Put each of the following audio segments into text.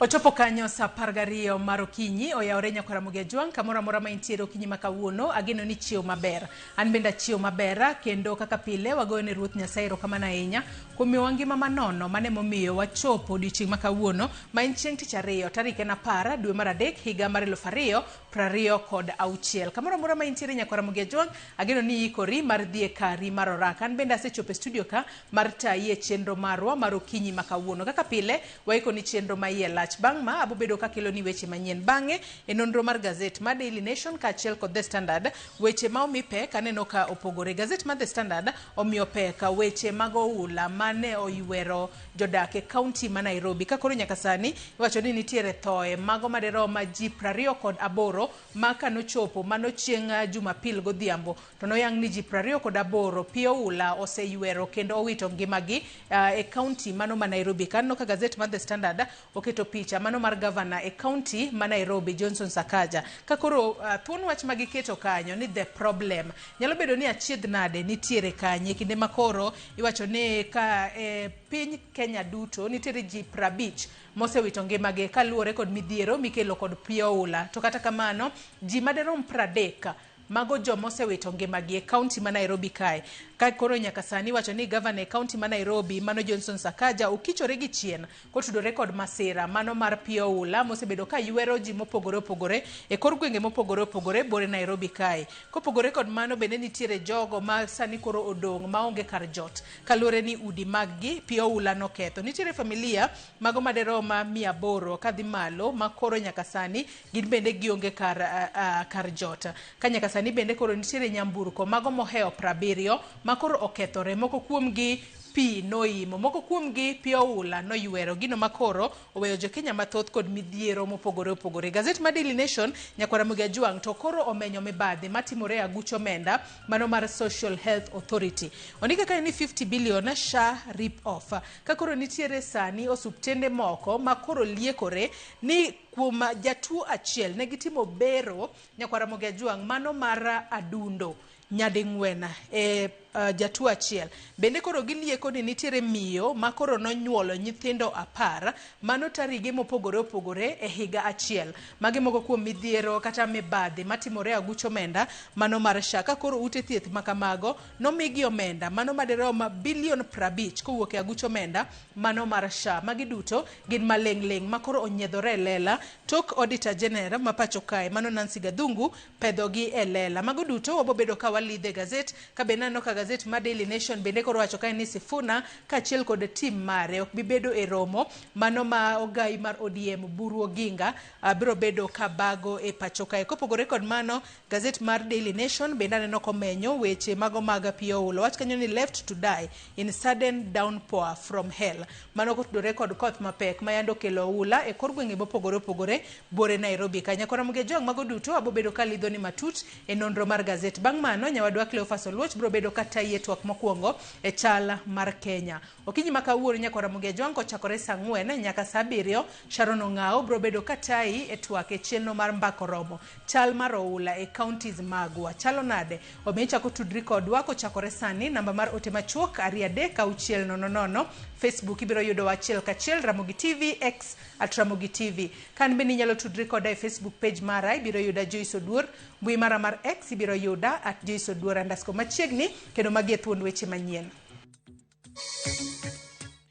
Ochopo kanyo saa 12 mar okinyi, oyawore nyakwar Ramogi Ajwang', kamoro amora ma intiere okinyi ma kawuono, ageno ni chiew maber. An bende achiew maber, kendo kaka pile wagoyo ne Ruoth Nyasaye erokamano ahinya kuom miyowa ngima manono, mano emomiyo wachopo odiochieng' ma kawuono, ma en chieng' tich ariyo, tarik en 10 dwe mar 3 higa mar 2026. Kamoro amora ma intiere nyakwar Ramogi Ajwang', ageno ni iikori mar dhi e kari mar oraka. An bende asechopo e studio ka mar tayi e chenro marwa mar okinyi ma kawuono. Kaka pile, waikoni chenro ma iye lach. Bang' ma, abobedo kakeloni weche manyien. Bang'e, e nonro mar gazet mar Daily Nation kaachiel kod The Standard, weche ma omi pek aneno ka opogore. Gazet mar The Standard omiyo pek weche mag oula mane oywero jodak e kaunti ma Nairobi. Ka koro nyaka sani, iwacho ni nitiere thoe mago madirom ji 28 ma kanochopo mano chieng' Jumapil godhiambo to noyang ni ji 28 pi oula oseywero kendo owito ngimagi e kaunti mano ma Nairobi. Ka aneno ka gazet mar The Standard oketo picha mano mar gavana e kaunti ma Nairobi Johnson Sakaja. Ka koro thuon wach ma giketo kanyo ni the problem nyalo bedo ni achiedh nade nitiere kanye kinde ma koro iwacho ni ka e piny Kenya duto nitiere ji 50 mosewito ngimagi kaluwore kod midhiero mikelo kod pi oula. To kata kamano ji maderom 30 mago joma osewito ngimagi e kaunti ma Nairobi kae. Ka koro nyaka sani iwacho ni gavana e kaunti ma Nairobi mano Johnson Sakaja okichore gi chien kotudore kod masira mano mar pi oula mosebedo ka ywero ji mopogore opogore e kor gwenge mopogore opogore bore Nairobi kae. Kopogore kod mano bende nitiere jogo ma sani koro odong' maonge kar jot kaluwore ni udi maggi pi oula noketho. Nitiere familia mago maderom 800 kadhi malo ma koro nyaka sani gin bende gionge kar jot. Ka nyaka sani bende koro nitiere nyamburko mago mohewo 70 ma koro okethore, moko kuomgi pi noimo, moko kuomgi pi oula noywero, gino ma koro oweyo jo Kenya mathoth kod midhiero mopogore opogore. Gazet mar Daily Nation nyakwar Ramogi Ajwang' to koro omenyo mibadhi matimore e aguch omenda mano mar Social Health Authority. Ondike kanyo ni 50 billion SHA rip off. Ka koro nitiere sani osuptende moko ma koro liekore ni kuom jatuo achiel ne gitimo bero nyakwar Ramogi Ajwang' mano mar adundo nyading'wen e jatuo achiel. Bende koro gilieko ni nitiere miyo ma koro nonyuolo nyithindo 10 mano tarige mopogore opogore e higa achiel. Magi moko kuom midhiero kata mibadhi matimore e aguch omenda mano mar SHA. Ka koro ute thieth makamago nomigi omenda mano madirom bilion 50 kowuok e aguch omenda mano mar SHA. Magi duto gin maleng' leng' ma koro onyiedhore e lela tok Auditor General ma pacho kae mano Nancy Gathungu pedhogi e lela. Mago duto wabobedo ka walidhe gazet. Ka bende aneno ka gazet mar Daily Nation bende koro wacho kae ni Sifuna kaachiel kod tim mare ok bi bedo e romo mano ma ogai mar ODM Buru Oginga biro bedo ka bago e pacho kae. Kopogore kod mano, gazet mar Daily Nation bende aneno komenyo weche mago mag pi oula. Wach kanyo ni left to die in sudden downpour from hell. Mano kotudore kod koth mapek ma yande okelo oula e kor gwenge mopogore opogore buore Nairobi ka. Nyakwar Ramogi Ajwang' mago duto abobedo ka lidho ni matut e nonro mar gazet. Bang' mano nyawadwa Cleophas Oluoch biro bedo ka tayi e twak mokwongo e chal mar Kenya. Okinyi ma kawuono nyakwar Ramogi Ajwang' kochakore saa 4 nyaka saa 7 Sharon Ong'ao biro bedo ka tayi e twak e chenro mar mbako romo. Chal mar oula e counties magwa chalo nade? Omiyo ichako tudri kodwa kochakore sani. Namba mar ote machuok 23600. Facebook ibiro yudowa achiel kachiel Ramogi TV, X at Ramogi TV. Kan bende inyalo tudri koda e Facebook page mara, ibiro yuda Joyce Oduor. Mbui mara mar X ibiro yuda at Joyce Oduor underscore machiegni, kendo magi e thuond weche manyien.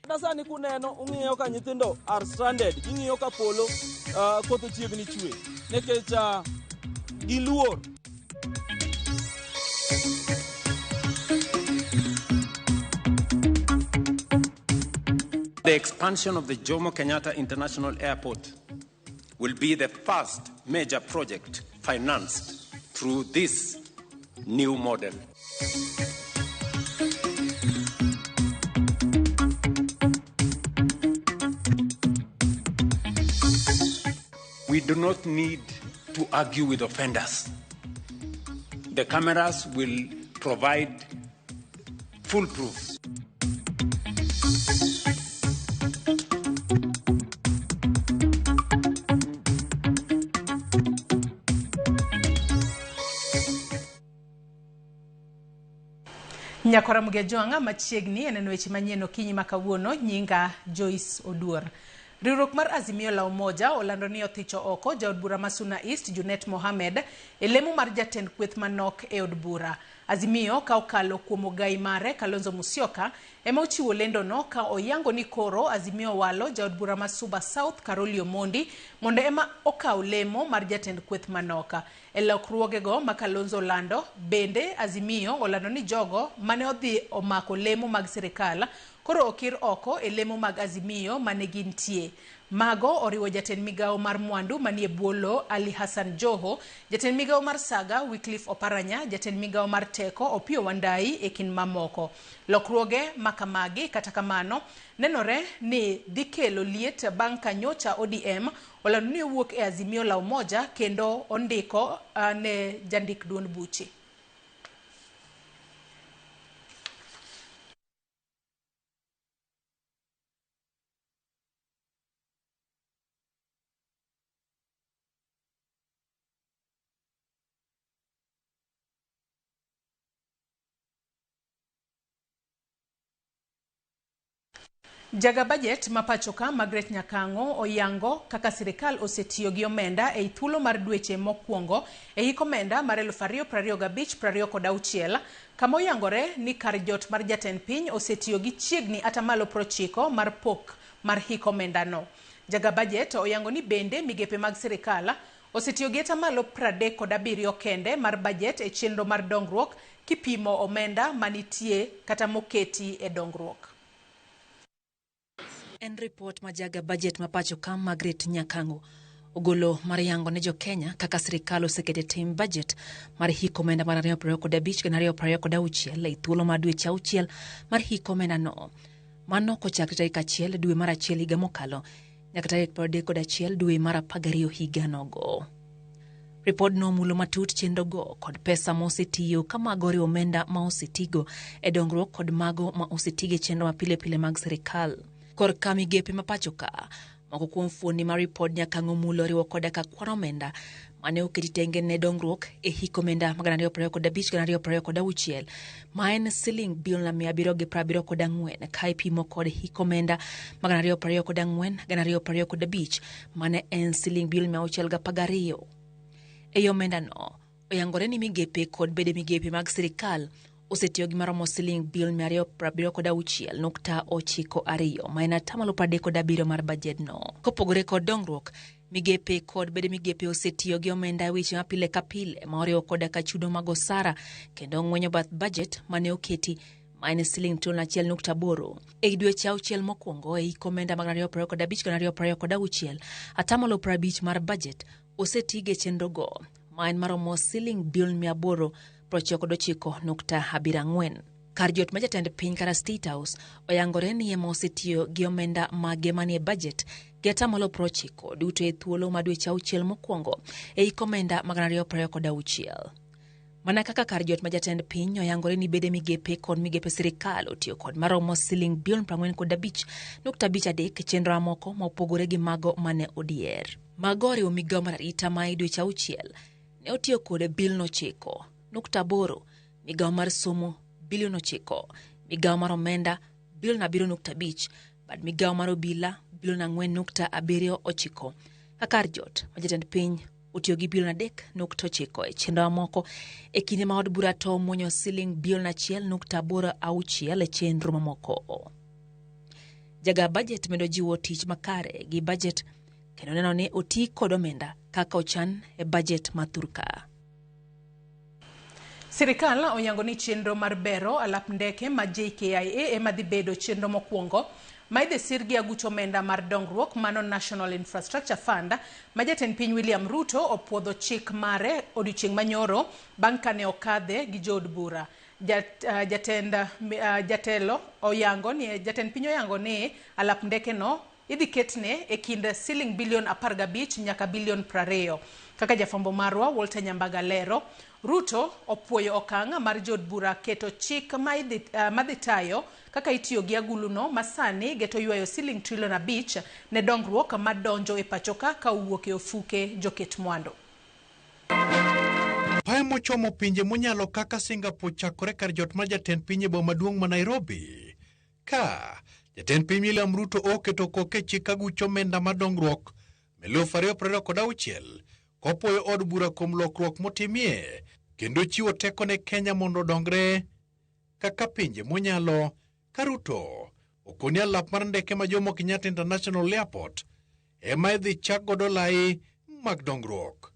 Kata sani kuneno ung'iyo ka nyithindo are stranded, ging'iyo ka polo koth ochiegni chwe nikech giluor. The expansion of the Jomo Kenyatta International Airport will be the first major project financed through this new model. We do not need to argue with offenders. The cameras will provide full proof. Nyakwar Ramogi Ajwang' machiegni e neno weche manyien okinyi ma kawuono. Nyinga Joyce Oduor. Riwruok mar Azimio la Umoja olando ni othicho oko jaod bura ma Suna East Junet Mohamed e lemo mar jatend kweth manok e od bura. Azimio ka okalo kuom ogai mare Kalonzo Musyoka ema ochiwo lendono ka oyango ni koro Azimio walo jaod bura ma Suba South Caroli Omondi mondo ema okaw lemo mar jatend kweth manok. E lokruogego ma Kalonzo olando, bende Azimio olando ni jogo mane odhi omako lemo mag sirikal koro okir oko e lemo mag Azimio mane gintie. Mago oriwo jatend migawo mar mwandu manie bwo lowo Ali Hassan Joho, jatend migawo mar Saga Wycliffe Oparanya, jatend migawo mar Teko Opiyo Wandayi e kind mamoko. Lokruoge makamagi kata kamano nenore ni dhi kelo liet bang' ka nyocha ODM olando ni owuok e Azimio la Umoja kendo ondiko ne jandik duond buche. Jaga bajet ma pachoka Margaret Nyakang'o oyango kaka sirikal osetiyo gi omenda ei thuolo mar dweche mokwongo e hik omenda mar 2025-2026 kama oyangore ni kar jot mar jatend piny osetiyo gi chiegni atamalo 90 mar pok mar hik omenda no. Jaga bajet oyango ni bende migepe mag sirikal osetiyo gi atamalo 37 kende mar bajet e chenro mar dongruok kipimo omenda manitie kata moketi e dongruok. En ripot ma jaga bajet ma pacho ka Margaret Nyakang'o ogolo mar yango ne jo-Kenya kaka sirikal oseketo e tim bajet mar hik omenda mar 2025-2026 e thuolo mar dweche auchiel mar hik omenda no. Mano kochakre tarik 1 dwe mar 1 higa mokalo nyaka tarik 31 dwe mar 12 higa nogo. Ripodno omulo matut chenrogo kod pesa ma osetiyo ka mago oriwo omenda ma osetigo e dongruok kod mago ma osetigo e chenro mapile pile mag sirikal. Korka migepe ma pacho ka, moko kuom fuoni mar ripod Nyakang'o mulo oriwo koda ka kwan omenda mane oketi tenge ne dongruok e hik omenda mag 2025-2026 ma en siling bilion 774 ka ipimo kod hik omenda mag 2024-2025 mane en siling bilion 612. Ei omenda no, oyangore ni migepe kod bede migepe mag sirikal osetiyo gi maromo siling bilion 276.92 ma en atamalo 37 mar bajedno. Kopogore kod dongruok, migepe kod bede migepe osetiyo gi omenda e weche ma pile ka pile ma oriwo koda ka chudo mag osara kendo ng'wenyo bath bajet mane oketi ma en siling trilion 1.8. E dweche auchiel mokwongo e hik omenda mag 2025-2026, atamalo 50 mar bajet osetigo e chenrogo ma en maromo siling bilion 899.74. Kar jot ma jatend piny kata State House oyangore ni ema osetiyo gi omenda mage manie bajet gi atamalo 90 duto e thuolo ma dweche auchiel mokwongo e hik omenda mag 2026. Mana kaka kar jot ma jatend piny oyangore ni bede migepe kod migepe sirikal otiyo kod maromo siling bilion 45.53 e chenro mamoko ma opogore gi mago mane odier. Mago oriwo migawo mar arita ma e dweche auchiel ne otiyo kod bilion 9.8, migawo mar somo bilion 9, migawo mar omenda bilion 7.5, bad migawo mar obila bilion 4.79. Ka kar jot ma jatend piny otiyo gi bilion 3.9 e chenro mamoko e kinde ma od bura to omuonyo siling bilion 1.86 e chenro mamoko. Jaga bajet medo jiwo tich makare gi bajet kendo neno ni oti kod omenda kaka ochan e bajet ma thurka. Sirikal oyango ni chenro mar bero alap ndeke ma JKIA ema dhi bedo chenro mokwongo ma idhi sir gi aguch omenda mar dongruok mano National Infrastructure Fund ma jatend piny William Ruto opuodho chik mare odiochieng' manyoro bang' kane okadhe gi jood bura. Jatelo oyango ni jatend piny oyango ni alap ndeke no idhi ketne e kind siling bilion 15 nyaka bilion 20. Kaka jafwambo marwa Walter Nyambaga lero, Ruto opuoyo okang' mar jood bura keto chik madhi tayo kaka itiyo gi aguluno ma sani geto ywayo siling trilion 5 ne dongruok madonjo e pachoka ka owuok e ofuke joket mwandu. Pae mochomo pinje monyalo kaka Singapore chakore kar jot mar jatend piny e boma maduong' ma Nairobi. Ka Jatend piny William Ruto oketo koke chik ka guch omenda mar dongruok 2026 kopuoyo od bura kuom lokruok motimie kendo chiwo teko ne Kenya mondo odongre kaka pinje monyalo. Ka Ruto okoni alap mar ndeke ma Jomo Kenyatta International Airport ema idhi chak godo lai mag dongruok.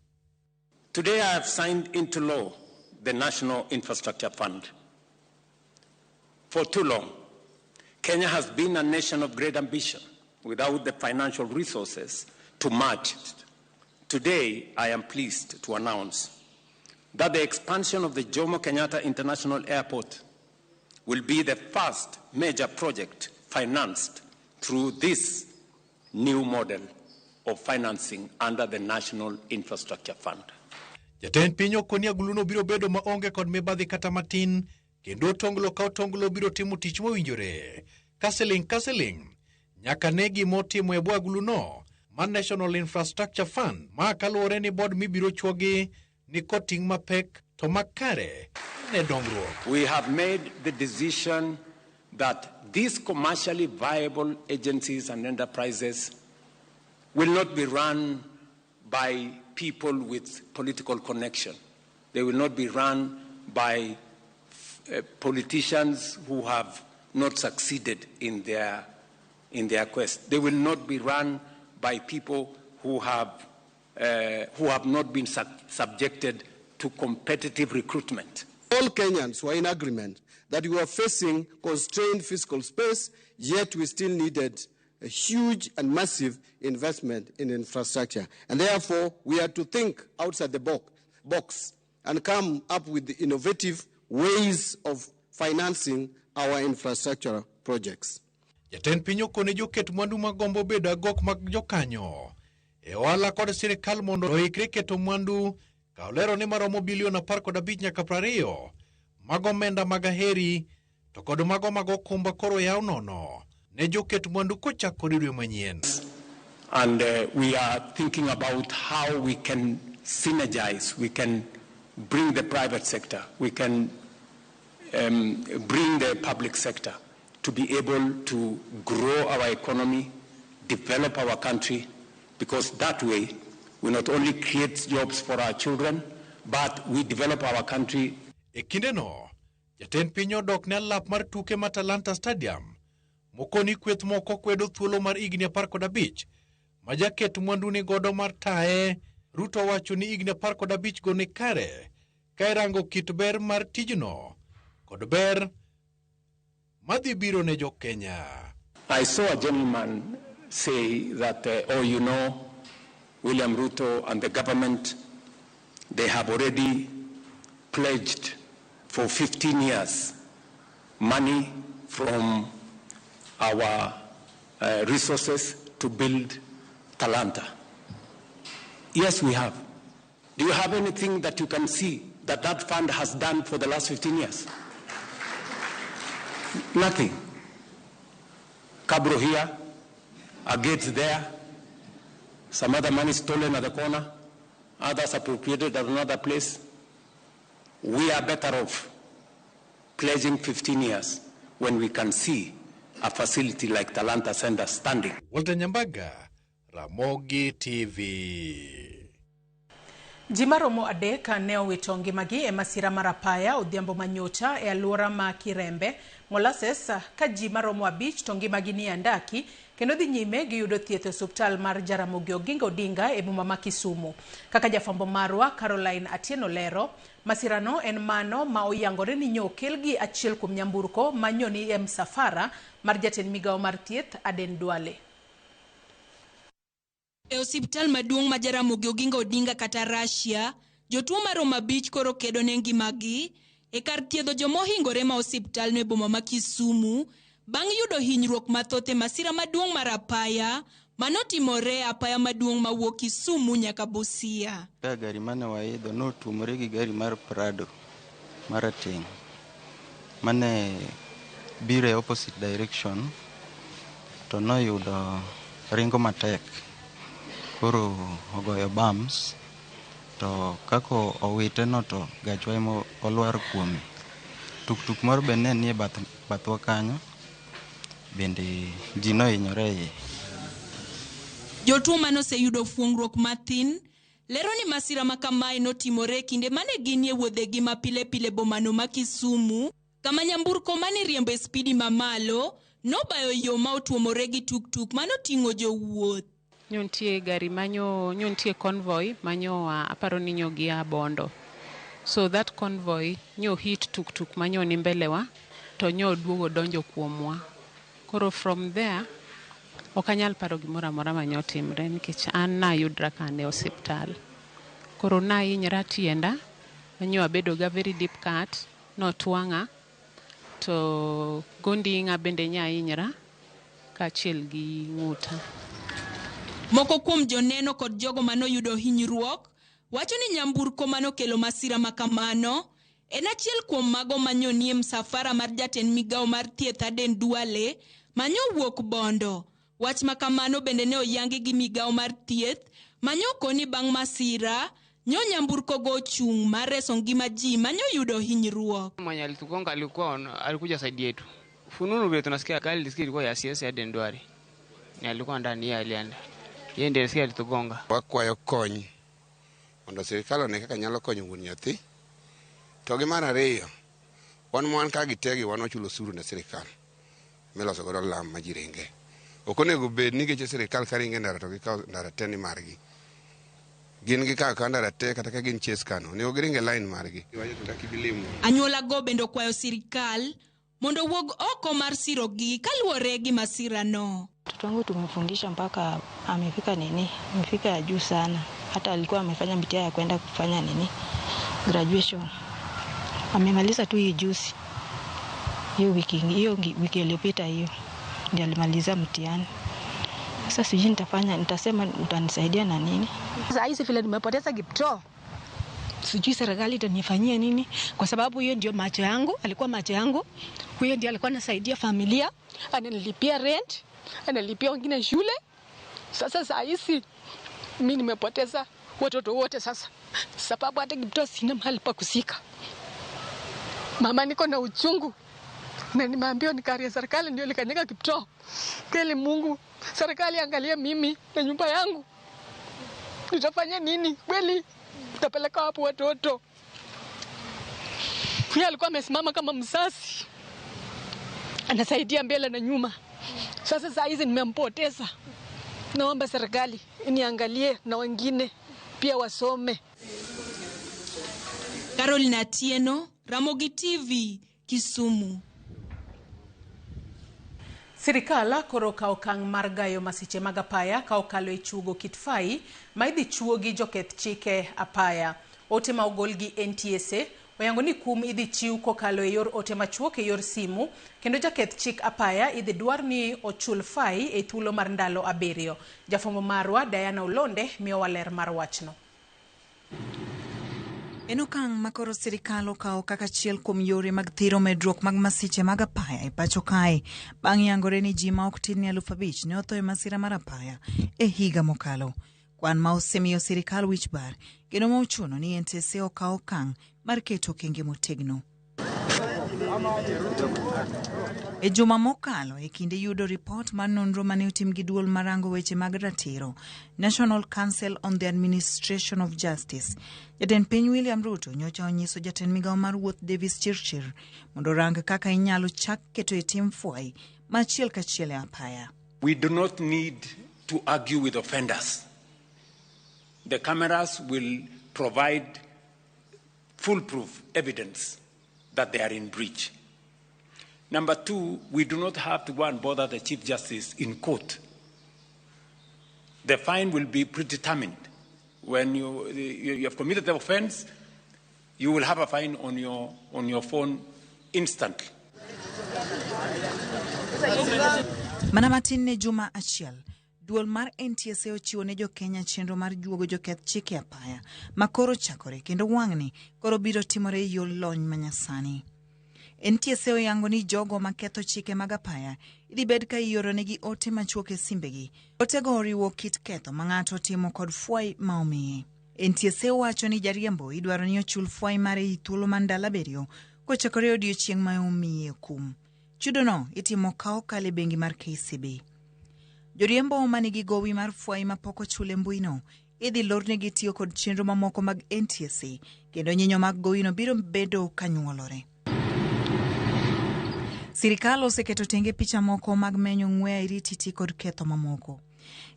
Today I have signed into law the National Infrastructure Fund. For too long, Kenya has been a nation of great ambition without the financial resources to match it. Today, I am pleased to announce that the expansion of the Jomo Kenyatta International Airport will be the first major project financed through this new model of financing under the National Infrastructure Fund. Jatend piny okoni aguluno biro bedo maonge kod mibadhi kata matin kendo otonglo ka otonglo biro timo tich mowinjore ka siling ka siling nyaka ne gimotimo e bwo aguluno mar National Infrastructure Fund ma kaluwore ni bod mibiro chuogi ni kod ting' mapek to makare ne dongruok. We have made the decision that these commercially viable agencies and enterprises will not be run by people with political connection. They will not be run by politicians who have not succeeded in their quest. They will not be run by people who have not been subjected to competitive recruitment. All Kenyans were in agreement that we were facing constrained fiscal space, yet we still needed a huge and massive investment in infrastructure. And therefore, we had to think outside the box and come up with the innovative ways of financing our infrastructure projects. Jatend piny okone joket mwandu magombo bedo agok mag jokanyo e ohala kod sirikal mondo oikre keto mwandu ka olero ni maromo bilion 15 nyaka 20 mag omenda mag aheri to kod mago mag okumba koro yaw nono ne joket mwandu kochakore dwe manyien. And we are thinking about how we can synergize, we can bring the private sector, we can bring the public sector to be able to grow our economy, develop our country, because that way we not only create jobs for our children, but we develop our country. E kindeno, jatend piny odok ne alap mar tuke ma Talanta Stadium mokoni kweth moko kwedo thuolo mar higni 15 ma jaket mwandu ni godo mar taye. Ruto wacho ni higni 15 go ni kare ka irango kit ber mar tijno kod ber madhi biro ne jo-Kenya. I saw a gentleman say that, oh, William Ruto and the government, they have already pledged for 15 years money from our resources to build Talanta. Yes, we have. Do you have anything that you can see that that fund has done for the last 15 years? Nothing. Cabro here, a gate there, some other money stolen at the corner, others appropriated at another place. We are better off pledging 15 years when we can see a facility like Talanta Center standing. Walter Nyambaga, Ramogi TV. Ji maromo 3 ne owito ngimagi e masira mar apaya odhiambo manyocha e alwora ma Kirembe, Molasses, ka ji maromo 5 to ngimagi ni andaki kendo dhi nyime giyudo thieth e osuptal mar Jaramogi Oginga Odinga e boma ma Kisumu. Kaka jafwambo marwa Caroline Atieno lero, masirano en mano ma oyangore ni nyo okel gi achiel kuom nyamburko ma nyo ni e msafara mar jatend migawo mar thieth Aden Duale. E osiptal maduong' ma Jaramogi Oginga Odinga kata Russia, jotuo maromo 5 koro kedo ne ngimagi e kar thiedho joma ohingore ma osiptalno e boma ma Kisumu bang' yudo hinyruok mathoth e masira maduong' mar apaya manotimore apaya maduong' mawuok Kisumu nyaka Busia. Ka gari mane waidho notuomore gi gari mar Prado marateng' mane biro e opposite direction to noyudo ringo matek, koro ogoyo bumps to kaka owite no to gachwa ema olwar kuome. Tuktuk moro be ne nie bathwa kanyo. Bende ji nohinyore iye. Jotuo manoseyudo fuong'ruok mathin lero ni masira ma kamae notimore kinde mane ginie wuodhegi ma pile pile bomano ma Kisumu, kama nyamburko mane riembo e spidi mamalo nobayo yo ma otuomore gi tuktuk manoting'o jowuoth. Nyo nitie gari manyo nyo nitie convoy manyo aparo ni nyo gia Bondo. So that convoy nyo hit tuktuk manyo ni mbele wa to nyo duogo donjo kuomwa. Koro from there ok anyal paro gimoro amora manyo timre nikech an nayudra ka an e osiptal. Koro nahinyra tienda manyo abedo ga very deep cut, notwang'a to gonding'a bende nyahinyra kaachiel gi ng'uta. Moko kuom joneno kod jogo manoyudo hinyruok wacho ni nyamburko manokelo masira ma kamano en achiel kuom mago manyonie msafara mar jatend migawo mar thieth Aden Duale manyowuok Bondo. Wach ma kamano bende ne oyangi gi migawo mar thieth manyokoni bang' masira nyo nyamburko go ochung' mar reso ngima ji manyoyudo hinyruok. Mwenye alitugonga alikuwa alikuja side yetu. Fununu vile tunasikia gari lisikia ilikuwa ya CS Aden Duale. Ni alikuwa ndani yeye alienda. Yeye ndiye alisikia alitugonga. Wakwayo kony mondo sirikal one kaka nyalo konyo wuon nyathi. To gi mar ariyo, wan mwan ka gitegi wan wachulo osuru ne sirikal miloso godo lam ma ji ringe. Ok onego bed ni geche sirikal ka ringo e ndara to gikawo ndara te ni margi. Gin gikawo akawa ndara te kata ka gin chase kano, onego giring e line margi. Anyuola go bende okwayo sirikal mondo owuog oko mar sirogi kaluwore gi masirano. Mtoto wangu tumemfundisha mpaka amefika nini, amefika juu sana. Hata alikuwa amefanya mitihani ya kwenda kufanya nini, graduation. Amemaliza tu hii juzi, hiyo wiki iliyopita, hiyo ndio alimaliza mtihani. Sasa sijui nitafanya, nitasema utanisaidia na nini? Sasa hizi vile nimepoteza Kiptoo, sijui serikali itanifanyia nini, kwa sababu hiyo ndio macho yangu, alikuwa macho yangu. Huyo ndio alikuwa anasaidia familia, ananilipia rent, analipia wengine shule. Sasa saa hizi mi nimepoteza watoto wote sasa, sababu hata Kiptoo sina mahali pa kuzika. Mama, niko na uchungu na nimeambiwa ni gari ya serikali ndio ilikanyaga Kiptoo. Kweli Mungu, serikali angalia mimi na nyumba yangu, nitafanya nini kweli? Nitapeleka wapi watoto? Huyo alikuwa amesimama kama mzazi, anasaidia mbele na nyuma. Sasa saa hizi nimempoteza. Naomba serikali iniangalie na wengine pia wasome. Caroline Atieno, Ramogi TV, Kisumu. Sirikal koro okawo okang' mar gayo masiche mag apaya ka okalo e chuogo kit fai ma idhi chuo gi joketh chike apaya. Ote ma ogol gi NTSA oyango ni kum idhi chiw kokalo e yor ote machuok e yor simu kendo jaketh chik apaya idhi dwar ni ochul fai e thuolo mar ndalo 7. Jafwambo marwa Diana Olonde miyowa ler mar wachno. En okang' ma koro sirikal okawo kaka achiel kuom yore mag thiro medruok mag masiche mag apaya e pacho kae bang' yangore ni ji ma ok tin ne 5,000 ne otho e masira mar apaya e higa mokalo. Kwan ma osemiyo sirikal wich bar kendo ma ochuno ni NTSA okaw okang' mar keto okenge motegno. E juma mokalo e kinde yudo ripot mar nonro mane otim gi duol marango weche mag ratiro National Council on the Administration of Justice, jatend piny William Ruto nyocha onyiso jatend migawo mar wuoth Davis Chirchir mondo orang kaka inyalo chak keto e tim fwai ma achiel kachiel e apaya. We do not need to argue with offenders. The cameras will provide foolproof evidence that they are in breach. Number two, we do not have to go and bother the Chief Justice in court. The fine will be predetermined. When you have committed the offense, you will have a fine on your phone instantly. Mana matin ne juma achiel, duol mar NTSA ochiwo ne jokenya chenro mar juogo joketh chike apaya ma koro chakore kendo wang'ni koro biro timore e yor lony manyasani. NTSA oyango ni jogo maketho chike mag apaya idhi bed ka ioronegi ote machuok e simbegi. Otego oriwo kit ketho ma ng'ato otimo kod fwai ma omiye. NTSA wacho ni jariembo idwaro ni ochul fwai mare e thuolo mar ndalo 7 kochakore e odiechieng' ma omiye kum. Chudono itimo ka okalo e bengi mar KCB. Joriembo manigi gowi mar fwai mapok ochul e mbuino idhi lornegi tiyo kod chenro mamoko mag NTSA kendo nyinyo mag gowino biro bedo kanyuolore. Sirikal oseketo tenge picha moko mag menyo ng'we airititi kod ketho mamoko.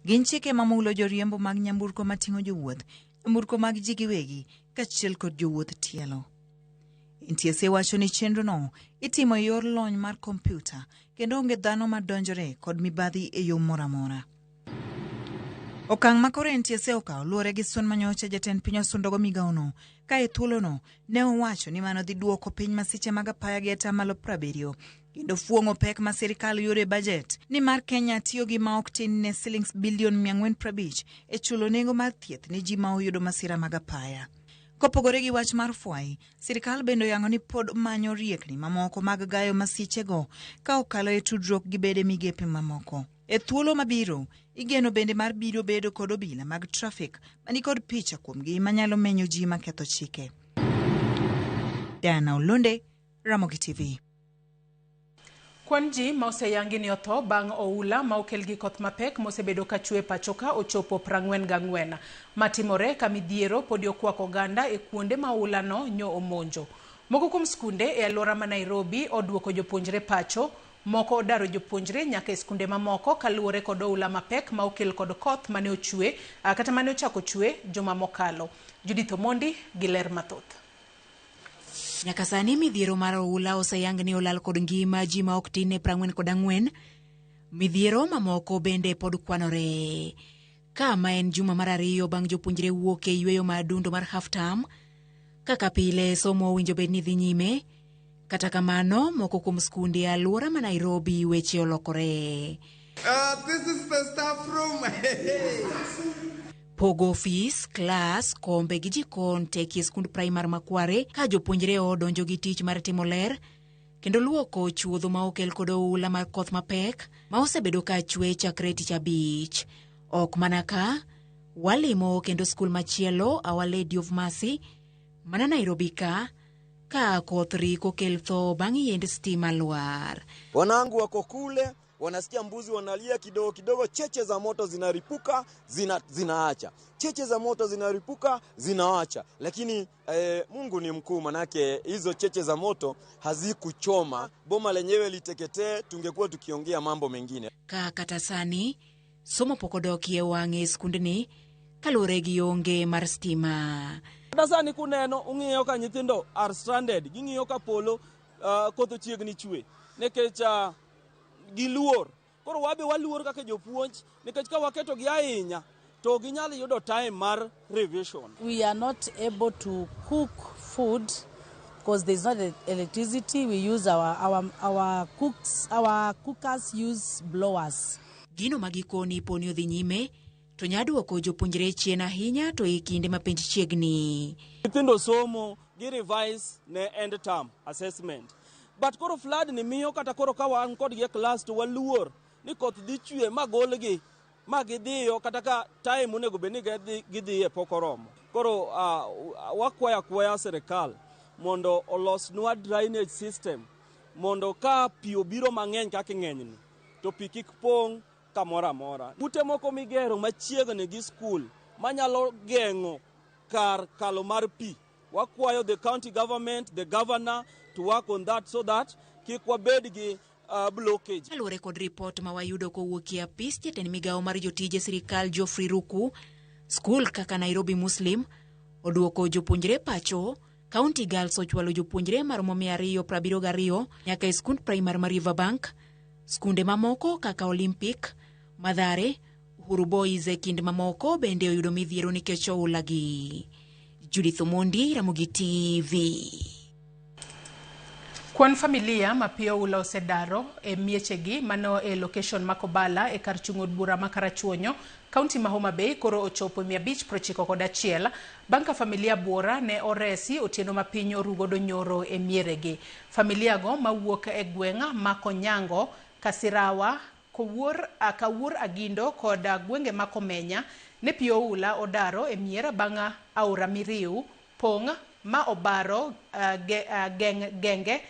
Gin chike mamulo joriembo mag nyamburko mating'o jowuoth, nyamburko mag ji giwegi kaachiel kod jowuoth tielo. NTSA wacho ni chenrono itimo e yor lony mar kompyuta kendo onge dhano madonjore kod mibadhi e yo moro amora. Okang' ma koro NTSA okawo luwore gi sun manyocha jatend piny osundogo migawono ka e thuolono ne owacho ni mano dhi duoko piny masiche mag apaya gi atamalo 70 kendo fuong'o pek ma sirikal yudo e bajet nimar Kenya tiyo gi ma ok tin ne silings bilion 450 e chulo nengo mar thieth ne ji ma oyudo masira mag apaya. Kopogore gi wach mar fwai, sirikal bende oyango ni pod manyo riekni mamoko mag gayo masichego ka okalo e tudruok gi bede migepe mamoko. E thuolo mabiro, igeno bende mar biro bedo kod obila mag trafik manikod picha kuomgi manyalo menyo ji maketho chike. Diana Olonde, Ramogi TV. Kwan ji ma oseyangi ni otho bang' oula ma okel gi koth mapek mosebedo ka chwe pacho ka ochopo 44. Matimore ka midhiero podi okwako oganda e kuonde ma oulano nyo omonjo. Moko kuom skunde e alwora ma Nairobi oduoko jopuonjre pacho, moko odaro jopuonjre nyaka e skunde mamoko kaluwore kod oula mapek ma okel kod koth mane ochwe kata mane ochako chwe juma mokalo. Judith Omondi gi ler mathoth. Nyaka sani midhiero mar oula oseyang ni olal kod ngima ji ma ok tin ne 44. Midhiero mamoko bende pod kwanore. Ka ma en juma mar ariyo bang' jopuonjre wuok e yweyo mar adundo mar half term, kaka pile somo owinjo bed ni dhi nyime. Kata kamano, moko kuom skunde e alwora ma Nairobi weche olokore. This is the staff room. Pogo ofis, klas, kombe gi jikon tekie skund primar Makware ka jopuonjre odonjo gi tich mar timo ler kendo luoko chuodho ma okel kod oula mar koth mapek ma osebedo ka chwe chakre tich abich. Ok mana ka, walimo kendo skul machielo Our Lady of Mercy mana Nairobi ka koth rik okel tho bang' yiend stima lwar. Wanangu wako kule, wanasikia mbuzi wanalia kidogo kidogo, cheche za moto zinaripuka, zinaacha. Cheche za moto zinaripuka, zinaacha. Lakini Mungu ni mkuu, manake hizo cheche za moto hazikuchoma. Boma lenyewe liteketee, tungekuwa tukiongea mambo mengine. Ka kata sani, somo pok odokie wang'e skundni kaluwore gi onge mar stima. Kata sani kuneno, ung'iyo ka nyithindo are stranded, ging'iyo ka polo koth ochiegni chwe. Nikech giluor. Koro wabe waluor kaka jopuonj, nikech ka waketo gi ahinya, to ginyal yudo time mar revision. We are not able to cook food because there's not electricity. We use our cooks, our cookers use blowers. Gino ma gikoni poni odhi nyime, to nyaduoko jopuonjre chien ahinya to e kinde ma penj chiegni. Nyithindo somo gi revise ne end term assessment. But koro flood ni miyo kata koro ka wan kodgi e class to waluor ni koth dhi chwe ma golgi ma gidhiyo kata ka time onego bed ni gidhiye pok oromo. Koro wakwayo akwaya sirikal mondo olosnwa drainage system mondo ka pi obiro mang'eny kaka ng'enyni to pi kik pong' kamoro amora. Ute moko migero machiegni gi skul manyalo geng'o kar kalo mar pi. Wakwayo the county government, the governor to work on that so that kik wabed gi blockage. Kaluwore kod ripot ma wayudo kowuok e apis jatend migawo mar jotije sirikal Geoffrey Ruku, skul kaka Nairobi Muslim oduoko jopuonjre pacho, County Girls ochwalo jopuonjre maromo 272 nyaka e skund primar ma Riverbank, skunde mamoko kaka Olympic, Mathare, Uhuru Boys e kind mamoko bende oyudo midhiero nikech oulagi. Judith Omondi, Ramogi TV. Kwan familia ma piyo oula osedaro e miechegi mano e location ma Kobala e kar chung' od bura ma Karachuonyo, kaunti ma Homa Bay koro ochopo 591 bang' ka familia buora ne oresi otieno ma piny orugodo nyoro e mieregi. Familia go mawuok e gweng' ma Konyango, Kasirawa, Kawuor Agindo kod gwenge ma Komenya ne piyo oula odaro e mier bang' aora Miriu pong' ma obaro genge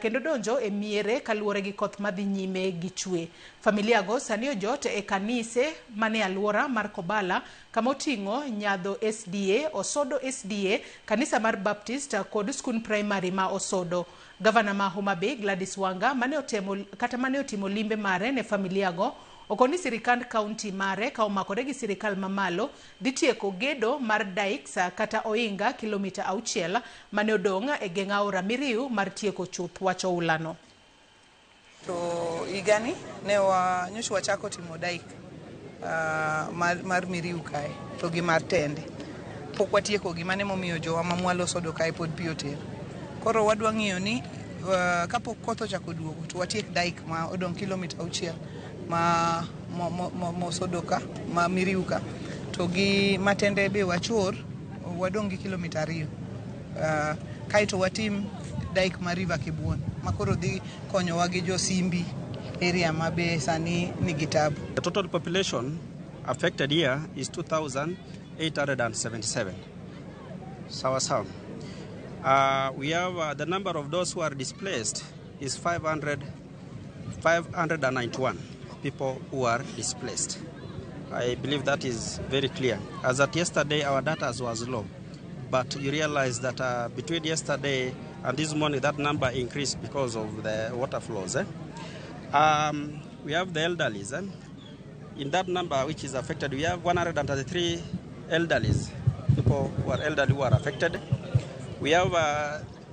kendo donjo e miere kaluwore gi koth madhi nyime gi chwe. Familia go sani ojot e kanise mane alwora mar Kobala kama oting'o Nyadho SDA, Osodo SDA, kanisa mar Baptist kod skund primary ma Osodo. Gavana ma Homa Bay Gladys Wanga mane otemo kata mane otimo limbe mare ne familia go okoni sirikand kaunti mare ka omakore gi sirikal mamalo dhi tieko gedo mar dikes kata oinga kilomita 6 mane odong' e geng' aora Miriu mar tieko chuth wach oulano. To higani ne nyocha wachako timo dike mar Miriu kae to gi mar Tende. Pok watieko gi, mano emomiyo jowa ma mwalo Osodo kae pod pi otero. Koro wadwa ng'iyo ni kapok koth ochako duogo to watiek dike ma odong' kilomita 6 ma Osodo ka, ma Miriu ka, to gi Matende be wachor, wadong' gi kilomita 2. Kaeto watim dike mar River Kibuon ma koro dhi konyowa gi jo Simbi area ma be sani nigi tabu. The total population affected here is 2,877. Sawa sawa. We have the number of those who are displaced is 591 people who are displaced. I believe that is very clear. As at yesterday, our data was low, but you realize that between yesterday and this morning, that number increased because of the water flows. We have the elderlies. In that number which is affected, we have 133 elderlies, people who are elderly who are affected. We have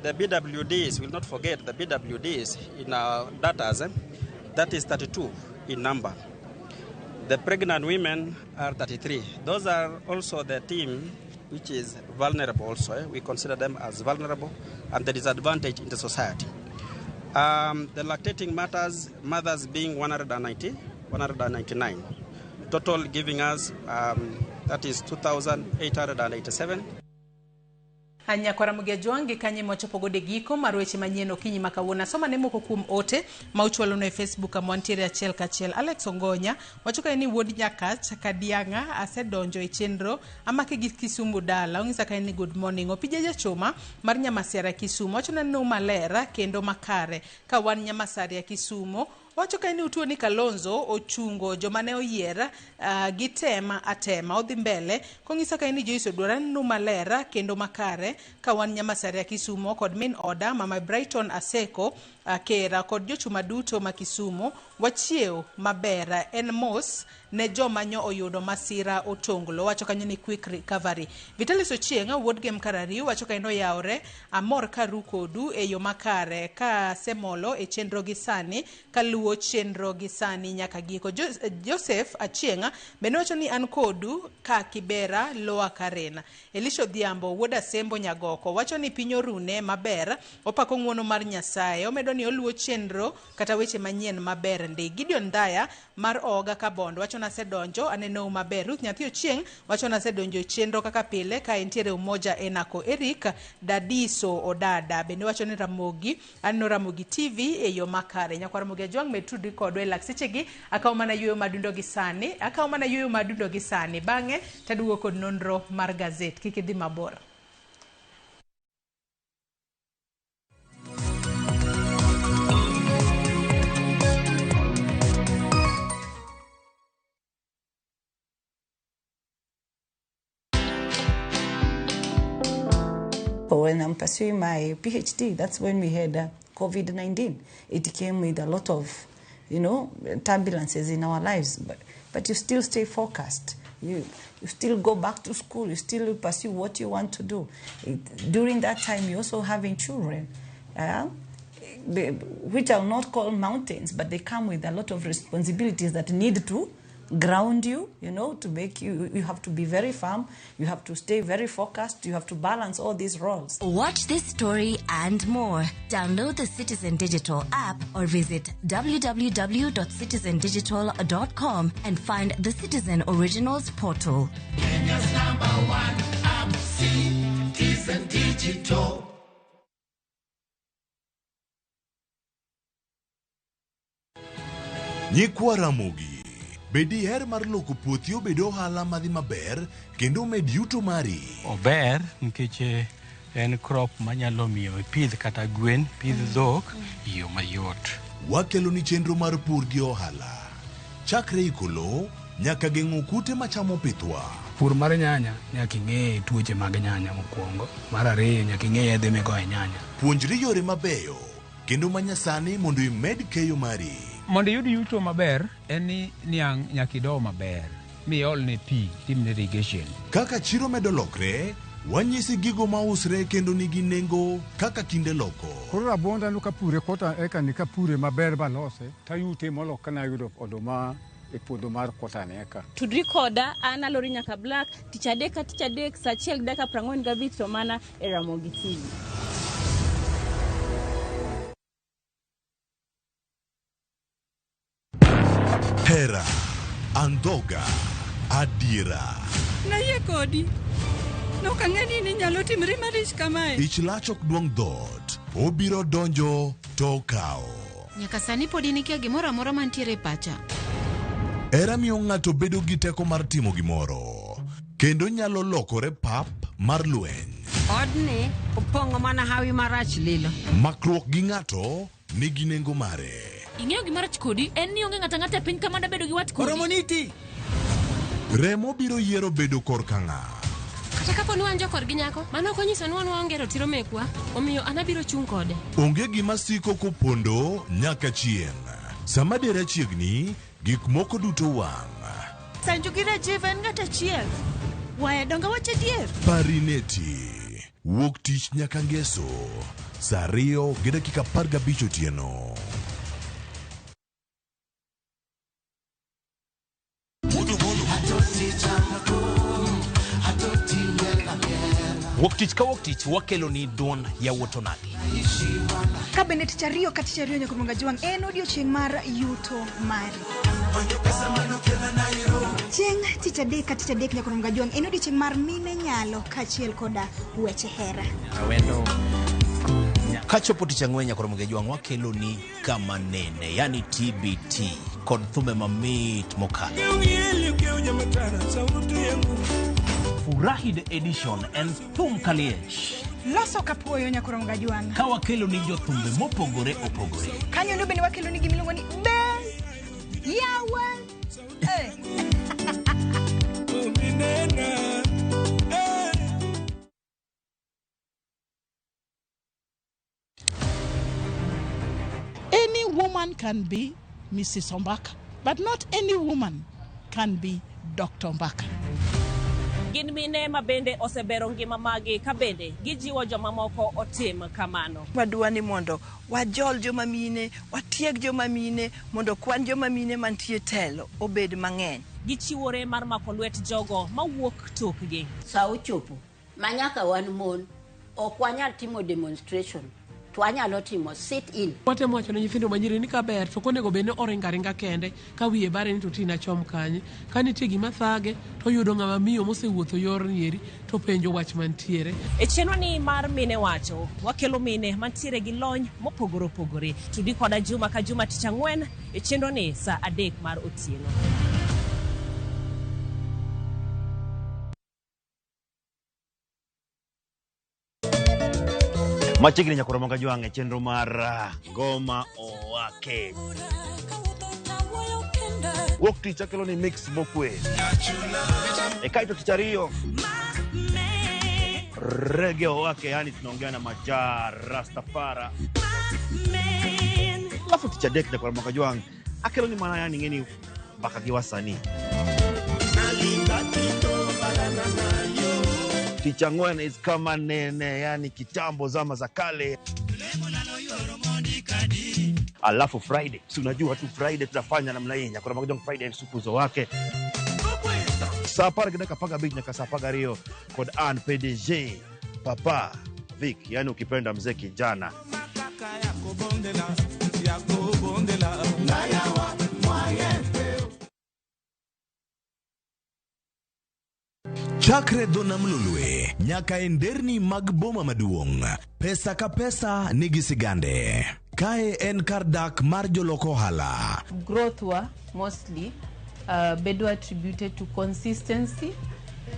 the BWDs, we'll not forget the BWDs in our data, that is 32 in number. The pregnant women are 33. Those are also the team which is vulnerable also. We consider them as vulnerable and the disadvantage in the society. The lactating mothers being 199, total giving us, that is 2,887. Nyakwara Ramogi kanye mwachopo gode giko mar weche manyien okinyi ma kawuono. Asoma ne moko kuom ote ma uchwalono e Facebook kama wantiere achiel kachiel. Alex Ongonya wacho ka ni wuod Nyakach Kadiang'a asedonjo e chenro amake gi Kisumu dala. Ong'isa ka ni good morning. Opija Jachoma mar Nyamasiara Kisumu wacho neno maler kendo makare ka wan Nyamasaria Kisumu. Wacho ka ni utuo ni Kalonzo ochungo joma ne oyier gi tema atema odhi mbele kong'isa ka ni Joyce Odwara neno maler kendo makare ka wan Nyamasaria Kisumu kod min oda Mama Brighton Aseko Kera kod jochuma duto ma Kisumu wachiew maber en mos ne joma nyo oyudo masira otonglo. Wacho kanyo ni quick recovery. Vitalis Ochieng' wuod Gem Karariu wacho ka en oyawre amor karu kodu e yo makare ka semolo e chenro gi sani kaluwo chenro gi sani nyaka giko. Joseph Achieng' bende wacho ni an kodu ka Kibera Lower Karen. Elisha Odhiambo wuod Asembo Nyagoko wacho ni piny orune maber opako ng'uono mar Nyasaye omedo ni oluwo chenro kata weche manyien maber ndi. Gideon Ndaya mar Oga Kabondo wacho nasedonjo aneno maber. Ruth Nyathi Ochieng' wacho nasedonjo chenro kaka pile ka entiere Umoja Enako. Eric Dadiso Odada bende wacho ni Ramogi aneno Ramogi TV e yo makare. Nyakwar Ramogi Ajwang' med tudri kodwa e lak sechegi. Akawo mana yueyo madundo gi sani, akawo mana yueyo madundo gi sani, bang'e taduogo kod nonro mar gazet. Kik idhi mabor. But when I'm pursuing my PhD, that's when we had COVID-19. It came with a lot of, you know, turbulences in our lives, but you still stay focused. You still go back to school. You still pursue what you want to do. During that time, you're also having children, which I'll not call mountains, but they come with a lot of responsibilities that need to ground you, you know, to make you, you have to be very firm, you have to stay very focused, you have to balance all these roles. Watch this story and more. Download the Citizen Digital app or visit www.citizendigital.com and find the Citizen Originals portal. Kenya's #1 app, Citizen Digital. Nyikwa Ramogi, bed diher mar loko puothi obed ohala madhi maber kendo med yuto mari. Ober nikech En crop manyalo miyo ipidh kata gwen, pidh dhok e yo mayot. Wakeloni chenro mar pur gi ohala. Chakre iko lowo nyaka geng'o kute machamo pithwa. Pur mar nyanya nyaka ing'e tuoche mag nyanya mokwongo. Mar ariyo nyaka ing'e yedhe migoyo e nyanya. Puonjri yore mabeyo kendo manyasani mondo imed keyo mari. Mondo iyud yuto maber en ni niang' nyaka ido maber miolne pi timne irrigation. Kaka chiro medo lokre, wanyisi gigo mausre kendo nigi nengo kaka kinde loko. Koro rabuonda no kapure kota eka ni kapure maber balose tayute molo kana yudo oduma e puodho mar kota ni eka. Tudri koda an Alori Nyaka Black tich adek ka tich adek saa achiel gi dakika 45 to mana e Ramogi TV. Hera, andhoga, adiera. Nayie kodi. Nok ang'e ni ninyalo timri malich kamae. Ich lach ok duong' dhoot, obiro donjo to okawo. Nyaka sani podi nikia gimoro amora mantiere e pacha. Hera miyo ng'ato bedo gi teko mar timo gimoro, kendo nyalo lokore pap mar lweny. Odni opong'o mana hawi marach lilo. Makruok gi ng'ato nigi nengo mare. Ing'eyo gima rach kodi en ni onge ng'ato ang'ata e piny ka mada bedo gi wat kodi. Oromo niti. Remo biro yiero bedo korka ng'a. Kata kapo ni wan jokorgi nyako, mano ok onyiso ni wan waonge ratiro mekwa, omiyo an abiro chung' kode. Onge gima siko kopondo nyaka chieng'. Sama dera chiegni, gik moko duto wang'. Sanju gi Rajiv en ng'at achiel. Waya donge wach adier? Parineti. Wuok tich nyaka ngeso. Saa 2:15 otieno. Wuok tich ka wuok tich wakelo ni duond yawuot onagi. Ka bende tich ariyo ka tich ariyo nyaka Mwanga Jwang' en odiochieng' mar yuto mari. Chieng' tich adek ka tich adek nyaka Mwanga Jwang' en odiochieng' mar mine nyalo kaachiel koda weche hera. Awendo. Kachopo tich ang'wen nyaka Ramogi Ajwang' wakelo ni kama nene, yani TBT kod thumbe mamit mokalo. Furahi the edition en thum kaliech. Loso kapuoyo nyaka Ramogi Ajwang'. Ka wakelo ni jothumbe mopogore opogore. Kanyo no bende wakelo ni gimiluongo ni be yawa. Eh. Any woman can be Mrs. Ombaka, but not any woman can be Dr. Ombaka. Gin mine ma bende osebero ngima magi ka bende gijiwo jomamoko otim kamano. Wadwa ni mondo wajol joma mine, watieg joma mine mondo kwan joma mine mantie telo obed mang'eny. Gichiwore mar mako lwet jogo mawuok tokgi. Sa ochopo ma nyaka wan mon ok wanyal timo demonstration to wanyalo timo sit in. Watemo wacho ne nyithindo manyiri ni kaber to ok onego bed ni oringo aringa kende ka wiye bare ni to tina chom kanye. Ka nitie gima thage to oyudo ng'ama miyo mosewuotho yorni eri to penjo wach mantiere. E chenro ni mar Mine Wacho, wakelo mine mantiere gi lony mopogore opogore. Tudi koda juma ka juma tich ang'wen e chenro ni saa 3 mar otieno. Machiegni nyaka Ramogi Ajwang' e chenro mar Ngoma Owake. Wuok tich akelo ni mix mokwe. E kaeto tich ariyo Reggae Owake, yani tunaongea na Maja Rastafara. Alafu tich adek nyaka Ramogi Ajwang' akelo ni mana yani ng'eni mbaka gi wasanii. Tich ang'wen is kama nene, yani kitambo zama za kale. Alafu Friday, si unajua tu Friday tunafanya namna hii, nyaka Ramogi Ajwang' Friday supuzo wake. Saa 10:15 nyaka saa 12 kod Ann PDG Papa Vic, yani ukipenda mzee kijana. Chakre dho nam Lolwe nyaka e nderni mag boma maduong', pesa ka pesa nigi sigande. Kae en kar dak mar jolok ohala. Growth wa mostly bedo attributed to consistency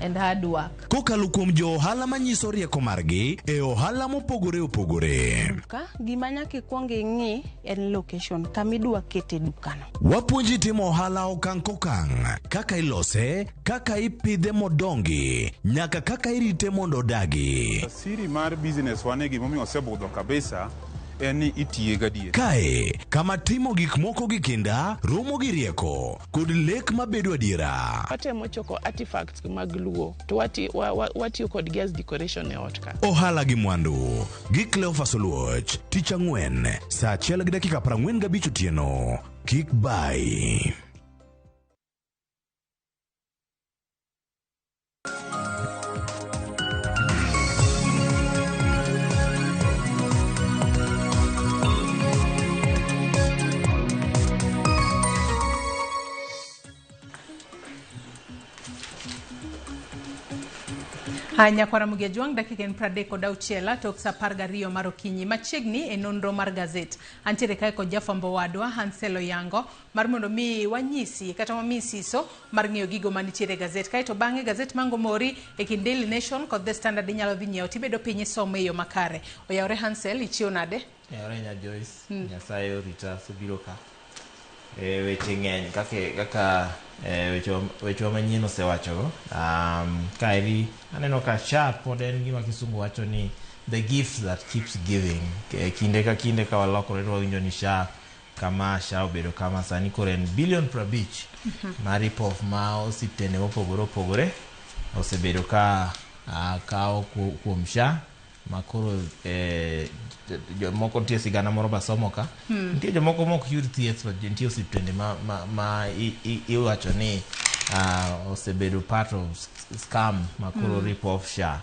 And hard work. Kokalo kuom jo ohala manyiso rieko margi e ohala mopogore opogore. Duka, gima nyaka ikwong ing'i en location kama idwa kete dukano. Wapuonji timo ohala okang' kokang', kaka ilose, kaka ipidhe modongi, nyaka kaka irite mondo odagi. Siri mar business wa ni gimomiyo osebudho kabisa en ni itiye gadier. Kae, kama timo gik moko gi kinda, romo gi rieko, kod lek mabedo adiera. Watemo choko artifacts mag Luo to watiyo kodgi as decoration e ot ka. Ohala gi mwandu gi Cleophas Oluoch, tich ang'wen, saa achiel gi dakika 45 otieno. Kik bai. Haya, nyakwara Mugia Jwang', dakika en 36 tok sa 12 mar okinyi. Machiegni e nonro mar gazet. Antiere kae kod jafwambo wadwa Hansel Oyango mar mondo mi wanyisi kata wamiyi siso mar ng'eyo gigo manitiere e gazet. Kaeto bang'e gazet mango mori e kind Daily Nation kod The Standard inyalo dhi nyiewo tibedo piny isomo e yo makare. Oyawore Hansel, ichiew nade? Oyawore nya Joyce, Nyasaye orita asebiro ka. Weche ng'eny kaka kaka wechewa manyien osewachogo. Kaeri aneno ka SHA pod en gima kisungu wacho ni the gift that keeps giving. Kinde ka kinde ka walokore to wawinjo ni SHA kama SHA obedo kama sani koro en bilion 50 mar rip-off ma osiptende mopogore opogore osebedo ka kawo kuom SHA makoro jomoko nitie sigana moro basomo ka. Nitie jomoko mok yud thieth to nitie osiptende ma iwacho ni osebedo part of scam makoro rip off SHA.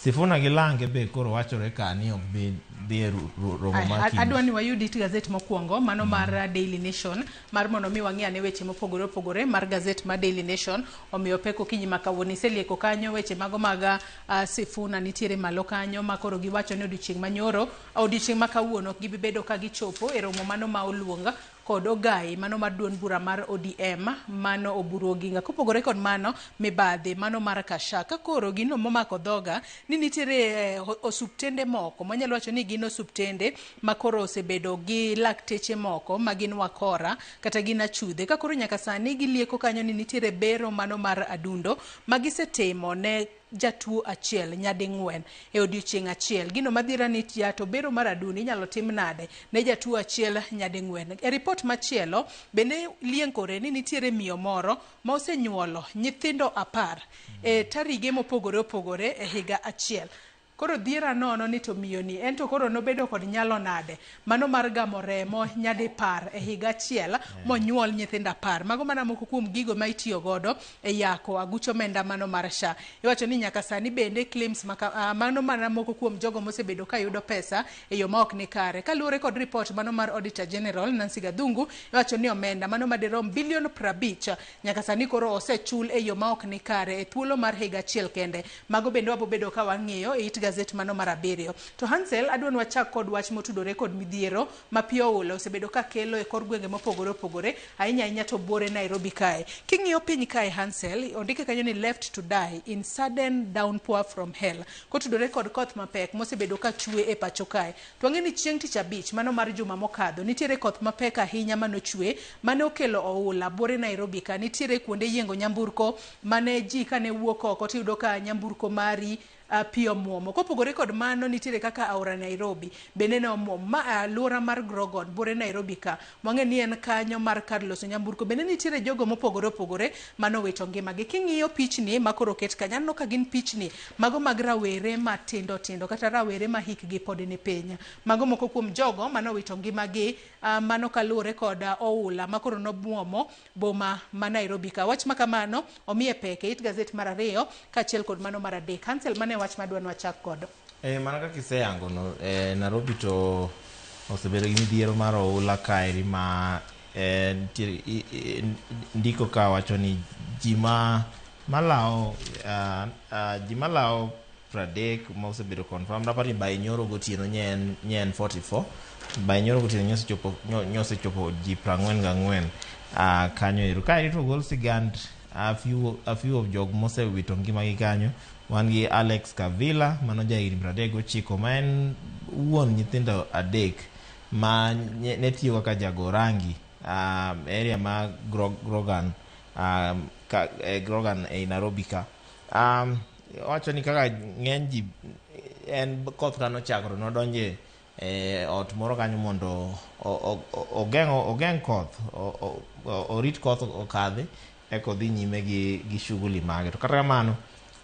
Sifuna gi Lange be koro wachore ka ni ok bi dhi e romo mar kiny. Adwa ni wayud it gazet mokwongo mano mar Daily Nation mar mondo mi wang'i ane weche mopogore opogore mar gazet mar Daily Nation. Omiyo pek okinyi ma kawuono iselieko kanyo weche mago mag Sifuna nitiere malo kanyo ma koro giwacho ni odiochieng' manyoro odiochieng' ma kawuono ok gibi bedo ka gichopo e romo mano ma oluong kod ogai mano mar duond bura mar ODM mano Oburu Oginga. Kopogore kod mano mibadhi mano mar Kasha ka koro gino momako dhoga ni nitiere osuptende moko manyalo wacho ni gin osuptende ma koro osebedo gi lakteche moko ma gin wakora kata gin achudhe ka koro nyaka sani gilieko kanyo ni nitiere bero mano mar adundo ma gisetimo ne jatuo achiel nyading'wen e odiochieng' achiel. Gino madhira ni ya to bero mar adundo inyalo tim nade ne jatuo achiel nyading'wen. E ripot machielo bende lienkore ni nitiere miyo moro ma osenyuolo nyithindo 10 e tarige mopogore opogore e higa achiel. Koro dhiera nono ni to miyo ni en to koro nobedo kod nyalo nade mano mar gamo remo nyadipar e higa achiel monyuol nyithindo 10. Mago mana moko kuom gigo ma itiyo godo e yako aguch omenda mano mar SHA. Iwacho ni nyaka sani bende claims mano mana moko kuom jogo mosebedo ka yudo pesa e yo ma ok ni kare. Kaluwore kod report mano mar Auditor General Nancy Gathungu, iwacho ni omenda mano madirom bilion 50 nyaka sani koro osechul e yo ma ok ni kare e thuolo mar higa achiel kende. Mago bende wabobedo ka wang'iyo e it gazet mano mar 7. To Hansel, adwa ni wachak kod wach motudore kod midhiero ma pi oula osebedo ka kelo e kor gwenge mopogore opogore, ahinya ahinya to buore Nairobi kae. King'iyo piny kae Hansel, ondike kanyo ni left to die in sudden downpour from hell. Kotudore kod koth mapek mosebedo ka chwe e pacho kae. To wang'e ni chieng' tich abich mano mar juma mokadho, nitiere koth mapek ahinya manochwe mane okelo oula buore Nairobi ka. Nitiere kuonde yiengo nyamburko mane ji kane wuok oko tiyudo ka nyamburko mari pi omuomo. Kopogore kod mano nitiere kaka aora Nairobi bende ne omuom ma alwora mar Grogon buore Nairobi ka. Wang'e ni en kanyo mar kar loso nyamburko bende nitiere jogo mopogore opogore manowito ngimagi. King'iyo pichni ma koro oket kanyo, aneno ka gin pichni mago mag rawere matindo tindo kata rawere ma hikgi pod ni piny. Mago moko kuom jogo manowito ngimagi mano kaluwore kod oula ma koro nomuomo boma ma Nairobi ka. Wach ma kamano omiye pek e it gazet mar 2 kaachiel kod mano mar 3. Hansel, mane wach madwa ni wachak godo? Mana kaka iseyango no, Nairobi to osebedo gi midhiero mar oula kaeri ma ndiko ka wacho ni ji malawo 30 ma osebedo confirmed. Aparo ni by nyoro gotieno nye en 44, by nyoro gotieno nyosechopo ji 44 kanyo ero. Kaeri to ogol sigand A few of jog mosewito ngimagi kanyo, wan gi Alex Kavila, mano jahigni 39, ma en wuon nyithindo 3 ma ne tiyo kaka jago rangi area ma Grogan, Grogan ei Nairobi ka. Owacho ni kaka ng'eny ji en koth kanochako to nodonje e ot moro kanyo mondo ogeng' koth, orit koth okadhi eka odhi nyime gi shughuli mage. To kata kamano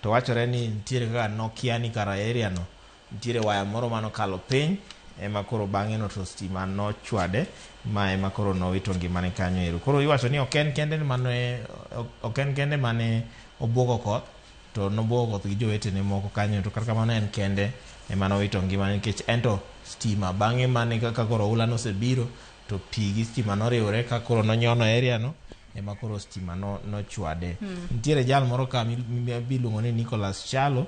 to wachore ni nitiere kaka nokia ni kara area no nitiere waya moro manokalo piny, ema koro bang'e no to stima nochwade ma ema koro nowito ngimane kanyo ero. Koro iwacho ni ok en kende mane obuogo koth, to nobuogo koth gi jowetene moko kanyo, to kata kamano en kende ema nowito ngimane, nikech ento stima bang'e mane kaka koro oula nosebiro to pi gi stima noriwore ka koro nonyono area no ema koro stima no nochwade. Nitiere jal moro ka miluongo ni Nicholas Chalo,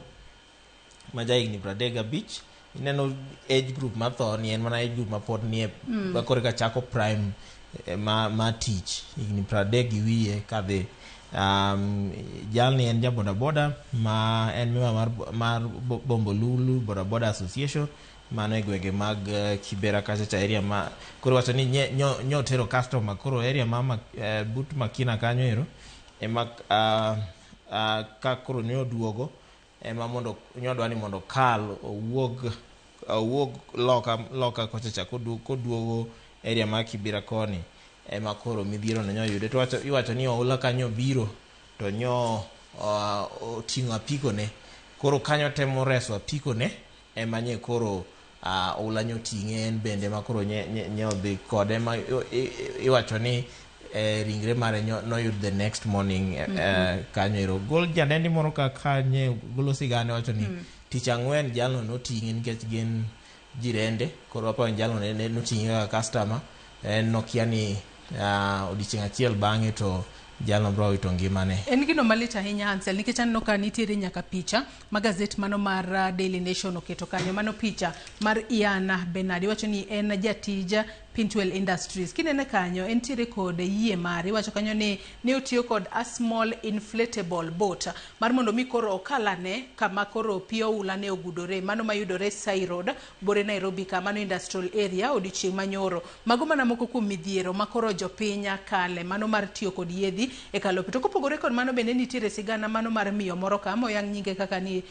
ma jahigni 35. Ineno age group matho ni en mana age group mapod nie ma koro eka chako prime ma tich, higni 30 gi wiye kadhi. Jalni en ja bodaboda ma en member mar Bombolulu Bodaboda Association, mano e gwenge mag Kibera kacha cha, area ma koro wacho ni nyotero customer koro area ma but Makina kanyo ero ema ka koro ne oduogo ema mondo nyodwa ni mondo okal owuog loka kocha cha koduogo area mar Kibera koni ema koro midhiero no nyoyude. To iwacho ni oula kanyo biro to nyo oting'o apiko ne, koro kanyo temo reso apiko ne ema nye koro oula nyoting'e en bende ma koro nye odhi kode ma iwacho ni ringre mare noyud the next morning. Kanyo ero gol jadendi moro ka nye golo sigane wacho ni tich ang'wen jalno noting'e nikech gin jirende, koro aparo ni jalno ne noting'e kaka customer, en nokia ni odiochieng' achiel bang'e to jalno bro wito ngimane. En gino malit ahinya, Hansel, nikech aneno ka nitiere nyaka picha ma gazet mano mar Daily Nation oketo kanyo. Mano picha mar Ian Bernard. Iwacho ni en jatij Pintwell Industries. Kinene kanyo, entiere kod yie mare. Iwacho kanyo ni ne otiyo kod a small inflatable boat mar mondo mi koro okalane kama koro pi oula ne ogudore. Mano mayudore Sai Road, bore Nairobi ka, mano industrial area, odiochieng' manyoro. Mago mana moko kuom midhiero ma koro jopiny kale, mano mar tiyo kod yiedhi e kalo pi. To kopogore kod mano, bende nitiere sigana mano mar miyo moro ka moyang nyinge kaka ni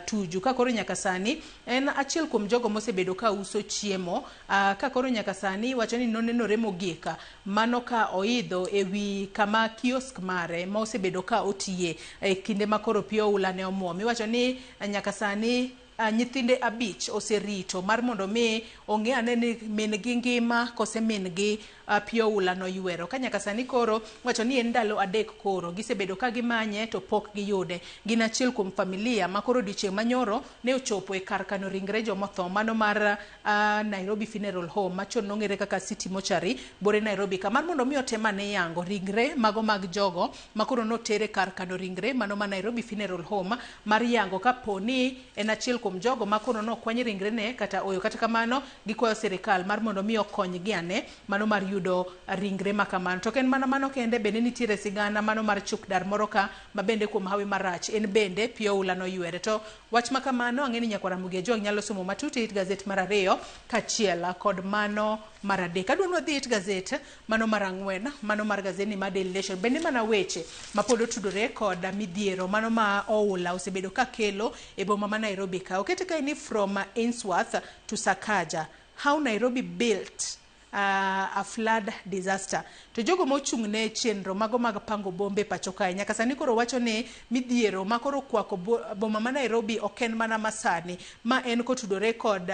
Tuju, ka koro nyaka sani en achiel kuom jogo mosebedo ka uso chiemo, ka koro nyaka sani wacho ni nonenore mogik mano ka oidho ewi kama kiosk mare ma osebedo ka otiye e kinde ma koro pi oula ne omuom. Iwacho ni nyaka sani nyithinde 5 oserito mar mondo mi ong'e ane ni min gi ngima kose min gi pi oula noywero. Ka nyaka sani koro wacho ni en ndalo 3 koro gisebedo ka gimanye to pok giyude. Gin achiel kuom familia ma koro odiochieng' manyoro ne ochopo e kar kano ringre jomotho mano mar Nairobi Funeral Home, machon nong'ere kaka City Mortuary, bore Nairobi ka, mar mondo mi otem ane yango ringre mago mag jogo ma koro notere kar kano ringre mano ma Nairobi Funeral Home, mar yango kapo ni en achiel kuom jogo ma koro nokwany ringre ne kata oyo. Kata kamano gikwayo sirikal mar mondo mi okonygi ane mano mar yudo ringre ma kamano. To ok en mana mano kende, bende nitiere sigana mano mar chukdar moro ka ma bende kuom hawi marach en bende pi oula noywere. To wach ma kamano ang'e ni nyakwar Ramogi Ajwang' nyalo somo matut e it gazet mar 2 kaachiel kod mano mar 3. Adwa ni wadhi it gazet mano mar 4, mano mar gazetni mar Daily Nation, bende mana weche ma pod otudore kod midhiero mano ma oula osebedo ka kelo e boma ma Nairobi ka. Okete kae ni "From Ainsworth to Sakaja, how Nairobi built a flood disaster". To jogo mochung' ne chenro mago mag pango bombe pacho kae nyaka sani koro wacho ni midhiero ma koro kwako boma ma Nairobi ok en mana masani, ma en kotudore kod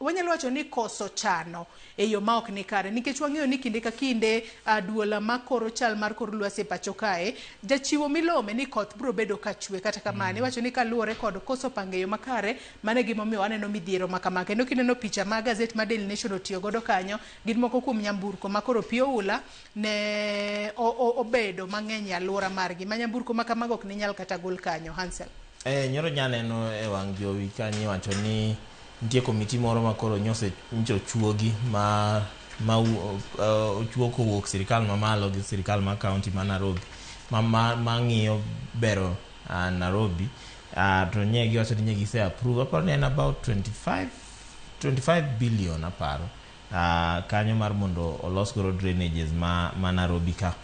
wanyalo wacho ni koso chano e yo ma ok ni kare, nikech wang'eyo ni kinde ka kinde duol makoro chal mar kor lwasi e pacho kae jachiwo milome ni koth biro bedo ka chwe. Kata kamano iwacho ni kaluwore kod koso pango e yo makare, mano e gimomiyo waneno midhiero ma kama. Kendo kineno picha ma gazet ma Daily Nation otiyo godo kanyo, gin moko kuom nyamburko ma koro pi oula ne obedo mang'eny e alwora margi, ma nyamburko ma kamago ok ne nyal kata gol kanyo, Hansel. Nyoro nyaneno e wang' jowi kanyo iwacho ni nitie komiti moro ma koro nyocha ochuogi ma ochuo kowuok sirikal mamalo gi sirikal ma kaunti ma Nairobi. ma ng'iyo bero Nairobi, to nye giwacho ni nye gise approve, aparo ni en about 25 billion, aparo, kanyo mar mondo olos godo drainages ma Nairobi ka.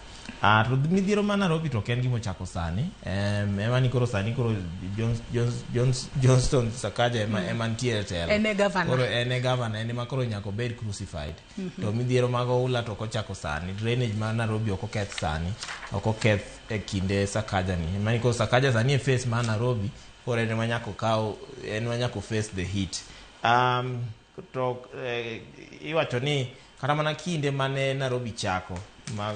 To midhiero ma Nairobi to ok en gima ochako sani, ema ni koro sani koro Johnston Sakaja ema nitiere e telo. En e governor. Koro en e governor, en ema koro nyaka obed crucified. To midhiero mag oula to ok ochako sani. Drainage ma Nairobi ok oketh sani, ok oketh e kinde Sakaja ni. Ema ni koro Sakaja sani e face mar Nairobi, koro en ema nyaka okaw, en ema nyaka face the heat. To iwacho ni kata mana kinde mane Nairobi chako ma,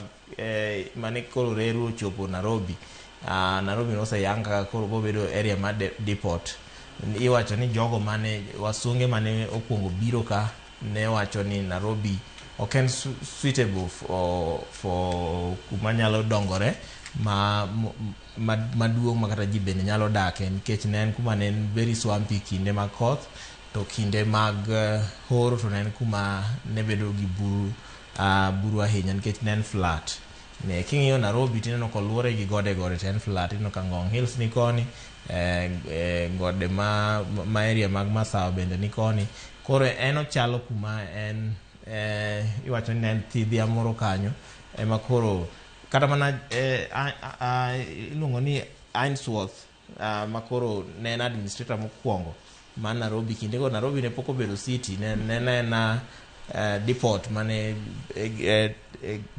mane koro reru ochopo Nairobi, Nairobi noseyang kaka koro bobedo area mar depot. Iwacho ni jogo mane wasunge mane okuongo biro ka ne wacho ni Nairobi ok en suitable for kuma nyalo dongore maduong' ma kata ji bende nyalo dake, nikech ne en kuma ne en very swampy kinde mag koth, to kinde mag horo to ne en kuma ne bedo gi buru ahinya nikech ne en flat. Ne king'iyo Nairobi tineno koluore gi gode gode, to en flat. Ineno ka Ngong Hills ni koni, gode ma area mag Masawa bende ni koni. Koro en ochalo kuma en, iwacho ni ne en thidhia moro kanyo ema koro kata mana iluongo ni Ainsworth, ma koro ne en administrator mokwongo mar Nairobi. Kindego Nairobi ne pok obedo city, ne en aena depot mane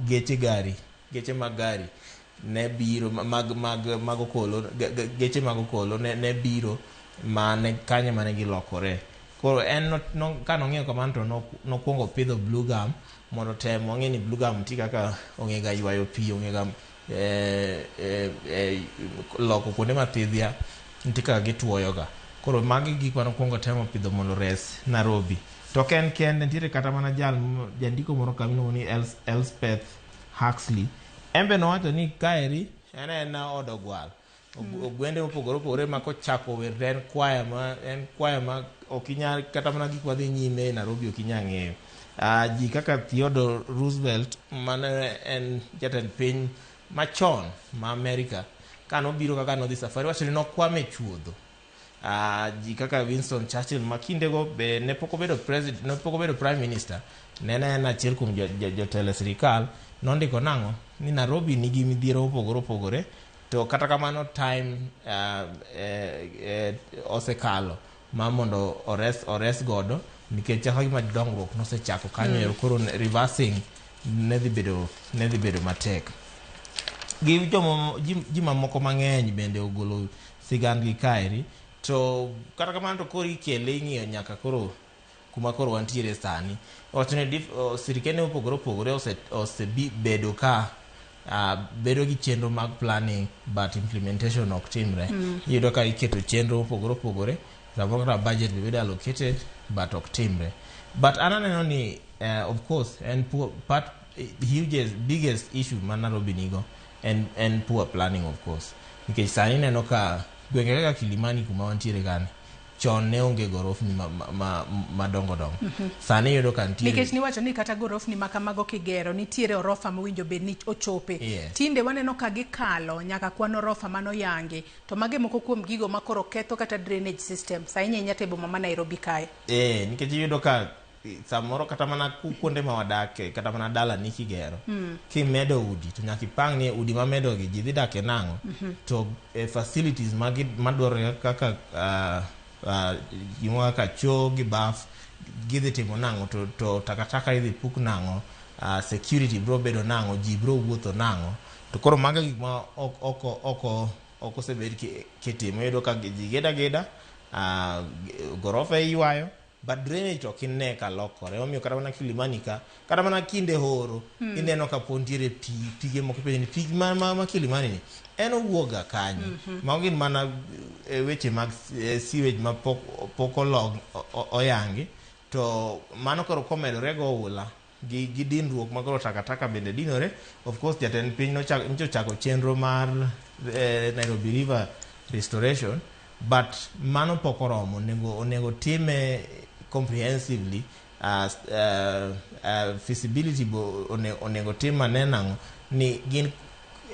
geche gari, geche mag gari ne biro mag okolo, geche mag okolo ne biro mane kanyo mane gilokore. Koro en no, ka nong'iyo kamano to nokwongo pidho blue gum mondo tem wang'e ni blue gum nitie kaka ong'e ga ywayo pi, ong'e ga loko kuonde mathidhia, nitie kaka gituoyo ga. Koro magi gik manokwongo temo pidho mondo res Nairobi. To ok en kende, nitiere kata mana jal jandiko moro ka miluongo ni Elspeth Huxley, en be nowacho ni kaeri en aena od ogwal. Ogwende mopogore opogore ma kochako wer to en kwaya ma en kwaya ma ok inyal kata mana gik madhi nyime e Nairobi ok inyal ng'eyo. Ji kaka Theodore Roosevelt, mane en jatend piny machon ma Amerika, kanobiro kaka nodhi safari, wacho ni nokwame chuodho. Ji kaka Winston Churchill, ma kindego be ne pok obedo president, ne pok obedo prime minister, ne en achiel kuom jotelo e sirikal, nondiko nang'o ni Nairobi nigi midhiero mopogore opogore, to kata kamano time osekalo ma mondo ores godo, nikech chaka gima dongruok nosechako kanyo ero, koro reversing ne dhi bedo matek. Gi ji mamoko mang'eny bende ogolo sigandgi kaeri. To kata kamano to koro ikele ing'iyo nyaka koro kuma koro wantiere sani. Wacho ni sirikende mopogore opogore osebedo ka bedo gi chenro mag planning, but implementation ok timre. Iyudo ka iketo chenro mopogore opogore, samoro kata budget be bedo allocated, but ok timre. But an aneno ni of course en poor, part hugest biggest issue ma Nairobi nigo en poor planning, of course, nikech sani ineno ka gwenge kaka Kilimani kuma wantiere kani chon ne onge gorofni madongo dongo. Sani iyudo ka nitie. Nikech niwacho ni kata gorofni ma kamago kigero, nitiere orofa mowinjo bed ni ochope. Tinde waneno ka gikalo nyaka kwan orofa manoyangi, to mage moko kuom gigo ma koro ketho kata drainage system sa ahinya ahinya to e boma ma Nairobi kae. Nikech iyudo ka samoro kata mana kuonde ma wadake, kata mana dalani kigero, kimedo udi to nyaka ipang ni udi mamedogi ji dhi dake nang'o, to facilities madwarore kaka gimoro kaka choo gi baf gidhi timo nang'o, to takataka idhi puk nang'o, security bro bedo nang'o, ji bro wuotho nang'o. To koro mago gik ma ok osebed kitimo. Iyudo ka ji gedo ageda, gorofa iywayo, but drainage to ok ine ka lokore. Omiyo kata mana Kilimani ka, kata mana kinde horo, ineno ka pod nitiere pi, pige moko. Ipenjo ni pi ma Kilimani ni en owuok ga kanye? Mago gin mana weche mag sewage ma pok olog oyangi. To mano koro komedore go oula gi dinruok ma koro takataka bende dinore. Of course jatend piny nyocha ochako chenro mar Nairobi River restoration, but mano pok oromo. Onego time comprehensively. Feasibility bo onego tim mane nang'o ni gin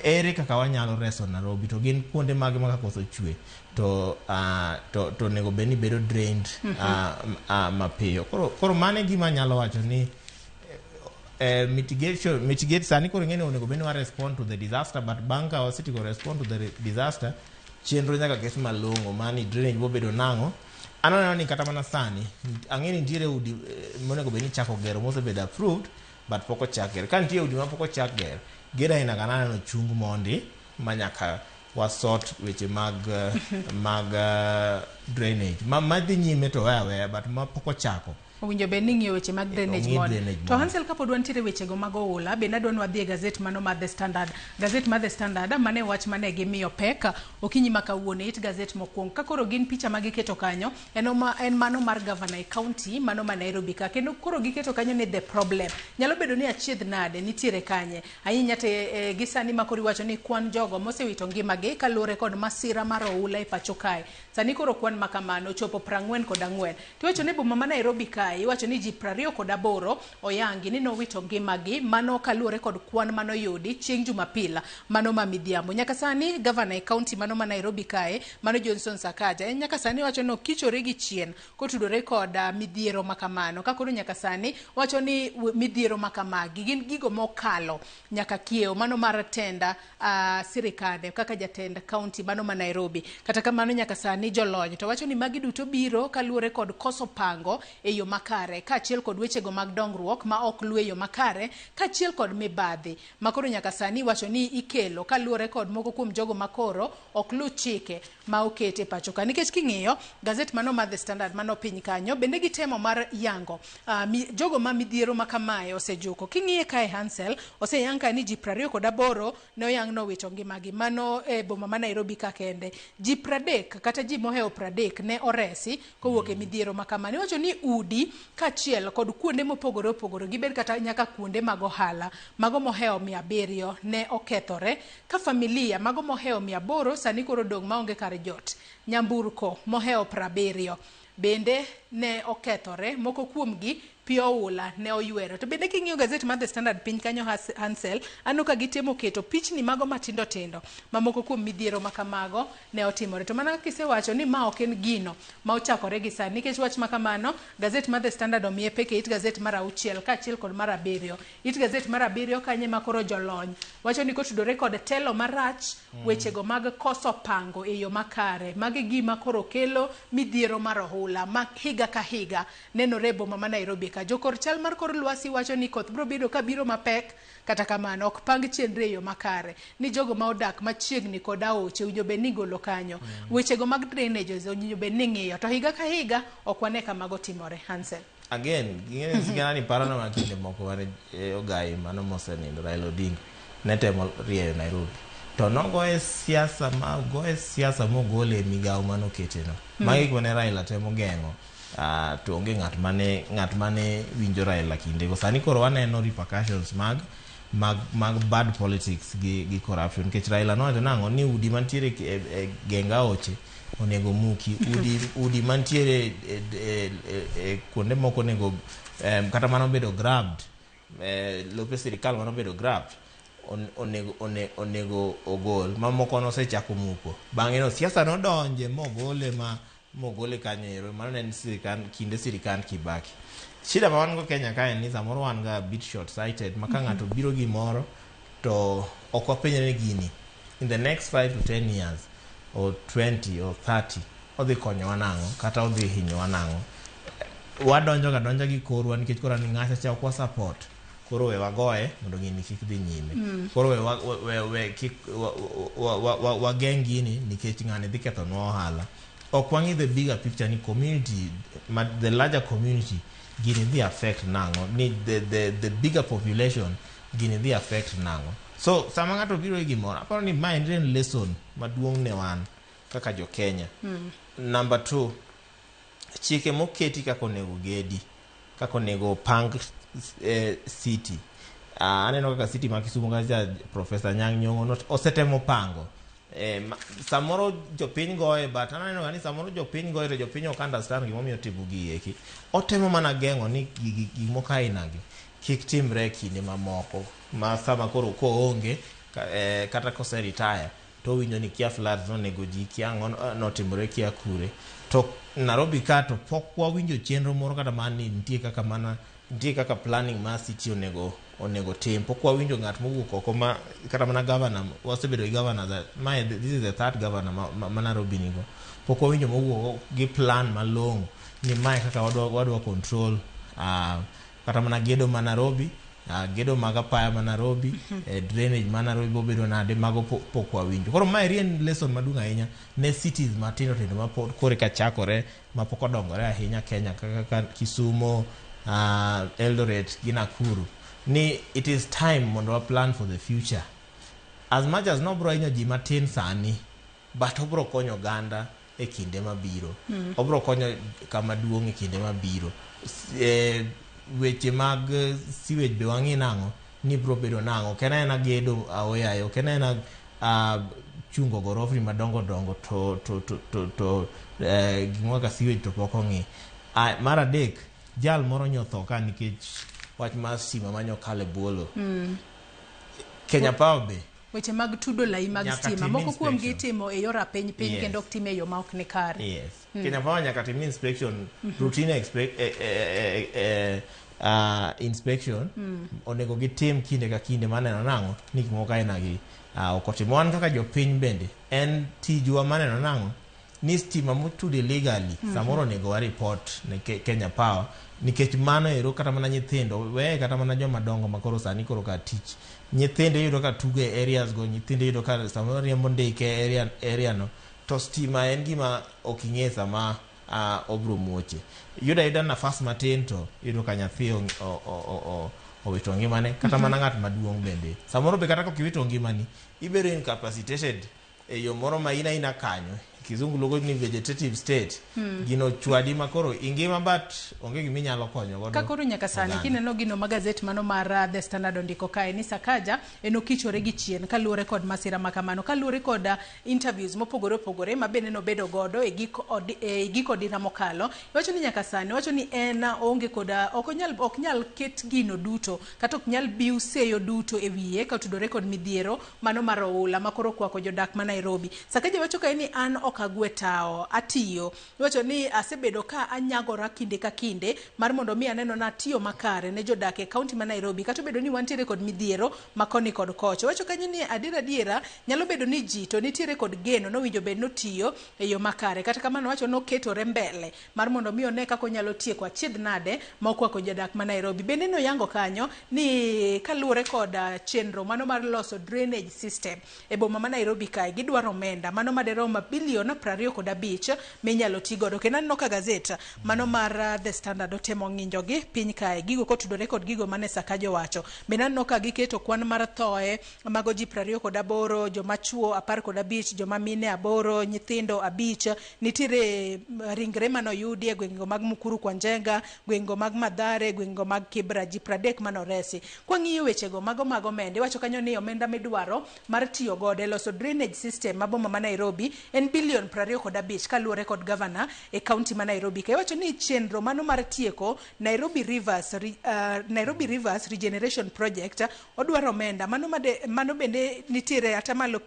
Ere kaka wanyalo reso Nairobi to gin kuonde mage ma ka koth ochwe to to onego bed ni bedo drained mapiyo. Koro mano e gima anyalo wacho ni mitigation mitigate sani koro ing'eni onego bed ni wa respond to the disaster, but bang' ka wasetieko respond to the disaster, chenro nyaka ket malong'o mani drainage bobedo nang'o. An aneno ni kata mana sani ang'e ni nitiere udi monego bed ni ichako gero mosebedo approved but pok ochak ger. Ka nitie udi ma pok ochak ger, gedo aina ga naneno chung mondi ma nyaka wasort weche mag drainage ma dhi nyime to weya aweya, but ma pok ochako owinjo bed ni ing'iyo weche mag drainage ong'i mondi. Drainage To mondi. Hansel, kapod wantiere wechego mag oula, bende adwa ni wadhi e gazet mano mar The Standard. Gazet mar The Standard mane wach mane gimiyo pek okinyi ma kawuono e it gazet mokwongo. Ka koro gin picha ma giketo kanyo, en mano mar governor e county mano ma Nairobi ka. Kendo koro giketo kanyo ni the problem. Nyalo bedo ni achiedh nade nitiere kanye. Ahinya te gi sani ma koro iwacho ni kwan jogo mosewito ngimagi kaluwore kod masira mar oula e pacho kae. Sani koro kwan ma kamano ochopo 44. Tiwacho ni boma ma Nairobi kae iwacho ni ji 28 oyangi ni nowito ngimagi, mano kaluwore kod kwan manoyudi chieng' Jumapil mano ma midhiambo. Nyaka sani gavana e county mano ma Nairobi kae mano Johnson Sakaja en nyaka sani wacho ni okichore gi chien kotudore kod midhiero ma kamano. Ka koro nyaka sani wacho ni midhiero ma kamagi gin gigo mokalo nyaka kiewo mano mar tenda sirikande kaka jatend county mano ma Nairobi. Kata kamano nyaka sani jolony to wacho ni magi duto biro kaluwore kod koso pango e yo makare kaachiel kod wechego mag dongruok ma ok luw e yo makare kaachiel kod mibadhi ma koro nyaka sani iwacho ni ikelo kaluwore kod moko kuom jogo makoro ok luw chike ma oket e pacho ka. Nikech king'iyo gazet mano mar The Standard mano piny kanyo bende gitemo mar yango jogo ma midhiero ma kamae osejuko. King'iye kae Hansel, oseyang ka ni ji 28 ne oyang nowito ngimagi mano e boma ma Nairobi ka kende. Ji 30 kata ji mohewo 30 ne oresi kowuok e midhiero ma kamano. Iwacho ni udi kaachiel kod kuonde mopogore opogore gibed kata nyaka kuonde mag ohala mago mohewo 700 ne okethore ka familia mago mohewo 800 sani koro odong' maonge kar jot. Nyamburko mohewo 70 bende ne okethore, moko kuomgi pi oula ne oywero. To bende king'iyo gazet mar The Standard piny kanyo Hansel, aneno ka gitemo keto pichni mago matindo tindo ma moko kuom midhiero ma kamago ne otimore. To mana kaka isewacho ni ma ok en gino ma ochakore gi sani, nikech wach ma kamano gazet mar The Standard omiye pek e it gazet mar 6 kaachiel kod mar 7. It gazet mar 7 kanye ma koro jolony wacho ni kotudore kod telo marach, wechego mag koso pango e yo makare, magi gima koro kelo midhiero mar oula ma higa ka higa nenore e boma ma Nairobi ka. Jokor chal mar kor lwasi wacho ni koth biro bedo ka biro mapek, kata kamano ok pang chenro e yo makare ni jogo ma odak machiegni kod aoche owinjo bed ni igolo kanyo. Wechego mag drainages owinjo bed ni ing'iyo, to higa ka higa ok wane ka mago timore. Hansel. Again, ging'e sigana ni parona mana kinde moko mane ogai mano mosenindo Raila Odinga ne temo rieyo Nairobi. To nogoye siasa ma ogoye siasa mogole e migawo manoketeno. Magi gik mane Raila temo geng'o. To onge ng'at mane winjo Raila kindego. Sani koro waneno repercussions mag bad politics gi corruption nikech Raila nowacho nang'o ni udi mantiere e geng aoche onego muki, udi mantiere e kuonde moko onego kata mano bedo grabbed, lope sirikal mano bedo grabbed onego ogol mamoko nosechako muko. Bang'e no siasa nodonje mogole ma mogole kanyo ero. Mano ne en sirikal kinde sirikand Kibaki. Shida ma wan go Kenya ka en ni samoro wan ga bit short sighted ma ka ng'ato biro gimoro to ok wapenjre ni gini in the next 5 to 10 years or 20 or 30 odhi konyowa nang'o kata odhi hinyowa nang'o. Wadonjo ga donja gi korwa nikech koro ni ng'acha cha ok wa support, koro we wagoye mondo gini kik dhi nyime. Koro we kik wageng' gini nikech ng'ani dhi kethonwa ohala. Ok wang'i the bigger picture ni community ma, the larger community gini dhi affect nang'o, ni the bigger population gini dhi affect nang'o. So sama ng'ato biro gi gimoro, aparo ni ma en lesson maduong' ne wan kaka jo Kenya. Number two, chike moketi kaka onego gedi, kaka onego opang city. Aneno kaka city ma Kisumu kacha Professor Anyang' Nyong'o osetemo pango. Samoro jopiny goye, but aneno ga ni samoro jopiny goye to jopiny ok understand gimomiyo otimo gigi eki. Otemo mana geng'o ni gik moko aina gi kik timre e kinde mamoko ma sama koro koonge Kata kose retire to owinjo ni kia floods nonego ji, kia ang'o notimore, kia kure. To Nairobi ka to pok wawinjo chenro moro kata mana ni nitie kaka mana nitie kaka planning mar city onego tim. Pok wawinjo ng'at mowuok oko ma kata mana governor. Wasebedo gi governors, mae this is the third governor ma Nairobi nigo. Pok wawinjo mowuok gi plan malong'o ni mae kaka wadwa control kata mana gedo ma Nairobi, gedo mag apaya ma Nairobi, drainage ma Nairobi bobedo nade. Mago pok wawinjo. Koro mae en lesson maduong' ahinya ne cities matindo tindo ma pod koro eka chakore, ma pok odongore ahinya Kenya kaka Kisumo, Eldoret gi Nakuru, ni it is time mondo wa plan for the future. As much as nobro hinyo ji matin sani, but obro konyo oganda e kinde mabiro. Obro konyo kama duong' e kinde mabiro. Weche mag sewage be wang'i nang'o ni bro bedo nang'o. Ok en aena gedo aoyaye, ok en aena chungo gorofni madongo dongo to gimoro kaka sewage to pok ong'i. Mar adek, jal moro nyotho ka nikech wach mar stima manyokalo e bwo lowo. Kenya Power be weche mag tudo lai mag nyaka stima tim moko kuom gi inspection. itimo e yor apiny piny kendo ok tim e yo ma ok ni kare. Kenya Power nyaka tim inspection, routine inspection onego gitim kinde ka kinde maneno nang'o ni gik moko aina gi ok otim. Wan kaka jopiny bende en tijwa maneno nang'o ni stima motud illegally samoro onego wa report ne Kenya Power, nikech mano ero kata mana nyithindo weye, kata mana joma dongo ma koro sani koro ka tich, nyithindo iyudo ka tugo e areas go, nyithindo iyudo ka samoro riembo ndike e area no, to stima en gima ok ing'e sama obro muoche. Yudo ayuda nafas matin to iyudo ka nyathi owito ngimane, kata mana ng'at maduong' bende samoro be. Kata kok iwito ngimani, ibedo incapacitated e yo moro ma in aina kanyo, kizungu luongo ni vegetative state. Gino chwadi ma koro ingima but onge gima inyalo konyo godo Ka koro nyaka sani oganda. Kineno gino ma gazet mano mar The Standard ondiko kae ni Sakaja en okichore gi chien kaluwore kod masira ma kamano, kaluwore kod interviews mopogore opogore ma bende nobedo godo e gik odira mokalo. Iwacho ni nyaka sani wacho ni en oonge kod ok nyal ket gino duto kata ok nyal biw seyo duto e wiye ka otudore kod midhiero mano mar oula ma koro okwako jodak ma Nairobi. Sakaja wacho kae ni an ok agwe tawo, atiyo. Iwacho ni asebedo ka anyagora kinde ka kinde mar mondo mi aneno natiyo makare ne jodak e kaunti ma Nairobi, kata obedo ni wantiere kod midhiero ma koni kod kocha. Wacho kanyo ni adiera adiera nyalo bedo ni ji to nitiere kod geno nowinjo bed notiyo e yo makare. Kata kamano wacho noketore mbele mar mondo mi one kaka onyalo tieko achiedh nade ma okwako jodak ma Nairobi. Bende noyango kanyo ni kaluwore kod chenro mano mar loso drainage system e boma ma Nairobi kae, gidwaro omenda mano maderom bilion 25 minyalo ti godo. Kendo aneno ka gazet mano mar The Standard otemo ng'injogi piny kae gigo kotudore kod gigo mane Sakaja owacho. Bende aneno ka giketo kwan mar thoe mago ji 28, joma chuo 15, joma mine 8, nyithindo 5. Nitiere ringre manoyudi e gwengego mag Mukuru kwa Njenga, gwengego mag Mathare, gwengego mag Kibra, ji 30 manoresi. Kwang'iyo wechego mago mag omenda, iwacho kanyo ni omenda midwaro mar tiyo godo e loso drainage system ma boma ma Nairobi en bilion 25 kaluwore kod gavana e kaunti ma Nairobi. Ka iwacho ni chenro mano mar tieko Nairobi Rivers Regeneration Project odwaro omenda mano, mano bende nitiere atamalo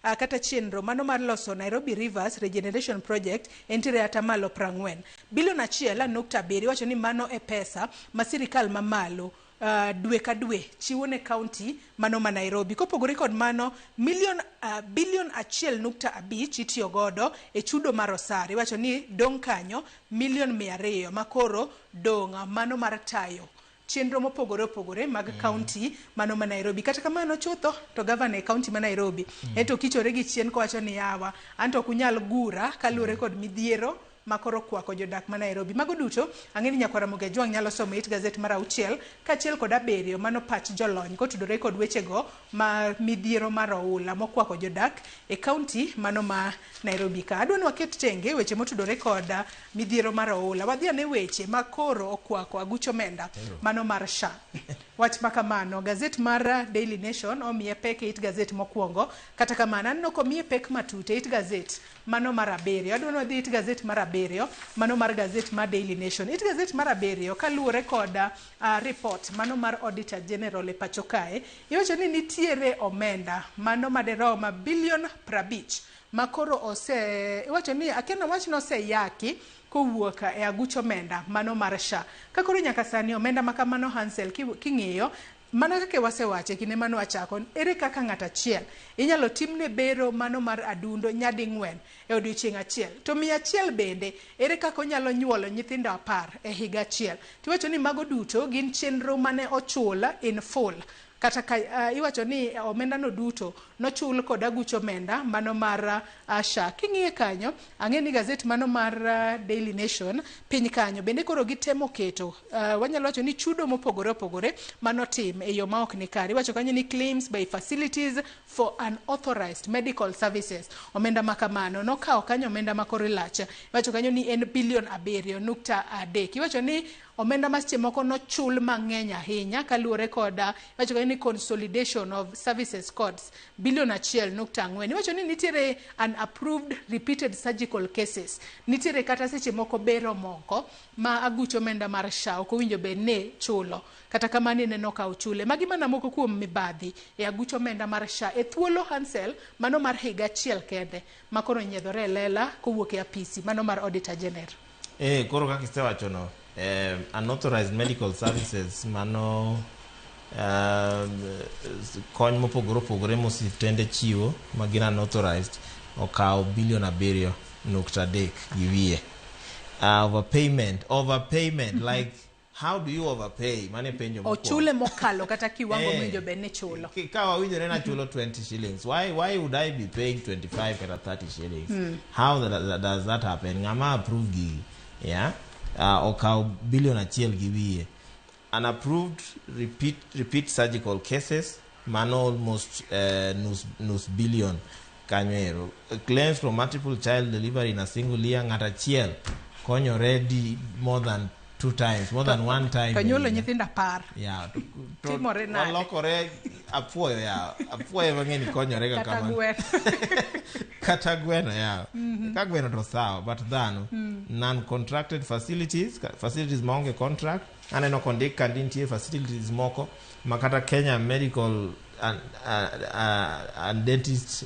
kata chenro mano mar loso Nairobi Rivers Regeneration Project entiere atamalo 40 bilion 1.7. Iwacho ni mano e pesa ma sirikal mamalo dwe ka dwe chiwo ne kaunti mano ma Nairobi. Kopogore kod mano, milion bilion 1.5 itiyo godo e chudo mar osara. Iwacho ni dong' kanyo milion 200 makoro dong' mano mar tayo chenro mopogore opogore mag kaunti mano ma Nairobi. Kata kamano chutho to gavana e kaunti ma Nairobi ento kichore gi chien kowacho ni yawa anto ok unyal gura kaluwore kod midhiero makoro kwako jodak ma Nairobi. Mago duto ang'e ni nyakwara Ramogi Ajwang' nyalo somo it gazet mar 6 kaachiel kod 7, mano pach jolony kotudore kod wechego ma midhiero mar oula mokwako jodak e kaunti mano ma Nairobi ka. Adwa ni waket tenge weche motudore kod midhiero mar oula. Wadhi ane weche ma koro okwako aguch omenda mano mar SHA. Wach ma kamano, gazet mar Daily Nation omiye pek e it gazet mokwongo. Kata kamano, aneno komiye pek matut e it gazet mano mar abiriyo. Adwa ni wadhi it gazet mar abiriyo, mano mar gazet mar Daily Nation. It gazet mar abiriyo, kaluwore kod report mano mar Auditor General e pacho kae, iwacho ni nitiere omenda mano maderom bilion 50 ma koro ose, iwacho ni akia ni wach noseyaki kowuok e aguch omenda mano mar SHA. Ka koro nyaka sani omenda ma kamano Hansel king'iyo mana kaka wasewacho e kinde mane wachako, ere kaka ng'ato achiel inyalo timne bero mano mar adundo nyading'wen e odiochieng' achiel, to 100 bende ere kaka onyalo nyuolo nyithindo 10 e higa achiel. Tiwacho ni mago duto gin chenro mane ochul in full. Kata ka iwacho ni omenda no duto nochul kod aguch omenda mano mar SHA. King'iye kanyo, ang'e ni gazet mano mar Daily Nation piny kanyo bende koro gitemo keto wanyalo wacho ni chudo mopogore opogore manotim e yo ma ok ni kare. Iwacho kanyo ni claims by facilities for unauthorized medical services. Omenda ma kamano nokawo kanyo omenda ma kore lach. Iwacho kanyo ni en bilion 7.3. Iwacho ni omenda ma seche moko nochul mang'eny ahinya kaluwore kod iwacho kanyo ni consolidation of services codes bilion 1.4. Iwacho ni nitiere unapproved repeated surgical cases. Nitiere kata seche moko bero moko ma aguch omenda mar SHA ok owinjo bed ni chulo. Kata kamano ineno ka ochule. Magi mana moko kuom mibadhi e aguch omenda mar SHA e thuolo Hansel mano mar higa achiel kende ma koro nyiedhore e lela kowuok e apisi mano mar Auditor General. Koro kaka isewacho no, unauthorized medical services mano kony mopogore opogore mosiptende chiwo ma gin unauthorized okawo bilion 7.3 gi wiye. Overpayment, like how do you overpay? Mane penjo mokwongo. Ochule mokalo kata kiwango mowinjo bed ni chulo. Ka wawinjore nachulo 20 shillings, why would I be paying 25 kata 30 shillings? How does that happen? Ng'ama approve gigi? Yeah? Okawo bilion 1 gi wiye. Unapproved repeat surgical cases mano almost nus billion kanyo ero. Claims from multiple child delivery in a single year, ng'at achiel konyore di more than 2 times, more than 1 time. To nyuolo nyithindo 10. Yeah, to Timore nade? Walokore apuoyo ya. Apuoyo mang'eny konyore ga Kata kamano. gweno. Kata gweno ya. Ka gweno to sawa, but dhano non-contracted facilities, facilities maonge contract. Aneno kondik ka nitie facilities moko ma kata Kenya Medical and Dentist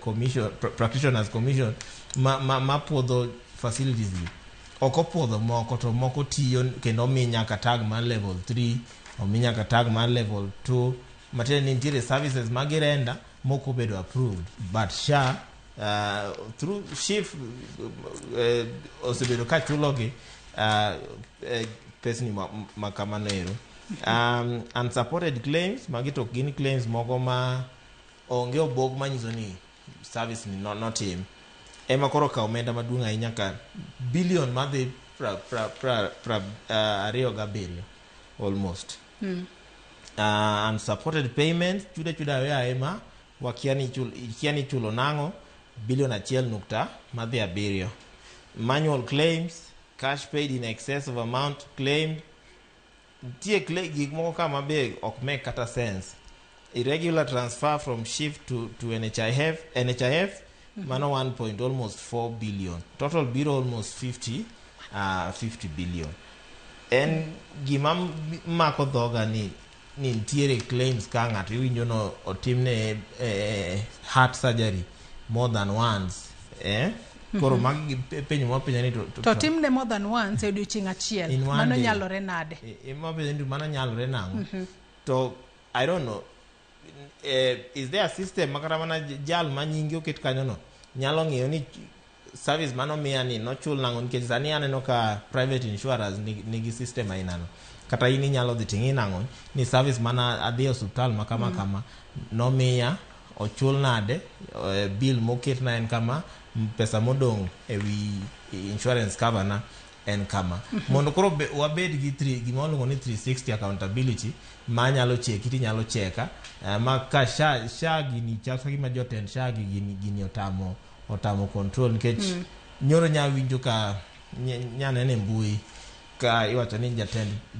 Commission, Practitioners Commission ma puodho facilities gi. Ok opuodho moko to moko tiyo kendo omi nyaka tag mar level 3, omi nyaka tag mar level 2. Matiende ni nitiere services ma girenda mok obedo approved, but SHA through SHIF osebedo ka chulogi pesni ma kamano ero. Unsupported claims, magi to gin claims moko ma onge obok manyiso ni service ni notim. Ema koro kawo omenda maduong' ahinya ka bilion madhi 27 almost. Unsupported payments, chudo chudo aweya ema wakia ni ikia ni chulo nang'o, bilion 1.7. Manual claims, cash paid in excess of amount claimed. Nitie gik moko ka ma be ok make kata sense. Irregular transfer from SHIF to NHIF, NHIF mano 1 point almost 4 billion. Total biro almost 50 billion. En gima mako dhoga ni nitiere claims ka ng'ato iwinjo no otimne heart surgery more than once. Koro magi penjo mwapenjo ni to timne more than once e odiochieng' achiel. In one Mano day. nyalore nade? Mwapenjo ni mano nyalore nang'o? To I don't know. Is there a system ma kata mana jal ma nyinge oket kanyo no nyalo ng'iyo ni service mano miya ni nochul nang'o? Nikech sani aneno ka private insurers nigi system aina no. Kata in inyalo dhi ting'i nang'o ni service mana adhi e osiptal ma kama kama nomiya ochul nade, bill moketna en kama, pesa modong' e wi insurance cover na en kama. Mondo koro wabed gi gima waluongo ni 360 accountability ma nyalo cheki tinyalo cheka, ma ka SHA gini chal ka gima jotend SHA gi gini otamo control nikech nyoro nya winjo ka nya nene mbui ka iwacho ni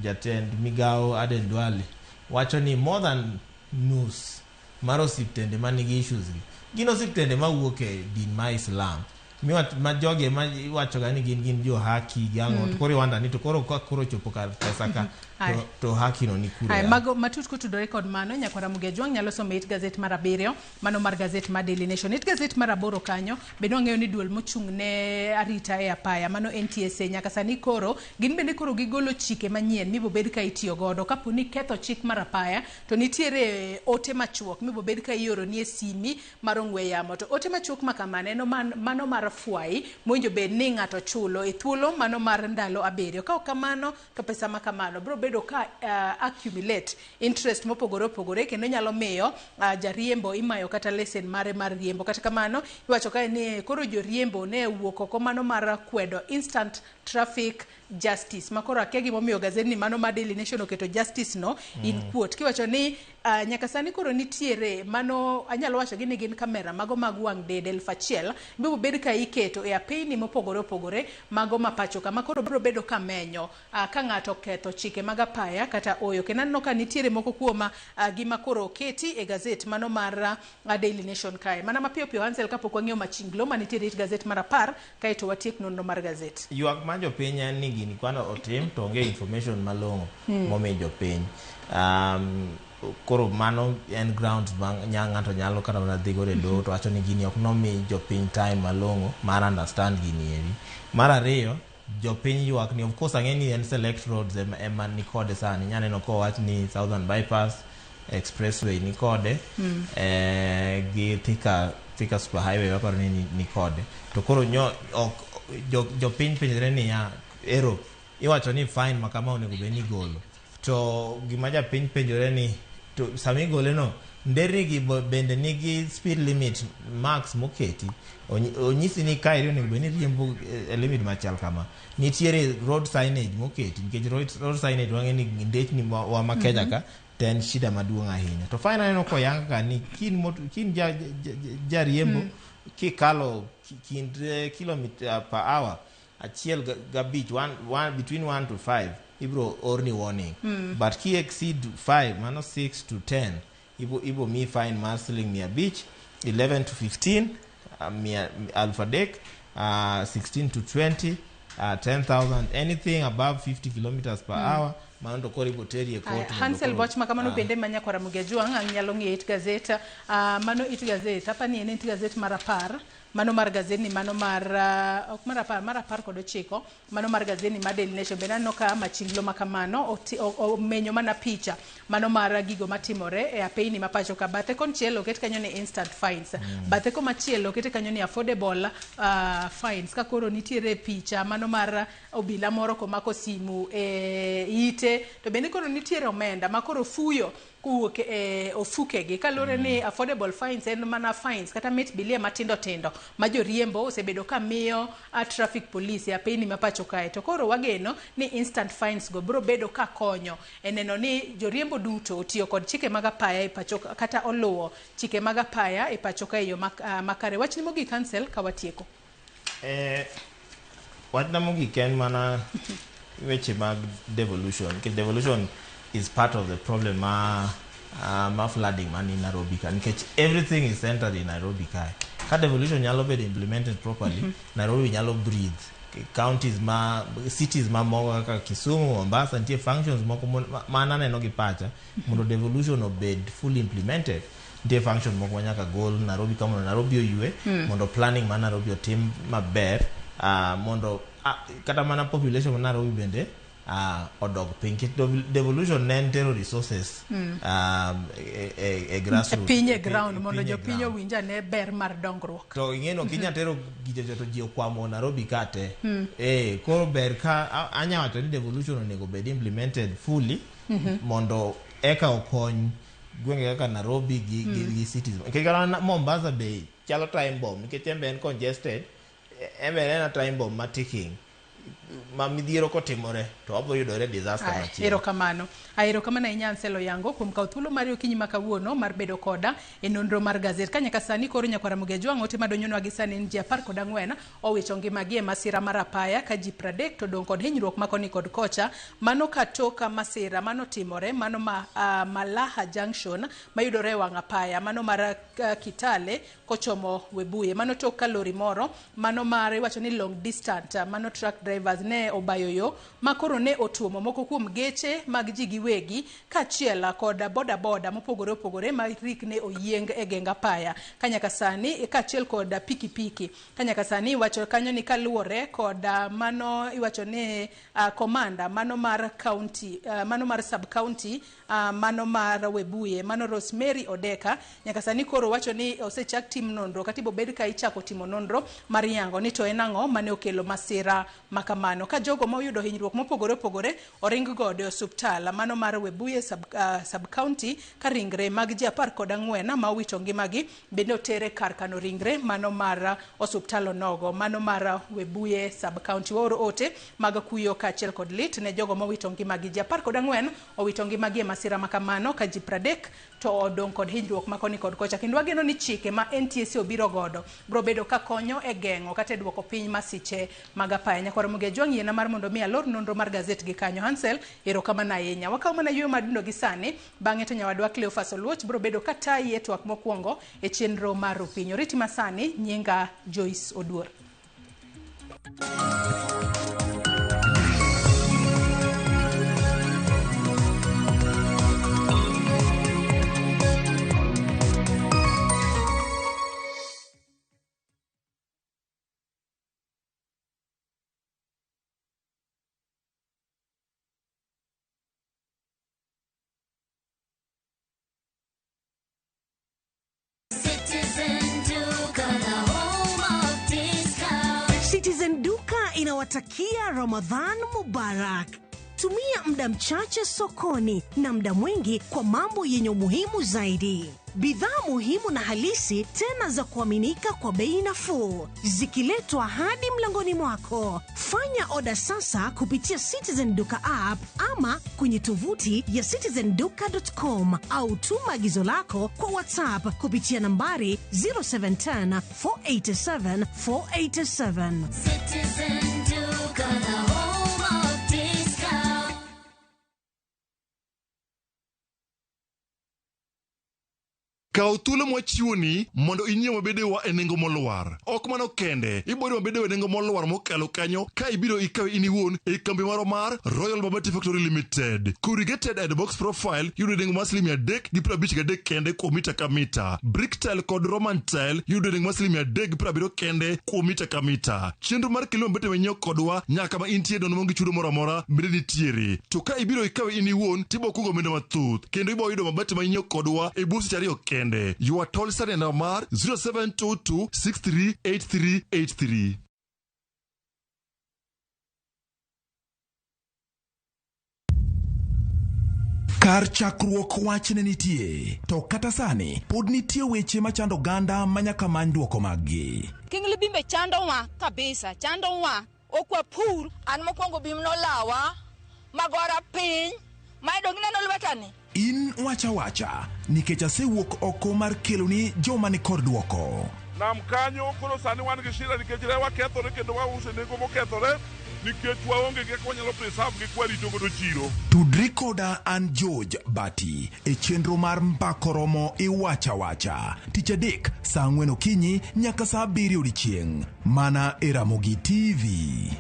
jatend migawo Aden Duale wacho ni more than nus mar osiptende manigi issues gi gin osiptende mawuok e din ma Islam miwach ma jogi ema iwachoga ni gin gin jo haki gi ang'o to koro iwanda ni to koro ka koro chopo kar pesa ka Aye. to, to haki no ni kure Aye, ya. mago matut kotudore kod mano nyakwara Mugia Jwang' nyalo somo it gazet mar abiriyo mano mar gazet mar Daily Nation. It gazet mar aboro kanyo bende wang'eyo ni duol mochung' ne arita e apaya mano NTSA nyaka sani koro gin bende koro gigolo chike manyien mibobed ka itiyo godo kapo ni ketho chik mar apaya to nitiere ote machuok mibobed ka ioroni e simi mar ong'we yamo to ote machuok ma kamano en mano mar fwai mowinjo bed ni ng'ato chulo e thuolo mano mar ndalo abiriyo ka ok kamano to pesa ma kamano biro bedo ka accumulate interest mopogore opogore kendo nyalo miyo jariembo imayo kata lesen mare mar riembo. Kata kamano iwacho kae ni koro joriembo ne wuok oko mano mar kwedo instant traffic justice ma koro akia gimomiyo gazetni mano mar Daily Nation oketo justice no in quote kiwacho ni nyaka sani koro nitiere mano anyalo wacho gi ni gin kamera mago mag wang' dede 1000 biro bed ka iketo e apeyni mopogore opogore mago ma pacho ka ma koro biro bedo ka menyo ka ng'ato oketho chike mag apaya kata oyo. Kendo aneno ka nitiere moko kuom gima koro oketi e gazet mano mar Daily Nation kae. Mana mapiyo piyo Hansel kapok wang'iyo machinglo manitiere it gazet mar 10 kaeto watiek nonro mar gazet. Ywak mar jopiny en ni gini kwano otim to onge information malong'o momi jopiny. Koro mano en grounds ma ng'ato nyalo kata mana dhi godo e doho to wacho ni gini ok nomi jopiny time malong'o mar understand gini eri. Mar ariyo, jopiny ywak ni of course ang'e ni en select roads ema nikode sani. Inya neno kowach ni Southern Bypass, Expressway nikode, gi Thika Super Highway waparo ni nikode. To koro nyo ok jopiny penjore niya, ero iwacho ni fine ma kama onego bed ni igolo. To gima japiny penjore ni to sama igole no nderni gi bende nigi speed limit max moketi. Onyisi ni kaeri onego bed ni riembo e limit machal kama. Nitiere road signage moketi nikech road signage wang'e ni ndechni wa ma Kenya ka to en shida maduong' ahinya. To fine aneno koyang ka ni kin jariembo kikalo kind kilometer per hour 1.5, between 1 to 5 ibro orni warning. But ki exceed 5 mano 6 to 10 ibo mi fine mar siling 500, 11 to 15 300,000, 16 to 20 10,000, anything above 50 kilometers per hour mano to koro ibo teri e court. Hansel wach ma kamano bende ma nyakwara Mugia Jwang' ang' nyalo ng'iyo it gazet mano it gazet apa ni en it gazet mar 10 mano mar gazetni mano mar ok mar 10 mar 19 mano mar gazetni mar Daily Nation bende aneno ka machinglo ma kamano omenyo mana picha mano mar gigo matimore e apeyni ma pacho ka. Bathe konchiel oket kanyo ni instant fines, bathe komachielo oket kanyo ni affordable fines ka koro nitiere picha mano mar obila moro komako simu e ite to bende koro nitiere omenda ma koro fuyo kowuok e ofukegi kaluwore ni affordable fines en mana fines kata mit bilie matindo tindo ma joriembo osebedo ka miyo traffic police e apeyni ma pacho kae. To koro wageno ni instant fines go biro bedo ka konyo e neno ni joriembo duto otiyo kod chike mag apaya e pacho kata oluwo chike mag apaya e pacho kae e yo makare. Wachni mogik Hansel ka watieko. Wachna mogik en mana weche mag devolution nikech devolution is part of the problem ma flooding mani Nairobi ka nikech everything is centered in Nairobi kae. Ka devolution nyalo bedo implemented properly, Nairobi nyalo breathe. Counties ma cities mamoko kaka Kisumu, Mombasa nitie functions moko ma aneno gi pacha mondo devolution obed fully implemented. Nitie function moko ma nyaka gol Nairobi ka mondo Nairobi oywe, mondo planning ma Nairobi otim maber, mondo kata mana population ma Nairobi bende odog piny nikech devolution ne en tero resources e grassroots, piny e ground mondo jopiny owinj ane ber mar dongruok. To ing'e ni ok inyal tero gicho to ji okwamo Nairobi ka te. Koro ber ka anya wacho ni devolution onego bed implemented fully mondo eka okony gwenge kaka Nairobi gi cities. Nikech kata Mombasa be chalo time bomb nikech en be en congested, en be en a time bomb ma ticking. Ma midhiero kotimore to wabiro yudore disaster machielo. Erokamano. Erokamano ahinya Anselo Yango kuom kawo thuolo mari okinyi ma kawuono mar bedo koda e nonro mar gazet. Ka nyaka sani koro nyakwar Ramogi Ajwang' ote madonjonwa gi sani en ji 14 owito ngimagi e masira mar apaya ka ji 30 to odong' kod hinyruok ma koni kod kocha. Mano katoka masira manotimore mano ma Malaha Junction mayudore e wang' apaya mano mar Kitale kochomo Webuye. Mano tok ka lori moro mano mar iwacho ni long distance mano truck drivers ne obayo yo ma koro ne otuomo moko kuom geche mag ji giwegi kaachiel kod boda boda mopogore opogore ma rik ne oyieng e geng apaya ka nyaka sani kaachiel kod pikipiki ka nyaka sani iwacho kanyo ni kaluwore kod mano iwacho ni komanda mano mar county mano mar sub county mano mar Webuye mano Rosemary Odeka nyaka sani koro wacho ni osechak tim nonro kata ibobed ka ichako timo nonro mar yango ni to en ang'o mane okelo masira makamano ka jogo ma oyudo hinyruok mopogore opogore oring godo e osuptal mano mar Webuye sub county ka ringre mag ji 14 ma owito ngimagi bende otere kar kano ringre mano mar osuptal onogo mano mar Webuye sub county. Waoro ote mag kuyo kaachiel kod lit ne jogo ma owito ngimagi. Ji 14 owito ngimagi e masira makamano ka ji 30 to odong' kod hinyruok ma koni kod kocha. Kendo wageno ni chike ma NTSA obiro godo biro bedo ka konyo e geng'o kata e duoko piny masiche mag apaya. Nyakwar Ramogi Ajwang' yiena mar mondo mi alor nonro mar gazet gi kanyo. Hansel, erokamano ahinya. Wakaw mana yueyo madundo gi sani, bang'e to nyawadwa Cleophas Oluoch biro bedo ka tayi e twak mokwongo e chenro mar Rupiny. Oriti masani, nyinga Joyce Oduor. Citizen Duka inawatakia Ramadhan Mubarak. Tumia muda mchache sokoni na muda mwingi kwa mambo yenye umuhimu zaidi. Bidhaa muhimu na halisi tena za kuaminika kwa bei nafuu, zikiletwa hadi mlangoni mwako. Fanya oda sasa kupitia Citizen Duka app ama kwenye tovuti ya citizenduka.com au tuma agizo lako kwa WhatsApp kupitia nambari 0710 487 487. Citizen Duka, the home of discount. Kaw thuolo mwachiwoni mondo inyiew mabedewa e nengo molwar. Ok mano kende, iboyudo mabedewa e nengo molwar mokalo kanyo ka ibiro ikawe in iwuon e kambi marwa mar Royal Mabati Factory Limited. Corrugated and box profile yudo e nengo mar siling 353 kende kuom mita ka mita. Brick tile kod Roman tile yudo e nengo mar siling 370 kende kuom mita ka mita. Chenro mar kelo mabete manyiew kodwa nyaka ma intie nono maonge chudo moro amora bende nitiere. To ka ibiro ikawe in iwuon tibo kungo omenda mathoth kendo ibo yudo mabati manyiew kodwa e bwo seche 2 kende. Ywa tol sani e namba mar 0722 638383. Kar chakruok wach ne nitie, to kata sani pod nitie weche machando oganda ma nyaka many dwoko maggi. Kingli bimbe chandowa kabisa, chandowa. Ok wapur. An mokwongo bim nolawa, magora piny, ma dong ineno lwetani. In wacha wacha, nikech asewuok oko mar keloni joma ni kod dwoko. Nam kanyo koro sani wan gi shida nikech rewa kethore kendo wauso e nengo mokethore nikech waonge gi kaka wanyalo preserve gi kwarito godo chiro. Tudri koda an George Bati e chenro mar Mbako Romo Iwacha Wacha tich adek saa 4 okinyi nyaka saa 7 odiechieng' mana e Ramogi TV.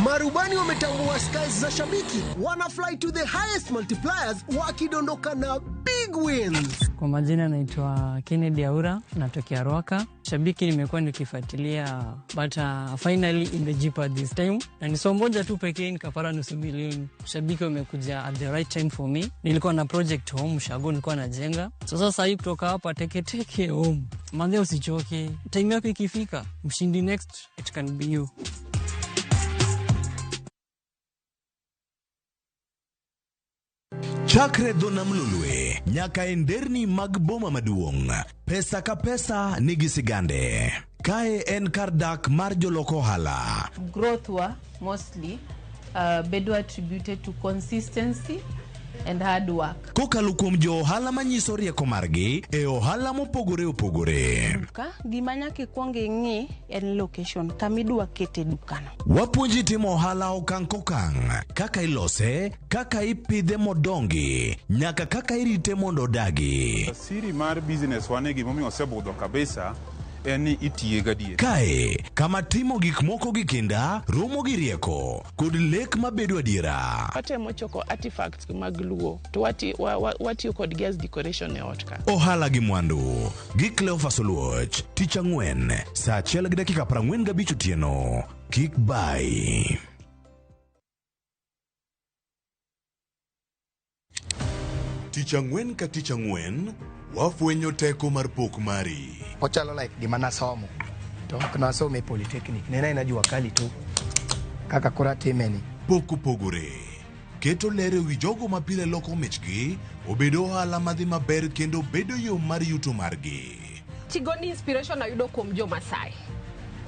Marubani wametambua skies za shabiki, wana fly to the highest multipliers wakidondoka na big wins. Kwa majina naitwa Kennedy Aura, natokea Ruaka. Shabiki nimekuwa nikifuatilia but finally imejipa this time. Na ni somo moja tu pekee nikapata nusu milioni. Shabiki wamekuja at the right time for me. Nilikuwa na project home Ushago nilikuwa najenga. So sasa hii kutoka hapa teke teke home. Manze usichoke. Time yako ikifika, mshindi next it can be you. Chakre dho nam Lolwe nyaka e nderni mag boma maduong', pesa ka pesa nigi sigande. Kae en kar dak mar jolok ohala. Growth wa mostly bedo attributed to consistency and hard work. Kokalo kuom jo ohala manyiso rieko margi e ohala mopogore opogore. Duka, gima nyaka ikwong ing'i en location, kama idwa kete dukano. Wapuonji timo ohala okang' kokang', kaka ilose, kaka ipidhe modongi, nyaka kaka irite mondo odagi. Siri mar business wa ni gimomiyo osebudho kabisa en ni itiye gadier. Kae, kama timo gik moko gi kinda, romo gi rieko, kod lek mabedo adiera. Watemo choko artifacts mag Luo to watiyo kodgi as decoration e ot ka. Ohala gi mwandu gi Cleophas Oluoch, tich ang'wen, saa 1:45 otieno. Kik bai. Tich ang'wen ka tich ang'wen, wafwenyo teko mar pok mari. Ochalo like gima nasomo to ok nasomo e polytechnic, ne en aena jua kali tu kaka koro atime ni. Pok opogore. Keto ler e wi jogo ma pile loko michgi obedo ohala madhi maber kendo bedo yo mar yuto margi. Tigoni inspiration ayudo kuom jo Masai.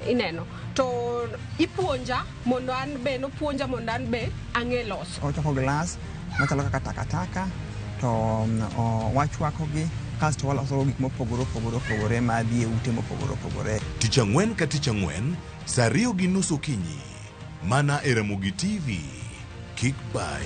Ineno. To ipuonja mondo an be, nopuonja mondo an be ang'e loso. Ochoko glass machalo kaka takataka to wachwakogi kasto waloso gik mopogore opogore opogore madhi e ute mopogore opogore. Tich ang'wen ka tich ang'wen, saa 2:30 okinyi, mana e Ramogi TV. Kik bai.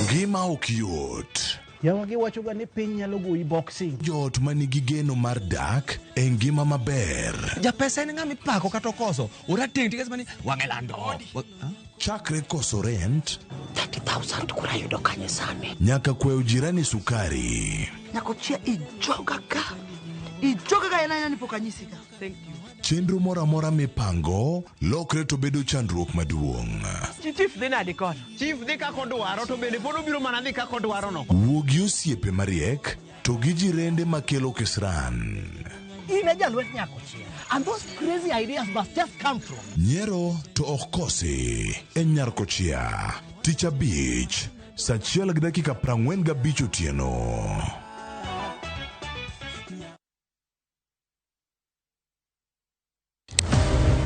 Ngima ok yot. Yawa giwachoga ni piny nyalo goyi boxing. Joot ma nigi geno mar dak e ngima maber. Japesa en ng'ama ipako kata okoso. Orateng' tikes mani wang'e lando. Chakre koso rent 30,000 kura yudo kanye sani. Nyaka kwayo jirani sukari. Nyakochia ijoga ka. Ijoga ka en aena ni pok anyisi ka. Thank you. Chenro moro amora mipango lokre to bedo chandruok maduong'. Chief dhi nadi kono? Chief dhi kaka odwaro to bende pod obiro mana dhi kaka odwaro no. Wuo gi osiepe mariek to gi jirende makelo kisran. In e jalwet Nyakochia. And those crazy ideas must just come from. Nyiero to ok kosi e Nyarkochia. Tich abich, saa 1:45 otieno.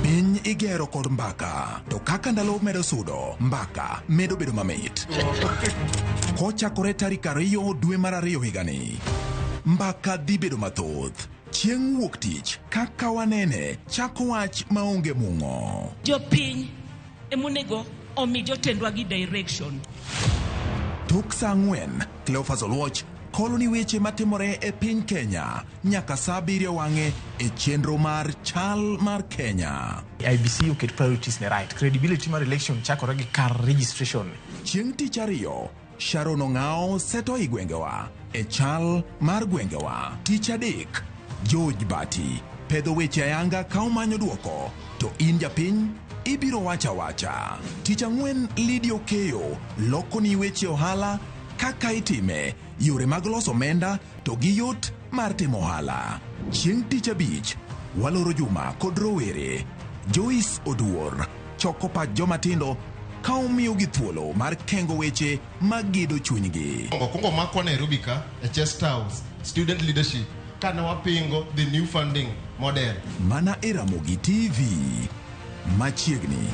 Piny igero kod mbaka, to kaka ndalo medo sudo, mbaka medo bedo mamit. Kochakore tarik 2 dwe mar 2 higani, mbaka dhi bedo mathoth. Chieng' wuok tich, kaka wanene, chako wach maonge mung'o. Jopiny emonego omi jotendwa gi direction. Tok saa 4, Cleophas Oluoch kolo ni weche matimore e piny Kenya nyaka saa 7 wang'e e chenro mar Chal mar Kenya. IEBC oket priorities ne right. Credibility mar election chakore gi kar registration. Chieng' tich ariyo, Sharon Ong'ao seto i gwengewa e chal mar gwengewa. Tich adek, George Bati pedho weche ayanga ka omanyo duoko, to in japiny ibiro wacha wacha. Tich ang'wen, Lydia Okeyo loko ni weche ohala kaka itime, yore mag loso omenda to gi yot mar timo ohala. Chieng' tich abich, waloro juma kod rowere. Joyce Oduor choko pach joma tindo ka omiyogi thuolo mar kengo weche magedo chunygi. Okwongo makwa Nairobi ka e Chest House student leadership kane wapingo the new funding model. Mana e Ramogi TV machiegni.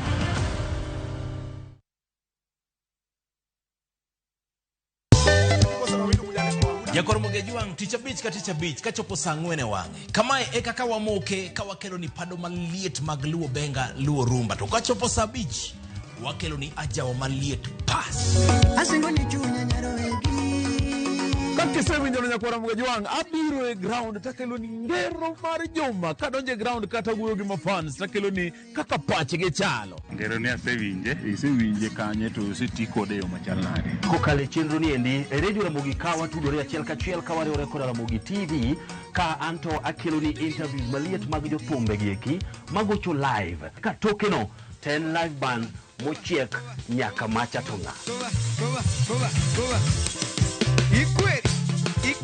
Jakor Mogejwang' tich abich ka tich abich kachopo saa 4 e wang'e. Kamae e kaka wamoke ka wakelo ni pado maliet mag Luo Benga, Luo Rumba. To kachopo saa 5 wakelo ni ajawa maliet pas. Asingo ni chunya nyarowegi. Kakisewinjo no nyakwara Mogejwang' abiro e ground takelo ni ngero mar juma kadonjo e ground kata wuoyo gi mafans takelo ni kaka pachgi chalo. Ngero ni asewinje. Isewinje kanye to oseti kode e yo machal nade? Kokalo e chenro ni endi e redio Ramogi ka watudore achiel kachiel ka wariwore koda Ramogi TV ka anto akelo ni interviews maliet mag jothumbe gi eki magocho live ka tokeno to en live band mochiek nyaka macha to ng'a.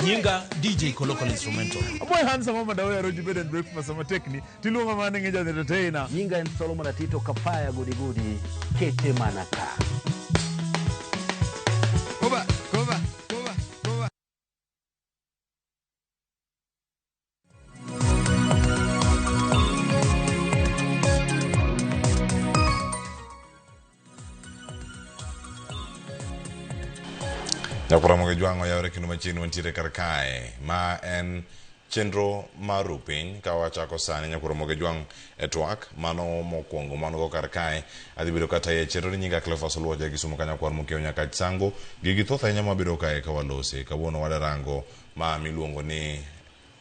Nyinga DJ Kolokol Instrumental. Aboy handsome mama dawe aroji bed and breakfast sama tekni tiluonga mana ni ng'eja entertainer. Nyinga en Solomon Atito Kafaya gudi gudi kete mana ka. Koba, koba, koba, koba. Nyakwar Ramogi Jwang' oyawre kendo machiegni wantiere kar kae ma en chenro mar ru piny ka wachako sani Nyakwar Ramogi Jwang' e twak mano mokwongo mano go kar kae adhi bedo kata e chenro ni nyinga Cleophas Oluoch ja Kisumu ka nyakwar Mokiewo Nyakach Sango gigi thoth ahinya mabedo kae ka walose kawuono wadarango ma miluongo ni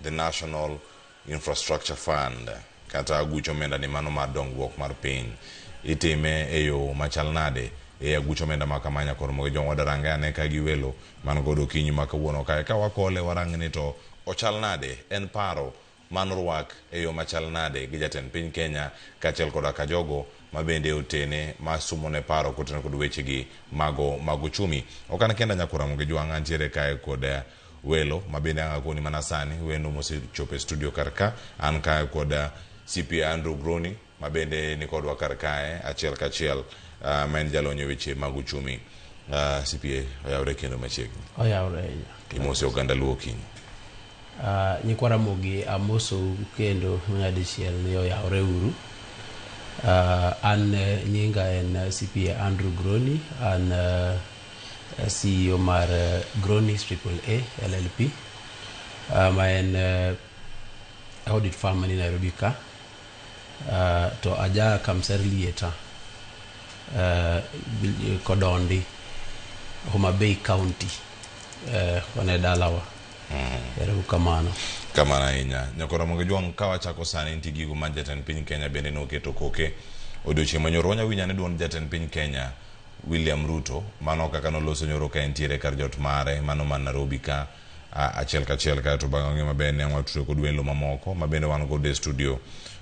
the National Infrastructure Fund kata aguch omenda ni mano mar dongruok mar piny itime e yo machal nade e aguch omenda ma kama Nyakwar Ramogi Jwang' wadarange ane ka gi welo man godo okinyi ma kawuono kae ka wakole warang ni to ochal nade en paro manorwak e yo machal nade gi jatend piny Kenya kaachiel koda ka jogo ma bende otene ma sumone paro kotenore kod wechegi mago mag uchumi. Ok an kenda Nyakwar Ramogi Jwang' antiere kae kod welo ma bende ang' akoni mana sani wendo mosechopo e studio kar ka an kae kod CP Andrew Groni ma bende ni kodwa kar kae achiel kachiel ma en jalony e weche mag uchumi. CPA oyawre kendo machiegni. Oyawre ahinya. Imose oganda Luo okinyi. Nyikwa Ramogi amosou kendo nyadichiel ni oyawre uru. An nyinga en CPA Andrew Groni, an CEO mar Groni AAA LLP, ma en audit firm mani Nairobi ka. To aja Kamser Lieta Kodondi, Homa Bay County, kone dalawa. Ero kamano. Kamano ahinya. Nyakwar Ramogi Jwang' ka wachako sani nitie gigo ma jatend piny Kenya bende noketo koke odiochieng' manyoro. Wanya winjo ane duond jatend piny Kenya William Ruto mano kaka noloso nyoro ka entiere kar jot mare mano man Nairobi ka achiel kachiel kaeto bang'e wang'eyo maber ni ang' watudore kod welo mamoko ma bende wan godo e studio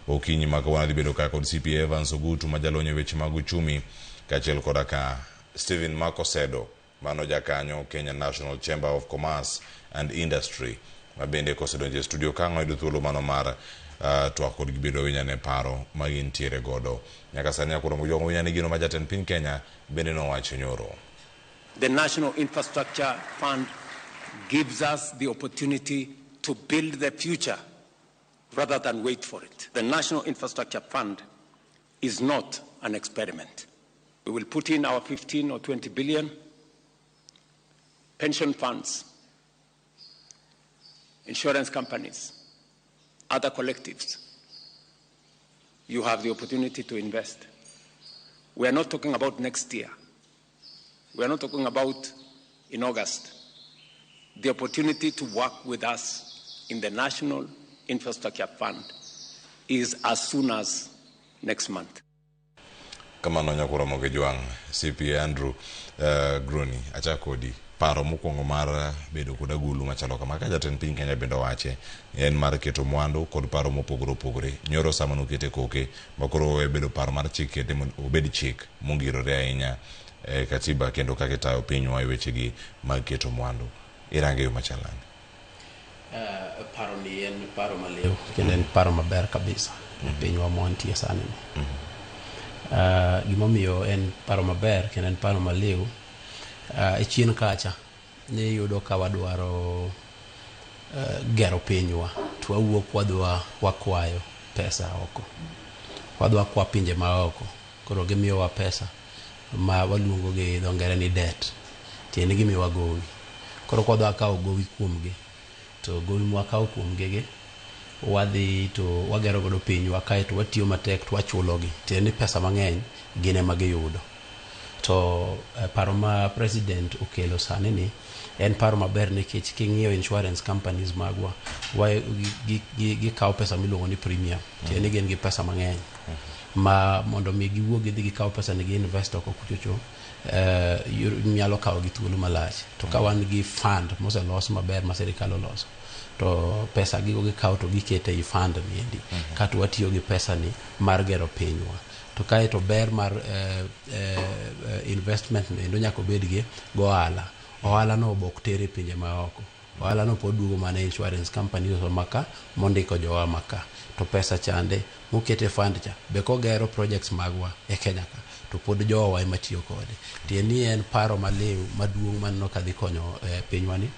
okinyi ma kawuono adhi bedo ka kod CPA Evans Ogutu ma jalony e weche mag uchumi kaachiel koda ka Stephen Makosedo mano jakanyo Kenya National Chamber of Commerce and Industry ma bende kosedonjo e studio ka ang' oyudo thuolo mano mar twak kodgi bedo winyane paro ma gintiere godo. Nyaka sani Nyakwar Ramogi Jwang' winyane gino ma jatend piny Kenya bende nowacho nyoro. The National Infrastructure Fund gives us the opportunity to build the future rather than wait for it. The National Infrastructure Fund is not an experiment. We will put in our 15 or 20 billion, pension funds, insurance companies, other collectives. You have the opportunity to invest. We are not talking about next year. We are not talking about in August. The opportunity to work with us in the National Infrastructure Fund is as soon as next month. Kamano Nyakwar Ramogi Jwang', CPA Andrew Groni, achako kodi. Paro mokwongo mar bedo kod agulu machalo kama ka jatend piny Kenya bende owache en mar keto mwandu kod paro mopogore opogore. Nyoro sama nokete koke ma koro obedo paro mar chik kete mondo obed chik mongirore ahinya e katiba kendo kaka itayo pinywa e wechegi mag keto mwandu. Irange yo machal nade? Paro ni en paro maliw kendo en paro maber kabisa e pinywa mwantie sani ni. Gimomiyo en paro maber kendo en paro maliw, e chien kacha ne iyudo ka wadwaro gero pinywa to wawuok wadwa wakwayo pesa oko, wadwa kwa pinje maoko, koro gimiyowa pesa ma waluongo gi dho ngere ni debt, tiende gimiyowa gowi. Koro kwadwa kawo gowi kuomgi to gowi mwakawo kuomgi gi wadhi to wagero godo pinywa kaeto watiyo matek to wachulogi, tiende ni pesa mang'eny gin ema giyudo. To paro ma president okelo sani ni en paro maber nikech king'iyo insurance companies magwa gikawo pesa miluongo ni premium, tiende ni gin gi pesa mang'eny ma mondo mi giwuog gidhi gikaw pesa ni gi invest oko kuchocho nyalo kawo gi thuolo malach. To ka wan gi fund moselos maber ma sirikal oloso to pesa gigo gikawo to gikete ei fund ni endi, kato watiyo gi pesa ni mar gero pinywa. To kae to ber mar investment no endo nyaka obed gi gohala. Ohala no obok tere pinje maoko. Ohala no pod duogo mana e insurance companies wa maka mondiko jowa maka. To pesa chande mokete fund cha be kogero projects magwa e Kenya ka to pod jowa ema tiyo kode. Tiende ni en paro maliw maduong' maneno ka dhi konyo eh, pinywa ni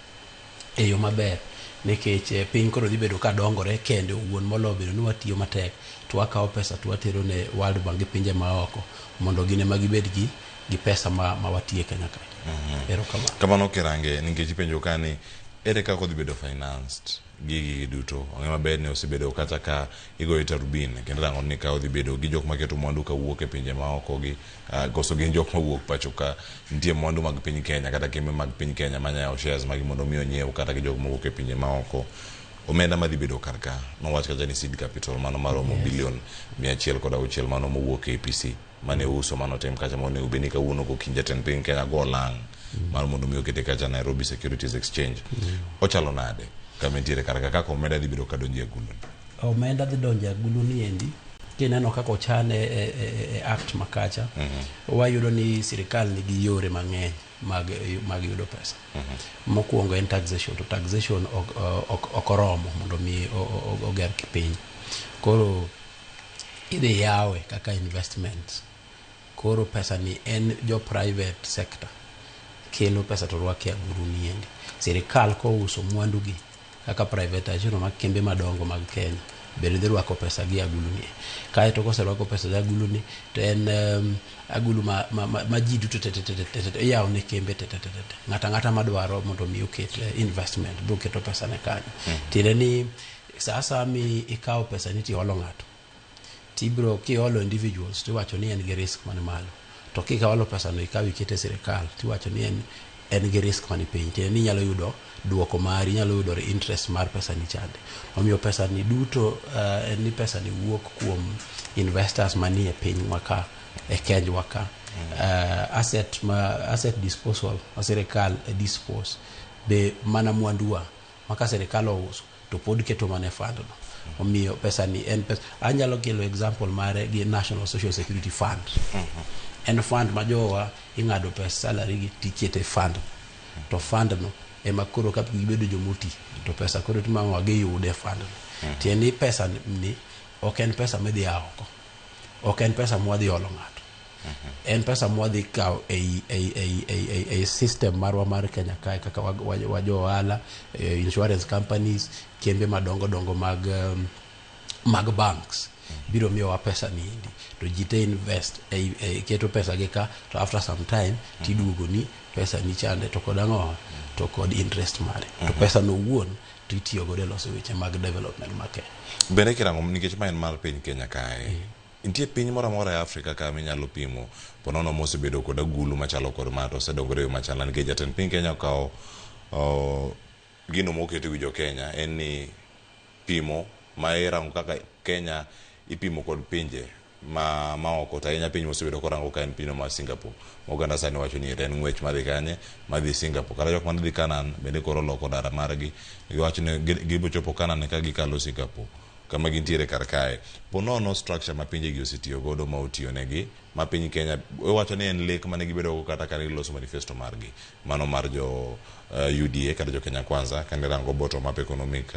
e yo maber nikech eh, piny koro dhi bedo ka dongore kende owuon moloyo bedo ni watiyo matek to wakawo pesa to watero ne World Bank gi pinje maoko mondo gin ema gibed gi, gi pesa ma, ma watiye Kenya kae. Erokamano. Kamano kirange nikech ipenjo ka ni ere kaka odhi bedo financed gigi duto ong'e maber ni osebedo kata ka igoyo tarubin kendo rango ni ka odhi bedo gi jok maketo mwandu kawuok e pinje maoko gi uh, koso gin jok mawuok pacho ka nitie mwandu mag piny Kenya kata kembe mag piny Kenya manyawo shares magi mondo mi onyiew kata gi jok mawuok e pinje maoko omenda madhi bedo kar ka nowach kacha ni seed capital mano maromo Yes. bilion 106 mano mowuok e APC mane uso manotim kacha monego bed ni kawuono gokinyi jatend piny Kenya go olang' mar mondo mi okete kacha Nairobi Securities Exchange ochalo nade kama entiere kar ka kaka omenda dhi bedo kadonjo e agulu Omenda dhi donjo e agulu ni endi kineno kaka ochane e, e, e act makacha wayudo ni sirikal nigi yore mang'eny mag, mag yudo pesa mokwongo en taxation to taxation ok, ok, ok oromo mondo mi o- o- oger piny koro idhi yawe kaka investment koro pesa ni en jo private sector kelo pesa to rwake e agulu ni endi sirikal kouso mwandu gi kaka privatization mag kembe madongo mag Kenya bende dhi rwako pesa gi e agulu ni kaeto koserwako pesa e agulu ni to en um, agulu ma, ma, ma, ma ji duto te te te te te te iyawo ne kembe te te te te te ng'ato ang'ata madwaro mondo mi oket eh, investment biro keto pesa ne kanyo tiende ni sa asaya mi ikawo pesa ni tiholo ng'ato tibro kiholo individuals tiwacho ni en gi risk man malo to kikaholo pesa no ikawo ikete e sirikal tiwacho ni en en gi risk mani piny tiende ni inyalo yudo duoko mari inyalo yudo interest mar pesa ni chande omiyo pesa ni duto uh, en ni pesa ni wuok kuom investors manie pinywa ka e kenjwa ka uh, asset ma asset disposal ma sirikal dispose be mana mwanduwa ma ka sirikal ouso to pod keto mana e fund no omiyo pesa ni en pesa anyalo kelo example mare gi National Social Security Fund en fund ma jowa ing'ado pes salary gi tikete e fund to fund no ema koro ka gibedo jomoti to pesa koro timo giyude e fund no tiende ni pesa ni ok en pesa midhi a oko ok en pesa mwadhi olo ng'ato en pesa mwadhi kawo ei, ei, ei, ei, ei, ei system marwa mar Kenya kae kaka wa, wa, wa jo ohala eh, insurance companies kembe madongo dongo mag um, mag banks biro miyowa pesa ni endi to ji te invest ei, ei, keto pesa gi ka to after some time tiduogo ni pesa ni chande to kod ang'o to kod interest mare to pesa no owuon to itiyo godo e loso weche mag development mar Kenya bende kirango nikech ma en mar piny Kenya kae nitie piny moro amora e Afrika ka minyalo pimo ponono mosebedo kod agulu machalo kod ma to osedongore e yo machal nikech jatend piny Kenya okawo oh, gino moketo e wi jo Kenya en ni pimo ma irango kaka Kenya ipimo kod pinje ma maoko to ahinya piny mosebedo korango ka en pinyno mar Singapore ma oganda sani wacho ni en ng'wech madhi kanye madhi Singapore kata jok mane dhi Canaan bende koro oloko ndara margi giwacho ni gibiro chopo Canaan ka gikalo Singapore kama gintiere kar kae po nono structure ma pinje gi osetiyo godo ma otiyo negi ma piny Kenya iwacho ni en lek mane gibedo go kata kane giloso manifesto margi mano mar jo UDA kata jo Kenya Kwanza kane rango bottom up economic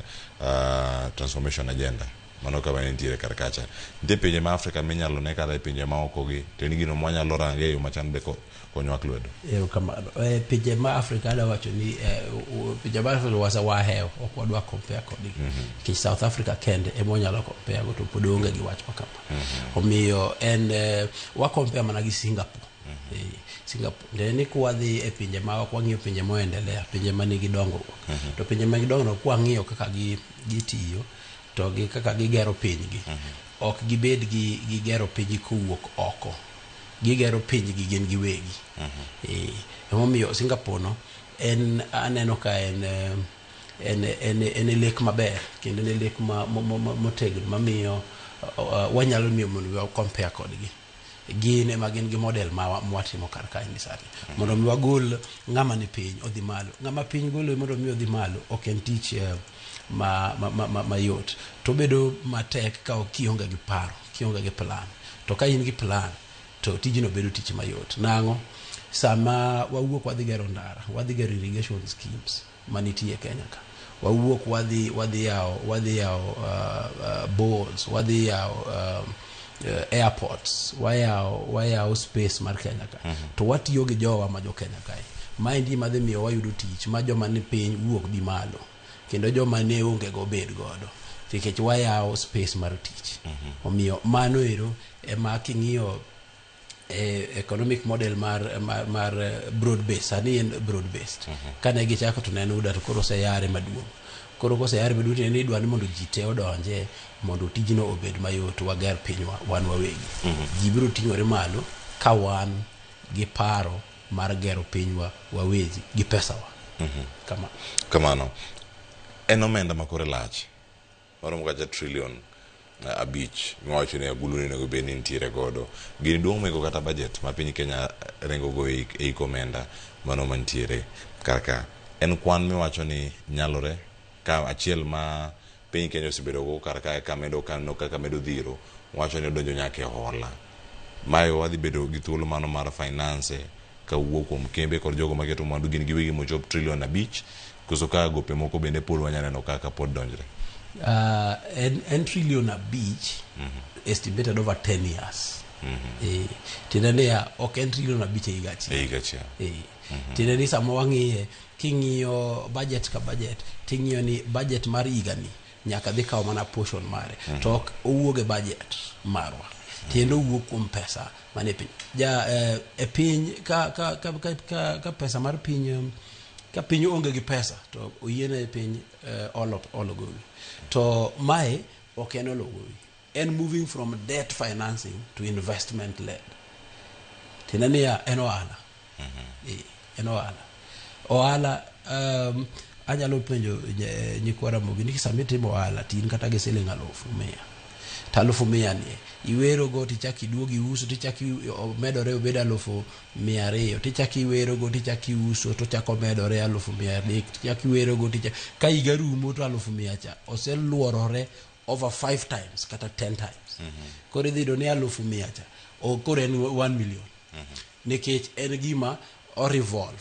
transformation agenda mano kama nitiere kar kacha nitie pinje ma Afrika minyalo ne kata e pinje maoko gi to en gino mwanyalo range e yo machan be konywak lwedo Erokamano. E, pinje ma Afrika adwa wacho ni eh, pinje ma Afrika wasa wahewo ok wadwa compare kodgi nikech South Africa kende ema wanyalo compare go to pod onge gi wach ma kama omiyo en eh, wa compare mana gi Singapore Eh, Singapore nde ni kwadhi e pinje ma ok wang'iyo pinje moendelea pinje manigi dongruok to pinje manigi dongruok kwang'iyo kaka gi gitiyo to gi kaka gigero pinygi ok gibed gi gigero pinygi kowuok oko gigero pinygi gin giwegi Eh, emomiyo Singapore no en aneno ka en eh, en en en lek maber kendo en lek ma, mo, mo, mo- motegno mamiyo uh, wanyalo miyo mondo wa compare kodgi gin ema gin gi model ma mwatimo kar kae ni sani mondo mi wagol ng'ama ni piny odhi malo ng'ama piny golo mondo mi odhi malo ok en tich eh, ma, ma, ma, ma, mayot to obedo matek ka ok kionge gi paro kionge gi plan to ka in gi plan to tijno bedo tich mayot nang'o sama wawuok wadhi gero ndara wadhi gero irrigation schemes manitie e Kenya ka. Wawuok wadhi wadhi yawo wadhi yawo boards, wadhi yawo airports, wayawo wayawo space mar Kenya ka. To watiyo gi jowa ma jo Kenya kae. Maendi ema dhi miyo wayudo tich ma joma ni piny wuok bi malo kendo joma ne onge go bed godo nikech wayawo space mar tich. Omiyo mano ero ema king'iyo e economic model mar broad based sani en broad based. Kane gichako to ne en UDA to koro oseyare maduong'. Koro koseyare maduong' tiende ni idwa ni mondo ji te odonje mondo tijno obed mayot wager pinywa wan wawegi. Ji biro ting'ore malo ka wan gi paro mar gero pinywa wawegi gi pesawa. Kama. Kamano. En omenda ma kore lach maromo kacha trillion 5 miwacho ni agulu ni onego bed ni nitiere godo. Gini duong' mohingo kata budget ma piny Kenya ringo go e hik omenda mano mantiere kar ka. En kwan miwacho ni nyalore ka achiel ma piny Kenya osebedo go kar ka kamedo kano kaka medo dhiro wacho ni odonjo nyaka e hola. Mae wadhi bedo gi thuolo mano mar finance kawuok kuom kembe kod jogo maketo mwandu gin giwegi mochop trillion 5 koso ka gope moko bende pod wanyalo neno kaka pod donjre. En trillion 5 estimated over 10 years. Tiende niya ok en trillion 5 e higa achiel. E higa achiel. Tiende ni sama wang'iye king'iyo budget ka budget ting'iyo ni budget mar higani nyaka dhi kawo mana portion mare. To ok owuog e budget marwa. Tiende owuok kuom pesa manie piny. Ja, e piny ka pesa mar piny ka piny onge gi pesa to oyiene piny olo gowi. To mae ok en olo gowi. En moving from debt financing to investment led. Tiende niya en ohala. En ohala. Ohala anyalo penjo nyikwa Ramogi ni sama itimo ohala to in kata gi siling 1,100. To 1,100 ni iwero go tichak iduog iuso tichak omedore obed 200,000 tichak iwero go tichak iuso to chak omedore 300,000 tichak iwero go tichak ka higa rumo to 100,000 cha oseluorore over 5 times kata 10 times. Koro idhi yudo ni 100,000 cha koro en 1 million. Nikech en gima o revolve.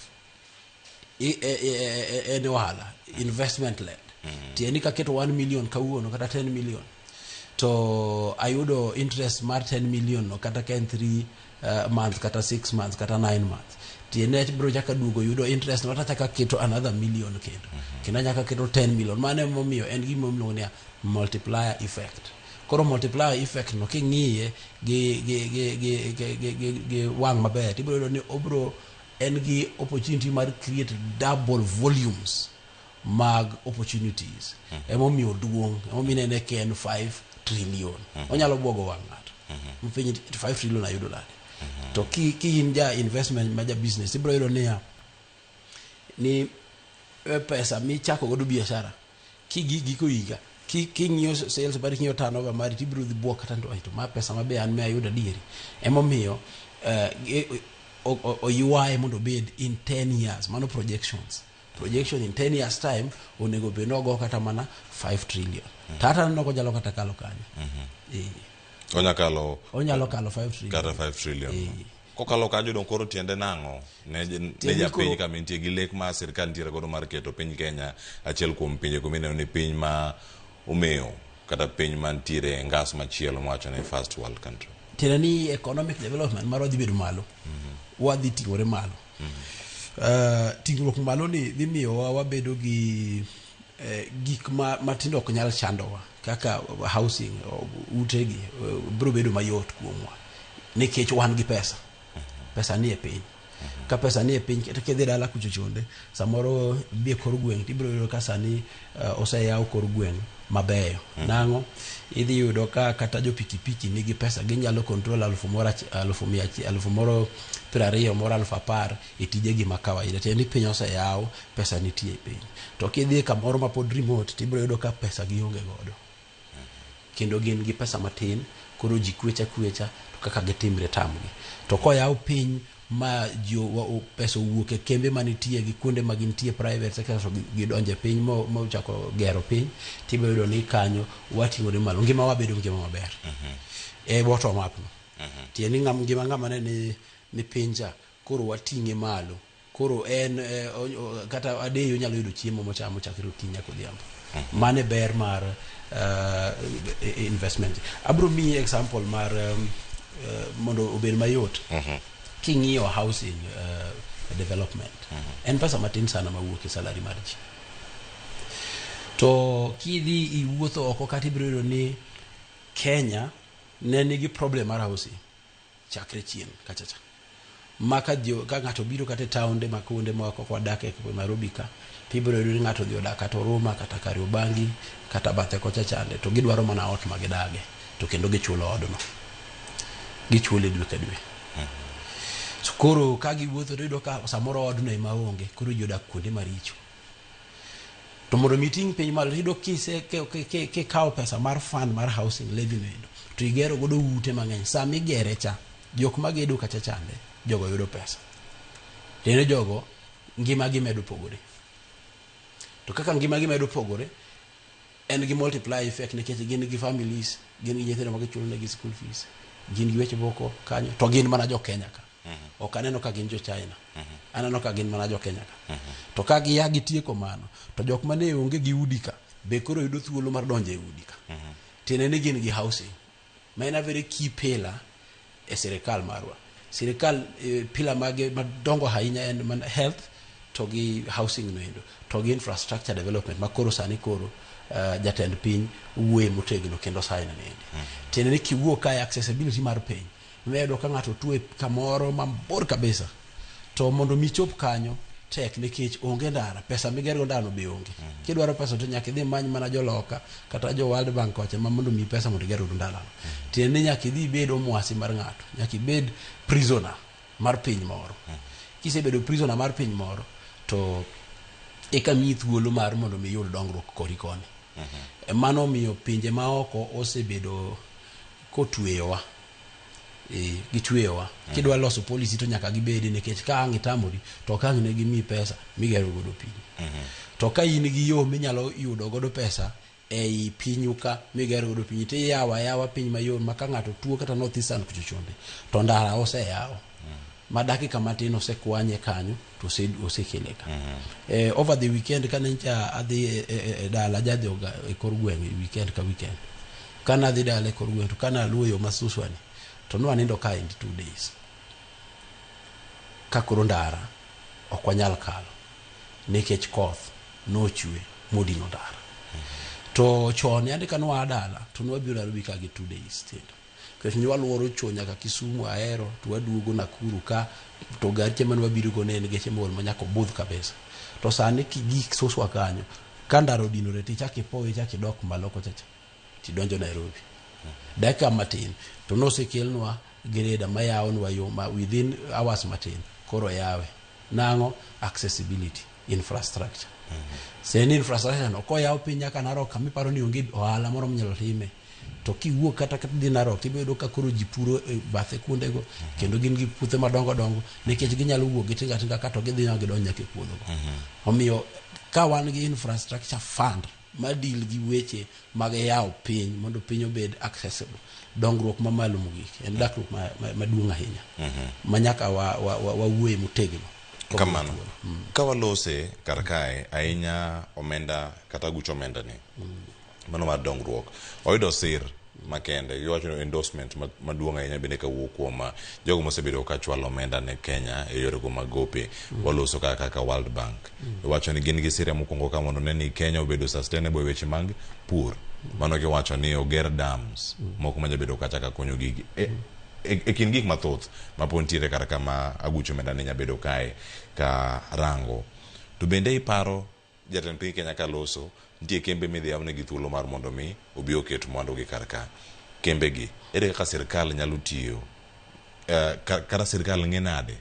En ohala investment led. Tiende ni kaketo 1 million kawuono kata 10 million to ayudo interest mar 10 million no kata ka en 3 months kata 6 months kata 9 months. Tiende biro chako duogo yudo interest no tachako keto another million kendo. Kendo achako keto 10 million. Mano emomiyo en gima iluongo ni multiplier effect. Koro multiplier effect no king'iye gi wang' maber tibiro yudo ni obiro en gi opportunity mar create double volumes mag opportunities. Emomiyo duong', emomiyo inene ka en 5 trillion. Onyalo buogo wang' ng'ato. Mpenji 5 trillion ayudo nade? To ki in ja investment ma ja business ibiro yudo niya ni pesa michako godo biashara giko higa king'iyo sales mari king'iyo turnover mari tibiro dhi buok kata to ma pesa mabe an me ayudo adieri. Emomiyo oywaye mondo obed in 10 years. Mano projections. Projection in 10 years time onego bed nogo kata mana 5 trillion. Tata aneno konyalo kata kalo kanyo. Onyalo kalo 5 trillion. Kata 5 trillion. Kokalo kanyo dong koro tiende nang'o ne japiny kama nitie gi lek ma sirkal nitiere godo mar keto piny Kenya achiel kuom pinje kuma ineno ni piny ma omewo kata piny mantiere e ngas machielo mawacho ni first world country. Tiende ni economic development marwa dhi bedo malo. Wadhi ting'ore malo. Ting'ruok malo ni dhi miyowa wabedo gi gik matindo ok nyal chandowa kaka housing, utegi biro bedo mayot kuomwa nikech wan gi pesa. Pesa ni e piny. Ka pesa ni e piny kata kidhi dala kucho chonde samoro idhi e kor gweng' tibiro yudo ka sani oseyaw kor gweng' mabeyo. Nang'o? Idhi yudo ka kata jo pikipiki nigi pesa ginyalo control 100,000, 20,000 moro 10,000 e tijegi ma kawaida. Tiende ni piny oseyaw, pesa nitie e piny. To kidhi kamoro ma pod remote tibiro yudo ka pesa gionge godo. Kendo gin gi pesa matin, koro ji kwecha kwecha to kaka gitimre tamgi. To koyaw piny ma ji pesa owuok e kembe manitie gi kuonde ma gintie private sector to gidonje piny mochako gero piny tibiro yudo ni kanyo wating'ore malo ngima wabedo ngima maber. E bottom up no. Tiende ni ngima ng'ama ne ni piny cha koro wating'e malo. Koro en eh, o- o- kata adeyo nyalo yudo chiemo mochamo chakre okinyi nyaka odhiambo. Mano e ber mar investment. Abro miyi example mar mondo obed mayot. King'iyo housing development, en pesa matin sana mawuok e salary mar ji. To kidhi iwuotho oko kata ibiro yudo ni Kenya ne nigi problem mar housing chakre chien kacha cha. Ma ka ji ka ng'ato biro kata e taonde ma kuonde ma ok wadake e Nairobi ka, to ibiro yudo ni ng'ato odhi odak kata Huruma kata Kariobangi kata bathe kocha chande to gidwaro mana ot ma gidage to kendo gichulo odno. Gichule dwe ka dwe. So koro ka giwuotho to iyudo ka samoro odno ema onge, koro ji odak kuonde maricho. To mondo mi iting' piny malo iyudo kise kikawo pesa mar fund mar housing levy no endo to igero godo ute mang'eny. Sama igere cha, jok magedo kacha chande, jogo yudo pesa. Tiende jogo ngima gi medo pogore. To kaka ngima gi medo pogore, en gi multiply effect nikech gin gi families, gin gi nyithindo ma gichulo negi school fees, gin gi weche moko kanyo, to gin mana jo Kenya ka. Ok aneno ka gin jo China. Aneno ka gin mana jo Kenya ka. To ka gia gitieko mano, to jok mane onge gi udi ka, be koro yudo thuolo mar donjo e udi ka. Tiende ni gin gi housing. Ma en a very key pillar e sirikal marwa. Sirikal eh, pillar mage madongo ahinya en mana health to gi housing noendo to gi infrastructure development ma koro sani koro jatend piny wuoye motegno kendo sign niendi. Tiende ni kiwuok kae accessibility mar piny iyudo ka ng'ato tuo e kamoro mabor kabisa to mondo mi chop kanyo tek nikech onge ndara pesa migergo ndarano be onge kidwaro pesa to nyaka idhi many mana joloka kata jo World Bank kocha ma mondo mi pesa mondo iger godo ndarano tiende ni nyaka idhi ibed omwasi mar ng'ato nyaka ibed prisoner mar piny moro kisebedo prisoner mar piny moro to eka miyi thuolo mar mondo mi iyud dongruok kori koni mano omiyo pinje maoko osebedo kotweyowa e, gitweyowa kidwa loso policy to nyaka gibedi nikech ka ang' itamori to ok ang' ne gimiyi pesa migero godo piny to ka in gi yo minyalo yudo godo pesa ei pinyu ka migero godo piny to iyawo ayawa piny mayom ma ka ng'ato tuo kata North Eastern kucho chonde to ndara oseyaw ma dakika matin osekwanye kanyo to osekele ka over the weekend kane ncha adhi e dala jadhi e kor gweng' e weekend ka weekend kane adhi dala e kor gweng' to kane aluwo yo ma Suswa ni to nwanindo ka in 2 days ka koro ndara ok wanyal kalo nikech koth nochwe modino ndara to chon yande ka nwa dala to nwabiro Nairobi ka gi 2 days tindo nikech nwaluoro cho nyaka Kisumu Ahero to waduogo Nakuru ka to gache mane wabiro go ne en geche mool ma nyaka obudh kabisa to sani kigik Suswa kanyo ka ndara odinore tichak ipowe ichak idok malo kocha cha tidonjo Nairobi dakika matin to nosekelnwa greda mayawonwa yo ma within hours matin koro yawe nang'o accessibility infrastructure seni infrastructure no koyaw piny nyaka Narok kama iparo ni onge ohala moro minyalo time to kiwuok kata ka dhi Narok tibiro yudo ka koro ji puro e bathe kuondego kendo gin gi puothe madongo dongo nikech ginyalo wuok gi tinga tinga ka to gidhi ma gidonj nyaka e puodhogo omiyo ka wan gi infrastructure fund ma deal gi weche mag yawo piny mondo piny obed accessible dongruok mamalo mogik en dakruok maduong' ahinya ma nyaka wawuoye motegno kamano ka walose kar kae ahinya omenda kata aguch omenda ni mano mar dongruok oyudo sir makende giwacho ni endorsement maduong' ahinya bende kawuok kuom jogo mosebedo ka chwalo omenda ne Kenya e yorego mag gope waloso kaka kaka World Bank iwacho ni gin gi sire mokwongo ka mondo ne ni Kenya obedo sustainable e weche mag pur mano giwacho ni oger dams moko manyabedo kacha ka konyo gigi e kind gik mathoth ma pod nitiere kar kama aguch omenda ni nyabedo kae ka rango to bende iparo jatend piny Kenya ka loso nitie kembe midhi yawnegi thuolo mar mondo mi obi oket mwandu gi kar ka kembe gi ere kaka sirkal nyalo tiyo kata sirkal ng'e nade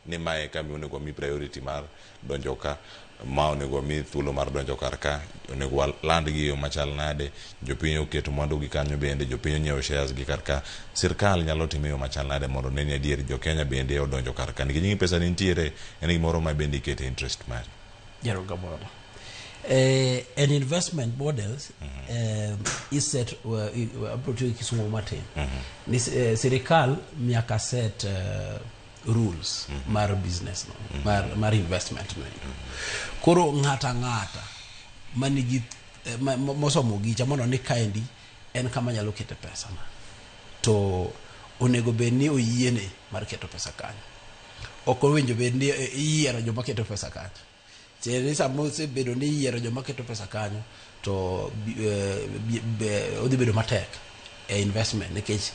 ni mae kama onego wami priority mar donjo ka ma onego wami thuolo mar donjo kar ka onego waland gi e yo machal nade jopiny oket mwandu gi kanyo bende jopiny onyiewo shares gi kar ka sirkal nyalo timo e yo machal nade mondo ne ni adier jo Kenya bende odonjo kar ka nikech ing'e pesa nitiere en gimoro ma bende ikete interest mari Erokamano. An investment models is set abiro tiyo gi kisungu matin ni sirikal nyaka set rules mar business no, mar investment no endo. Koro ng'ata ang'ata manigi mosomo gicha mondo ni kaendi en kama nyalo kete pesa na to onego bed ni oyiene mar keto pesa kanyo. Ok owinjo bed ni iyiero joma keto pesa kanyo. Tiende ni sama osebedo ni iyiero joma keto pesa kanyo to odhi bedo matek e investment nikech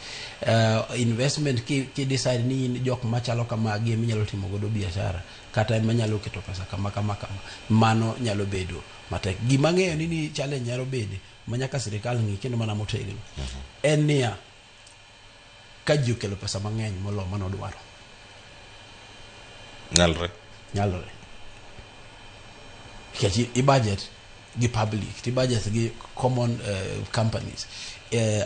investment ki decide ni in jok machalo kamagi ema inyalo timo godo biashara kata ema nyalo keto pesa kama kama kama, mano nyalo bedo matek. Gima ang'eyo ni challenge nyalo bede ma nyaka sirikal ng'i kendo mana motegno en niya, ka ji okelo pesa mang'eny moloyo mano dwaro. Nyalre. Nyalore. Nikech i budget gi public, ti budget gi common companies.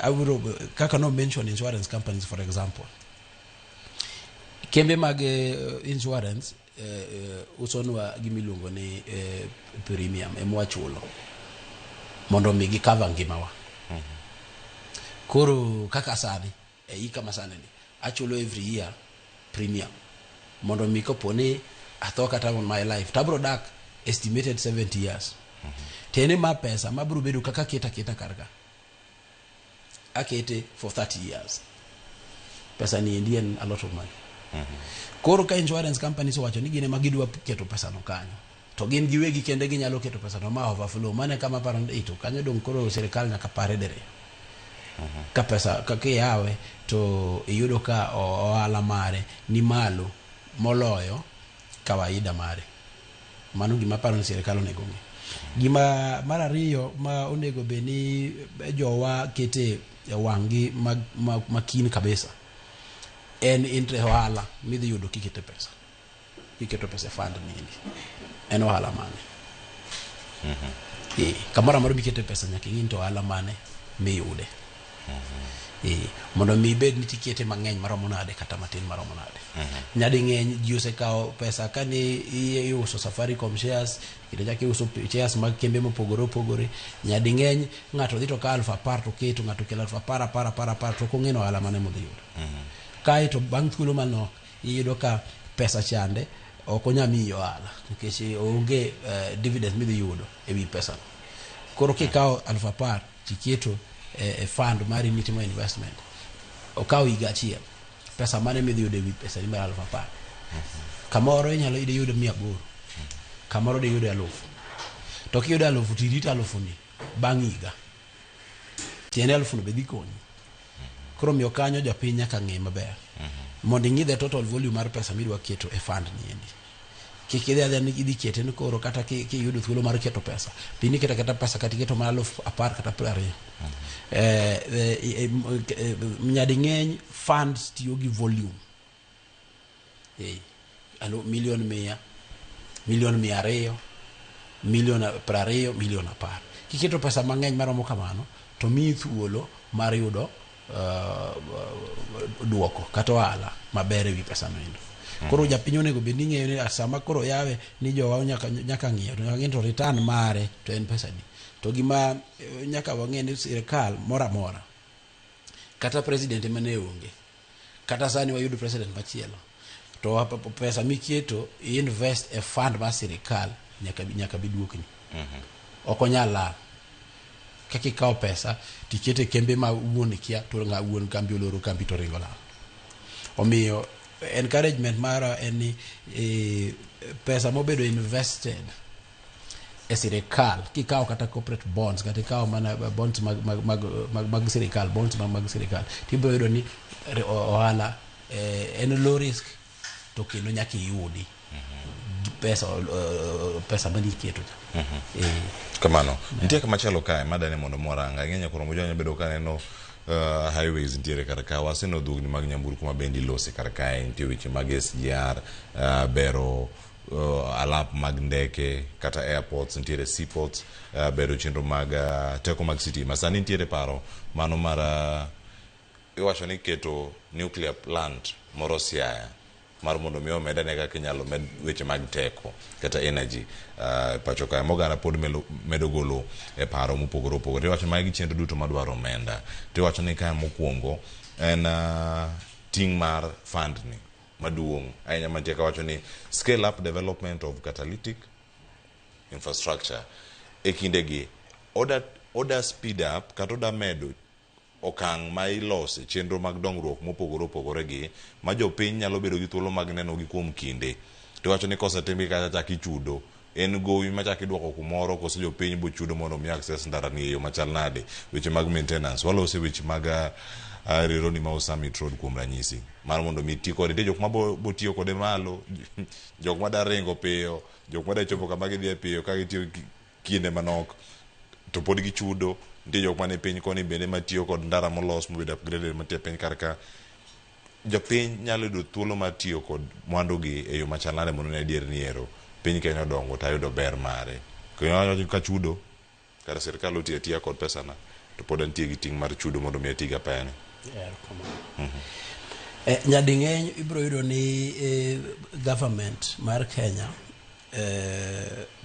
Awiro kaka no mention insurance companies, for example. Kembe mag insurance usonwa gimiluongo ni premium ema wachulo mondo mi gicover ngimawa. Koro kaka sani e hika masani ni achulo every year premium mondo mi kopo ni atho kata on my life tabro dak estimated 70 years. Tiende ma pesa mabro bedo kaka keta keta kar ka akete for 30 years, pesa ni endi en a lot of money. Koro ka insurance companies owacho ni gin ema gidwa keto pesa no kanyo to gin giwegi kende ginyalo keto pesa no ma overflow, mane kama paro ni to kanyo dong koro sirikal nyaka pare diriyo. Ka pesa ka kiyawe to iyudo ka ohala mare ni malo moloyo kawaida mare. Mano gima aparo ni sirikal onego ng'i. Gima mar ariyo ma onego bed ni jowa kete e wang'gi makin kabisa en interest, ohala midhi yudo kiketo pesa, kiketo pesa e fund ni endi en ohala mane. Kamoro amora mikete pesa nyaka ing'i ni to ohala mane miyude. Mondo mi ibed ni tikete mang'eny maromo nade kata matin maromo nade. Nyading'eny ji osekawo pesa kane iuso Safaricom shares kendo chak iuso shares mag kembe mopogore opogore. Nyading'eny ng'ato dhi to kawo 10,000 to keto, ng'ato okelo 10,000 10 10 10 to ok ong'e ni ohala mane modhi yudo. Kae to bang' thuolo manok iyudo ka pesa chande ok onyal miyi ohala nikech onge dividend midhi yudo ewi pesano. Koro kikawo 10,000 tiketo e fund mari mitimo investment, okawo higa achiel, pesa mane midhi yudo ewi pesa ni mar 10,000? Kamoro inyalo yudo 800, kamoro diyudo 1,000. To kiyudo 1,000 tirito 1,000 ni bang' higa, tiende 1,000 no be dhi konyi. Koro miyo kanyo jopiny nyaka ng'e maber mondo ing'i the total volume mar pesa midwa keto e fund ni endi. Kik idhi adhiya ni idhi kete ni koro kata kiyudo thuolo mar keto pesa piny iketo aketa pesa kata iketo mana 10,000 kata 20. Nyading'eny funds tiyo gi volume. Milion 100, milion 200, milion 20, milion 10. Kiketo pesa mang'eny maromo kamano to miyi thuolo mar yudo duoko kata ohala maber ewi pesa no endo. Koro japiny onego bed ni ng'eyo ni sama koro yawe ni jowa nyaka ng'iyo to nyaka ng'i to return mare to en pesa di. To gima nyaka wang'e ni sirikal moro amora kata president ema ne onge kata sani wayudo president machielo to pesa miketo invest e fund mar sirikal nyaka bi duokni. Ok onyal lal. Kaka ikawo pesa tikete kembe ma wuon kia to ng'a wuon kambi oloro kambi to ringo lal. Omiyo encouragement mara en ni pesa mobedo invested e sirikal kikawo kata corporate bonds kata ikawo mana bonds mag sirikal, bonds mag sirikal, tibiro yudo ni ohala en low risk to kendo nyaka iyudi pesa, pesa maniketo cha. Kamano. Nitie kama chielo kae madani mondo mwaranga. Ing'e koro mojo bedo ka neno highways nitiere kar ka, waseneno dhugni mag nyamburko ma bende ilose kar kae, nitie weche mag SGR, bero alap mag ndeke kata airports, nitiere seaports, bero chenro mag teko mag sitima. Sani nitiere paro mano mar iwacho ni keto nuclear plant moro Siaya mar mondo mi omed ane kaka inyalo med weche mag teko kata energy pacho kae. Moganda pod medo golo e paro mopogore opogore. Iwacho magi chenro duto madwaro omenda. To iwacho ni kae mokwongo en ting' mar fund ni. maduong' ahinya mantie kawacho ni scale up development of catalytic infrastructure e kindegi oda, oda speed up kata oda medo okang' ma ilose chenro mag dongruok mopogore opogore gi ma jopiny nyalo bedo gi thuolo mag neno gi kuom kinde. Tiwacho ni kosetimgi kacha chak ichudo en gowi machak iduoko kumoro koso jopiny bochudo mondo mi access ndara ni e yo machal nade. Weche mag maintenance walose weche mag Rironi Mau Summit Road kuom ranyisi mar mondo mi ti kode. Nitie jok ma bo tiyo kode malo, jok ma da ringo piyo, jok ma da chopo kama gidhiye piyo ka gitiyo kinde manok to pod gichudo. Nitie jok mane piny koni bende matiyo kod ndara molos mobedo upgraded mantie piny kar ka. Jopiny nyalo yudo thuolo mar tiyo kod mwandu gi e yo machal nade mondo ne adier ni ero piny Kenya odongo to ayudo ber mare. Kendo ka chudo kata sirkal otiyo atiya kod pesana to pod antie gi ting' mar chudo mondo mi ati gi apaya ni. Nyading'eny ibiro yudo ni government mar Kenya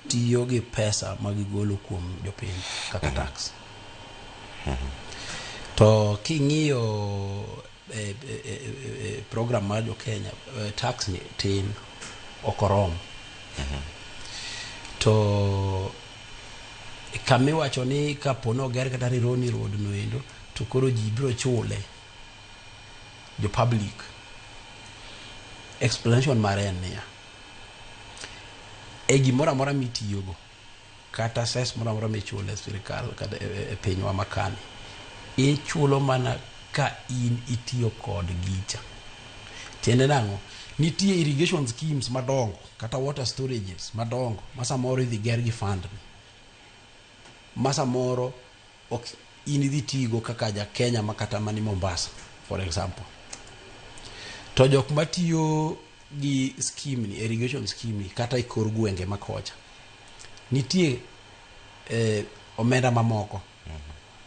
tiyo gi pesa ma gigolo kuom jopiny kaka tax. To king'iyo program mar jo Kenya, tax ni tin, ok orom. To kamiwacho ni kapo ni oger kata Rironi Road no endo to koro ji biro chule jo public. Explanation mare en niya, e gimoro amora mitiyogo kata cess moro amora michulo e sirikal kata e pinywa makani, ichulo mana ka in itiyo kod gicha. Tiende nang'o? Nitie irrigation schemes madongo kata water storages madongo ma samoro idhi ger gi fund ni, ma samoro ok in idhi tigo kaka ja Kenya ma kata mani Mombasa for example. To jok matiyo gi scheme ni, irrigation scheme ni kata e kor gwenge ma kocha, nitie omenda mamoko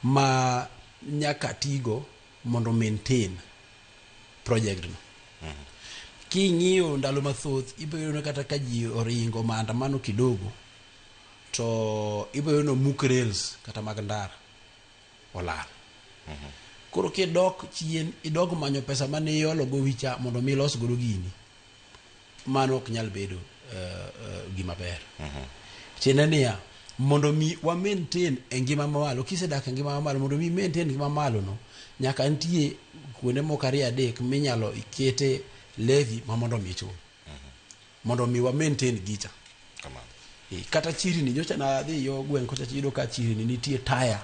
ma nyaka tigo mondo maintain project no. King'iyo ndalo mathoth ibiro yudo kata ka ji oringo maandamano kidogo to ibiro yudo muk rails kata mag ndara olal. Koro kidok chien idog manyo pesa mane iolo gowi cha mondo mi ilos godo gini, mano ok nyal bedo gima ber. Tiende niya, mondo mi wa maintain e ngima mamalo, kisedak e ngima mamalo, mondo mi maintain ngima mamalo no, nyaka nitie kuonde moko ariyo adek minyalo ikete levy ma mondo mi ichul. Mondo mi wa maintain gicha. Kata chirni, nyocha nadhi yo gweng' kocha tiyudo ka chirni nitie taya.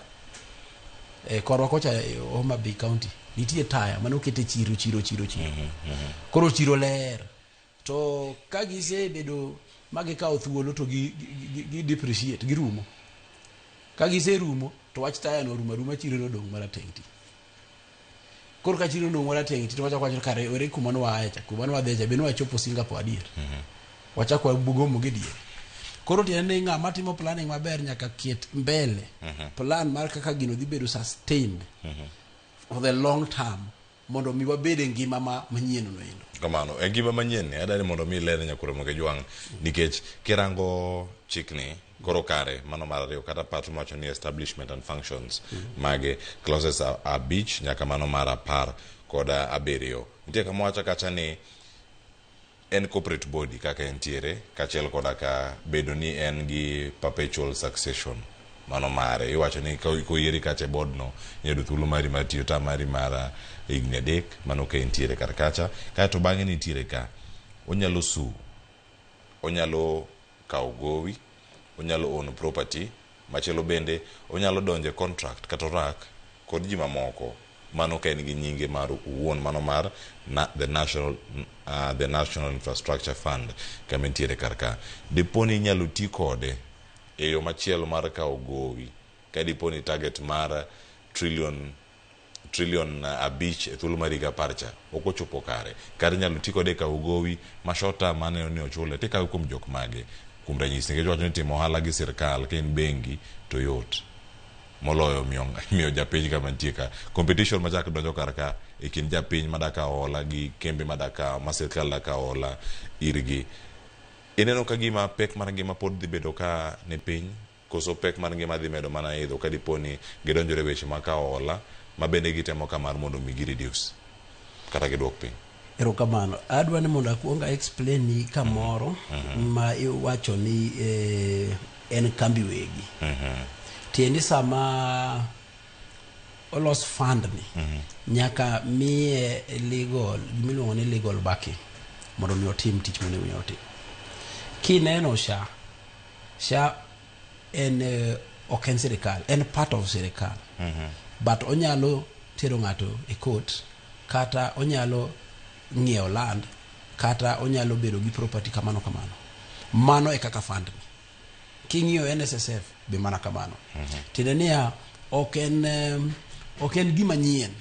Korwa kocha Homa Bay County nitie taya mane okete chiro chiro chiro chiro. Koro chiro ler. To ka gisebedo ma gikawo thuolo to gi depreciate, girumo. Ka giserumo to wach taya no orumo aruma, chiro nodong' marateng' ti. Koro ka chiro nodong' marateng' ti to wachako wacho kare ere kuma ne waaye cha, kuma ne wadhiye cha be ne wachopo Singapore adier. Wachako wagomo gi diere. Koro tiende ni ng'ama timo planning maber nyaka ket mbele plan mar kaka gino dhi bedo sustained for the long term mondo mi wabed e ngima ma manyien no endo. Kamano, e ngima manyien ni adani mondo mi ilerne Nyakuro Jwang' nikech kirango chikni koro kare mano mar ariyo kata part mawacho ni establishment and functions mage clauses 5 nyaka mano mar 17. Nitie kama wacho kacha ni en corporate body kaka entiere kaachiel koda ka bedo ni en gi perpetual succession mano mare iwacho ni koyieri kacha e board no iyudo thuolo mari mar tiyo term mari mar higni 3 mano ka entiere kar kacha. Kaeto bang'e nitiere ka onyalo sue, onyalo kawo gowi, onyalo own property, machielo bende onyalo donjo e contract kata orak kod ji mamoko mano ka en gi nyinge mar owuon mano mar the National Infrastructure Fund kama entiere kar ka. Dipo ni inyalo ti kode e yo machielo mar kawo gowi ka dipo ni target mar trillion 5 e thuolo mar higa 10 cha ok ochopo kare, kata inyalo ti kode e kawo gowi ma short term maneno ni ochule tikawe kuom jok mage. Kuom ranyisi nikech wacho ni timo ohala gi sirkal ka in bengi to yot moloyo miyo japiny kama nitie ka. Competition machak donjo kar ka e kind japiny madak kawo hola gi kembe madak kawo ma sirkal dak kawo hola irgi. Ineno ka gima pek mar ngima pod dhi bedo ka ni piny koso pek mar ngima dhi medo mana idho ka dipo ni gidonjore weche mag kawo hola ma bende gitemo ka mar mondo mi gi reduce kata giduok piny. Erokamano. Adwa ni mondo akwong a explain ni kamoro ma iwacho ni eh, en kambi wegi. Tiendi sama olos fund ni nyaka miye legal gimiluongo ni legal backing mondo mi otim tich monego mi otim. Kineno SHA, SHA en eh, ok en sirikal, en part of sirikal. But onyalo tero ng'ato e court kata onyalo ng'iewo land kata onyalo bedo gi property kamano kamano. Mano e kaka fund ni. King'iyo NSSF be mana kamano. Tiende niya ok en em, ok en gima nyien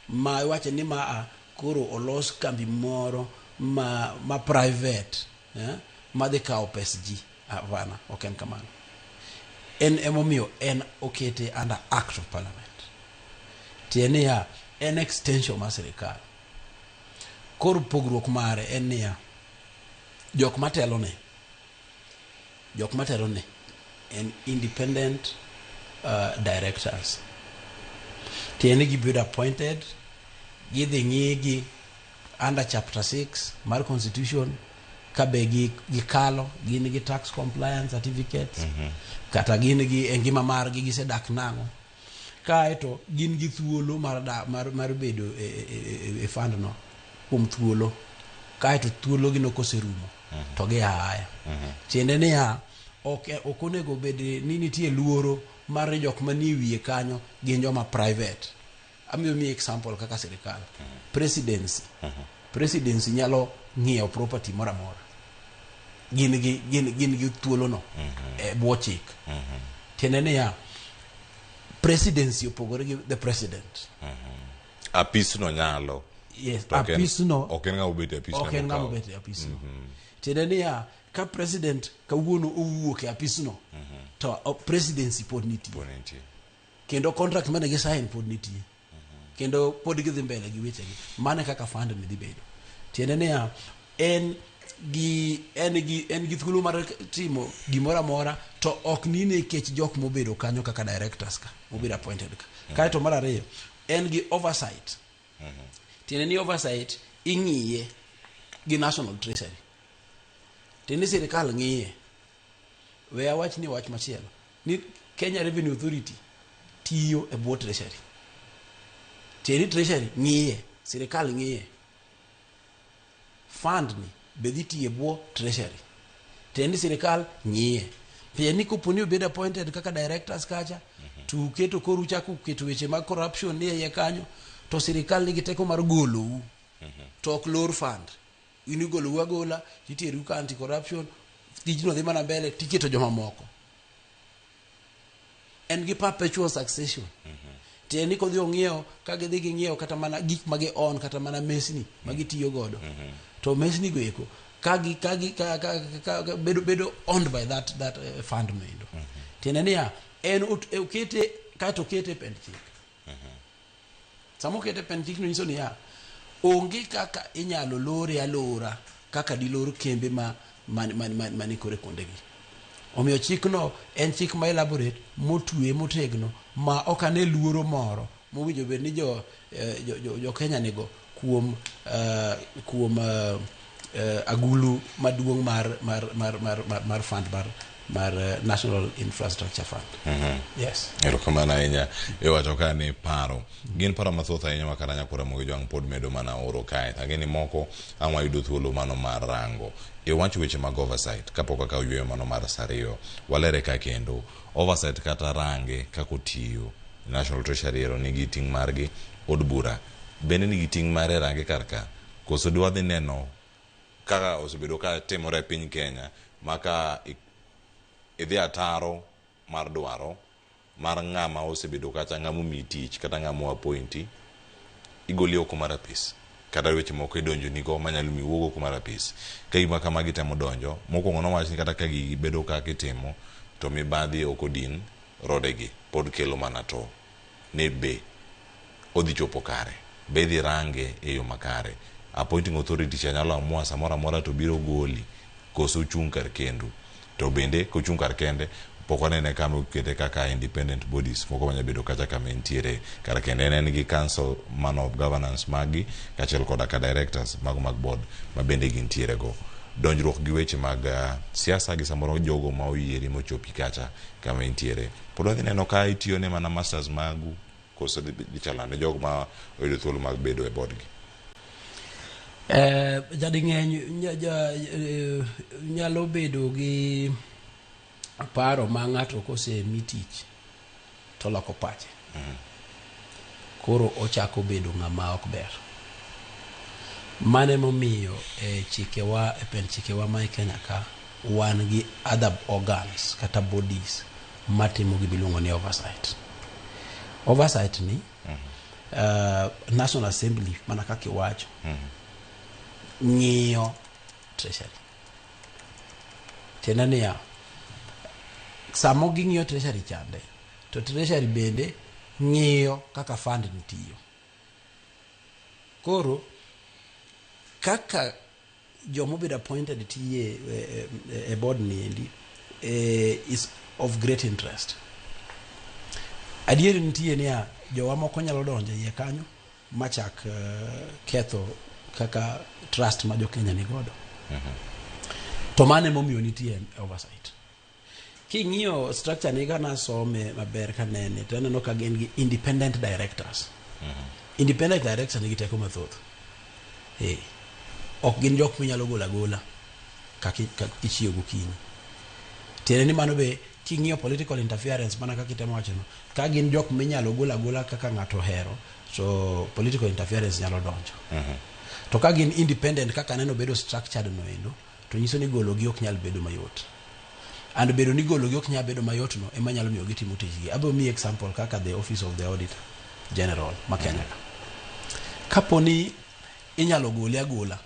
ma iwacho ni ma a koro olos kambi moro ma, ma private eh, madhi kawo pes ji. Hapana, ok en kamano. En emomiyo en okete under act of parliament. Tiende niya en extension mar sirikal. Koro pogruok mare en niya, jok matelone jok matelone en independent directors. Tiende ni gibedo appointed, gidhi ng'igi under chapter 6 mar constitution ka be gi- gikalo gin gi tax compliance certificates kata gin gi e ngima margi gisedak nang'o kaeto gin gi thuolo mar, da, mar, mar bedo e, e, e, e fund no kuom thuolo kaeto thuolo gino koserumo to gia aya tiende niya ok ok onego bed ni nitie luoro mar ni jok manie wiye kanyo gin joma private amiyo mi example kaka sirikal presidency presidency nyalo ng'iewo property moro amora gin gi gin gin gi thuolo no e bwo chik tiende niya presidency opogore gi the president Apisno nyalo. Yes, To ok en- apisno ok en ng'ama obet e apisno ok en ng'ama emokawo. obet e apisno tiende niya ka president kawuono owuok e apisno to presidency pod nitie Pod nitie. kendo contract mane gi sign pod nitie kendo pod gidhi mbele gi wechegi mano e kaka fund ni dhi bedo tiende niya en gi en gi en gi thuolo mar timo gimoro amora to ok ni nikech jok mobedo kanyo kaka directors ka mobedo appointed ka kaeto mar ariyo en gi oversight tiende ni oversight ing'iye gi national treasury tiende ni sirikal ng'iye we awach ni wach machielo ni Kenya Revenue Authority tiyo e bwo treasury tiende ni treasury ng'iye sirikal ng'iye fund ni be dhi tiyo e bwo treasury tiende ni sirikal ng'iye tiende ni kopo ni obedo appointed kaka directors kacha to uketo koro uchako keto weche mag corruption ni e iye kanyo to sirikal nigi teko mar golou to ok lor fund in igolou agola titeru ka anti corruption tijno dhi mana mbele tiketo jomamoko en gi perpetual succession tiende ni kodhi ong'iewo ka gidhi ging'iewo kata mana gik ma gi on kata mana mesni ma gitiyo godo to mesni go eko ka gi ka gi ka, ka, ka, ka bedo bedo owned by that that fund no endo tiende niya en okete kaeto okete e pend chik sama okete e pend chik no nyiso niya onge kaka inyalo lore alora kaka dilor kembe ma man, man, man, man kore kuondegi omiyo chikno en chik ma elaborate motwe motegno ma ok ane luoro moro mowinjo bed ni jo, eh, jo, jo, jo Kenya nigo kuom kuom agulu maduong' mar mar mar mar mar, mar fund mar mar National Infrastructure Fund. Yes. Erokamano ahinya. Iwacho ka ni paro. Gin paro mathoth ahinya ma kata nyakora Ramogi Jwang' pod medo mana oro kae. Ang'e ni moko ang' wayudo thuolo mano mar rango. Iwacho weche mag oversight kapok akawo yueyo mano mar saa ariyo. Walere ka kendo. Oversight kata range kaka otiyo. National Treasury ero nigi ting' margi. Od bura bende nigi ting' mare e range kar ka. Koso dwadhi neno kaka osebedo ka timore e piny Kenya ma ka idhi ataro mar dwaro mar ng'ama osebedo kacha ng'ama omiyi tich kata ng'ama o appointi igoli oko mar apis kata weche moko idonjonigo manyalo miyo iwuog oko mar apis ka gima kamagi temo donjo mokwongo nowach ni kata ka gigi bedo kaka itimo to mibadhi ok odin rodegi pod kelo mana to ni be odhi chopo kare be idhi range e yo makare appointing authority cha nyalo amua samoro amora to biro goli koso ochung' kar kendu to bende kochung' kar kende Pok wanene kama okete kaka independent bodies moko manya bedo kacha kama entiere kar kende. En en gi council man of governance maggi kaachiel koda ka directors mago mag board ma bende gintiere go. Donjruok gi weche mag siasa gi samoro jogo ma oyieri mochopi kacha kama intiere. Pod wadhi neno ka itiyo ne mana masters magu koso dhi chalo nade jogo ma oyudo thuolo mag bedo e board gi? Jading'eny nyalo bedo gi paro ma ng'ato kosemi tich to loko pache. Koro ochako bedo ng'ama ok ber. Mano emomiyo e chikewa, e pend chikewa ma e Kenya ka, wan gi other organs kata bodies matimo gima iluongo ni oversight. Oversight ni, National Assembly mana kaka iwacho, ng'iyo treasury. Tiende niya, samo ging'iyo treasury chande, to treasury bende ng'iyo kaka fund ni tiyo. Koro, kaka joma obedo appointed tiye e board ni endi is of great interest. Adieri nitie niya, jowa moko nyalo donjo iye kanyo machak ketho kaka trust ma jo Kenya ni godo. To mano emomiyo nitie oversight. King'iyo structure ni ka nasome maber kanene to aneno ka gin gi independent directors. Independent directors nigi teko mathoth. Ok gin jok minyalo golo agola kaka ichiew gokinyi. Tiende ni mano be king'iyo political interference mana kaka itemo wacho no, ka gin jok minyalo gol agola kaka ng'ato ohero, so political interference nyalo donjo. To ka gin independent kaka aneno bedo structured no endo, to nyiso ni golo gi ok nyal bedo mayot. And bedo ni golo gi ok nyal bedo mayot no ema nyalo miyo gitimo tijgi. Abiro miyi example kaka the office of the auditor general ma Kenya ka. Kapo ni inyalo gole agola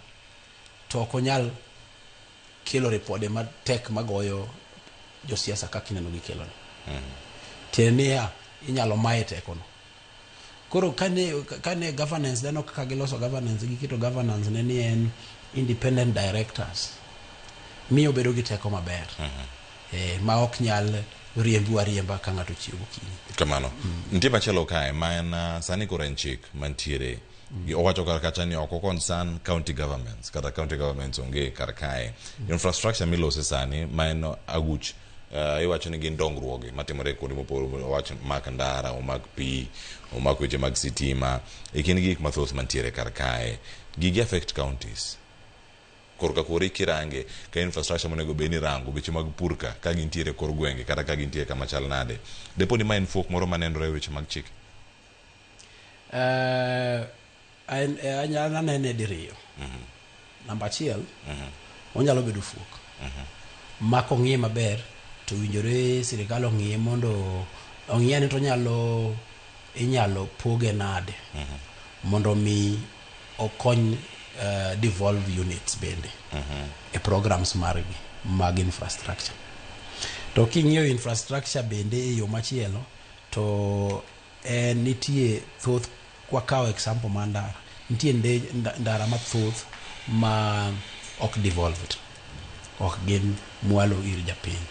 to ok onyal kelo ripode matek magoyo josiasa kaka ineno gikelo ni. Tiende niya, inyalo maye teko no. Koro kane governance neno kaka giloso governance, giketo governance ne ni en independent directors, miyo bedo gi teko maber. Ma ok nyal riembu ariemba ka ng'ato chiew gokinyi. Kamano. Nitie machielo kae ma en sani koro en chik mantiere. Owacho kar kacha ni ok concern county governments kata county governments onge kar kae. Infrastructure milose sani ma en aguch iwacho ni gin dongruoge matimore kuonde mopogore, owach mak ndara, omak pi, omak weche mag sitima, e kind gik mathoth mantiere kar kae. Gigi affect counties. Korka kori kirange ka infrastructure monego bed ni rango weche mag pur ka ka gintiere kor gwenge kata ka gintiere kama chal nade. Depo ni ma en fuok moro manenore e weche mag chik. Anyalo nene diriyo. Namba achiel, onyalo bedo fuok. Ma kong'iye maber, to winjore sirikal ong'iye mondo ong'iye ni to onyalo inyalo poge nade mondo mi okony devolve units bende e programs margi mag infrastructure. To king'iyo infrastructure bende e yo machielo, to en nitie thoth, kwakawo example mar ndara, nitie ndara mathoth ma ok devolved, ok gin mwalo ir japiny.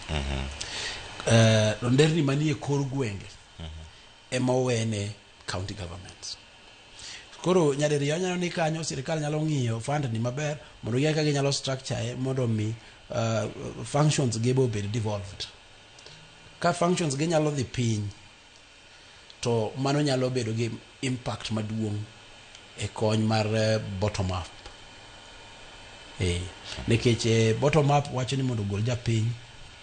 To nderni manie kor gwenge ema owene county governments. Koro nyadiriyo anyalo ni kanyo sirikal nyalo ng'iyo fund ni maber mondo ging'e kaka ginyalo structure mondo mi functions gi be obed devolved. Ka functions gi nyalo dhi piny, to mano nyalo bedo gi impact maduong' e kony mar bottom up. Nikech bottom up wacho ni mondo ogol japiny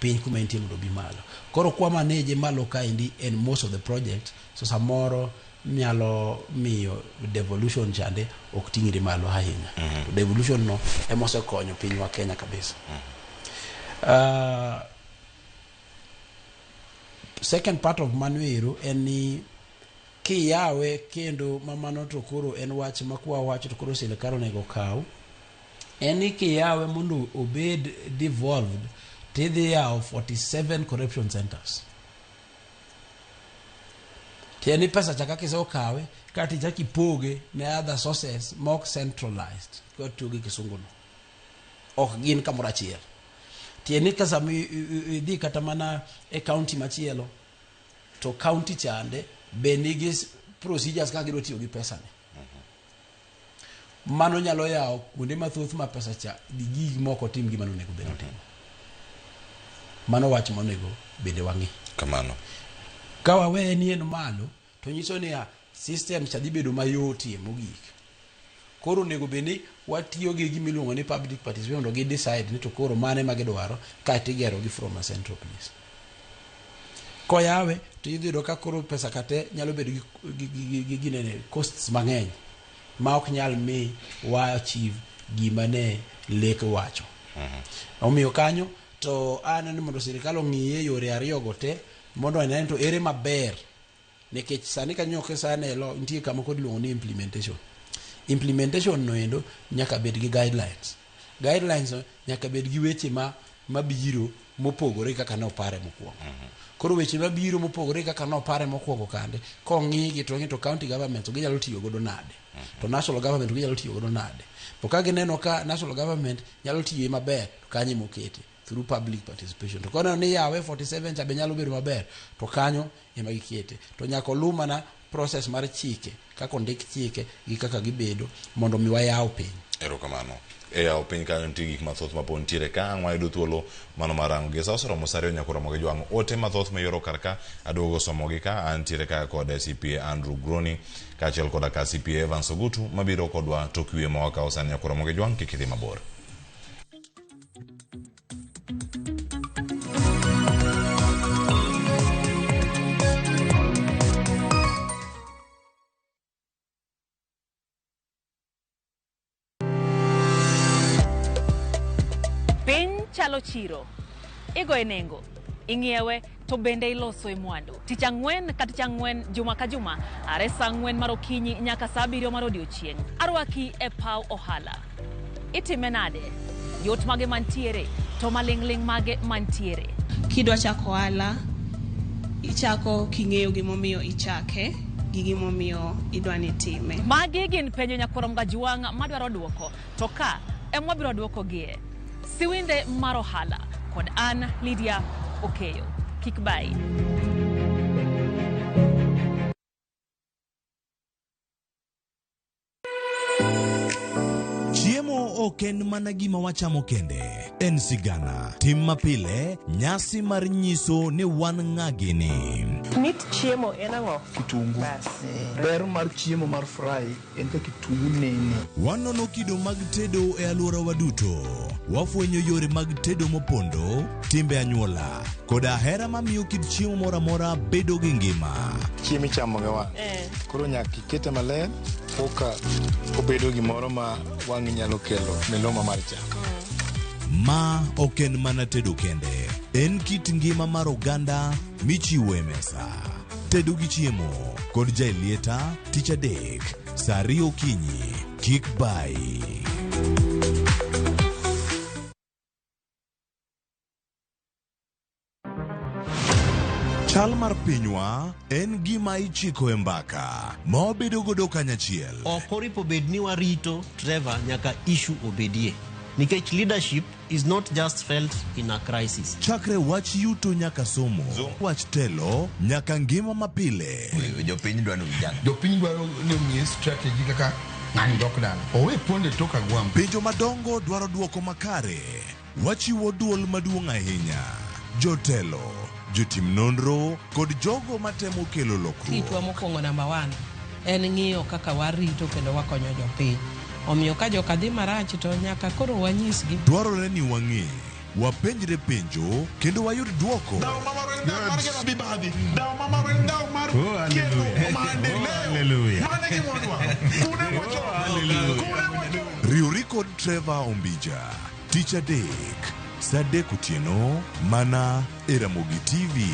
piny kuma entie mondo obi malo. Koro kwa manage malo kaendi en most of the projects, so samoro nyalo miyo devolution chande ok ting're malo ahinya. To devolution no ema osekonyo pinywa Kenya kabisa. Second part of mano ero en ni kiyawe kendo ma mano to koro en wach ma kwa wacho to koro sirikal onego kaw, en ni kiyawe mondo obed devolved tidhi yawo 47 corruption centers. Tiende ni pesa cha kaka iseokawe kata ichak ipoge ne other sources ma ok centralized, kwatiyo gi kisungu no, ok gin kamoro achiel. Tiende ni ka sama idhi kata mana e county machielo to county chande be nigi procedures kaka gidwa tiyo gi pesa ni. Mano nyalo yawo kuonde mathoth ma pesa cha gig moko tim gima nonego bed otimo. Mano wach monego bende wang'i. Kamano. Ka waweye ni en malo to nyiso niya system cha dhi bedo mayotie mogik. Koro onego bed ni watiyo gi gima iluongo ni public participation mondo gi decide ni to koro mane ma gidwaro kaeto igero gi from a central place. Koyawe to idhi yudo ka koro pesa ka te nyalo bedo gi ginene costs mang'eny ma ok nyal mi wa achieve gima ne lek wacho. Omiyo kanyo to aneno ni mondo sirikal ong'iye yore ariyo go te mondo one to ere maber nikech sani kanyo ok sani lo nitie kama kod iluongo ni implementation. Implementation no endo nyaka bed gi guidelines. Guidelines no nyaka bed gi weche ma mabiro mopogore kaka ne opare mokwongo. Koro weche mabiro mopogore kaka ne opare mokwongo kande kong'i gi to ng'i to county government to ginyalo tiyo godo nade, to national government to ginyalo tiyo godo nade. To ka gineno ka national government nyalo tiye maber to kanyo emokete through public participation. To koneno ni yawe 47 cha be nyalo bedo maber to kanyo ema gikete. To nyaka oluw mana process mar chike kaka ondik chike gi kaka gibedo mondo mi wayaw piny. Erokamano. E yawo piny kanyo nitie gik mathoth ma pod nitiere ka ang' wayudo thuolo mano mar rango gi. Sa oseromo sa ariyo nyaka oromo gi jwang'. Ote mathoth miyoro kar ka aduogo somogi ka antiere ka kod CPA Andrew Groni kaachiel koda ka CPA Evans Ogutu mabiro kodwa tok yweyo ma wakawo sani nyaka oromo gi jwang' kik idhi mabor. Piny chalo chiro. Igoye nengo, ing'iewe to bende iloso e mwandu. Tich ang'wen ka tich ang'wen, juma ka juma, are saa ang'wen mar okinyi nyaka saa abiriyo mar odiochieng'. Arwaki e paw ohala. Itime nade? Yot mage mantiere to maling'ling' mage mantiere? Kidwa chako ohala, ichako king'eyo gimomiyo ichake gi gimomiyo idwa ni itime. Magi gin penjo nyakwar Mgajwang' madwaro duoko, to ka ema wabiro duokogie. Siwinde mar ohala kod an Lydia Okeyo. Kik bayi. Chiemo ok en mana gima wachamo kende, en sigana, tim mapile, nyasi mar nyiso ni wan ng'a gini. Mit chiemo en ang'o? Kitungu. Ber mar chiemo mar fry en ka kitungu nene. Wanono kido mag tedo e alworawa duto. Wafwenyo yore mag tedo mopondo, timbe anyuola, koda hera mamiyo kit chiemo moro amora bedo gi ngima. Chiemo ichamo gi wang'. Koro nyaka ikete maler koka obedo gimoro ma wang'i nyalo kelo miluma mar chak. Ma ok en mana tedo kende, en kit ngima mar oganda michiwo e mesa. Tedo gi chiemo kod Jaelieta tich adek saa ariyo okinyi. Kik bayi. Chal mar pinywa en gima ichiko e mbaka ma wabedo godo kanyachiel. Ok oripo bed ni warito Trevor nyaka issue obedie. Nikech leadership is not just felt in a crisis. Chakre wach yuto nyaka somo, wach telo nyaka ngima mapile. Jopiny dwaro vijana. Jopiny dwaro ni ong'e strategy kaka ng'ani dok dala. Owe ponde tok agwambo. Penjo madongo dwaro duoko makare. Wachiwo duol maduong' ahinya. Jotelo, jotim nonro kod jogo matemo kelo lokruok. Tichwa mokwongo namba 1 en ng'iyo kaka warito kendo wakonyo jopiny. Omiyo ka joka dhi marach to nyaka koro wanyisgi. Dwarore ni wang'e, wapenjre penjo kendo wayud duoko. Riwri kod Trevor Ombija tich adek saa adek otieno mana e Ramogi TV.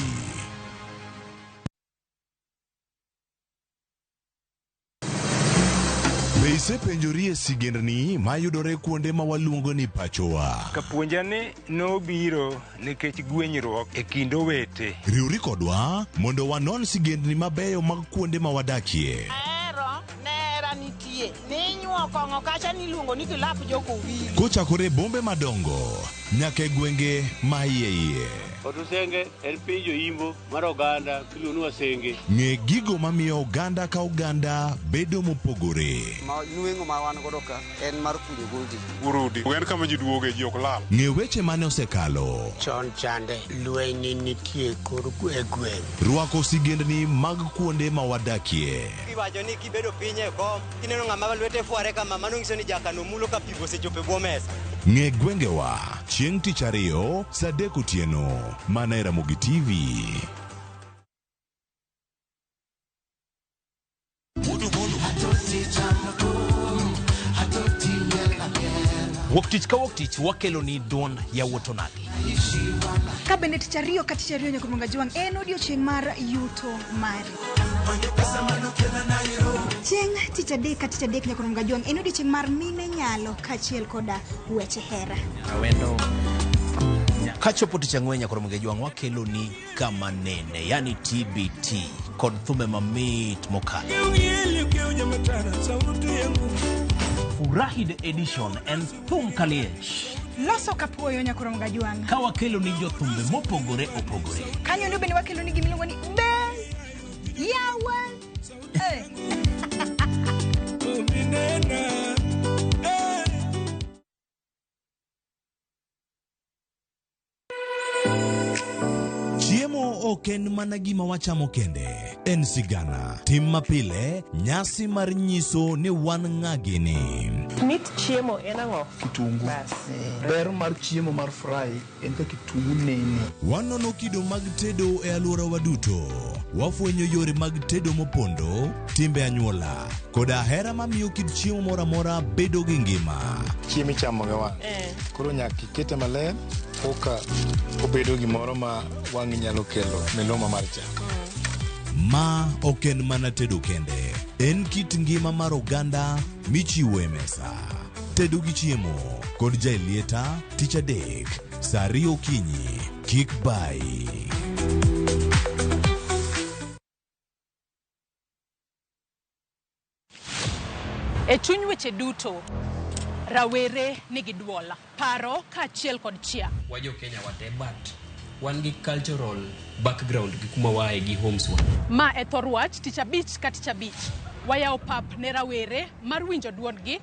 Be isepenjori e sigendni mayudore kuonde ma waluongo ni pachowa? Kapuonja ni nobiro nikech gwenyruok e kind owete. Riwri kodwa mondo wanon sigendni mabeyo mag kuonde ma wadakie. Ahero nera nitie ninyuomo King'iyo kong'o kacha niluongo ni kilap jokowili. Kochakore e bombe madongo nyaka e gwenge ma iye iye. Otusenge en piny joimbo mar oganda miluongo ni Wasenge. Ng'e gigo mamiyo oganda ka oganda bedo mopogore. Ma nweng'o ma wan godo ka en mar kunyo goldi. Urudi. En kama ji duoge, ji ok lal. Ng'e weche mane osekalo. Chon chande lweny ne nitie kor e gweng'. Rwako sigendni mag kuonde ma wadakie. Iwacho ni kibedo piny e kom, kineno ng'ama lwete fware kama, mano nyiso ni jakano mulo ka pigo osechopo e bwo mesa. Ng'e gwengewa chieng' tich ariyo saa 3 otieno mana e Ramogi TV. Wuok tich ka wuok tich wakeloni duond yawuot onagi. Ka bende tich ariyo ka tich ariyo nyaka Mwanga Jwang' en odiochieng' mar yuto mari. Chieng' tich adek ka tich adek nyaka Mwanga Jwang' en odiochieng' mar mine nyalo kaachiel koda weche hera. Awendo. Kachopo tich ang'wen nyaka Ramogi Ajwang' wakeloni kama nene, yani TBT kod thume mamit mokalo. Furahi the edition en thum kaliech. Loso kapuoyo nyaka Mwanga Jwang'. Ka wakeloni jothumbe mopogore opogore. Kanyo ndo bende wakeloni gimiluongo ni be yawa. Eh. Chiemo ok en mana gima wachamo kende, en sigana, tim mapile, nyasi mar nyiso ni wan ng'a gini. Mit chiemo en ang'o? Kitungu. Ber mar chiemo mar fry en ka kitungu nene. Wanono kido mag tedo e alworawa duto. Wafwenyo yore mag tedo mopondo, timbe anyuola, koda hera mamiyo kit chiemo moro amora bedo gi ngima. Chiemo ichamo gi wang'. Koro nyaka ikete maler koka obedo gimoro ma wang'i nyalo kelo miluma mar chak. Ma ok en mana tedo kende, en kit ngima mar oganda michiwo e mesa. Tedo gi chiemo kod Jaelieta tich adek saa 2 okinyi. Kik bayi. E chuny weche duto, rawere nigi duol, paro kaachiel kod chia. Wajo Kenya wate but wan gi cultural background gi kuma waaye gi homes wa. Ma e thor wach tich abich ka tich abich. Wayawo pap ne rawere mar winjo duondgi,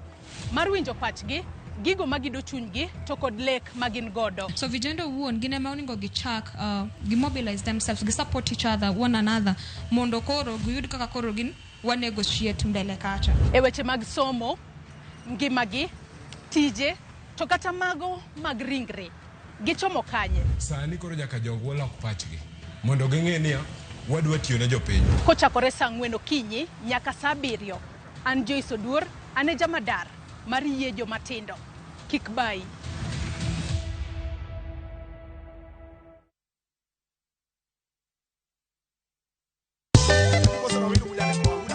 mar winjo pachgi, gigo magido chunygi to kod lek ma gin godo. So vijana owuon gin ema onego gichak gimobilize themselves, gisupport each other, one another mondo koro giyud kaka koro gin wa negotiate mbele kacha. E weche mag somo, ngimagi, tije, to kata mago mag ringre, gichomo kanye? Sani koro nyaka jogwa lok pachgi mondo ging'e niya wadwa tiyo ne jopiny. Kochakore saa 4 okinyi nyaka saa 7, an Joyce Oduor, an e jamadar mar yie jomatindo. Kik bayi.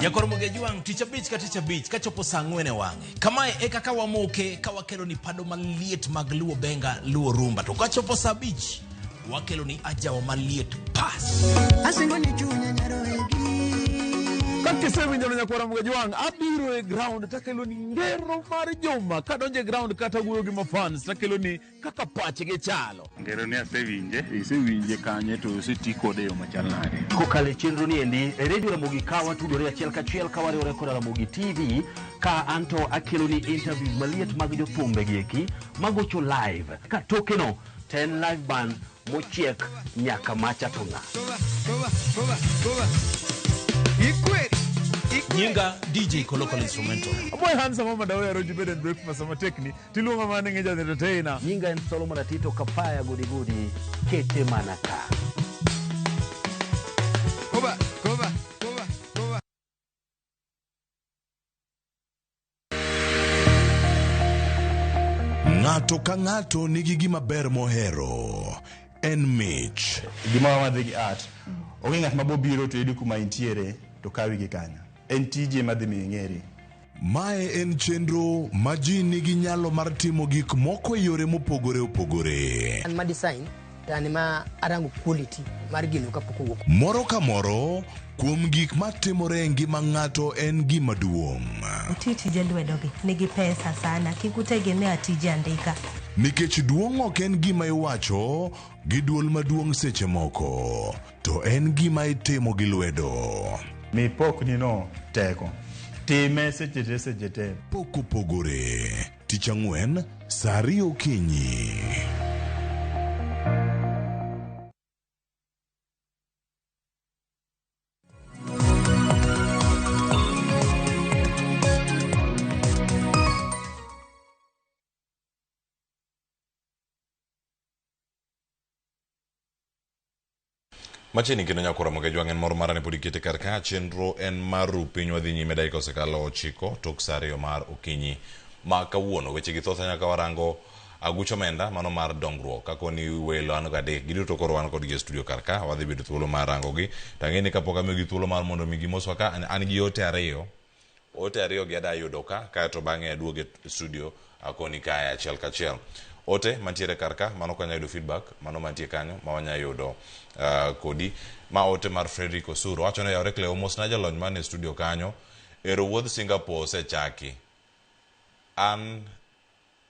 Jakor Mogejwang' tich abich ka tich abich kachopo saa 4 e wang'e. Kamae e kaka wamoke ka wakelo ni pado maliet mag Luo Benga, Luo Rumba. To kachopo saa 5 wakelo ni ajawa maliet pas. Asingo ni chunya nyaroegi. Kakisewinjo nyakwara Mogejwang' abiro e ground takelo ni ngero mar juma. Kadonjo e ground kata wuoyo gi mafans takelo ni kaka pachgi chalo. Ngero ni asewinje, isewinje kanye to oseti kode e yo machal nade? Kokalo e chenro ni endi e Radio Ramogi ka watudore achiel kachiel ka wariwore koda Ramogi TV ka anto akeloni interviews maliet mag jothumbe gi eki magocho live ka tokeno to en live band mochiek nyaka macha to ng'a. Nyinga DJ Colloquial Instrumental. Aboy handsome mama dawe aroji bed and breakfast sama tekni tiluonga mana ng'e ja entertainer. Nyinga en Solomon Atito Kapaya gudi gudi kete mana ka. Koba, koba, koba, koba. Ng'ato ka ng'ato nigi gima ber mohero. En mich. Gima wadhi gi art. Onge ng'at mabobiro to yudi kuma intiere to kawi gi kanyo. En tije madhi miyo ing'eri. Mae en chenro ma ji nigi nyalo mar timo gik moko e yore mopogore opogore. An ma design To an ema arango quality mar gino kapok owuok. Moro ka moro kuom gik matimore e ngima ng'ato en gima duong'. Uti tije lwedogi nigi pesa sana, kik utegemea tije andika. Nikech duong' ok en gima iwacho gi duol maduong' seche moko, to en gima itimo gi lwedo. Mi pokni no teko. Time seche te seche te. Pok opogore. Tich ang'wen, saa ariyo okinyi. Machiegni kendo nyakora moke jwang' en moro mara ne pod ikete kar ka chenro en mar ru piny wadhi nyime dakika osekalo 9 tok saa 2 mar okinyi ma kawuono. Weche gi thoth nyaka warango aguch omenda mano mar dongruok kakoni welo an gadek giduto koro wan kodgi e studio kar ka wadhi bedo thuolo mar rango gi to ang'e ni kapok amiyogi thuolo mar mondo mi gimoswa ka an gi ote ariyo ote ariyo gi ada yudo ka kaeto bang'e aduogo e studio akoni kae achiel kachiel. Ote mantiere kar ka mano kanya yudo feedback mano mantie kanyo ma wanya yudo kodi ma ote mar Frederick Osuru wacho ni oyawre Cleo mosna jalony man e studio kanyo ero wuodh Singapore osechaki an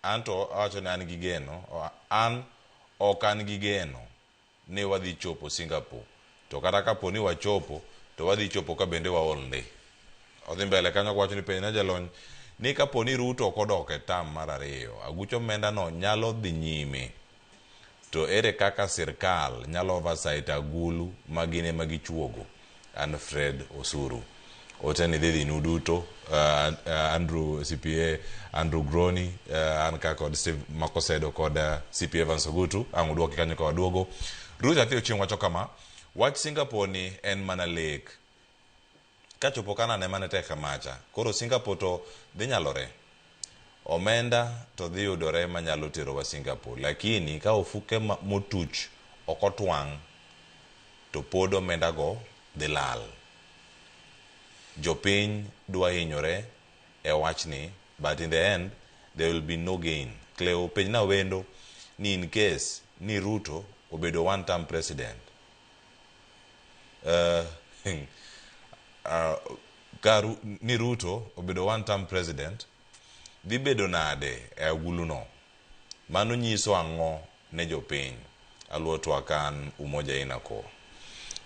anto awacho ni an gi geno an ok an gi geno ni wadhi chopo Singapore to kata kapo ni wachopo to wadhi chopo ka bende waol ndi. Odhi mbele kanyo kowacho ni penjna jalony ni kapo ni Ruto ok odok e tam mar ariyo aguch omenda no nyalo dhi nyime to ere kaka sirkal nyalo oversight agulu ma gin ema gichuogo. An Fred Osuru. Ote ni dhi dhinu duto Andrew CPA Andrew Groni an ka kod Steve Makosedo kod CPA Evans Ogutu ang' udwoki kanyo ka waduogo. Ruth Athi Ochieng' wacho kama wach Singapore ni en mana lek kachopo Canaan ema ne tek kamacha koro Singapore to dhi nyalore omenda to dhi yudore manyalo terowa Singapore lakini ka ofuke motuch ok otwang' to pod omenda go dhi lal. Jopiny dwa hinyore e wachni but in the end there will be no gain. Cleo penjna wendo ni in case ni Ruto obedo one term president ka ni Ruto obedo one term president dhi bedo nade e agulu no? Mano nyiso ang'o ne jopiny? Aluo twak an Umoja Inako.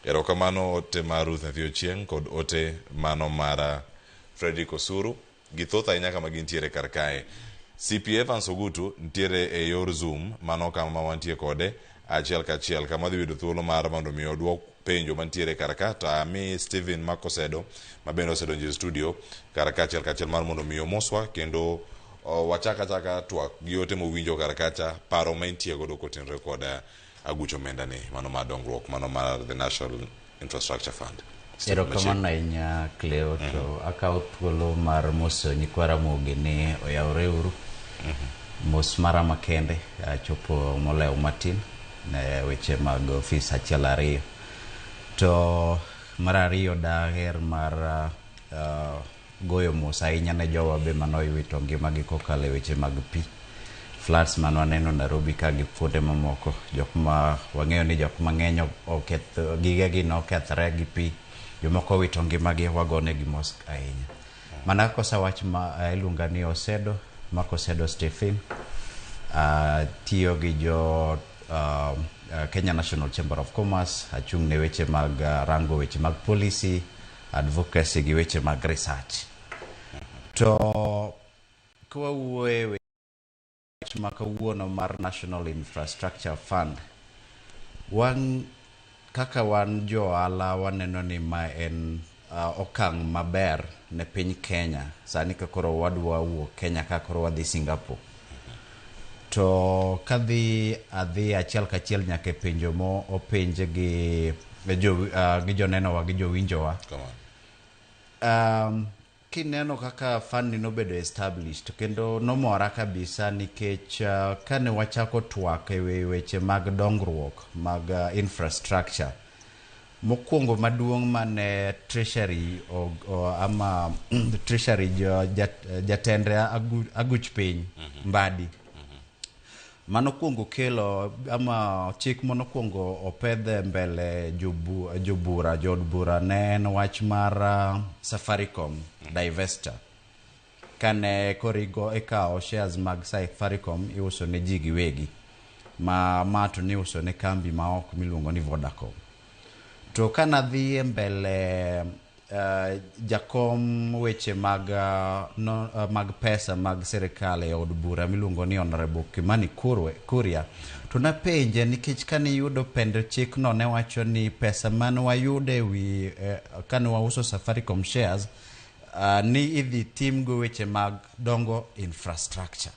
Erokamano ote mar Ruth Nyathi Ochieng' kod ote mano mar Frederick Osuru. Githoth ahinya kama gintiere kar kae. CP Evans Ogutu nitiere e yor Zoom mano kama wantie kode achiel kachiel kama wadhi yudo thuolo mar mondo mi oduok penjo mantiere kar ka to ami Stephen Makosedo ma bende osedonjo e studio kar ka achiel kachiel mar mondo mi omoswa kendo wachak achaka twak gi ote mowinjo kar kacha paro ma intie godo kotenore kod aguch omenda ni mano mar dongruok mano mar the National Infrastructure Fund. Erokamano ahinya Cleo to akawo thuolo mar moso nyikwa Ramogi ni oyawre uru. Mos mara makende achopo molewo matin ne weche mag ofis achiel ariyo. To mar ariyo daher mar goyo mos ahinya ne jowa be manoywito ngimagi kokalo e weche mag pi. Floods mane waneno Nairobi ka gi kuonde mamoko, jok ma wang'eyo ni jok mang'eny oketh gigegi nokethre gi pi, jomoko owito ngimagi, wagonegi mos ahinya. Mana kaka osewach ma iluonga ni Osedo, Makosedo Stephen, tiyo gi jo Kenya National Chamber of Commerce, achung' ne weche mag rango weche mag policy, advocacy gi weche mag research. To kwawuoye wach ma kawuono mar National Infrastructure Fund, wan kaka wan jo ohala waneno ni ma en okang' maber ne piny Kenya sani ka koro wadwa wuok Kenya ka koro wadhi Singapore. To kadhi adhi achiel kachiel nyaka e penjo mo openj gi jonenowa gi jowinjowa. Kineno kaka fund ni nobedo established kendo nomora kabisa nikech kane wachako twak e weche mag dongruok mag infrastructure mokwongo maduong' mane Treasury ama Treasury jatend aguch piny Mbadi. Manokwongo kelo ama chik manokwongo opedh e mbele jobura jood bura ne en wach mar Safaricom divestiture. Kane koro ikawo shares mag Safaricom iuso ne ji giwegi ma to niuso ne kambi ma oko miluongo ni Vodacom. To kanadhi e mbele jakom weche mag, no, mag pesa mag sirikal e od bura miluongo ni Honorable Kimani Kuria, to napenje nikech kane iyudo pend chikno ne wacho ni pesa mane wayudo e wi kane wauso Safaricom shares ni idhi timgo weche mag dongo infrastructure.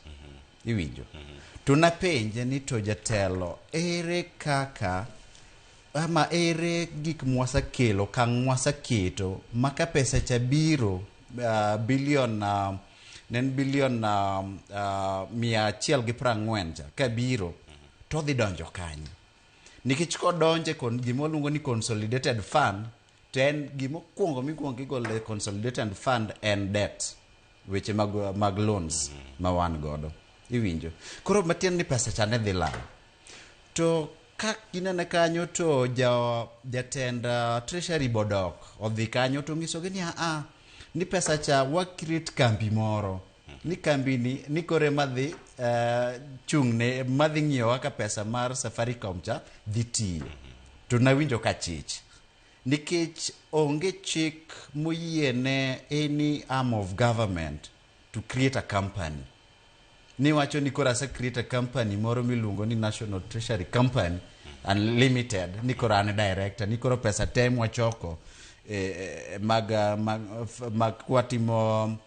Iwinjo? To napenje ni to jatelo, ere kaka ama ere gik mwasekelo, okang' mwaseketo ma ka pesa cha biro bilion ne en bilion 140 cha kabiro to odhi donjo kanye? Nikech kodonje kon gima waluongo ni consolidated fund, to en gimokwongo mikuongo igolo e consolidated fund en debt, weche mag loans ma wan godo. Iwinjo? Koro matiende ni pesa cha ne dhi lal. To ka ginene kanyo to jatend Treasury Bodok odhi kanyo to nyisogi ni a ni pesa cha wa create kambi moro ni kambi ni kore madhi chung' ne madhi ng'iyo kaka pesa mar Safaricom cha dhi tiyo. To nawinjo ka chich nikech onge chik moyiene any arm of government to create a company. Niwacho ni koro ase create a company moro miluongo ni National Treasury Company Unlimited, ni koro an director, ni koro pesa te mwachoko mag kwatimo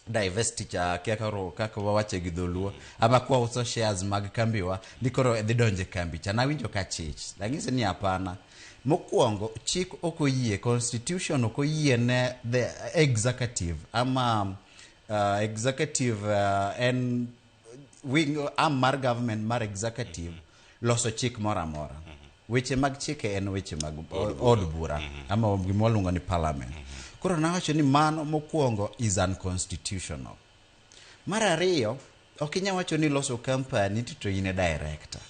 divestiture, kia koro kaka wawache gi dholuo, ama kwauso shares mag kambiwa ni koro dhi donje kambi cha. Nawinjo ka chich, nang'ise ni hapana. Mokwongo chik ok oyie, constitution ok oyie ne the executive ama executive en wing arm mar government mar executive loso chik moro amora. Weche mag chike en weche mag od bura ama gima waluongo ni parliament. Koro nawacho ni mano mokwongo is unconstitutional. Mar ariyo, ok inyal wacho ni loso company to in e director.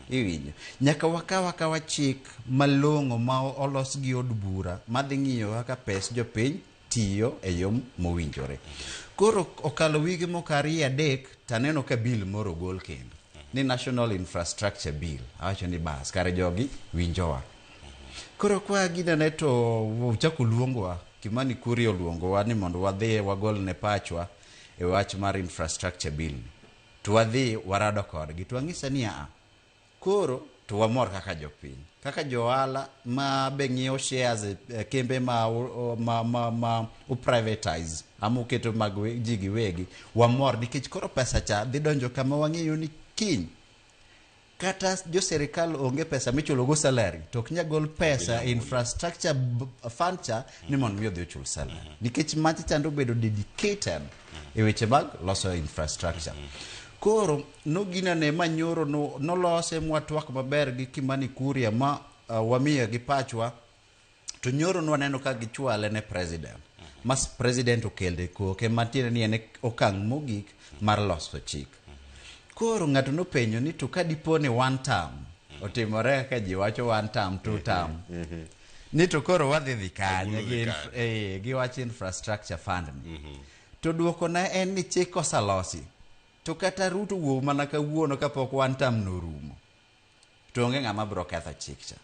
Iwinjo? Nyaka wakaw akawa chik malong'o ma olos gi od bura madhi ng'iyo kaka pes jopiny tiyo e yo mowinjore. Koro okalo wige moko 2 3 taneno ka bill moro ogol kendo ni National Infrastructure Bill. Awacho ni bas, kare jogi winjowa. Koro kwa ginene to ochako luongowa, Kimani Kuria oluongowa ni mondo wadhi wagol ne pachwa e wach mar infrastructure bill. To wadhi warado kodgi to wang'ise ni aa, koro to wamor kaka jopiny, kaka johala ma be ng'iewo shares e kembe ma u privatize ama uketo mag ji giwegi, wamor nikech koro pesa cha dhi donjo kama wang'eyo ni kiny kata jo sirikal onge pesa michulo go salary to ok nyal gol pesa infrastructure fund cha ni mondo mi odhi ochul salary, nikech macha chando bedo dedicated e weche mag loso infrastructure. Koro noginane manyoro no, nolose mwatwak maber gi Kimani Kuria ma wamiyo gi pachwa, to nyoro nwaneno ka gichwale ne president mas president okelde koke matiende ni en e okang' mogik mar loso chik. Koro ng'ato nopenjo ni to ka dipo ni one term otimore kaka ji wacho, one term, two term, ni to koro wadhi dhi kanye Agulu gi, dhi kanye? gi wach infrastructure fund ni? To duoko na en ni chik oselosi, to kata Ruto wuo mana kawuono kapok one term norumo, to onge ng'ama biro ketho chik cha.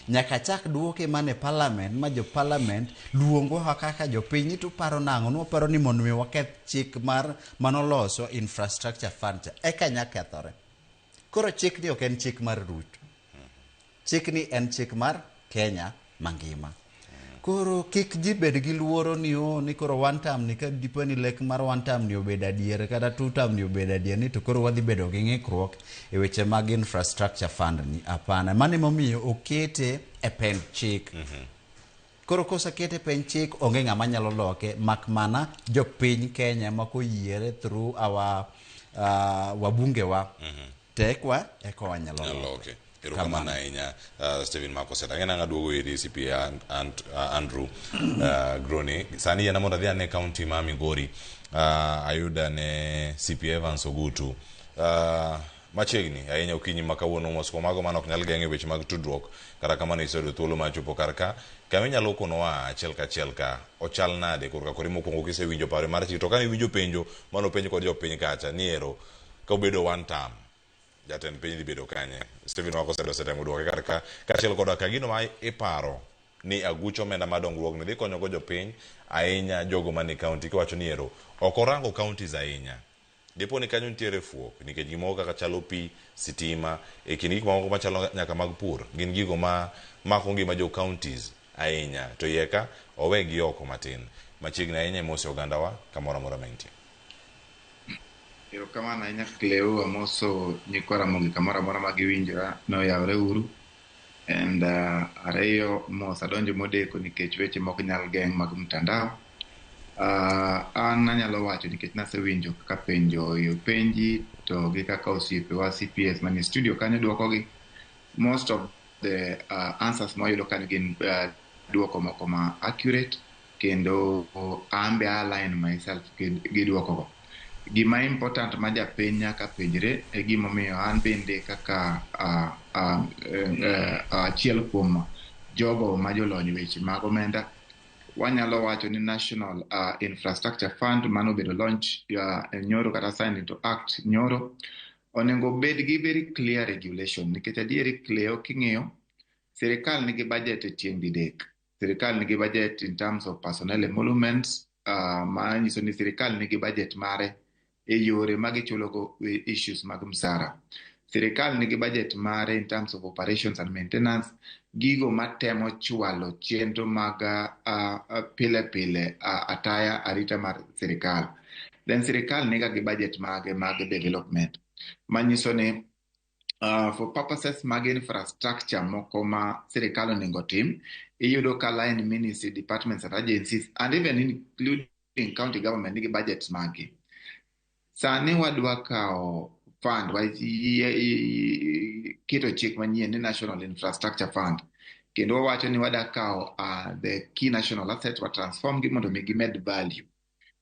Nyaka chak duoke mana e parliament ma jo parliament luongowa kaka jopiny ni to paro nang'o? Nwaparo ni mondo mi waketh chik mar manoloso infrastructure fund cha eka nya kethore. Koro chik ni ok en chik mar Ruto, chik ni en chik mar Kenya mangima. Koro kik ji bed gi luoro ni o ni koro one term ni, ka dipo ni lek mar one term ni obedo adier kata two term ni obedo adier, ni to koro wadhi bedo gi ng'ikruok e weche mag infrastructure fund ni. Hapana, mano emomiyo okete e pend chik. Koro kosekete e pend chik, onge ng'ama nyalo loke mak mana jopiny Kenya ma koyiere through our wabungewa tekwa eka wanyalo loke. Loke. Erokamano ahinya, Stephen Makoset. Ang'e nang'a duogo iri CPA Andrew Groni. Sani yiena mondo adhi ane county ma Migori. Ayuda ne CPA Evans Ogutu. Machiegni ahinya okinyi ma kawuono mos kuom mago mane ok nyal geng'e weche mag tudruok. Kata kamano iseyudo thuolo mar chopo kar ka kama inyalo konowa achiel kachiel ka ochal nade korka kori mokwongo kisewinjo paro mar chik to kane iwinjo penjo mane openj kod jopiny kacha ni ero ka obedo one term jatend piny dhi bedo kanye Stephen Wako osetemo duoke kar ka kaachiel koda ka gino ma iparo ni aguch omenda mar dongruok ni dhi konyo go jopiny ahinya jogo manie county kiwacho ni ero ok orango counties ahinya dipo ni kanyo nitiere fuok nikech gimoko kaka chalo pi sitima e kind gik mamoko machalo nyaka mag pur gin gigo ma mako ngima jo counties ahinya to iye ka owegi oko matin machiegni ahinya imose ogandawa kamoro amora ma intie. Erokamano ahinya Cleo, amoso nyikwa Ramogi kamoro amora ma giwinjora noyawre uru. And ariyo mos adonjo modeko nikech weche mok nyal geng' mag mtandao. An anyalo wacho nikech nasewinjo kaka penjo openji to gi kaka osiepewa CPS manie studio kanyo dwokogi. Most of the answers mwayudo kanyo gin duoko moko ma accurate kendo an be align myself gi duokogo. Gima important ma japiny nyaka penjre e gimomiyo an bende kaka achiel kuom jogo ma jolony weche mag omenda wanyalo wacho ni National Infrastructure Fund manobedo launch nyoro kata signed into act nyoro onego bed gi very clear regulation nikech adieri Cleo king'iyo sirikal nigi budget e tieng' didek. Sirikal nigi budget in terms of personnel emoluments ma nyiso ni sirikal nigi budget mare e yore ma gichulogo issues mag msara. Sirikal nigi budget mare in terms of operations and maintenance, gigo matemo chwalo chenro mag pile pile ataya arita mar sirikal. Then sirikal niga gi budget mage mag development manyiso ni for purposes mag infrastructure moko ma sirikal onego tim, iyudo ka line ministry, departments and agencies and even including county government nigi budgets maggi. Sani wadwa kawo fund, keto chik manyien ni National Infrastructure Fund. Kendo wawacho ni wada kawo the key national assets wa transform gi mondo mi gimed value.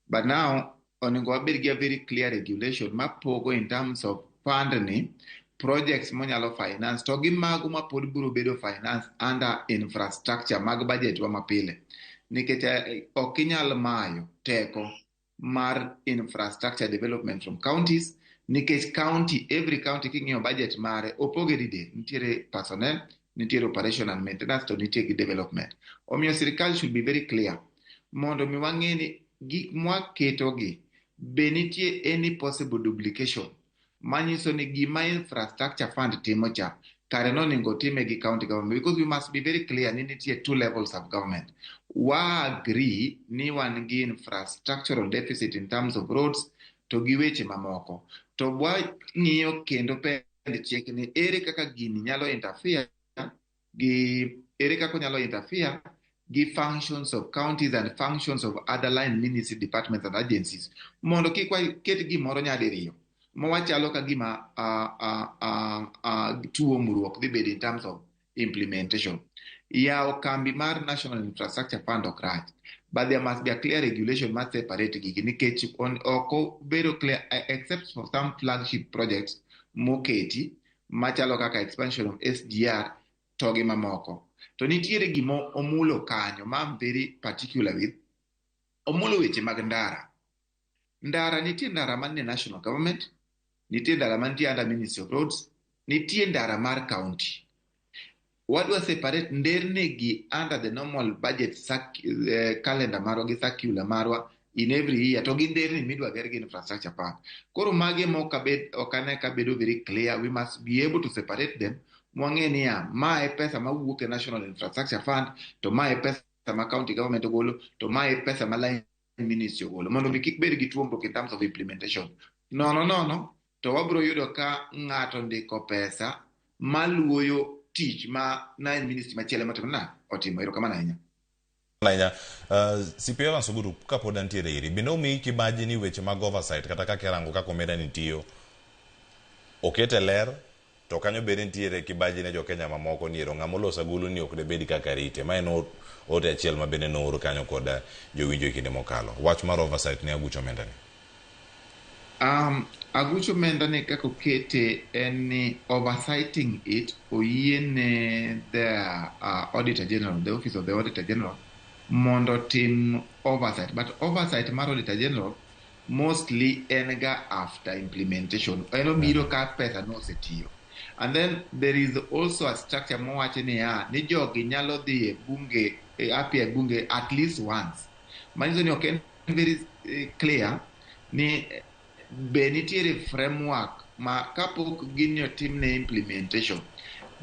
But now onego wabed gi a very clear regulation mapogo in terms of fund ni projects monyalo finance to gi mago mapod biro bedo finance under infrastructure mag budget wa mapile. Nikech ok inyal mayo teko mar infrastructure development from counties nikech county, every county king'iyo budget mare opoge didek, nitiere personnel, nitiere operation and maintenance to nitie gi development. Omiyo sirikal should be very clear mondo mi wang'e ni gik mwaketogi be nitie any possible duplication manyiso ni gima infrastructure fund timo cha kare nonego time gi county government, because we must be very clear ni nitie two levels of government. Wa agree ni wan gi infrastructural deficit in terms of roads to gi weche mamoko, to wang'iyo kendo pend chik ni ere kaka gini nyalo interfere gi, ere kaka onyalo interfere gi functions of counties and functions of other line ministry, departments and agencies, mondo kik waket gimoro nyadiriyo mawachalo ka gima tuomruok dhi bedo in terms of implementation. Yawo kambi mar National Infrastructure Fund ok rach, but there must be a clear regulation ma separate gigi nikech ok obedo clear except for some flagship projects moketi machalo kaka expansion of SGR to gi mamoko. To nitiere gima omulo kanyo ma I'm very particular with, omulo weche mag ndara. Ndara, nitie ndara manie national government, nitie ndara mantie under Ministry of Roads, nitie ndara mar county. Wadwa separate nderni gi under the normal budget calendar marwa gi circular marwa in every year, to gin nderni midwa ger gi infrastructure fund. Koro magi mok ok ane ka bedo very clear. We must be able to separate them mwang'e niya mae pesa mawuok e National Infrastructure Fund, to mae pesa ma county government ogolo, to mae pesa ma line ministry ogolo, mondo mi kik bed gi tuomruok in terms of implementation. Nono nono to wabiro yudo ka ng'ato ndiko pesa maluoyo tich ma line ministry machielo ema otimo na otimo. Erokamano ahinya. Ahinya. CP Evans Ogutu, kapod antiere iri, bende omiyi kibaji ni weche mag oversight kata kaka irango kaka omenda ni tiyo okete ler, to kanyo bende nitiere kibaji ne jo-Kenya mamoko ni ero ng'ama oloso agulu ni ok debed kaka rite. Ma en ote achiel ma bende noor kanyo kod jowinjo e kinde mokalo. Wach mar oversight ne aguch omenda ni. Aguch omenda ni kaka okete en ni oversighting it oyiene the Auditor General, the Office of the Auditor General mondo otim oversight. But oversight mar Auditor General mostly en ga after implementation. En obiro ka pesa no osetiyo. And then there is also a structure mowacho niya ni jogi nyalo dhi e bunge e appear e bunge at least once. Manyiso ni ok en very clear ni be nitiere framework ma kapok gini otimne implementation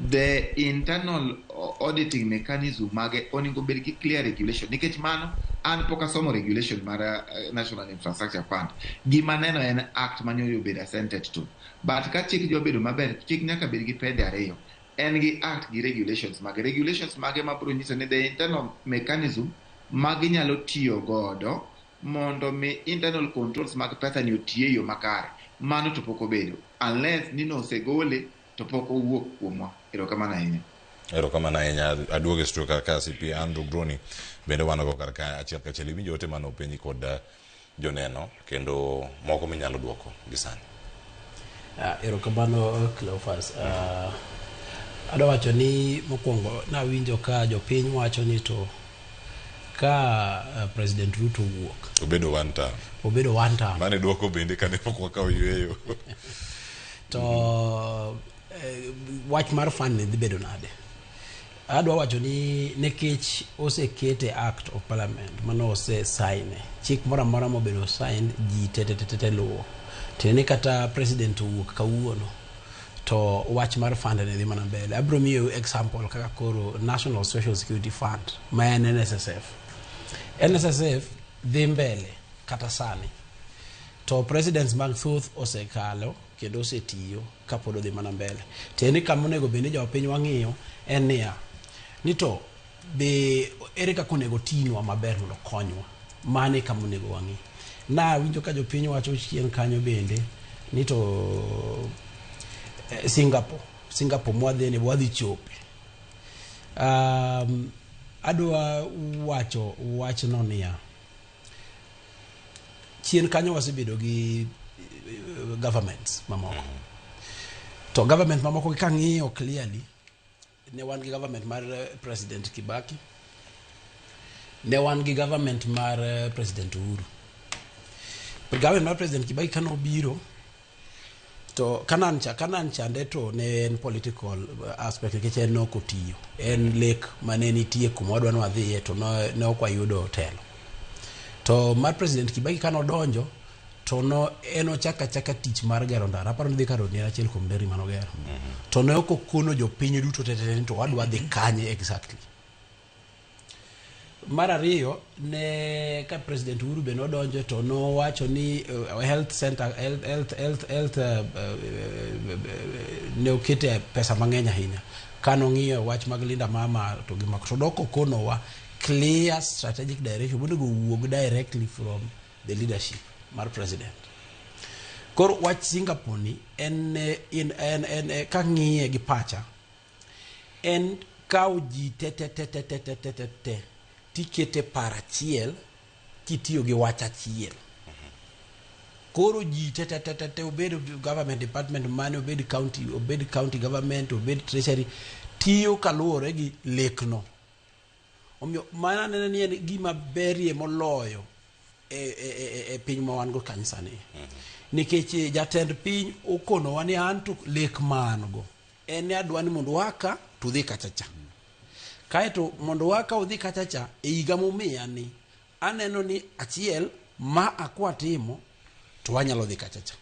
the internal auditing mechanism mage onego bed gi clear regulation nikech mano an pok asomo regulation mar National Infrastructure Fund gima neno en act mane obedo assented to but ka chik dwa bedo maber chik nyaka bed gi pende ariyo en gi act gi regulations mage regulations mage mabiro nyiso ni the internal mechanism maginyalo tiyo godo mondo mi internal controls mag pesa ni otiye e yo makare mano to pok obedo unless ni nosegole to pok owuok kuomwa erokamano ahinya erokamano ahinya aduogo e studio kar ka CP Andrew Groni bende wan go kar ka achiel kachiel iwinjo ote mane openji kod joneno kendo moko minyalo duoko gi sani Erokamano Cleophas. Adwa wacho ni mokwongo nawinjo ka jopiny wacho ni to ka President Ruto owuok obedo one term obedo one term mane duoko bende kane pok wakawo yweyo to wach mar fund ni dhi bedo nade adwa wacho ni nikech osekete act of parliament mano ose sign chik moro amora mobedo signed ji te te te te luwo tiende ni kata president owuok kawuono to wach mar fund ni dhi mana mbele abiro miyo example kaka koro National Social Security Fund ma en NSSF NSSF dhi mbele kata sani to presidents mathoth osekalo kendo osetiyo kapod odhi mana mbele tiende ni kama onego bed ni jopiny wang'iyo en niya ni to be ere kaka onego tinwa maber mondo okonywa mano e kama onego wang'i na winjo ka jopiny wacho chien kanyo bende ni to Singapore mwadhi ni wadhi chope adwa wacho wachno niya chien kanyo wasebedo gi governments mamoko to government mamoko gi kang'iyo clearly ne wan gi government mar President Kibaki ne wan gi government mar President Uhuru government mar President Kibaki kane obiro to Kanan cha Kanan chande to ne en political aspect nikech en nok otiyo en lek mane nitie kuma wadwa ni wadhiye to ne ok wayudo telo to mar President Kibaki kane odonjo to no en ochako achaka tich mar gero ndara aparo ni dhi karo ne en achiel kuom nderni manogero to ne ok okono jopiny duto te te ni to wadwa dhi kanye exactly mar ariyo ne ka President Uhuru be nodonjo to nowacho ni health center health ne okete pesa mang'eny ahinya kanong'iyo wach mag Linda Mama to gi mako to dok okonowa clear strategic direction monego owuog directly from the leadership mar president koro wach Singapore ni en en kang'iye gi pacha en kawo ji te te te te te te te te te tikete par achiel kitiyo gi wach achiel koro ji te te te te te obed government department mane obed county government obed treasury tiyo kaluwore gi lekno omiyo mano aneno ni en gima berie moloyo e piny ma wan go kanyo sani nikech jatend piny okonowa ni an to lek ma an go en ni adwa ni mondo waka to udhi kachacha kaeto mondo waka udhi kachacha e higa momiya ni aneno ni achiel ma akwa timo to wanyalo dhi kachacha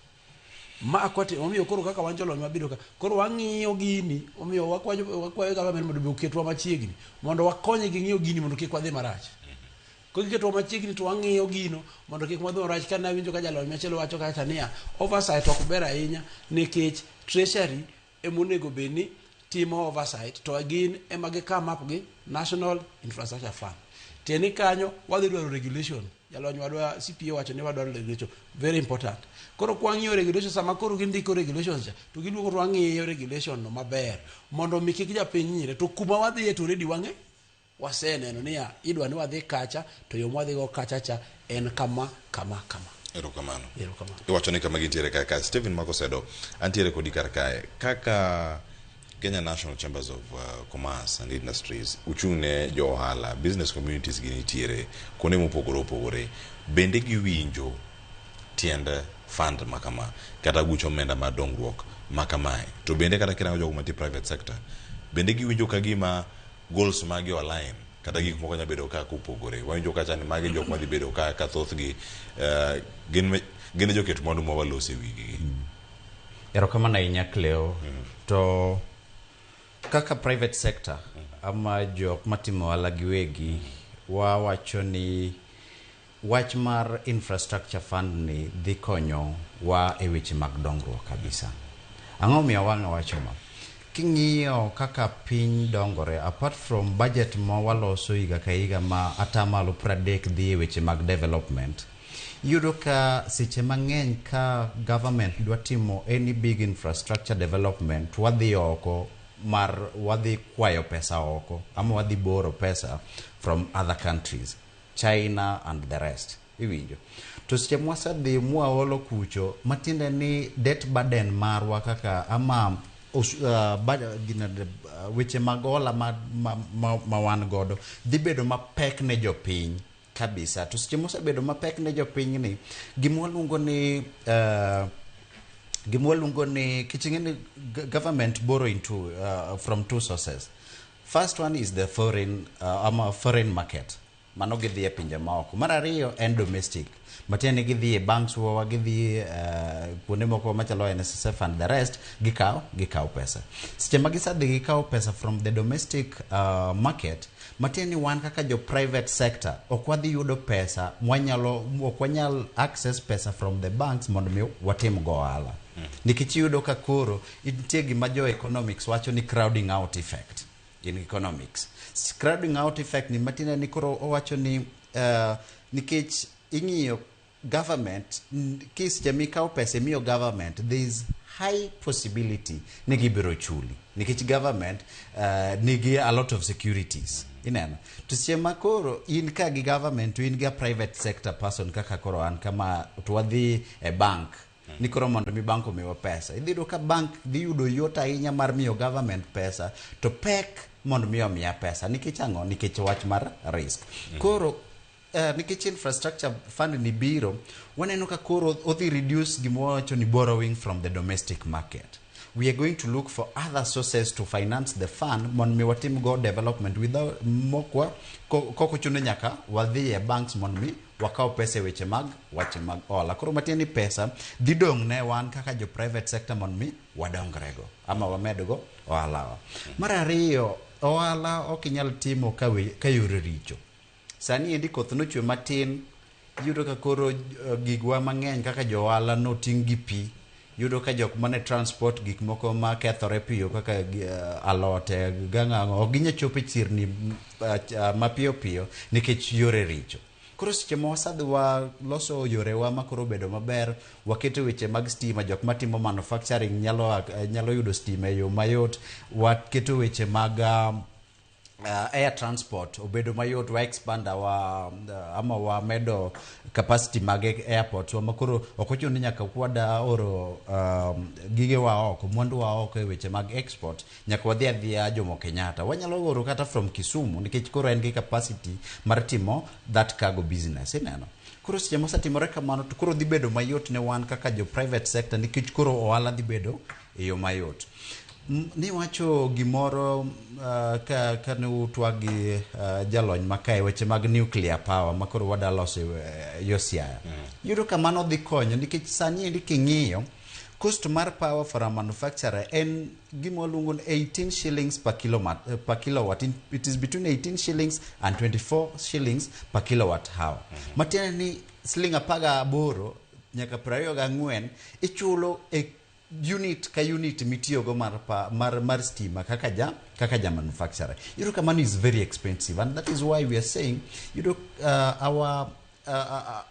ma akwa timo omiyo koro kaka wan jolony mabiro ka koro wang'iyo gini omiyo wakwayo government mondo be oketwa machiegni mondo wakonygi ng'iyo gini mondo kik wadhi marach koro giketwa machiegni to wang'iyo gino mondo kik wadhi marach ka nawinjo ka jalony machielo wacho kacha niya oversight ok ber ahinya nikech treasury emonego bed ni timo oversight to gin ema gi come up gi National Infrastructure Fund tiende ni kanyo wadhi dwaro regulation jalony wadwa CPA wacho ni wadwaro regulation very important koro kwang'iyo regulation sama koro gindiko regulations cha to giduogo to wang'iyo regulation no maber mondo mi kik japiny nyire to kuma wadhiye to already wang'e waseneno niya idwa ni wadhi kacha to yo mwadhigo kacha cha en kama kama kama. Erokamano. Erokamano. Iwacho ni kama gintiere kaka Stephen Makosedo, antiere kodi kar kae kaka Kenya National Chambers of Commerce and Industries uchung' ne jo ohala, business communities gi nitiere kuonde mopogore opogore, bende giwinjo tiend fund makama kata guch omenda mar dongruok makamae? To bende kata kirango jogo mantie private sector, bende giwinjo ka gima goals magi align kata gik moko nyalo bedo ka kopogore? Wawinjo kacha ni magi jok madhi bedo ka thothgi gin e joket mwandu ma walose wigi. Erokamano ahinya, Cleo. To kaka private sector ama jok matimo ohala giwegi, wawacho ni wach mar infrastructure fund ni dhi konyo wa e weche mag dongruok kabisa. Ang'o miyo wang' wacho ma? King'iyo kaka piny dongore, apart from budget ma waloso higa ka higa ma 30% dhi e weche mag development, iyudo ka seche mang'eny ka government dwa timo any big infrastructure development, wadhi oko mar wadhi kwayo pesa oko ama wadhi borrow pesa from other countries, China and the rest. Iwinjo? To seche mwasedhi mwaolo kucho, matiende ni debt burden marwa kaka ama weche mag hola ma wan godo dhi bedo mapek ne jopiny kabisa. To seche mosebedo mapek ne jopiny ni, gima waluongo ni kiching'e ni government borrow into from two sources. First one is the foreign ama foreign market, mano gidhi e pinje maoko. Mar ariyo en domestic, matiende ni gidhi e banks wa, gidhi kuonde moko machalo NSSF and the rest, gikawo pesa. Seche ma gisedhi gikawo pesa from the domestic market, matiende ni wan kaka jo private sector ok wadhi yudo pesa mwanyalo, ok wanyal access pesa from the banks mondo mi watim go ohala, nikech iyudo ka koro nitie gima jo economics wacho ni crowding out effect. In economics, crowding out effect ni matiende ni koro owacho ni nikech ing'iyo government kiseche mikawo pesa imiyo government, there is high possibility ni gibiro chuli nikech government nigi a lot of securities, ineno. To seche ma koro in ka gi government to in gi a private sector person kaka koro an kama, to wadhi e bank ni koro mondo mi bank omiwa pesa, idhi yudo ka bank dhi yudo yot ahinya mar miyo government pesa, to pek mondo mi omiya pesa. Nikech ang'o? Nikech wach mar risk. Koro nikech infrastructure fund ni biro, waneno ka koro odhi reduce gima wawacho ni borrowing from the domestic market. We are going to look for other sources to finance the fund mondo mi watim go development without mokwa kok ochuno nyaka wadhi e banks mondo mi wakaw pesa e weche mag wache mag hola. Koro matiende ni pesa dhi dong' ne wan kaka jo private sector mondo mi wadongrego ama wamedgo ohalawa. Mar ariyo, ohala ok inyal timo ka yore richo. Sani endi koth nochwe matin, iyudo ka koro gigwa mang'eny kaka jo ohala noting' gi pi. Iyudo ka jok mane transport gik moko ma kethore piyo kaka alote gang'ang'o ok ginyal chopo e chirni mapiyo piyo nikech yore richo. Koro seche ma wasadhi waloso yorewa ma koro obedo maber, waketo weche mag stima, jok matimo manufacturing nyalo yudo stima e yo mayot, waketo weche mag air transport obedo mayot, wa expand our ama wamedo capacity mag airports wa, makoro ok ochuno ni nyaka kwada oro gigewa oko, mwandu wa oko e weche mag export nyaka wadhi adhiya Jomo Kenyatta. Wanyalo oro kata from Kisumu nikech koro en gi capacity mar timo that cargo business, ineno. Koro seche mosetimore kamano to koro dhi bedo mayot ne wan kaka jo private sector nikech koro ohala dhi bedo e yo mayot. Niwacho gimoro ka ne utwak gi jalony makae weche mag nuclear power ma koro wada loso yo Siaya. Iyudo ka mano dhi konyo nikech sani endi king'iyo cost mar power for a manufacturer en gima waluongo ni 18 shillings per kilowatt, per kilowatt. It is between 18 shillings and 24 shillings per kilowatt hour. Matiende ni siling 18 nyaka 24 ichulo e unit ka unit mitiyogo mar stima kaka ja manufacturer. Iyudo ka mano is very expensive, and that is why we are saying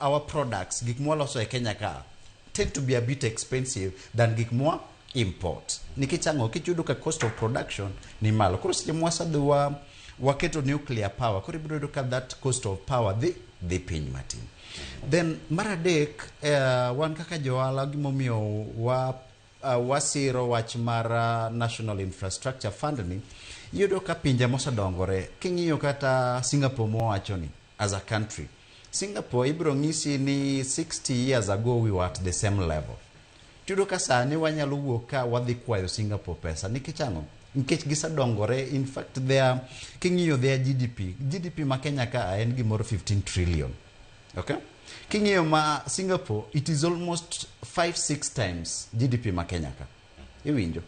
our products, gik mwaloso e Kenya ka, tend to be a bit expensive than gik mwa import. Nikech ang'o? Nikech iyudo ka cost of production ni malo. Koro seche mwasedhi wa waketo nuclear power, koro ibiro yudo ka that cost of power dhi piny matin. Then mar adek, wan kaka johala gimomiyo wa wasiro wach mar National Infrastructure Fund ni, iyudo ka pinje mosedongore, king'iyo kata Singapore mowacho ni as a country, Singapore ibiro ng'isi ni 60 years ago we were at the same level. Tiyudo ka sani wanyalo wuok ka wadhi kwayo Singapore pesa nikech ang'o? Nikech gisedongore. In fact, their, king'iyo their GDP, GDP ma Kenya ka en gimoro 15 trillion. Okay? King'iyo ma Singapore, it is almost 5-6 times GDP ma Kenya ka. Iwinjo?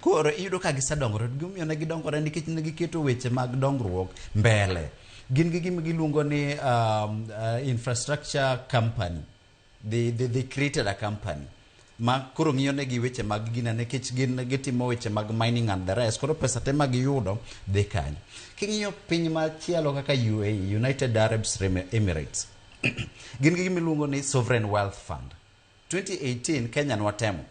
Koro iyudo ka gisedongore. Gimomiyo ne gidongore nikech ne giketo weche mag dongruok mbele. Gin gi gima giluongo ni infrastructure company. They created a company ma koro ng'iyo negi weche mag gina nikech gin gitimo weche mag mining and the rest. Koro pesa te ma giyudo dhi kanyo. King'iyo piny machielo kaka UAE, United Arab Emirates, gin gi gima iluongo ni Sovereign Wealth Fund. 2018 Kenya nwatemo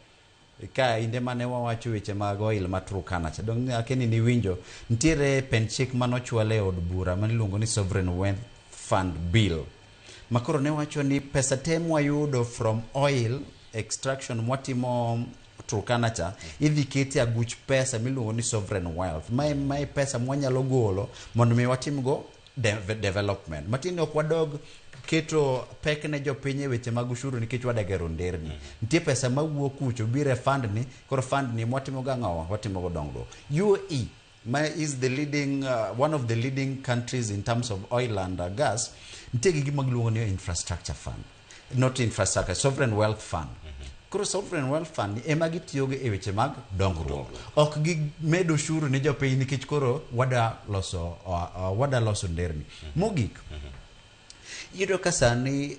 ka inde mane wawacho weche mag oil ma Turkana cha dong akeni niwinjo nitiere pen chik manochwal e od bura maniluongo ni Sovereign Wealth Fund Bill, ma koro ne wacho ni pesa te mwayudo from oil extraction mwatimo Turkana cha idhi kete aguch pesa miluongo ni sovereign wealth. Mae pesa mwanyalo golo mondo mi watimgo development. Matiende ok wadog keto pek ne jopiny e weche mag ushuru nikech wadagero nderni. Nitie pesa mawuok kucho biro e fund ni, koro fund ni mwatimo go ang'owa? Watimo go dongruok. UAE ma is the leading, one of the leading countries in terms of oil and gas, nitie gi gima giluongo ni infrastructure fund. Not infrastructure, sovereign wealth fund. Koro sovereign wealth fund ema gitiyogo e weche mag dongruok. Ok gimed ushuru ne jopiny nikech koro wada loso nderni. Mogik, iyudo ka sani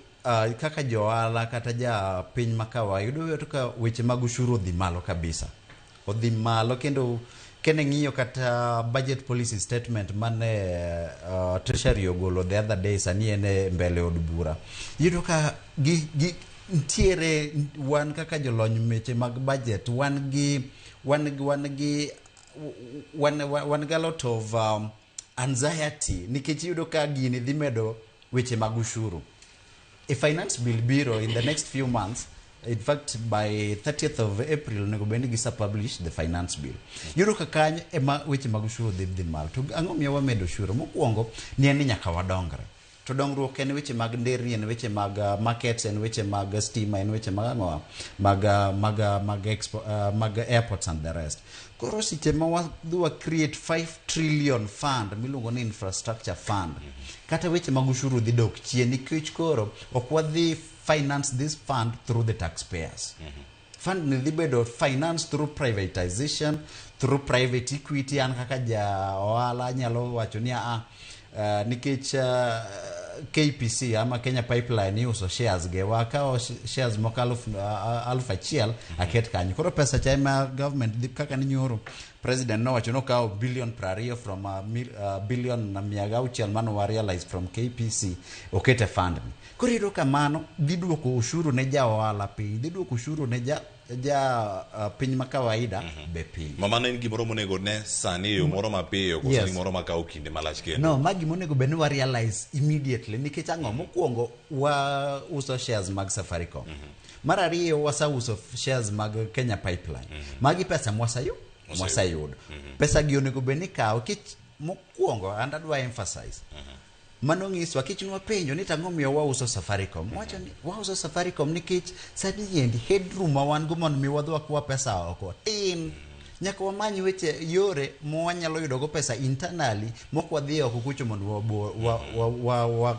kaka johala kata ja piny ma kawaida, iyudo ka weche mag ushuru odhi malo kabisa. Odhi malo kendo kene ng'iyo kata budget policy statement mane Treasury ogolo the other day, sani en e mbele od bura. Iyudo ka gi nitiere wan kaka jolony meche mag budget wan gi a lot of anxiety nikech iyudo ka gini dhi medo weche mag ushuru. A finance bill biro in the next few months. In fact, by 30th of April onego bed ni gise publish the finance bill. Iyudo ka kanyo ema weche mag ushuru dhi malo. To ang'o miyo wamedo ushuru? Mokwongo ni en ni nyaka wadongre. To dongruok en weche mag nderni, en weche mag markets, en weche mag stima, en weche mag ang'owa, mag expo, mag airports and the rest. Koro seche ma wadhi wa create 5 trillion fund miluongo ni infrastructure fund, kata weche mag ushuru dhi dok chien nikech koro ok wadhi finance this fund through the taxpayers. Fund ni dhi bedo finance through privatization, through private equity. An kaka ja ohala anyalo wacho ni a nikech KPC ama Kenya Pipeline iuso shares ge, wakawo shares moko 1000 aket kanyo. Koro pesa cha ema government dhi kaka ni nyoro president nowacho nokawo billion 20 from billion 600 mane wa realize from KPC okete fund ni. Koro iyudo ka mano dhi duoko ushuru ne ja ohala piny, dhi duoko ushuru ne ja piny ma kawaida be piny. Ma mano en gimoro monego ne sani e yo moro mapiyo koso gimoro makawo kinde malach kendo? No, ma gima onego bed ni wa realize immediately nikech ang'o? Mokwongo wa uso shares mag Safaricom. Mar ariyo waseuso shares mag Kenya Pipeline. Magi pesa mwaseyudo. Pesa gi onego bed ni kawo kich mokwongo and adwa emphasize. Mano ng'iswa kich nwapenjo ni tang'o miyo wauso Safaricom. Wacho ni wauso Safaricom nikech sani endi headroom ma wan go mondo mi wadhi wakwa pesa oko tin. Nyaka wamany weche yore mwanyalo yudo go pesa internally mok wadhi oko kucho mondo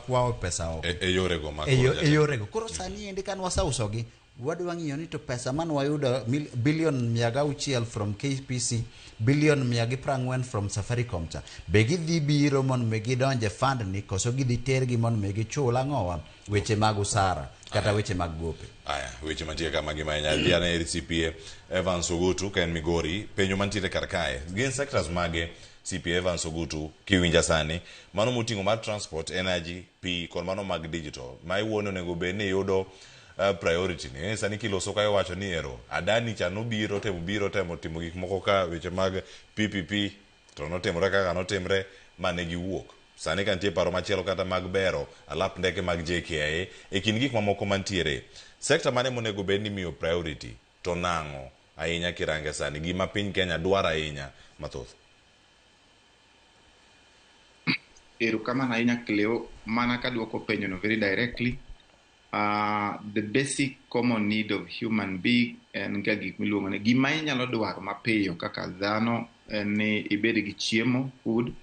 wa pesa oko. E yorego ma E yorego. Koro sani endi kan waseusogi, wadwa ng'iyo ni to pesa man wayudo billion 600 from KPC, billion 140 from Safaricom cha, be gidhi biro mondo mi gidonje fund ni koso gidhi tergi mondo mi gichul ang'owa weche mag usara kata weche mag gope. Aya, weche mantie kama gima ahinya. Dhi ane ir CPA Evans Ogutu ka en Migori. Penjo mantiere kar kae, gin sectors mage, CPA Evans Ogutu, kiwinja sani, mano moting'o mar transport, energy, pi kod mano mag digital ma iwuono onego bed ni yudo priority ni? Sani kiloso ka iwacho ni ero Adani cha nobiro temo biro temo timo gik moko ka weche mag PPP to notimore kaka notimre mane giwuok. Sani ka nitie paro machielo kata mag bero alap ndeke mag JKIA e kind gik mamoko mantiere. Sekta mane monego bed ni imiyo priority to nang'o ahinya kirange sani gima piny Kenya dwaro ahinya mathoth? Erokamano ahinya Cleo, mana kaduoko penjono very directly. The basic common need of human being en ga gik miluongo ni gima inyalo dwaro mapiyo kaka dhano en ni ibed gi chiemo, food,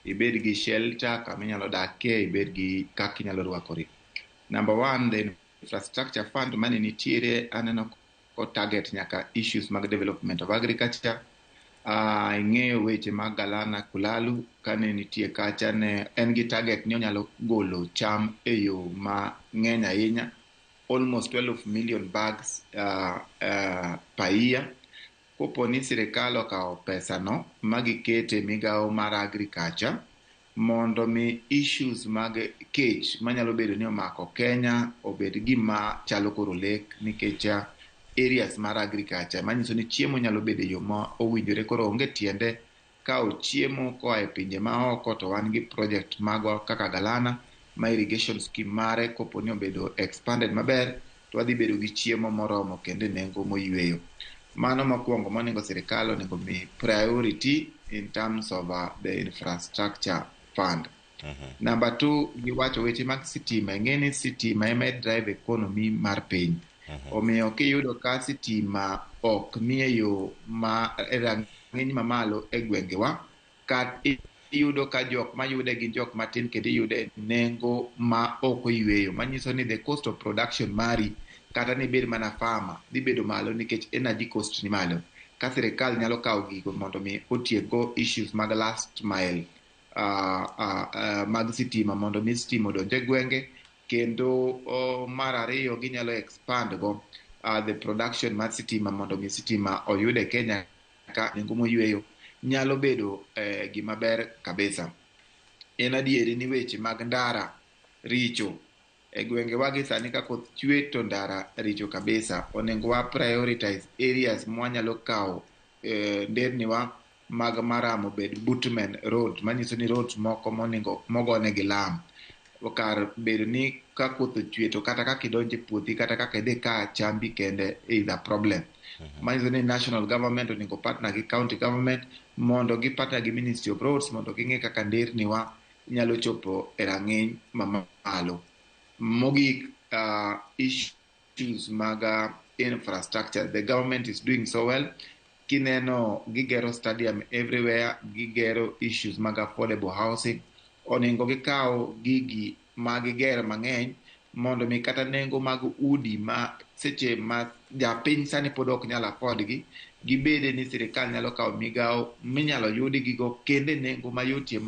ibed gi shelter kama inyalo dakie, ibed gi kaka inyalo rwakori. Number one, the infrastructure fund mane nitiere aneno ko target nyaka issues mag development of agriculture. Ing'eyo weche mag Galana Kulalu kane nitie kacha ne en gi target ni onyalo golo cham e yo mang'eny ahinya, almost 12 million bags per year. Kopo ni sirikal okawo pesano ma gikete migawo mar agriculture mondo mi issues mag kech manyalo bedo ni omako Kenya obed gima chalo koro lek nikech areas mar agriculture manyiso ni chiemo nyalo bedo e yo ma owinjore. Koro onge tiende kawo chiemo koa e pinje maoko to wan gi project magwa kaka Galana ma irrigation scheme mare kopo ni obedo expanded maber to wadhi bedo gi chiemo moromo kendo e nengo moyweyo. Mano mokwongo monego sirikal onego mi priority in terms of the infrastructure fund. Number two, giwacho weche mag sitima. Ing'e ni sitima ema drive economy mar piny. Omiyo kiyudo ka sitima ok nie yo ma e rang'iny mamalo e gwengewa, kat iyudo ka jok mayude gin jok matin kendo iyude e nengo ma ok oyweyo. Manyiso ni the cost of production mari kata ni ibed mana farmer dhi bedo malo nikech energy cost ni malo. Ka sirikal nyalo kawo gigo mondo mi otiekgo issues mag last mile mag sitima mondo mi sitima odonj e gwenge kendo mar ariyo ginyalo expand go the production mar sitima mondo mi sitima oyud e Kenya ka nengo moyweyo nyalo bedo gima ber kabisa. En adieri ni weche mag ndara richo e gwengewa gi sani ka koth chwe to ndara richo kabisa. Onego wa prioritize areas mwanyalo kawo nderniwa mag maram obed bitumen road, manyiso ni roads moko monego mogonegi lam. Kar bedo ni ka koth ochwe to kata kaka idonjo e puothi kata kaka idhi ka chambi kende is a problem. Manyiso ni national government onego partner gi county government mondo gi partner gi Ministry of Roads mondo ging'e kaka nderniwa nyalo chopo e rang'iny mamalo. Mogik, issues mag infrastructure. The government is doing so well. Kineno gigero stadium everywhere, gigero issues mag affordable housing. Onego gikaw gigi ma gigero mang'eny mondo mi kata nengo mag udi ma seche ma japiny sani pod ok nyal afford gi, gibede ni sirikal nyalo kawo migawo minyalo yud gigo kendo e nengo mayotie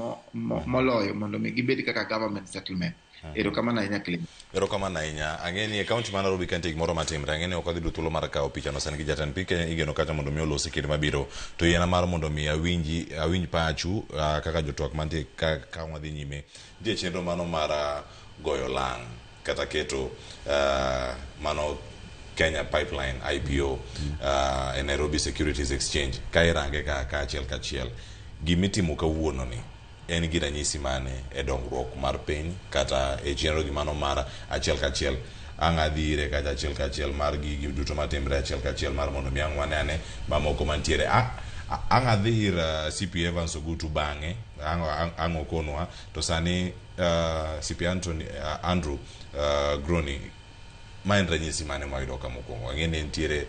moloyo mondo mi gibed kaka government settlement. Erokamano ahinya Clement. Erokamano ahinya. Ang'e ni e kaunti ma Nairobi ka nitie gimoro matimre. Ang'e ni ok wadhi yudo thuolo mar kawo pichano sani gi jatend piny Kenya igeno kacha mondo mi olosi kinde mabiro. To yiena mar mondo mi awinji awinj pachu kaka jotwak mantie ka, ka wadhi nyime. Nitie chenro mano mar goyo lang' kata keto mano Kenya Pipeline IPO e Nairobi Securities Exchange ka irange ka kaachiel kachiel. Gimitimo kawuono ni en gi ranyisi mane e dongruok mar piny kata e chenro gi mano mar achiel kachiel ang' adhi ire kacha achiel kachiel mar gigi duto matimre achiel kachiel mar mondo mi ang' wane ane mamoko mantiere. Ang' adhi ir CP Evans Ogutu bang'e ang' okonwa to sani CP Anthony, Andrew Groni, ma en ranyisi mane mwayudo ka mokwongo? Ang'e ni nitiere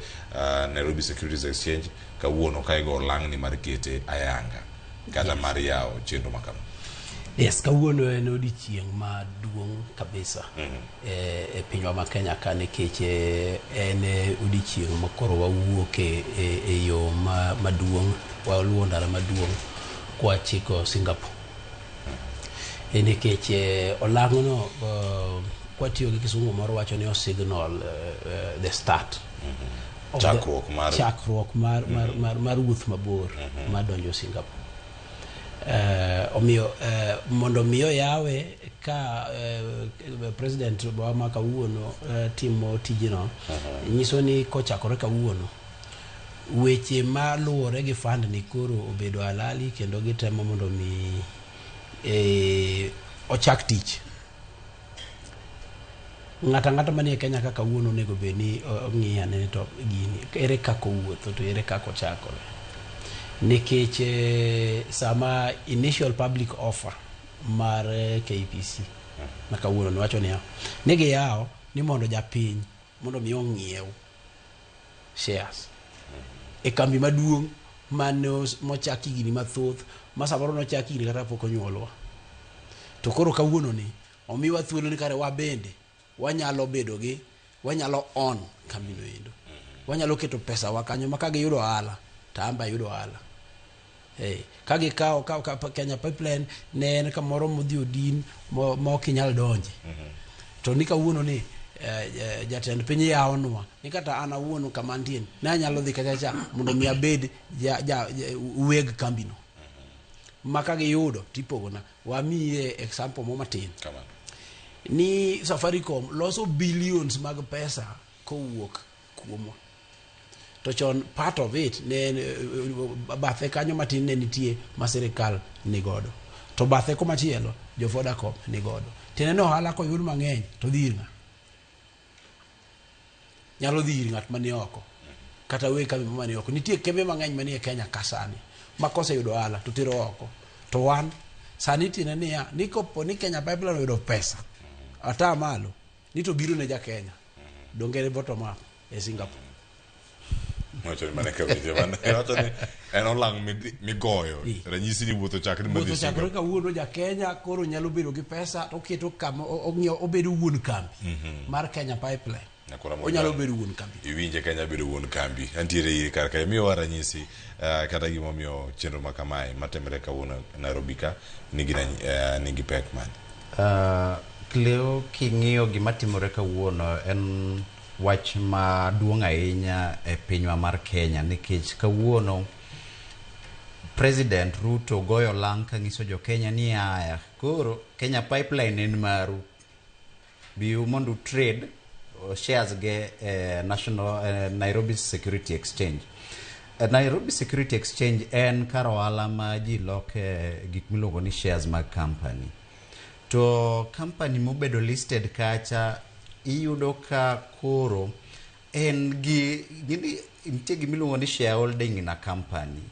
Nairobi Securities Exchange kawuono ka igo lang'ni mar kete ayanga kata mar yawo chenro ma kama. Yes, kawuono en odiochieng' maduong' kabisa e pinywa ma Kenya ka nikech en odiochieng' ma koro wawuok e yo maduong', waluwo ndara maduong' kwachiko Singapore. Nikech olang'no kwatiyo gi kisungu moro wacho ni o signal the start of Chakruok mar chakruok mar wuoth mabor mar donjo Singapore. Omiyo mondo mi oyawe ka president wa ma kawuono timo tijno nyiso ni kochakore kawuono weche maluwore gi fund ni koro obedo halali kendo gitemo mondo mi ochak tich. Ng'ato ang'ata manie Kenya kaka kawuono onego bed ni ong'i ane ni to gini ere kaka owuotho to ere kaka ochakore. Nikech sama initial public offer mar KPC ma kawuono niwacho niya ni giyawo ni mondo japiny mondo mi ong'iew shares e kambi maduong' mane mochak higni mathoth ma samoro nochak higni kata pok onyuolwa. To koro kawuono ni omiwa thuolo ni kare wabende wanyalo bedo gi wanyalo own kambino endo. Wanyalo keto pesa wa kanyo ma ka giyudo ohala to an be ayudo ohala. Ka gikawo ka Kenya Pipeline ne en kamoro modhi odin ma ok inyal donje. To ni kawuono ni jatend piny yawonwa ni kata an awuon kama antie ni ne anyalo dhi kacha cha mondo mi abed ja weg kambino. Ma ka giyudo tipogona. Wamiye example mo matin. Ni Safaricom loso billions mag pesa kowuok kuomwa. To chon part of it ne en bathe kanyo matin ne nitie ma sirikal ni godo. To bathe komachielo jo Vodacom ni godo. Tiende ni ohala koyud mang'eny to dhi ir ng'a? Nyalo dhi ir ng'at mani oko. Kata weg kambi mani oko. Nitie kembe mang'eny manie Kenya ka sani ma koseyudo ohala to tero oko. To wan sani tiende niya ni kopo ni Kenya Pipeline oyudo pesa ata malo ni to biro ne ja Kenya. Donge en bottom up e Singapore. Wacho ni mane kawinjo mane wacho ni en olang' migoyo ranyisi ni wuoth ochakre madhi Wuoth ochakore Singapore. kawuono ja Kenya koro nyalo bedo gi pesa to oketo kama ong'iewo obedo wuon kambi mar Kenya Pipeline. Nyakora Moja. Onyalo bedo wuon kambi. Iwinje Kenya bedo wuon kambi. Antiere iri kar kae. Miyowa ranyisi kata gimomiyo chenro ma kamae matimore kawuono Nairobi ka nigi pek mane? Cleo, king'iyo gima timore kawuono en wach maduong' ahinya e pinywa mar Kenya nikech kawuono President Ruto goyo lang' kanyiso jo Kenya ni aya koro Kenya Pipeline en maru biu mondo trade shares ge National Nairobi Security Exchange. Nairobi Security Exchange en kar ohala ma ji loke gik miluongo ni shares mag company. To company mobedo listed kacha iyudo ka koro en gi nitie gimiluongo ni shareholding in a company.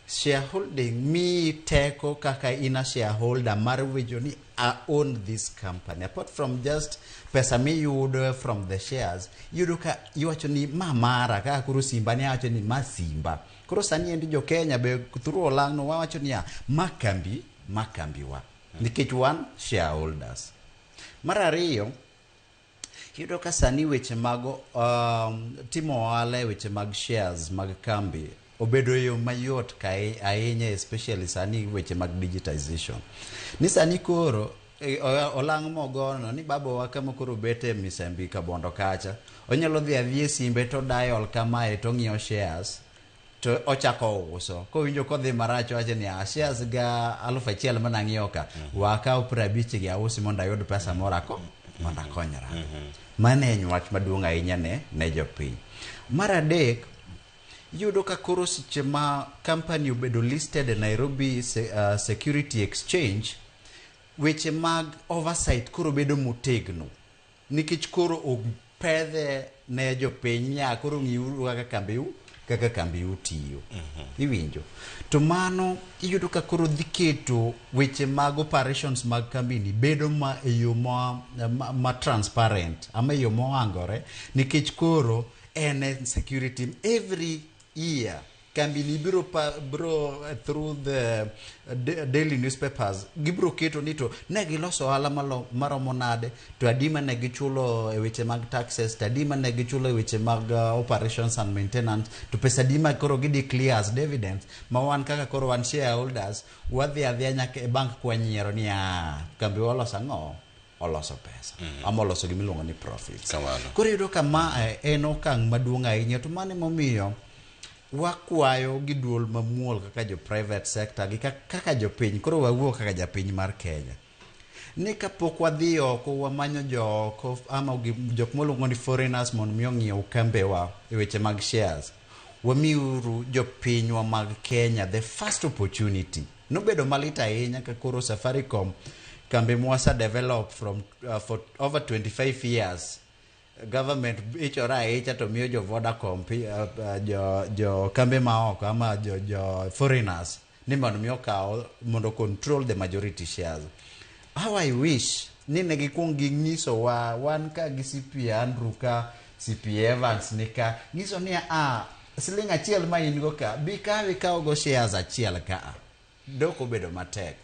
Shareholding miyi teko kaka in a shareholder mar winjo ni I own this company. Apart from just pesa miyudo from the shares, iyudo ka iwacho ni ma mara kaka koro Simba ni awacho ni ma Simba. Koro sani endi jo Kenya be through olang'no wawacho niya ma kambi wa nikech wan shareholders. Mar ariyo, iyudo ka sani weche mag timo ohala e weche mag shares mag kambi obedo yo mayot ahinya especially sani weche mag digitization. Ni sani koro olang' mogono ni babawa kama koro bet e Misembi Kabondo kacha onyalo dhi adhi e simbe to dial kamae to ong'iyo shares to ochako uso. Kowinjo kodhi marach owacho ni shares ga 1000 mana ng'iewo ka wakaw 50 gi ausi mondo ayud pesa moro mondo akonyra. Mano en wach maduong' ahinya ne jopiny. Mar adek, iyudo ka koro seche ma company obedo listed e Nairobi Security Exchange, weche mag oversight koro bedo motegno nikech koro opedhe ne jopiny nya koro ng'iuru kaka kambiu tiyo. Iwinjo. To mano iyudo ka koro dhi keto weche mag operations mag kambini bedo ma e yo ma transparent ama e yo moangore nikech koro en security every year kambini biro through the daily newspapers gibiro keto ni to ne giloso ohala maromo nade to adi mane gichulo e weche mag taxes to adi mane gichulo e weche mag operations and maintenance to pesa adi ma koro gi declare as dividends ma wan kaka koro wan shareholders wadhi adhiya nyaka e bank kwanyiero ni kambi oloso ang'o oloso pesa ama oloso gimiluongo ni profits. Koro iyudo ka ma en okang' maduong' ahinya to mano emomiyo wakwayo gi duol mamuol kaka jo private sector gi kaka jopiny koro wawuo kaka japiny mar Kenya ni kapok wadhi oko wamanyo jo oko ama jok moluongo ni foreigners mondo mi ong'iew kambewa e weche mag shares wamiuru jopinywa mag Kenya the first opportunity. Nobedo malit ahinya ka koro Safaricom, kambi mwasa develop from for over 25 years, government ichore ahicha to miyo jo Vodacom, jo kambe maoko ama jo foreigners ni mondo mi okaw mondo control the majority shares. How I wish ni ne gikuong ging'isowa wan ka gi CP Andrew ka CP Evans ni ka nyiso ni a siling achiel ma in go ka bi kaw ikaw go shares achiel ka dok obedo matek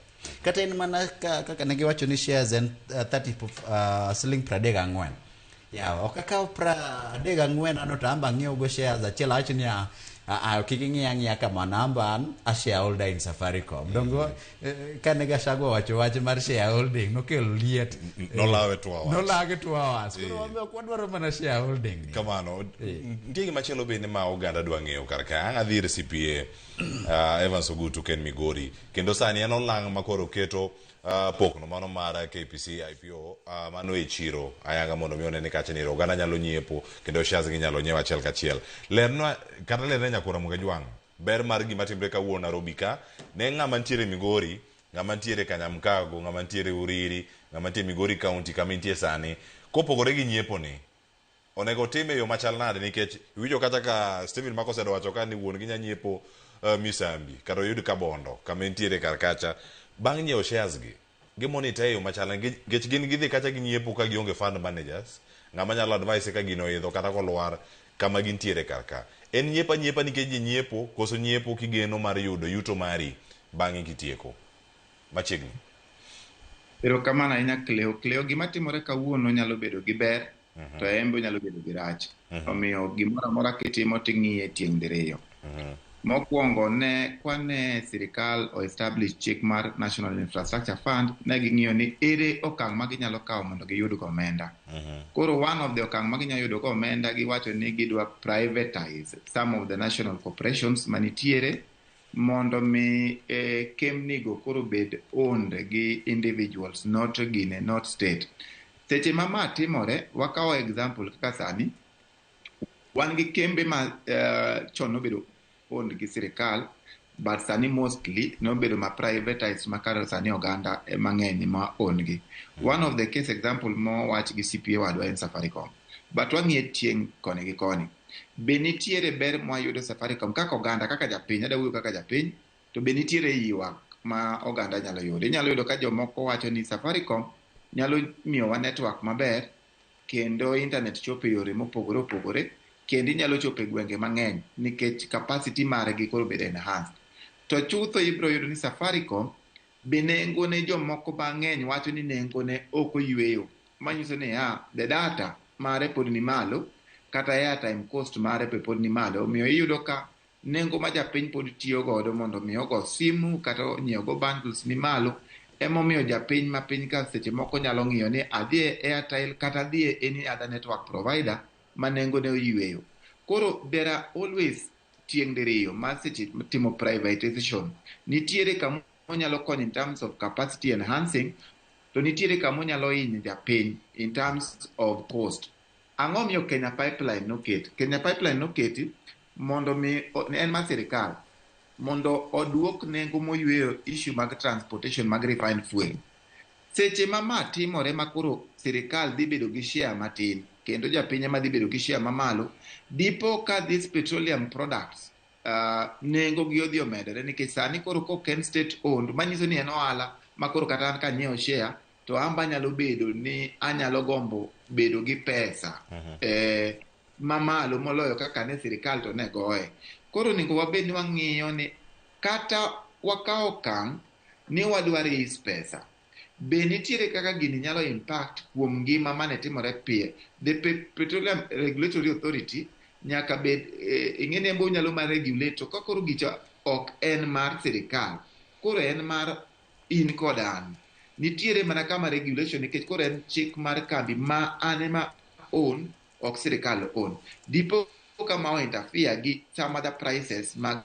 kata en mana kaka ne giwacho ni shares en 30 siling 34 yawa ok akaw 34 ano to amba ng'iew go shares achiel awacho ni a kik ing'iya ang'iya kamano amba an a shareholder in Safaricom. Dongo kane Gachagua owacho wach mar shareholding nokelo liet. Nolawe 2 hours. Nolawe 2 hours. Koro wambe ok wadwaro mana shareholding ni. Kamano nitie gimachielo bende ma oganda dwa ng'eyo kar ka. Ang' adhi ir CPA Evans Ogutu Ken Migori kendo sani en olang' ma koro keto pokno mano mar KPC IPO mano e chiro ayanga mondo mi one ni kacha ni oganda nyalo nyiepo kendo shares gi nyalo nyiew achiel kachiel. Lernwa kata lerne nyakora Mugajwang' ber mar gima timre kawuono Nairobi ka ne ng'ama ntiere Migori, ng'ama ntiere Kanyamkago, ng'ama ntiere Uriri, ng'ama ntiere Migori County kama intie sani kopogore gi nyiepo ni onego time e yo machal nade nikech iwinjo kata ka Stephen Makosedo wacho ka ni wuon gi nya nyiepo Misambi kata oyud Kabondo kama entiere kar kacha bang' nyiewo shares gi gimonitor e yo machal nade nikech gin gidhi kacha ginyiepo ka gionge fund managers ng'ama nyalo advice ka gino oidho kata kolwar kama gintiere kar ka en nyiepo anyiepa nikech ji nyiepo koso nyiepo kigeno mar yudo yuto mari bang'e kitieko machiegni. Erokamano ahinya Cleo. Cleo, gima timore kawuono nyalo bedo gi ber to en be onyalo bedo gi rach. Omiyo gimoro amora kitimo ting'iye tieng' diriyo. Mokwongo ne kwane sirikal o establish chik mar National Infrastructure Fund, ne ging'iyo ni ere okang' ma ginyalo kawo mondo giyud go omenda. Koro one of the okang' ma ginyalo yudo go omenda giwacho ni gidwa privatize some of the national corporations manitiere mondo mi kembnigo koro bed owned gi individuals, not gine, not state. Seche ma timore, wakawo example kaka sani, wan gi kembe ma chon nobedo owned gi sirikal, but sani mostly nobedo ma privatized ma kare sani oganda mang'eny ma own gi. One of the case example mowach gi CPA wadwa en Safaricom. But wang'iye tieng' koni gi koni. Be nitiere ber mwayudo Safaricom kaka oganda, kaka japiny, adwa wuoyo kaka japiny, to be nitiere ywak ma oganda nyalo yudo. Inyalo yudo ka jomoko wacho ni Safaricom nyalo miyowa network maber, kendo internet chopo e yore mopogore opogore, kendo inyalo chopo e gwenge mang'eny nikech capacity margi koro bedo enhanced. To chutho ibiro yudo ni Safaricom be nengo ne jomoko mang'eny wacho ni nengo ne ok oyweyo. Manyiso ni the data mare pod ni malo, kata airtime cost mare be pod ni malo. Omiyo iyudo ka nengo ma japiny pod tiyo godo mondo mi ogo simu kata onyiew go bundles ni malo. Emomiyo japiny ma piny ka seche moko nyalo ng'iyo ni adhi e Airtel kata adhi e any other network provider ma nengo ne oyweyo. Koro there are always tieng' diriyo mar seche timo privatization. Nitiere kama onyalo konyo in terms of capacity enhancing, to nitiere kama onyalo hinyo japiny in terms of cost. Ang'o miyo Kenya Pipeline noket? Kenya Pipeline noketi mondo mi en mar sirikal mondo oduok nengo moyweyo issue mag transportation mag refined fuel. Seche ma timore ma koro sirikal dhi bedo gi share matin kendo japiny ema dhi bedo gi share mamalo, dipo ka these petroleum products nengo gi odhi omedore nikech sani koro kok en state owned, manyiso ni en ohala ma koro kata an kanyiewo share to amba anyalo bedo ni anyalo gombo bedo gi pesa mamalo moloyo kaka ne sirikal to ne goye. Koro onego wabed ni wang'iyo ni kata wakawo okang' ni wadwa raise pesa, be nitiere kaka gini nyalo impact kuom ngima mane timore pie. The Petroleum Regulatory Authority nyaka bed ing'e ni en be onyalo mar regulate, to ka koro gicha ok en mar sirikal, koro en mar in kod an. Nitiere mana kama regulation nikech koro en chik mar kambi ma an ema own, ok sirikal own. Dipo kama o interfere gi some other prices mag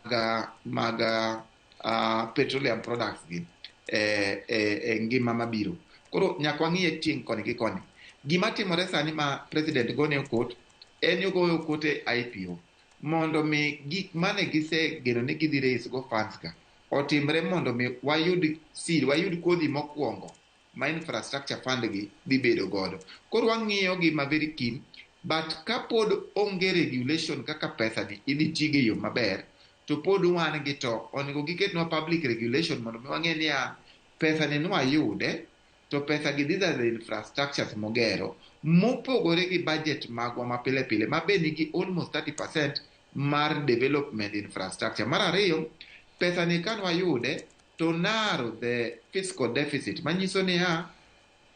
petroleum products gi e ngima mabiro. Koro nyaka wang'iye tieng' koni gi koni. Gima timore sani ma president gone okot, en ogoyo okot e IPO mondo mi gik mane gisegeno ni gidhi raise go funds ka otimre mondo mi wayud seed, wayud kodhi mokwongo ma infrastructure fund gi dhi bedo godo. Koro wang'iyo gi ma very keen, but kapod onge regulation kaka pesa ni idhi tige e yo maber, to pod wan gi to onego giketnwa public regulation mondo mi wang'e niya pesa ni nwayude to pesa gi these are the infrastructures mogero mopogore gi budget magwa ma pile pile ma be nigi almost 30% mar development infrastructure. Mar ariyo, pesa ni ka nwayude to narrow the fiscal deficit manyiso niya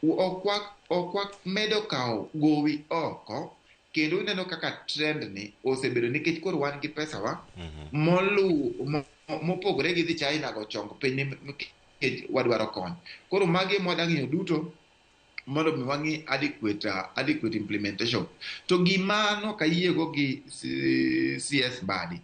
ok wamedo kawo gowi oko kendo ineno kaka trend ni osebedo nikech koro wan gi pesa wa molu mopogore gi dhi China go chong piny nikech wadwaro kony. Koro magi ema wadwa ng'iyo duto mondo mi wang'i adequate implementation. To gima nok ayiego gi CS Badi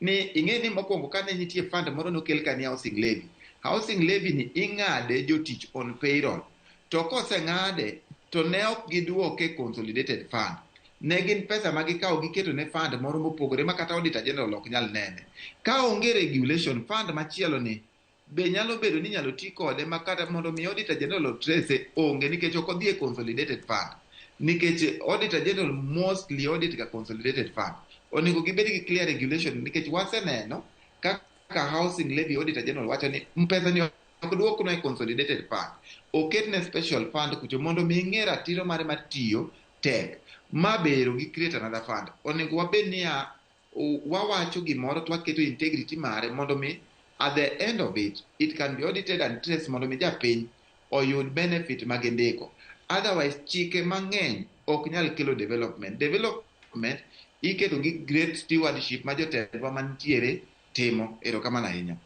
ni ing'e ni mokwongo kane nitie fund moro nokel ka ni housing levy. Housing levy ni ing'ade jotich on payroll. To koseng'ade to ne ok giduoke consolidated fund. Ne gin pesa ma gikawo giketo ne fund moro mopogore ma kata auditor general ok nyal nene. Ka onge regulation fund machielo ni be nyalo bedo ni inyalo ti kode ma kata mondo mi auditor general otrace onge nikech ok odhi e consolidated fund. Nikech auditor general mostly audit ga consolidated fund. Onego gibed gi clear regulation nikech waseneno kaka housing levy auditor general wacho ni pesa ni ok duoknwa e consolidated fund. Oketne special fund kucho mondo mi ing'e ratiro mare mar tiyo tek. Ma bero gi create another fund. Onego wabed niya wawacho gimoro to waketo integrity mare mondo mi at the end of it, it can be audited and traced mondo mi japiny oyud benefit ma gindiko. Otherwise, chike mang'eny ok nyal kelo development. Development iketo gi great stewardship ma jotendwa mantiere timo. Erokamano ahinya.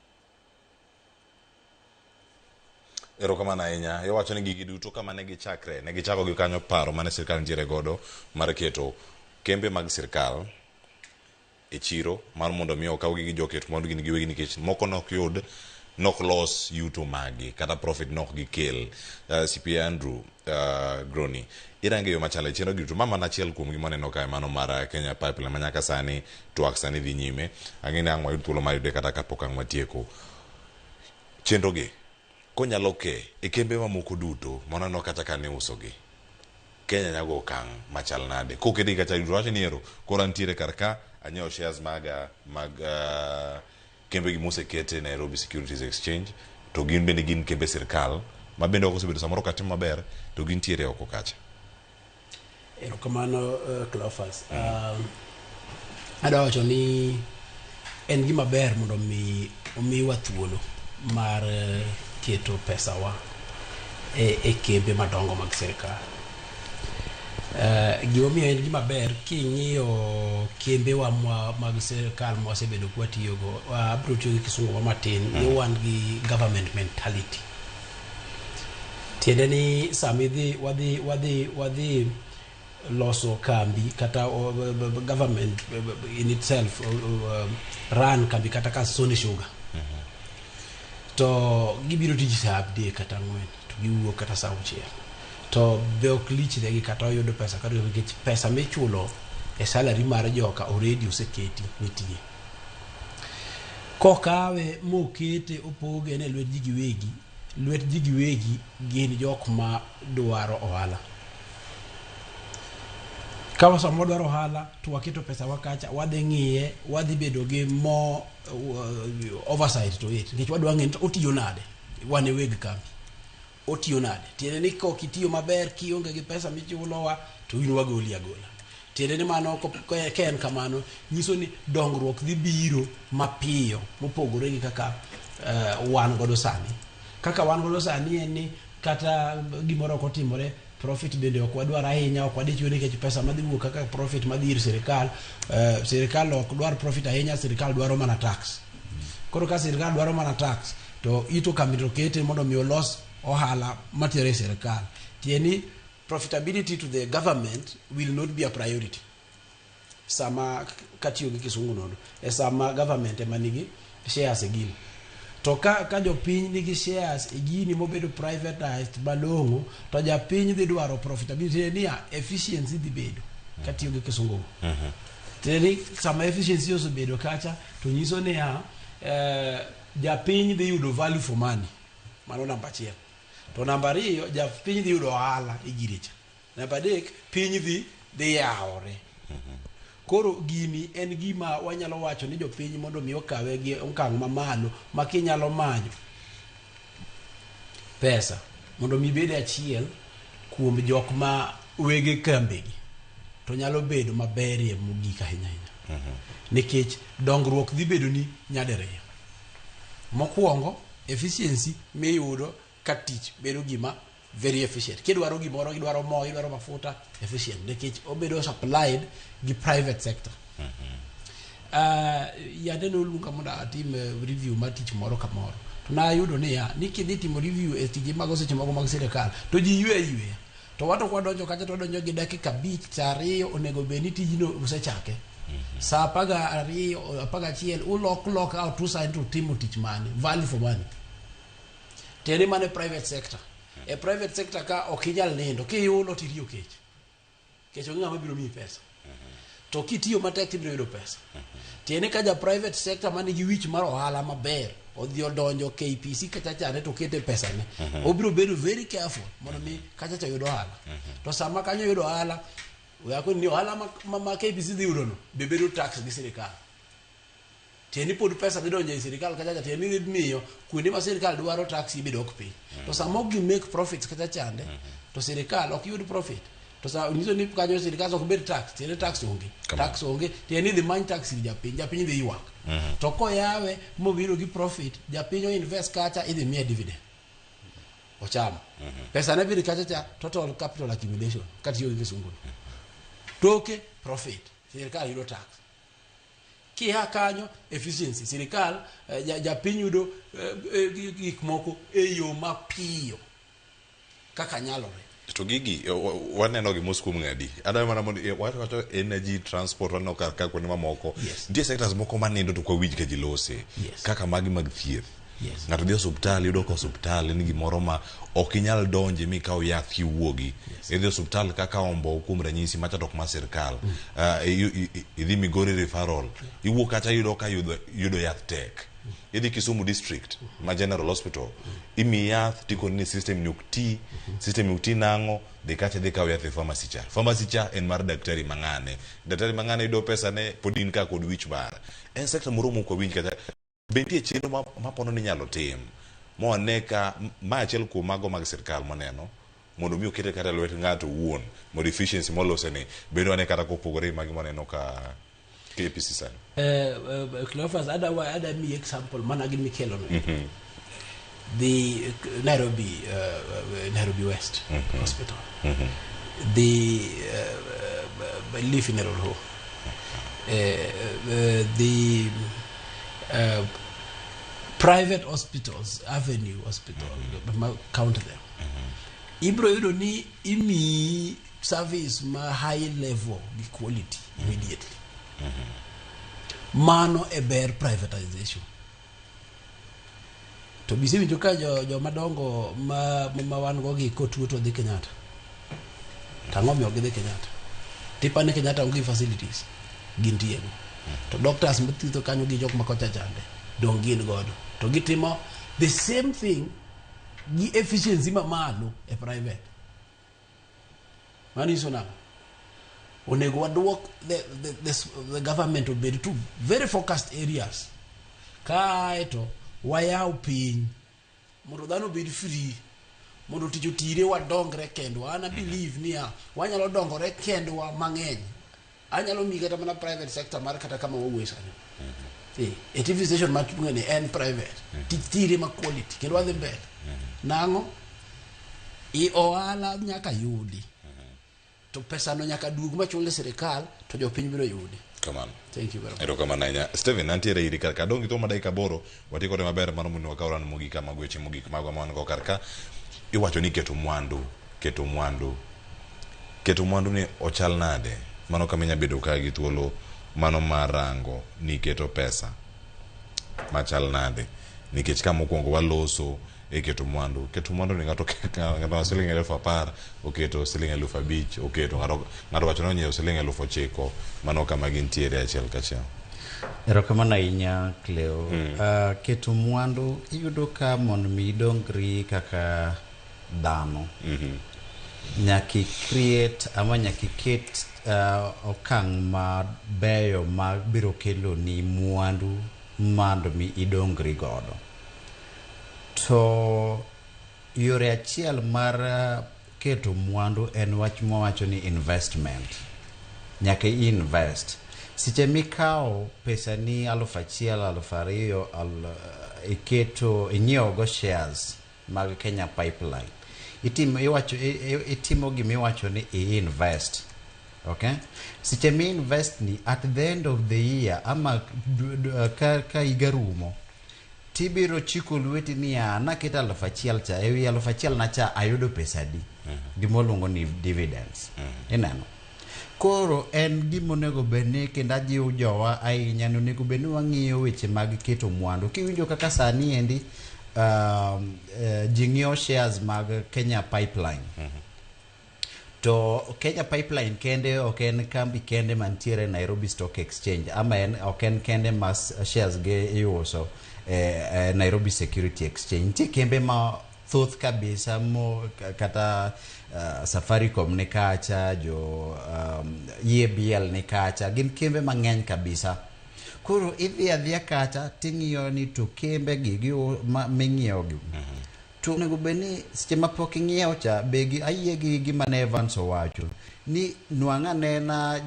Erokamano ahinya. Iwacho ni gigi duto kama ne gichakre, ne gichako gi kanyo paro mane sirkal nitiere godo mar keto kembe mag sirkal e chiro mar mondo mi okawgi gi joket mondo gin giwegi nikech moko nok yud nok los yuto magi kata profit nok gikel. CPA Andrew Groni, irange yo machalo e chenro gi duto ma mana achiel kuom gi maneno kae mano mar Kenya Pipeline ma nyaka sani twak sani dhi nyime. Ang'e ni ang' wayud thuolo mar yude kata kapok ang' watieko chenro gi konyalo ke e kembe mamoko duto maneno kata ka niuso gi Kenya nyago okang' machal nade koketgi kacha duto wacho ni ero koro antiere kar ka anyiewo shares maga mag kembe gi moseket e Nairobi Securities Exchange to gin bende gin kembe sirkal ma bende ok osebedo samoro katimo maber to gintiere oko kacha. Erokamano Cleophas. Adwa wacho ni en gima ber mondo mi omiwa thuolo mar keto pesawa e kembe madongo mag sirkal. Gimomiyo en gima ber king'iyo kembewa mag sirkal mwasebedo kwatiyogo, abiro tiyo gi kisungu ma matin, ni wan gi government mentality. Tiende ni sama idhi wadhi loso kambi kata government in itself run kambi kata ka Sony Sugar. To gibiro tich saa 3 kata 4 to giwuok kata saa 6. To be ok lichnegi kata oyudo pesa kata nikech pesa michulo e salary mar joka already oseketi nitie. Kokawe mokete opoge ne lwet ji giwegi, lwet ji giwegi gin jok ma dwaro ohala. Ka sama wadwaro ohala to waketo pesa wa kacha, wadhi ng'iye, wadhi bedo gi more oversight to it. Nikech wadwa ng'eyo ni otiyo nade, wan e weg kambi. Otiyo nade? Tiende ni kok itiyo maber, kionge gi pesa michulowa, to in wagoli agola. Tiende ni mano ka en kamano, nyiso ni dongruok dhi biro mapiyo mopogore gi kaka wan godo sani. Kaka wan godo sani en ni kata gimoro ok otimore, profit bende ok wadwar ahinya, ok wadichwe nikech pesa madhi wuok kaka profit madhi ir sirikal, sirikal ok dwar profit ahinya, sirikal dwaro mana tax. Koro ka sirikal dwaro mana tax, to ito kambi to kete mondo mi olos ohala matere e sirikal. Tiende ni profitability to the government will not be a priority. Sama katiyo gi kisungu nono, e sama government ema nigi shares e gini. To ka jopiny nigi shares e gini mobedo privatized malong'o, to japiny dhi dwaro profitability, niya efficiency dhi bedo katiyo gi kisungu. Tiende ni sama efficiency osebedo kacha, to nyiso niya Japiny dhi yudo value for money. Mano namba achiel. To namba ariyo, japiny dhi yudo ohala e gire cha. Namba adek, piny dhi yawore. Koro gini en gima wanyalo wacho ni jopiny mondo mi okawe gi okang' mamalo ma kinyalo manyo pesa mondo mi ibed achiel kuom jok ma wege kambegi to nyalo bedo maberie mogik ahinya ahinya. Nikech dongruok dhi bedo ni nyadiriyo. Mokwongo, efficiency miyudo ka tich bedo gima very efficient. Kidwaro gimoro, idwaro mo, idwaro mafuta, efficient. Nikech obedo supplied gi private sector. Yande noluonga mondo atim review mar tich moro kamoro. To nayudo niya, ni kidhi timo review e tije mago seche moko mag sirikal, to ji ywe ayweya. To wato kwadonjo kacha to wadonjo gi dakika 5 sa 2 onego bed ni tijno osechake. Sa 12, 11 ulok lok out usign to timo tich mane, value for money. Tiende mane private sector. E private sector ka ok inyal nindo, kiyulo tiriyo kech. Kech onge ng'ama biro miyi pesa. To kitiyo matek tibiro yudo pesa. Tiende ka ja private sector manigi wich mar ohala maber odhi odonjo KPC kacha chande to okete pesane. Obiro bedo very careful mondo mi kacha cha oyud ohala. To sama kanyo oyudo ohala, we akoni ni ohala ma KPC dhi yudo no be bedo tax gi sirikal. Tiende ni pod pesa dhi donjo e sirikal kacha cha, tiende ni dhi miyo kuonde ma sirikal dwaro tax ibe dok piny. To sama ok gi make profits kacha chande, to sirikal ok yud profit. To sa nyiso ni kanyo sirikal ok bed tax, tiende tax onge. Tax onge, tiende ni dhi many tax ir japiny, japiny dhi ywak. To koyawe mobiro gi profit, japiny o invest kacha idhi miye dividend. Ochamo. Pesa ne biro kacha cha total capital accumulation katiyo gi kisungu. Toke profit, sirikal yudo tax. Kiha kanyo efficiency, sirikal japiny yudo gik moko e yo mapiyo kaka nyalore. To gigi waneno gi mos kuom ng'adi. Adwa mana mondo wacho energy, transport, waneno kar ka kuonde mamoko. Nitie sectors moko manindo to ok wawinj ka ji lose. Kaka magi mag thieth. Ng'ato dhi e osuptal, yudo ka osuptal en gimoro ma ok inyal donje mikaw yath kiwuogi. Idhi e osuptal kaka Ombo kuom ranyisi macha to ok mar sirkal. Idhi Migori referral. Iwuok kacha iyudo ka yudo yath tek. Idhi Kisumu district ma General Hospital. Imiyi yath tikoni ni system ni ok ti, system ni ok ti nang'o, dhi kacha idhi kaw yath e pharmacy cha. Pharmacy cha en mar daktari mang'ane. Daktari mang'ane yudo pesa ne pod in ka kod wich bar. En sector moro mok wawinj kata be nitie chenro mapono ni inyalo tim ma wane ka ma achiel kuom mago mag sirkal maneno mondo mi okete kata e lwet ng'ato owuon mondo efficiency molose ni bende wane kata kopogore gi magi maneno ka KPC sani. Cleophas, ada miyi example mana gi mikelo no. The Nairobi West Hospital. The Lee Funeral Home. The private hospitals, Avenue Hospital, count them. Ibro yudo ni imiyi service ma high level gi quality immediately. Mano e ber privatization. To bisewinjo ka jomadongo ma wan go gi kotuo to dhi Kenyatta. To ang'o omiyo gidhi Kenyatta? Tipani Kenyatta onge gi facilities gintie go. To doctors mathietho kanyo gi jok ma kocha chande dong gin godo. To gitimo the same thing gi efficiency mamalo e private. Mano nyiso nang'o? Onego waduok the government obed to very focused areas. Kaeto wayaw piny mondo dhano obed free mondo tich otire wadongre kendwa. An a believe niya wanyalo dongore kendwa mang'eny. Anyalo miyi kata mana private sector mar kata kama wawuoye sani. E TV station ma ni en private. Tich tire ma quality kendo wadhi mbele. Nang'o? I ohala nyaka yudi. To pesano nyaka duog machul ne sirikal to jopiny biro yudi. Kamano. Thank you very much. Erokamano ahinya. Steven, antiere iri kar ka. Adong' gi thuolo mar dakika 8, wati kode maber mano mondo wakaw ran mogik ka mag weche mogik magwa ma wan go kar ka. Iwacho ni keto mwandu, keto mwandu. Keto mwandu ni ochal nade? Mano kama inya bedo ka gi thuolo mano mar rango ni keto pesa machal nade? Nikech ka mokwongo waloso e keto mwandu. Keto mwandu ni ng'ato ng'ato siling 10,000 oketo siling 5,000 oketo ng'ato ng'ato wacho ni onyiewo siling 9,000 mano kama gintiere achiel kachiel. Erokamano ahinya Cleo. Keto mwandu iyudo ka mondo mi idongri kaka dhano nyaka i create ama nyaka iket okang' mabeyo ma biro kelo ni mwandu mondo mi idongri godo. To yore achiel mar keto mwandu en wach mwawacho ni investment. Nyaka i invest. Seche mikawo pesa ni 1000, 2000, iketo inyiewo go shares mag Kenya Pipeline. Itimo iwacho itimo gimiwacho ni i invest. Okay? Seche mi invest ni at the end of the year ama ka higa rumo tibiro chiko lweti niya naketo 1000 cha ewi 1000 na cha ayudo pesa adi. Gima waluongo ni dividends. Ineno? Koro en gima onego bed ni kendo ajiwo jowa ahinya ni onego bed ni wang'iyo weche mag keto mwandu. Kiwinjo kaka sani endi ji ng'iewo shares mag Kenya Pipeline. To Kenya Pipeline kende ok en kambi kende mantiere Nairobi Stock Exchange ama en ok en kende ma shares ge iuso Nairobi Security Exchange. Nitie kembe ma thoth kabisa mo kata Safaricom ni kacha, jo EABL ni kacha, gin kembe mang'eny kabisa. Koro idhi adhiya kacha ting'iyo ni to kembe gi ming'iewo gi. To onego bed ni seche ma pok ing'iewo cha be gi ayie gi gima ne Evans owacho ni nwang' anena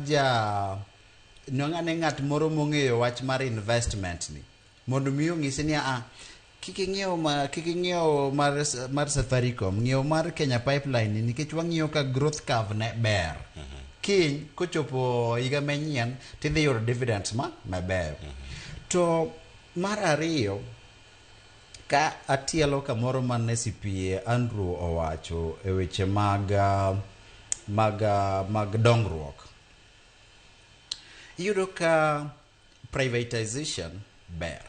nwang' ane ng'at moro mong'eyo wach mar investment ni mondo mi onyisi ni a kik ing'iew mar Safaricom, ng'iew mar Kenya Pipeline ni nikech wang'iyo ka growth curve ne ber. Kiny kochopo higa manyien tidhi yudo dividends mabeyo. To mar ariyo ka atielo kamoro mane CPA Andrew owacho e weche mag dongruok. Iyudo ka privatization ber.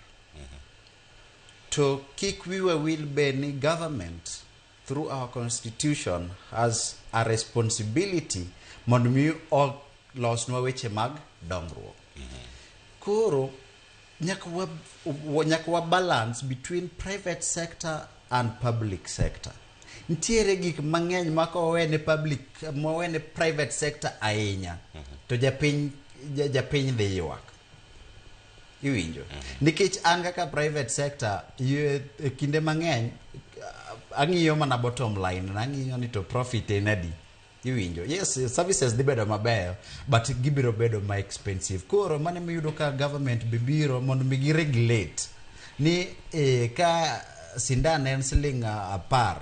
To kik wiwa wil be ni government through our constitution has a responsibility mondo mi olosnwa weche mag dongruok. Koro nyaka wa balance between private sector and public sector. Nitiere gik mang'eny ma kowene public mowene private sector ahinya to japiny dhi ywak. Iwinjo? Nikech an kaka private sector e kinde mang'eny ang'iyo mana bottom line, ang'iyo ni to profit en adi. Iwinjo? Yes, services dhi bedo mabeyo but gibiro bedo ma expensive. Koro mano miyudo ka government be biro mondo mi gi regulate ni ka sindan en siling 10,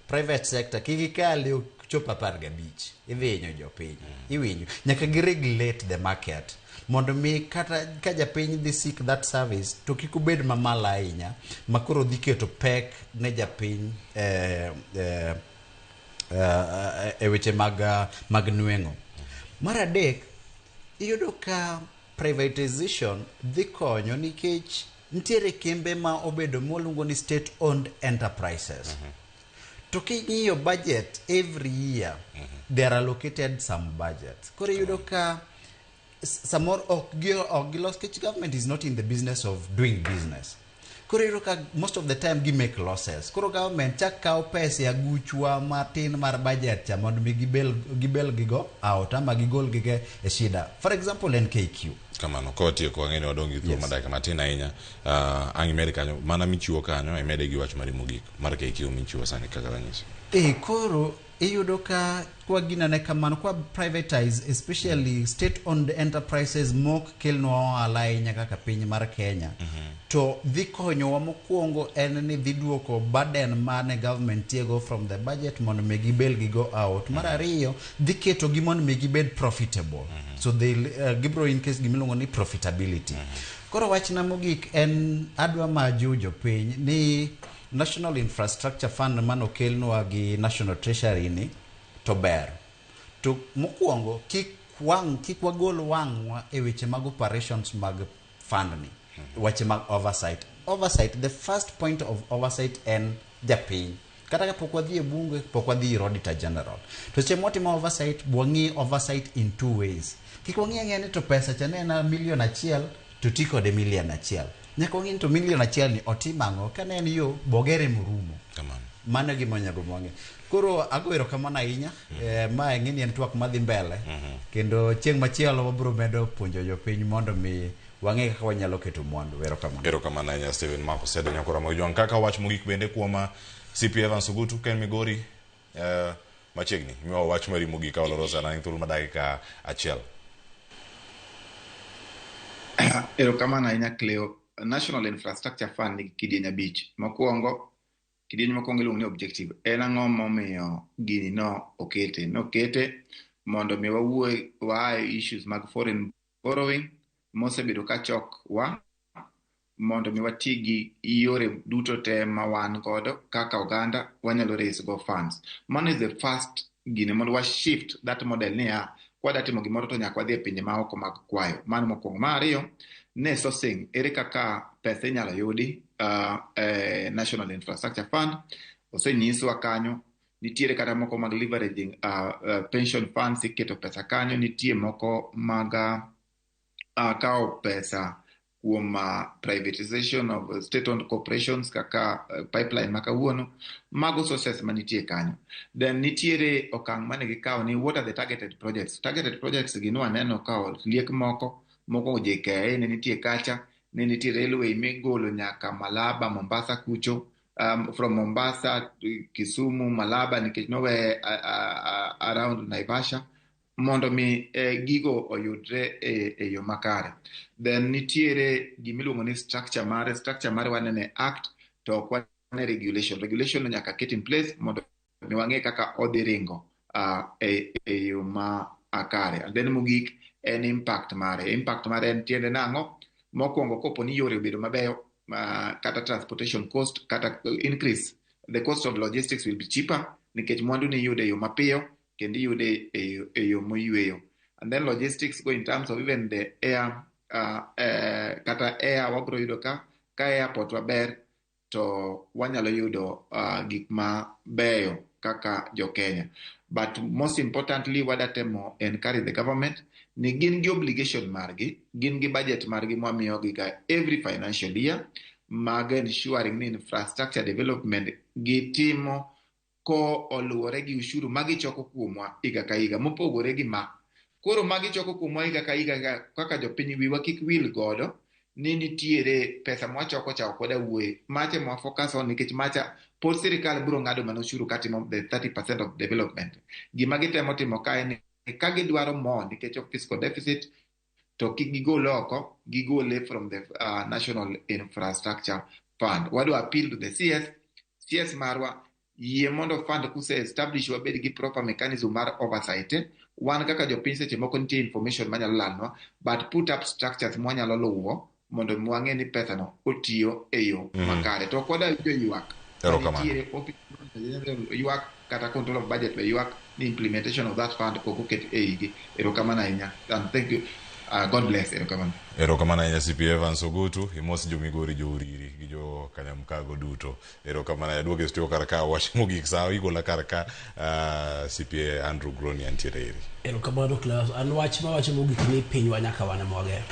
private sector kik ikal chop 15, idhi hinyo jopiny. Iwinjo? Nyaka gi regulate the market mondo mi kata ka japiny dhi seek that service to kik obed mamalo ahinya ma koro dhi keto pek ne japiny e weche mag nweng'o. Mar adek, iyudo ka privatization dhi konyo nikech nitiere kembe ma obedo mwaluongo ni state owned enterprises. To king'iyo budget every year, they are allocated some budget. Koro iyudo ka samoro ok gilos nikech government is not in the business of doing business. Koro iyudo ka most of the time gi make losses. Koro government chak kawo pesa e aguchwa matin mar budget cha mondo mi gibel gigo out ama gigol gige e shida. For example, NKQ. Kamano, kawatieko wang'e ni wadong' gi thuolo madakika matin ahinya. Ang' imed kanyo, mana michiwo kanyo, imede gi wach mari mogik mar KQ michiwo sani kaka ranyisi. Koro iyudo ka kwa ginane kamano, kwa privatize especially state owned enterprises mok kelnwa ohala ahinya kaka piny mar Kenya. To dhi konyowa mokwongo en ni dhi duoko burden mane government tiego from the budget mondo mi gibel gigo out. Mar ariyo, dhi keto gi mondo mi gibed profitable. So they gibro increase gimiluongo ni profitability. Koro wachna mogik en adwa majiwo jopiny ni National Infrastructure Fund manokelnwa gi National Treasury ni to ber. To mokwongo kik wagol wang'wa e weche mag operations mag fund ni. Weche mag oversight. Oversight, the first point of oversight en japiny. Kata kapok wadhi e bunge, pok wadhi ir Auditor General. To seche mwatimo oversight, wang'i oversight in two ways. Kik wang'i ang'eya ni to pesa cha ne en milion 1 To ti kode 1 million. Nyaka wang'e ni to 1 million ni otim ang'o ka ne en yo bogere morumo. Mano e gima onego wang'e. Koro ago erokamano ahinya. Ma ing'e ni en twak madhi mbele. Kendo chieng' machielo wabiro medo puonjo jopiny mondo mi wang'e kaka wanyalo keto mwandu. Erokamano. Erokamano ahinya, Stephen Mako Sedo Nyakora Mojwang. Kaka wach mogik bende kuom CP Evans Ogutu ken Migori machiegni miwa wach mari mogik ka waloro sana en thuolo ma dakika 1. Erokamano ahinya, Cleo. National Infrastructure Fund nigi kidieny 5. Mokwongo, kidieny mokwongo iluongo ni objective. En ang'o momiyo gini no okete? Nokete mondo mi wawuo waa e issues mag foreign borrowing mosebedo ka chok wa mondo mi wati gi yore duto te ma wan godo kaka oganda wanyalo raise go funds. Mano is the first gine mondo wa shift that model niya kwada timo gimoro to nyaka wadhi e pinje maoko mag kwayo. Mano mokwongo. Mar ariyo, ne sourcing, ere kaka pesa inyalo yudi National Infrastructure Fund osenyiswa kanyo nitiere kata moko mag leveraging pension funds iketo pesa kanyo, nitie moko mag kawo pesa kuom privatization of state owned corporations kaka pipeline ma kawuono. Mago sources manitie kanyo. Then nitiere okang' mane gikawo ni what are the targeted projects. Targeted projects gi nwaneno ka liek moko mokwongo JKIA ne nitie kacha, ne nitie railway migolo nyaka Malaba Mombasa kucho, from Mombasa to Kisumu Malaba nikech nowe around Naivasha mondo mi gigo oyudre e yo makare. Then nitiere gimiluongo ni structure mare. Structure mare wanene act to ok wane regulation. Regulation no nyaka ket in place mondo mi wang'e kaka odhi ringo e yo ma kare. And then mogik en impact mare. Impact mare en tiende nang'o? Mokwongo, kopo ni yore obedo mabeyo, kata transportation cost kata increase the cost of logistics will be cheaper nikech mwandu ni iyudo e yo mapiyo kendo iyude e yo moyweyo. And then logistics go in terms of even the air, kata air wabro yudo ka airport waber to wanyalo yudo gik mabeyo kaka jo Kenya. But most importantly, wadatemo encourage the government ni gin gi obligation margi, gin gi budget margi mwamiyogi ga every financial year mag ensuring ni infrastructure development gitimo ko oluwore gi ushuru magichoko kuomwa higa ka higa mopogore gi ma. Koro magichoko kuomwa higa ka higa kaka jopiny wiwa kik wil godo ni nitiere pesa mwachoko cha ok wada wuoye macha mwa focus on nikech macha pod sirikal biro ng'ado mana ushuru katimo the 30% of development. Gima gitemo timo ka en ni ka gidwaro more nikech of fiscal deficit to kik gigol oko, gigole from the National Infrastructure Fund. Wadwa appeal to the CS, CS marwa yie mondo fund kuse establish wabed gi proper mechanism mar oversight. Wan kaka jopiny seche moko nitie information manyalo lalnwa, but put up structures mwanyalo luwo mondo wang'e ni pesa no otiyo e yo makare. To ok wadwa winjo ywak. Erokamano. Nitiere office ywak kata control of budget be ywak ni implementation of that fund ok oket e igi. Erokamano ahinya. And thank you. God bless. Erokamano. Erokamano ahinya, CP Evans Ogutu. Imos jo Migori, jo Uriri gi jo Kanyamkago duto. Erokamano ahinya. Duogo e studio kar ka wach mogik sa igola kar ka CPA Andrew Groni antiere iri. Erokamano, Klaus. An wach mawacho mogik ni pinywa nyaka wan ema wagero.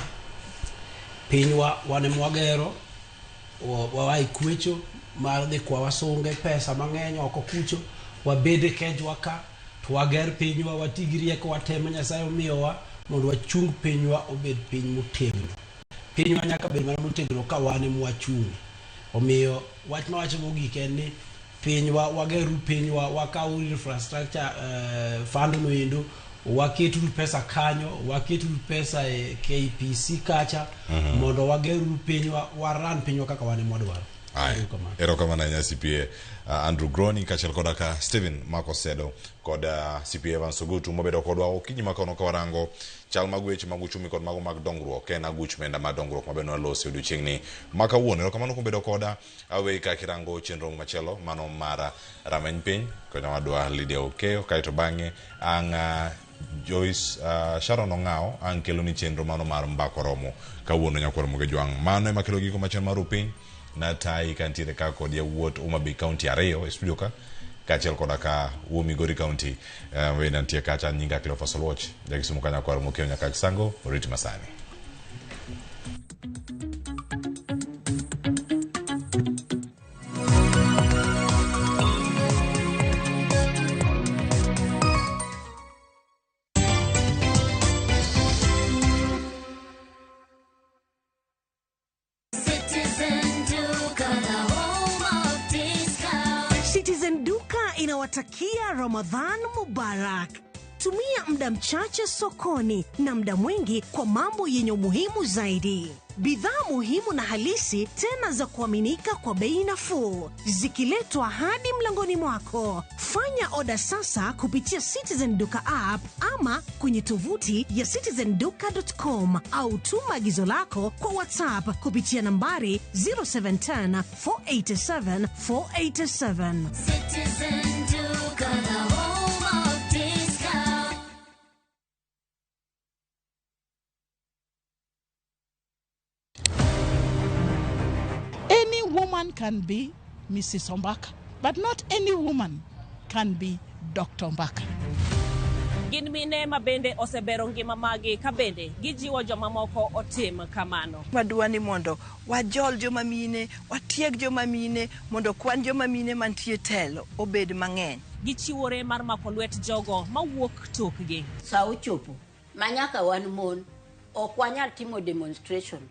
Pinywa wan ema wagero, wawae kwecho mar dhi kwa wasunge pesa mang'eny oko kucho, wabed e kejwa ka, to wager pinywa, wati gi rieko watemo Nyasaye omiyowa mondo wachung pinywa obed piny motegno. Pinywa nyaka bed mana motegno ka wan ema wachung'e. Omiyo wach mawacho mogik en ni pinywa wageru pinywa, wakaw infrastructure fund no endo, waketuru pesa kanyo, waketuru pesa e KPC kacha mondo wageruru pinywa, waran pinywa kaka wan ema wadwaro. Aya. Erokamano. Erokamano ahinya, CPA Andrew Groni kaachiel koda ka Stephen Mako Sedo kod CPA Evans Ogutu mobedo kodwa okinyi ma kawuono ka warango chal mag weche mag uchumi kod mago mag dongruok en aguch menda mar dongruok mabe nwalosi odiochieng'ni ma kawuono. Erokamano kuom bedo koda. Aweyi ka kirango chenro machielo mano mar rameny piny konyowadwa Lydia Okeyo kaeto bang'e ang' Joyce Sharon Ong'awo ang' kelo ni chenro mano mar mbako romo kawuono nyakwar Moge Jwang'. Mano ema kelo giko machien mar upiny natai kantiere ka kod yawuot Homa Bay County ariyo e studio ka kaachiel koda ka wuo Migori County bende nitie kacha. Nyinga Cleophas Oluoch jakisumu ka nyakwar Mokeo Nyakach Sango orit masani. Tunawatakia Ramadhan Mubarak. Tumia muda mchache sokoni na muda mwingi kwa mambo yenye umuhimu zaidi. Bidhaa muhimu na halisi tena za kuaminika kwa bei nafuu, zikiletwa hadi mlangoni mwako. Fanya oda sasa kupitia Citizen Duka app ama kwenye tovuti ya citizenduka.com au tuma agizo lako kwa WhatsApp kupitia nambari 0710 487 487. Citizen Duka, the home of discount. Any woman can be Mrs. Ombaka, but not any woman can be Dr. Ombaka. Gin mine ma bende osebero ngima magi ka bende gijiwo jomamoko otim kamano. Wadwa ni mondo wajol joma mine, watieg joma mine, mondo kwan joma mine mantie telo obed mang'eny. Gichiwore mar mako lwet jogo mawuok tokgi. Sa ochopo ma nyaka wan mon ok wanyal timo demonstration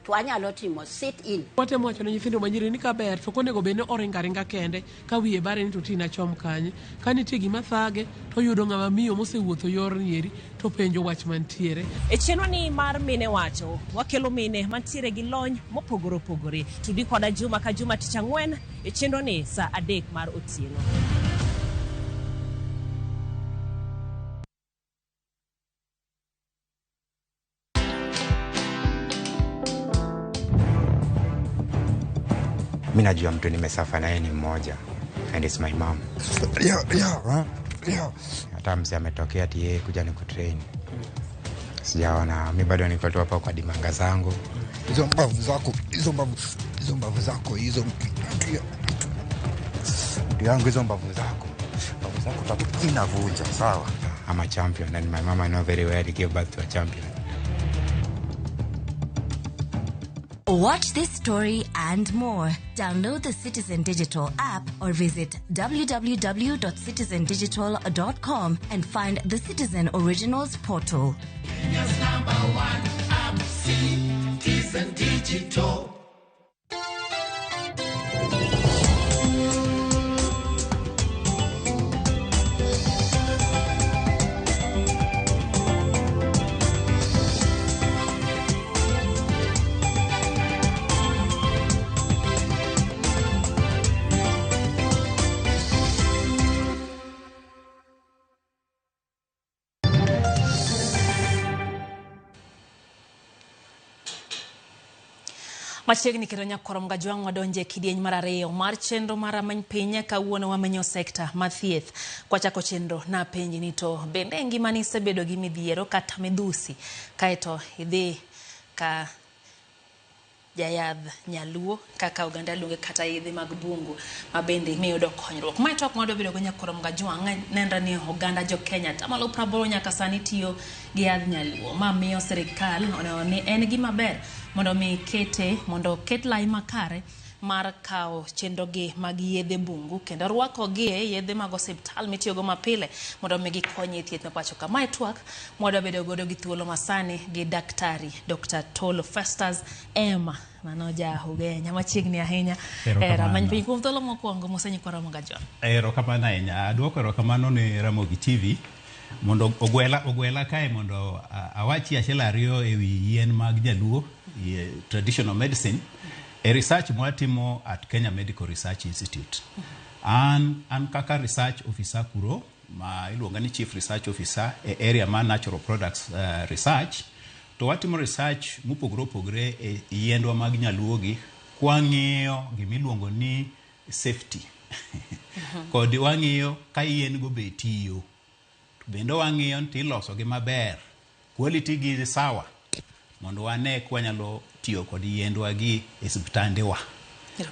to wanyalo timo sit in. Watemo wacho ne nyithindo manyiri ni kaber to ok onego bed ni oringo aringa kende ka wiye bare ni to tina chom kanye. Ka nitie gima thage to oyudo ng'ama miyo mosewuotho yorni eri to penjo wach mantiere. E chenro ni mar Mine Wacho, wakelo mine mantiere gi lony mopogore opogore. Tudi koda juma ka juma tich ang'wen e chenro ni saa 3 mar otieno. Mi najua mtu nimesafa naye ni mmoja and it's my mom. Hata mzee ametokea ati yeye kuja nikutrain. Sijaona, mi bado niko tu hapa kwa dimanga zangu. Hizo mbavu zako, hizo mbavu, hizo mbavu zako hizo. Mtu yangu hizo mbavu zako. Mbavu zako tatu inavunja, sawa? I'm a champion and my mama know very well give birth to a champion. Watch this story and more. Download the Citizen Digital app or visit www.citizendigital.com and find the Citizen Originals portal. Kenya's number one app, Citizen Digital. Machiegni kendo nyakwar Mgajwang' wadonje kidieny mar ariyo mar chenro mar Rameny Piny. Kawuono wamenyo sekta mar thieth. Kwachako chenro napenji ni to bende ngimani isebedo gi midhiero kata midhusi kaeto idhi ka jayadh nyaluo kaka oganda luonge kata yedhe mag bungu ma bende miyudo konyruok. Mae twak mwadwa bedo go nyakwar Mgajwang', nenre ni oganda jo Kenya 80% nyaka sani tiyo gi yadh nyaluo. Ma miyo sirikal oneno ni en gima ber mondo mi kete mondo ket lai makare mar kawo chenrogi mag yedhe bungu kendo rwakogi e yedhe mag osiptal mitiyogo mapile mondo mi gikony e thieth ma pacho ka. Mae twak mwadwa bedo godo gi thuolo masani gi daktari Dr. Tolo Festus M. Mano ja Ugenya machiegni ahinya e Rameny Piny. Kuom thuolo mokwongo mose nyikwa Ramogi Ajwang'. Erokamano ahinya. Aduoko erokamano ne Ramogi TV mondo ogwela kae mondo awachi achiel ariyo ewi yien mag jaluo, traditional medicine, e research mwatimo at Kenya Medical Research Institute. An kaka research officer kuro, ma iluonga ni chief research officer e area mar natural products research, to watimo research mopogore opogore e yiendwa mag nyaluogi kwang'iyo gimiluongo ni safety. Kod wang'iyo ka yien go be tiyo. Bende wang'iyo ni tilosogi maber, quality gi sawa, mondo wane kwanyalo tiyo kod yiendwa gi e osiptandewa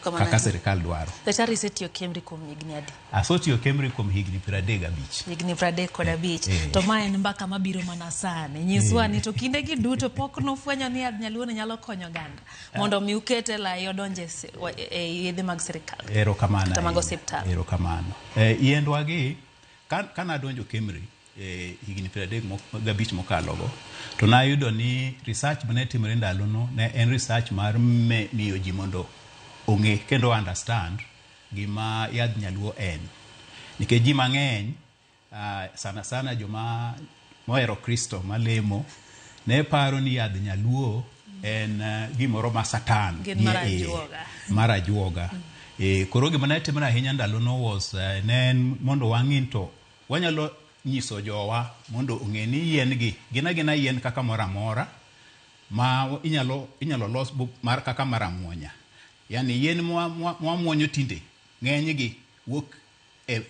kaka sirikal dwaro. Daktari, isetiyo Kemri kuom higni adi? Asetiyo Kemri kuom higni 35. Higni 35. To ma en mbaka mabiro mana sani. Nyiswa ni to kinde gi duto pok nofwenyo ni yadh nyaluo ni nyalo konyo oganda mondo mi ukete lai odonje e yedhe mag sirikal. Erokamano. Kata mag osiptal. Erokamano. Yiendwa gi kana donjo Kemri higni 35 mokalogo, to nayudo ni research mane timore ndalono ne en research mar miyo ji mondo ong'e kendo understand gima yadh nyaluo en. Nikech ji mang'eny sana sana joma mohero Kristo malemo ne paro ni yadh nyaluo en gimoro ma satan Gin nie mar iye. ajuoga. Mar ajuoga. Koro gima ne timore ahinya ndalono was ne en mondo wang'i ni to wanyalo nyiso jowa mondo ong'e ni yien gi gin agina yien kaka moro amora ma inyalo los mar kaka mar amuonya. Yani yien mwamuonyo tinde ng'enygi wuok e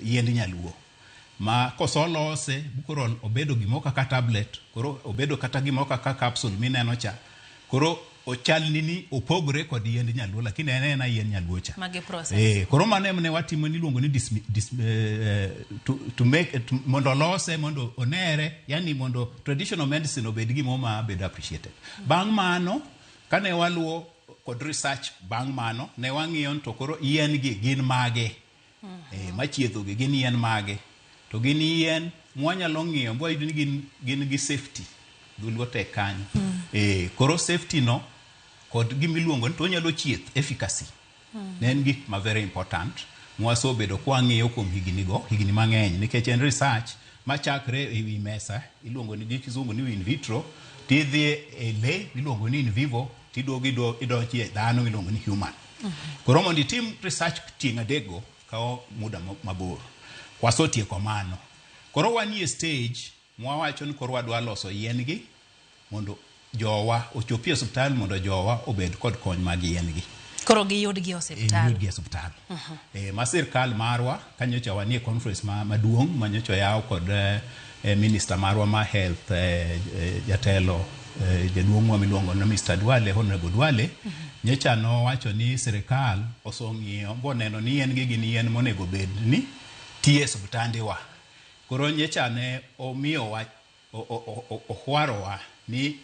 yiend nyaluo. Ma kosolose koro obedo gimoro kaka tablet, koro obedo kata gimoro kaka capsule mineno cha. Koro ochalni ni opogore kod yiend nyaluo, lakini en ena yien nyaluo cha. Magi process. Koro mano ema ne watimo niluongo ni to make, mondo olose, mondo onere, yani mondo traditional medicine obed gimoro ma bedo appreciated. Bang' mano, kane waluwo kod research bang' mano, ne wang'iyo ni to koro yien gi gin mage. Machiedho gi gin yien mage. To gin yien mwanyalo ng'iyo, mwayudo ni gin gi safety. Dholuo tek kanyo. Koro safety no kod gimiluongo ni to onyalo chieth efficacy. Ne en gik ma very important. Mwasebedo kwang'iyo kuom higni go, higni mang'eny, nikech en research machakre e wi mesa, iluongo ni gi kizungu ni in vitro, tidhi e le iluongo ni in vivo, tiduogo idonjo e dhano iluongo ni human. Koro mondo itim research tieng' adekgo kawo muda mabor. Wasetieko mano. Koro wanie stage mwawacho ni koro wadwa loso yien gi mondo jowa ochopi e osiptal, mondo jowa obed kod kony mag yien gi. Koro giyudgi e osiptal. Giyudgi e osiptal. Ma sirkal marwa kanyocha wanie conference maduong' manyocha oyaw kod minister marwa ma health, jatelo, jaduong'wa miluongo ni Mr. Duale, Honorable Duale. Nyocha nowacho ni sirkal osong'iyo boneno ni yien gi gin yien monego bed ni tiyo e osiptandewa. Koro nyocha ne omiyowa ohwarowa ni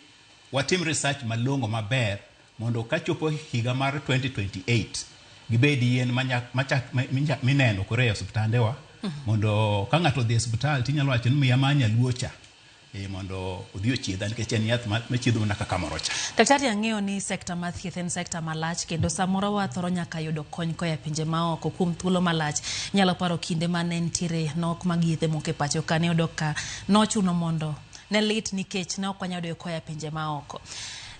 watim research malong'o maber mondo kachopo higa mar 2028 gibed yien mineno koro e osiptandewa, mondo ka ng'ato odhi e osiptal tinyalo wacho ni miya ma nyaluo cha, mondo odhi ochiedha nikech en yath machiedho mana kaka moro cha. Daktari, ang'eyo ni sekta mar thieth en sekta malach kendo samoro wathoro nyaka yudo kony koa e pinje maoko kuom thuolo malach. Inyalo paro kinde mane nitiere nok mag yedhe moko e pacho ka, ne yudo ka nochuno mondo ne lit nikech ne ok wanyal yudo koa e pinje maoko.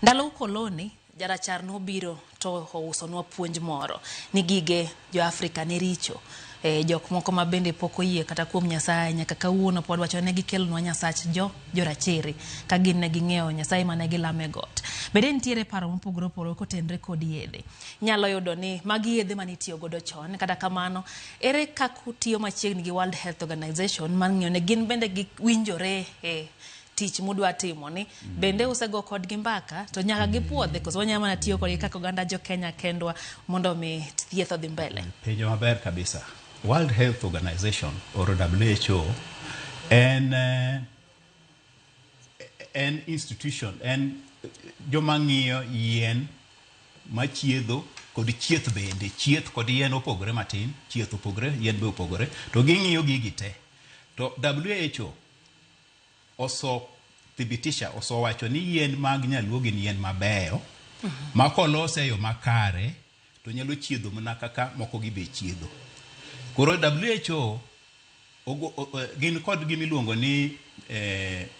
Ndalo ukoloni, jarachar nobiro to ousonwa puonj moro ni gige jo Afrika ne richo. Jok moko ma bende pok oyie kata kuom Nyasaye nyaka kawuono pod wacho ne gikelonwa Nyasach jo jorachere ka gin ne ging'eyo Nyasaye mane gilamo e got. Bende nitiere paro mopogore opogore kotenre kod yedhe. Inyalo yudo ni magi yedhe mane itiyo godo chon, kata kamano ere kaka utiyo machiegni gi World Health Organization mar ng'iyo ni gin bende giwinjore e tich mudwa timo ni bende usego kodgi mbaka to nyaka gipuodhe koso wanyalo mana tiyo kodgi kaka oganda jo Kenya kendwa mondo mi thieth odhi mbele. Penjo maber kabisa. World Health Organization or WHO en institution, en joma ng'iyo yien machiedho kod chieth bende. Chieth kod yien opogore matin, chieth opogore, yien be opogore, to ging'iyo gigi te. To WHO osothibitisha, osewacho ni yien mag nyaluo gin yien mabeyo ma kolose e yo makare to nyalo chiedho mana kaka moko gi be chiedho. Koro WHO gin kod gima iluongo ni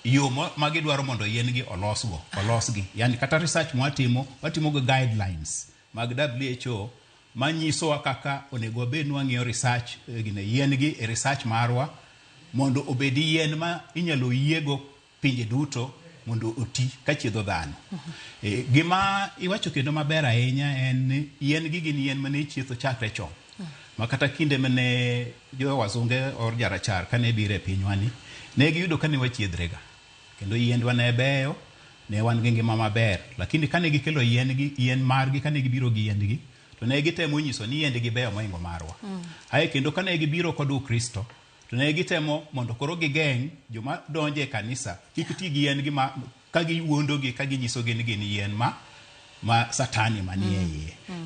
yo ma gidwaro mondo yien gi olosgo, olosgi. Yani kata research mwatimo, watimo gi guidelines mag WHO manyisowa kaka onego wabed ni wang'iyo research, gine yien gi e research marwa mondo obed yien ma inyalo yiego pinje duto mondo oti kachiedho dhano. Gima iwacho kendo maber ahinya en ni yien gi gin yien mane ichietho chakre chon. Ma kata kinde mane jo wazunge or jarachar kane biro e pinywa ni, ne giyudo ka ne wachiedhrega. Kendo yiendwa ne beyo, ne wan gi ngima maber. Lakini kane gikelo yien gi, yien margi, kane gibiro gi yiendgi, to ne gitemo nyiso ni yiendgi beyo mohingo marwa. Ae kendo kane gibiro kod Ukristo, to ne gitemo mondo koro gigeng' joma donjo e kanisa kik ti gi yien gi ma ka giwuondogi ka ginyisogi ni gin yien ma satani manie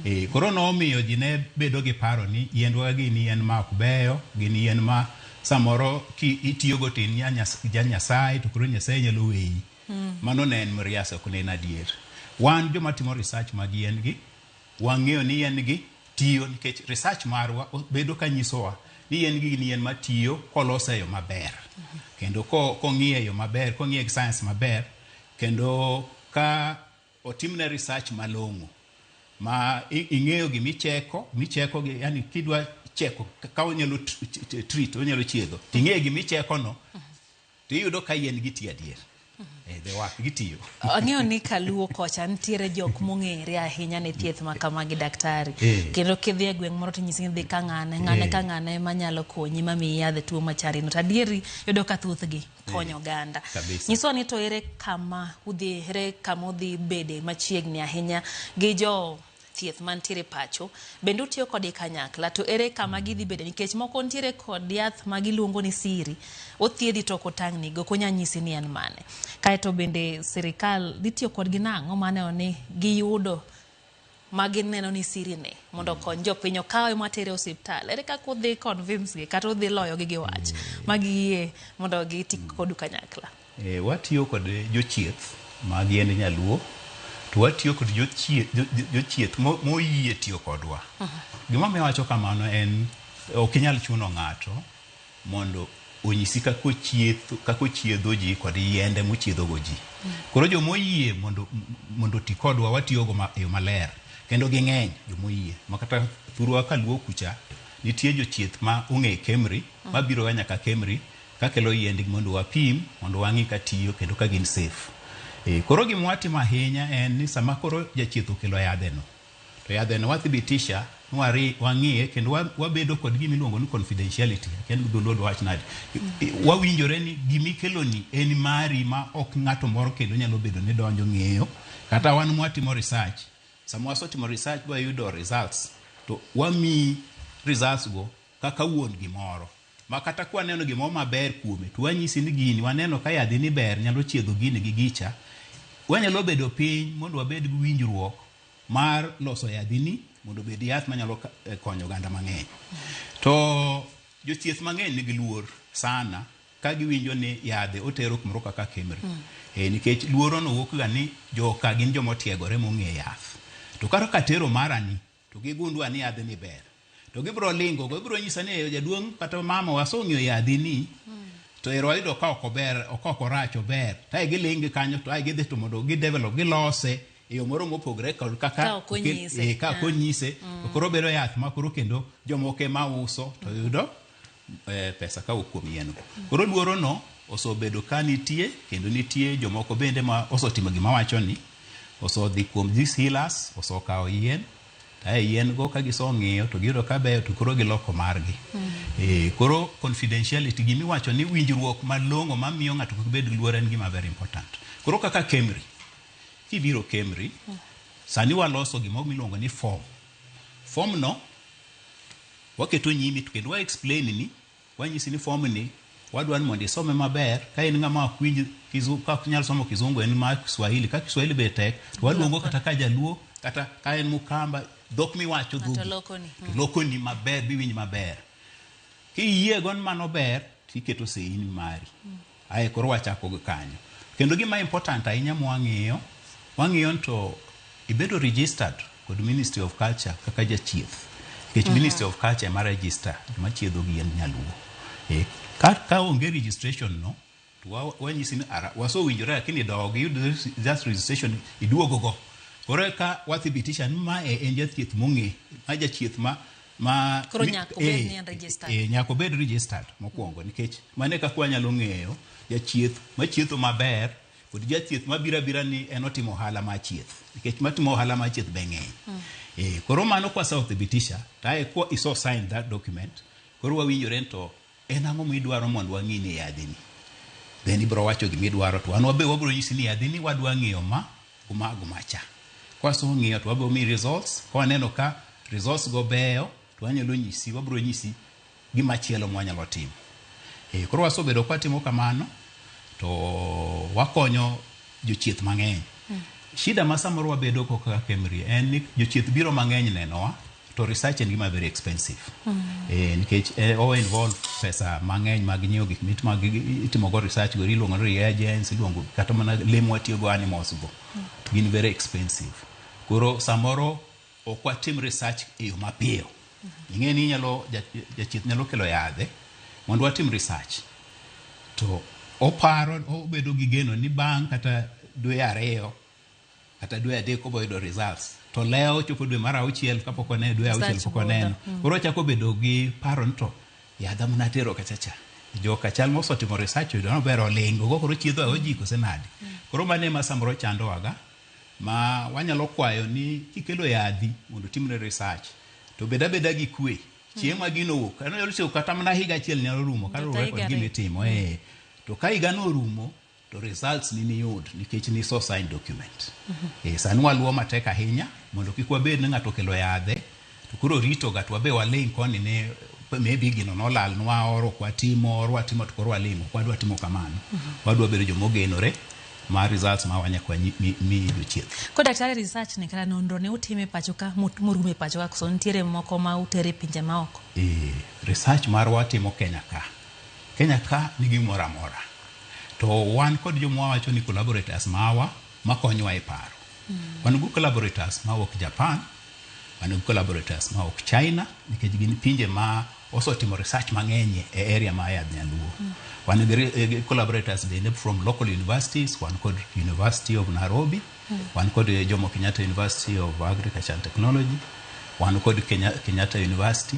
iye. Koro nomiyo ji ne bedo gi paro ni yiendwa gin yien ma ok beyo, gin yien ma samoro ki itiyogo to in ja Nyasaye to koro Nyasaye nyalo weyi. Mano ne en mriasa, ok ne en adier. Wan joma timo research mag yien gi, wang'eyo ni yien gi tiyo nikech research marwa bedo ka nyisowa ni yien gi gin yien matiyo kolose e yo maber. Kendo kong'iye e yo maber, kong'iye gi science maber, kendo ka otimne research malong'o ma ing'eyo gimicheko micheko gi yani kidwa cheko ka onyalo treat onyalo chiedho ting'eyo gimicheko no tiyudo ka yien gi tiyo adier. They work, gitiyo. Ang'eyo ni kaluo kocha nitiere jok mong'ere ahinya ne thieth ma kamagi daktari. Kendo kidhi e gweng' moro to inyisi ni dhi ka ng'ane, ng'ane ka ng'ane ema nyalo konyi ma miyi yadh tuo machari no. To adieri yudo ka thothgi konyo oganda. Nyiswa ni to ere kama udhi, ere kama udhi bede machiegni ahinya gi jo thieth mantiere pacho, bende utiyo kodgi kanyakla, to ere kama gidhi bede nikech moko nitiere kod yath ma giluongo ni siri, othiedhi to ok otang'ni go, ok onya nyisi ni en mane. Kaeto bende sirikal dhi tiyo kodgi nang'o maneno ni giyudo ma gineno ni siri ni mondo okony jopiny okawe matere osiptal. Ere kaka udhi convince gi kata udhi loyogi gi wach ma giyie mondo giti kodu kanyakla? Watiyo kod jochieth mag yiend nyaluo to watiyo kod jochieth moyie tiyo kodwa. Gima miyo awacho kamano en ok inyal chuno ng'ato mondo onyisi kaka ochiedho ji kod yiende mochiedhogo ji. Koro jomoyie mondo oti kodwa watiyogo e yo maler kendo ging'eny jomoyie ma kata thurwa kaluo kucha nitie jochieth ma ong'e Kemri mabiro ga nyaka Kemri kakelo yiendgi mondo wapim mondo wang'i ka tiyo kendo ka gin safe. Koro gima watimo ahinya en ni sama koro jachieth okelo yadheno to yadheno wathibitisha wang'iye kendo wabedo kod gima iluongo ni confidentiality. Akia ni dholuo dwach nade. Wawinjore ni gimikeloni en mari ma ok ng'ato moro kendo nyalo bedo ni donjo ng'eyo. Kata wan mwatimo research, sama wasetimo research wayudo results to wamiyi results go kaka wuon gimoro. Ma kata kwaneno gimoro maber kuome to wanyisi ni gini waneno ka yadhi ni ber nyalo chiedho gini gi gicha. Wanyalo bedo piny mondo wabed gi winjruok mar loso yadhini mondo obed yath manyalo konyo oganda mang'eny. To jochieth mang'eny nigi luor sana ka giwinjo ni yadhe otero kumoro kaka Kemri. Nikech luoro no wuok ga ni joka gin joma otiegore mong'e yath. To kata katero marani to gigundwa ni yadhni ber. To gibiro lingo go, gibiro nyisa ni jaduong' kata mama wasong'iyo yadhini to ero wayudo ka ok ober, ok orach ober. To ae gilingi kanyo to ae gidhi to mondo gidevelop, gilose e yo moro mopogore kod kaka Ka ok onyise. Ka ok onyise. To koro bedo yath ma koro kendo jomoko ema uso to yudo pesa kawuok kuom yien go. Koro luoro no osebedo ka nitie kendo nitie jomoko bende ma osetimo gima wacho ni osodhi kuom these healers, osekawo yien to ae yien go ka giseng'iyo to giyudo ka beyo to koro giloko margi. Koro confidentiality gimiwacho ni winjruok malong'o mamiyo ng'ato kik bed gi luoro en gima very important. Koro kaka Kemri, kibiro Kemri, sani waloso gima miluongo ni form. Form no waketo nyimi to kendo wa explain ni, wanyisi ni form ni wadwa ni mondo isome maber. Ka in ng'ama ok winj ka ok nyal somo kizungu en mar Kiswahili, ka Kiswahili be tek to waluongo kata ka jaluo kata ka en Mukamba, dhok miwacho To dhogi. lokoni. To lokoni maber biwinj maber. Kiyie go ni mano ber tiketo seini mari. Ae koro wachako gi kanyo. Kendo gima important ahinya mwang'iyo, wang'iyo ni to ibedo registered kod Ministry of Culture kaka jachieth. Nikech Ministry of Culture ema register joma chiedho gi yiend nyaluo. Ka onge registration no, to wanyisi ni ara, wasowinjore lakini dog iyud just registration iduogo go. Koro eka wathibitisha ni mae en jathieth mong'e, ma jachieth ma Koro nyaka obed ni en registered. Nyaka obed registered mokwongo nikech mano e kaka wanyalo ng'eyo jachieth machietho maber kod jachieth mabiro abira ni en otimo ohala mar chieth nikech matimo ohala mar chieth be ng'eny. Koro mano kwasethibitisha to ae kwa iso sign that document koro wawinjore ni to en ang'o midwaro mondo wang'i ni yadhini. Then ibiro wacho gimidwaro to wan wabe wabiro nyisi ni yadhini wadwa ng'iyo ma guma guma cha. Kwaseng'iyo to wabiro miyi results, ka waneno ka results go beyo to wanyalo nyisi, wabiro nyisi gimachielo mwanyalo timo. Koro wasebedo kwatimo kamano to wakonyo jochieth mang'eny. Shida ma samoro wabedo go kaka Kemri en ni jochieth biro mang'eny nenowa to research en gima very expensive. Nikech o involve pesa mang'eny mag nyiewo gik mitimo go research go, iluongo ni reagents, iluongo kata mana lee mwatiyogo animals go. Gin very expensive. Koro samoro ok watim research e yo mapiyo. Ing'e ni inyalo jachieth nyalo kelo yadhe mondo watim research. To oparo obedo gi geno ni bang' kata dwe 2 kata dwe 3 obo yudo results. To lewo chopo dwe mar 6 kapok oneno, dwe 6 pok oneno. Koro ochako bedo gi paro ni to yadha manatero kacha cha. Joka chal mosetimo research oyudo maber olingo go koro chiedho oji kose nade. Koro mano ema samoro chandowaga ma wanyalo kwayo ni kikelo yadhi mondo timne research to bed abeda gi kwe. Chieng' ma gino owuok, nyalo tieko kata mana higa achiel nyalo rumo kaluwore kod gima itimo. To ka higano orumo to results ni niyud nikech niso sign document. Sani waluwo matek ahinya mondo kik wabed ni ng'ato okelo yadhe to koro rito ga to wabe waling' koni ni maybe gino nolalnwa or ok watimo or watimo to koro waling' ok wadwa timo kamano. Wadwa bedo joma ogenore ma results ma wanyaka mi jochieth. Ko daktari, research ni kata nonro ne utime pacho ka morumo e pacho ka koso nitiere moko ma utere pinje maoko? Research marwa watimo Kenya ka. Kenya ka nigi gimoro amora. To wan kod joma wawacho ni collaborators mawa makonyowa e paro. Wan gi collaborators mawuok Japan, wan gi collaborators mawuok China, nikech gin pinje ma osetimo research mang'eny e area mar yadh nyaluo. Wan gi collaborators bende from local universities, wan kod University of Nairobi, wan kod Jomo Kenyatta University of Agriculture and Technology, wan kod Kenyatta University,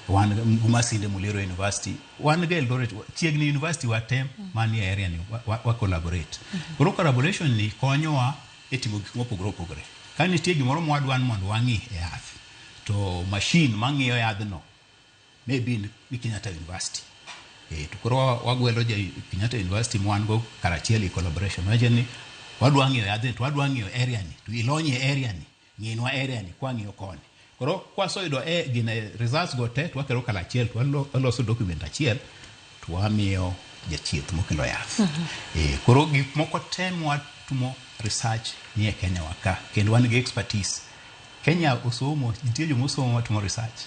wan gi Masinde Muliro University, wan gi Eldoret, chiegni university wate manie area ni wa collaborate. Koro collaboration ni konyowa e timo gik mopogore opogore. Ka nitie gimoro mwadwa ni mondo wang'i e yath, to machine mang'iyo yadhno maybe ni Kenyatta University. To koro wagwelo ja Kenyatta University mwan go karachiel e collaboration. Wacho ni wadwa ng'iyo yadhni to wadwa ng'iyo area ni, to ilony e area ni, ng'inwa area ni kwang'iyo koni. Koro kwaseyudo gine results go te to wakelo karachiel to waloso document achiel to wamiyo jachieth mokelo yath. Koro gik moko te mwatimo research ni e Kenya wa ka kendo wan gi expertise. Kenya osomo, nitie joma osomo matimo research.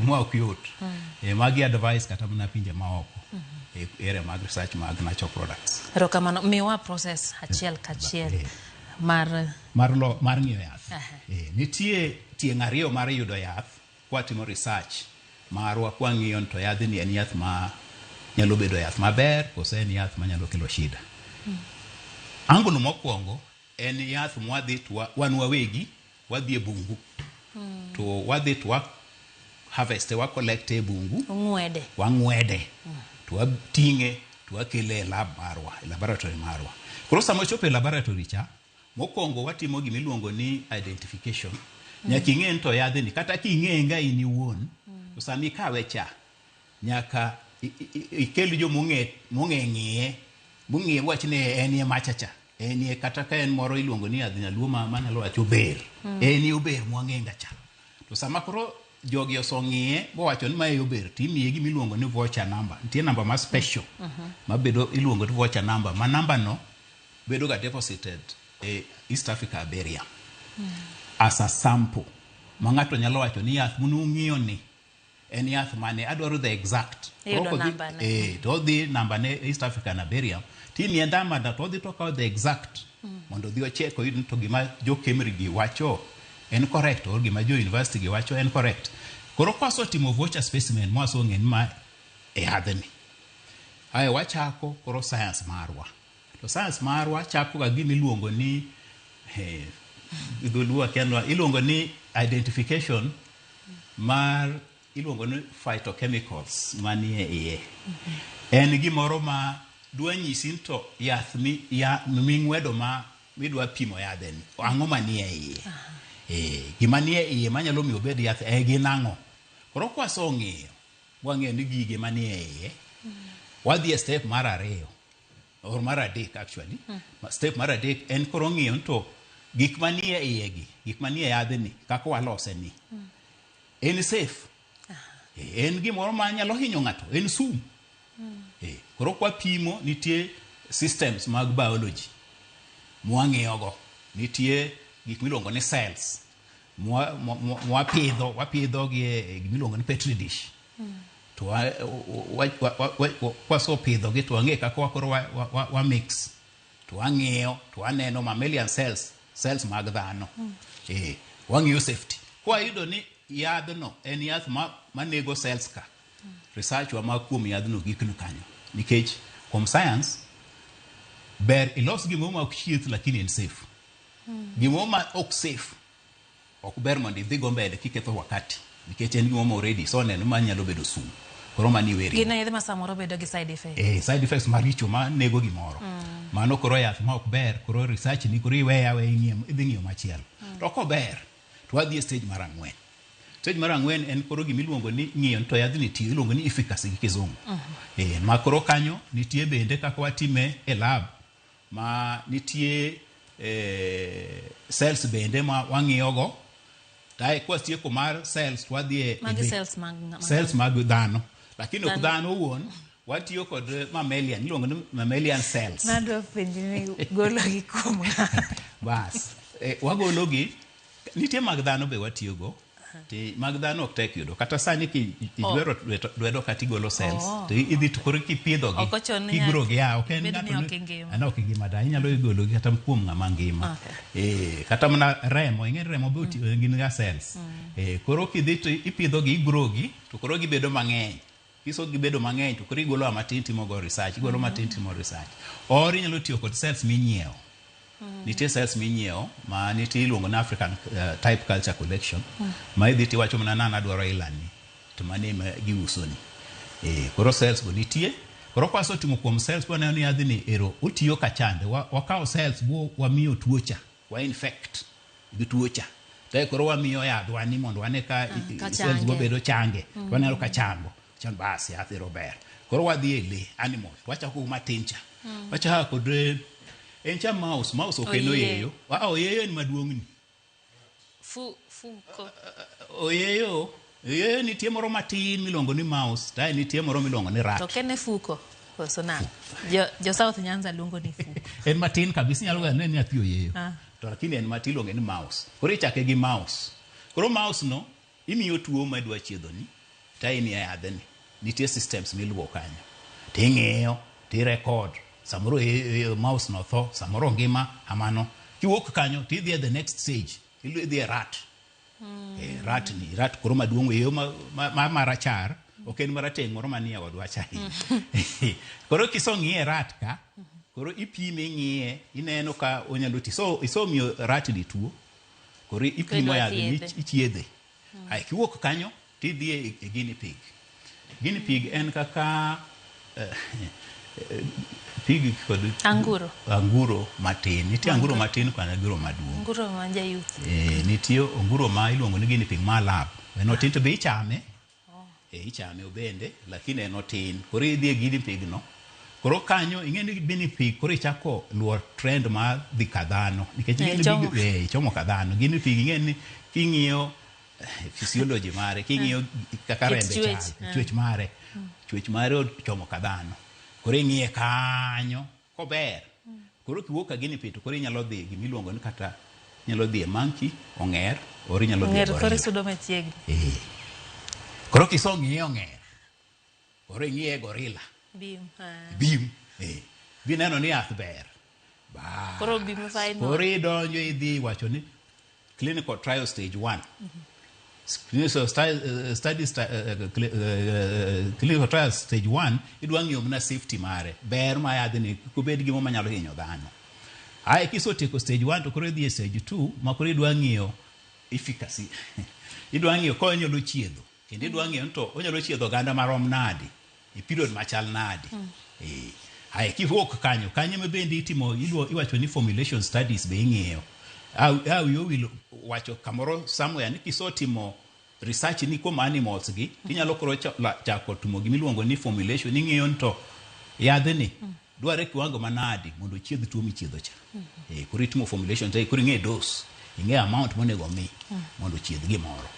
Ma ok yot. Magi advice kata mana pinje maoko. Area mag research mag natural products. Erokamano, miwa process achiel kachiel mar mar ng'iyo yath. Nitie tieng' 2 mar yudo yath kwatimo research marwa kwang'iyo to yadhni en yath ma nyalo bedo yath maber koso en yath manyalo kelo shida. Angle mokwongo en yath mwadhi to wan wawegi wadhi e bungu. To wadhi to wa harvest wa collect e bungu. Ung'wede. Wang'wede. To wating'e to wakele e lab marwa, e laboratory marwa. Koro sama ochopo e laboratory cha, mokwongo watimo gima iluongo ni identification. Nyaka ing'e ni to yadhni, kata king'e nga in iwuon, to sama ikawe cha, nyaka ikel joma ong'e ng'iye, mong'e wach ni en e macha cha. En kata ka en moro iluongo ni yadh nyaluo manyalo wacho ober. En e ober mwang'e nga cha. To sama koro jogi osong'iye bowacho ni mae ober, timiye gima iluongo ni voucher number. Nitie namba ma special mabedo iluongo ni voucher number, ma namba no bedo ga deposited e East Africa Herbarium as a sample ma ng'ato nyalo wacho ni yath munung'iyo ni en yath mane, adwaro the exact. Iyudo namba ne. To odhi namba ne East African Herbarium, timiye namba no to odhi to okawo the exact mondo odhi ocheck oyud ni to gima jo Kemri gi wacho en correct or gima jo university gi wacho en correct. Koro kwasetimo voucher specimen mwasong'e ni ma e yadhni. Ae wachako koro science marwa. To science marwa chako ga gima iluongo ni dholuo akia iluongo ni identification mar iluongo ni phytochemicals manie iye. En gimoro ma dwa nyisi ni to yath ming'wedo ma midwa pimo yadheni, ang'o manie iye. Gima nie iye manyalo miyo obed yath gin ang'o. Koro kwasong'iyo, wang'eyo ni gige manie iye, wadhi e step mar 2 or mar 3 actually. Step mar 3 en koro ng'iyo ni to gik manie iye gi, gik manie yadhni, kaka walose ni, en safe. En gimoro ma nyalo hinyo ng'ato, en sum. Koro kwapimo nitie systems mag biology mwang'iyogo, nitie gik miluongo ni cells mwapidho, wapidho gi e gimiluongo ni petri dish. To kwasepidho gi to wang'e kaka koro wa mix, to wang'iyo to waneno mammalian cells, cells mag dhano. Wang'iyo safety. Kwayudo ni yadhno en yath ma manego cells ka research wa ma kuom yadhno gikno kanyo nikech kuom science ber ilos gimoro ma ok chieth lakini en safe. Gimoro ma ok safe ok ber mondo idhi go mbele kiketho wakati nikech en gimoro ma already so neno ma nyalo bedo sum koro mano iweri. Gin yedhe ma samoro bedo gi side effects. Side effects maricho ma nego gimoro. Mano koro yath ma ok ber koro research ni koro iweya aweya ing'iyo idhi ng'iyo machielo. To kober to wadhi e stage mar ang'wen. Stage mar ang'wen en koro gimiluongo ni ng'iyo ni to yadhni tiyo iluongo ni efficacy gi kizungu. Ma koro kanyo nitie bende kaka watime e lab ma nitie cells bende ma wang'iyo go tae kwatieko mar cells to wadhi e Magi cells mag cells mag dhano lakini ok Dhano. dhano owuon watiyo kod mammalian iluongo ni mammalian cells. Nadwa penji ni gologi kuom ng'a? Bas wagologi nitie mag dhano be watiyogo ti mag dhano ok tek yudo kata sani ki ijwero lwedo kata igolo cells to idhi to koro kipidhogi Ok ochuno ni kigrogi ah, ok en bed ni ng'ato ok ingima. Ah, ok ingima da inyalo gologi kata kuom ng'ama ngima. Kata mana remo ing'e ni remo be gin ga cells. Koro kidhi to ipidhogi igrogi to koro gibedo mang'eny kiso gibedo mang'eny to koro igolo matin timo go research igolo matin timo research or inyalo tiyo kod cells minyiewo. Nitie cells minyiewo ma nitie iluongo ni African Type Culture Collection ma idhi tiwacho mana ni an adwaro ilani to mano ema giusoni. Koro cells go nitie koro kwasetimo kuom cells waneno ni yadhni ero otiyo kachande wakawo cells bo wamiyo tuo cha wa infect gi tuo cha to koro wamiyo yadhwa ni mondo wane ka ka cells go change. bedo change. Waneno ka chango chan bas yath ero ber koro wadhi e lee animal wachako matin cha. Wachako kod en cha mouse ok en Oyieyo. oyeyo. Oyeyo en maduong'ni. Fuko. Oyeyo nitie moro matin miluongo ni mouse to nitie moro miluongo ni rat. To ok en e fuko koso nang'o? Jo South Nyanza luongo ni fuko. En matin kabisa inyalo wacho ni en nyathi oyeyo. To lakini en matin iluonge ni mouse. Koro ichake gi mouse. Koro mouse no imiyo tuo ma idwa chiedhoni to imiye yadhni. Nitie systems miluwo kanyo. Ting'iyo, tirekod. Samoro mouse no tho, samoro ngima, kamano. Kiwuok kanyo tidhi e the next stage. Idhi e rat. Rat ni, rat koro maduong' eyo ma marachar, ok en marateng' moro manie odwa cha. Koro kisong'iye rat ka, koro ipime ing'iye, ineno ka onyalo ti. So isomiyo rat ni tuo, koro ipimo yadhni ichiedhe. Ai kiwuok kanyo tidhi e guinea pig. Guinea pig en kaka pig kod anguro. Anguro matin. Nitie anguro matin kod anguro maduong'. Anguro ma ja youth. Nitie anguro ma iluongo ni guinea pig ma lab. En otin to be ichame. Ichame obende lakini en otin. Koro idhi e guinea pig no. Koro kanyo ing'e ni guinea pig koro ichako luwo trend mar dhi ka dhano. Nikech ing'e ni ichomo ka dhano. Guinea pig ing'e ni king'iyo physiology mare, king'iyo kaka rembe chal, chwech mare. Chwech mare ochomo ka dhano. Koro ing'iye kanyo kober. Koro kiwuok ka guinea pig to koro inyalo dhi gimiluongo ni kata inyalo dhi e monkey, ong'er, or inyalo dhi e Ong'er koro gorilla. isudo machiegni. Koro kisong'iye ong'er, koro ing'iye gorilla. Bim. Bim. Bineno ni yath ber. Koro bim final. Koro idonjo idhi wacho ni clinical trial stage 1. Clinical clinical trial stage 1 idwa ng'iyo mana safety mare ber ma yadhni kik obed gima manyalo hinyo dhano. Ae kisetieko stage 1 to koro idhi e stage 2 ma koro idwa ng'iyo efficacy. Idwa ng'iyo ka onyalo chiedho kendo idwa ng'iyo ni to onyalo chiedho oganda marom nadi e period machal nadi. Ae kiwuok kanyo kanyo ma bende itimo iwacho ni formulation studies be ing'iyo. Wiyi owil wacho kamoro somewhere ni kisetimo research ni kuom animals gi tinyalo koro chako timo gimiluongo ni formulation ing'iyo ni to yadhni dware kiwango manadi mondo ochiedh tuo michiedho cha. Koro itimo formulation to koro ing'e dose, ing'e amount monego mi mondo ochiedh gimoro.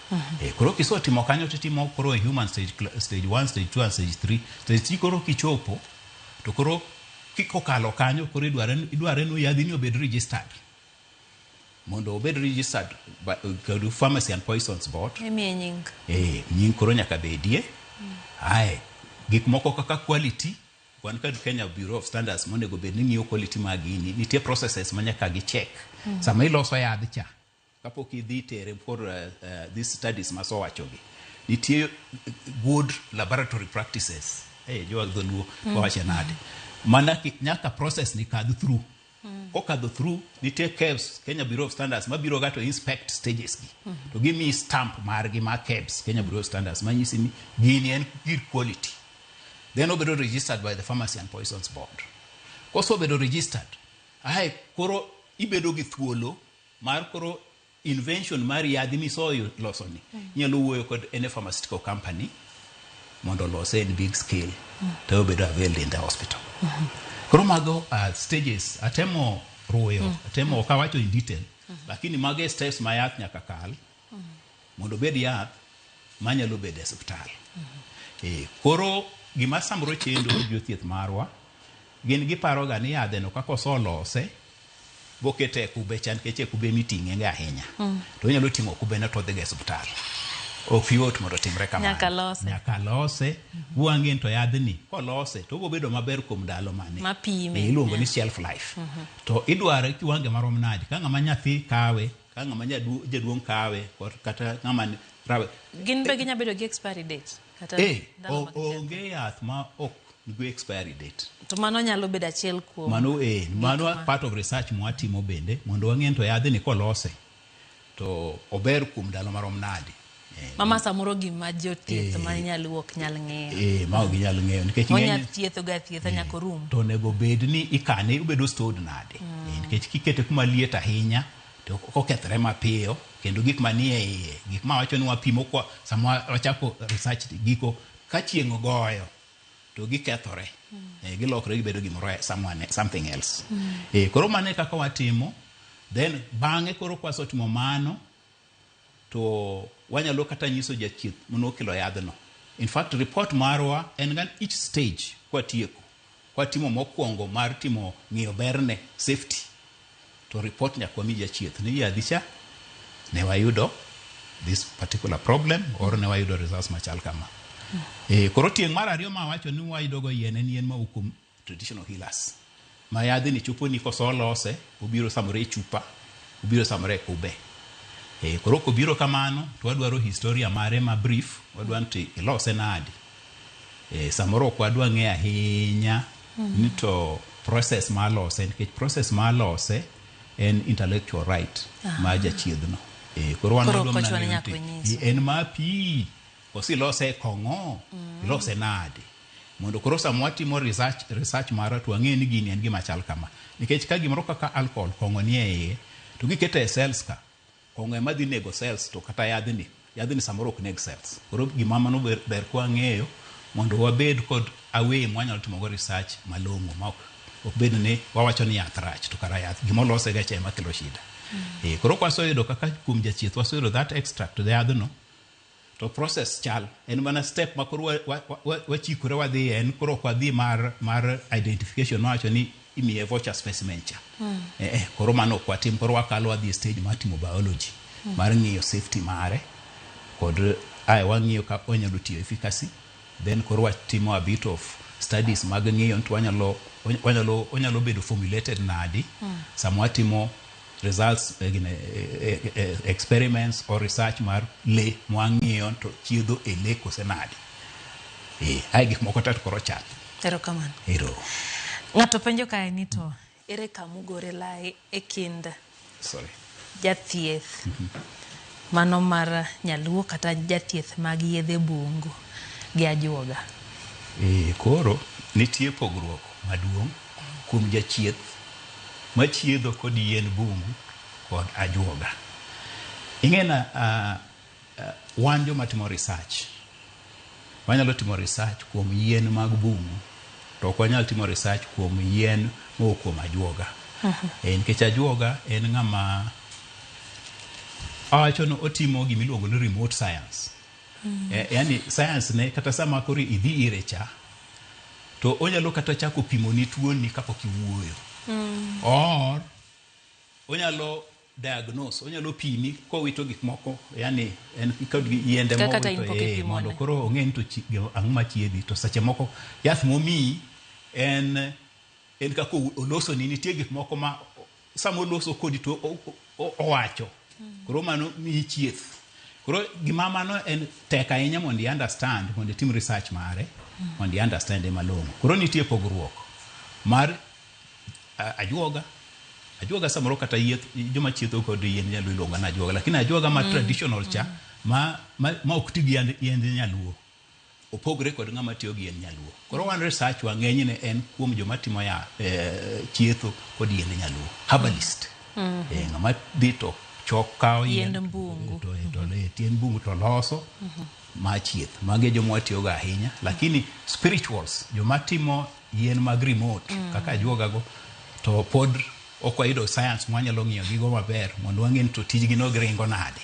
Koro kisetimo kanyo titimo koro e human stage, stage 1, stage 2 and stage 3. Stage 3 koro kichopo to koro kokalo kanyo koro idware ni yadhni obed registered. Mondo obed registered kod Pharmacy and Poisons Board. Imiye nying. Nying koro nyaka bedie. Ae, gik moko kaka quality, wan kod Kenya Bureau of Standards monego bed ni ng'iyo quality mag gini, nitie processes ma nyaka gi check. Sama iloso yadh cha, kapok idhi tere for these studies masowachogi nitie good laboratory practices. Hey, jowa dholuo wawache nade mana nyaka process ni kadh through. Kokadho through, nitie KEBS, Kenya Bureau of Standards, mabiro ga to inspect stages gi to gimiyi stamp margi ma KEBS, Kenya Bureau of Standards, manyisi ni gini en gir quality. Then obedo registered by the Pharmacy and Poisons Board. Kosebedo registered, ae koro ibedo gi thuolo mar koro invention mar yadhi misoyo losoni inyalo wuoyo kod any pharmaceutical company mondo olose in big scale to obedo availed in the hospital. Koro mago stages atemo ruyo, atemo ok awacho in detail, lakini mago e steps ma yath nyaka kal mondo obed yath manyalo bedo e osiptal. Koro gima samoro chendo jothieth marwa gin giparoga ni yadheno kaka osolose bokete e kube cha, nikech e kube miting'e ga ahinya to onyalo ting'o kubeno to odhigo e osiptal. Ok yot mondo otimre kamano. Nyaka lose. Nyaka lose. Wang'e ni to yadhni kolose to obiro bedo maber kuom ndalo mane. Mapime. Iluongo ni shelf life. To idware kiwango marom nade? Ka ng'ama nyathi kawe, ka ng'ama jaduong' kawe, kod kata ng'ama rawe. Gin be ginya bedo gi expiry date kata ndalo mag ketho. Onge yath ma ok nigi expiry date. To mano nyalo bedo achiel kuom Mano gik mano part of research mwatimo bende mondo wang'e ni to yadhni kolose to ober kuom ndalo marom nade. Mama samoro gima jothieth ma nyaluo ok nyal ng'eyo. Ma ok ginyal ng'eyo nikech Onya ng'eny thietho ga thietha nyaka orum. To onego bed ni ikane obedo stored nade. Nikech kikete kuma liet ahinya to kokethre mapiyo, kendo gik manie iye, gik ma wacho ni wapimo kwa sama wachako research giko ka chieng' goyo to gikethore. Gilokre gibedo gimoro someone, something else. Koro mano e kaka watimo. Then bang'e koro kwasetimo mano to wanyalo kata nyiso jachieth manokelo yadhno. In fact, report marwa en gan each stage kwatieko. Kwatimo mokwongo mar timo ng'iyo berne, safety, to report nyaka wami jachieth ni yadhi cha ne wayudo this particular problem or ne wayudo results machal kama. Koro tieng' mar ariyo ma awacho ni wayudo go yien en yien mawuok kuom traditional healers. Ma yadhni chopo ni kosolose, obiro samoro e chupa, obiro samoro e kube. Koro kobiro kamano, to wadwaro historia mare ma brief, wadwaro ni to ilose nade. Samoro ok wadwa ng'eyo ahinya ni to process mar lose, nikech process mar lose en intellectual right mar jachiedhno. Koro wan Koro wadwa ok mana ochuno ni ng'eyo nyaka ni onyisu. En ma pi, koso ilose e kong'o, ilose nade. Mondo koro sama watimo research marwa to wang'e ni gini en gima chal kama. Nikech ka gimoro kaka alcohol, kong'o nie iye, to gikete e cells ka, kong'o ema dhi nego cells, to kata yadhni samoro ok neg cells. Koro gima mano ber kwang'eyo mondo wabed kod a way mwanyalo timogo research malong'o ma ok bed ni wawacho ni yath rach, to kara yath gimolose ga cha ema kelo shida. Koro kwaseyudo kaka kuom jachieth waseyudo that extract yadhno, to process chal en mana step ma koro wachikore wadhiye, en koro ok wadhi mar identification mawacho ni imiye voucher specimen cha. Koro mano ok watim, koro wakalo wadhi e stage mar timo biology mar ng'iyo safety mare kod ae wang'iyo ka onyalo tiyo efficacy, then koro watimo a bit of studies mag ng'iyo to onyalo bedo formulated nadi sama watimo results, gine, experiments or research mar le mwang'iyo to chiedho e le kose nade. Ae gik moko tatu koro chal. Erokamano. Ero. Ng'ato penjo kae ni to ere kamugore lai e kind Sorry. jathieth mano mar nyaluo kata jathieth mag yedhe bungu gi ajuoga? Koro nitie pogruok maduong' kuom jachieth machiedho kod yien bungu kod ajuoga. Ing'e na wan joma timo research, wanyalo timo research kuom yien mag bungu, to ok wanyal timo research kuom yien mowuok kuom ajuoga. Nikech ajuoga en ng'ama awacho ni otimo gimiluongo ni remote science. Yani science ne kata sama koro idhi ire cha, to onyalo kata chako pimoni tuoni kapok iwuoyo. Or onyalo diagnose, onyalo pimi kowito gik moko, yani en kod yiende Kaka kata mowito, in pok ipimone. mondo koro ong'e ni to ang'o machiedhi. To seche moko yath momiyi en kaka olosoni, nitie gik moko ma sama oloso kodi to owacho. Koro mano miyi chieth. Koro gima mano en tek ahinya mondo i understand, mondo itim research mare, mondo i understand e malong'o. Koro nitie pogruok mar ajuoga. Ajuoga samoro kata yieth, joma chietho kod yien nyaluo iluongo ni ajuoga, lakini ajuoga ma traditional cha ma ok ti gi yiend nyaluo opogre kod ng'ama tiyo gi yien nyaluo. Koro wan research wa ng'enyne en kuom joma timo ya chietho kod yiend nyaluo, herbalist. Ng'ama dhi to chok kawo yien Yiend mbungu. To tiend bungu to loso ma chieth. Magi e joma watiyogo ahinya, lakini spirituals, joma timo yien mag remote kaka ajuoga go, to pod ok wayudo science mwanyalo ng'iyo gigo maber mondo wang'e ni to tijgi no giringo nade.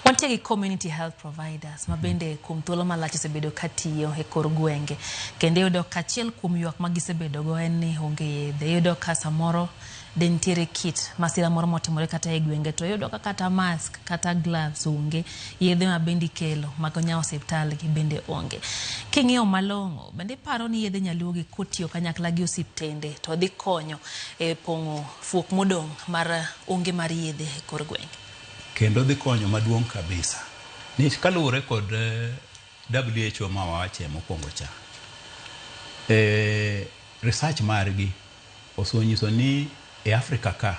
Wantie gi community health providers ma bende kuom thuolo malach osebedo ka tiyo e kor gwenge, kendo iyudo ka achiel kuom ywak ma gisebedogo en ni onge yedhe. Iyudo ka samoro de nitiere kit masira moro motimore kata e gwenge, to iyudo ka kata mask kata gloves onge, yedhe ma bende ikelo mag nya osiptal gi bende onge. King'iyo malong'o, bende iparo ni yedhe nyaluo gi kotiyo kanyakla gi osiptende to dhi konyo e pong'o fuok modong' mar onge mar yedhe e kor gwenge? Kendo dhi konyo maduong' kabisa. Ni kaluwore kod WHO ma wawache mokwongo cha, research margi osenyiso ni e Africa ka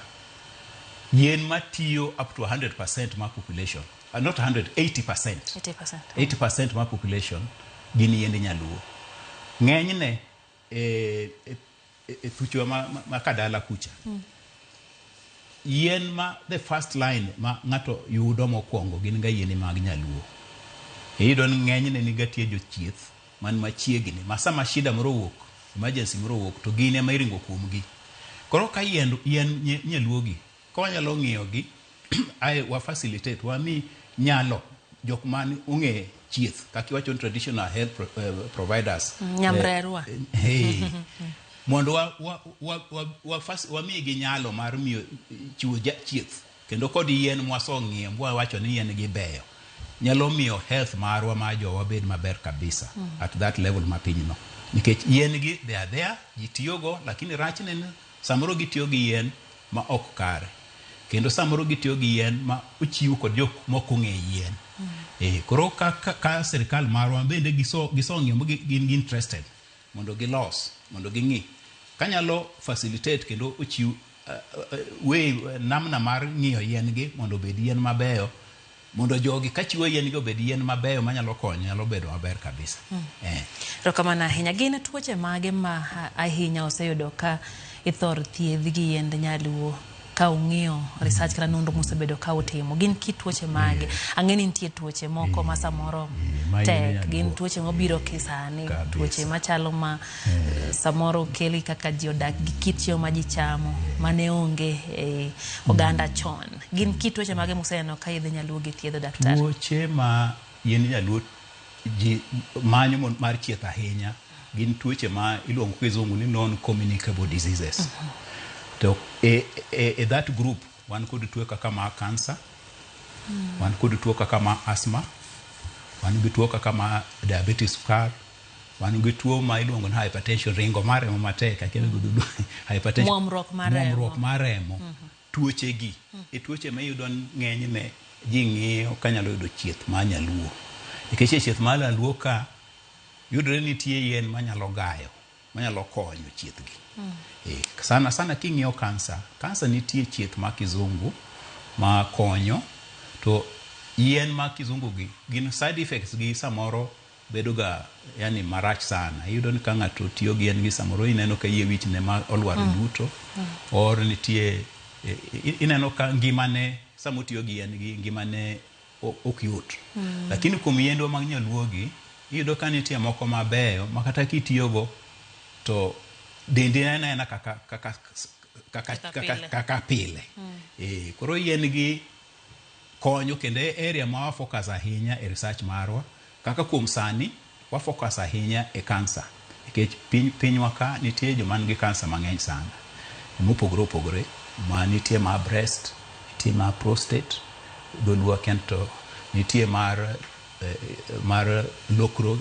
yien matiyo up to 100% mar population, not 100, 80%. 80%. 80% mar population gin yiend nyaluo. Ng'enyne e thuchwa ma kadala kucha, yien ma the first line ma ng'ato yudo mokwongo gin ga yien mag nyaluo. Iyudo ni ng'enyne niga tie jochieth man machiegni ma sama shida moro owuok, emergency moro owuok, to gin ema iringo kuomgi. Koro ka yien nyaluo gi, ka wanyalo ng'iyo gi, ae wa facilitate, wami nyalo jok man ong'e chieth, kaka iwacho ni traditional health providers. Nyamrerwa. Mondo wamigi nyalo mar miyo chiwo chieth, kendo kod yien mwasong'iyo mwawacho ni yien gi beyo, nyalo miyo health marwa mar jowa bed maber kabisa at that level ma piny no, nikech yien gi they are there, ji tiyogo, lakini rachne ni samoro gitiyo gi yien ma ok kare, kendo samoro gitiyo gi yien ma ochiw kod jok mok ong'e yien. Koro ka sirikal marwa bende gisong'iyo ma gin gi interested mondo gilos, mondo ging'i kanyalo facilitate kendo ochiw way namna mar ng'iyo yien gi mondo obed yien mabeyo, mondo jogi kachiwo yien gi obed yien mabeyo manyalo konyo, nyalo bedo maber kabisa. Erokamano ahinya. Gin tuoche mage ma ahinya oseyudo ka ithor thiedh gi yiend nyaluo ka ung'iyo research kata nonro musebedo ka utimo? Gin kit tuoche mage? Ang'e ni nitie tuoche moko ma samoro Ma yiend tek, nyaluo. gin tuoche mobiro kisani, tuoche machalo ma samoro keli kaka ji odak gi kit chiemo ma ji chamo mane onge e oganda chon. Gin kit tuoche mage museneno ka yedhe nyaluo gi thiedho, daktari? Tuoche ma yien nyaluo ji manyo mar chieth ahinya gin tuoche ma iluongo gi kizungu ni non communicable diseases. To e that group wan kod tuo kaka mar cancer, wan kod tuo kaka mar asthma, wan gi tuo kaka mar diabetes sukar, wan gi tuo ma iluongo ni hypertension, ringo mar remo matek, akia ni godo hypertension, Muomruok mar remo. Muomruok mar remo. Tuoche gi e tuoche ma iyudo ng'enyne ji ng'iyo kanyalo yudo chieth mar nyaluo, nikech e chieth mar nyaluo ka yudore nitie yien manyalo gayo, manyalo konyo chieth gi. Sana sana king'iyo kansa, kansa nitie chieth ma kizungu ma konyo, to yien ma kizungu gi gin side effects gi samoro bedo ga yani marach sana. Iyudo ni ka ng'ato tiyo gi yien gi samoro ineno ka yie wich ne ma olwar duto, or nitie ineno ka ngimane sama otiyo gi yien gi ngimane ok yot. Lakini kuom yiendwa mag nyaluo gi iyudo ka nitie moko mabeyo ma kata kitiyogo to dendi neno aena Kaka pile. Kaka pile. Koro yien gi konyo, kendo e area ma wa focus ahinya e research marwa, kaka kuom sani wa focus ahinya e cancer, nikech pinywa ka nitie joma nigi cancer mang'eny sana mopogore opogore, ma nitie mar breast, nitie mar prostate, dholuo akia to nitie mar lokro,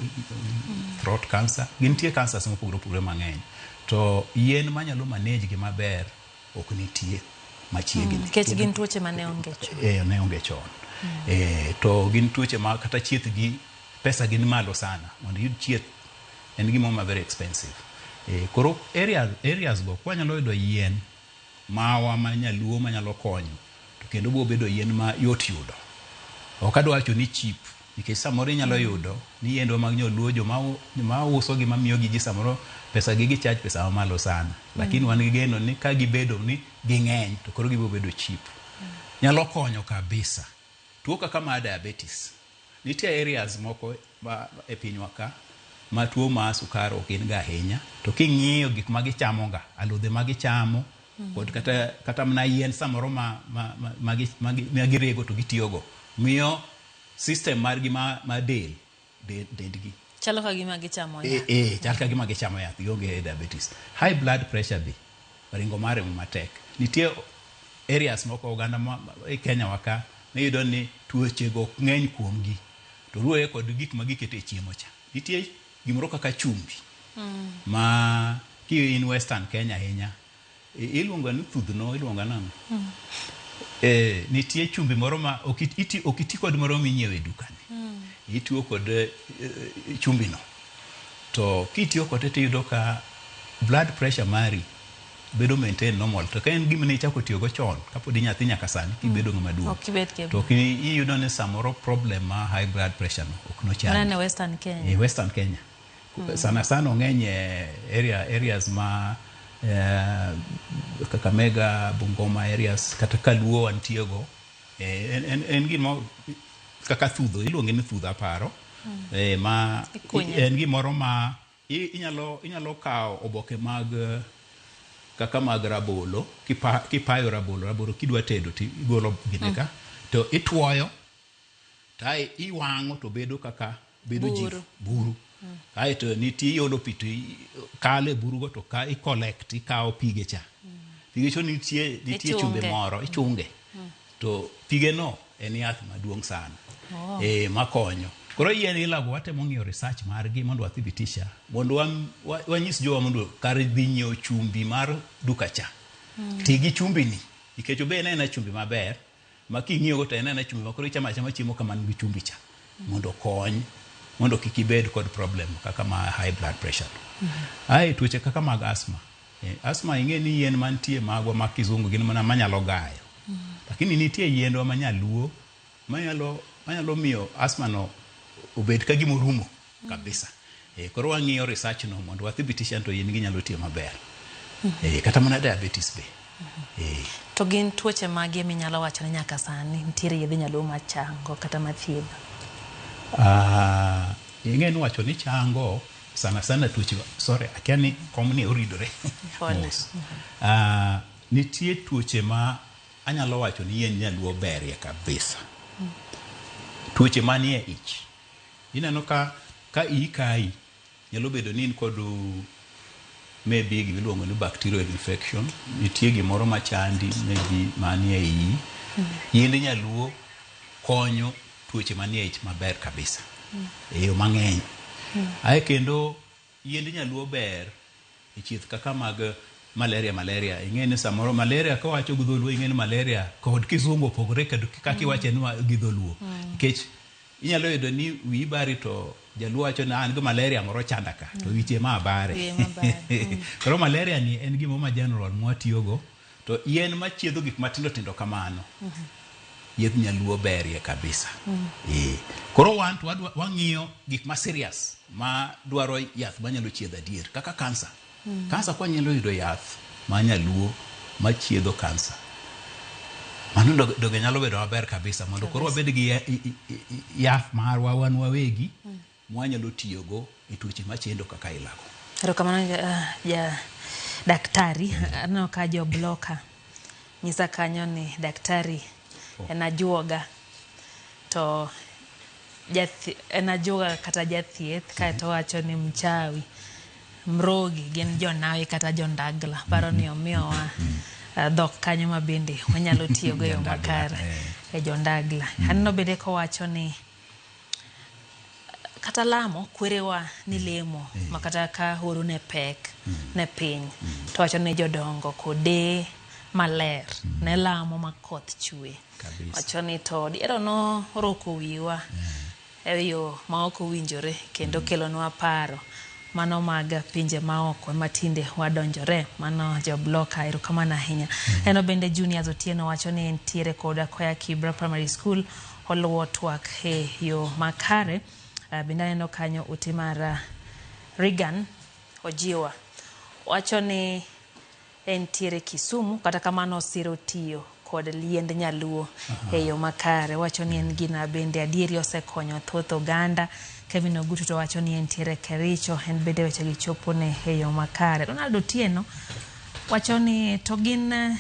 throat cancer, gintie cancers mopogore opogore mang'eny, to yien manyalo manage gi maber ok nitie. machiegni. Nikech gin tuoche mane onge chon. Ne onge chon. To gin tuoche ma kata chieth gi pesa gi ni malo sana. Mondo iyud chieth en gimoro ma very expensive. Koro areas go kwanyalo yudo yien mawa ma nyaluo manyalo konyo to kendo biro bedo yien ma yot yudo. Ok adwa wacho ni cheap nikech samoro inyalo yudo ni yiendwa mag nyaluo joma uso gi mamiyo gi ji samoro pesa gi gicharge pesa mamalo sana. Lakini wan gi geno ni ka gibedo ni ging'eny to koro gibiro bedo cheap. Nyalo konyo kabisa. Tuo kaka mar diabetes. Nitie areas moko e pinywa ka ma tuo mar sukari ok gin ga ahinya. To king'iyo gik ma gichamo ga, alode ma gichamo, kod kata mana yien samoro ma girego to gitiyogo, miyo system margi ma del dendgi. Chalo ka gima gichamo yath. Chal ka gima gichamo yath, gionge diabetes. High blood pressure be, ringo mar remo matek. Nitie areas moko oganda e Kenya wa ka, miyudo ni tuoche go ok ng'eny kuomgi. To luwore kod gik ma giketo e chiemo cha. Nitie gimoro kaka chumbi. Ma ki in Western Kenya ahinya, iluongo ni thudhno, iluongo nang'o? Nitie chumbi moro ma ok iti kod moro minyiewo e dukani. Itiyo kod chumbi no. To kitiyo kode tiyudo ka blood pressure mari bedo maintain normal. To ka en gima ne ichako tiyogo chon, kapod inyathi nyaka sani, kibedo ng'ama duong'. To iyudo ni samoro problem ma high blood pressure no ok nochandi. Mana ne Western Kenya. Western Kenya. Sana sana ong'eny areas ma Kakamega, Bungoma areas, kata Kaluo wantiego. En gima kaka thudho, iluonge ni thudho aparo. Ma en gimoro ma inyalo kawo oboke mag kaka mag rabolo, kipayo rabolo kidwa tedo to igolo gine ka, to itwoyo, to iwang'o to bedo kaka bedo jifu, buru. Kaeto nitie iolo pi to kalo e burugo to ka i-collect, ikawo pige cha. Pige cho nitie chumbe moro, ichunge. To pige no en yath maduong' sana. Makonyo. Koro yien ilago watemo ng'iyo research margi mondo wathibitisha, mondo wanyis jowa mondo kar dhi nyiewo chumbi mar duka cha. Ti gi chumbi ni, nikech obe en aena chumbi maber, ma king'iyogo to en aena chumbi ma koro ichamo achama chiemo kama nigi chumbi cha. Mondo okony, mondo kik ibed kod problem kaka ma high blood pressure. Ae tuoche kaka mag asthma. Asthma ing'e ni yien mantie magwa ma kizungu gin mana manyalo gayo. Lakini nitie yiendwa ma nyaluo manyalo miyo asthma no obed ka gima orumo kabisa. Koro wang'iyo research no mondo wathibitisha to yien gi nyalo tiyo maber. Kata mana diabetes be. To gin tuoche mage minyalo wacho ni nyaka sani nitiere yedhe nyaluo machango kata mathiedho? Ing'e ni wacho ni chango sana sana tuoche, sorry, akia ni komni oridore. Mos. Nitie tuoche ma anyalo wacho ni yien nyaluo berie kabisa. Tuoche manie ich. Ineno ka iyi kayi, nyalo bedo ni in kod maybe gima iluongo ni bacterial infection, nitie gimoro machandi maybe manie iyi. Yiend nyaluo konyo tuoche manie ich maber kabisa. E yo mang'eny. Ae kendo yiend nyaluo ber e chieth kaka mag malaria. Ing'e ni samoro malaria kawacho gi dholuo, ing'e ni malaria kod kizungu opogore kaka iwache ni gi dholuo. Nikech inyalo yudo ni wiyi bari to jaluo wacho ni an gi malaria moro chanda ka, to wiche ma bare. Koro malaria ni en gimoro ma general mwatiyogo, to yien machiedho gik matindo tindo kamano, yedh nyaluo berie kabisa. Koro wan to wang'iyo gik ma serious ma dwaro yath manyalo chiedho adier kaka kansa. Kansa kwa nyalo yudo yath ma nyaluo machiedho kansa. Mano doge nyalo bedo maber kabisa mondo koro wabed gi yath marwa wan wawegi mwanyalo tiyogo e tuoche machendo kaka ilago. Erokamano ja daktari. Aneno ka jo bloka nyisa kanyo ni daktari en ajuoga, to en ajuoga kata jathieth, kaeto wacho ni mchawi, mrogi gin jonawi kata jondagla. Paro ni omiyowa dhok kanyo ma bende wanyalo tiyogo e yo makare e jondagla. Aneno bende kowacho ni kata lamo kwerewa ni lemo ma kata ka horo ne pek ne piny, to wacho ni jodongo kode maler ne lamo ma koth chwe. Kabisa. Wacho ni to diero no oroko wiwa e yo ma ok owinjore kendo kelonwa paro mano mag pinje maoko ema tinde wadonjore. Mano jobloka, erokamano ahinya. Eno bende Junior Otieno wacho ni entiere koda koya Kibra Primary School oluwo twak e yo makare. Bende aneno kanyo ote mar Regan Ojiwa wacho ni entiere Kisumu, kata kamano osiro tiyo kod liend nyaluo e yo makare. Wacho ni en gina bende adieri osekonyo thoth oganda. Kevin Ogutu to wacho ni entiere Kericho, en bende wechegi chopone e yo makare. Ronald Otieno wacho ni to gin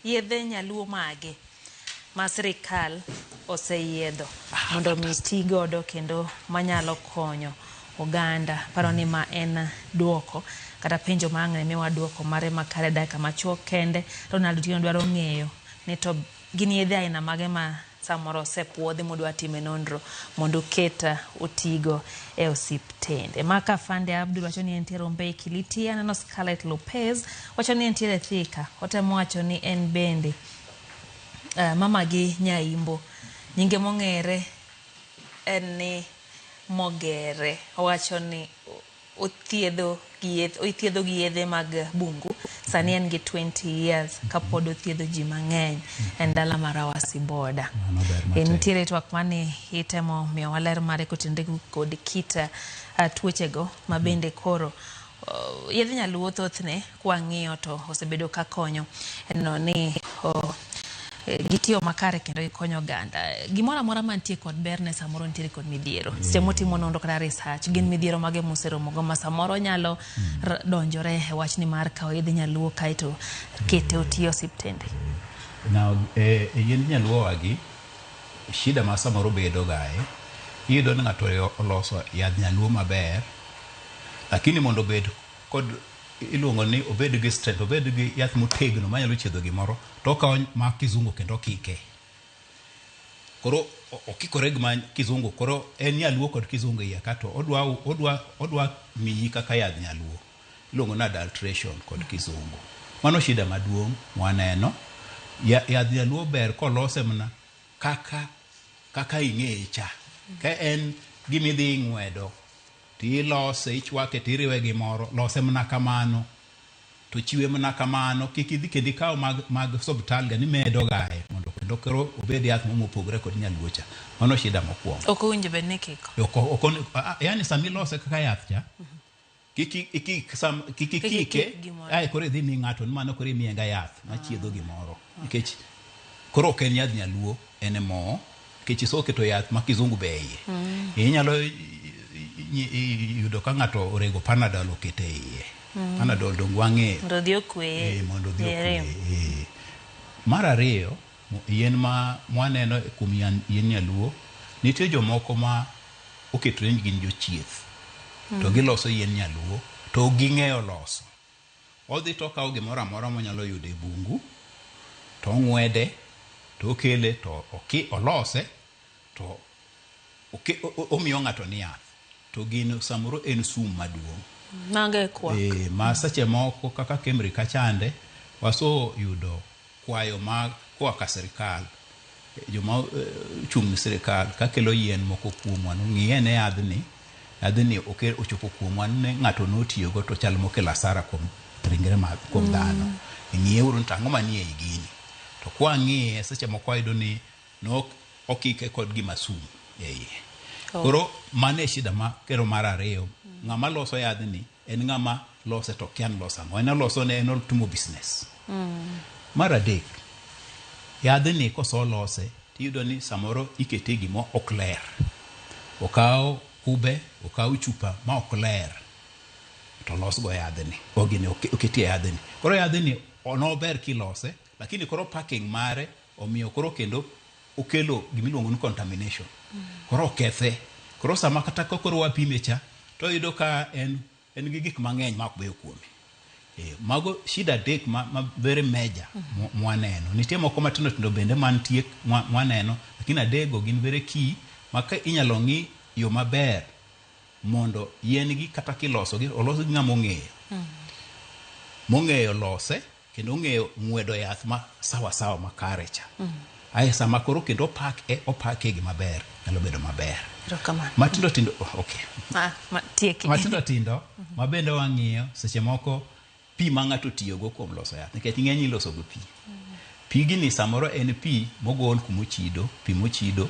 yedhe nyaluo mage ma sirikal oseyiedho mondo mi ti godo kendo manyalo konyo oganda. Paro ni ma en duoko kata penjo ma ang' ne miwa duoko mare makare dakika machuok kende. Ronald Otieno dwaro ng'eyo ni to gin yedhe aina mage ma samoro osepuodhi mudwa time nonro mondo uket otigo e osiptende. Maka Fande Abdul wacho ni entiere Ombei Kiliti. Aneno Scarlett Lopez wacho ni entiere Thika. Otemo wacho ni en bende mama gi Nyaimbo nyinge mong'ere en ni Mogere. Owacho ni othiedho gi yedhe mag bungu. Sani en gi 20 years kapod othiedho ji mang'eny en dala mar Awasi boda. Nitiere twak mane itemo miyo waler mare kotenore kod kit tuochego ma bende koro yedhe nyaluo thothne kwang'iyo to osebedo ka konyo neno ni gitiyo makare kendo gikonyo oganda. Gimoro amora mantie kod berne samoro nitiere kod midhiero. Seche motimo nonro kata research, gin midhiero mage museromogo ma samoro nyalo donjore e wachni mar kawo yedhe nyaluo kaeto kete otiyo osiptende. Now, yien nyaluo wagi, shida ma samoro bedo gae, iyudo ni ng'ato oloso yadh nyaluo maber, lakini mondo obed kod iluongo ni obed gi strength, obed gi yath motegno manyalo chiedho gimoro, to okawo ma kizungu kendo okike. Koro okikore gi ma kizungu, koro en nyaluo kod kizungu iye ka to odwa miyi kaka yadh nyaluo. Iluongo ni adulteration kod kizungu. Mano shida maduong' mwaneno. Yadh nyaluo ber kolose mana kaka ing'eye cha. Ka en gimidhi ing'wedo, tilose, ichwake, tiriwe gi moro, lose mana kamano. To chiwe mana kamano, kik idhi kendo ikaw mag osiptal ga nimedo gae mondo kendo koro obed yath mopogore kod nyaluo cha. Mano shida mokwongo. Ok owinjo bed ni kiko. Yani sama ilose kaka yath cha, kik ikike, ae koro idhi mi ng'ato ni mano koro imiye ga yath machiedho gimoro. Nikech koro ok en yadh nyaluo, en mo, nikech iseketo yath ma kizungu be iye. Inyalo yudo ka ng'ato orego Panadol okete iye. Panadol dong wang'eyo. Mondo odhi okweye. Mondo odhi okweye. Mar ariyo, yien ma mwaneno kuom yien nyaluo, nitie jomoko ma oketore ni gin jochieth. To giloso yien nyaluo, to ging'eyo loso. Odhi to okawo gimoro amora monyalo yudo e bungu, to ong'wede, to okele, to olose, to omiyo ng'ato ni yath. To gino samoro en sum maduong'. Mange kwak. Ma seche moko kaka Kemri kachande, waseyudo kwayo ma koa ka sirikal, joma chung' ne sirikal kakelo yien moko kuomwa, ng'iye ne yadhni, yadhni ochopo kuomwa ne ng'ato notiyogo to chal mokelo asara kuom ringre mag kuom dhano. Ng'iye uru ni to ang'o manie ei gini. To kwang'iye seche moko wayudo ni nok okike kod gima sum e iye. Koro mano e shida ma kero mar ariyo. Ng'ama loso yadhni en ng'ama lose to kia ni loso ang'o. En oloso ne en otimo business. Mar adek, yadhni kosolose tiyudo ni samoro ikete gima ok ler. Okaw kube, okaw chupa ma ok ler to losgo yadhni. Ogini oketie yadhni. Koro yadhni nober kilose, lakini koro packing mare omiyo koro kendo okelo gimiluongo ni contamination. Koro okethe. Koro sama kata ka koro wapime cha, to iyudo ka en gi gik mang'eny ma ok beyo kuome. Mago shida adek ma very major mwaneno. Nitie moko matindo tindo bende mantie mwaneno, lakini adekgo gin very key ma ka inyalo ng'i yo maber mondo yien gi kata kilosogi, olos gi ng'ama ong'eyo. Mong'eyo lose, kendo ong'eyo ng'wedo yath ma sawa sawa makare cha. Ae sama koro kendo opak e opake gi maber nyalo bedo maber. Erokamano. Matindo tindo oh, okay. Ah, ma, tieki. Matindo tindo ma bende wang'iyo seche moko pi ma ng'ato tiyogo kuom loso yath nikech ng'eny iloso gi pi. Pigni samoro en pi mogol kumochido, pi mochido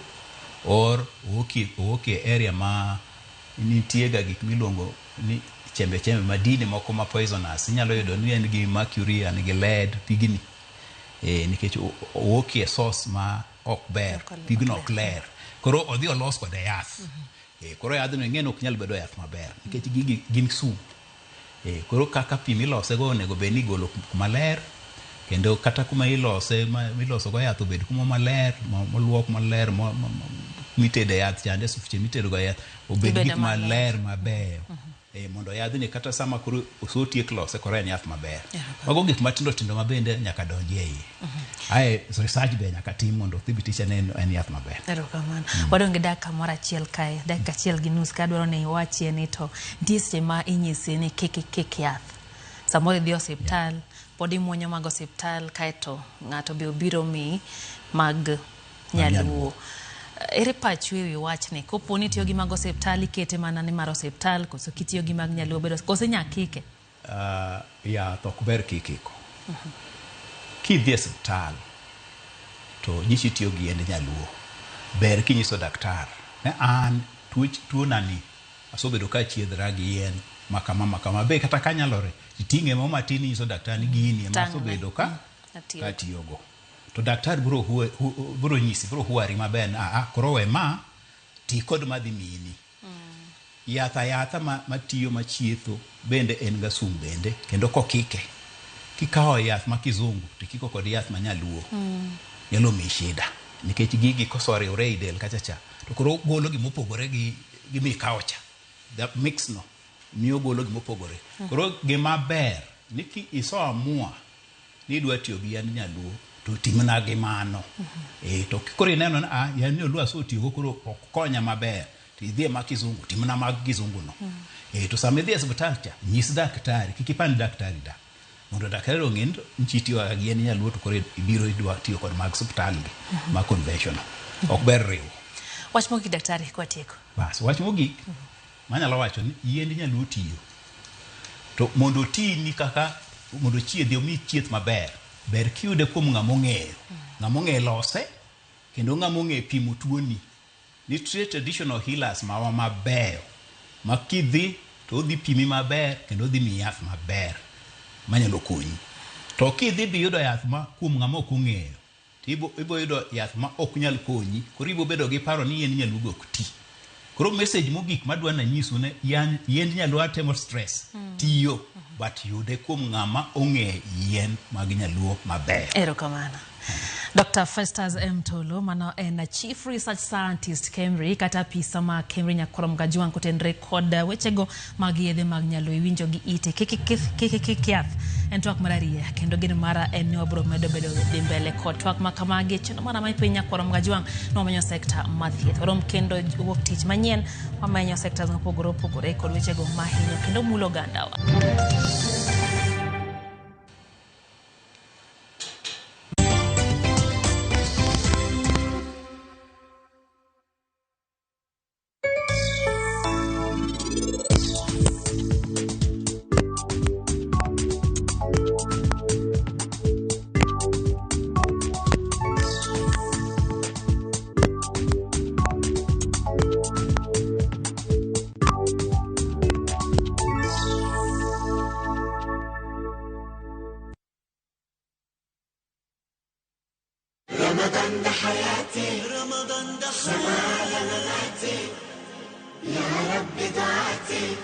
or owuok e area ma nitie ga gik miluongo ni chembe chembe madini moko ma poisonous. Inyalo yudo ni en gi mercury, en gi lead pigni. Nikech owuok e source ma ok ber, pigno ok ler. Koro odhi olos kode yath. Koro yadhno ing'e ni ok nyal bedo yath maber nikech gigi gin sum. Koro kaka pi milose go onego bed ni igolo kuma ler kendo kata kuma ilose miloso go yath obed kuma maler moluok maler mitede yath chande sufuche mitedo go yath obed gik maler mabeyo. Mondo yadhni kata sama koro osetiek lose koro en yath maber. Mago gik matindo tindo ma bende nyaka donji e iye. Ae research be nyaka tim mondo othibitisha ni en yath maber. Erokamano. Wadong' gi dakika moro achiel kae, dakika achiel gi nus ka adwaro ni iwachie ni to nitie seche ma inyisi ni kik ikik yath. Samoro idhi osiptal, pod imuonyo mag osiptal kaeto ng'ato be obiro miyi mag nyaluo. Ere pachu ewi wachni? Kopo ni itiyo gi mag osiptal ikete mana ni mar osiptal koso kitiyo gi mag nyaluo bedo koso inya kike? Yath ok ber kikiko. Kidhi e osiptal to nyisi itiyo gi yiend nyaluo, ber kinyiso daktar ni an tuona ni asebedo ka achiedhra gi yien makama makama be kata kanyalore iting'e mo matin inyiso daktar ni gini ema asebedo ka atiyogo. To daktar biro nyisi, biro huari maber ni aa koro we ma ti kod madhi miyini. Yath ayatha matiyo machietho bende en ga sum bende kendo kokike. Kikawo yath ma kizungu to ikiko kod yath ma nyaluo nyalo miyi shida nikech gigi kosoriwre ei del kacha cha to koro golo gimopogore gi gimikawo cha. The mix no miyo golo gimopogore. Koro gima ber ni ki iso amua ni idwa tiyo gi yand nyaluo to timna gi mano. To koro ineno ni ah yand nyaluo asetiyogo koro ok konya maber to idhi e ma kizungu timna mag kizungu no. To sama idhi e osiptal cha nyis daktari kik ipand daktari da mondo daktari ong'e ni nchi itiyo gi yien nyaluo to koro ibiro idwa tiyo kod mag osiptal gi ma conventional. Ok ber riwo. Wach mogik daktari kwatieko. Bas wach mogik manyalo wacho ni yiend nyaluo tiyo. To mondo otini kaka mondo ochiedhi omi chieth maber, ber kiyude kuom ng'ama ong'eyo. Ng'ama ong'eyo lose kendo ng'ama ong'eyo pimo tuoni. Nitie traditional healers mawa mabeyo ma kidhi to odhi pimi maber kendo odhi miyi yath maber manyalo konyi. To kidhi biyudo yath ma kuom ng'ama ok ong'eyo to ibo yudo yath ma ok nyal konyi koro ibo bedo gi paro ni yiend nyaluo go ok ti. Koro message mogik madwa nanyisu ne yiend nyaluo atemo stress tiyo but yude kuom ng'ama ong'e yien mag nyaluo maber. Erokamano. Dr. Festus M. Tolo, mano en Chief Research Scientist KEMRI kata apisa ma KEMRI Nyakorom Kajwang' kotenre kod wechego mag yedhe mag nyaluo iwinjo gi ite kik ikik yath en twak mar ariya kendo geno mara en ni wabiro medo bedo dhi mbele kod twak ma kamagi e chenro mara ma piny Nyakorom Kajwang' nwamenyo sekta mar thieth warom kendo wuok tich manyien wamenyo sectors mopogore opogore kod wechego mahinyo kendo mulo ogandawa. رمضان ده حياتي، رمضان ده على مماتي، يا رب دعاتي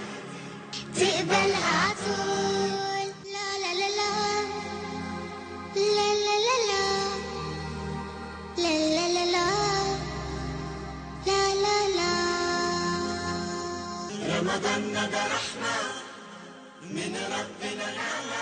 تقبلها عطول. لا لا لا لا لا لا لا لا لا لا لا لا لا لا. رمضان ده رحمة من ربنا نعمة.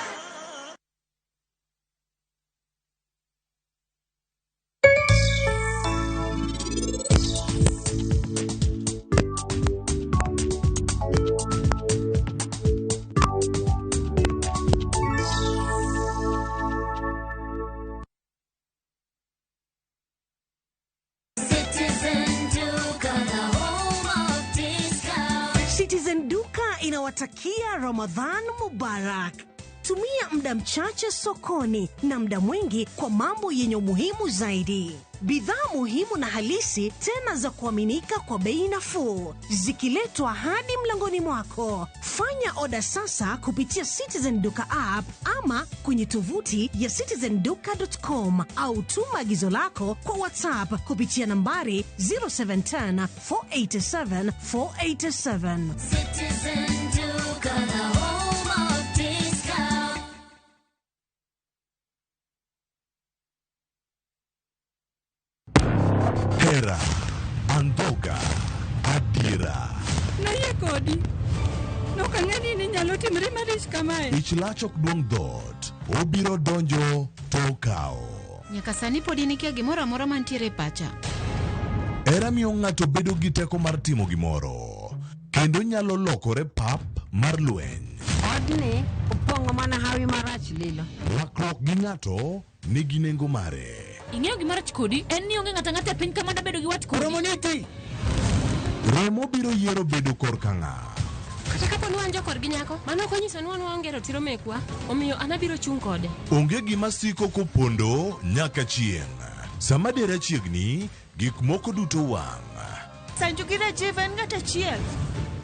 Citizen Duka inawatakia Ramadhan Mubarak. Tumia muda mchache sokoni na muda mwingi kwa mambo yenye umuhimu zaidi. Bidhaa muhimu na halisi tena za kuaminika kwa bei nafuu, zikiletwa hadi mlangoni mwako. Fanya oda sasa kupitia Citizen Duka app ama kwenye tovuti ya citizenduka.com au tuma agizo lako kwa WhatsApp kupitia nambari 0710 487 487. Citizen Duka, the home of discount. Hera, Andhoga, Adiera. Nayie kodi. Nokang'e ni inyalo timri malich kamae. Ich lach ok duong' dhoot, obiro donjo to okawo. Nyaka sani pod in ikia gimoro amora mantiere e pacha. Hera miyo ng'ato bedo gi teko mar timo gimoro, kendo nyalo lokore pap mar lweny. Odni opong'o mana hawi marach lilo. Rakruok gi ng'ato nigi nengo mare. Ing'eyo gima rach kodi en ni onge ng'ato ang'ata e piny ka manda bedo gi wat kodi. Remo biro yiero bedo korka ng'a. Kata kapo ni wan jokorgi nyako, mano ok onyiso ni wan waonge ratiro mekwa, omiyo an abiro chung' kode. Onge gima siko kopondo nyaka chieng'. Sama dera chiegni, gik moko duto wang'. Sanju gi Rajiv en ng'at achiel.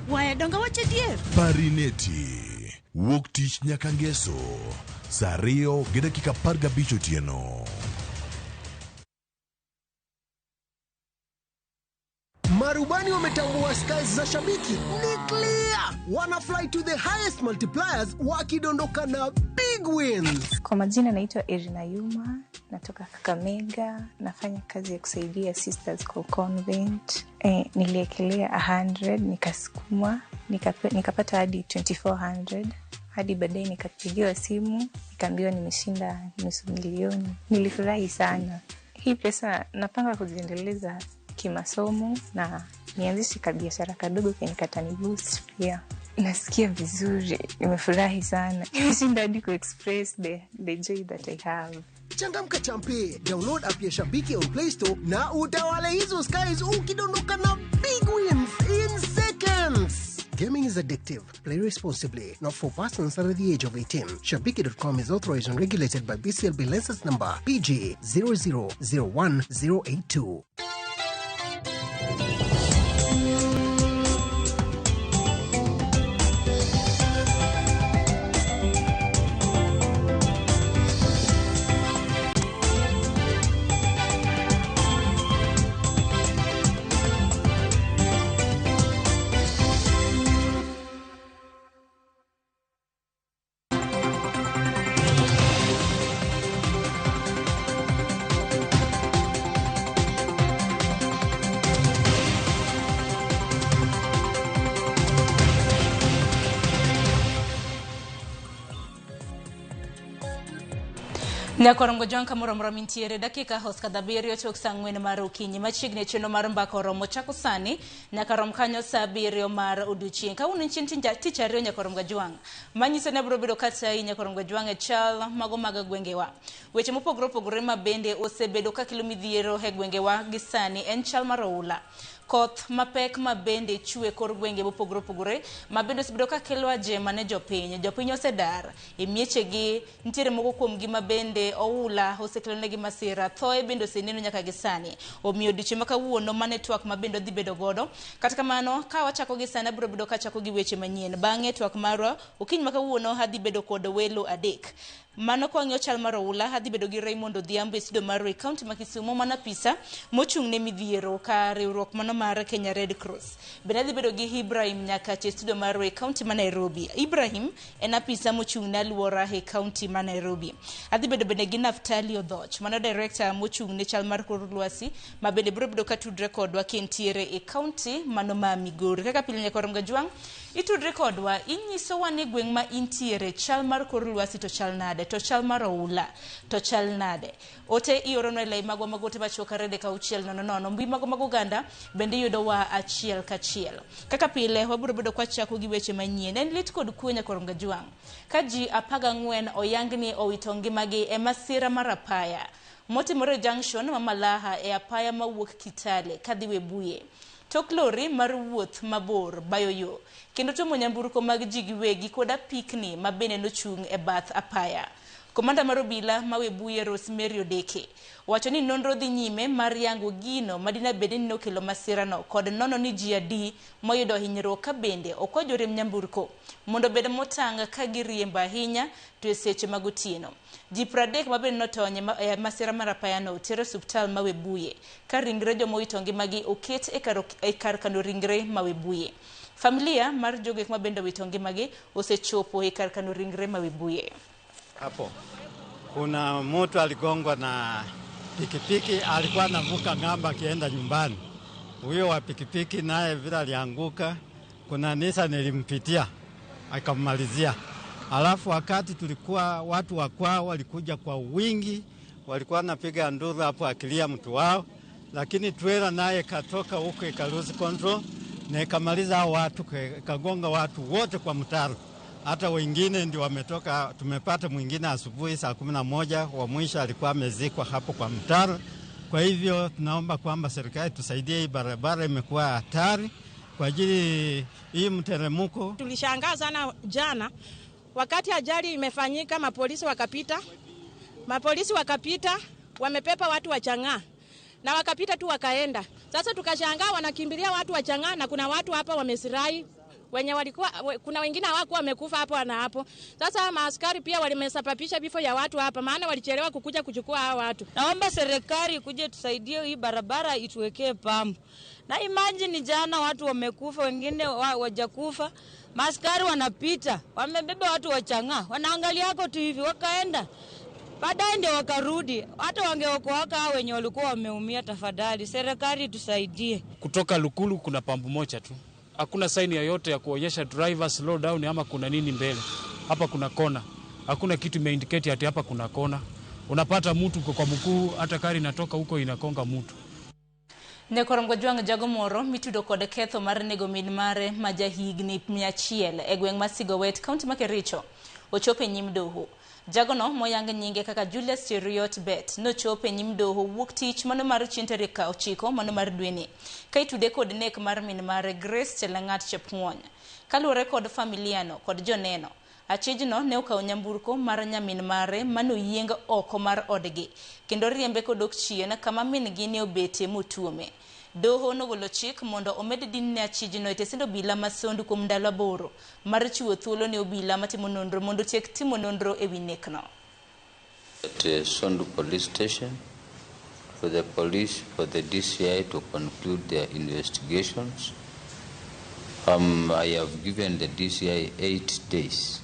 Waya donga wach adier. Parineti. Wuok tich nyaka ngeso. Saa 2:15 otieno. Marubani wametambua skies za shabiki ni clear, wana fly to the highest multipliers wakidondoka na big wins. Kwa majina naitwa Irina Yuma, natoka Kakamega, nafanya kazi ya kusaidia Sisters Call Convent. Niliekelea 100 nikasukuma, nikapata hadi 2400 hadi baadaye nikapigiwa simu nikaambiwa nimeshinda 500,000. Nilifurahi sana. Hii pesa napanga kuziendeleza kimasomo na nianzishe kabiashara kadogo kenye kataniboost pia. Nasikia vizuri, nimefurahi sana. Nimeshinda hadi kuexpress the joy that I have. Changamka champe, download app ya Shabiki on Play Store na utawale hizo skies ukidondoka na big wins in seconds. Gaming is addictive. Play responsibly. Not for persons under the age of 18. Shabiki.com is authorized and regulated by BCLB license number PG 0001082. Nyakorongo jwang' kamoro amora mintiere dakika hoska 7 tok saa 4 mar okinyi machiegni e chenro mar mbaka oromo chako sani nyaka rom kanyo saa 7 mar odiochieng'. Kawuono chieng' tich ariyo Nyakorongo Jwang' manyiso ni abiro bedo katayi Nyakorongo Jwang' e chal mago mag gwengewa. Weche mopogore opogore ma bende osebedo kakelo midhiero e gwengewa gi sani en chal mar oula. Koth mapek ma bende chwe kor gwenge mopogore opogore ma bende osebedo kakelo ajema ne jopiny. Jopiny osedar e miechegi, nitiere moko kuomgi ma bende oula osekelonegi masira, thoe bende oseneno nyaka gi sani. Omiyo odiochieng' ma kawuono mane twak ma bende odhi bedo godo. Kata kamano ka wachako gi sani abiro bedo kachako gi weche manyien. Bang'e twak marwa okinyi ma kawuono adhi bedo kod welo adek. Mano kwang'iyo chal mar oula adhi bedo gi Raymond Odhiambo e studio mar e kaunti ma Kisumu mana apisa mochung' ne midhiero ka riwruok mano mar Kenya Red Cross. Bende adhi bedo gi Ibrahim Nyakache e studio mar e kaunti ma Nairobi. Ibrahim en apisa mochung' ne alwora e kaunti ma Nairobi. Adhi bedo bende gi Naftali Odhoch, mano director mochung' ne chal mar kor lwasi ma bende biro bedo ka tudre kodwa kentiere e kaunti mano ma Migori. Kaka pile Nyakorongo Jwang' itudre kodwa inyisowa ni gweng' ma intiere chal mar kor lwasi to chal nade, to chal mar oula to chal nade. Ote ioronwa e lai magwa mag ote machuok 3 6 0 0 mbui magwa mag oganda bende iyudowa achiel kachiel. Kaka pile wabiro bedo kwachako gi weche manyien. En lit kod kwe Nyakorongo Jwang' ka ji 14 oyang ni owito ngimagi e masira mar apaya motimore e junction ma Malaha e apaya mawuok Kitale kadhi Webuye. Tok lori mar wuoth mabor bayo yo kendo tuomo nyamburko mag ji giwegi kod apikni ma bende nochung' e bath apaya. Komanda mar obila ma Webuye Rosemary Odeke wacho ni nonro dhi nyime mar yango gino madina bed ni nokelo masirano kod nono ni ji adi moyudo hinyruok ka bende okwa joriemb nyamburko mondo obed motang' ka giriembo ahinya to e seche mag otieno. Ji 30 ma bende notony e masira mar apayano oter e osiptal ma Webuye ka ringre joma owito ngimagi oket e kar kano ringre ma Webuye. Familia mar jogo eko ma bende owito ngimagi osechopo e kar kano ringre ma Webuye. Hapo kuna mtu aligongwa na pikipiki, alikuwa anavuka ng'ambo akienda nyumbani. Huyo wa pikipiki naye vile alianguka, kuna Nissan ilimpitia akamalizia. Alafu wakati tulikuwa watu wa kwao walikuja kwa wingi, walikuwa wanapiga nduru hapo akilia mtu wao, lakini trailer naye katoka huko ika lose control na ikamaliza hao watu, ikagonga watu wote kwa mtaro. Hata wengine ndio wametoka, tumepata mwingine asubuhi saa 11 wa mwisho alikuwa amezikwa hapo kwa mtaro. Kwa hivyo tunaomba kwamba serikali tusaidie, hii barabara imekuwa hatari kwa ajili hii mteremko. Tulishangaa sana jana wakati ajali imefanyika, mapolisi wakapita wamepepa watu wa Chang'aa na wakapita tu wakaenda. Sasa tukashangaa wanakimbilia watu wa Chang'aa na kuna watu hapa wamesirai wenye walikuwa, kuna wengine hawakuwa wamekufa hapo na hapo. Sasa maaskari pia walimesababisha vifo ya watu hapa, maana walichelewa kukuja kuchukua hao watu. Naomba serikali kuje tusaidie hii barabara ituwekee pambo. Na imagine jana watu wamekufa, wengine wajakufa. Maaskari wanapita, wamebeba watu wa Chang'aa, wanaangalia hako tu hivi wakaenda. Baadaye ndio wakarudi. Hata wangeokoaka hao wenye walikuwa wameumia. Tafadhali serikali tusaidie. Kutoka Lukulu kuna pambu moja tu. Hakuna sign yoyote ya kuonyesha driver slow down ama kuna nini mbele. Hapa kuna kona. Hakuna kitu imeindicate ati hapa kuna kona. Unapata mtu kwa mkuu, hata gari inatoka huko inakonga mtu. Nyakorongo Jwang' jago moro mitudo kod ketho mar nego min mare ma jahigni 100 e gweng' ma Sigowet, kaunti ma Kericho, ochopo e nyim doho. Jagono moyang nyinge kaka Julius Cheruiyot Bet nochopo e nyim doho wuok tich mano mar chieng' tarik 9 mano mar dweni ka itude kod nek mar min mare Grace Chelangat Chepng'wony. Kaluwore kod familiano kod joneno, achijno ne okawo nyamburko mar nyamin mare manoyieng oko mar odgi kendo riembe kodok chien kama min-gi ne obete motuome. Doho nogolo chik mondo omed din ne achijno e tesend obila ma Sondu kuom ndalo 8 mar chiwo thuolo ne obila matimo nonro mondo otiek timo nonro ewi nekno. At Sondu Police Station for the police, for the DCI to conclude their investigations. I have given the DCI 8 days.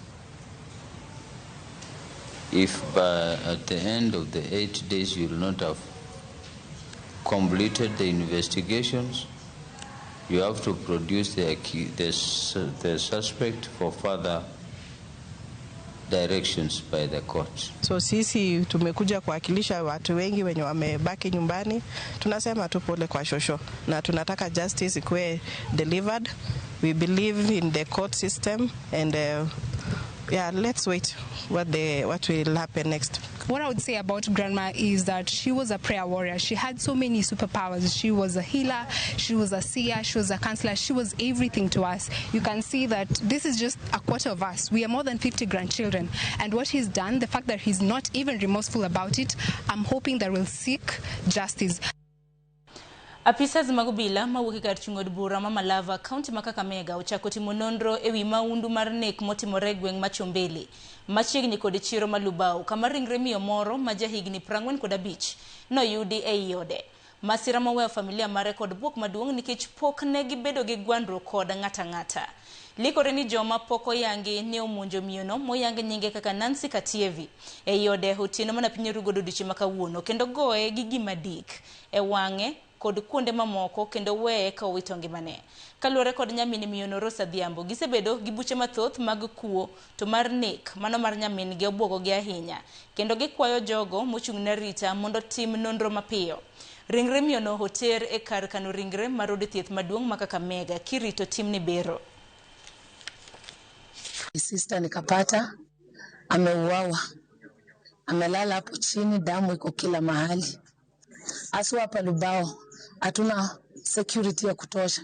If by at the end of the 8 days you will not have completed the investigations, you have to produce the suspect for further directions by the court. So sisi tumekuja kuwakilisha watu wengi wenye wamebaki nyumbani. Tunasema tu pole kwa shosho na tunataka justice ikuwe delivered. We believe in the court system and yeah, let's wait what will happen next. What I would say about Grandma is that she was a prayer warrior. She had so many superpowers. She was a healer, she was a seer, she was a counselor, she was everything to us. You can see that this is just a quarter of us. We are more than 50 grandchildren. And what he's done, the fact that he's not even remorseful about it, I'm hoping that we'll seek justice. Apisas mag obila mawuok e kar chung' od bura ma Malava, kaunti ma Kakamega ochako timo nonro ewi maundu mar nek motimore e gweng' ma Chombele machiegni kod chiro ma Lubao, kama ringre miyo moro ma jahigni 45 noyudi ei ode. Masira moweyo familia mare kod bwok maduong' nikech pok ne gibedo gi gwandruok kod ng'ata ng'ata. Likore ni joma pok oyangi ne omonjo miyono moyang nyinge kaka Nancy Katievi ei ode otieno mana piny oru godo odiochieng' ma kawuono kendo goye gi gima dik e wang'e kod kuonde mamoko kendo weye ka owito ngimane. Kaluwore kod nyamin miyono Rose Adhiambo, gisebedo gi buche mathoth mag kuo to mar nek mano mar nyamin-gi obwogogi ahinya kendo gikwayo jogo mochung' ne arita mondo tim nonro mapiyo. Ringre miyono oter e kar kano ringre mar od thieth maduong' ma Kakamega kirito timne bero. Sister nikapata ameuawa, amelala hapo chini, damu iko kila mahali. Haswa hapa Lubao hatuna security ya kutosha.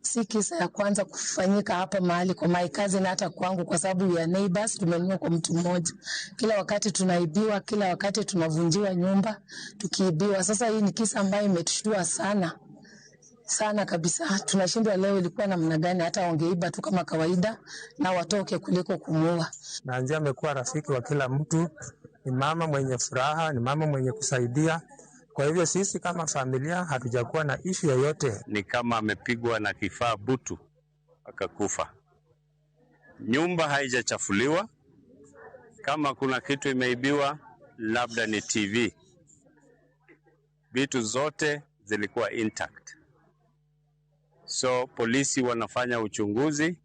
Si kisa ya kwanza kufanyika hapa mahali kwa my cousin, hata kwangu, kwa sababu we are neighbors, tumenunua kwa mtu mmoja. Kila wakati tunaibiwa, kila wakati tunavunjiwa nyumba tukiibiwa. Sasa hii ni kisa ambayo imetushtua sana sana kabisa. Tunashindwa leo ilikuwa namna gani, hata wangeiba tu kama kawaida na watoke kuliko kumuua. Nanzi amekuwa rafiki wa kila mtu, ni mama mwenye furaha, ni mama mwenye kusaidia. Kwa hivyo sisi kama familia hatujakuwa na ishu yoyote. Ni kama amepigwa na kifaa butu akakufa. Nyumba haijachafuliwa. Kama kuna kitu imeibiwa, labda ni TV. Vitu zote zilikuwa intact. So polisi wanafanya uchunguzi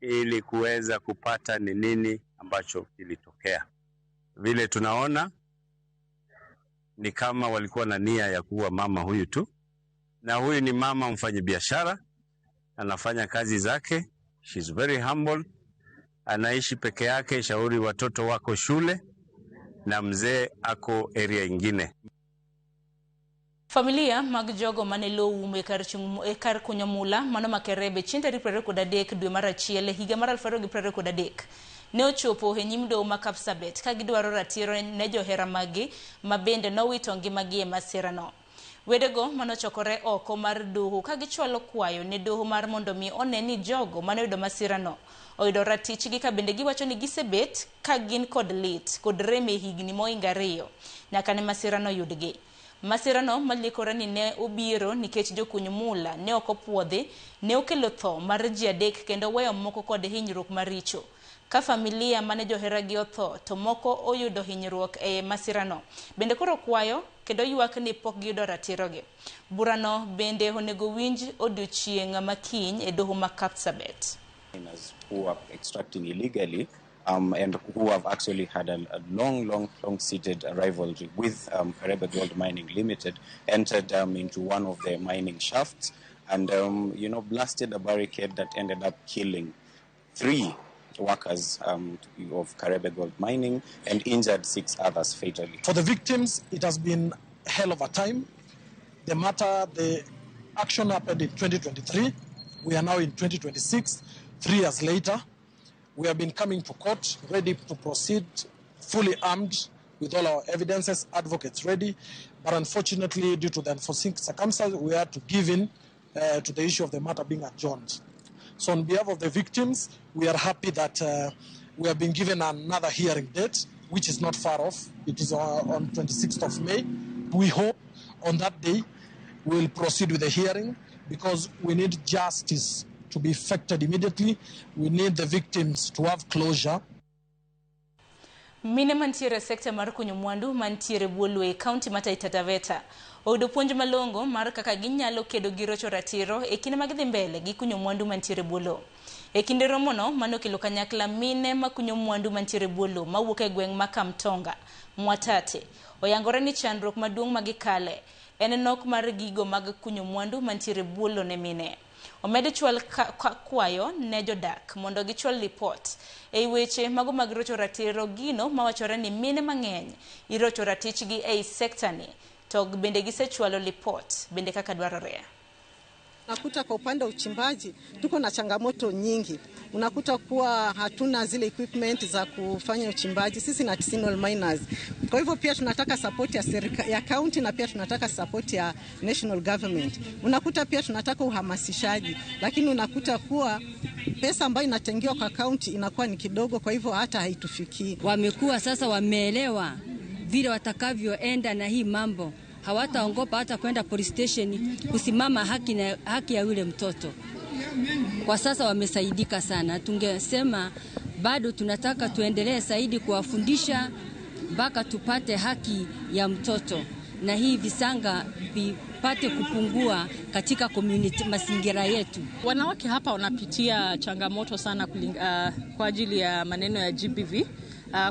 ili kuweza kupata ni nini ambacho kilitokea. Vile tunaona ni kama walikuwa na nia ya kuua mama huyu tu, na huyu ni mama mfanyabiashara, anafanya kazi zake, she's very humble, anaishi peke yake, shauri watoto wako shule na mzee ako area ingine. Familia mag jogo mane lowo ume kar kunyo mula mano Makerebe chieng' tarik 23 dwe mar achiel higa mar 2023 ne ochopo e nyim doho ma Kapsabet ka gidwaro ratiro ne johera maggi ma bende nowito ngimagi e masirano. Wedego manochokore oko mar doho ka gichwalo kwayo ne doho mar mondo mi one ni jogo mane oyudo masirano oyudo ratichgi, ka bende giwacho ni gisebet ka gin kod lit kod rem e higni mohingo 2 nyaka ne masirano yudgi. Masirano malikore ni ne obiro nikech jokuny mula ne ok opuodhi ne okelo tho mar ji 3 kendo weyo moko kod hinyruok maricho. Ka familia mane joheragi otho to moko oyudo hinyruok e masirano bende koro kwayo kendo ywak ni pok giyudo ratirogi. Burano bende onego winj odiochieng' makiny e doho ma Kapsabet. Who are extracting illegally and who have actually had a long-seated rivalry with Karebe Gold Mining Limited, entered into one of their mining shafts and, blasted a barricade that ended up killing 3 workers of Karebe Gold Mining and injured 6 others fatally. For the victims, it has been hell of a time. The action happened in 2023. We are now in 2026, 3 years later. We have been coming to court, ready to proceed, fully armed with all our evidences, advocates ready. But unfortunately, due to the unforeseen circumstances, we had to give in to the issue of the matter being adjourned. So on behalf of the victims, we are happy that we have been given another hearing date, which is not far off. It is on 26th of May. We hope on that day we'll proceed with the hearing because we need justice to be effected immediately. We need the victims to have closure. Mine mantiere sekta mar kunyo mwandu mantiere bwo e kaunti ma Taita Taveta oyudo puonj malong'o mar kaka ginyalo kedo gi rocho ratiro e kinde mag dhi mbele gi kunyo mwandu mantiere bwo lowo. E kinde romono manokelo kanyakla mine makunyo mwandu mantiere bwo lowo mawuok e gweng' ma Kamtonga, Mwatate, oyangore ni chandruok maduong' ma gikale en nok mar gigo mag kunyo mwandu mantiere bwo lowo ne mine. Omed chwal kwayo ne jodak mondo gichwal lipot ei weche mago mag rocho ratiro, gino mawachore ni mine mang'eny irocho ratichgi ei sekta ni to bende gisechwalo lipot bende kaka dwarore. Unakuta kwa upande wa uchimbaji tuko na changamoto nyingi. Unakuta kuwa hatuna zile equipment za kufanya uchimbaji, sisi na artisanal miners. Kwa hivyo pia tunataka support ya serikali ya county na pia tunataka support ya national government. Unakuta pia tunataka uhamasishaji, lakini unakuta kuwa pesa ambayo inatengewa kwa county inakuwa ni kidogo, kwa hivyo hata haitufikii. Wamekuwa sasa wameelewa vile watakavyoenda na hii mambo. Hawataogopa hata kwenda police station kusimama haki na haki ya yule mtoto. Kwa sasa wamesaidika sana. Tungesema bado tunataka tuendelee zaidi kuwafundisha mpaka tupate haki ya mtoto na hii visanga vipate kupungua katika community, mazingira yetu. Wanawake hapa wanapitia changamoto sana kwa ajili ya maneno ya GBV.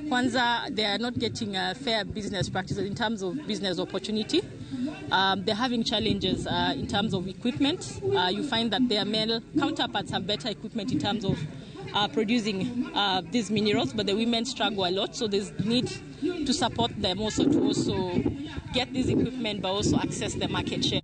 Kwanza, they are not getting fair business practices in terms of business opportunity. They're having challenges in terms of equipment. You find that their male counterparts have better equipment in terms of producing these minerals, but the women struggle a lot. So there's need to support them also to also get this equipment, but also access the market share.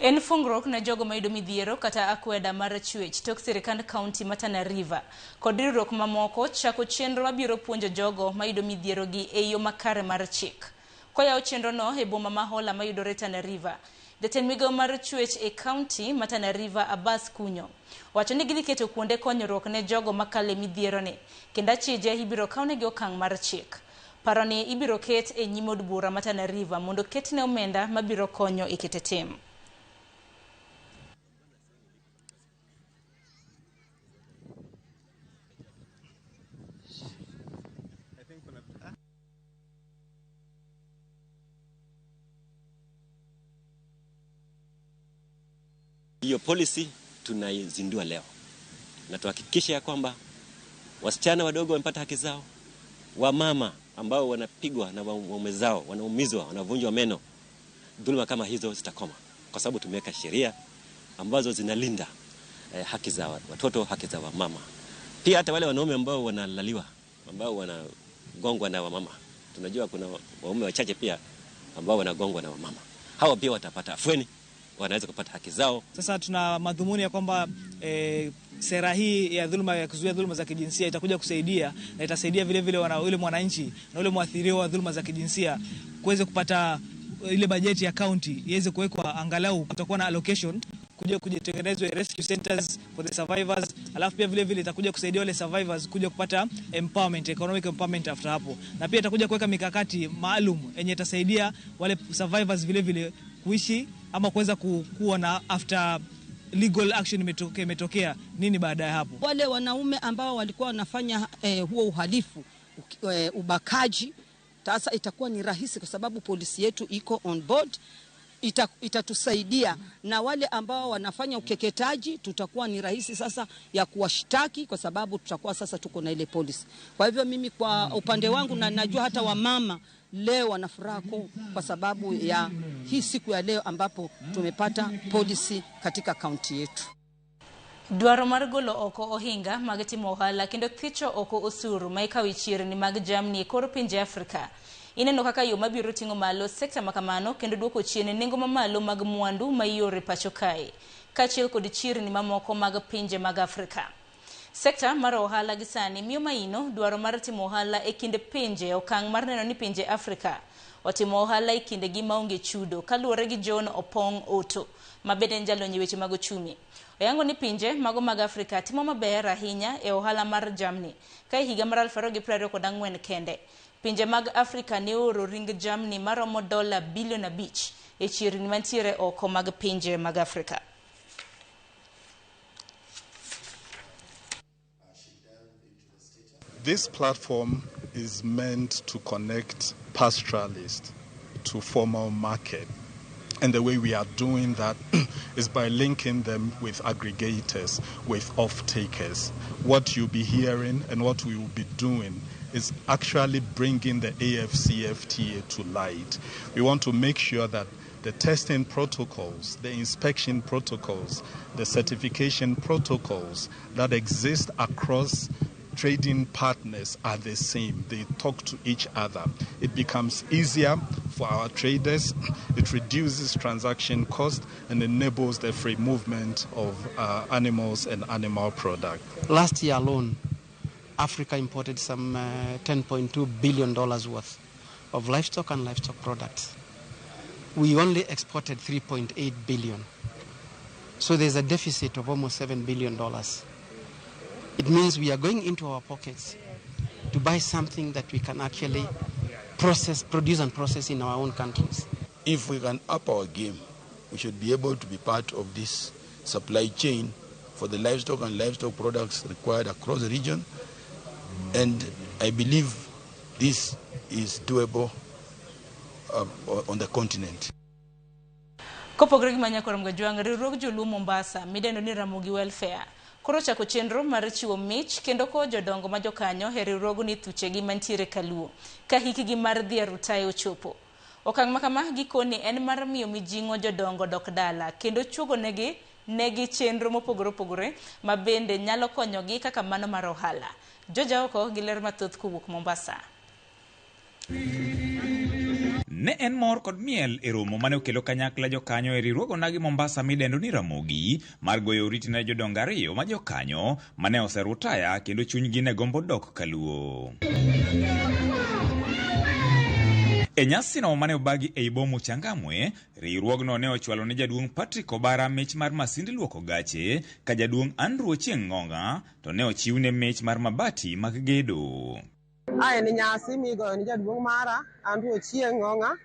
En fungruok ne jogo mayudo midhiero kata akweda mar chwech tok sirikand kaunti ma Tana River kod riwruok mamoko chako chenro mabiro puonjo jogo mayudo midhiero gi e yo makare mar chik. Koyawo chenrono e boma ma Hola mayudore Tana River, jatend migawo mar chwech e kaunti ma Tana River Abbas Kunyo wacho ni gidhi keto kuonde konyruok ne jogo makalo e midhieroni kendo achije ibiro kawnegi okang' mar chik. Paroni ibiro ket e nyim od bura ma Tana River mondo ketne omenda mabiro konyo e kete tim. Hiyo policy tunaizindua leo na tuhakikishe ya kwamba wasichana wadogo wamepata haki zao, wamama ambao wanapigwa na waume zao, wanaumizwa, wanavunjwa meno, dhuluma kama hizo zitakoma, kwa sababu tumeweka sheria ambazo zinalinda haki za watoto, haki za wamama. Pia hata wale wanaume ambao wanalaliwa, ambao wanagongwa na wamama, tunajua kuna waume wachache pia ambao wanagongwa na wamama, hawa pia watapata afueni, wanaweza kupata haki zao. Sasa tuna madhumuni ya kwamba sera hii ya dhuluma ya kuzuia dhuluma za kijinsia itakuja kusaidia na itasaidia vile vile yule mwananchi na yule mwathiriwa wa dhuluma za kijinsia kuweza kupata ile bajeti ya county iweze kuwekwa, angalau kutakuwa na allocation kuja kujitengenezwa rescue centers for the survivors, alafu pia vile vile itakuja kusaidia wale survivors kuja kupata empowerment, economic empowerment after hapo, na pia itakuja kuweka mikakati maalum yenye itasaidia wale survivors vile vile kuishi ama kuweza kuwa na after legal action imetokea nini baada ya hapo. Wale wanaume ambao walikuwa wanafanya huo uhalifu, ubakaji, sasa itakuwa ni rahisi kwa sababu polisi yetu iko on board, itatusaidia. Na wale ambao wanafanya ukeketaji tutakuwa ni rahisi sasa ya kuwashtaki kwa sababu tutakuwa sasa tuko na ile polisi. Kwa hivyo mimi kwa upande wangu, na najua hata wamama leo wana furaha kwa sababu ya hii siku ya leo ambapo tumepata polisi katika kaunti yetu. Dwaro mar golo oko ohinga mag timo ohala kendo thicho oko osuru ma ikawo e chirni mag jamni e kor pinje Afrika ineno kaka yo mabiro ting'o malo sekta makamano kendo duoko chien nengo mamalo mag mwandu ma ioro e pacho kae kaachiel kod chirni mamoko mag pinje mag Afrika. Sekta mar ohala gi sani miyo maino dwaro mar timo ohala e kind pinje okang' mar neno ni pinje Afrika otimo ohala e kindegi maonge chudo kaluwore gi John Opong Otto ma bende en jalony e weche mag ochumi. Oyango ni pinje mago mag Afrika timo maber ahinya e ohala mar jamni ka e higa mar 2024 kende pinje mag Afrika ne ooro ring jamni maromo $5 bilion e chirni mantiere oko mag pinje mag Afrika. This platform is meant to connect pastoralists to formal market. And the way we are doing that is by linking them with aggregators, with off-takers. What you'll be hearing and what we will be doing is actually bringing the AfCFTA to light. We want to make sure that the testing protocols, the inspection protocols, the certification protocols that exist across trading partners are the same. They talk to each other. It becomes easier for our traders. It reduces transaction cost and enables the free movement of animals and animal products. Last year alone, Africa imported some $10.2 billion worth of livestock and livestock products. We only exported $3.8 billion. So there's a deficit of almost $7 billion. It means we are going into our pockets to buy something that we can actually process, produce and process in our own countries. If we can up our game, we should be able to be part of this supply chain for the livestock and livestock products required across the region. And I believe this is doable on the continent. Kopogore gi Manyakoro Mgajwang', riwruog joluo Mombasa midendo ni Ramogi Welfare koro chako chenro mar chiwo mich kendo kowo jodongo ma jokanyo e riwruogni thuchegi mantiere Kaluo ka hikgi mar dhi e rutae ochopo. Okang' makama gikoni en mar miyo mijing'o jodongo dok dala kendo chuogo negi chenro mopogore opogore ma bende nyalo konyogi kaka mano mar ohala. Joja oko gi ler mathoth kowuok Mombasa. Ne en mor kod miel e romo mane okelo kanyakla jokanyo e riwruog onagi Mombasa midendo ni Ramogi mar goyo oriti ne jodongo ariyo ma jokanyo mane oserutaya kendo chunygi ne gombo dok kaluo. E nyasino mane obagi ei bomu Changamwe, riwruogno ne ochwalo ne jaduong' Patrick Obara mich mar masind luoko gache ka jaduong' Andrew Ochieng' Ng'ong'a to ne ochiwne mich mar mabati mag gedo. Ae ni nyasi migoyo ni jaduong' mara Andrew Ochieng' Ng'ong'a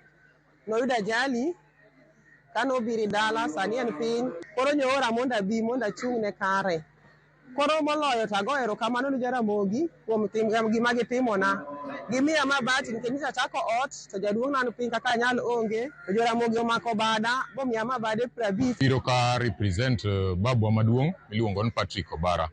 noyudo ajali kane obiro dala, sani en piny koro nyoora mondo abi mondo achung' ne kare. Koro moloyo to ago erokamano ne Jaramogi kuom tim gima gitimona. Gimiya mabati nikech nyocha achako ot to jaduong' na ni piny kaka anyal onge to Joramogi omako bada bomiya mabade 50. Biro ka represent babwa maduong' miluongo ni Patrick Obara,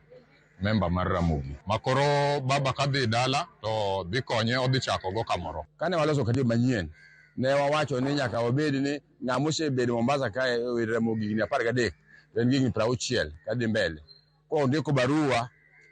member mar Ramogi. Makoro baba kadhi dala to dhi konye odhi chako go kamoro. Kane waloso katiba manyien, ne wawacho ni nyaka wabed ni ng'ama osebedo Mombasa kae e Ramogi higni 13 to en gi higni 60 kadhi mbele. Kondiko barua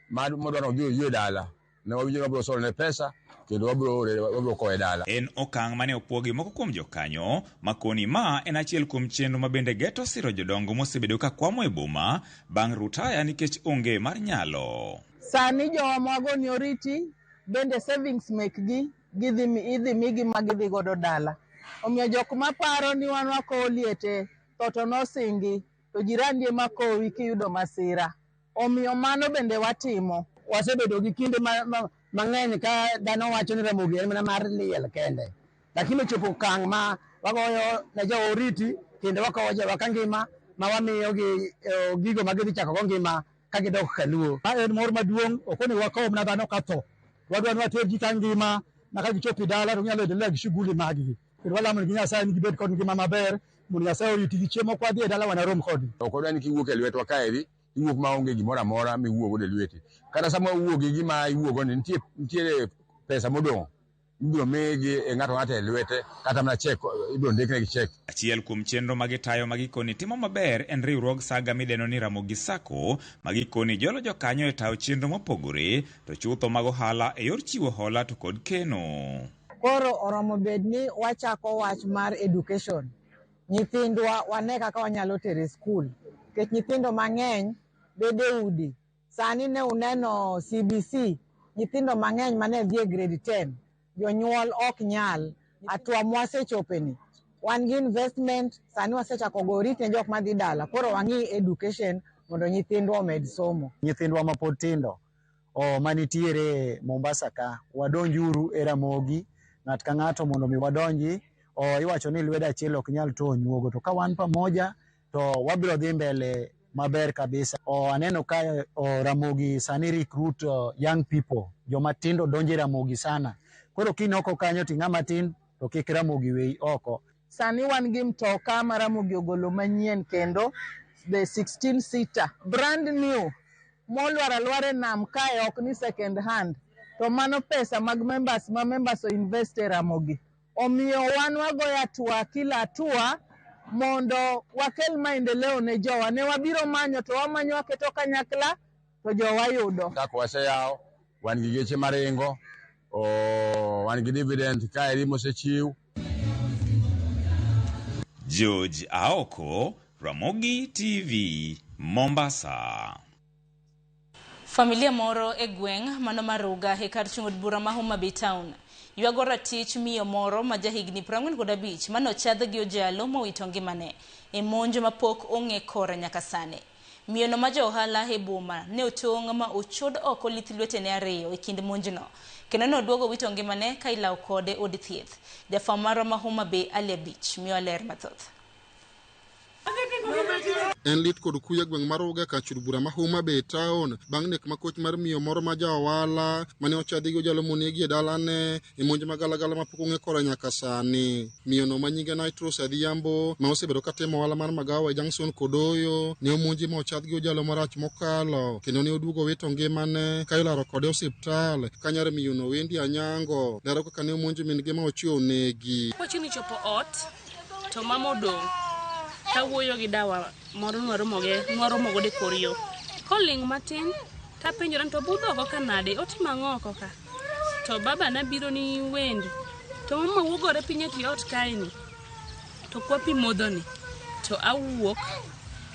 modwa ni odhi oywe dala, ne wawinjo ni wabiro solone pesa kendo wabiro ore wabiro kowe dala. En okang' mane opuogi moko kuom jokanyo makoni ma en achiel kuom chenro ma bende geto siro jodongo mosebedo ka kwamo e boma bang' rutaya nikech onge mar nyalo. Sani jowa mwagoni oriti bende savings mekgi gidhi idhi migi ma gidhi godo dala. Omiyo jok maparo ni wan wakowo liete tho to nosingi to jirandi ema kowi kiyudo masira. Omiyo mano bende watimo. Wasebedo gi kinde mang'eny ka dhano wacho ni Ramogi en mana mar liel kende. Lakini ochopo okang' ma wagoyo ne jo oriti kendo wakowo jowa ka ngima ma wamiyo gi gigo ma gidhi chako go ngima ka gidok kaluo. Ma en mor maduong', ok onego wakow mana dhano ka tho. Wadwa ni water ji ka ngima ma ka gichopo e dala to ginyalo endelea gi shughuli maggi. Kendo walamo negi Nyasaye ni gibed kod ngima maber mondo Nyasaye oritgi chieng' moko wadhi e dala wanarom kodgi. Ok wadwa ni kiwuok e lwetwa kaeri, iwuok maonge gimoro amora miwuok godo e lweti. Kata sama iwuok gi gima iwuok go ni nitiere pesa modong' ibiro migi e ng'ato ng'ato e lwete kata mana check ibiro ndiknegi check. Achiel kuom chenro magitayo magikoni timo maber en riwruog saga midendo ni Ramogi Sacco magikoni jolo jokanyo e tayo chenro mopogore to chutho mag ohala e yor chiwo hola to kod keno. Koro oromo bed ni wachako wach mar education. Nyithindwa wane kaka wanyalo tero e skul. Nikech nyithindo mang'eny bedo e udi. Sani ne uneno CBC, nyithindo mang'eny mane dhi e grade 10, jonyuol ok nyal. Hatua mwasechopeni. Wan gi investment, sani wasechako go orit ne jok madhi dala. Koro wang'i education mondo nyithindwa omed somo. Nyithindwa mapod tindo manitiere Mombasa ka, wadonjuru e Ramogi, ng'at ka ng'ato mondo mi wadonji. Iwacho ni lwedo achiel ok nyal toyo nyuogo, to ka wan pamoja to wabiro dhi mbele maber kabisa. Aneno ka Ramogi sani recruit young people, joma tindo donjo e Ramogi sana. Koro kinoko kanyo to ing'ama tin to kik Ramogi weyi oko. Sani wan gi mtoka ma Ramogi ogolo manyien kendo the 16 seater brand new molwar alwara e nam kae ok ni second hand to mano pesa mag members ma members o invest e Ramogi. Omiyo wan wagoyo hatua kila hatua mondo wakel maendeleo ne jowa. Ne wabiro manyo to wamanyo waketo kanyakla to jowa yudo. Kaka waseyawo, wan gi geche maringo, wan gi dividend kaeri mosechiw. George Aoko, Ramogi TV, Mombasa. Familia moro e gweng' mano Maruga e kar chung' od bura ma Homa Bay Town ywago ratich miyo moro ma jahigni 45 mane ochadh gi ojalo mowito ngimane e monj mapok ong'e kore nyaka sani. Miyono ma ja ohala e boma ne otong' ma ochod oko lith lwetene ariyo e kind monjno kendo ne oduogo wito ngimane ka ilawo kode od thieth. Jafwambo marwa ma Homa Bay Ali Abich miyo ler mathoth. En lit kod kuyo e gweng' mar Ruga kar chud bura ma Homa Bay Town bang' nek makoch mar miyo moro ma ja ohala mane ochadhi gi ojalo monegi e dalane e monj magalagala mapok ong'e kore nyaka sani. Miyono ma nyinge Nitros Adhiambo ma osebedo katimo ohala mar magawa e Junction Kodoyo ne omonji ma ochadh gi ojalo marach mokalo kendo ne oduogo wito ngimane ka ilaro kode e osiptal ka nyar miyono Wendy Anyango lero kaka ne omonj min-gi ma ochiwo onegi. Kochini chopo ot to mama odong' kawuoyo gi dawa moro nwaromo godo e kor yo. Koling' matin tapenjora ni to budho oko ka nade, otimo ang'o oko ka? To baba na biro ni Wendi, To mama wuogore piny e tie ot kaeni to kwa pi modhoni to awuok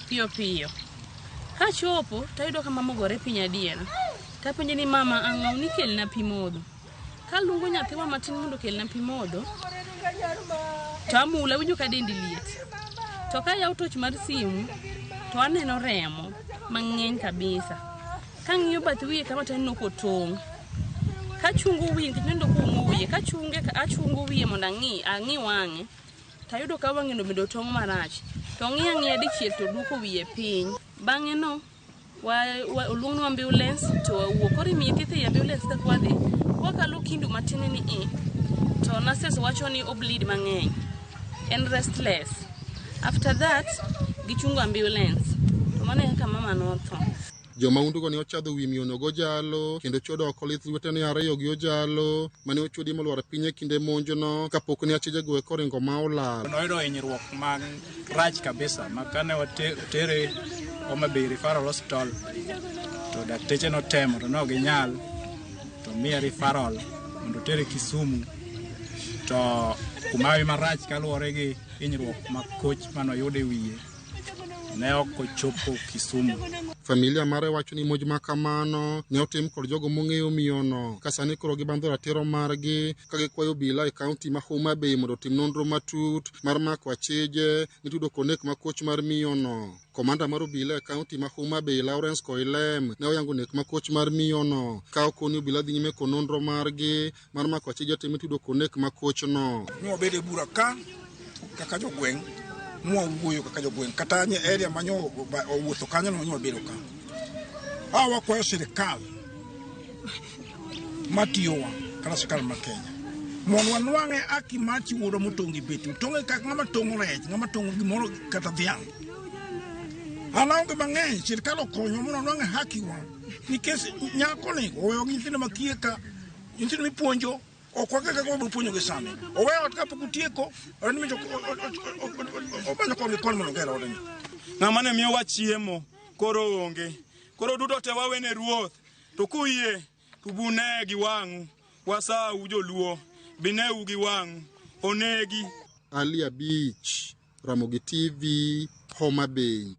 piyo piyo. Kachopo tayudo ka mama ogore piny adiera. Tapenje ni mama ang'o nikelna pi modho. Kaluongo nyathiwa matin mondo okelna pi modho to amula awinjo ka dendi liet. To kayawo toch mar simu to aneno remo mang'eny kabisa. Kang'iyo bath wiye kama to aneno kotong'. Kachungo wiye nikech noneno koumo wiye, kachunge achungo wiye mondo ang'i wang'e tayudo ka wang'e no bende otong' marach. To ng'iyo ang'iya dichiel to duoko wiye piny. Bang'e no oluongnwa ambulance to wawuok. Koro imiye thieth ei ambulance kaka wadhi. Wakalo Kindu matin ni i to nurses wacho ni obleed mang'eny. En restless. After that, gichungo ambulance. To mano e kaka mama notho. Jomaundugo ne ochadho wi miyono gojalo kendo chodo oko lith lwetene ariyo gi ojalo mane ochodi molwar piny e kinde monjono kapok ne achijego eko oringo ma olal. Noyudo hinyruok marach kabisa ma kane otere Homa Bay Referral Hospital to dakteche notemo to ne ok ginyal to miye referral mondo otere Kisumu to kumawi marach kaluwore gi hinyruok makoch manoyudo e wiye ne ok ochopo Kisumu. Familia mare wacho ni monj ma kamano ne otim kod jogo mong'eyo miyono ka sani koro gibandho ratiro margi ka gikwayo obila e kaunti ma Homa Bay mondo otim nonro matut mar mako achije mitudo kod nek makoch mar miyono. Komanda mar obila e kaunti ma Homa Bay Lawrence Koilem ne oyango nek makoch mar miyono ka okoni obila dhi nyime kod nonro margi mar mako achije te mitudo kod nek makochno. Nwabedo e bura ka kaka jogweng' mwawuoyo kaka jogweng' kata nye area manyo owuotho kanyo no nwabedo ka. Wakwayo sirikal matiyowa kata sirikal ma Kenya mondo wanwang'e haki mar chiwuodwa motong' gi beti. Otong'e kaka ng'ama tong'o rech, ng'ama tong'o gimoro kata dhiang'. An aonge mang'eny, sirikal okonywa mondo wanwang'e haki wa. Nikech nyakoni oweyo gi nyithindo makiye ka, nyithindo mipuonjo ok wang'e kaka wabiro puonjogi sani. Oweyo ot kapok otieko, omanyo koni gi koni mondo oger odni. Ng'ama ne miyowa chiemo koro onge. Koro duto te wawene Ruoth, to kuyie to bune gi wang'u. Wasau joluo, bineu gi wang'u, onegi. Ali Abich, Ramogi TV, Homa Bay.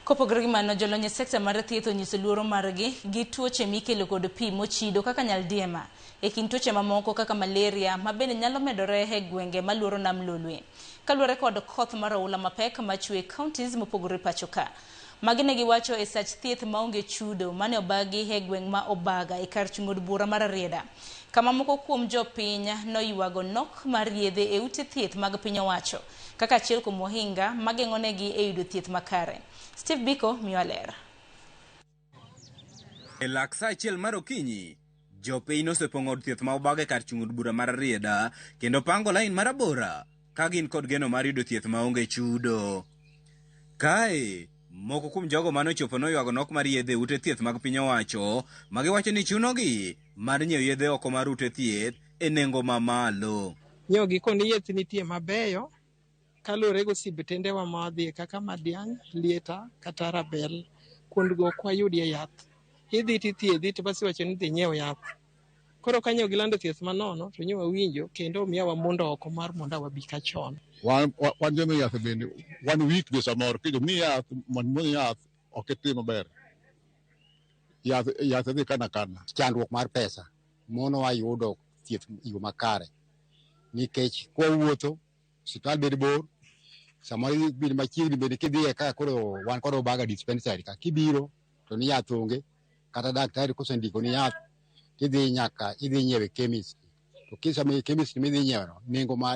Kopogore gi mano, jolony e sekta mar thieth onyiso luoro margi gi tuoche mikelo kod pi mochido kaka nyaldiema, e kind tuoche mamoko kaka malaria ma bende nyalo medore e gwenge maluoro nam Lolwe. Kaluwore kod koth mar oula mapek machwe e counties mopogore pacho ka. Magi ne giwacho e sach thieth maonge chudo mane obagi e gweng' ma Obaga e kar chung' od bura mar Rarieda. Kama moko kuom jopiny noywago nok mar yedhe e ute thieth mag piny owacho kaka achiel kuom ohinga mageng'onegi e yudo thieth makare. Steve Biko miyo ler. E lak saa achiel mar okinyi, jopiny nosepong'o od thieth ma Obaga e kar chung' od bura mar Rarieda kendo pango lain marabora ka gin kod geno mar yudo thieth maonge chudo. Kae, moko kuom jogo mane ochopo noywago nok mar yedhe e ute thieth mag piny owacho ma giwacho ni chunogi mar nyiewo yedhe oko mar ute thieth e nengo mamalo. Nyiewo gi koni yath nitie mabeyo kaluwore gi osiptendewa ma wadhiye kaka Madiang', Lieta kata Rabel, kuondgo ok wayudie yath. Idhi tithiedhi to bas iwacho ni dhi nyiew yath. Koro ka nyo gilando thieth manono to nyo wawinjo kendo omiyowa mondo oko mar mondo wabi ka chon. Wan jomi yath bende wan weak be samoro kijomi yath mondo imodh yath ok itim maber. Yath dhi kana kana. Chandruok mar pesa mono wayudo thieth e yo makare nikech kwawuotho osiptal bedo bor, samoro ibiro machiegni bende kidhiye ka koro wan kod Obaga dispensary ka kibiro to ni yath onge kata daktari kosendikoni yath tidhi nyaka idhi nyiewe chemist to kisame chemist midhi nyiewo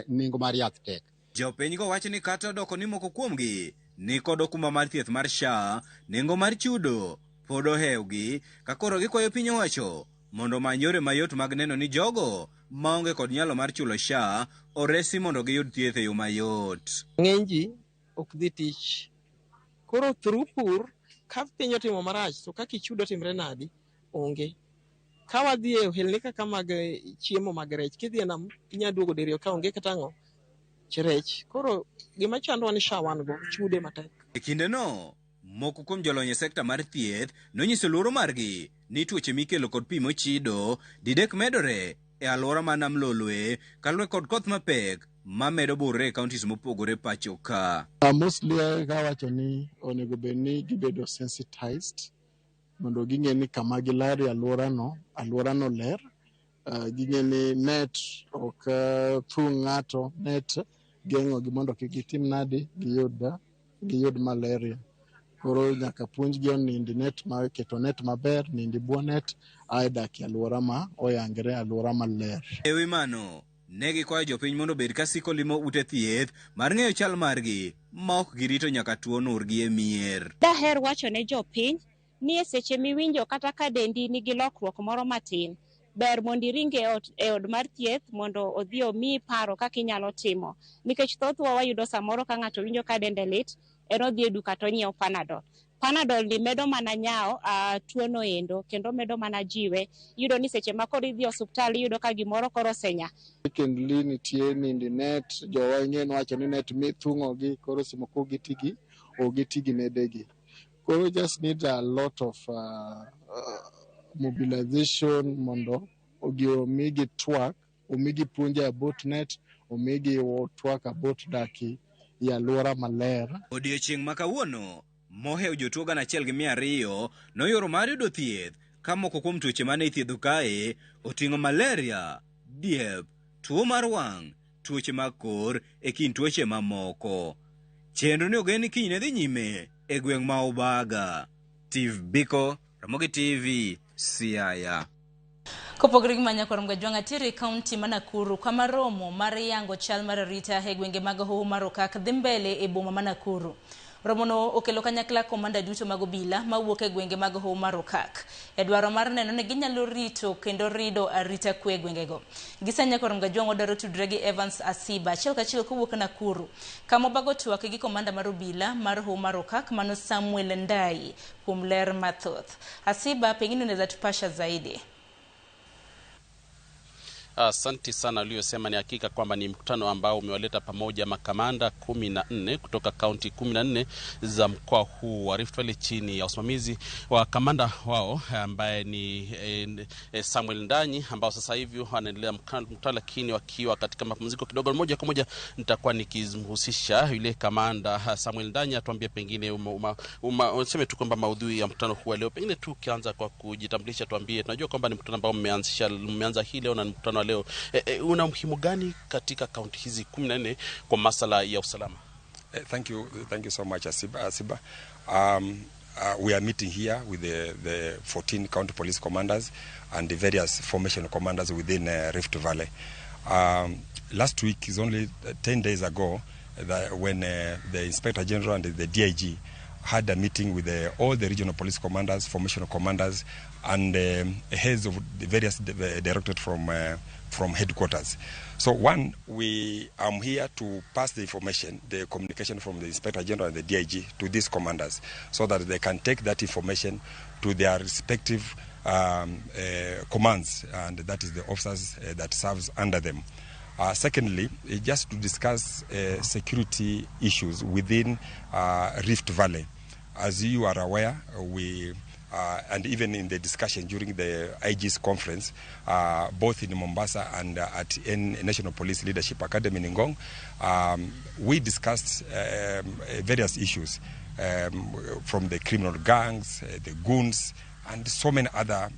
nengo mar yath tek. Jopiny go wacho ni kata odoko ni moko kuomgi ni kod okumba mar thieth mar SHA, nengo mar chudo pod ohewgi ka koro gikwayo piny owacho mondo omany yore mayot mag neno ni jogo maonge kod nyalo mar chulo SHA oresi mondo giyud thieth e yo mayot. Ng'eny ji ok dhi tich. Koro through pur ka piny otimo marach to kaka ichudo timre nadi onge. Ka wadhi e ohelni kaka mag chiemo mag rech, kidhi e nam inya duogo diriyo ka onge kata ang'o rech. Koro gima chandowa ni SHA wan go chude matek. E kindeno, moko kuom jolony e sekta mar thieth nonyiso luoro margi ni tuoche mikelo kod pi mochido didek medore e alwora ma Nam Lolwe kaluwore kod koth mapek mamedo burre e counties mopogore pacho ka. Mostly kawacho ni onego bed ni gibedo sensitized mondo ging'e ni kama gilare alworano, alworano ler. Ging'e ni net ok thung' ng'ato, net geng'ogi mondo kik gitim nadi, giyud malaria. Koro nyaka puonjgi onind net ma keto net maber, nind e bwo net, ae dak e alwora ma oyangre, alwora maler. E wi mano, ne gikwayo jopiny mondo obed ka siko limo ute thieth mar ng'eyo chal margi ma ok girito nyaka tuo nurgi e mier. Daher wacho ne jopiny ni e seche miwinjo kata ka dendi nigi lokruok moro matin, ber mondo iring e od mar thieth mondo odhi omiyi paro kaka inyalo timo. Nikech thothwa wayudo samoro ka ng'ato winjo ka dende lit, en odhi e duka to onyiewo Panadol. Panadol ni medo mana nyawo tuono endo kendo medo mana jiwe. Iyudo ni seche ma koro idhi e osuptal iyudo ka gimoro koro osenya. Secondly, nitie nindo net, jowa ing'e nowacho ni net thung'ogi, koro seche moko ok giti gi nedegi. Koro just need a lot of mobilization mondo omigi twak, omigi puonj about net, omigi twak about dak e alwora maler. Odiechieng' ma kawuono mohewo jotuo 1200 noyoro mar yudo thieth ka moko kuom tuoche mane ithiedho kae oting'o malaria, diep, tuo mar wang', tuoche mag kor e kind tuoche mamoko. Chenro ni ogen ni kiny ne dhi nyime e gweng' ma Ubaga. Steve Biko, Ramogi TV, Siaya. Kopogore gi Manyakwarom Gajwang' atiere e kaunti ma Nakuru kama romo mar yango chal mar arita e gwenge mag Hoho mar Okak dhi mbele e boma ma Nakuru. Romono okelo kanyakla komanda duto mag obila mawuok e gwenge mag Hoho mar Okak e dwaro mar neno ni ginyalo rito kendo rido arita kwe e gwengego. Gi sani Nyakwarom Gajwang' wadwaro tudre gi Evans Asiba achiel kachiel kowuok Nakuru kama obago twak gi komanda mar obila mar Hoho mar Okak mano Samuel Ndai kuom ler mathoth. Asiba, pengine unaweza tupasha zaidi. Asante sana. Uliyosema ni hakika kwamba ni mkutano ambao umewaleta pamoja makamanda 14 kutoka kaunti 14 za mkoa huu wa Rift Valley chini ya usimamizi wa kamanda wao ambaye ni Samuel Ndanyi, ambao sasa hivi wanaendelea mkutano, lakini wakiwa katika mapumziko kidogo. Moja kwa moja nitakuwa nikimhusisha yule kamanda Samuel Ndanyi atuambie pengine useme tu kwamba maudhui ya mkutano huu leo, pengine tu ukianza kwa kujitambulisha, tuambie. Tunajua kwamba ni mkutano ambao mmeanza hii leo na ni mkutano wa leo una umuhimu gani katika kaunti hizi 14 kwa masala ya usalama? Thank you so much, Asiba. Asiba. We are meeting here with the 14 county police commanders and the various formation commanders within Rift Valley. Last week is only 10 days ago that when the Inspector General and the DIG had a meeting with all the regional police commanders, formation commanders, and heads of the various directorate from headquarters. So one, we am here to pass the information, the communication from the Inspector General and the DIG to these commanders, so that they can take that information to their respective commands, and that is the officers that serves under them. Secondly, just to discuss security issues within Rift Valley. As you are aware, we and even in the discussion during the IG's conference, both in Mombasa and at National Police Leadership Academy in Ngong, we discussed various issues from the criminal gangs, the goons, and so many other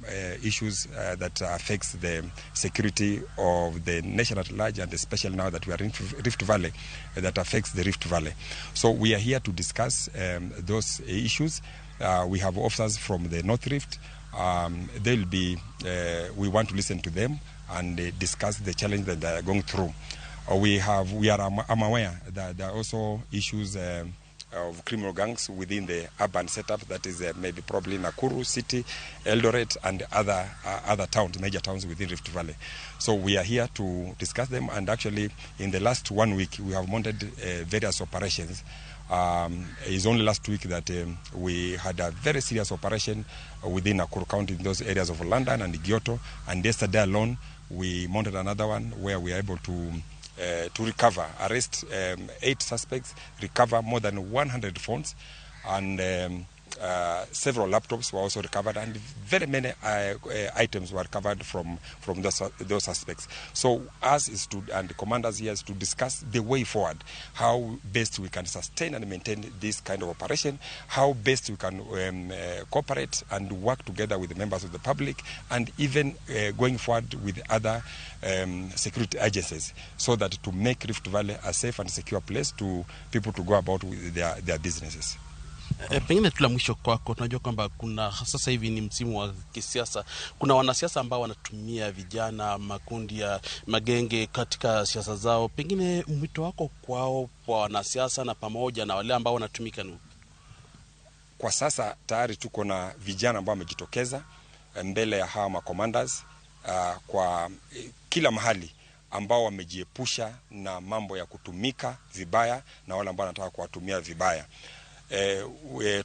issues that affects the security of the nation at large, and especially now that we are in Rift Valley, that affects the Rift Valley. So we are here to discuss those issues. We have officers from the North Rift. They'll be. We want to listen to them and discuss the challenge that they are going through. We have. We are. I'm aware that there are also issues of criminal gangs within the urban setup, that is maybe probably Nakuru City, Eldoret, and other towns, major towns within Rift Valley. So we are here to discuss them, and actually in the last one week we have mounted various operations. It's only last week that we had a very serious operation within Nakuru County in those areas of London and Giotto, and yesterday alone we mounted another one where we are able to recover, arrest 8 suspects, recover more than 100 phones, and Several laptops were also recovered, and very many items were recovered from those suspects. So us is to, and the commanders here is to discuss the way forward, how best we can sustain and maintain this kind of operation, how best we can cooperate and work together with the members of the public, and even going forward with other security agencies, so that to make Rift Valley a safe and secure place to people to go about with their businesses. Pengine tu la mwisho kwako, tunajua kwamba kuna sasa hivi ni msimu wa kisiasa. Kuna wanasiasa ambao wanatumia vijana, makundi ya magenge katika siasa zao. Pengine mwito wako kwao, kwa wanasiasa na pamoja na wale ambao wanatumika ni upi? Kwa sasa tayari tuko na vijana ambao wamejitokeza mbele ya hawa macommanders kwa kila mahali, ambao wamejiepusha na mambo ya kutumika vibaya na wale ambao wanataka kuwatumia vibaya.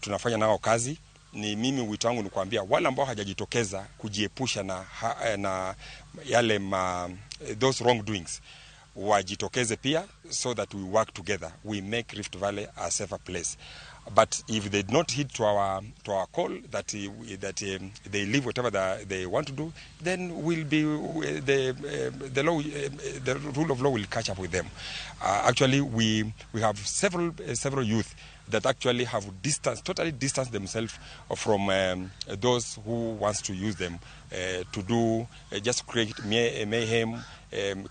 Tunafanya nao kazi. Ni mimi wito wangu ni kuambia wale ambao hajajitokeza kujiepusha na yale those wrongdoings, wajitokeze pia, so that we work together, we make Rift Valley a safer place. But if they do not heed to our call, that they leave whatever they want to do, then we'll be the law, the rule of law will catch up with them. Actually, we have several youth that actually have totally distanced themselves from those who wants to use them to do just create mayhem,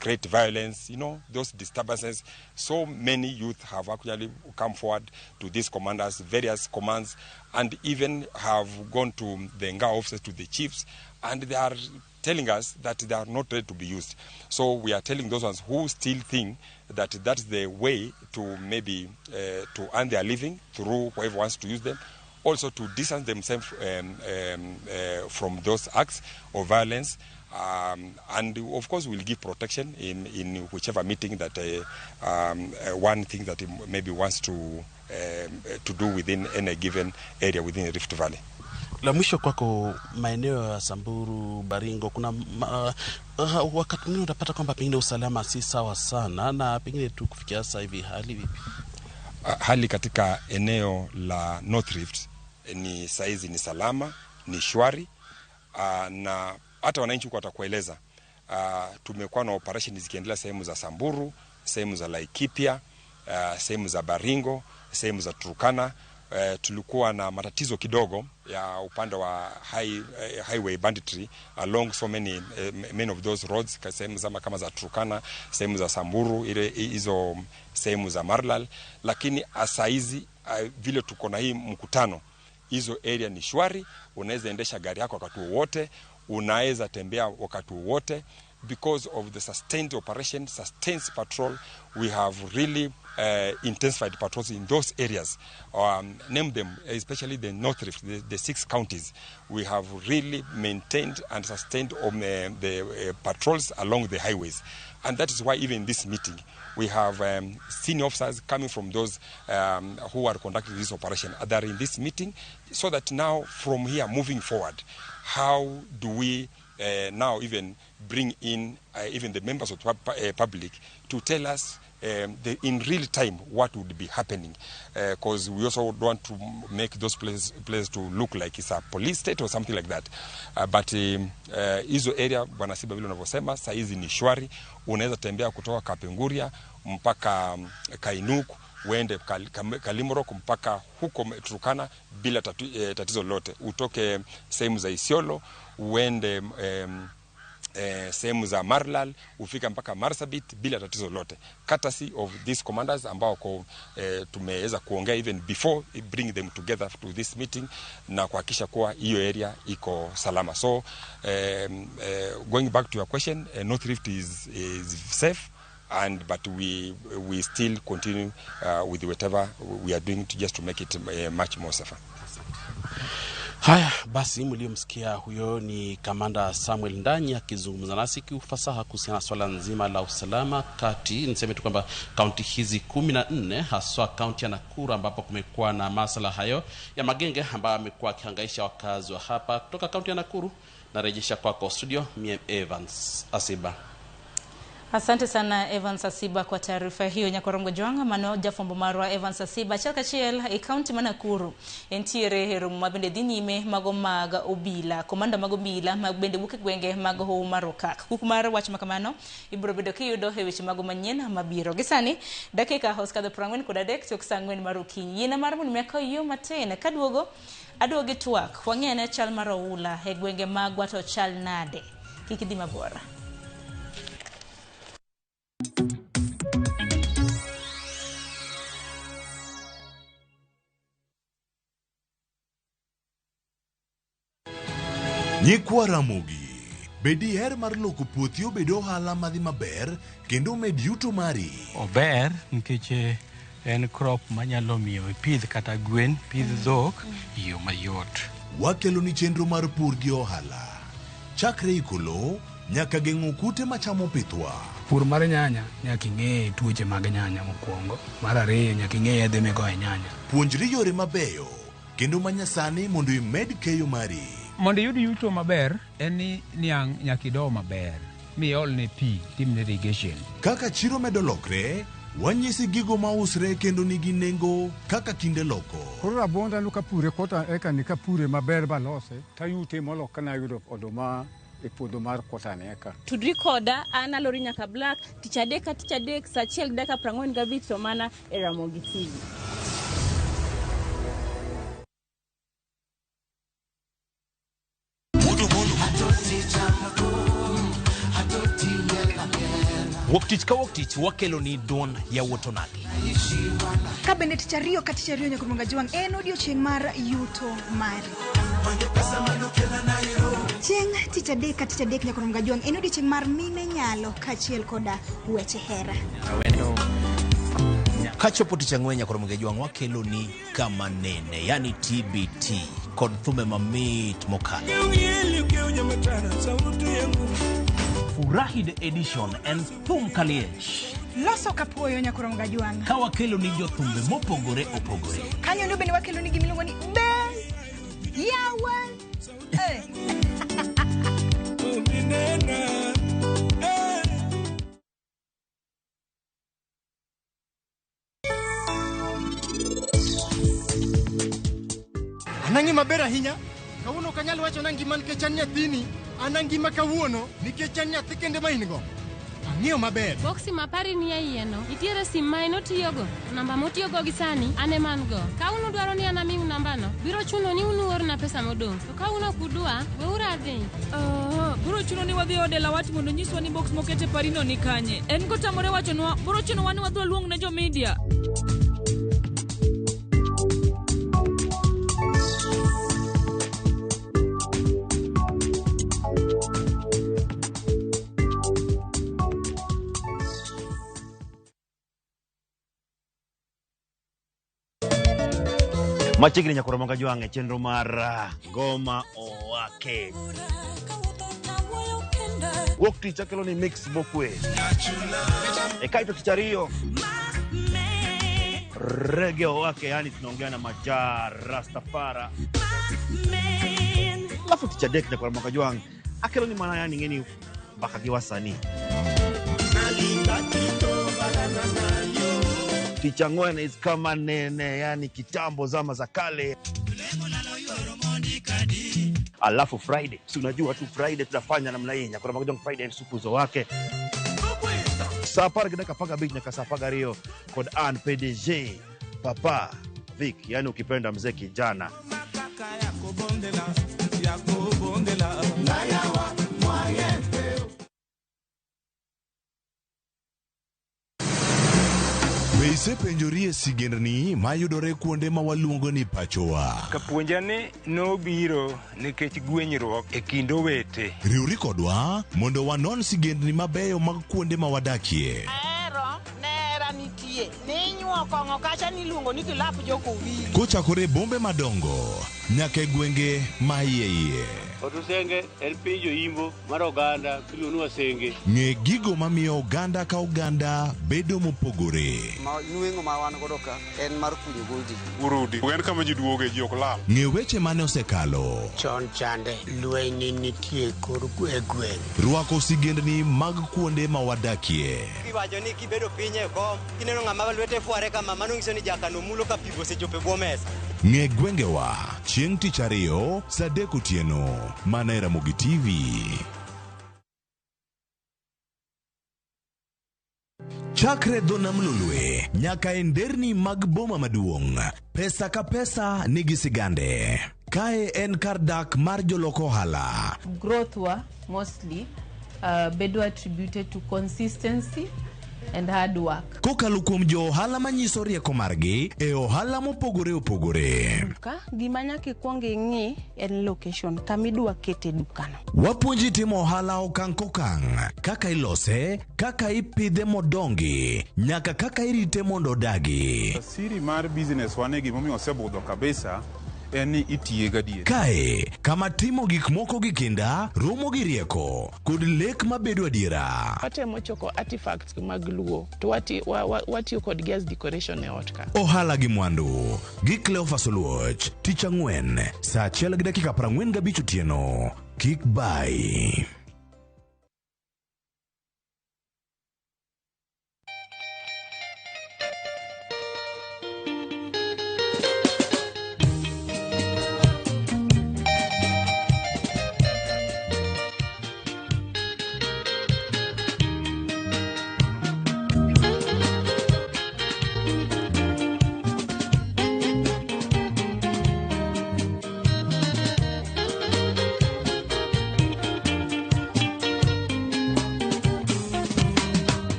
create violence, those disturbances. So many youth have actually come forward to these commanders, various commands, and even have gone to the Ngao officers, to the chiefs, and they are telling us that they are not ready to be used. So we are telling those ones who still think that that's the way to maybe to earn their living through whoever wants to use them, also to distance themselves from those acts of violence. And of course we'll give protection in whichever meeting that one thing that maybe wants to do within any given area within Rift Valley. La mwisho kwako, maeneo ya Samburu, Baringo, kuna wakati mwingine utapata kwamba pengine usalama si sawa sana, na pengine tu kufikia sasa hivi hali vipi? Hali katika eneo la North Rift ni saizi ni salama, ni shwari, na hata wananchi huko watakueleza. Tumekuwa na operation zikiendelea sehemu za Samburu, sehemu za Laikipia, sehemu za Baringo, sehemu za Turkana. Tulikuwa na matatizo kidogo ya upande wa highway banditry along so many of those roads, sehemu za kama za Turkana, sehemu za Samburu, ile hizo sehemu za Marlal. Lakini saizi vile tuko na hii mkutano, hizo area ni shwari, unaweza endesha gari yako wakati wote, unaweza tembea wakati wote. Because of the sustained operation, sustained patrol, we have really intensified patrols in those areas. Name them, especially the North Rift, the 6 counties. We have really maintained and sustained the patrols along the highways. And that is why even this meeting, we have senior officers coming from those who are conducting this operation. They are in this meeting, so that now from here moving forward, how do we now even bring in even the members of the public to tell us in real time what would be happening, because we also want to make those places to look like it's a police state or something like that. But hizo area Bwana Siba vile unavyosema saizi ni shwari, unaweza tembea kutoka Kapenguria mpaka Kainuk, uende Kalimorok mpaka huko Turkana bila tatizo lolote. Utoke sehemu za Isiolo uende sehemu za Marlal ufika mpaka Marsabit bila tatizo lolote. Courtesy of these commanders ambao tumeweza kuongea even before bring them together to this meeting na kuhakikisha kuwa hiyo area iko salama. So going back to your question, North Rift is safe, and but we still continue with whatever we are doing to just to make it much more safer. Haya basi, mliomsikia huyo ni Kamanda Samuel Ndanyi akizungumza nasi kiufasaha kuhusiana na swala nzima la usalama kati, niseme tu kwamba kaunti hizi 14 haswa kaunti ya Nakuru ambapo kumekuwa na masala hayo ya magenge ambayo amekuwa akihangaisha wakazi wa hapa. Kutoka kaunti ya Nakuru narejesha kwako studio, mie Evans Asiba. Asante sana Evans Asiba kwa taarifa hiyo. Nyakorongo Jwanga mano jafwambo marwa Evans Asiba. Achiel kachiel e kaunti ma Nakuru entiere e romo mabende dhi nyime mago mag obila, komanda mag obila mag bende wuok e gwenge mag Hoho mar Okak. Kuk mar wach makamano ibiro bedo kiyudo e weche mago manyien mabiro. Gi sani dakika osekadho 43 tok saa 4 mar okinyi. Yiena mar mondo mi akaw yo matin kaduogo aduogo e twak wang'e ane chal mar oula e gwenge magwa to chal nade. Kik idhi mabor. Nyikwa Ramogi, be diher mar loko puothi obed ohala madhi maber kendo omed yuto mari? Ober nikech en crop manyalo miyo ipidh kata gwen, pidh dhok e yo mayot. Wakeloni chenro mar pur gi ohala. Chakre iko lowo nyaka geng'o kute machamo pithwa. Pur mar nyanya nyaka ing'e tuoche mag nyanya mokwongo. Mar ariyo nyaka ing'e yedhe migoyo e nyanya. Puonjri yore mabeyo kendo manyasani mondo imed keyo mari. Mondo iyud yuto maber en ni niang' nyaka ido maber miolne pi timne irrigation. Kaka chiro medo lokre, wanyisi gigo mausre kendo nigi nengo kaka kinde loko. Koro rabuonda no kapure kota eka ni kapure maber balose tayute molo kana yudo oduma e puodho mar kota ni eka. Tudri koda an Alori nyaka Black tich adek ka tich adek saa achiel gi dakika 45 to mana e Ramogi TV. Wuok tich ka wuok tich wakelo ni duond yawuot onagi. Ka bende tich ariyo ka tich ariyo nyaka Jwang' en odiochieng' mar yuto mari. Chieng' tich adek ka tich adek nyaka Jwang' en odiochieng' mar mine nyalo kaachiel koda weche hera. Kachopo tich ang'wen nyaka Jwang' wakelo ni kama nene, yani TBT kod thumbe mamit mokalo. Furahi the edition en thum kaliech. Loso kapuoyo nyaka Jwang'. Ka wakelo ni jothumbe mopogore opogore. Kanyo ndo bende wakelo ni gimiluongo ni be yawa. Anang'i maber ahinya. Kawuono ok anyal wacho na ngima nikech an nyathini. An angima kawuono nikech an nyathi kende ma in go. Ang'iyo maber. Boksi mapari ni e iye no. Nitiere sim ma en otiyogo. Namba motiyogo gi sani an ema an go. Ka un udwaro ni an amiu nambano, biro chuno ni un uorna pesa modong'. To ka un ok udwa, weuru adhi. Biro chuno ni wadhi ode lawach mondo nyiswa ni box mokete parino ni kanye. En kotamore wachonwa, biro chunowa ni wadhi waluong ne jo media. Machiegni nyaka Ramogi Jwang' e chenro mar Ngoma Owake. Wuok tich akelo ni mix mokwe. E kaito tich ariyo Reggae Owake, yani tunaongea na Maja Rastafara. Alafu tich adek nyaka Ramogi Jwang' akelo ni mana yani ng'eni mbaka gi wasanii. Tich ang'wen is kama nene, yani kitambo zama za kale. Alafu Friday, si unajua tu Friday tunafanya namna hii, nyaka Ramogi Jwang' Friday supuzo wake. Saa apar gi dakika apar gabich nyaka saa apar gariyo kod an PDG Papa Vic, yani ukipenda mzee kijana. Be isepenjori e sigendni mayudore kuonde ma waluongo ni pachowa? Kapuonja ni nobiro nikech gwenyruok e kind owete. Riwri kodwa mondo wanon sigendni mabeyo mag kuonde ma wadakie. Ahero nera nitie. Ninyuo kong'o kacha niluongo ni kilap jokowili. Kochakore e bombe madongo nyaka e gwenge ma iye iye. Otusenge en piny jo-Imbo mar oganda miluongo ni Wasenge. Ng'e gigo mamiyo oganda ka oganda bedo mopogore. Ma nweng'o ma wan godo ka en mar kunyo goldi. Urudi. En kama ji duoge ji ok lal. Ng'e weche mane osekalo. Chon chande lweny ne nitie kor e gweng'. Rwako sigendni mag kuonde ma wadakie. Iwacho ni kibedo piny e kom, kineno ng'ama lwete fware kama, mano nyiso ni jakano mulo ka pi osechopo e bwo mesa. Ng'e gwengewa chieng' tich ariyo saa 3 otieno mana e Ramogi TV. Chakre dho nam Lolwe nyaka e nderni mag boma maduong', pesa ka pesa nigi sigande. Kae en kar dak mar jolok ohala. Growth wa mostly bedo attributed to consistency and hard work. Kokalo kuom jo ohala manyiso rieko margi e ohala mopogore opogore. Duka, gima nyaka ikwong ing'i en location, kama idwa kete dukano. Wapuonji timo ohala okang' kokang', kaka ilose, kaka ipidhe modongi, nyaka kaka irite mondo odagi. Siri mar business wane gimomiyo osebudho kabisa en ni itiye gadier. Kae, kama timo gik moko gi kinda, romo gi rieko, kod lek mabedo adiera. Watemo choko artifacts mag Luo to watiyo kodgi as decoration e ot ka. Ohala gi mwandu gi Cleophas Oluoch, tich ang'wen, saa 1:45 otieno. Kik bai.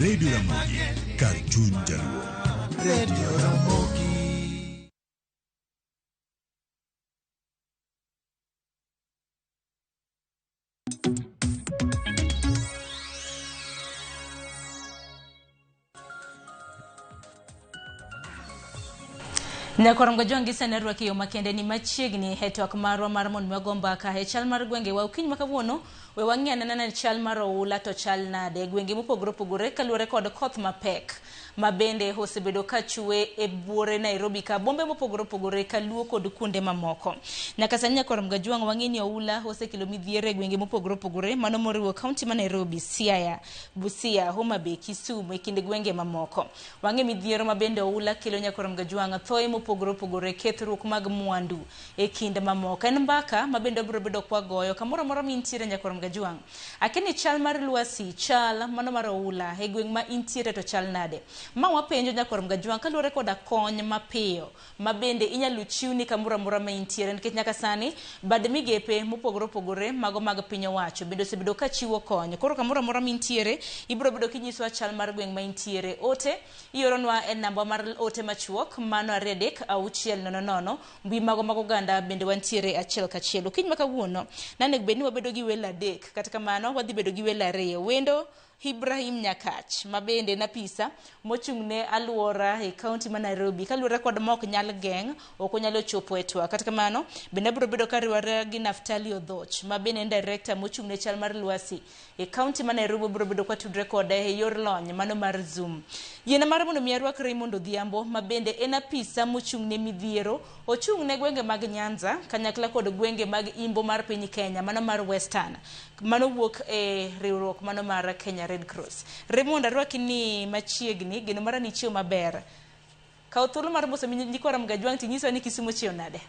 Radio Ramogi, kar chuny Jaluo. Radio Ramogi. Nyakorongo Jwangi sani rwaki yo makende ni machiegni e twak marwa mar mondo wago mbaka e chal mar gwengewa okinyi ma kawuono. We wang'i anena ni chal mar oula to chal nade e gwenge mopogore opogore kaluwore kod koth mapek ma bende osebedo ka chwe e buore Nairobi ka bombe mopogore opogore kaluo kod kuonde mamoko. Nyaka sani Nyakorongo Jwang' wang'i ni oula osekelo midhiero e gwenge mopogore opogore mano moriwo kaunti ma Nairobi, Siaya, Busia, Homa Bay, Kisumu e kind gwenge mamoko. Wang'e midhiero ma bende oula kelo Nyakorongo Jwang' thoe mopogore opogore, kethruok mag mwandu e kind mamoko. En mbaka ma bende wabiro bedo kwagoyo kamoro amora mintiere Nyakorongo Jwang'. Akeni chal mar lwasi, chal mano mar oula e gweng' ma intiere to chal nade? Ma wapenjo Nyakorongo Jwang' kaluwore koda kony mapiyo ma bende inyalo chiwni kamoro amora ma intiere, nikech nyaka sani bad migepe mopogore opogore mago mag piny owacho bende osebedo ka chiwo kony. Koro kamoro amora ma intiere ibiro bedo kinyisowa chal mar gweng' ma intiere. Ote ioronwa e namba mar ote machuok mano 2 3 6 0 0. Mbui mago mag oganda bende wantiere achiel kachiel. Okinyi ma kawuono nanego bed ni wabedo gi welo 3, kata kamano wadhi bedo gi welo 2. Wendo Ibrahim Nyakach ma bende en apisa mochung' ne aluora e kaunti ma Nairobi kaluwore kod ma ok nyal geng' ok onyalo chopo e twak. Kata kamano bende abiro bedo kariwore gi Naftali Odhoch ma bende en director mochung' ne chal mar lwasi e kaunti ma Nairobi. Obiro bedo kwatudre kode e yor lony mano mar Zoom. Yiena mar mondo mi arwak Raymond Odhiambo ma bende en apisa mochung' ne midhiero, ochung' ne gwenge mag Nyanza kanyakla kod gwenge mag Imbo mar piny Kenya mano mar Western, mano wuok e riwruok mano mar Kenya Red Cross. Raymond, arwaki ni machiegni, geno mara ni chiew maber. Kaw thuolo mar moso nyikwa Ramogi Jwang' tinyiswa ni Kisumu chiew nade?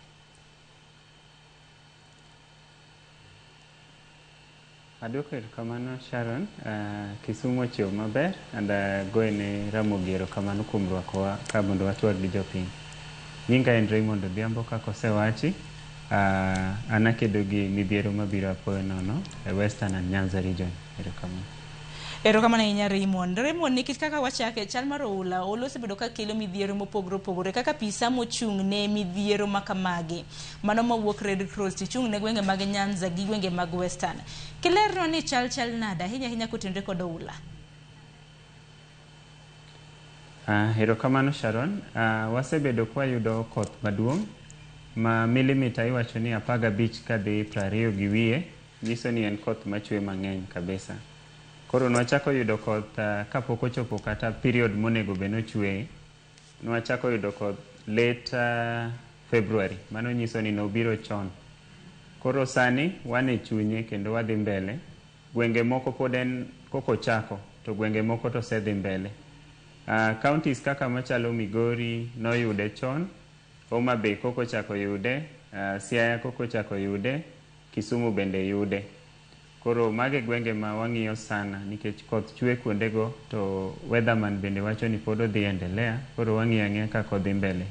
Aduoko erokamano Sharon. Kisumu ochiew maber and agoyone Ramogi erokamano kuom rwakowa ka mondo watwag gi jopiny. Nyinga en Raymond Odhiambo kaka osewachi. An akedo gi midhiero mabiro apoya nono e Western and Nyanza region. Erokamano. Erokamano ahinya Raymond. Raymond, nikech kaka wachake, chal mar oula, oula osebedo ka kelo midhiero mopogore opogore kaka pisa mochung' ne midhiero ma kamagi. Mano mawuok Red Cross tichung' ne gwenge mag Nyanza gi gwenge mag Western. Kilernwa ni chal chal nade ahinya ahinya kotenore kod oula? Erokamano Sharon. Wasebedo kwayudo koth maduong' ma milimita iwacho ni 15 kadhi 20 gi wiye, nyiso ni en koth machwe mang'eny kabisa. Koro nwachako yudo koth kapok ochopo kata period monego bed nochweye. Nwachako yudo koth late February, mano nyiso ni nobiro chon. Koro sani wan e chunye kendo wadhi mbele. Gwenge moko pod en koko ochako, to gwenge moko to osedhi mbele. Counties kaka machalo Migori noyude chon, Homa Bay koko ochako yude, Siaya koko ochako yude, Kisumu bende yude. Koro mago e gwenge ma wang'iyo sana nikech koth chwe kuondego to weatherman bende wacho ni pod odhi endelea, koro wang'iyo ang'iya kaka odhi mbele.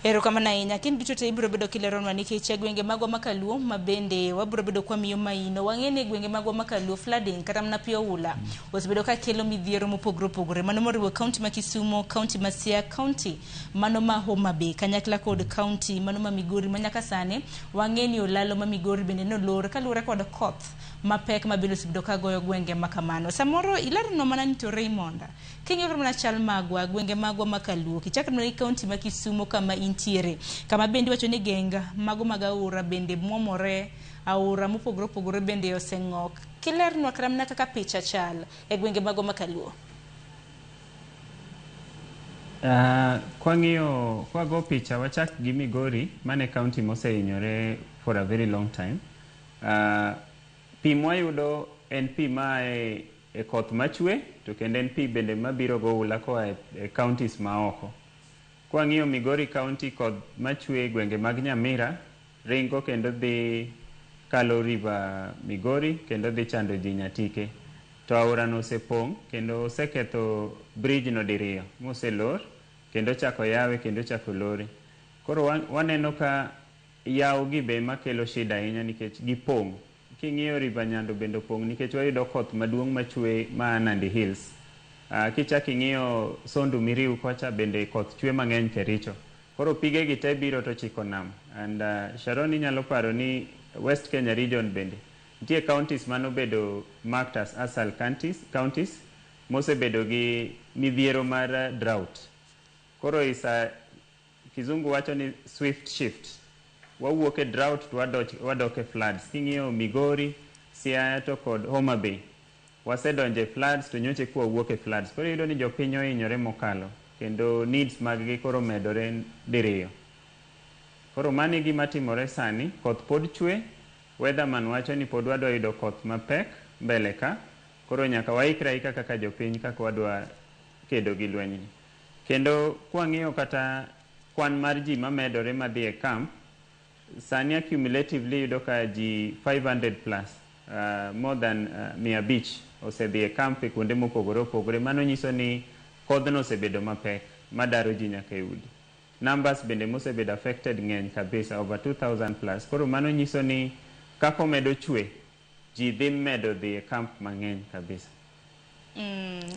Erokamano ahinya. Kinde duto te ibiro bedo kileronwa nikech gwenge magwa ma Kaluo ma bende wabiro bedo kwamiyo maino. Wang'e ni gwenge magwa ma Kaluo flooding kata mana pi oula osebedo ka kelo midhiero mopogore opogore. Mano moriwo kaunti ma Kisumu, kaunti ma Siaya, kaunti mano ma Homa Bay kanyakla kod kaunti mano ma Migori ma nyaka sani wang'e ni olalo ma Migori bende nolor kaluwore kod koth mapek ma bende osebedo ka goyo gwenge ma kamano. Samoro ileronwa mana ni to Raymond, king'iyo kata mana chal magwa, gwenge magwa ma Kaluo, kichako mana gi kaunti ma Kisumu kama intiere, kama bende iwacho ni geng mago mag aora bende mwomore, aora mopogore opogore bende oseng'ok. Kilernwa kata mana kaka picha chal e gwenge magwa ma Kaluo. Kwang'iyo, kwago picha wachak gi Migori, mane county mosehinyore for a very long time. Pi mwayudo en pi maa e koth machwe, to kendo en pi bende mabiro goula koa e counties maoko. Kwang'iyo Migori county, koth machwe e gwenge mag Nyamira ringo kendo dhi kalo river Migori kendo dhi chando ji Nyatike. To aorano osepong' kendo oseketho bridge no diriyo moselor kendo chako yawe kendo chako lore. Koro waneno ka yawo gi be makelo shida ahinya nikech gipong'. King'iyo river Nyando bende opong' nikech wayudo koth maduong' machwe maa Nandi Hills. Kichak ing'iyo Sondu Miriu kocha bende koth chwe mang'eny Kericho. Koro pige gi te biro to chiko nam. And Sharon inyalo paro ni West Kenya region bende nitie counties manobedo marked as ASAL counties mosebedo gi midhiero mar drought. Koro isa kizungu wacho ni swift shift. Wawuok e drought to wadok e floods. King'iyo Migori, Siaya to kod Homa Bay, wasedonjo e floods to nyocha kwa wuok e floods. Koro iyudo ni jopiny ohinyore mokalo kendo needs mag gi koro medore diriyo. Koro mano e gima timore sani, koth pod chwe, weatherman wacho ni pod wadwa yudo koth mapek mbele ka, koro nyaka waikre aika kaka jopiny kaka wadwa kedo gi lwenyni. Kendo kwang'iyo kata kwan mar ji mamedore madhi e camp, sani accumulatively yudo ka ji 500 plus, more than 500 osedhi e camp e kuonde mopogore opogore. Mano nyiso ni kodhno osebedo mapek madaro ji nyaka e udi. Numbers bende mosebedo affected ng'eny kabisa, over 2000 plus. Koro mano nyiso ni kaka omedo chwe, ji dhi medo dhi e camp mang'eny kabisa.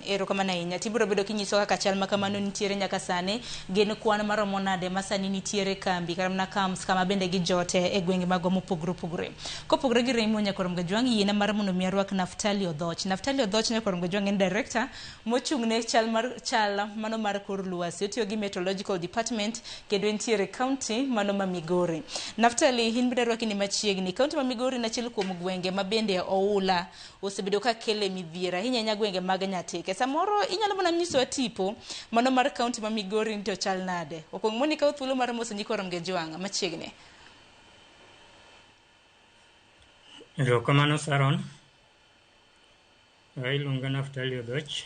Erokamano ahinya. Tibiro bedo kinyiso kaka chal ma kamano nitiere nyaka sani, gin kwan maromo nade ma sani nitiere kambi kata mana camps kama bende gijote e gwenge magwa mopogore opogore. Kopogore gi Raymond Nyakwar Mgajwang', yiena mar mondo mi arwak Naftali Odhoch. Naftali Odhoch Nyakwar Mgajwang' en director mochung' ne chal mar chal mano mar kor lwasi. Otiyo gi Meteorological Department kendo entiere county mano ma Migori. Naftali, in bende arwaki ni machiegni. County ma Migori en achiel kuom gwenge ma bende oula osebedo ka kele midhiero ahinya ahinya gwenge mag Nyatike. Samoro inyalo mana nyisowa tipo mano mar county ma Migori ni to chal nade. Okuong mondo ikaw thuolo mar moso nyikwa Ramogi machiegni. Erokamano Sharon. Iluonga Naftali Odhoch.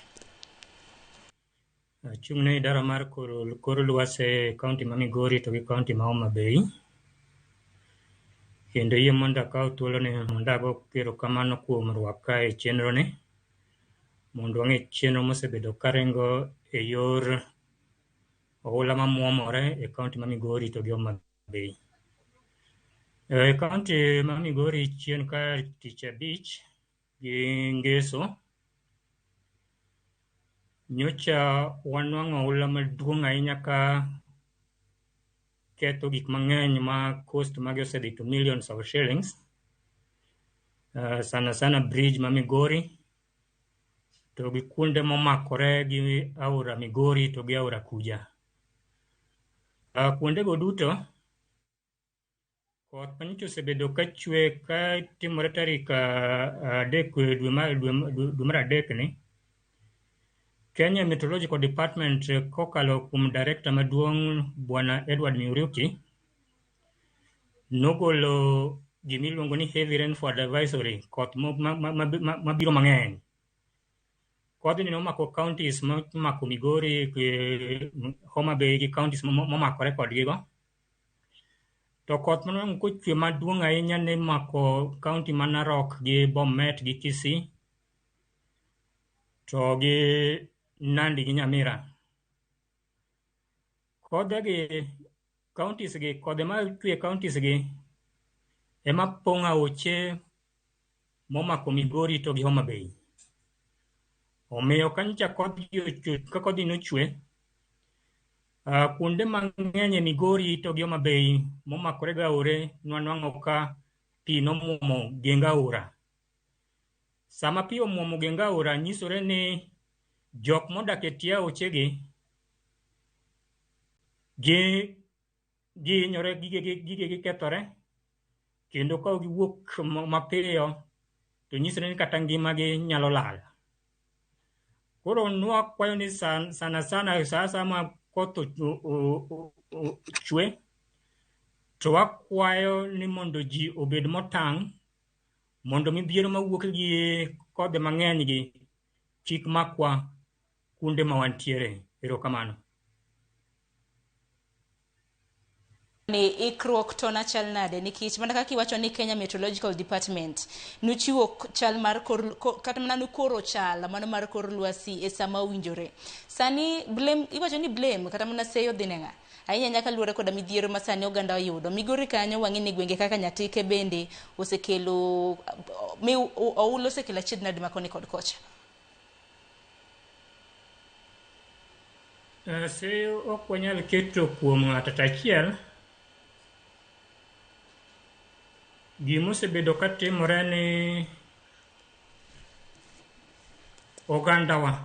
Achung' ne idara mar kor lwasi e county ma Migori to gi county ma Homa Bay. Kendo yie mondo akaw thuoloni mondo ago erokamano kuom rwaka e chenro ni mondo wang'e chenro mosebedo karingo e yor oula mamuomore e county ma Migori to gi Homa Bay. E county ma Migori chien ka tich abich gi Ngeso. Nyocha wanwang'o oula maduong' ahinya ka ketho gik mang'eny ma cost mage osedhi to millions of shillings. Sana sana bridge ma Migori to gi kuonde momakore gi aora Migori to gi aora Kuja. Kuondego duto koth manyocha osebedo ka chwe ka timore tarik 3 dwe mar adek ni. Kenya Meteorological Department kokalo kuom director maduong' Bwana Edward Muriuki nogolo gimiluongo ni heavy rainfall advisory, koth mabiro mang'eny. Kodhni nomako counties momako Migori, Homa Bay gi counties momakore kodgigo. To koth manwang'o kochwe maduong' ahinya ne mako county ma Narok gi Bomet gi Kisii to gi Nandi gi Nyamira. Kodhe gi counties gi, kodhe machwe counties gi ema pong'o aoche momako Migori to gi Homa Bay. Omiyo kanyocha ka kodhi nochwe, kuonde mang'eny e Migori to gi Homa Bay momakore gi aore nwanwang'o ka pi nomuomo geng aora. Sama pi omuomo geng aora nyisore ni jok modak e tie aochegi gihinyore, gigegi kethore, kendo ka ok giwuok mapiyo to nyisore ni kata ngimagi nyalo lal. Koro nwakwayo ni sana sana sa asaya ma koth chwe to wakwayo ni mondo ji obed motang' mondo midhiero mawuok gi kodhe mang'eny gi kik makwa kuonde ma wantiere. Erokamano. Ni ikruok to nachal nade nikech mana kaka iwacho ni Kenya Meteorological Department nuchiwo chal mar kor, kata mana nukoro chal mano mar kor lwasi e sama owinjore. Sani blame, iwacho ni blame kata mana seyo dhi ne ng'a? Ahinya nyaka luwore koda midhiero ma sani oganda oyudo. Migori kanyo wang'e ni gwenge kaka Nyatike bende osekelo mi oula osekelo achiedh nade ma koni kod kocha. Seyo ok wanyal keto kuom ng'ato achiel. Gimosebedo katimore ni ogandawa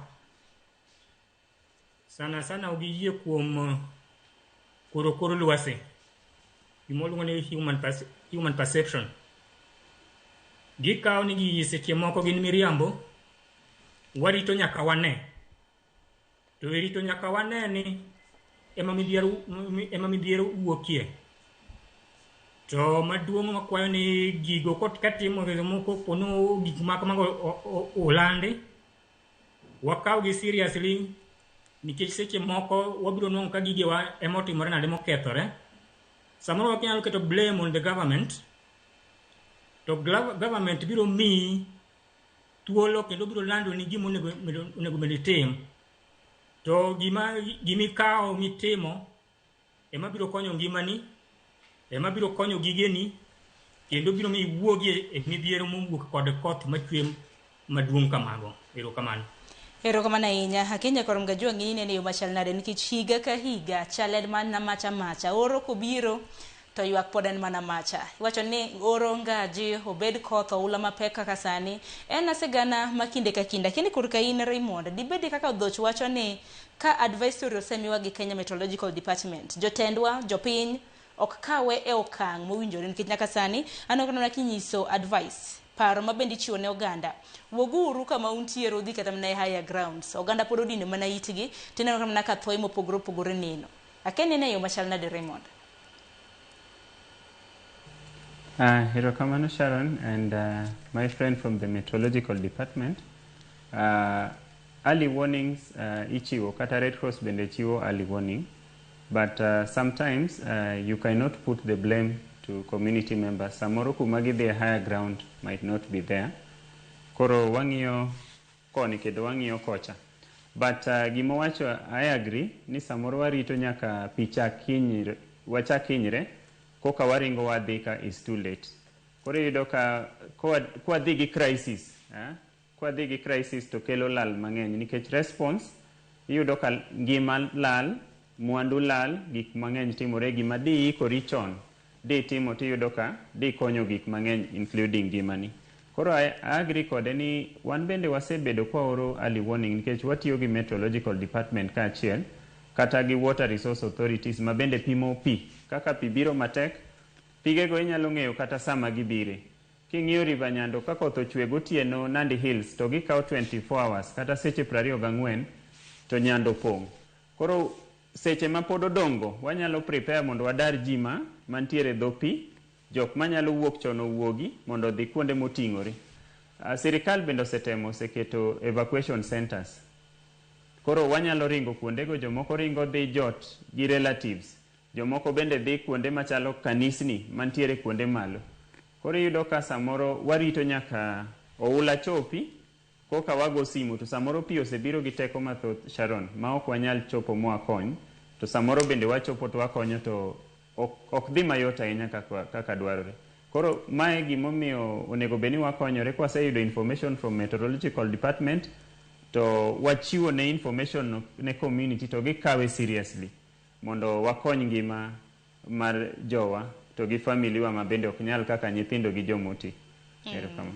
sana sana ok giyie kuom koro kor lwasi, gima ni human perception. Gikawo ni gigi seche moko gin miriambo, warito nyaka wane. To e rito nyaka wane ni ema midhiero wuokie. To maduong' makwayo ni gigo katimo moko kono gik ma kamago olandi, wakawgi seriously nikech seche moko wabiro nwang'o ka gigewa ema otimore nade mokethore. Samoro ok inyalo keto blame on the government, to government biro miyi thuolo kendo biro lando ni gima onego bed itim. To gimikawo mitimo ema biro konyo ngimani, ema biro konyo gigeni, kendo biro miyo iwuogie e midhiero mowuok kod koth machwe maduong' kamago. Erokamano. Erokamano ahinya. Akinyi Korom Gajwang' inene yo machal nade nikech higa ka higa chal en mana macha macha. Oro kobiro to ywak pod en mana macha. Iwacho ni oro ngaji, obed koth, oula mapek kaka sani, en asigana ma kinde ka kinde. Lakini korka in Raymond, dibedi kaka dhoch wacho ni ka advisory osemiwa gi Kenya Meteorological Department, jotendwa, jopiny, ok kawe e okang' mowinjore nikech nyaka sani aneno mana kinyiso advice, paro ma bende ichiwo ne oganda. Wuoguru kama untiere udhi kata mana e higher grounds. Oganda pod odino mana itgi, tineno mana ka thoe mopogore opogore neno. Akia ni en e yo machal nade Raymond? Erokamano Sharon and my friend from the Meteorological Department. Early warnings ichiwo kata Red Cross bende chiwo early warning, but sometimes you cannot put the blame to community members. Samoro kuma gidhi e higher ground might not be there. Koro wang'iyo koni kendo wang'iyo kocha. But gimowacho I agree ni samoro warito nyaka pi chak hinyre, wachak hinyre koka waringo wadhi ka is too late. Koro iyudo ka kwadhi gi crisis Kwadhi gi crisis to kelo lal mang'eny nikech response iyudo ka ngima lal, mwandu lal, gik mang'eny timore. Gima di ikori chon di timo tiyudo ka di konyo gik mang'eny including ngimani. Koro I agree kode ni wan bende wasebedo kwaoro early warning nikech watiyo gi meteorological department kaachiel kata gi water resource authorities ma bende pimo pi kaka pi biro matek. Pigego inyalo ng'eyo kata sama gibire. King'iyo River Nyando ka koth ochwe gotieno Nandi Hills to gikawo 24 hours kata seche 24 to Nyando pong'. Koro seche ma pod odongo wanyalo prepare mondo wadar ji ma mantiere dho pi, jok manyalo wuok chon owuogi mondo odhi kuonde moting'ore. Sirikal bende osetemo oseketo evacuation centers. Koro wanyalo ringo kuondego, jomoko ringo dhi jot gi relatives, jomoko bende dhi kuonde machalo kanisni mantiere kuonde malo. Koro iyudo ka samoro warito nyaka oula chopi koka wago simu to samoro pi osebiro gi teko mathoth Sharon ma ok wanyal chopo mwakony, to samoro bende wachopo to wakonyo to ok dhi mayot ahinya kaka dwarore. Koro mae gimomiyo onego bed ni wakonyore kwaseyudo information from meteorological department to wachiwo ne information no ne community to gikawe seriously mondo wakony ngima mar jowa to gi family wa ma bende ok nyal kaka nyithindo gi jomoti. Erokamano.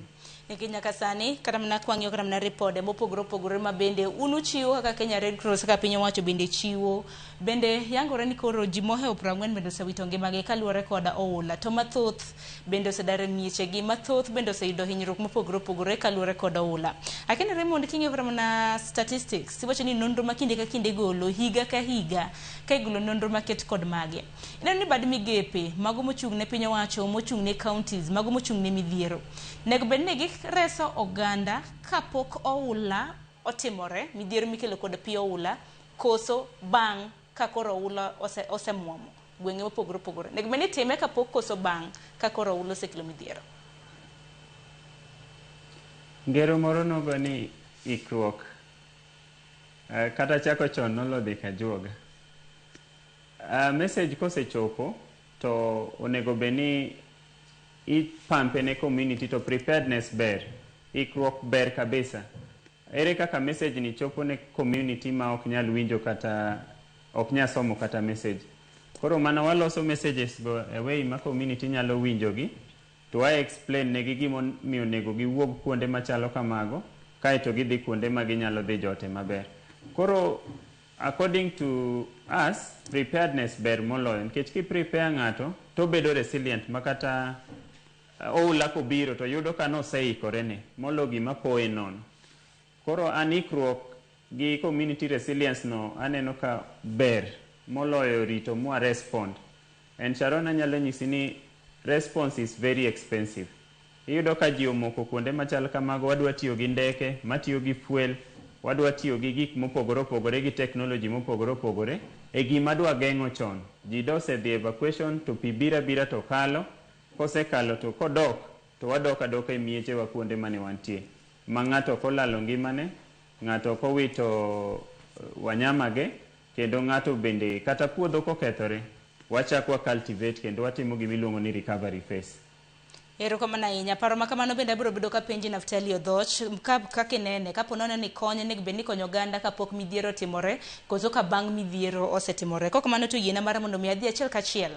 Nikech nyaka sani kata mana kwang'iyo kata mana ripode mopogore opogore ma bende un uchiwo kaka Kenya Red Cross kaka piny owacho bende chiwo, bende yangore ni koro ji mohewo 40 bende osewito ngimagi kaluwore kod oula, to mathoth bende osedar e miechegi, mathoth bende oseyudo hinyruok mopogore opogore kaluwore kod oula. Akeni Raymond, king'iyo kata mana statistics iwacho ni nonro ma kinde ka kinde igolo higa ka higa ka igolo nonro maket kod mage, ineno ni bad migepe mago mochung' ne piny owacho, mochung' ne counties, mago mochung' ne midhiero nego bed ni gireso oganda kapok oula otimore, midhiero mikelo kod pi oula, koso bang' ka koro oula osemuomo gwenge mopogore opogore. Nego bed ni itime kapok koso bang' ka koro oula osekelo midhiero. Ngero moro nogo ni ikruok kata chako chon nolo dhi kajuoga. Message kosechopo to onego bed ni ipampe ne community to preparedness ber, ikruok ber kabisa. Ere kaka message ni chopo ne community ma ok nyal winjo kata ok nyal somo kata message. Koro mana waloso messages go e way ma community nyalo winjogi to wa explain negi gimomiyo onego giwuog kuonde machalo kamago kaeto gidhi kuonde ma ginyalo dhi jote maber. Koro according to us, preparedness ber moloyo nikech ki prepare ng'ato to obedo resilient makata oula kobiro to yudo ka noseikore ne molo gima poye nono. Koro an ikruok gi community resilience no aneno ka ber moloyo rito mwa respond. And Sharon anyalo nyisi ni response is very expensive. Iyudo ka ji omoko kuonde machal kamago, wadwa tiyo gi ndeke matiyo gi fuel, wadwa tiyo gi gik mopogore opogore gi technology mopogore opogore e gima dwa geng'o chon. Ji dosedhi evacuation to pi biro abira to kalo, kosekalo to kodok to wadok adoka e miechewa kuonde mane wantie. Ma ng'ato ok olalo ngimane, ng'ato ok owito wanyamage, kendo ng'ato bende kata puodho kokethore, wachak wa cultivate kendo watimo gima iluongo ni recovery phase. Erokamano ahinya. Paro ma kamano bende abiro bedo kapenji Naftali Odhoch, kaka inene, kapo nono ni kony onego bed ni ikonyo oganda kapok midhiero otimore, koso ka bang' midhiero osetimore. Kok kamano to yiena mara mondo mi adhi achiel kachiel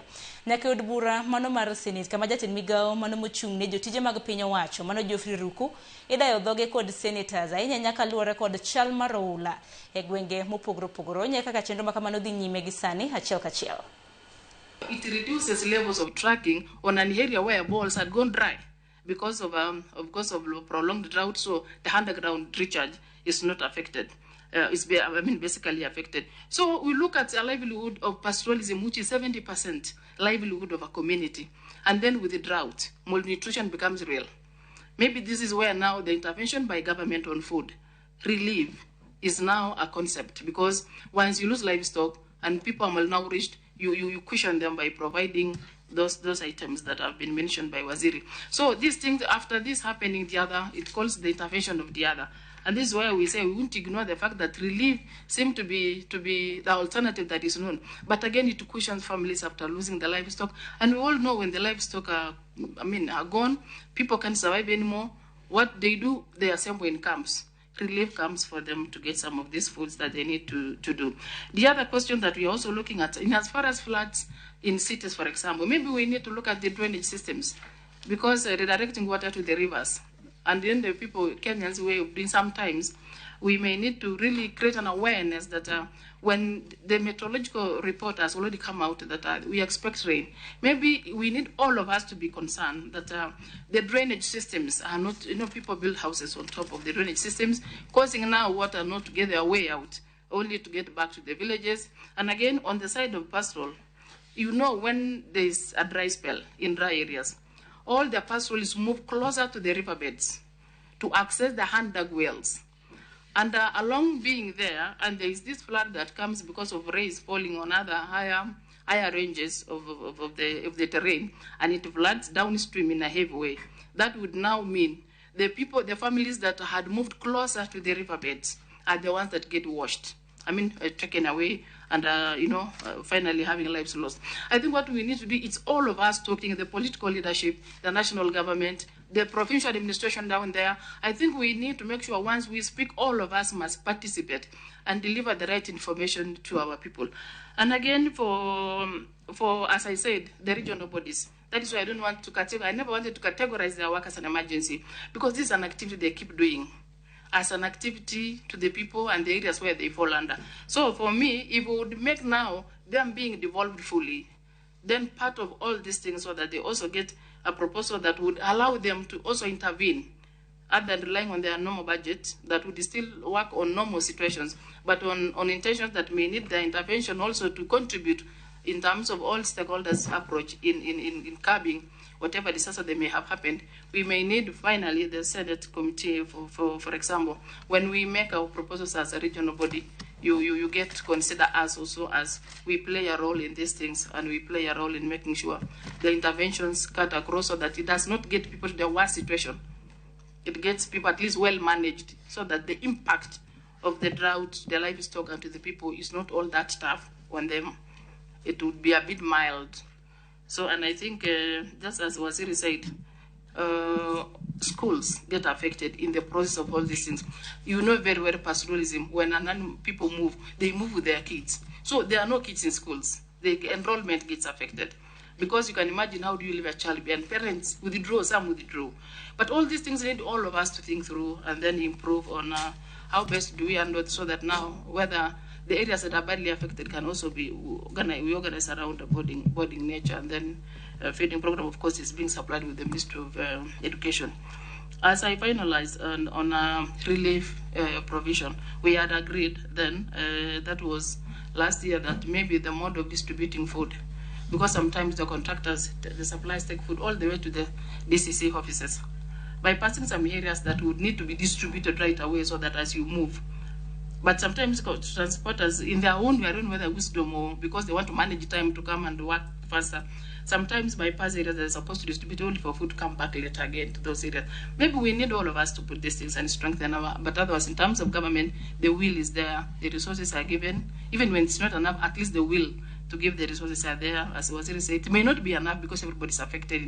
nyaka e od bura mano mar Senate, kama jatend migawo mano mochung' ne jotije mag piny owacho, mano Geoffrey Ruku, idayo dhoge kod senators ahinya nyaka luwore kod chal mar oula e gwenge mopogore opogore. Onye kaka chenro ma kamano dhi nyime gi sani achiel kachiel. It reduces levels of trucking on an area where balls had gone dry because of prolonged drought, so the underground recharge is not affected. Basically affected. So we look at a livelihood of pastoralism, which is 70% livelihood of a community. And then with the drought, malnutrition becomes real. Maybe this is where now the intervention by government on food relief is now a concept, because once you lose livestock and people are malnourished, you cushion them by providing those items that have been mentioned by Waziri. So these things, after this happening, the other, it calls the intervention of the other. And this is why we say we won't ignore the fact that relief seems to be the alternative that is known. But again, it cushions families after losing the livestock. And we all know when the livestock are gone, people can't survive anymore. What they do, they assemble in camps. Relief comes for them to get some of these foods that they need to do. The other question that we are also looking at, in as far as floods in cities, for example, maybe we need to look at the drainage systems, because redirecting water to the rivers, and then the people, Kenyans' way of doing sometimes, we may need to really create an awareness that when the meteorological report has already come out that we expect rain, maybe we need all of us to be concerned that the drainage systems are not, you know, people build houses on top of the drainage systems, causing now water not to get their way out, only to get back to the villages. And again, on the side of pastoral, you know, when there's a dry spell in dry areas, all the pastoralists move closer to the riverbeds to access the hand-dug wells. And along being there, and there is this flood that comes because of rains falling on other higher ranges of the terrain, and it floods downstream in a heavy way. That would now mean the people, the families that had moved closer to the riverbeds are the ones that get washed. I mean, taken away and, finally having lives lost. I think what we need to do, it's all of us talking, the political leadership, the national government, the provincial administration down there. I think we need to make sure once we speak, all of us must participate and deliver the right information to our people. And again, for as I said, the regional bodies. That is why I don't want to categorize, I never wanted to categorize their work as an emergency, because this is an activity they keep doing as an activity to the people and the areas where they fall under. So for me, if we would make now them being devolved fully, then part of all these things so that they also get a proposal that would allow them to also intervene, other than relying on their normal budget, that would still work on normal situations, but on intentions that may need their intervention also to contribute in terms of all stakeholders' approach in curbing whatever disaster that may have happened. We may need, finally, the Senate committee, for example, when we make our proposals as a regional body, you get to consider us also as we play a role in these things, and we play a role in making sure the interventions cut across so that it does not get people to the worst situation. It gets people at least well managed so that the impact of the drought, the livestock, and to the people is not all that tough on them. It would be a bit mild. So, and I think, just as Waziri said, schools get affected in the process of all these things. You know very well pastoralism, when people move, they move with their kids. So there are no kids in schools. The enrollment gets affected. Because you can imagine, how do you leave a child behind? Parents withdraw, some withdraw. But all these things need all of us to think through and then improve on how best do we handle it so that now, whether the areas that are badly affected can also be we organize around the boarding nature, and then feeding program, of course, is being supplied with the Ministry of Education. As I finalized on relief provision, we had agreed then, that was last year, that maybe the mode of distributing food, because sometimes the contractors, the suppliers take food all the way to the DCC offices, bypassing some areas that would need to be distributed right away so that as you move. But sometimes transporters, in their own way, I don't know whether wisdom or because they want to manage time to come and work faster, sometimes bypass areas that are supposed to distribute only for food come back later again to those areas. Maybe we need all of us to put these things and strengthen our, but otherwise in terms of government, the will is there, the resources are given. Even when it's not enough, at least the will to give the resources are there. As Waziri said, it may not be enough because everybody's affected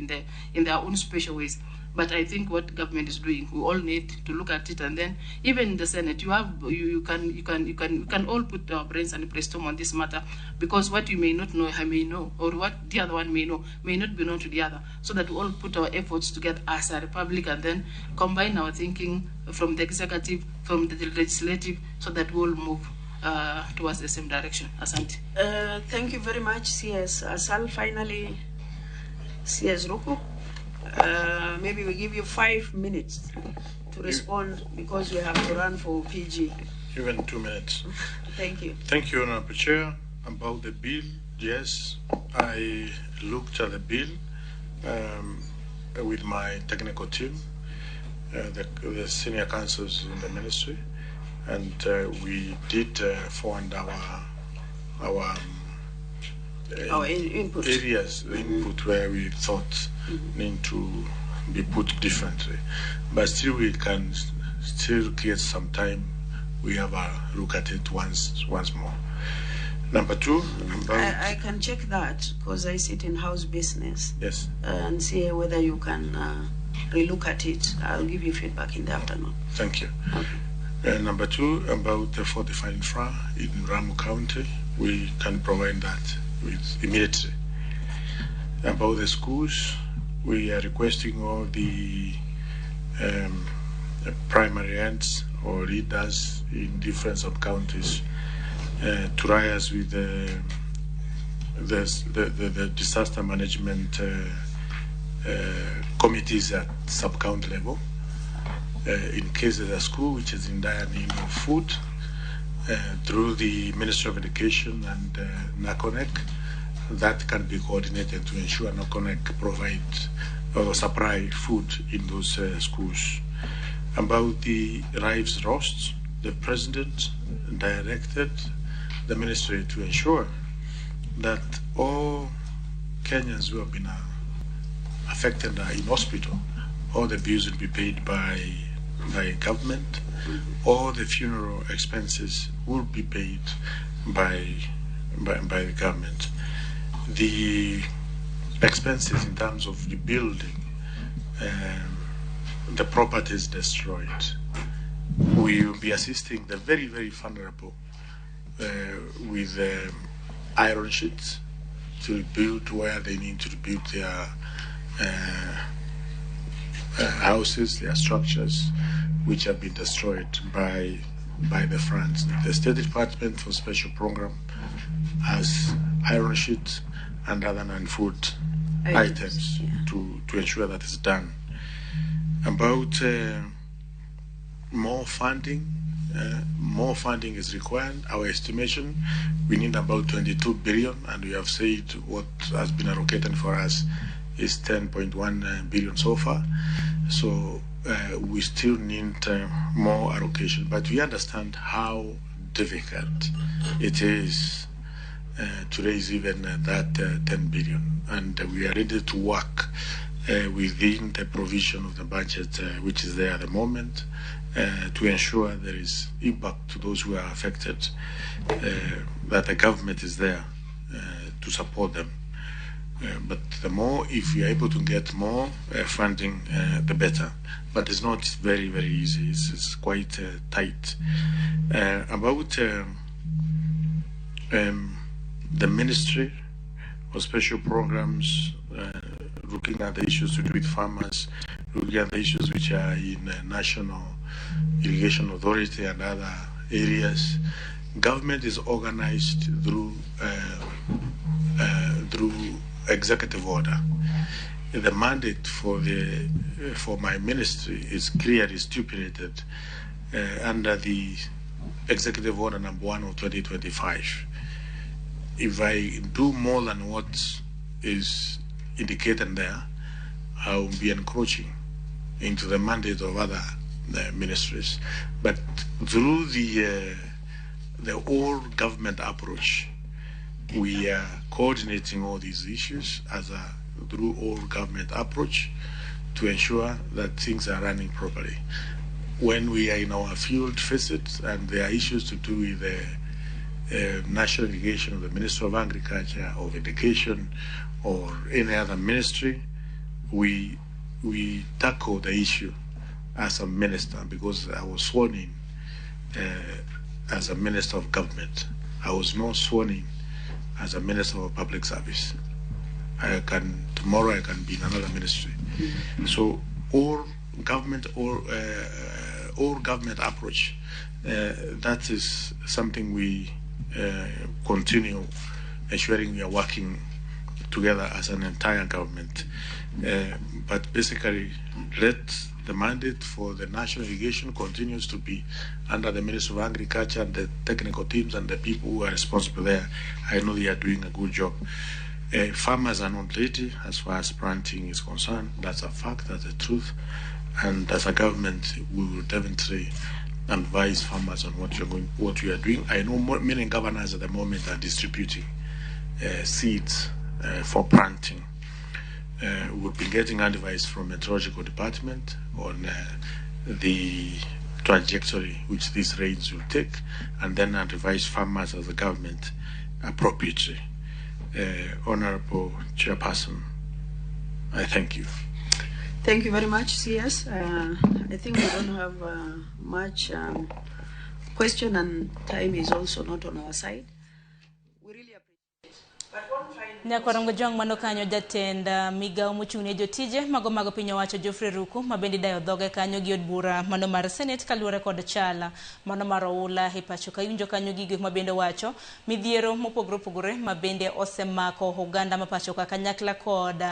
in their own special ways. But I think what government is doing, we all need to look at it, and then even in the Senate, you can all put our brains and brainstorm on this matter, because what you may not know, I may know, or what the other one may know, may not be known to the other, so that we all put our efforts together as a republic, and then combine our thinking from the executive, from the legislative, so that we all move towards the same direction. Asante. Thank you very much, CS Asal. Finally, CS Ruku. Maybe we give you 5 minutes to respond because we have to run for PG. Even 2 minutes. Thank you. Thank you, Honorable Chair. About the bill, yes, I looked at the bill with my technical team, the senior councils in the ministry, and we did forward our input. Areas, the input where we thought need to be put differently. But still we can still get some time. We have a look at it once more. Number two. I can check that because I sit in house business. Yes. And see whether you can relook at it. I'll give you feedback in the afternoon. Thank you. Number two, about the fortified infra in Rhamu County, we can provide that with immediately. About the schools, we are requesting all the primary heads or leaders in different sub-counties to liaise with the disaster management committees at sub-county level. In case there's a school which is in dire need of food, through the Ministry of Education and NACONEK, that can be coordinated to ensure NACONEK provide or supply food in those schools. About the lives lost, the President directed the ministry to ensure that all Kenyans who have been affected are in hospital, all the bills will be paid by government, all the funeral expenses will be paid by the government. The expenses in terms of the building, the properties destroyed, we will be assisting the very, very vulnerable with iron sheets to rebuild where they need to rebuild their houses, their structures, which have been destroyed by the floods. The State Department for Special Program has iron sheets and other non-food items to ensure that it's done. About more funding is required. Our estimation, we need about 22 billion, and we have said what has been allocated for us is 10.1 billion so far. So we still need more allocation, but we understand how difficult it is to raise even that 10 billion, and we are ready to work within the provision of the budget which is there at the moment to ensure there is impact to those who are affected, that the government is there to support them. But the more, if we are able to get more funding, the better. But it's not very, very easy. It's quite tight. About the Ministry of Special Programs, looking at the issues to do with farmers, looking at the issues which are in National Irrigation Authority and other areas. Government is organized through executive order. The mandate for my ministry is clearly stipulated under the executive order number 1 of 2025. If I do more than what is indicated there, I will be encroaching into the mandate of other ministries. But through the all government approach, we are coordinating all these issues as a through all government approach to ensure that things are running properly. When we are in our field visits and there are issues to do with the National Irrigation, of the Ministry of Agriculture, of Education, or any other ministry, we tackle the issue as a minister, because I was sworn in as a minister of government. I was not sworn in as a minister of public service. Tomorrow I can be in another ministry. Mm-hmm. So all government, all government approach, that is something we continue ensuring we are working together as an entire government. But basically, let the mandate for the national irrigation continues to be under the Ministry of Agriculture and the technical teams and the people who are responsible there. I know they are doing a good job. Farmers are not ready as far as planting is concerned. That's a fact, that's the truth. And as a government, we will definitely advise farmers on what we are doing. I know many governors at the moment are distributing seeds for planting. We've been getting advice from Meteorological Department on the trajectory which these rains will take, and then advise farmers as a government appropriately. Honorable Chairperson, I thank you. Thank you very much, CS. I think we don't have much question, and time is also not on our side. We really appreciate. But one final Nyakwarongo Jwang' mano kanyo jatend migawo mochung' ne jotije mago mag piny owacho Geoffrey Ruku ma bende idayo dhoge kanyo gi od bura mano mar Senate kaluwore kod chala mano mar oula e pacho ka iwinjo kanyo gigo ma bende wacho midhiero mopogore opogore ma bende osemako oganda ma pacho ka kanyakla kod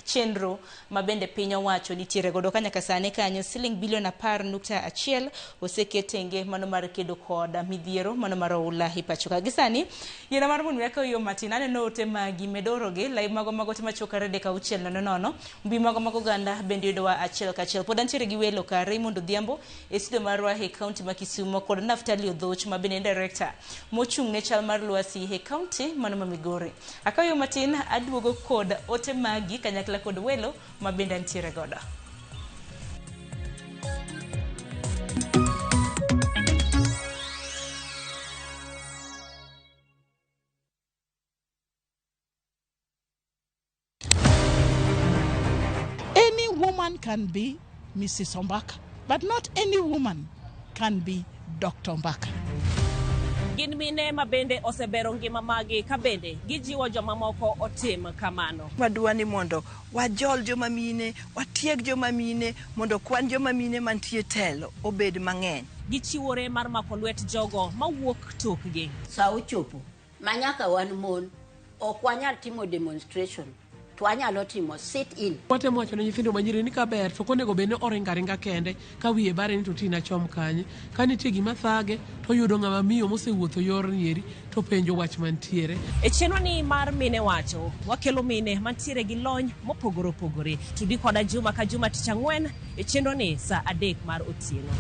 chenro ma bende piny owacho nitiere godo ka nyaka sani kanyo siling bilion 10.1 oseket tenge mano mar kedo kod midhiero mano mar oula e pacho ka. Gi sani yiena mar mondo weka yo matin aneno ote magi medorogi lai mago mago ote machuok 3 6 0 0 mbui mago mag oganda bende yudowa achiel kachiel. Pod antiere gi welo ka Raymond Odhiambo e studio marwa e kaunti ma Kisumo kod Naftali Odhoch ma bende en director mochung' ne chal mar lwasi e kaunti mano ma Migori. Akawo yo matin aduogo kod ote magi kanyakla kod welo ma bende antiere godo. Any woman can be Mrs. Ombaka, but not any woman can be Dr. Ombaka. Gin mine ma bende osebero ngima magi ka bende gijiwo jomamoko otim kamano. Wadwa ni mondo wajol joma mine, watieg joma mine, mondo kwan joma mine mantie telo obed mang'eny. Gichiwore mar mako lwet jogo mawuok tokgi. Sa ochopo ma nyaka wan mon ok wanyal timo demonstration to wanyalo timo sit in. Watemo wacho ne nyithindo manyiri ni kaber to ok onego bed ni oringo aringa kende ka wiye bare ni to tina chom kanye. Ka nitie gima thage to oyudo ng'ama miyo mosewuotho yorni eri to penjo wach mantiere. E chenro ni mar Mine Wacho, wakelo mine mantiere gi lony mopogore opogore. Tudi koda juma ka juma tich ang'wen e chenro ni sa 3 mar otieno.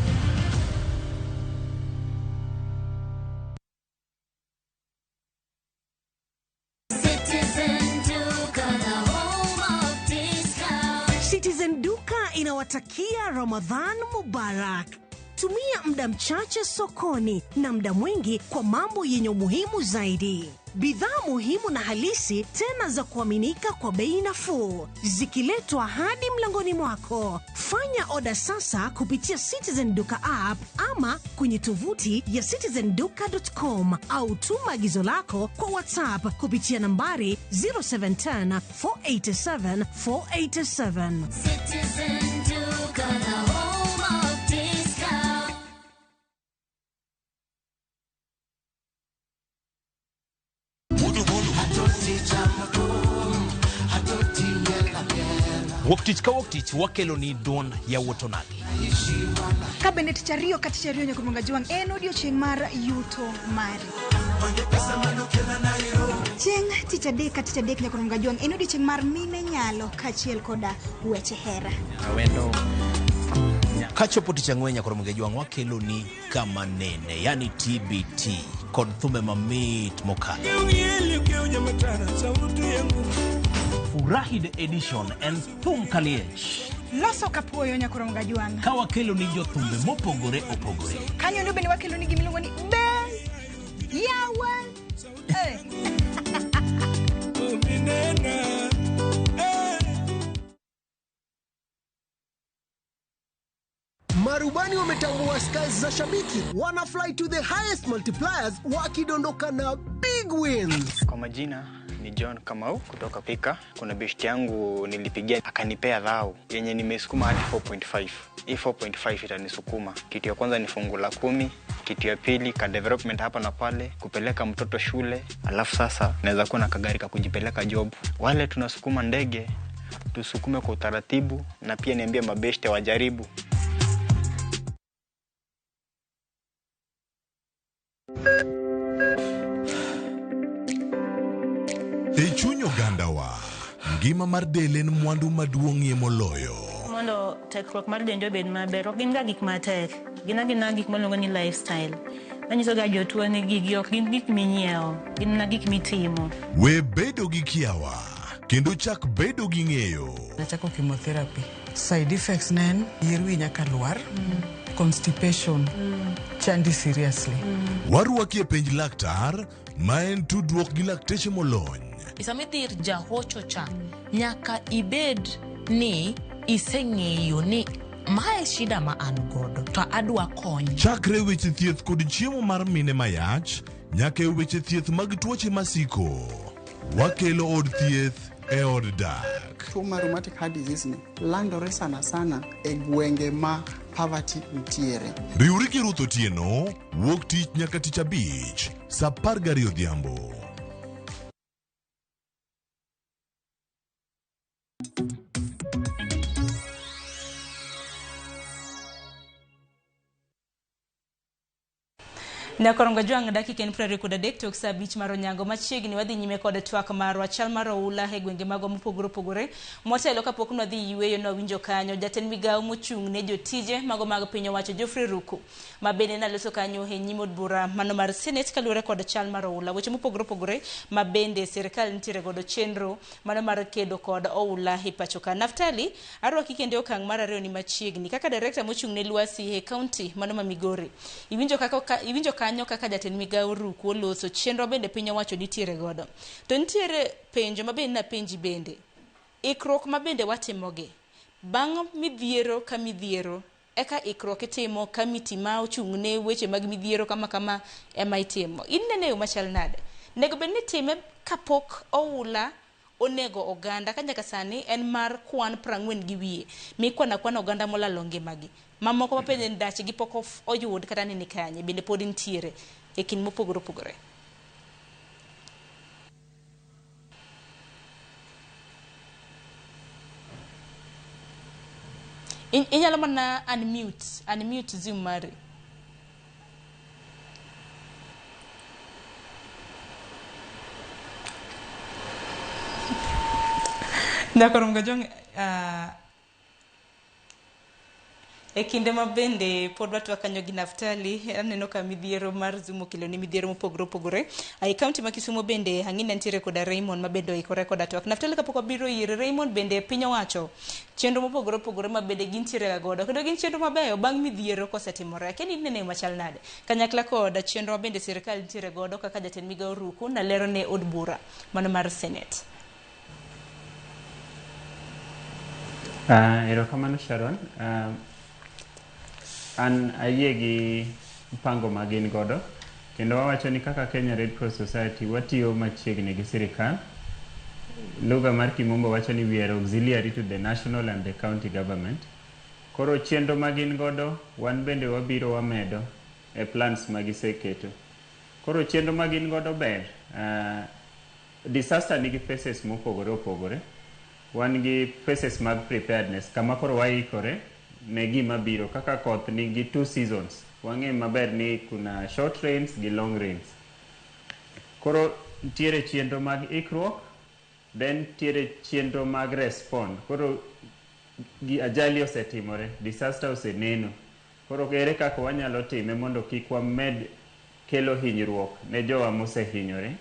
Citizen Duka inawatakia Ramadhan Mubarak. Tumia muda mchache sokoni na muda mwingi kwa mambo yenye umuhimu zaidi. Bidhaa muhimu na halisi tena za kuaminika kwa bei nafuu, zikiletwa hadi mlangoni mwako. Fanya oda sasa kupitia Citizen Duka app ama kwenye tovuti ya citizenduka.com au tuma agizo lako kwa WhatsApp kupitia nambari 0710 487 487. Citizen Duka, the home of discount. Wuok tich ka wuok tich wakelo ni duond yawuot onagi. Ka bende tich ariyo ka tich ariyo nyaka Jwang' en odiochieng' mar yuto mari. Chieng' tich adek ka tich adek nyaka Jwang' en odiochieng' mar mine nyalo kaachiel koda weche hera. Awendo. Kachopo tich ang'wen nyaka Jwang' wakelo ni kama nene, yani TBT kod thumbe mamit mokalo. Furahi the edition en thum kaliech. Loso kapuoyo nyaka Jwang'. Ka wakelo ni jothumbe mopogore opogore. Kanyo ndo bende wakelo ni gimiluongo ni be yawa. Marubani wametambua skies za shabiki, wana fly to the highest multipliers wakidondoka na big wins. Kwa majina ni John Kamau kutoka Pika. Kuna beshti yangu nilipigia akanipea dhao yenye nimesukuma hadi 4.5. Hii 4.5 itanisukuma. Kitu ya kwanza ni fungu la 10, kitu ya pili ka development hapa na pale, kupeleka mtoto shule, alafu sasa naweza kuwa na kagari ka kujipeleka job. Wale tunasukuma ndege tusukume kwa utaratibu, na pia niambie mabeshte wajaribu. E chuny ogandawa, ngima mar del en mwandu maduong'ie moloyo. Mondo tekruok mar dendwa obed maber, ok gin ga gik matek, gin agina gik miluongo ni lifestyle. Manyiso ga jotuo ni gigi ok gin gik minyiewo, gin mana gik mitimo. We bedo gi kiawa, kendo chak bedo gi ng'eyo. Nachako chemotherapy. Side effects ne en yier wi nyaka lwar, constipation, chandi seriously. Warwaki e penj laktar, ma en tudruok gi lakteche molony. Sama idhi ir jahocho cha, nyaka ibed ni Iseng'eyo ni mae shida ma an godo to adwa kony. Chakre weche thieth kod chiemo mar mine mayach nyaka e weche thieth mag tuoche masiko. Wakelo od thieth e od dak. Tuo mar rheumatic heart disease ni landore sana sana e gwenge ma poverty nitiere. Riwri gi Ruth Otieno wuok tich nyaka tich abich saa 12 odhiambo. Nyakorongo Jwang' dakika en 23 tok saa 5 mar onyango. Machiegni wadhi nyime kod twak marwa chal mar oula e gwenge magwa mopogore opogore. Motelo kapok nwadhi yueyo nwawinjo kanyo jatend migawo mochung' ne jotije mago mag piny owacho Geoffrey Ruku ma bende naloso kanyo e nyim od bura mano mar Senate kaluwore kod chal mar oula. Weche mopogore opogore ma bende sirikal nitiere godo chenro mano mar kedo kod oula e pacho ka. Naftali, arwaki kendo e okang' mar ariyo ni machiegni kaka director mochung' ne Lwasi e county mano ma Migori. Iwinjo kaka iwinjo kanyo kaka jatend migawo Ruku oloso chenro bende piny owacho nitiere godo. To nitiere penjo ma bende napenji bende. Ikruok ma bende watimogi bang' midhiero ka midhiero eka ikruok itimo kamiti ma ochung' ne weche mag midhiero kama kama ema itimo. In nene yo machal nade? Nego bed ni itime kapok oula onego oganda ka nyaka sani en mar kwan 40 gi wiye mikwano akwana oganda molalo ngimagi. Mamoko ma bende dachgi pok oyud kata ni nikanye bende pod nitiere e kind mopogore opogore. Inyalo mana unmute Zoom mari. Nyakorongo Jwang', e kinde ma bende pod watwak kanyo gi Naftali, aneno ka midhiero mar Zoom okelo ni midhiero mopogore opogore. E kaunti ma Kisumu bende ang'e ni nitiere koda Raymond ma bende oikore koda twak. Naftali kapok wabiro ir Raymond bende piny owacho chenro mopogore opogore ma bende gintiere ga godo. Kendo gin chenro mabeyo bang' midhiero kosetimore. Akia ni inene machal nade? Kanyakla kod chenro ma bende sirikal nitiere godo kaka jatend migawo Ruku nalero ne od bura mano mar Senate. Erokamano Sharon. An ayie gi mpango ma gin godo kendo wawacho ni kaka Kenya Red Cross Society watiyo machiegni gi sirikal. Lugha mar kimombo wacho ni we are auxiliary to the national and the county government. Koro chenro ma gin godo wan bende wabiro wamedo e plans ma giseketo. Koro chenro ma gin godo ber. Disaster nigi phases mopogore opogore. Wan gi phases mag preparedness kama koro waikore ne gima biro kaka koth nigi 2 seasons. Wang'e maber ni kuna short rains gi long rains. Koro nitiere chenro mag ikruok, then nitiere chenro mag respond. Koro gi ajali osetimore, disaster oseneno. Koro ere kaka wanyalo time mondo kik wamed kelo hinyruok ne jowa mosehinyore.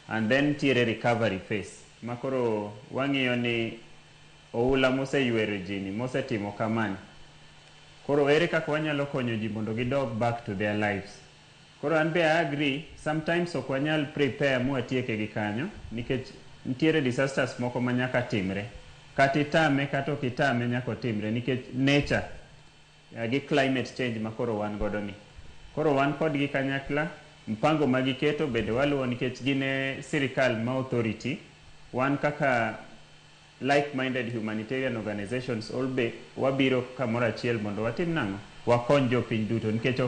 And then nitiere recovery phase ma koro wang'iyo ni oula moseywero ji ni mosetimo kamani. Koro ere kaka wanyalo konyo ji mondo gidog back to their lives. Koro an be I agree, sometimes ok wanyal prepare mwatieke gi kanyo nikech nitiere disasters moko ma nyaka timre. Kata itame kata ok itame nyaka otimre nikech nature gi climate change ma koro wan godo ni. Koro wan kodgi kanyakla, mpango ma giketo bende waluwo nikech gin e sirikal ma authority. Wan kaka like-minded humanitarian organizations all be wabiro kamoro achiel mondo watim nang'o? Wakony jopiny duto nikech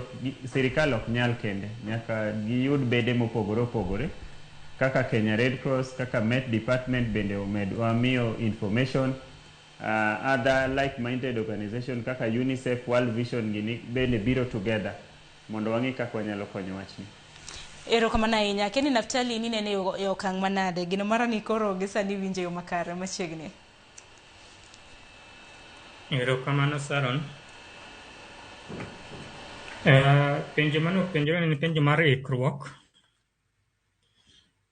sirikal ok nyal kende, nyaka giyud bede mopogore opogore kaka Kenya Red Cross, kaka Met Department bende omed wamiyo information, other like-minded organization kaka UNICEF, World Vision gini bende biro together mondo wang'i kaka wanyalo konyo wachni. Erokamano ahinya. Akia ni Naftali ni nene e okang' manade. Geno mara ni koro gi sani winjo e yo makare machiegni. Erokamano Sharon. Penjo mane openjore en penjo mar ikruok.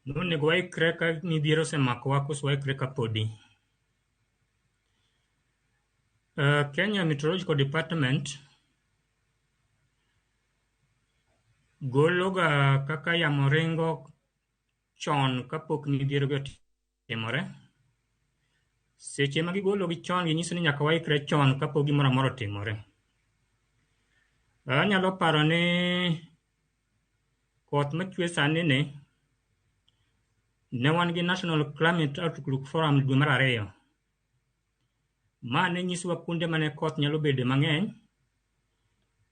Nonego waikre ka midhiero osemakowa koso waikre ka podi. Kenya Meteorological Department gologa kaka yamo ringo chon kapok midhiero go otimore. Seche ma gigologi chon ginyiso ni nyaka waikre chon kapok gimoro amora otimore. Anyalo paro ni koth machwe sani ni ne wan gi National Climate Outlook Forum dwe mar 2. Ma ne nyisowa kuonde mane koth nyalo bede mang'eny.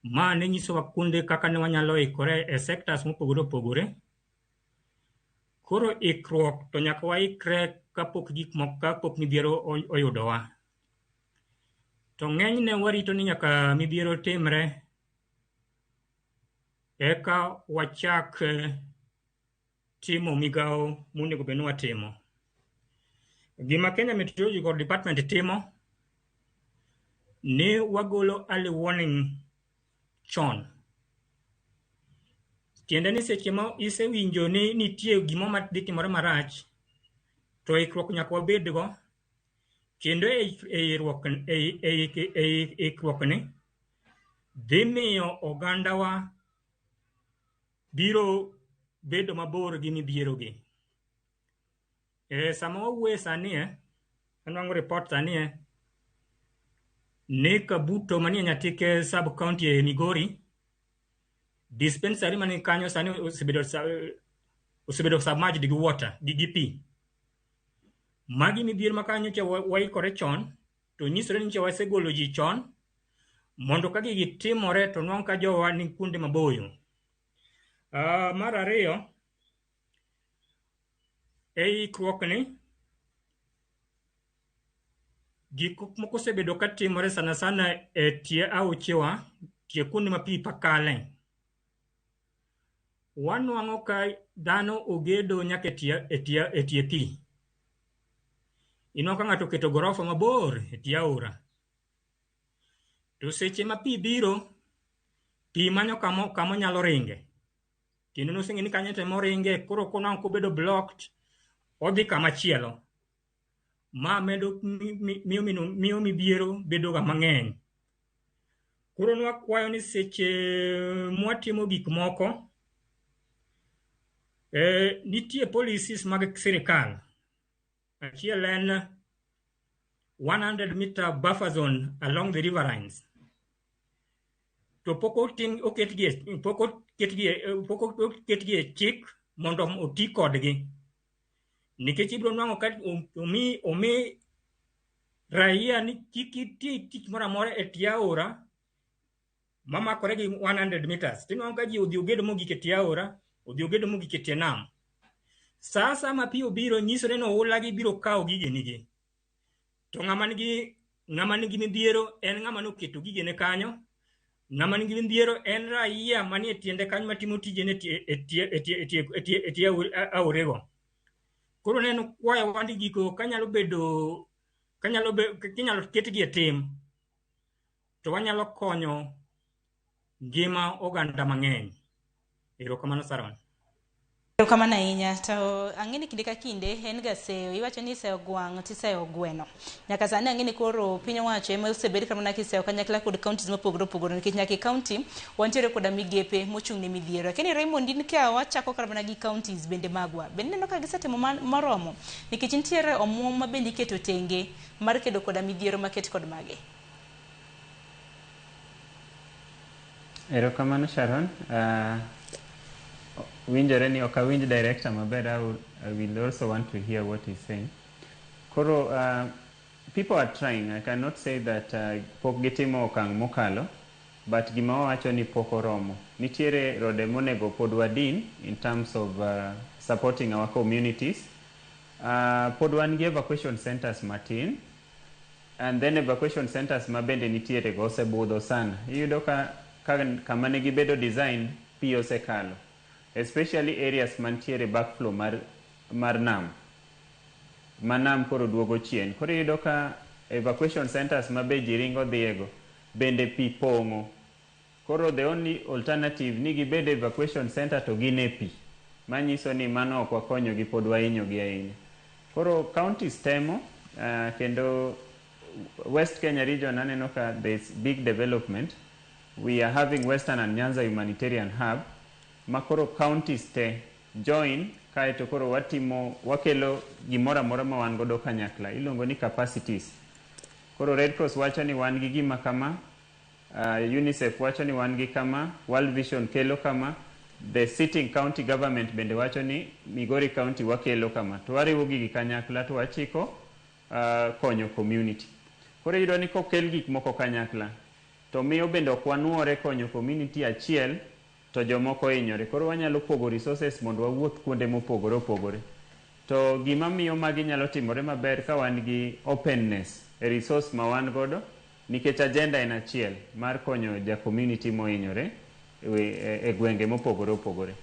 Ma ne nyisowa kuonde kaka ne wanyalo ikore e sectors mopogore opogore. Koro ikruok to nyaka waikre kapok gik moko kapok midhiero oyudowa. To ng'enyne warito ni nyaka midhiero timre eka wachak timo migawo monego bed ni watimo. Gima Kenya Meteorological Department timo ni wagolo early warning chon. Tiende ni seche ma isewinjo ni nitie gimo ma dhi timore marach, to ikruok nyaka wabedgo, kendo e ikruokni dhi miyo ogandawa biro bedo mabor gi midhierogi. Sama wawuoye sani anwang'o report sani ni Kabuto manie Nyatike sub county e Migori, dispensary mani kanyo sani osebedo submerged gi water gi pi. Magi midhiero ma kanyo nyocha waikore chon, to nyisore ni nyocha wasegolo ji chon mondo ka gigi timore to nwang'o ka jowa ni kuonde maboyo. Mar ariyo, e ikruokni, gik moko osebedo ka timore sana sana e tie aochewa, tie kuonde ma pi kale. Wanwang'o ka dhano ogedo nyaka e tie pi. Inwang'o ka ng'ato oketo gorofa mabor e tie aora. To seche ma pi biro, pi manyo kama onyalo ringe. Kendo noseng'e ni kanyo to ema oringe, koro konwang'o kobedo blocked, odhi kama chielo. Ma medo miyo midhiero bedo ga mang'eny. Koro nwakwayo ni seche mwatimo gik moko, nitie policies mag sirikal. Achiel en 100 meter buffer zone along the riverines. To pok oketgi e chik mondo oti kodgi. Nikech ibiro nwang'o ka omi raia ni kik iti tich moro amora e tie aora mamakore gi 100 meters. Tinwang'o ka ji odhi ogedo mogik e tie aora, odhi ogedo mogik e tie nam. Sa asaya ma pi obiro nyisore ni oula gi biro kawo gigenigi. To ng'ama nigi midhiero en ng'ama noketo gigene kanyo. Ng'ama nigi midhiero en raia manie tiende kanyo matimo tijene e tie aorego. Koro neno kwayo ni gigo kanyalo bedo kinyalo ketgi e tim to wanyalo konyo ngima oganda mang'eny. Erokamano Saron. Erokamano ahinya. To ang'e ni kinde ka kinde en ga seyo. Iwacho ni iseyo gwang' tiseyo gweno. Nyaka sani ang'e ni koro piny owacho ema osebed ka mana kiseyo kanyakla kod counties mopogore opogore nikech nyaka e county wantiere koda migepe mochung' ne midhiero. Lakini Raymond in ka wachako kata mana gi counties bende magwa. Bende ineno ka gisetimo moromo nikech nitiere omuom ma bende iketo tenge mar kedo koda midhiero maket kod mage. Erokamano Sharon. Winjore ni ok awinj director maber. I will also want to hear what he's saying. Koro, people are trying. I cannot say that pok gitimo okang' mokalo, but gima wawacho ni pok oromo. Nitiere rode monego pod wadin in terms of supporting our communities. Pod wan gi evacuation centers matin, and then evacuation centers ma bende nitiere go osebudho sana. Iyudo ka kama ne gibedo designed, pi osekalo. Especially areas mantiere backflow mar nam. Ma nam koro duogo chien. Koro iyudo ka evacuation centers ma be ji ringo dhiego bende pi pong'o. Koro the only alternative ni gibed evacuation center to gin e pi. Manyiso ni mano ok wakonyogi, pod wahinyogi ahinya. Koro counties temo, kendo West Kenya region aneno ka there is big development. We are having Western and Nyanza Humanitarian Hub. Makoro counties te join Kaeto koro watimo, wakelo gimoro amora ma wan godo kanyakla. Iluongo ni capacities. Koro Red Cross wacho ni wan gi gima kama, UNICEF wacho ni wan gi kama, World Vision kelo kama, the sitting county government bende wacho ni Migori County wakelo kama. To wariwo gigi kanyakla to wachiko konyo community. Koro iyudo ni kokel gik moko kanyakla, to miyo bende ok wanuore konyo community achiel to jomoko hinyore. Koro wanyalo pogo resources mondo wawuoth kuonde mopogore opogore. To gima miyo magi nyalo timore maber ka wan gi openness e resource ma wan godo, nikech agenda en achiel mar konyo ja community mohinyore e gwenge mopogore opogore.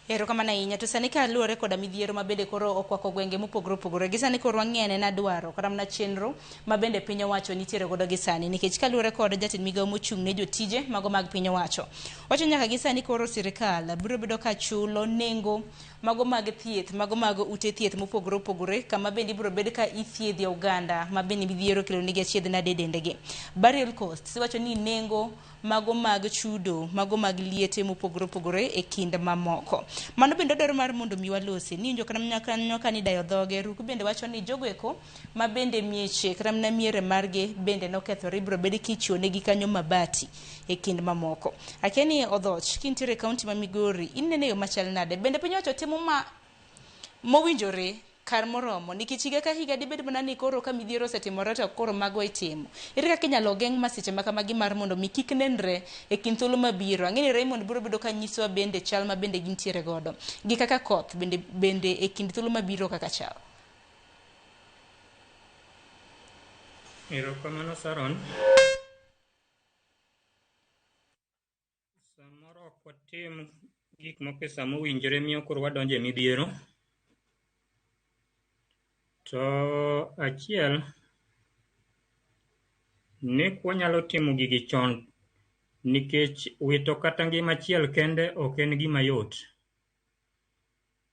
Erokamano ahinya. To sani kaluwore koda midhiero ma bende koro okwako gwenge mopogore opogore, gi sani koro wang'e na dwaro kata mana chenro ma bende piny owacho nitiere godo gi sani, nikech kaluwore kod jatend migawo mochung' ne jotije mago mag piny owacho, wacho nyaka gi sani koro sirikal biro bedo ka chulo nengo mago mag thieth, mago mag ute thieth mopogore opogore, kama bende ibiro bed ka ithiedhe oganda ma bende midhiero kelo nigi achiedh nade e dendegi. Burial costs, iwacho ni nengo mago mag chudo mago mag liete mopogore opogore e kind mamoko. Mano bende odwaro mar mondo mi walosi. Niwinjo kata mana kanyo ka nidayo dhoge, Ruku bende wacho ni jogo eko ma bende mieche kata mana miere margi bende nokethore ibiro bed kichiwo negi kanyo mabati e kind mamoko. Akia ni Odhoch, kintiere e kaunti ma Migori, inene yo machal nade? Bende piny owacho timo ma mowinjore kar moromo nikech higa ka higa dibed mana ni koro ka midhiero osetimore to koro mago itimo. Ere kaka inyalo geng' masiche ma kamagi mar mondo mi kik nenre e kind thuolo mabiro? Ang'e ni Raymond biro bedo ka nyisowa bende chal ma bende gintiere godo gi kaka koth bende e kind thuolo mabiro kaka chal. Erokamano Sharon. Samoro ok watim gik moko e sa mowinjore miyo koro wadonjo e midhiero. To achiel, ne wanyalo timo gigi chon nikech wito kata ngima achiel kende ok en gima yot.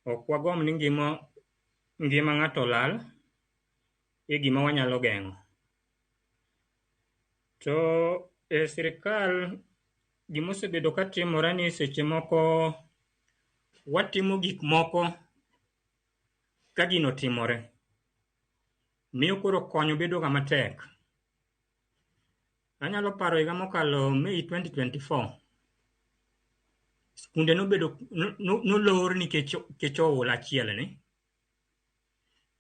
Ok wagomb ni ngima ng'ato olal e gima wanyalo geng'o. To e sirikal gimosebedo ka timore ni seche moko watimo gik moko ka gino timore. Miyo koro konyo bedo ga matek. Anyalo paro higa mokalo May 2024, skunde nobedo nolor nikech oula achiel ni.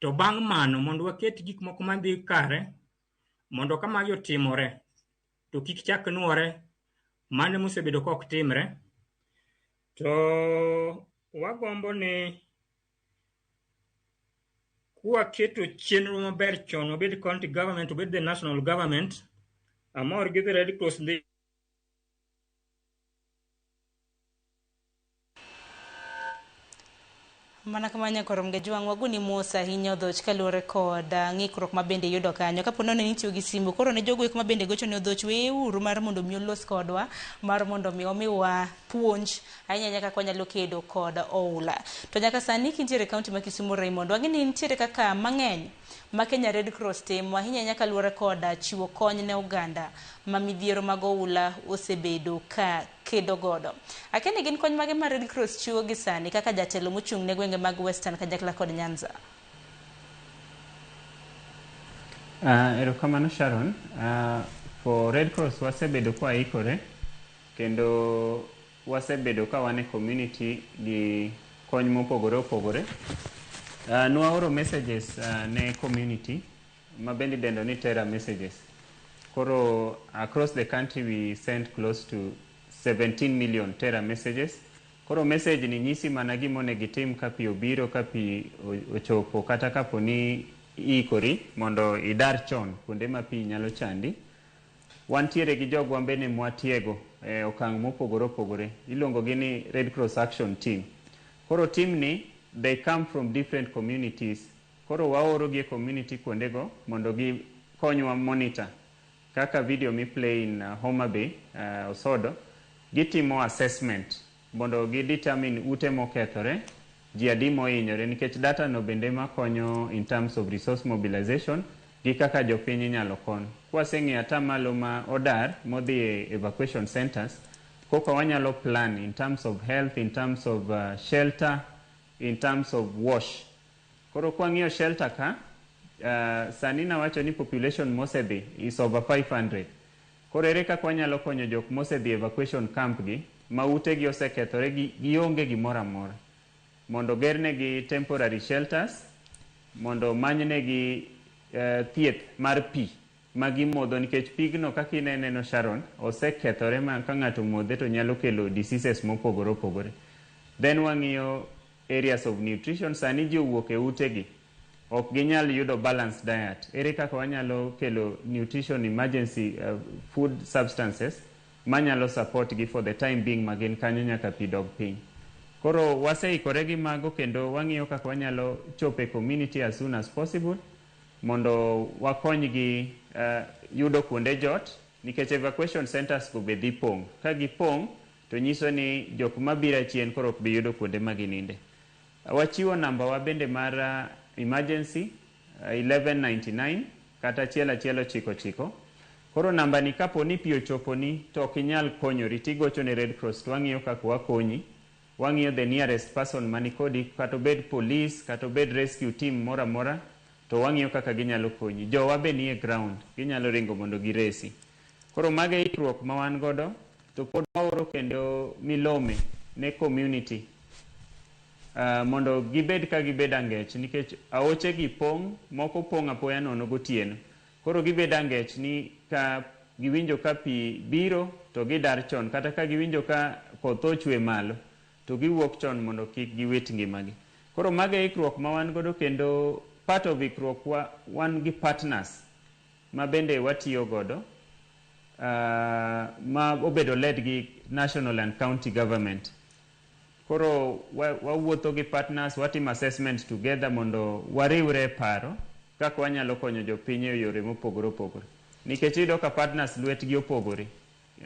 To bang' mano mondo waket gik moko madhi kare, mondo ka magi otimore, to kik chak nuore, mano mosebedo ka ok timre. To wagombo ni kwaketo chenro maber chon, obed county government, obed the national government, amor gi the Red Cross dhi Mana kamano nyakorom Gajwang' wagoni mos ahinya Odhoch kaluwore kod ng'ikruok ma bende iyudo kanyo. Kapo nono ni itiyo gi simu, koro ne jogo eko ma bende gocho ne Odhoch, weuru mar mondo mi olos kodwa, mar mondo mi omiwa puonj ahinya ahinya kaka wanyalo kedo kod oula. To nyaka sani kintiere e kaunti ma Kisumu Raymond, wang'e ni nitiere kaka mang'eny ma Kenya Red Cross timo ahinya ahinya kaluwore kod chiwo kony ne oganda ma midhiero mag oula osebedo ka kedo godo. Akia ni gin kony mage ma Red Cross chiwo gi sani kaka jatelo mochung' ne gwenge mag Western kanyakla kod Nyanza? Erokamano Sharon. For Red Cross wasebedo kwa ikore kendo wasebedo ka wan e community gi kony mopogore opogore. Nwaoro messages ne community ma bende idendo ni terror messages. Koro across the country we sent close to 17 million terror messages. Koro message ni nyisi mana gima onego itim ka pi obiro, ka pi ochopo, kata kapo ni iikori mondo idar chon kuonde ma pi nyalo chandi. Wantiere gi jogwa bende mwatiego e okang' mopogore opogore. Iluongo gi ni Red Cross Action Team. Koro team ni, they come from different communities. Koro waoro gi e community kuondego mondo gikonywa monitor kaka video mi play in Homa Bay, Osodo, gitimo assessment mondo gi determine ute mokethore, ji adi mohinyore, nikech data no bende makonyo in terms of resource mobilization gi kaka jopiny inyalo kon. Kwaseng'eyo atamalo ma odar modhi e evacuation centers, koka wanyalo plan in terms of health, in terms of shelter, in terms of wash. Koro kwang'iyo shelter ka, sani nawacho ni population mosedhi is over 500. Koro ere kaka wanyalo konyo jok mosedhi evacuation camp gi, ma utegi osekethore gi, gionge gimoro amora. Mondo gernegi temporary shelters, mondo manynegi thieth mar pi ma gimodho nikech pigno kaka ineneno Sharon osekethore ma ka ng'ato modhe to nyalo kelo diseases mopogore opogore. Then wang'iyo areas of nutrition sani ji owuok e utegi ok ginyal yudo balanced diet. Ere kaka wanyalo kelo nutrition emergency food substances manyalo support gi for the time being ma gin kanyo nyaka pi dog piny. Koro waseikore gi mago kendo wang'iyo kaka wanyalo chopo e community as soon as possible mondo wakonygi yudo kuonde jot nikech evacuation centers go be dhi pong'. Ka gipong' to nyiso ni jok mabiro achien koro ok bi yudo kuonde ma gininde. Wachiwo namba wa bende mar emergency 1199 kata 1199. Koro namba ni kapo ni pi ochoponi to ok inyal konyori tigocho ne Red Cross to wang'iyo kaka wakonyi. Wang'iyo the nearest person mani kodi kata obed police kata obed rescue team moro amora to wang'iyo kaka ginyalo konyi. Jowa be nie ground, ginyalo ringo mondo giresi. Koro mago e ikruok ma wan godo to pod waoro kendo milome ne community mondo gibed ka gibed angech nikech aoche gi pong' moko pong' apoya nono gotieno. Koro gibed angech ni ka giwinjo ka pi biro to gidar chon kata ka giwinjo ka koth ochwe malo to giwuok chon mondo kik giwit ngimagi. Koro mago e ikruok ma wan godo kendo part of ikruok wa wan gi partners ma bende watiyo godo ma obedo led gi national and county government. Koro wawuotho gi partners, watimo assessment together mondo wariwre e paro kaka wanyalo konyo jopiny e yore mopogore opogore. Nikech iyudo ka partners lwetgi opogore.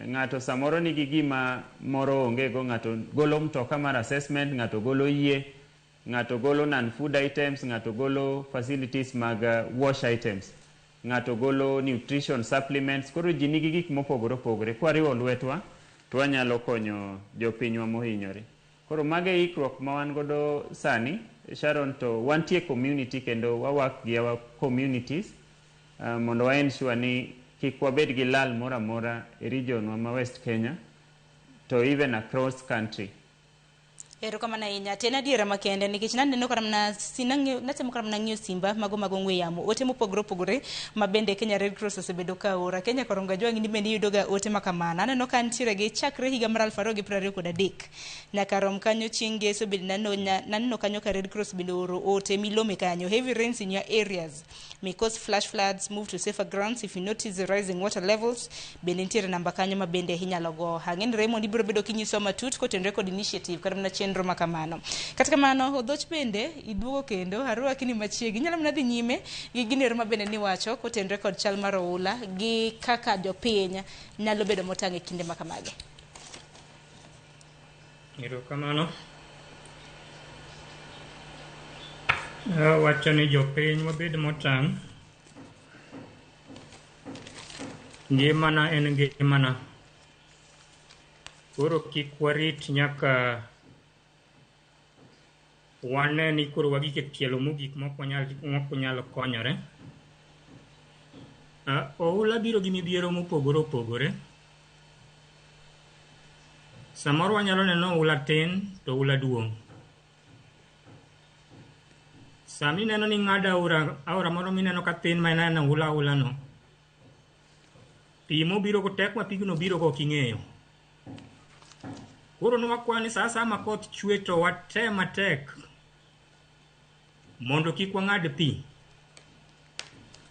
Ng'ato samoro nigi gima moro onge go, ng'ato golo mtoka mar assessment, ng'ato golo yie, ng'ato golo non-food items, ng'ato golo facilities mag wash items, ng'ato golo nutrition supplements. Koro ji nigi gik mopogore opogore. Kwariwo lwetwa to wanyalo konyo jopinywa mohinyore. Koro mago e ikruok ma wan godo sani, Sharon, to wantie community kendo wa work gi our communities mondo wa ensure ni kik wabed gi lal moro amora e region wa ma West Kenya to even across country. Erokamano ahinya. To en adiera makende nikech naneno kata mana natemo kata mana ng'iyo simba mago mag ong'we yamo. Ote mopogore opogore ma bende Kenya Red Cross osebedo ka ora. Kenya Koronga Jwang' ni bende iyudo ga ote ma kamano. Aneno ka nitiere gi chakre higa mar 2023 nyaka rom kanyo chieng' ngeso bende naneno kanyo ka Red Cross bende oro ote milome kanyo. Heavy rains in your areas may cause flash floods, move to safer grounds if you notice the rising water levels. Bende nitiere namba kanyo ma bende inyalo go. Ang'e ni Raymond ibiro bedo kinyisowa matut kotenore kod initiative kata mana chenro ma kamano. Kata kamano, Odhoch bende iduogo kendo arwaki ni machiegni. Inyalo mana dhi nyime gi ginero ma bende niwacho kotenore kod chal mar oula gi kaka jopiny nyalo bedo motang' e kinde ma kamagi. Erokamano. Awacho ni jopiny wabed motang'. Ngimana en ngimana. Koro kik warit nyaka wane ni koro wagik e tielo mogik mok wanyal konyore. Oula biro gi midhiero mopogore opogore. Samoro wanyalo neno oula tin to oula duong'. Sama ineno ni ing'ado aora moro mineno ka thin ma ineno oula oula no, pi mobiro go tek ma pigno biro go ok ing'eyo. Koro nwakwayo ni sa asaya ma koth chwe to watem matek mondo kik wang'ad pi.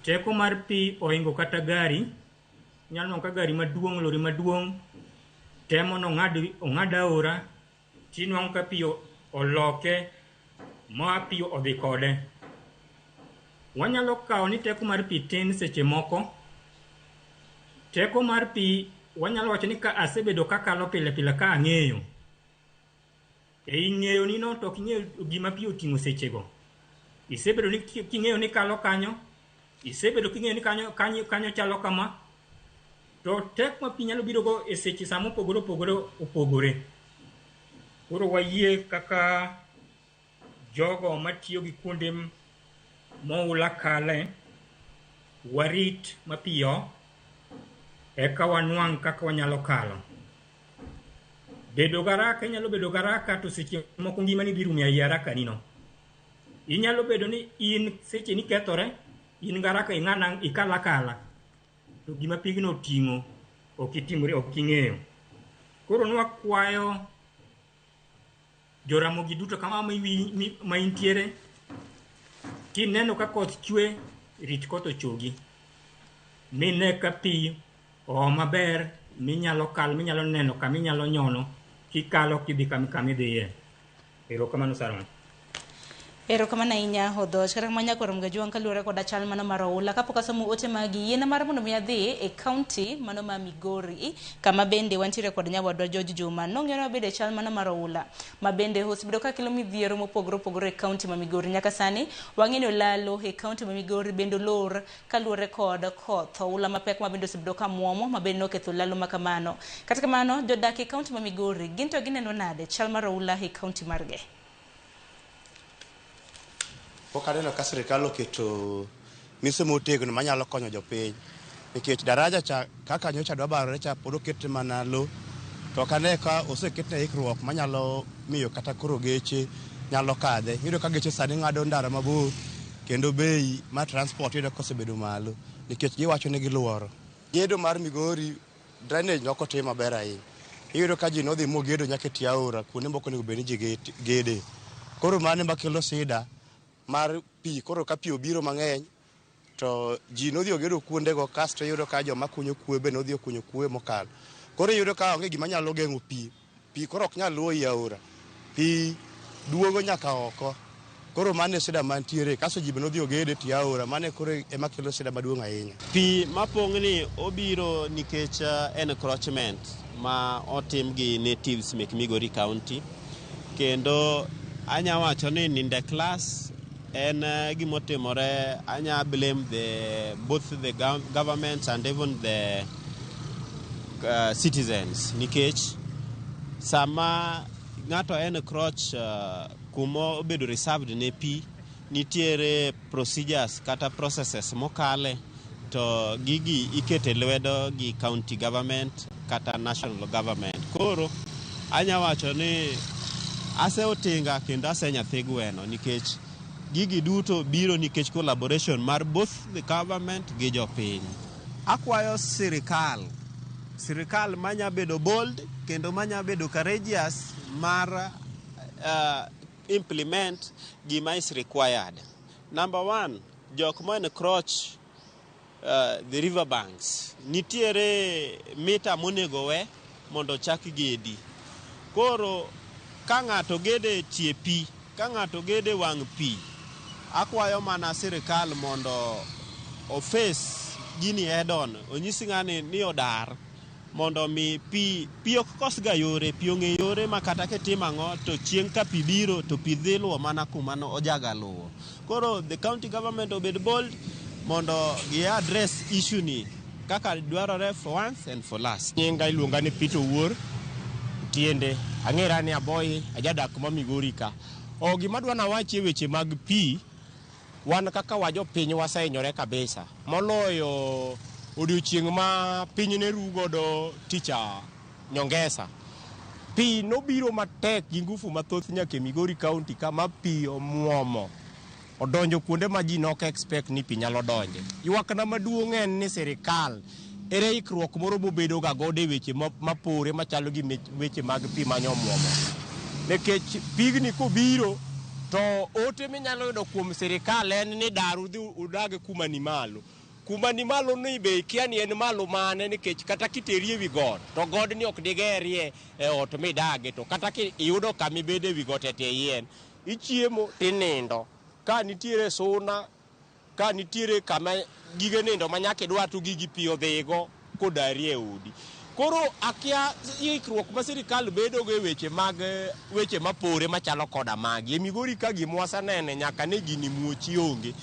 Teko mar pi ohingo kata gari. Inyalo nwang'o ka gari maduong', lori maduong' temo ni ong'ad aora, tinwang'o ka pi oloke ma pi odhi kode. Wanyalo kawo ni teko mar pi tin seche moko. Teko mar pi wanyalo wacho ni ka asebedo kakalo pile pile ka ang'eyo. Ei ng'eyo ni no to ok ing'eyo gima pi oting'o sechego. Isebedo ni king'eyo ni kalo kanyo, isebedo king'eyo ni kanyo chalo kama, to tek ma pi nyalo biro go e seche sama opogore opogore opogore. Koro wayie kaka jogo matiyo gi kuonde moula kale warit mapiyo eka wanwang' kaka wanyalo kalo. Bedo garaka, inyalo bedo garaka to seche moko ngimani dhi rumo ei haraka nino. Inyalo bedo ni in seche ni kethore, in garaka ing'ana ikala kala to gima pigno oting'o ok itimri ok ing'eyo. Koro nwakwayo Joramogi duto kama ma intiere, kineno ka koth chwe, rit koth ochogi. Mine ka pi oo maber, minyalo kalo, minyalo neno kama inyalo nyono, kikalo kidhi kama idhiye. Erokamano Sarah. Erokamano ahinya Odhoch. Kata kamano nyaka warom gajwang' kaluwore koda chal mano mar oula. Kapok asomo ote magi, yiena mar mondo mi adhi e kaunti mano ma Migori, kama bende wantiere kod nyawadwa George Juma. Nong'ere maber e chal mano mar oula, ma bende osebedo ka kelo midhiero mopogore opogore e kaunti ma Migori. Nyaka sani, wang'e ni olalo e kaunti ma Migori bende olor kaluwore kod koth oula mapek ma bende osebedo ka muomo, ma bende noketho olalo ma kamano. Kata kamano, jodak e kaunti ma Migori, gin to gineno nade chal mar oula e kaunti margi? Pok aneno ka sirikal oketo mise motegno manyalo konyo jopiny nikech daraja cha kaka nyocha dwa barore cha pod oketne mana lo to ok ane ka oseketne ikruok manyalo miyo kata koro geche nyalo kadhe. Iyudo ka geche sani ng'ado ndara mabor kendo bei mar transport iyudo ka osebedo malo nikech giwacho ni giluoro. Gedo mar Migori drainage ne ok otim maber ahinya. Iyudo ka ji nodhi mogedo nyaka e tie aora kuonde mok onego bed ni ji gede. Koro mano ema kelo sida mar pi. Koro ka pi obiro mang'eny to ji nodhi ogedo kuondego kasto iyudo ka joma kunyo kwe be nodhi okunyo kwe mokalo. Koro iyudo ka onge gima nyalo geng'o pi. Pi koro ok nyal luwo i aora. Pi duogo nyaka oko. Koro mano e sida mantiere. Kasto ji be nodhi ogedo e tie aora. Mano koro ema kelo sida maduong' ahinya. Pi mapong'ni obiro nikech encroachment ma otim gi natives mek Migori County. Kendo anya wacho ni ninde class en gimotimore, anya blame the both the governments and even the citizens nikech sama ng'ato encroach kuma obedo reserved ne pi, nitiere procedures kata processes mokale to gigi ikete lwedo gi county government kata national government. Koro anya wacho ni ase otinga kendo ase nyathi gweno nikech gigi duto biro nikech collaboration mar both the government gi jopiny. Akwayo sirikal, sirikal manya bedo bold kendo manya bedo courageous mar implement gima is required. Number one, jok ma encroach the river banks, nitiere mita monego we mondo ochak gedi. Koro ka ng'ato gede e tie pi, ka ng'ato gede wang' pi, akwayo mana sirikal mondo oface gini head on, onyis ng'ani ni odar mondo mi pi, pi ok kosga yore, pi ong'e yore ma kata kitimo ang'o to chieng' ka pi biro to pi dhi luwo mana kuma ojaga luwo. Koro the county government obed bold mondo gi address issue ni kaka dwarore for once and for last. Nyinga iluonga ni Peter Owuor Tiende, ang'era ni aboy ajadak ma Migori ka. O gima dwa nawachi e weche mag pi, wan kaka wajopiny wasehinyore kabisa. Moloyo odiochieng' ma piny ne ru godo ticha Nyongesa. Pi nobiro matek gi ngufu mathoth nyaka e Migori County ka ma pi omuomo. Odonjo kuonde ma ji nok expect ni pi nyalo donje. Ywakna maduong' en ni sirikal ere ikruok moro mobedo ga godo e weche mapore machalo gi weche mag pi manyomuomo. Nikech pigni kobiro to ote minyalo yudo kuom sirikal en ni dar udhi udag kuma ni malo. Kuma ni malo ni be ikia ni en malo mane nikech kata kiteri ewi got to godni ok digerie e ot midage to kata iyudo kama ibede ewi got e tie yien ichiemo tinindo. Ka nitiere suna, ka nitiere kama gige nindo ma nyaka idwar to gigi pi odhigo kodari e odi. Koro akia ikruok ma sirikal bedogo e weche mag weche mapore machalo koda magi. E Migori ka gima wasenene nyaka ne gini muochi onge.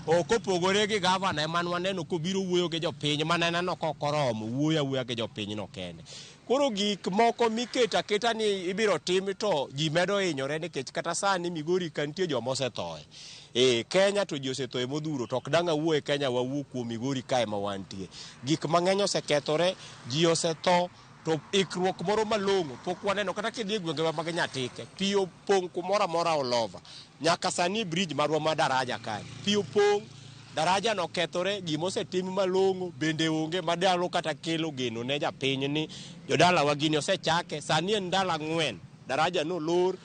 Ok opogore gi gavana ema nwaneno kobiro wuoyo gi jopiny mana neno ka ok oromo wuoyo awuoya gi jopiny no kende. Koro gik moko miketo aketa ni ibiro tim to ji medo hinyore nikech kata sani Migori ka nitie joma osethoe. E Kenya to ji osethoe modhuro to ok dang' awuo e Kenya wawuo kuom Migori kae ma wantie. Gik mang'eny osekethore, ji osetho to ikruok moro malong'o pok waneno kata kidhi e gwengewa mag Nyatike pi opong' kumoro amora all over. Nyaka sani bridge marwa ma daraja kae pi opong' daraja no okethore gima osetim malong'o bende onge manyalo kata kelo geno ne japiny ni jodalawa gini osechake sani en ndalo 4 daraja nolor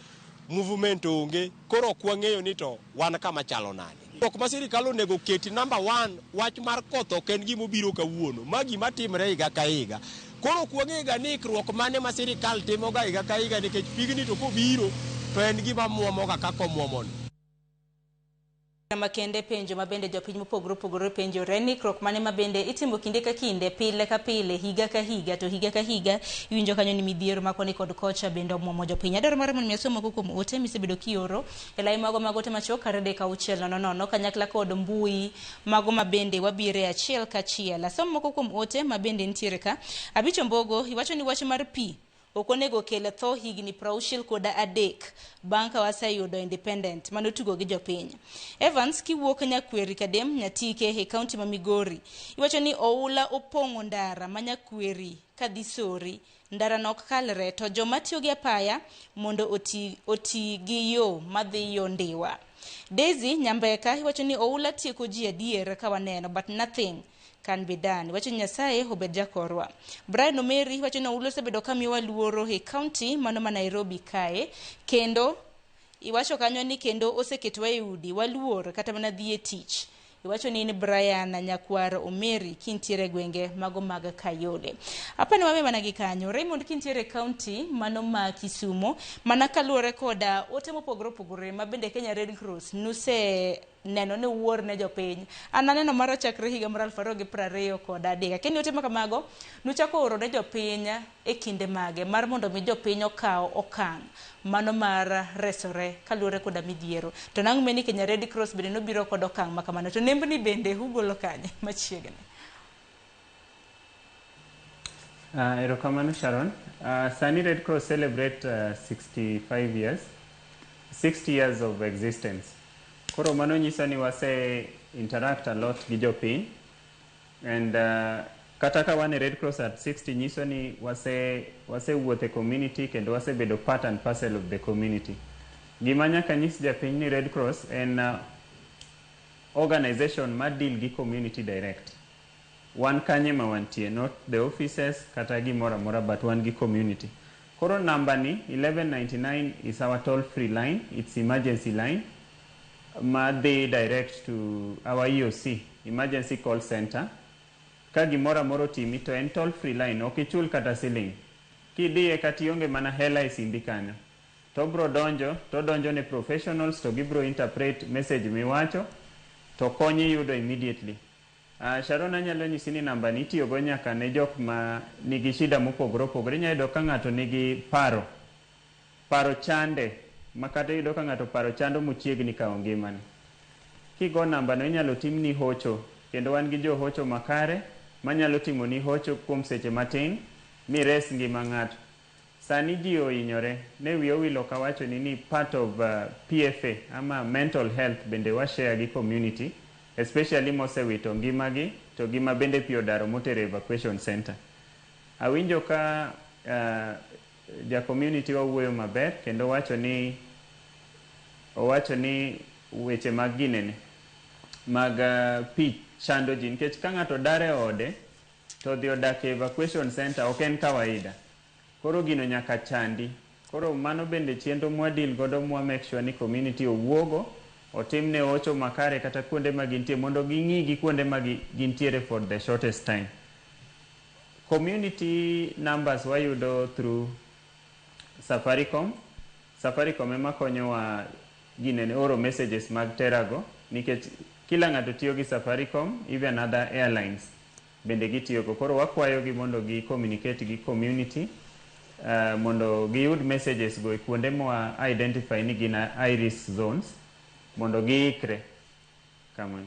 movement onge koro ok wang'eyo ni to wan kama chalo nade. Ok ma sirikal onego keti number 1 wach mar koth ok en gima obiro kawuono ma gima timre higa ka higa. Koro ok wang'e ga ni ikruok mane ma sirikal timoga higa ka higa nikech pigni to kobiro to en gima muomoga kaka omuomoni. Makende penjo mabende jopiny mopogore opogore penjore ni ikruok mane mabende itimo kinde ka kinde, pile ka pile, higa ka higa, to higa ka higa iwinjo kanyo ni midhiero ma koni kod kocha bende omuomo jopiny. Adwaro mar mondo mi asom moko kuom ote misebedo kioro e lai mago mag ote machuok kar 3 6 0 0 kanyakla kod mbui mago mabende wabire achiel kachiel. Asom moko kuom ote mabende nitiere ka. Abicho Mbogo iwacho ni wach mar pi ok onego kel tho higni 63 bang' ka waseyudo independent mano tugo gi jopiny. Evans kiwuok Nyakweri Kadem Nyatike e kaunti ma Migori iwacho ni oula opong'o ndara ma Nyakweri kadhi Sori, ndara no ok kalre to joma tiyo gi apaya mondo oti gi yo madhi yo Ndiwa. Daisy Nyambeka iwacho ni oula tieko ji adier ka waneno but nothing can be done. Wacho ni Nyasaye obed jakorwa. Brian Omeri wacho ni oula osebedo ka miyowa luoro e kaunti mano ma Nairobi kae kendo iwacho kanyo ni kendo oseketwa e udi waluor kata mana dhi e tich. Iwacho ni in Brian Nyakwar Omeri kintiere gwenge mago mag Kayole. Apani wawe mana gi kanyo. Raymond kintiere kaunti mano ma Kisumo mana kaluwore koda ote mopogore opogore ma bende Kenya Red Cross nuse neno ni wuor ne jopiny. An aneno mara chakre higa mar 2023. Akeni ote makamago nuchako oro ne jopiny e kinde mage mar mondo mi jopiny okaw okang' mano mar resore kaluwore koda midhiero. To nang' meni Kenya Red Cross bende nobiro kod okang' makamano. To nembni bende ugolo kanye machiegni? Erokamano Sharon. Sani Red Cross celebrate 65 years, 60 years of existence. Koro mano nyiso ni wase interact a lot gi jopiny and kata ka wan e Red Cross at 60 nyiso ni wase wuotho e community kendo wasebedo part and parcel of the community. Gima nyaka nyis japiny ni Red Cross en organization ma deal gi community direct. Wan kanye ma wantie, not the offices kata gimoro amora, but wan gi community. Koro namba ni 1199 is our toll free line, it's emergency line ma dhi direct to our EOC, emergency call center. Ka gimoro amora otimi to en toll free line, ok ichul kata siling. Kidhiye kata ionge mana hela e simbi kanyo, to bro donjo, to donjo ne professionals to gibro interpret message miwacho to konyi yudo immediately. Sharon anyalo nyisi ni namba ni itiyogo nyaka ne jok ma nigi shida mopogore opogore. Inyalo yudo ka ng'ato nigi paro, paro chande, ma kata iyudo ka ng'ato paro chando mochiegni kawo ngimane. Kigo namba no inyalo timni hocho, kendo wan gi johocho makare manyalo timoni hocho kuom seche matin mi res ngima ng'ato. Sani ji ohinyore, ne wiya owil ok awachoni ni part of PFA ama mental health bende wa share gi community, especially mosewito ngimagi to gi ma bende pi odaro motero evacuation center. Awinjo ka ja community wa wuoyo maber kendo owacho ni weche mag ginene mag pi chando ji nikech ka ng'ato dar e ode to odhi odak e evacuation center ok en kawaida. Koro gino nyaka chandi. Koro mano bende chenro mwa deal godo mwa make sure ni community owuogo, otimne hocho makare kata kuonde ma gintie mondo ging'i gi kuonde ma gintiere for the shortest time. Community numbers wayudo through Safaricom. Safaricom ema konyowa ginene oro messages mag Terago nikech kila ng'ato tiyo gi Safaricom, even other airlines bende gitiyogo. Koro wakwayogi mondo gi communicate gi community mondo giyud messages go e kuonde mwa identify ni gin high risk zones mondo giikre. Kamano.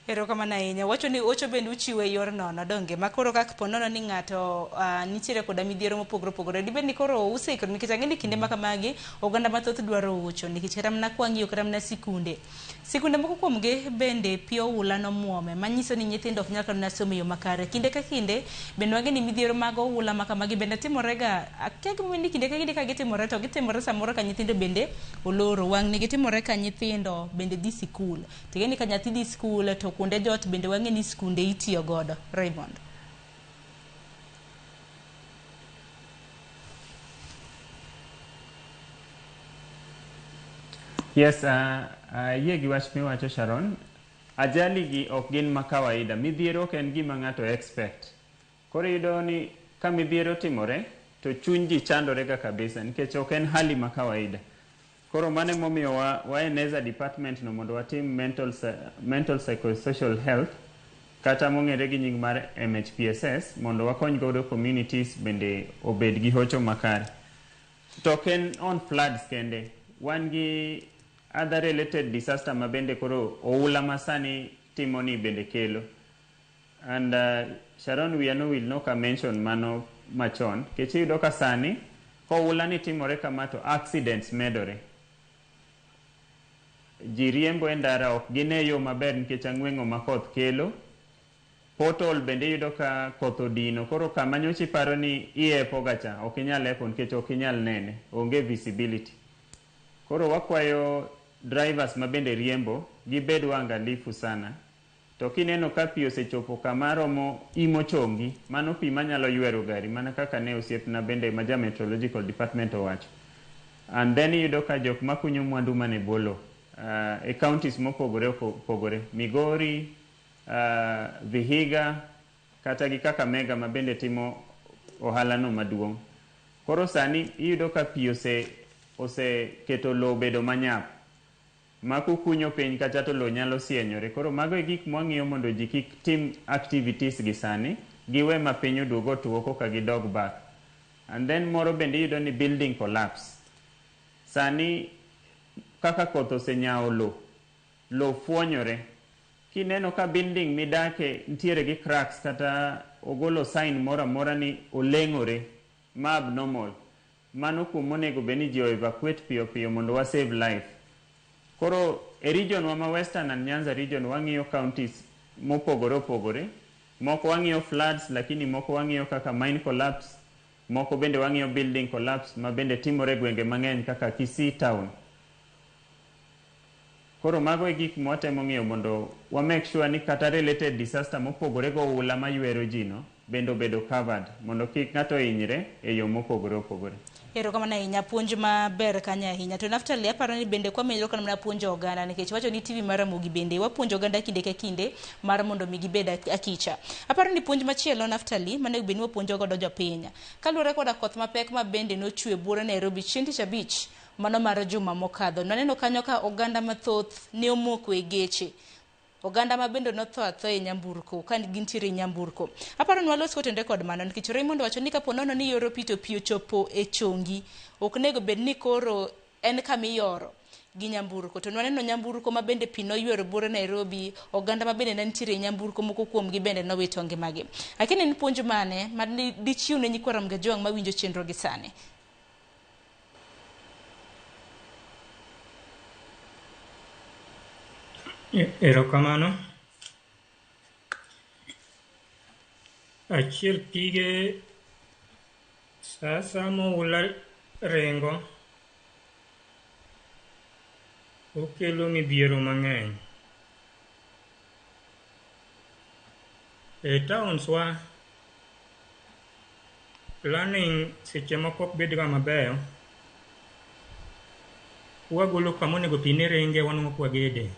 Erokamano ahinya. Wacho ni ocho bende uchiwo e yor nono donge ma koro kaka po nono ni ng'ato nitiere koda midhiero mopogore opogore dibed ni koro useikore nikech ang'e ni kinde ma kamagi oganda mathoth dwaro ocho nikech kata mana kwang'iyo kata mana sikunde sikunde moko kuomgi bende pi oula nomuome manyiso ni nyithindo ok nyal kata mana somo e yo makare. Kinde ka kinde bende wang'e ni midhiero mag oula ma kamagi bende timore ga akia gimomiyo ni kinde ka kinde ka gitimore to gitimore samoro ka nyithindo bende oloro wang'ni gitimore ka nyithindo bende dhi sikul. Ting'e ni ka nyathi dhi sikul to kuonde jot bende wang'e ni skunde itiyo godo. Raymond. Yes, ayie gi wach miwacho Sharon. Ajali gi ok gin ma kawaida. Midhiero ok en gima ng'ato expect. Koro iyudo ni ka midhiero timore to chuny ji chandore ga kabisa nikech ok en hali ma kawaida. Koro mano emomiyo wa, waeneza department no mondo watim mental, mental psychosocial health kata mong'ere gi nying mar MHPSS mondo wakony godo communities bende obed gi hocho makare. To ok en on floods kende, wan gi other related disaster ma bende koro oula masani timo ni bende kelo. And Sharon wiya nowil nok a mention mano machon, nikech iyudo ka sani koula ni timore kama to accidents medore. Ji riembo e ndara ok gine yo maber nikech ang'weng'o ma koth kelo. Pothole bende iyudo ka koth odino, koro kama nyocha iparo ni iepo ga cha, ok inyal epo nikech ok inyal nene, onge visibility. Koro wakwayo drivers ma bende riembo, gibed waangalifu sana. To kineno ka pi osechopo kama romo imo chongi, mano pi manyalo ywero gari, mana kaka ne osiepna bende ma ja meteorological department owacho. And then iyudo ka jok makunyo mwandu mane bwo lowo, e counties mopogore opogore, Migori, Vihiga, kata gi Kakamega ma bende timo ohala no maduong'. Koro sani iyudo ka pi ose oseketo lowo obedo manyap. Ma kukunyo piny kacha to lowo nyalo sienyore. Koro mago e gik mwang'iyo mondo ji kik tim activities gi sani, giwe ma piny oduog otuo koka gidog back. And then moro bende iyudo ni building collapse. Sani kaka koth osenyawo lowo, lowo fuonyore. Kineno ka building midake nitiere gi cracks kata ogolo sign moro amora ni oleng'ore ma abnormal, mano kumonego bed ni ji o evacuate piyo piyo mondo wa save life. Koro e region wa ma Western and Nyanza region wang'iyo counties mopogore opogore. Moko wang'iyo floods, lakini moko wang'iyo kaka mine collapse, moko bende wang'iyo building collapse ma bende timore e gwenge mang'eny kaka Kisii town. Koro mago e gik mwatemo ng'iyo mondo wa make sure ni kata related disaster mopogore go oula maywero ji no bende obedo covered mondo kik ng'ato hinyre e yo mopogore opogore. Erokamano ahinya, puonj maber kanyo ahinya. To Naftali, aparo ni bende kwamenyo kata mana puonjo oganda nikech wacho ni TV mar Ramogi bende wapuonjo oganda kinde ka kinde mar mondo mi gibed akicha. Aparo ni puonj machielo Naftali manego bed ni wapuonjo godo jopiny. Kaluwore koda koth mapek ma bende nochwe buore Nairobi chieng' tich abich mano mar juma mokadho. Naneno kanyo ka oganda mathoth ne omoko e geche. Oganda ma bende notho athoa e nyamburko ka gintiere e nyamburko. Aparo ni walos kotenore kod mano nikech Raymond wacho ni kapo nono ni yoro pi to pi ochopo e chongi, ok nego bed ni koro en kama iyoro gi nyamburko. To nwaneno nyamburko ma bende pi noywero buore Nairobi, oganda ma bende ne nitiere e nyamburko moko kuomgi bende nowito ngimagi. Lakini en puonj mane ma dichiw ne nyikwa Ramogi Ajwang' mawinjo chenro gi sani? Erokamano. Achiel pige sa asaya moula ringo, okelo midhiero mang'eny. E towns wa, planning seche moko ok bedga mabeyo. Wagolo kama onego pi ne ringe wanwang'o ka wagede.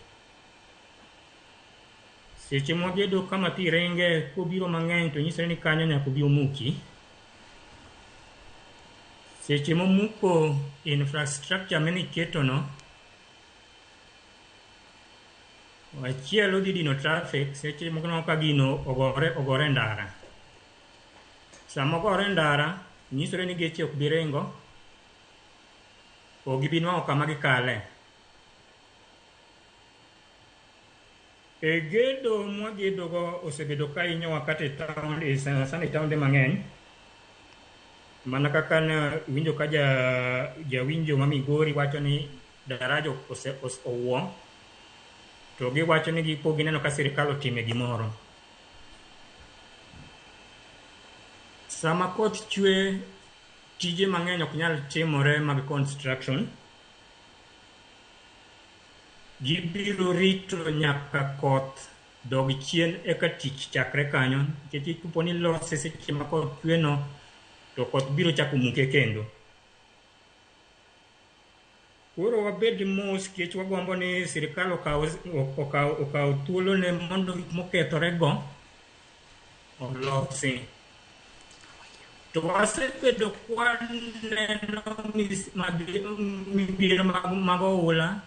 Seche mwagedo kama pi ringe kobiro mang'eny to nyisore ni kanyo nyaka obi omuki. Seche momuko infrastructure mane iketono, achiel odhi dino traffic seche moko inwang'o ka gino ogore ogore e ndara. Sama ogore e ndara, nyisore ni geche ok bi ringo, ok gibi nwang'o kama gikale. E gedo mwagedogo osebedo ka hinyowa kata e taon, e sana sana e taonde mang'eny. Mana kaka ne iwinjo ka jawinjo ma Migori wacho ni daraja owuo, to giwacho ni pok gineno ka sirikal otime gimoro. Sama koth chwe, tije mang'eny ok nyal timore mag construction. Gibiro rito nyaka koth dog chien eka tich chakre kanyo, nikech kapo ni lose seche ma koth chwe no, to koth biro chako muke kendo. Koro wabed mos nikech wagombo ni sirikal okaw thuolone mondo gik mokethore go olosi. To wasebedo kwaneno midhiero mag oula.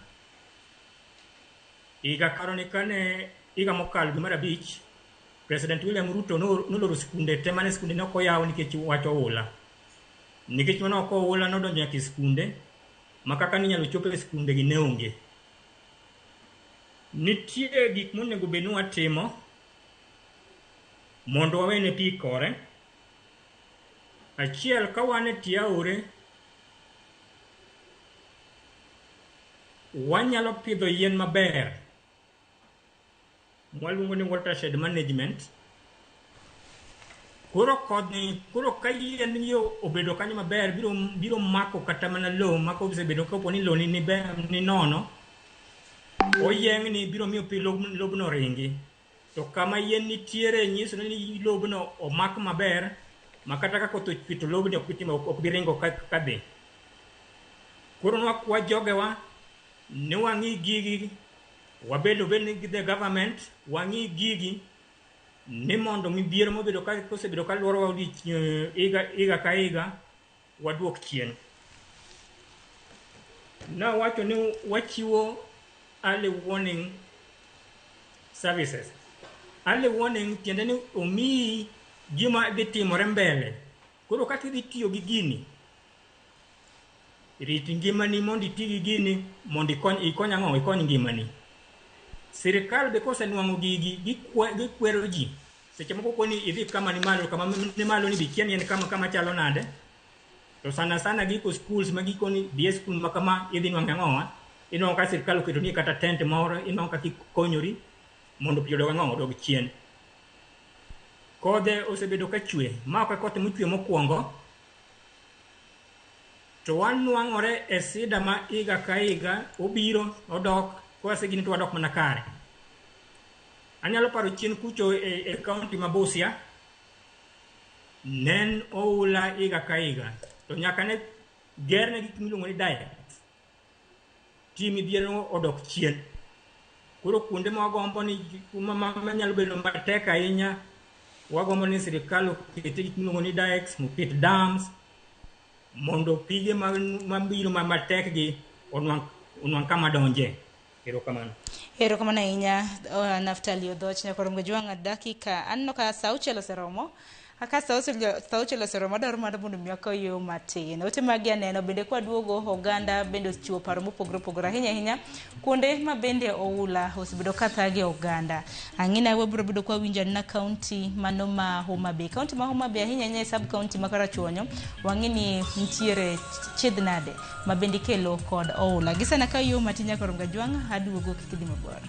Higa karoni kane higa mokalo dwe mar 5, President William Ruto noloro skunde te mane skunde ne ok oyaw nikech wach oula. Nikech mano ok oula nodonjo nyaka e skunde, ma kaka ninyalo chop e skunde gi ne onge. Nitie gik monego bed ni watimo mondo wawene pi kore. Achiel, ka wan e tie aore, wanyalo pidho yien maber mwaluongo ni watershed management. Koro kodhi, koro ka yien ni obedo kanyo maber, biro mako kata mana lowo ma kosebedo kapo ni lowo ni ber, ni nono, oyieng'ni biro miyo pi lobno ringi. To kama yien nitiere nyiso ni lobno omak maber, ma kata ka koth ochwe to lobni ok bi timo, ok bi ringo ka dhi. Koro nwakwa jogewa ni wang'i gigi, wabed obed ni the government wang'i gigi ni mondo midhiero mobedo ka kosebedo ka luorowa higa ka higa waduok chien. Nawacho ni wachiwo early warning services. Early warning tiende ni omiyi gima dhi timore mbele. Koro kaka idhi tiyo gi gini, rit ngimani mondo iti gi gini mondo ikony ang'o, ikony ngimani. Sirikal be kosenwang'o gigi, gikwero ji. Seche moko koni idhi kama ni malo, kama ni malo ni be kia ni en kama chalo nade. To sana sana giko schools ma gikoni dhi e school ma kama idhi nwang'o ang'owa, inwang'o ka sirikal oketo ni kata tent moro, inwang'o kaka ikonyori mondo pi odog ang'o, odog chien. Kodhe osebedo ka chwe, ma ok e koth mochwe mokwongo, to wanwang'ore e sida ma higa ka higa obiro odok, kwasegini to wadok mana kare. Anyalo paro chien kucho e kaunti ma Busia, nen oula higa ka higa, to nyaka ne gerne gik miluongo ni diet, ti midhiero odok chien. Koro kuonde ma wagombo ni ma nyalo bedo matek ahinya, wagombo ni sirikal oket gik miluongo ni dikes, oket dams, mondo pige mabiro matek gi onwang' kama donje. Erokamano. Erokamano ahinya, Naftali Odhoch. Nyakorom Jwang' dakika aneno ka sa 6 oseromo. Ka sa 6 oseromo, adwaro mana mondo mi wakaw yo matin. Ote magi aneno bende kwaduogo oganda bende ochiwo paro mopogore opogore ahinya ahinya kuonde ma bende oula osebedo ka thage oganda. Ang'ina wabiro bedo kwa winjo anena kaunti mano ma Homa Bay. Kaunti ma Homa Bay ahinya ahinya e sub kaunti ma Karachuonyo wang'e ni nitiere chiedh nade ma bende ikelo kod oula. Gisana ka yo matin Nyakorom Gajwang' aduogo kik idhi mabor.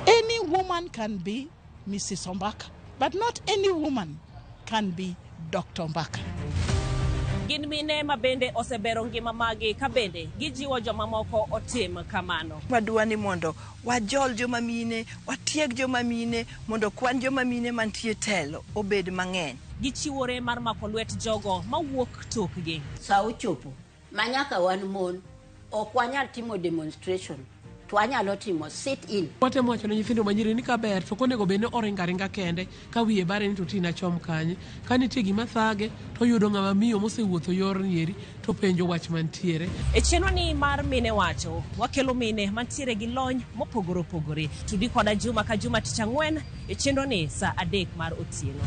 Any woman can be Mrs. Ombaka, but not any woman can be Dr. Ombaka. Gin mine ma bende osebero ngima magi ka bende gijiwo jomamoko otim kamano. Wadwa ni mondo wajol joma mine, watieg joma mine, mondo kwan joma mine mantie telo obed mang'eny. Gichiwore mar mako lwet jogo mawuok tokgi. Sa ochopo ma nyaka wan mon ok wanyal timo demonstration, to anyalo timo sit in. Watemo wacho ne nyithindo manyiri ni kaber to ok onego bed ni oringo aringa kende ka wiye bare ni to tina chom kanye. Ka nitie gima thage to oyudo ng'ama miyo mosewuotho yorni eri to penjo wach mantiere. E chenroni mar Mine Wacho, wakelo mine mantiere gi lony mopogore opogore. Tudi koda juma ka juma tich ang'wen e chenroni saa 3 mar otieno.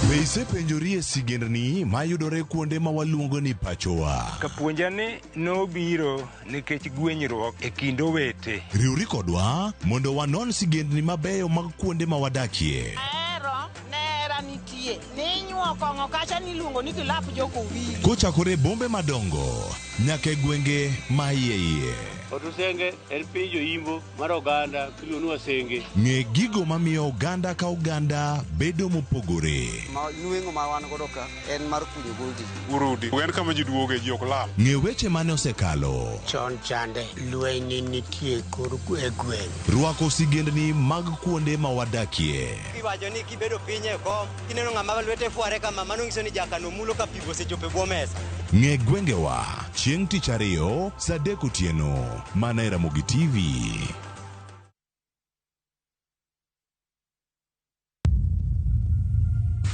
Be isepenjorie sigendni mayudore kuonde ma waluongo ni pachowa? Kapuonja ni nobiro nikech gwenyruok e kind owete. Riwri kodwa mondo wanon sigendni mabeyo mag kuonde ma wadakie. Ahero nera nitie ninyuo kong'o kacha niluongo ni kilap jokowili. Kochakore e bombe madongo nyaka e gwenge ma iye iye. Otusenge en piny joimbo mar oganda miluongo ni Wasenge. Ng'e gigo mamiyo oganda ka oganda bedo mopogore. Ma nweng'o ma wan godo ka en mar kunyo goldi. Urudi en kama ji duoge ji ok lal. Ng'e weche mane osekalo. Chon chande lweny nitie kor e gweng'. Rwako sigendni mag kuonde ma wadakie. Iwacho ni kibedo piny e kom, kineno ng'ama lwete fware kama, mano nyiso ni jakano mulo ka pi osechopo e bwo mesa. Ng'e gwengewa chieng' tich ariyo saa 3 otieno mana e Ramogi TV.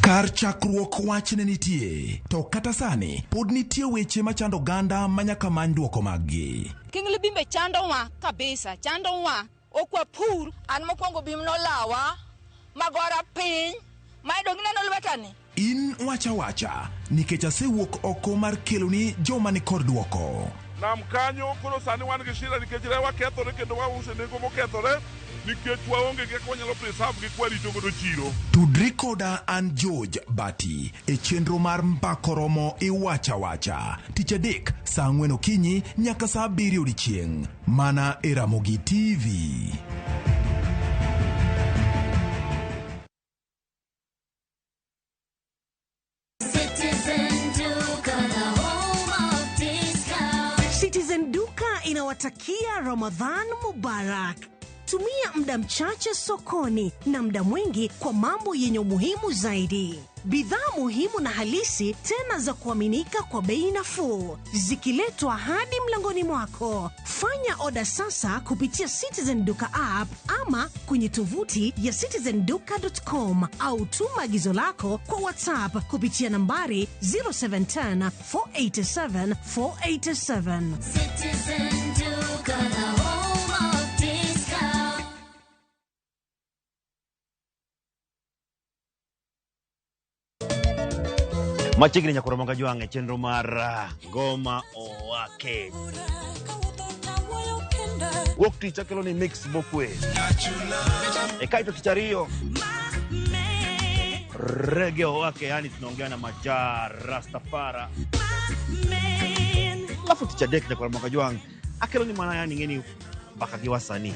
Kar chakruok wach ne nitie, to kata sani pod nitie weche machando oganda ma nyaka many dwoko maggi. King Libimbe chandowa kabisa, chandowa. Ok wapur. An mokwongo bim nolawa, magora piny, ma dong ineno lwetani. In wacha wacha, nikech asewuok oko mar keloni joma ni kod dwoko. Nam kanyo koro sani wan gi shida nikech rewa kethore kendo wauso e nengo mokethore nikech waonge gi kaka wanyalo preserve gi kwarito godo chiro. Tudri koda an George Bati e chenro mar Mbako Romo Iwacha Wacha tich adek saa 4 okinyi nyaka saa 7 odiechieng' mana e Ramogi TV. Citizen Duka, the home of discount. Citizen Duka inawatakia Ramadhan Mubarak. Tumia muda mchache sokoni na muda mwingi kwa mambo yenye umuhimu zaidi. Bidhaa muhimu na halisi tena za kuaminika kwa bei nafuu, zikiletwa hadi mlangoni mwako. Fanya oda sasa kupitia Citizen Duka app ama kwenye tovuti ya citizenduka.com au tuma agizo lako kwa WhatsApp kupitia nambari 0710 487 487. Citizen Duka, the home of discount. Machiegni nyakoro manga jwang' e chenro mar Ngoma Owake. Wuok tich akelo ni mix mokwe. E kaeto tich ariyo rege owake, yani tunaongea na Maja Rastafara. Alafu tich adek nyakoro manga jwang' akelo ni mana yani ng'eni mbaka gi wasanii.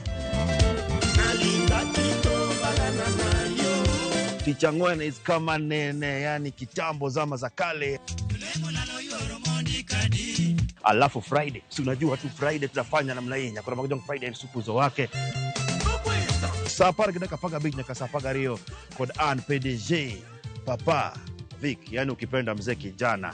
Tich ang'wen is kama nene, yani kitambo zama za kale. Alafu Friday, si unajua tu Friday tunafanya namna hii, nyakoro manga jwang' Friday en supuzo wake. Saa 10:15 nyaka saa 12 kod an PDG Papa Vic, yani ukipenda mzee kijana.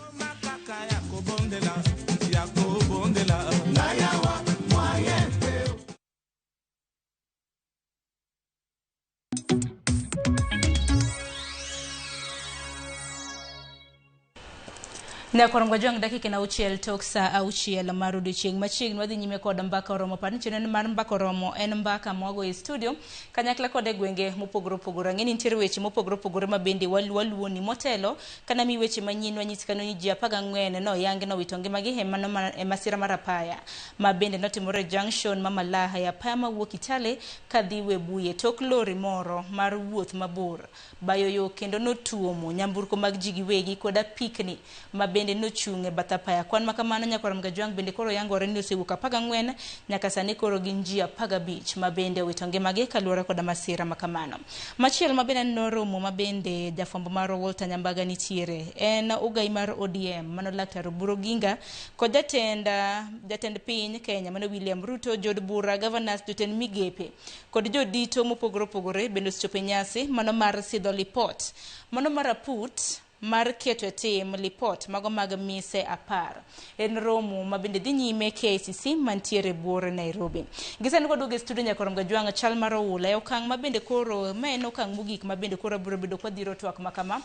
Nyakorongo jwang' dakika na auchiel tok saa 6 mar odiochieng' machiegni wadhi nyime kod mbaka oromo. Par ni chenro mar mbaka oromo en mbaka mwago e studio kanyakla kod e gwenge mopogore opogore. Ang'e ni nitiere weche mopogore opogore ma bende waluoni motelo kana mi weche manyien wanyisi kano ni ji 14 noyangi nowito ngimagi e mano e masira mar apaya ma bende notimore e junction ma Malaha e apaya mawuok Kitale kadhi Webuye tok lori moro mar wuoth mabor bayo yo kendo notuomo nyamburko mag ji giwegi kod apikni ma bende nochung' e bath apaya. Kwan ma kamano nyakwar Mgajwang' bende koro yangore ni osewuok 14 nyaka sani koro gin ji 15 ma bende owito ngimagi kaluwore koda masira ma kamano. Machielo ma bende noromo ma bende jafwambo mar Walter Nyambaga nitiere en ogai mar ODM mano Laktar Oburu Oginga kod jatend piny Kenya mano William Ruto, jood bura, governors, jotend migepe kod jodito mopogore opogore bende osechopo e nyasi mano mar sidho lipot mano mar aput mar keto e tim lipot mago mag mise 10. En romo ma bende dhi nyime KICC mantiere buore Nairobi. Gisani kwaduogo e studio Nyakorom Gajwang' chal mar oula e okang' ma bende koro ma en okang' mogik ma bende koro biro bedo kwadhiro twak ma kama.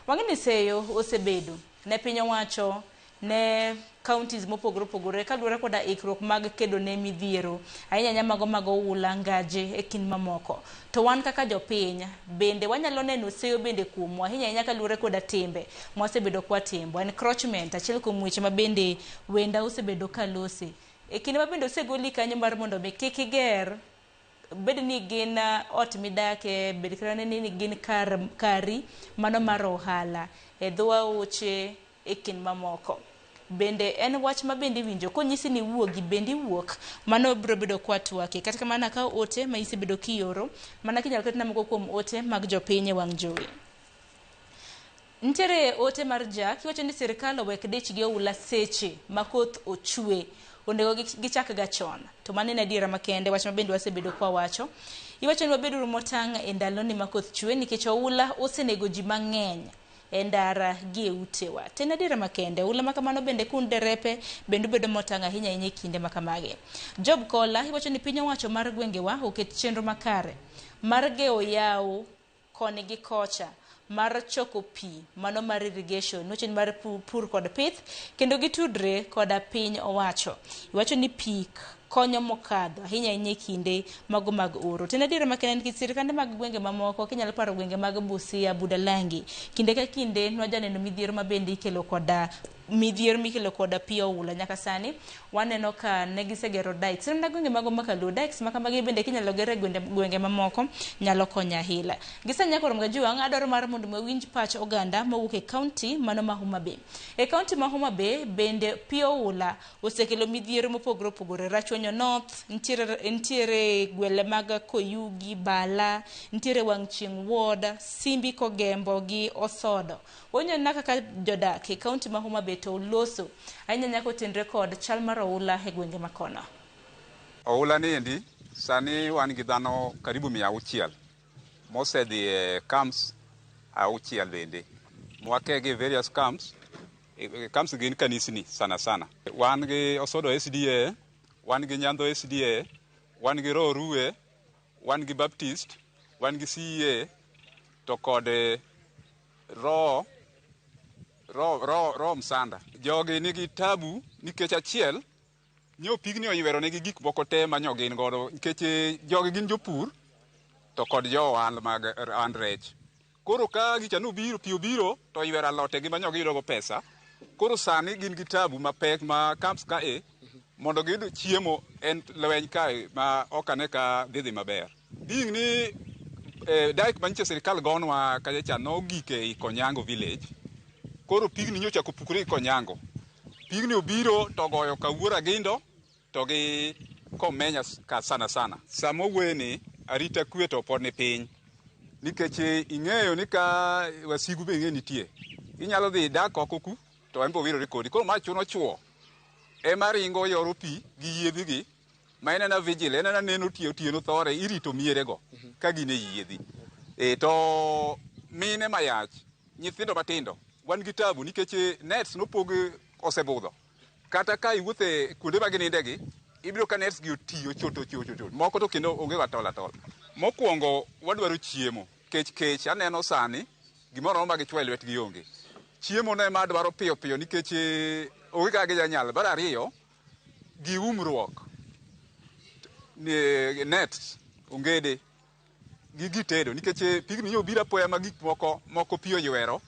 Wang'e ni seyo osebedo ne piny owacho ne counties mopogore opogore kaluwore koda ikruok mag kedo ne midhiero ahinya ahinya mago mag oula, ngaje e kind mamoko. To wan kaka jopiny bende wanyalo neno seyo bende kuomwa ahinya ahinya kaluwore koda timbe mwasebedo kwatimbo. Encroachment achiel kuom weche ma bende wenda osebedo kalose. E kinde ma bende osegoli kanyo mar mondo mi kik iger bed ni gin ot midake, bed kata ni gin kar kari mano mar ohala e dho aoche e kind mamoko. Bende en wach ma bende iwinjo konyisi ni iwuogi bende iwuok mano biro bedo kwatwake. Kata kamano akawo ote ma isebedo kioro mana kinyalo ketna moko kuom ote mag jopiny e wang' jowi. Nitiere ote mar Jack iwacho ni sirikal owek dich gi oula seche ma koth ochwe. Onego gichak ga chon. To mano en adiera makende wach ma bende wasebedo kwawacho. Iwacho ni wabeduru motang' e ndaloni ma koth chwe nikech oula osenego ji mang'eny e ndara gi e utewa. To en adiera makende, oula ma kamano bende kun derepe bende ubedo motang' ahinya ahinya e kinde ma kamagi. Job Kola iwacho ni piny owacho mar gwengewa oket chenro makare mar gewo yawo koni gi kocha mar choko pi mano mar irrigation niwacho ni mar pur kod pith kendo gitudre koda piny owacho. Iwacho ni pi konyo mokadho ahinya ahinya e kinde mago mag oro. To en adiera makende nikech sirikande mag gwenge mamoko kinyalo paro gwenge mag Busia, Budalangi, kinde ka kinde nwajaneno midhiero ma bende ikelo koda midhiero mikelo koda pi oula. Nyaka sani waneno ka ne gisegero dikes. En mana gwenge mago makaluo dikes ma kamagi bende kinyalo ger e gwenge mamoko nyalo konyo ahila. Gisani Nyakorom Gajwang' adwaro mar mondo wawinj pach oganda mowuok e kaunti mano ma Homa Bay. E kaunti ma Homa Bay bende pi oula osekelo midhiero mopogore opogore. Rachuonyo North, nitiere gwele mag Koyugi, Bala, nitiere Wang' Chieng' Ward, Simbi Kogembo gi Osodo. Wawinjo kaka jodak e kaunti ma Homa Bay to oloso ahinya nyaka otenre kod chal mar oula e gwenge makono. Oula ni endi sani wan gi dhano karibu 600 mosedhi e camps 6 bende mwakegi e various camps. Camps gin kanisni sana sana. Wan gi Osodo SDA, wan gi Nyandho SDA, wan gi Roruwe, wan gi Baptist, wan gi CEA to kod Ro Msanda. Jogi nigi tabu nikech achiel nyo pigni oywero negi gik moko te ma nyo gin godo nikech jogi gin jopur to kod jo ohala mag and rech. Koro ka gicha nobiro pi obiro to oywero alote gi ma nyo giyudo go pesa. Koro sani gin gi tabu mapek ma camps ka e mondo giyud chiemo en lweny kae ma ok ane ka dhi maber. Being ni dike manyiche sirikal gonwa kacha cha nogik e Konyango village. Koro pigni nyocha kopukore Konyango. Pigni obiro to goyo Kawuora Gindo to gi Komenya ka sana sana. Sama owuoyeni arita kwe to pod ni piny. Nikech ing'eyo ni ka wasigu be ing'e nitie. Inyalo dhi dak oko ku to en be owirore kodi. Koro ma chuno chuo ema ringo yoro pi gi yiedhi gi ma en ena vigil, en ena neno otieno thore irito mierego ka gin e yiedhi. To mine mayach, nyithindo matindo, wan gi tabu nikech nets nopog osebudho. Kata ka iwuothe kuonde ma ginindegi, ibiro ka nets gi oti, ochot, ochot. Moko to kendo onge atola atola. Mokwongo wadwaro chiemo. Kech aneno sani gimoro ma gichwo e lwetgi onge. Chiemo no ema adwaro piyo piyo nikech onge kaka gijanyalo. Mar ariyo, gi umruok. Nets, ongede, gi gitedo nikech pigni nyo obiro apoya ma gik moko pi oywero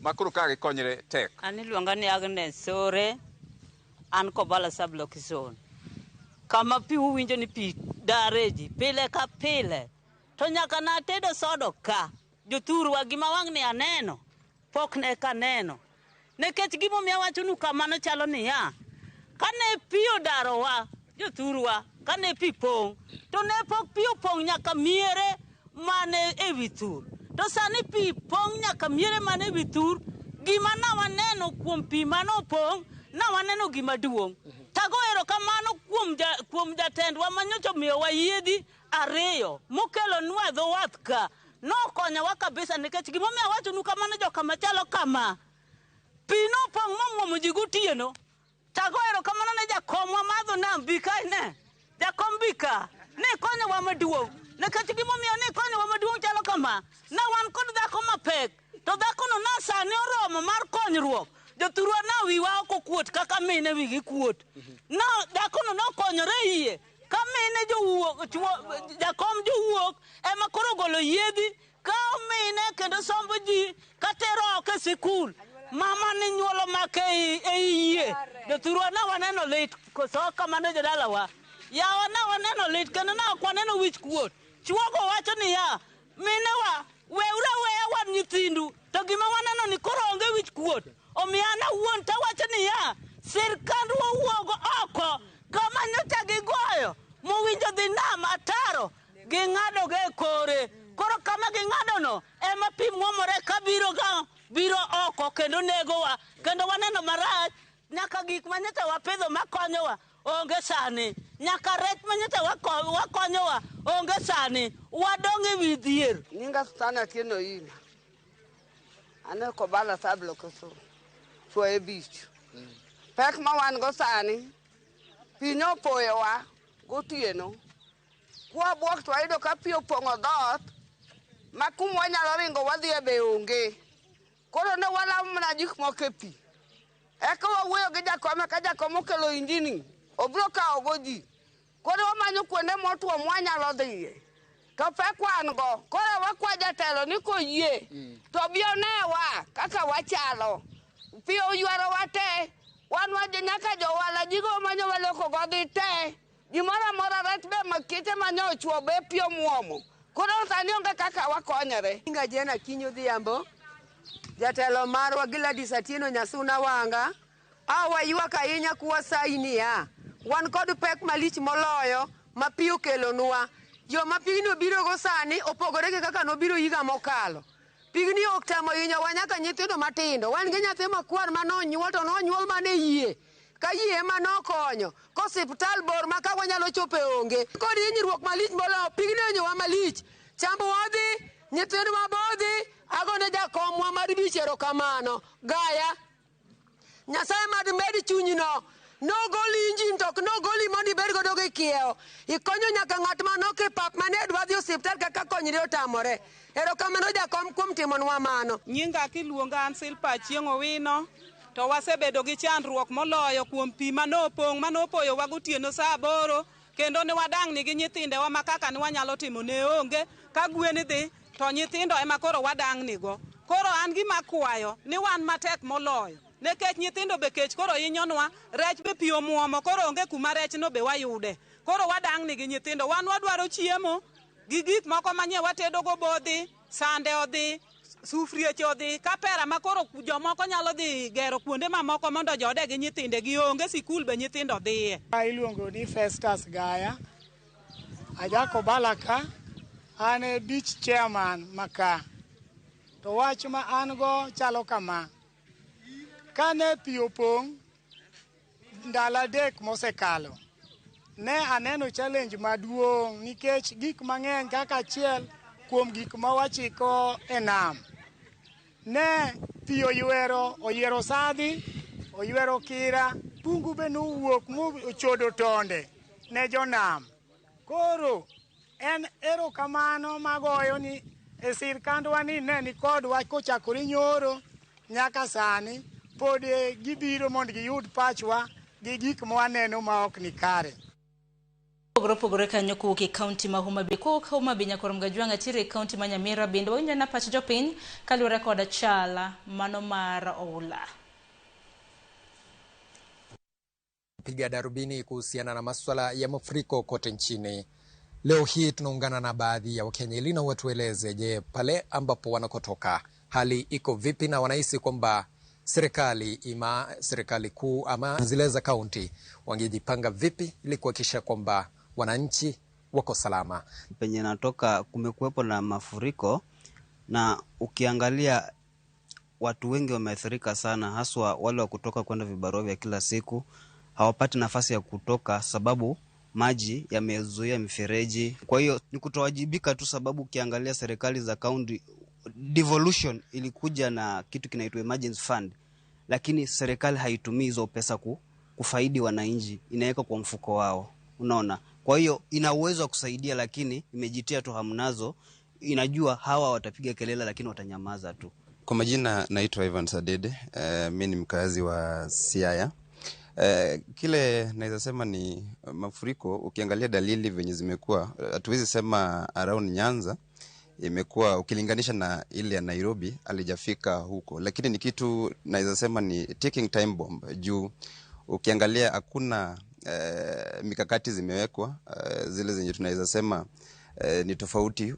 ma koro ka gikonyre tek. An iluonga ni Agnes Sore, an Kobala sub-location. Kama pi uwinjo ni pi dare ji pile ka pile. To nyaka natedo sodo ka, jothurwa gima wang'ni aneno, pok ne ka neno. Nikech gimomiyo awachonu kamano chalo niya, kane pi odarowa, jothurwa, kane pi pong', to ne pok pi opong' nyaka miere mane ewi thur. To sani pi pong' nyaka miere mane ewi thur, gima nawaneno kuom pi mane opong', nawaneno gima duong'. Tago erokamano kuom jatendwa manyocha omiyowa yiedhi 2 mokelonwa e dho wath ka. Nokonyowa kabisa nikech gimomiyo awachonu kamano joka machalo kama. Pi nopong' momuomo ji gotieno. Tago erokamano ne jakomwa madho nam bi ka ine. Jakom bi ka. Ne konyowa maduong'. Nikech gimomiyo ne konyowa maduong' chalo kama. Ne wan kod dhako mapek. To dhakono na sani oromo mar konyruok. Jothurwa na wiwa ok okuot kaka mine wigi kuot. Na dhakono nokonyore iye. Ka mine jowuok, jakom jowuok ema koro golo yiedhi kawo mine kendo sombo ji katero oko e sikul. Mama ni nyuolo make ei yie. Jothurwa na waneno lit koso kamano jodalawa. Yawa na waneno lit kendo na ok waneno wich kuot. Chuogo wacho niya, minewa weuru aweya wan nyithindu to gima waneno ni koro onge wich kuot. Omiyo an awuon tawacho niya, sirkandwa owuog oko kama nyocha gigoyo mowinjo dhi nam ataro ging'ado go e kore. Koro kama ging'adono ema pi muomore kabiro ga biro oko kendo negowa kendo waneno marach. Nyaka gik ma nyocha wapidho makonyowa onge sani. Nyaka rech ma nyocha wakonyowa onge sani. Wadong' e wi dhier. Nyinga Susana Atieno Ina. An e Kobala sub-location, Chwoye Beach. Pek ma wan go sani, pi nopoyowa gotieno. Kwabuok to wayudo ka pi opong'o dhoot, ma kuma wanyalo ringo wadhiye be onge. Koro ne walamo mana gik moko e pi. Eka wawuoyo gi jakom, ka jakom okelo injini, obiro kawo go ji. Koro wamanyo kuonde motwo mwanyalo dhiye. To pek wan go, koro wakwa jatelo ni koyie, to bi onewa kaka wachalo. Pi oywarowa te, wan nyaka johala gigo manyo waloko go dhi te. Gimoro amora rech be makite manyo ochwo be pi omuomo. Koro sani onge kaka wakonyore. Nyinga Jane Akinyi Odhiambo, jatelo marwa Gladys Atieno Nyasuna Wanga. A waywak ahinya kwasayi niya, wan kod pek malich moloyo ma pi okelonwa. Yo ma pigni obirogo sani opogore gi kaka nobiro higa mokalo. Pigni ok tamo hinyowa nyaka nyithindo matindo. Wan gi nyathi makwar manonyuol to nonyuol mana e yie. Ka yie ema nokonyo. Kosiptal bor ma ka wanyalo chope onge. Kod hinyruok malich moloyo, pigni ohinyowa malich. Chambwa odhi, nyithindwa be odhi, agone jakomwa mar bich erokamano. Gaya, Nyasaye mad med chunyno. Nogoli injin to ok nogoli mondo ibed godo gi kiewo. Ikonyo nyaka ng'at manok e pap mane dwa dhi osiptal kaka konyre otamore. Erokamano jakom kuom timonwa mano. Nyinga kiluonga an Silpa Achieng' Owino, to wasebedo gi chandruok moloyo kuom pi manopong' manopoyowa gotieno saa 8, kendo ne wadang'ni gi nyithindewa ma kaka ne wanyalo timo ne onge. Ka gwen dhi to nyithindo ema koro wadang'ni go. Koro an gima akwayo ni wan matek moloyo, nikech nyithindo be kech koro hinyonwa, rech be pi omuomo koro onge kuma rech no be wayude. Koro wadang'ni gi nyithindo, wan wadwaro chiemo gi gik moko manye watedo go bodhi, sande odhi, sufrieche odhi, kapera ma koro jomoko nyalo dhi gero kuonde mamoko mondo jode gi nyithinde gi onge, sikul be nyithindo dhiye. Iluongo ni Festus Gaya, aja Kobala ka, an e beach chairman maka. To wach ma an go chalo kama. Kane pi opong' ndalo 3 mosekalo, ne aneno challenge maduong' nikech gik mang'eny kaka achiel kuom gik ma wachiko e nam. Ne pi oywero, oyiero sadhi, oywero kira, bungu be nowuok mochodo tonde ne jonam. Koro en erokamano magoyo ni e sirkandwa ni ne nikodwa kochakore nyoro nyaka sani, pod gibiro mondo giyud pachwa gi gik ma waneno ma ok ni kare. Opogore opogore kanyo kowuok e kaunti ma Homa Bay. Kowuok Homa Bay nyaka Romgajwang' atiere e kaunti ma Nyamira bende wawinjo na pach jopiny kaluwore kod chal mano mar oula. Piga darubini kuhusiana na masuala ya mafuriko kote nchini. Leo hii tunaungana na baadhi ya Wakenya ili na watueleze, je, pale ambapo wanakotoka hali iko vipi na wanahisi kwamba serikali ima serikali kuu ama zile za kaunti wangejipanga vipi ili kuhakikisha kwamba wananchi wako salama. Penye natoka kumekuwepo na mafuriko, na ukiangalia watu wengi wameathirika sana, haswa wale wa kutoka kwenda vibarua vya kila siku hawapati nafasi ya kutoka sababu Maji yamezuia mifereji. Kwa hiyo ni kutowajibika tu, sababu ukiangalia serikali za kaunti, devolution ilikuja na kitu kinaitwa emergency fund, lakini serikali haitumii hizo pesa kufaidi wananchi, inaweka kwa mfuko wao, unaona. Kwa hiyo ina uwezo wa kusaidia, lakini imejitia tu hamnazo. Inajua hawa watapiga kelele, lakini watanyamaza tu. Kwa majina naitwa Ivan Sadede, mi ni mkazi wa Siaya. Kile naweza sema ni mafuriko, ukiangalia dalili venye zimekuwa, hatuwezi sema around Nyanza imekuwa ukilinganisha na ile ya Nairobi alijafika huko, lakini ni kitu naweza sema ni ticking time bomb juu ukiangalia hakuna mikakati zimewekwa zile zenye tunaweza sema ni tofauti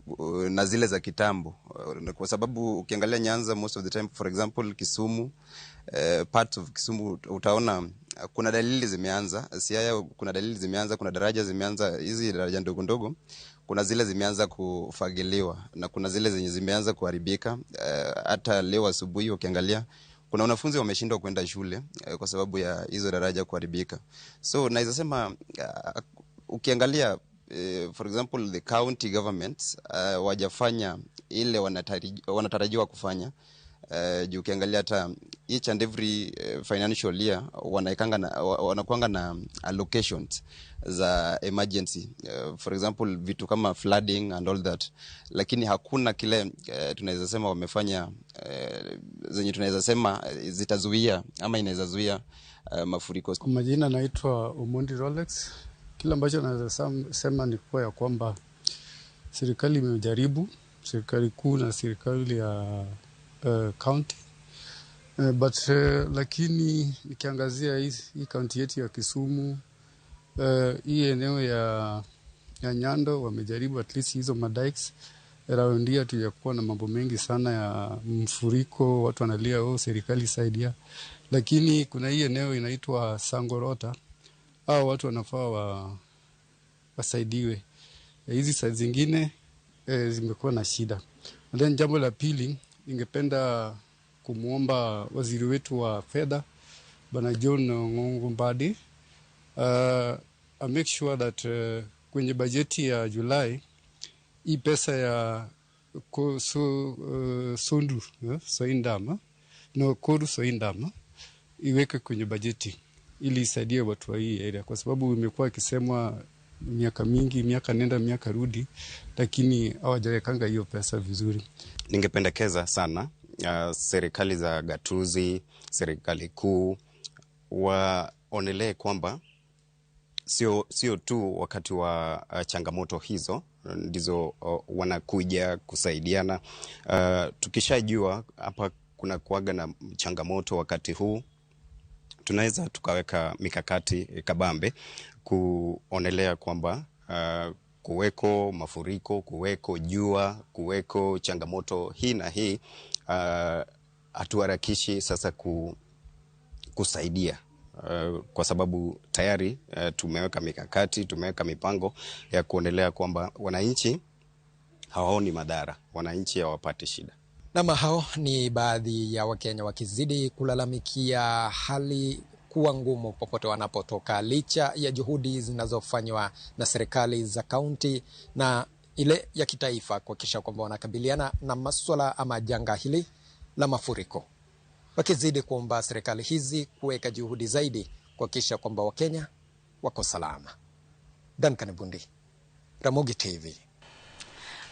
na zile za kitambo, kwa sababu ukiangalia Nyanza most of the time, for example Kisumu, parts of Kisumu utaona kuna dalili zimeanza. Siaya kuna dalili zimeanza, kuna daraja zimeanza, hizi daraja ndogo ndogo, kuna zile zimeanza kufagiliwa na kuna zile zenye zimeanza kuharibika. Hata leo asubuhi ukiangalia kuna wanafunzi wameshindwa kwenda shule kwa sababu ya hizo daraja kuharibika. So naweza sema ukiangalia for example the county governments wajafanya ile wanatarajiwa kufanya. Juu ukiangalia hata each and every financial year wanakuanga na allocations za emergency, for example vitu kama flooding and all that, lakini hakuna kile tunaweza sema wamefanya zenye tunaweza sema zitazuia ama inaweza zuia mafuriko. Kwa majina naitwa Omondi Rolex. Kila ambacho naweza sema ni kuwa ya kwamba serikali imejaribu, serikali kuu na serikali ya county, but lakini nikiangazia hii county yetu ya Kisumu, hii eneo ya Nyando wamejaribu at least hizo madikes. Around here tuyakuwa na mambo mengi sana ya mfuriko, watu wanalia oh, serikali saidia, lakini kuna hii eneo inaitwa Sangorota, hao watu wanafaa wasaidiwe. Hizi side zingine zimekuwa na shida. And then jambo la pili, ningependa kumuomba waziri wetu wa fedha Bwana John Ngongo Mbadi make sure that kwenye bajeti ya Julai hii pesa ya Sondu Soindama no Koru Soindama iweke kwenye bajeti ili isaidie watu wa hii area, kwa sababu imekuwa ikisemwa miaka mingi, miaka nenda miaka rudi, lakini hawajawekanga hiyo pesa vizuri. Ningependekeza sana serikali za gatuzi, serikali kuu waonelee kwamba sio tu wakati wa changamoto hizo ndizo wanakuja kusaidiana. Tukishajua hapa kuna kuaga na changamoto wakati huu, tunaweza tukaweka mikakati kabambe kuonelea kwamba kuweko mafuriko, kuweko jua, kuweko changamoto hii na hii, hatuharakishi sasa kusaidia, kwa sababu tayari tumeweka mikakati, tumeweka mipango ya kuonelea kwamba wananchi hawaoni madhara, wananchi hawapati shida. Na hao ni baadhi ya Wakenya wakizidi kulalamikia hali kuwa ngumu popote wanapotoka, licha ya juhudi zinazofanywa na serikali za kaunti na ile ya kitaifa kuhakikisha kwamba wanakabiliana na masuala ama janga hili la mafuriko, wakizidi kuomba serikali hizi kuweka juhudi zaidi kuhakikisha kwamba Wakenya wako salama. Duncan Bundi, Ramogi TV.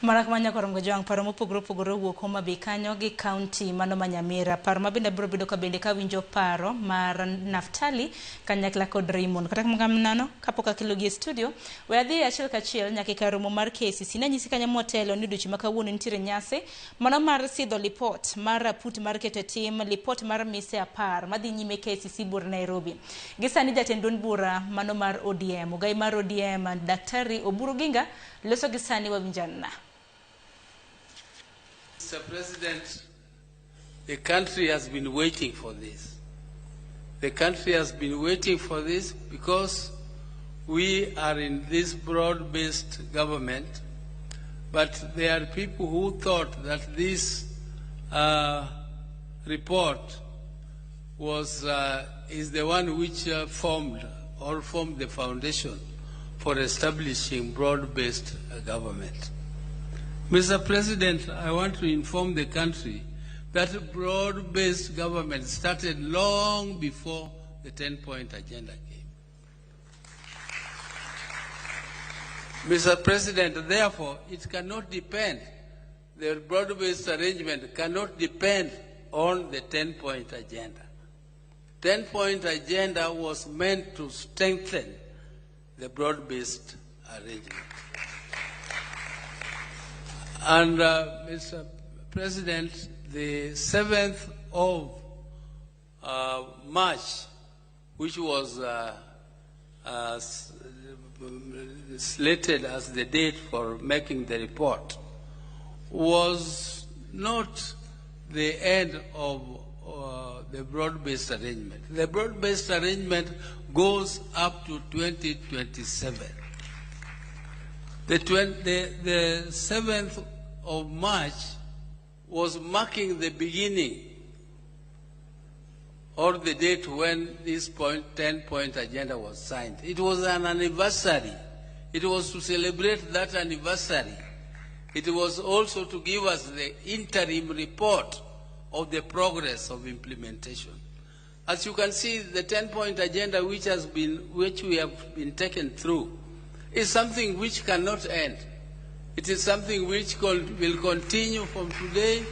Marak manya korongo jwang paro mopogore opogore owuok Homa Bay kanyo gi kaunti mano ma Nyamira. Paro ma bende biro bedo ka bende kawinjo paro mar Naftali kanyakla kod Raymond. Kata kamano kapok akelogi e studio, we adhi achiel kachiel nyaka e kar romo mar KCC. Nanyisi kanyo motelo ni odiochieng' ma kawuono nitiere nyasi mano mar sidho lipot mar raput mar keto e tim lipot mar mise 10 madhi nyime KCC buora Nairobi. Gi sani jatend duond bura mano mar ODM, ogai mar ODM Daktari Oburu Oginga loso gi sani wawinjana. Mr. President, the country has been waiting for this. The country has been waiting for this because we are in this broad-based government, but there are people who thought that this report is the one which formed the foundation for establishing broad-based government. Mr. President, I want to inform the country that broad-based government started long before the 10-point agenda came. Mr. President, therefore, it cannot depend, the broad-based arrangement cannot depend on the 10-point agenda. 10-point agenda was meant to strengthen the broad-based arrangement. And, Mr. President, the 7th of March, which was slated as the date for making the report, was not the end of the broad-based arrangement. The broad-based arrangement goes up to 2027. The 7th of March was marking the beginning or the date when this 10-point agenda was signed. It was an anniversary. It was to celebrate that anniversary. It was also to give us the interim report of the progress of implementation. As you can see, the 10-point agenda which we have been taken through is something which cannot end. It is something which will continue from today.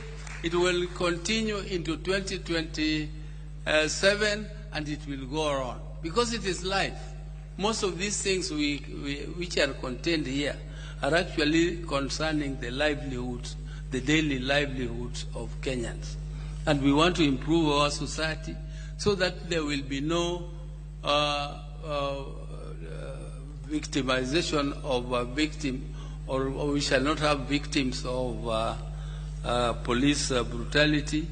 It will continue into 2027, and it will go on. Because it is life. Most of these things which are contained here are actually concerning the livelihoods, the daily livelihoods of Kenyans. And we want to improve our society so that there will be no victimization of a victim, or we shall not have victims of police brutality.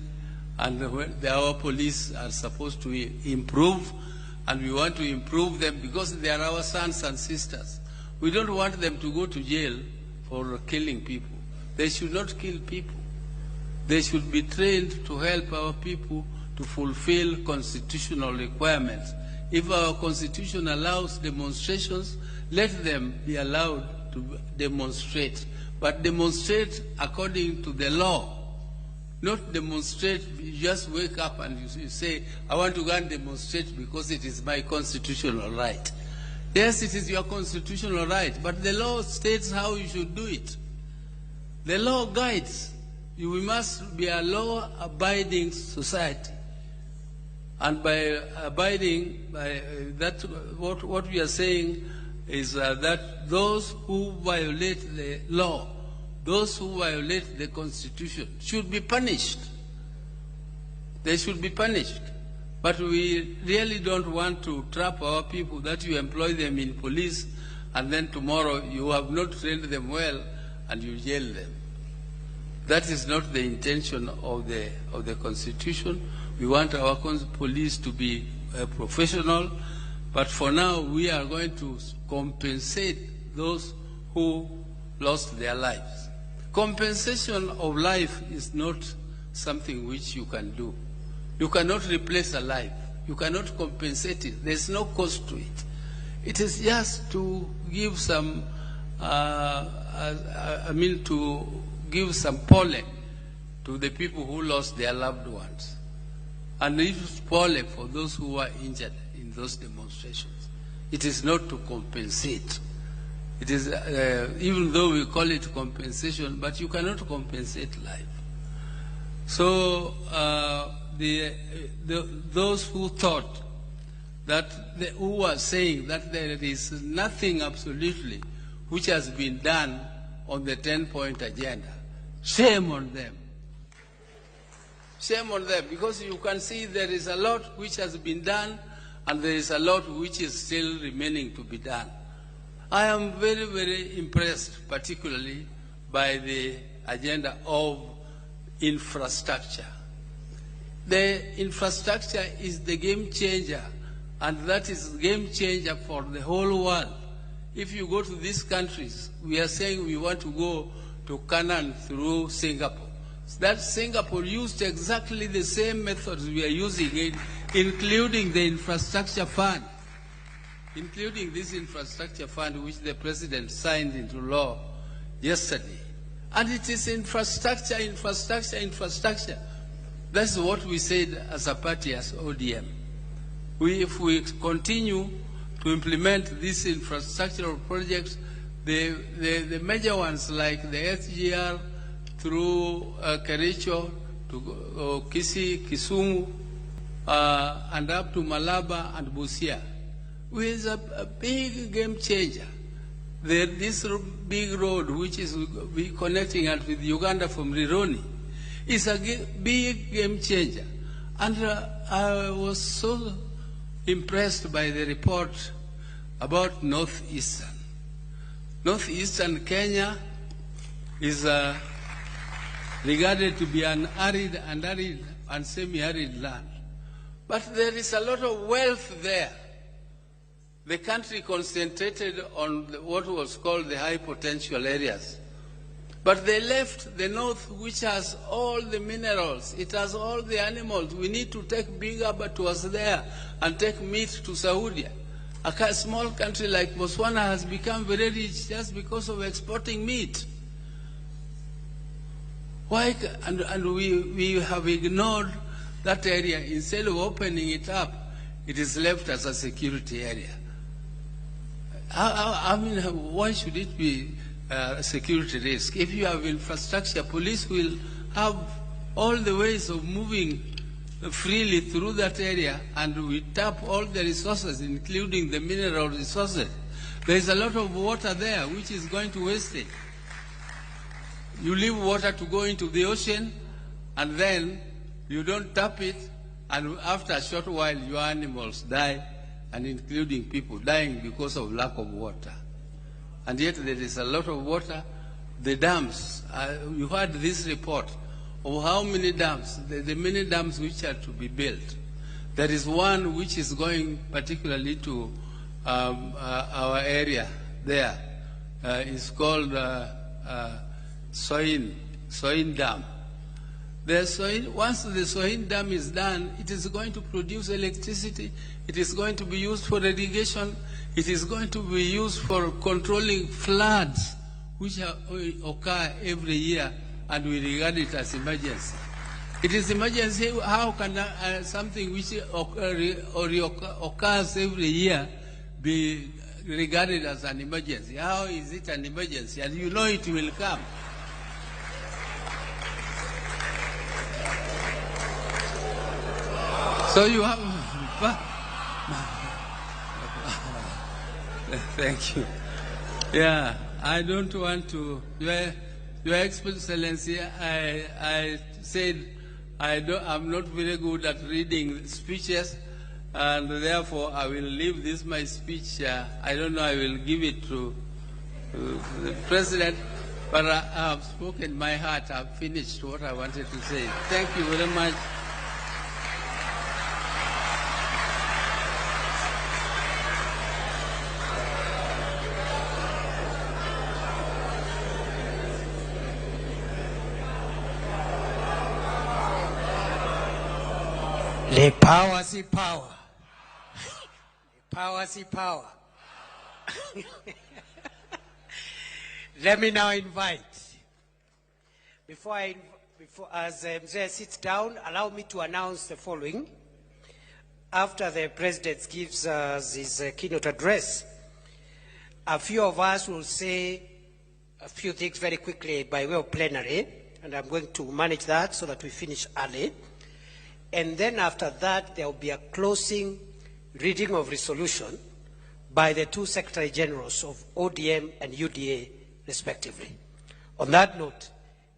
And our police are supposed to improve, and we want to improve them because they are our sons and sisters. We don't want them to go to jail for killing people. They should not kill people. They should be trained to help our people to fulfill constitutional requirements. If our constitution allows demonstrations, let them be allowed to demonstrate. But demonstrate according to the law. Not demonstrate, you just wake up and you say, I want to go and demonstrate because it is my constitutional right. Yes, it is your constitutional right, but the law states how you should do it. The law guides. We must be a law-abiding society. And by abiding, by that, what we are saying is that those who violate the law, those who violate the Constitution, should be punished. They should be punished. But we really don't want to trap our people that you employ them in police and then tomorrow you have not trained them well and you jail them. That is not the intention of the Constitution. We want our police to be professional, but for now we are going to compensate those who lost their lives. Compensation of life is not something which you can do. You cannot replace a life. You cannot compensate it. There's no cost to it. It is just to give some, to give some pole to the people who lost their loved ones. And if pole for those who were injured in those demonstrations. It is not to compensate. It is, even though we call it compensation, but you cannot compensate life. So those who thought that, who were saying that there is nothing absolutely which has been done on the 10-point agenda, shame on them. Shame on them, because you can see there is a lot which has been done and there is a lot which is still remaining to be done. I am very, very impressed, particularly by the agenda of infrastructure. The infrastructure is the game changer, and that is game changer for the whole world. If you go to these countries, we are saying we want to go to Canaan through Singapore. That Singapore used exactly the same methods we are using, including the infrastructure fund. including this infrastructure fund which the president signed into law yesterday. And it is infrastructure, infrastructure, infrastructure. That's what we said as a party, as ODM. If we continue to implement these infrastructural projects, the major ones like the SGR through Kericho to Kisii, Kisumu, and up to Malaba and Busia, is a big game changer. This big road, which is connecting us with Uganda from Rironi, is a big game changer. And I was so impressed by the report about Northeastern. Northeastern Kenya is regarded to be an arid and semi-arid land. But there is a lot of wealth there. The country concentrated on what was called the high potential areas. But they left the north, which has all the minerals. It has all the animals. We need to take big abattoirs there and take meat to Saudi. A small country like Botswana has become very rich just because of exporting meat. Why? And we have ignored that area. Instead of opening it up, it is left as a security area. I mean, why should it be a security risk? If you have infrastructure, police will have all the ways of moving freely through that area, and we tap all the resources, including the mineral resources. There is a lot of water there, which is going to waste it. You leave water to go into the ocean, and then you don't tap it, and after a short while, your animals die, and including people dying because of lack of water. And yet there is a lot of water. The dams, you heard this report of how many dams, the many dams which are to be built. There is one which is going particularly to our area there. It's called Soin Dam. Once the Soin Dam is done, it is going to produce electricity, it is going to be used for irrigation, it is going to be used for controlling floods, which occur every year, and we regard it as emergency. It is emergency. How can something which occurs every year be regarded as an emergency? How is it an emergency? And you know it will come. So you have... Thank you. Yeah, I don't want to... Your Excellency, I said I'm not very good at reading speeches, and therefore I will leave this my speech. I don't know, I will give it to the President, but I have spoken my heart. I've finished what I wanted to say. Thank you very much. The power, see power. The power, see power. Let me now invite, as Mzee sits down, allow me to announce the following. After the President gives us his keynote address, a few of us will say a few things very quickly by way of plenary, and I'm going to manage that so that we finish early. And then after that, there will be a closing reading of resolution by the two Secretary Generals of ODM and UDA, respectively. On that note,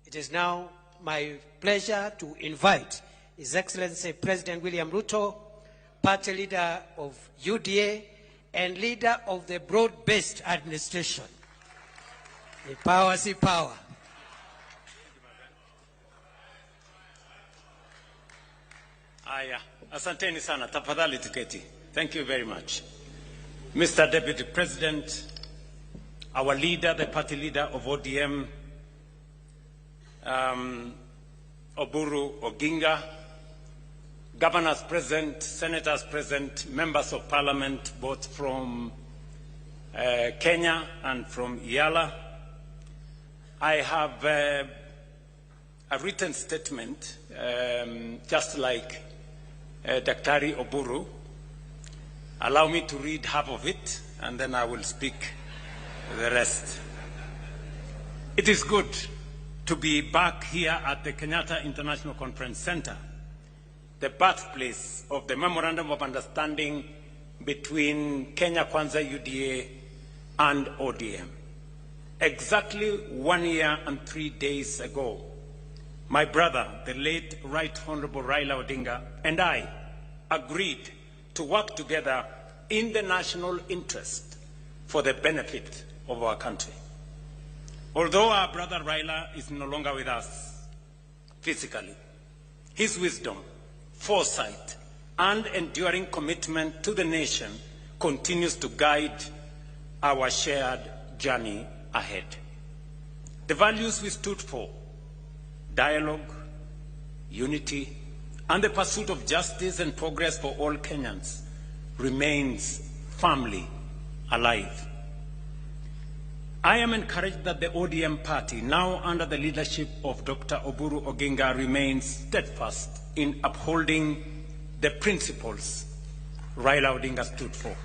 it is now my pleasure to invite His Excellency President William Ruto, party leader of UDA and leader of the broad-based administration. The power, see power. Aya, asanteni sana, tafadhali tiketi. Thank you very much. Mr. Deputy President, our leader, the party leader of ODM, Oburu Oginga, Governors present, senators present, members of parliament, both from Kenya and from EALA. I have a written statement, just like Daktari Oburu. Allow me to read half of it, and then I will speak the rest. It is good to be back here at the Kenyatta International Conference Center, the birthplace of the Memorandum of Understanding between Kenya Kwanza UDA and ODM. Exactly 1 year and 3 days ago, my brother, the late Right Honorable Raila Odinga, and I agreed to work together in the national interest for the benefit of our country. Although our brother Raila is no longer with us physically, his wisdom, foresight, and enduring commitment to the nation continues to guide our shared journey ahead. The values we stood for, dialogue, unity, and the pursuit of justice and progress for all Kenyans, remains firmly alive. I am encouraged that the ODM party, now under the leadership of Dr. Oburu Oginga, remains steadfast in upholding the principles Raila Odinga stood for.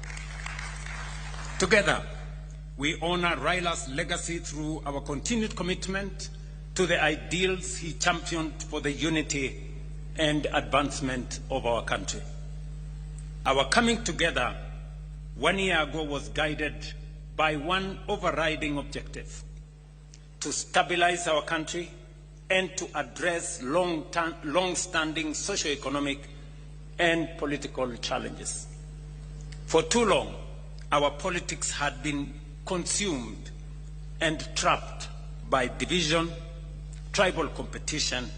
Together, we honor Raila's legacy through our continued commitment to the ideals he championed for the unity and advancement of our country. Our coming together 1 year ago was guided by one overriding objective: to stabilize our country and to address long-standing socio-economic and political challenges. For too long, our politics had been consumed and trapped by division, tribal competition,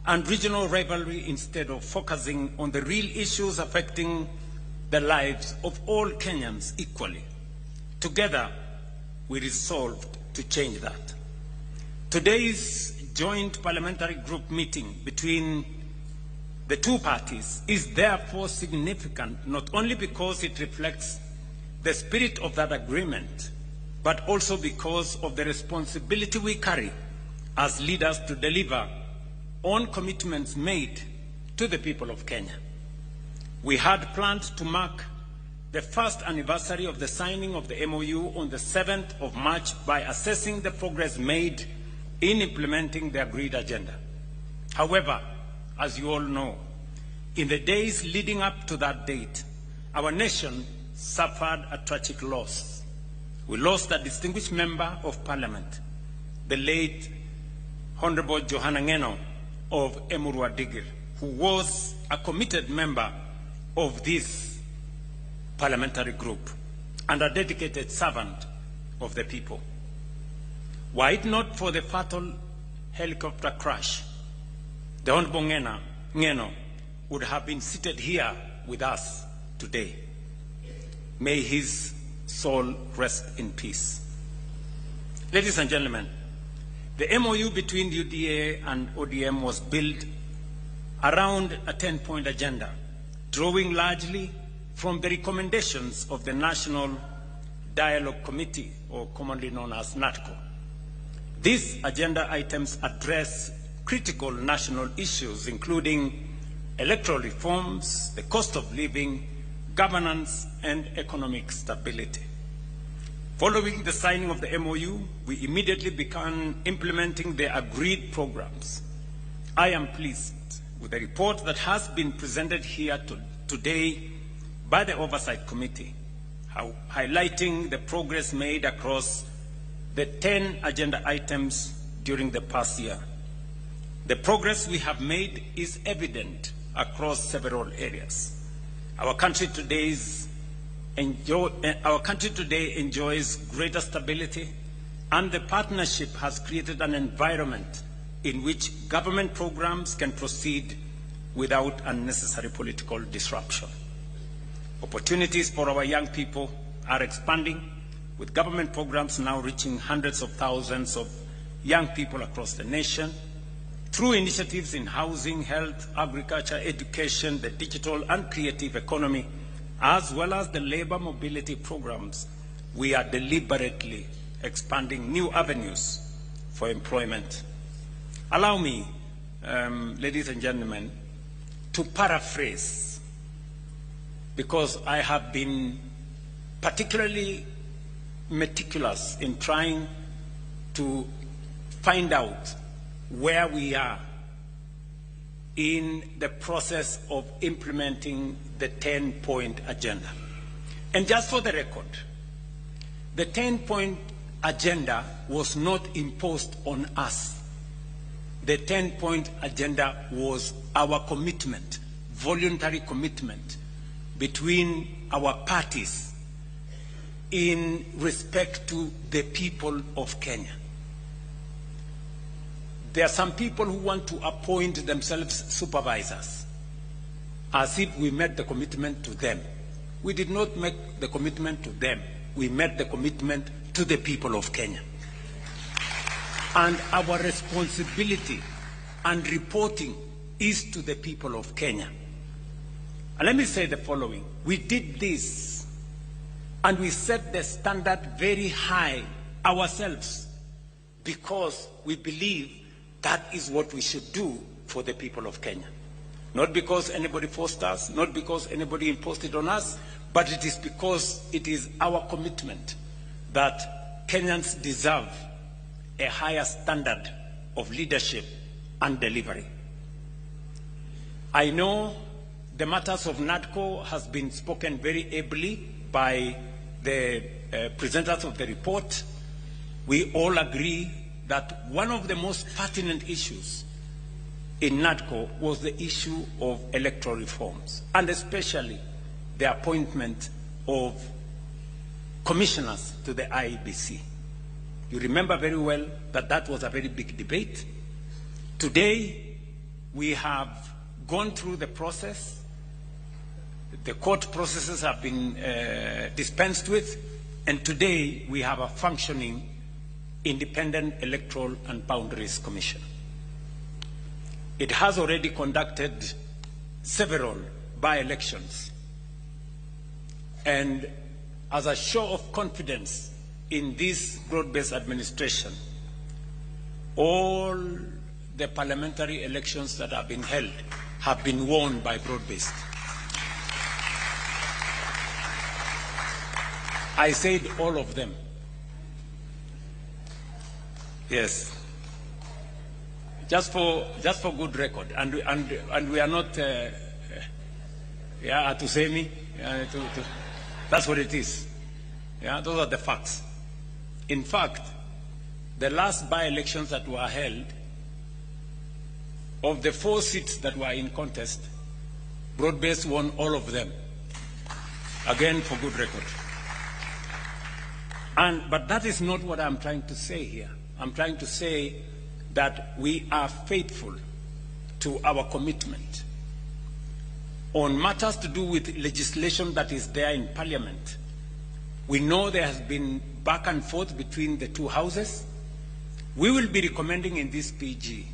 and regional rivalry instead of focusing on the real issues affecting the lives of all Kenyans equally. Together, we resolved to change that. Today's joint parliamentary group meeting between the two parties is therefore significant, not only because it reflects the spirit of that agreement, but also because of the responsibility we carry as leaders to deliver on commitments made to the people of Kenya. We had planned to mark the first anniversary of the signing of the MOU on the 7th of March by assessing the progress made in implementing the agreed agenda. However, as you all know, in the days leading up to that date, our nation suffered a tragic loss. We lost a distinguished member of parliament, the late Honorable Johanna Ngeno of Emurua Dikirr, who was a committed member of this parliamentary group and a dedicated servant of the people. Were it not for the fatal helicopter crash, the Honorable Ngeno would have been seated here with us today. May his soul rest in peace. Ladies and gentlemen, the MOU between UDA and ODM was built around a 10-point agenda, drawing largely from the recommendations of the National Dialogue Committee, or commonly known as NATCO. These agenda items address critical national issues, including electoral reforms, the cost of living, governance, and economic stability. Following the signing of the MOU, we immediately began implementing the agreed programs. I am pleased with the report that has been presented here today by the Oversight Committee, highlighting the progress made across the 10 agenda items during the past year. The progress we have made is evident across several areas. Our country today enjoys greater stability, and the partnership has created an environment in which government programs can proceed without unnecessary political disruption. Opportunities for our young people are expanding, with government programs now reaching hundreds of thousands of young people across the nation. Through initiatives in housing, health, agriculture, education, the digital and creative economy, as well as the labor mobility programs, we are deliberately expanding new avenues for employment. Allow me, ladies and gentlemen, to paraphrase, because I have been particularly meticulous in trying to find out where we are in the process of implementing the 10-point agenda. And just for the record, the 10-point agenda was not imposed on us. The 10-point agenda was our commitment, voluntary commitment, between our parties in respect to the people of Kenya. There are some people who want to appoint themselves supervisors, as if we made the commitment to them. We did not make the commitment to them. We made the commitment to the people of Kenya. And our responsibility and reporting is to the people of Kenya. And let me say the following. We did this, and we set the standard very high ourselves, because we believe that is what we should do for the people of Kenya. Not because anybody forced us, not because anybody imposed it on us, but it is because it is our commitment that Kenyans deserve a higher standard of leadership and delivery. I know the matters of NADCO has been spoken very ably by the presenters of the report. We all agree that one of the most pertinent issues in NADCO was the issue of electoral reforms, and especially the appointment of commissioners to the IEBC. You remember very well that that was a very big debate. Today, we have gone through the process. The court processes have been dispensed with, and today we have a functioning Independent Electoral and Boundaries Commission. It has already conducted several by-elections, and as a show of confidence in this broad-based administration, all the parliamentary elections that have been held have been won by broad-based. I said all of them. Yes. Just for good record, and we are not, atusemi, that's what it is. Yeah, those are the facts. In fact, the last by-elections that were held, of the 4 seats that were in contest, broad-based won all of them. Again, for good record. But that is not what I'm trying to say here. I'm trying to say that we are faithful to our commitment on matters to do with legislation that is there in Parliament. We know there has been back and forth between the two houses. We will be recommending in this PG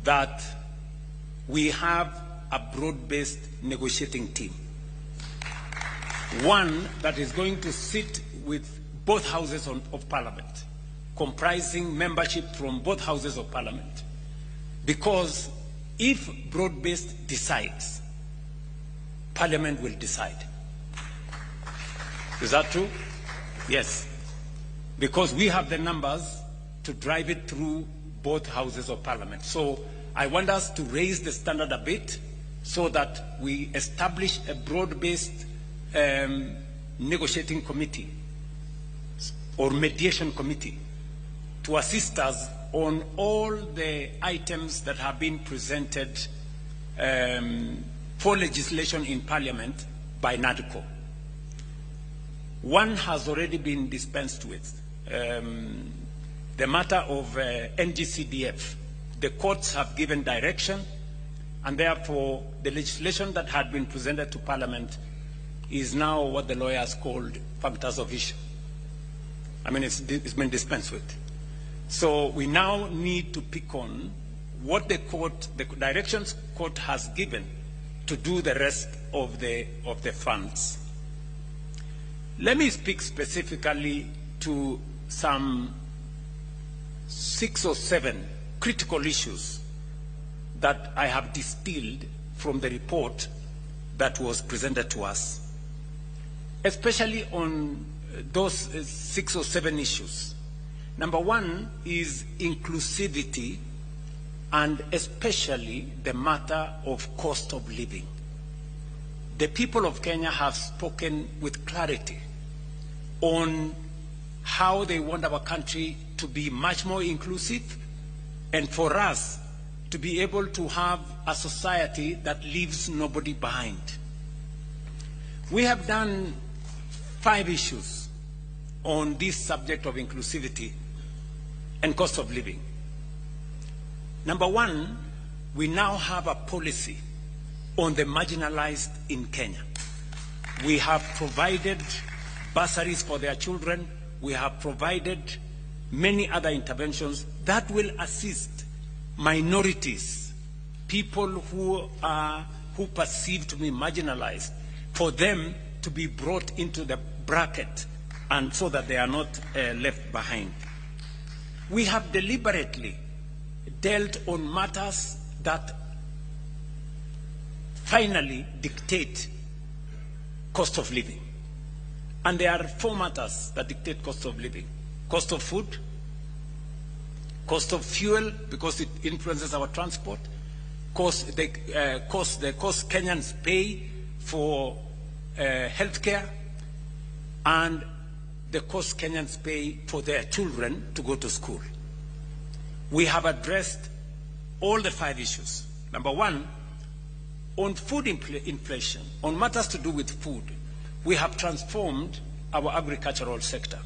that we have a broad-based negotiating team. One that is going to sit with both houses of Parliament, comprising membership from both houses of Parliament. Because if broad-based decides, Parliament will decide. Is that true? Yes. Because we have the numbers to drive it through both houses of Parliament. So I want us to raise the standard a bit so that we establish a broad-based negotiating committee or mediation committee to assist us on all the items that have been presented for legislation in Parliament by NADCO. One has already been dispensed with. The matter of NGCDF. The courts have given direction, and therefore the legislation that had been presented to Parliament is now what the lawyers called functus officio. I mean, it's been dispensed with. So we now need to pick on what the court, the directions court has given to do the rest of the funds. Let me speak specifically to some 6 or 7 critical issues that I have distilled from the report that was presented to us, especially on those 6 or 7 issues. Number one is inclusivity, and especially the matter of cost of living. The people of Kenya have spoken with clarity on how they want our country to be much more inclusive, and for us to be able to have a society that leaves nobody behind. We have done 5 issues on this subject of inclusivity and cost of living. Number one, we now have a policy on the marginalized in Kenya. We have provided bursaries for their children. We have provided many other interventions that will assist minorities, people who are who perceive to be marginalized, for them to be brought into the bracket and so that they are not left behind. We have deliberately dealt on matters that finally dictate cost of living. And there are 4 matters that dictate cost of living: cost of food, cost of fuel, because it influences our transport, the cost Kenyans pay for healthcare, and the cost Kenyans pay for their children to go to school. We have addressed all the 5 issues. Number one, on food inflation, on matters to do with food, we have transformed our agricultural sector.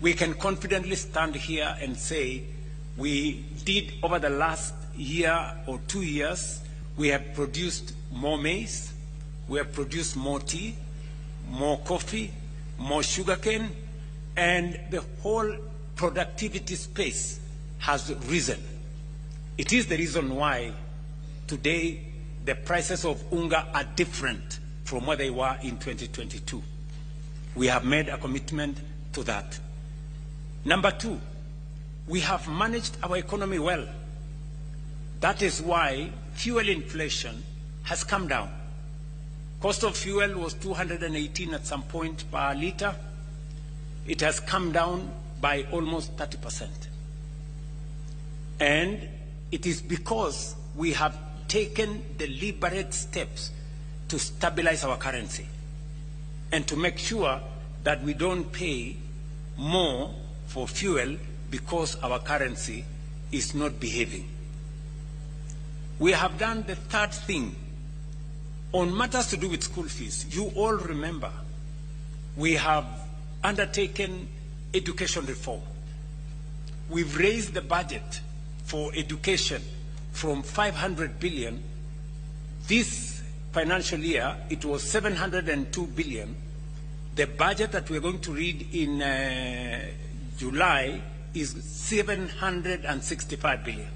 We can confidently stand here and say we did, over the last year or 2 years, we have produced more maize, we have produced more tea, more coffee, more sugarcane, and the whole productivity space has risen. It is the reason why today the prices of unga are different from what they were in 2022. We have made a commitment to that. Number two, we have managed our economy well. That is why fuel inflation has come down. Cost of fuel was 218 at some point per liter. It has come down by almost 30%. And it is because we have taken deliberate steps to stabilize our currency and to make sure that we don't pay more for fuel because our currency is not behaving. We have done the third thing. On matters to do with school fees, you all remember we have undertaken education reform. We've raised the budget for education from 500 billion. This financial year, it was 702 billion. The budget that we're going to read in July is 765 billion.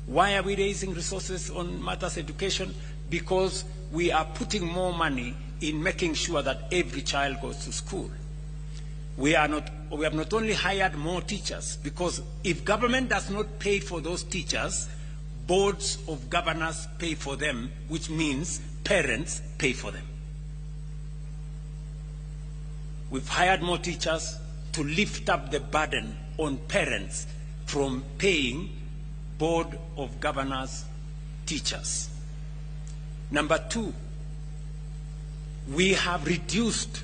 Why are we raising resources on matters education? Because we are putting more money in making sure that every child goes to school. We have not only hired more teachers, because if government does not pay for those teachers, boards of governors pay for them, which means parents pay for them. We've hired more teachers to lift up the burden on parents from paying board of governors teachers. Number two, we have reduced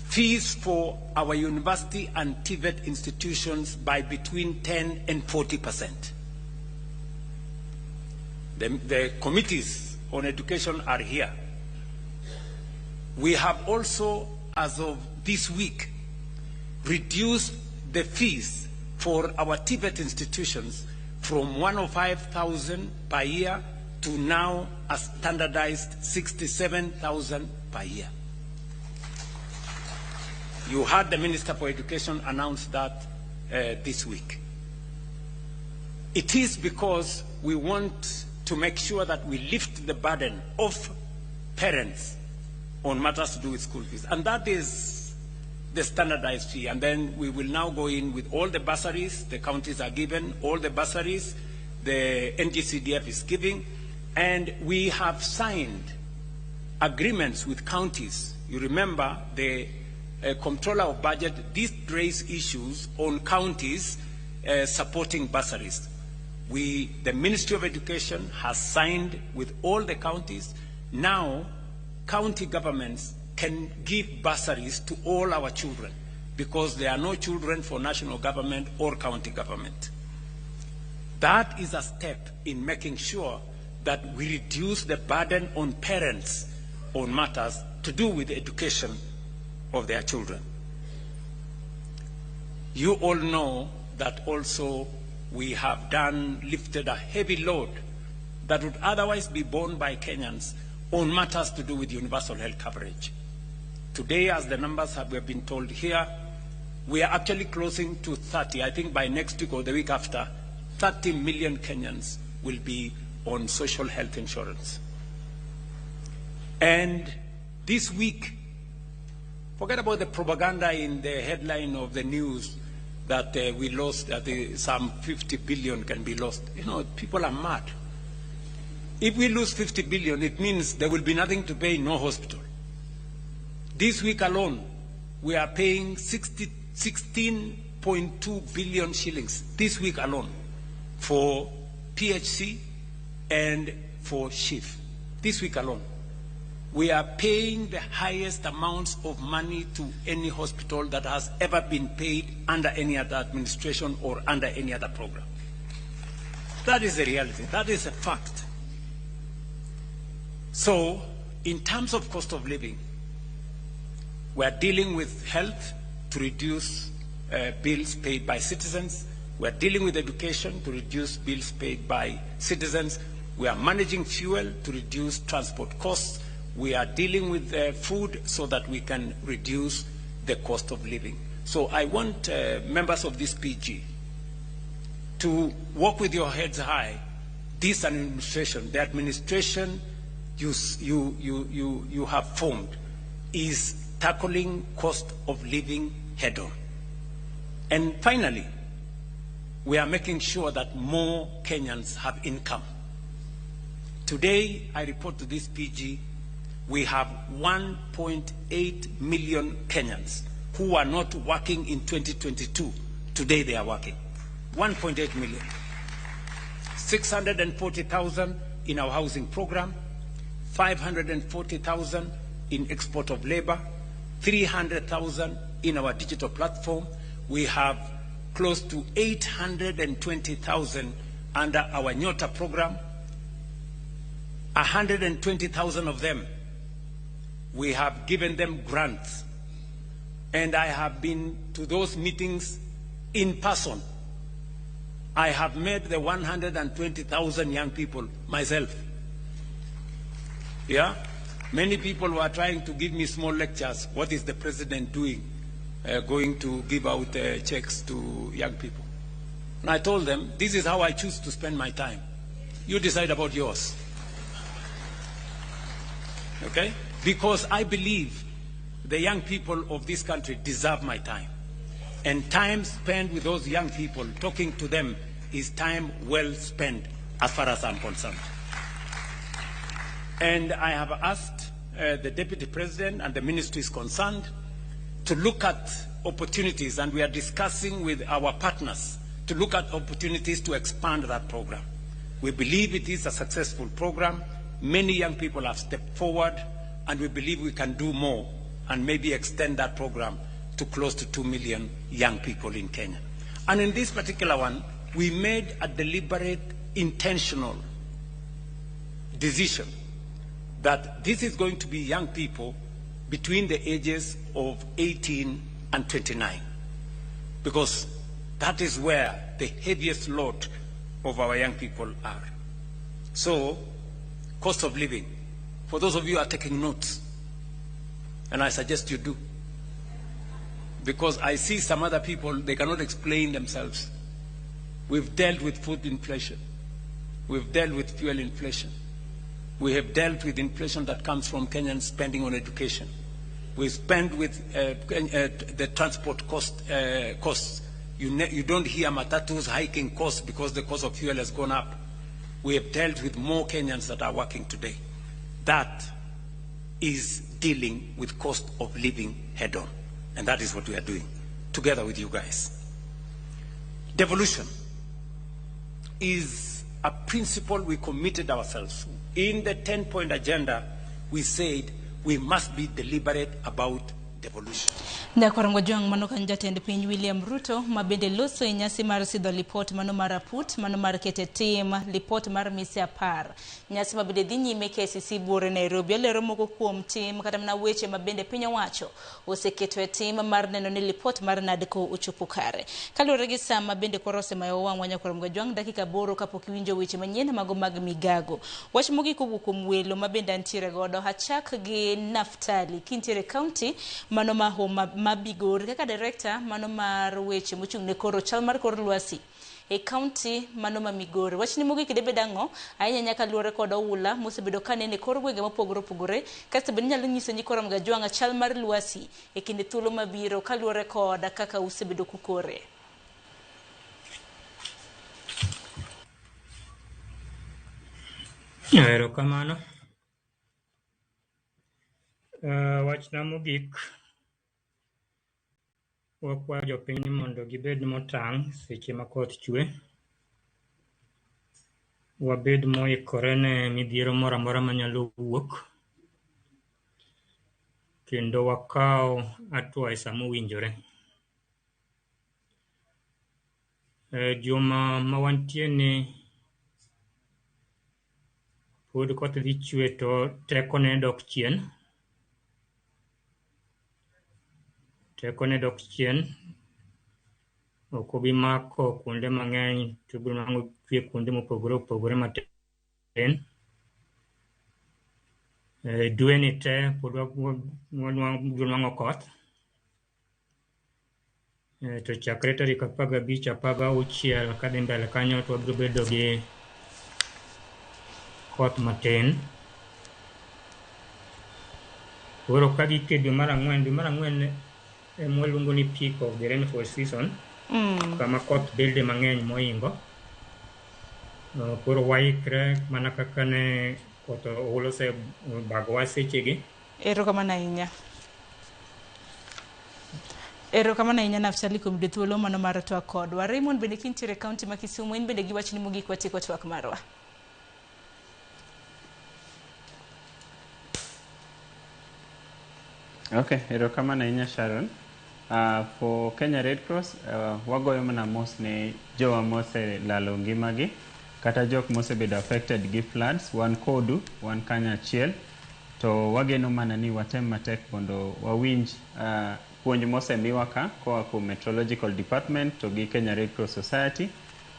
fees for our university and TVET institutions by between 10 and 40%. The committees on education are here. We have also, as of this week, reduced the fees for our TVET institutions from 105,000 per year to now a standardized 67,000 per year. You heard the Minister for Education announce that this week. It is because we want to make sure that we lift the burden off parents on matters to do with school fees. And that is the standardized fee. And then we will now go in with all the bursaries the counties are given, all the bursaries the NGCDF is giving, and we have signed agreements with counties. You remember the Comptroller of Budget did raise issues on counties supporting bursaries. The Ministry of Education has signed with all the counties. Now, county governments can give bursaries to all our children because there are no children for national government or county government. That is a step in making sure that we reduce the burden on parents on matters to do with the education of their children. You all know that also we have lifted a heavy load that would otherwise be borne by Kenyans on matters to do with universal health coverage. Today, as the numbers have been told here, we are actually closing to 30. I think by next week or the week after, 30 million Kenyans will be on social health insurance. And this week, forget about the propaganda in the headline of the news that we lost, that some 50 billion can be lost. You know, people are mad. If we lose 50 billion, it means there will be nothing to pay, no hospital. This week alone, we are paying 16.2 billion shillings, this week alone, for PHC and for SHIF. This week alone. We are paying the highest amounts of money to any hospital that has ever been paid under any other administration or under any other program. That is the reality. That is a fact. So, in terms of cost of living, we are dealing with health to reduce bills paid by citizens. We are dealing with education to reduce bills paid by citizens. We are managing fuel to reduce transport costs. We are dealing with food so that we can reduce the cost of living. So I want members of this PG to walk with your heads high. This administration, the administration you have formed, is tackling cost of living head on. And finally, we are making sure that more Kenyans have income. Today, I report to this PG, we have 1.8 million Kenyans who are not working in 2022. Today they are working. 1.8 million. 640,000 in our housing program, 540,000 in export of labor, 300,000 in our digital platform. We have close to 820,000 under our Nyota program. 120,000 of them, we have given them grants. And I have been to those meetings in person. I have met the 120,000 young people myself. Yeah? Many people were trying to give me small lectures. What is the president doing? Going to give out checks to young people. And I told them, this is how I choose to spend my time. You decide about yours. Okay? Because I believe the young people of this country deserve my time. And time spent with those young people, talking to them, is time well spent as far as I'm concerned. And I have asked the Deputy President and the ministries concerned to look at opportunities, and we are discussing with our partners to look at opportunities to expand that program. We believe it is a successful program. Many young people have stepped forward, and we believe we can do more and maybe extend that program to close to 2 million young people in Kenya. And in this particular one, we made a deliberate, intentional decision that this is going to be young people between the ages of 18 and 29, because that is where the heaviest load of our young people are. So, cost of living. For those of you who are taking notes, and I suggest you do, Because I see some other people, they cannot explain themselves. We've dealt with food inflation. We've dealt with fuel inflation. We have dealt with inflation that comes from Kenyans spending on education. We spend with the transport costs. You don't hear matatus hiking costs because the cost of fuel has gone up. We have dealt with more Kenyans that are working today. That is dealing with cost of living head on. And that is what we are doing, together with you guys. Devolution is a principle we committed ourselves. In the 10-point agenda, we said we must be deliberate about devolution. Nyakorango Jwang' mano kan jatend piny William Ruto ma bende loso e nyasi mar sidho lipot mano mar aput mano mar kete tim lipot mar mise 10. Nyasi ma bende dhi nyime KCC Buore Nairobi olero moko kuom tim kata mana weche ma bende piny owacho oseketo e tim mar neno ni lipot mar NADCO ochopo kare. Kaluwore gi saa ma bende koro osemayo wang'wa Nyakorango Jwang' dakika 8 kapok iwinjo weche manyien mago mag migago. Wach mogik kowuok kuom welo ma bende antiere godo achak gi Naftali kintiere county mano ma Homa Mabigori kaka director mano mar weche mochung' ne koro chal mar kor lwasi e county mano ma Migori. Wachni mogik debed ang'o ahinya nyaka luwore kod oula mosebedo kanene kor gwenge mopogore opogore kasto bende inyalo nyiso nyikwa Ramogi Ajwang' chal mar lwasi e kinde thuolo mabiro kaluwore kod kaka usebedo kukore. Erokamano. Wachna mogik, wakwayo jopiny mondo gibed motang' seche ma koth chwe. Wabed moikore ne midhiero moro amora manyalo wuok. Kendo wakaw hatua e sama owinjore. Juma ma wantie ni pod koth dhi chwe to tekone dok chien. Tekone dok chien, ok obi mako kuonde mang'eny to obiro nwang'o chwe kuonde mopogore opogore matin. Dwe ni te pod wabiro nwang'o koth. To chakre tarik 15 16 kadhi mbele kanyo to wabiro bedo gi koth matin. Koro ka gik e dwe mar ang'wen ema waluongo ni peak of the rainfall season, kama koth bede mang'eny moingo. Koro waikre mana kaka ne koth oula osebagowa sechegi. Erokamano ahinya. Erokamano ahinya Naftali kuom yudo thuolo mano mar twak kodwa. Raymond bende kintiere e county ma Kisumu in bende gi wachni mogik watieko twak marwa. Okay, erokamano ahinya Sharon. For Kenya Red Cross, wagoyo mana mos ne jowa moselalo ngimagi kata jok mosebedo affected gi floods. Wan kodu, wan kanyachiel, to wageno mana ni watem matek mondo wawinj puonj mosemiwa ka koa kuom Meteorological Department to gi Kenya Red Cross Society.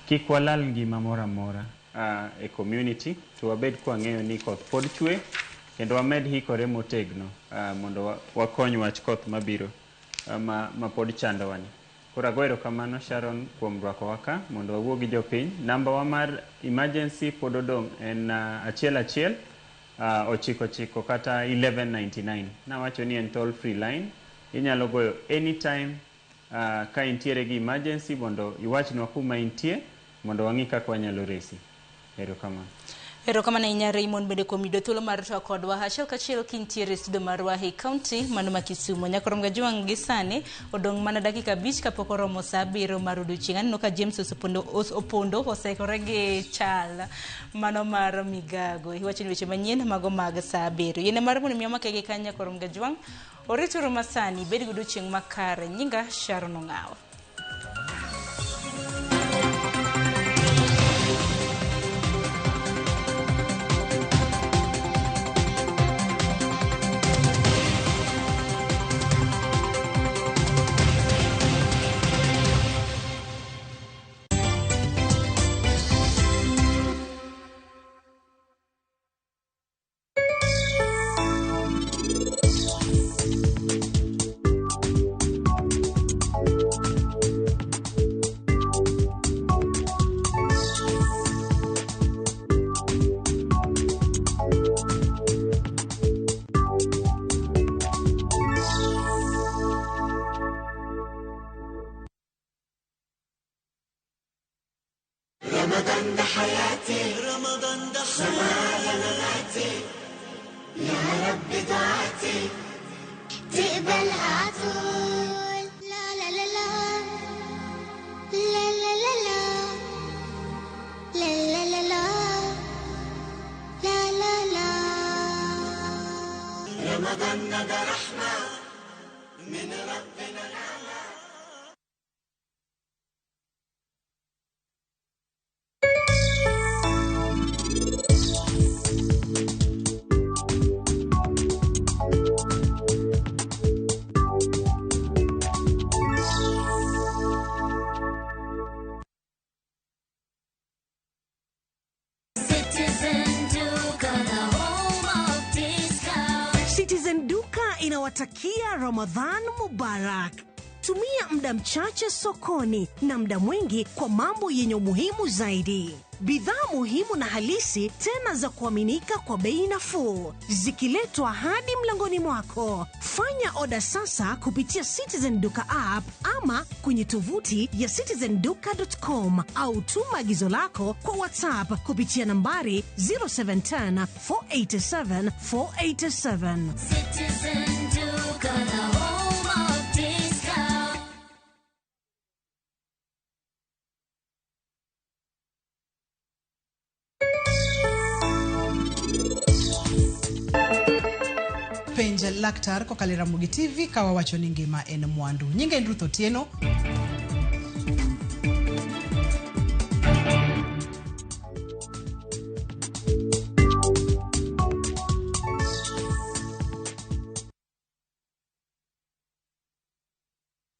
Kik walal ngima moro amora e community, to wabed kwang'eyo ni koth pod chwe kendo wamed hikore motegno mondo wakony wach koth mabiro ma pod chandowa ni. Koro ago erokamano Sharon kuom rwakowa ka mondo wawuo gi jopiny. Namba wa mar emergency pod odong' en 11 99 kata 1199. Nawacho ni en toll free line. Inyalo goyo anytime ka intiere gi emergency mondo iwachnwa kuma intie mondo wang'i kaka wanyalo resi. Erokamano. Erokamano ahinya Raymond bende kuom yudo thuolo mar twak kodwa achiel kachiel kintiere e studio marwa e county mano ma Kisumu. Nyakorom Gajwang' gi sani odong' mana dakika 5 kapok oromo saa 7 mar odiochieng'. Aneno ka James Opondo osekore gi chal mano mar migago. Iwacho ni weche manyien mago mag saa 7. Yien mar mondo mi omake gi kanyo Nyakorom Gajwang'. Orituru masani bed gi odiochieng' makare. Nyinga Sharon Ong'awo. رمضان ده حياتي، رمضان ده حياتي، مماتي، يا رب دعاتي تقبلها عطول. لا لا لا لا لا لا لا لا لا لا لا لا لا لا. رمضان ده رحمة من ربنا نعمة. Citizen Duka inawatakia Ramadhan Mubarak. Tumia muda mchache sokoni na muda mwingi kwa mambo yenye umuhimu zaidi. Bidhaa muhimu na halisi tena za kuaminika kwa bei nafuu, zikiletwa hadi mlangoni mwako. Fanya oda sasa kupitia Citizen Duka app ama kwenye tovuti ya citizenduka.com au tuma agizo lako kwa WhatsApp kupitia nambari 0710 487 487. Citizen Duka, the home of discount. Penj laktar kokalo e Ramogi TV ka wawacho ni ngima en mwandu. Nyinga en Ruth Otieno.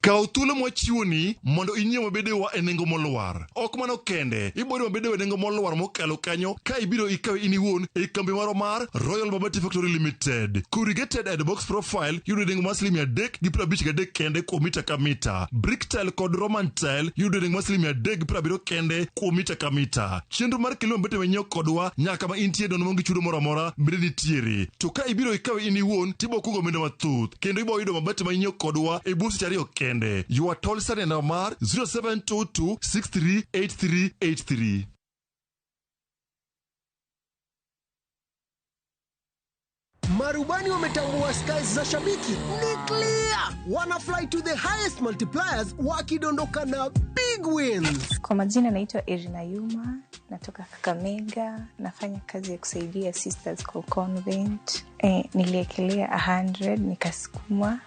Kaw thuolo mwachiwoni mondo inyiew mabedewa e nengo molwar. Ok mano kende, iboyudo mabedewa e nengo molwar mokalo kanyo ka ibiro ikawe in iwuon e kambi marwa mar Royal Mabati Factory Limited. Corrugated and box profile yudo e nengo mar siling 353 kende kuom mita ka mita. Brick tile kod Roman tile yudo e nengo mar siling 370 kende kuom mita ka mita. Chenro mar kelo mabete manyiew kodwa nyaka ma intie nono maonge chudo moro amora bende nitiere. To ka ibiro ikawe in iwuon tibo kungo omenda mathoth kendo ibo yudo mabati manyiew kodwa e bwo seche 2 kende. You are told sani namba mar 0722 638383. Marubani wametambua skies za shabiki ni clear, wana fly to the highest multipliers wakidondoka na big wins. Kwa majina naitwa Irina Yuma, natoka Kakamega, nafanya kazi ya kusaidia Sisters kwa convent. Niliekelea 100 nikasukuma,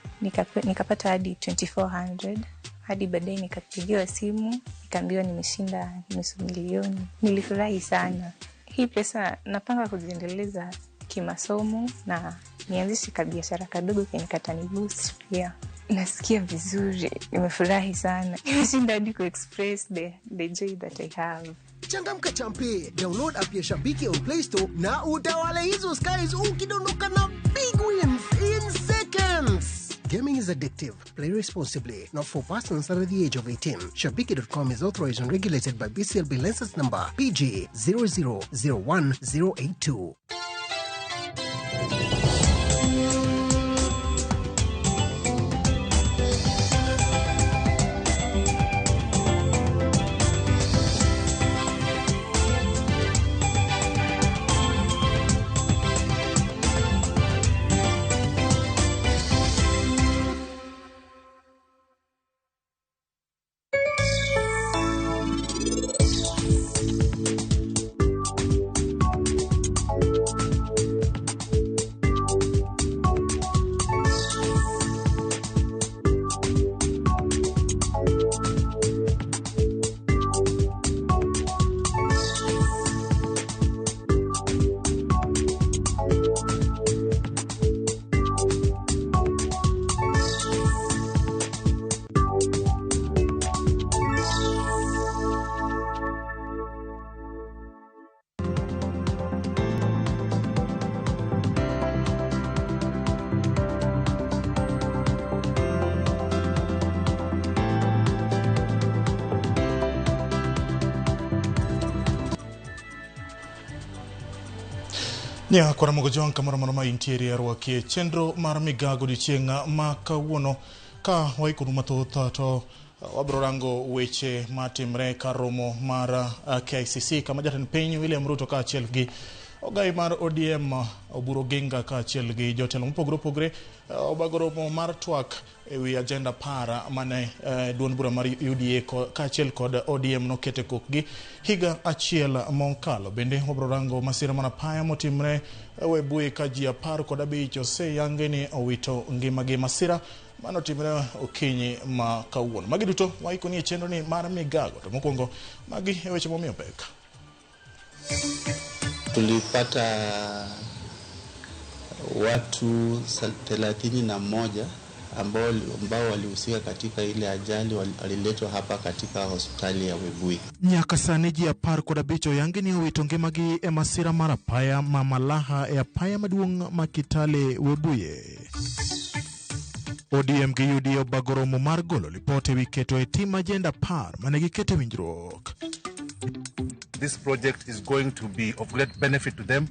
nikapata hadi 2400 hadi baadaye nikapigiwa simu nikaambiwa nimeshinda 500,000. Nilifurahi sana. Hii pesa napanga kuziendeleza kimasomo na nianzishe kabiashara kadogo kenye kataniboost pia. Nasikia vizuri, nimefurahi sana. Nimeshinda hadi ku-express the joy that I have. Changamka champe, download app ya Shabiki on Play Store na utawale hizo skies ukidondoka na big wins in seconds. Gaming is addictive. Play responsibly. Not for persons under the age of 18. Shabiki.com is authorized and regulated by BCLB license number PG 0001082. Nya kora mogo jwang' kamoro amora ma intiere arwakie chenro mar migago odiochieng' ma kawuono ka waikonu mathoth to Wabiro rango weche matimre kar romo mar KICC kama jatend piny William Ruto kaachiel gi ogai mar ODM Oburu Oginga kaachiel gi jotelo mopogore opogore obago romo mar twak ewi agenda 10 mane duond bura mar UDA kaachiel kod ODM nokete kokgi higa achiel mokalo. Bende wabiro rango masira mar apaya motimre Webuye ka ji 15 oseyangi ni owito ngimagi. Masira manotimre okinyi ma kawuono. Magi duto waikoni e chenro ni mar migago, to mokwongo magi e weche momiyo pek. Tulipata watu 31 ambao walihusika katika ile ajali waliletwa hapa katika hospitali ya Webuye. Nyaka sani ji 15 oyangi ni owito ngimagi e masira mar apaya ma Malaha e apaya maduong' ma Kitale Webuye. ODM gi UDA obago romo mar golo lipot ewi keto e tim agenda 10 mane giketo e winjruok. This project is going to be of great benefit to them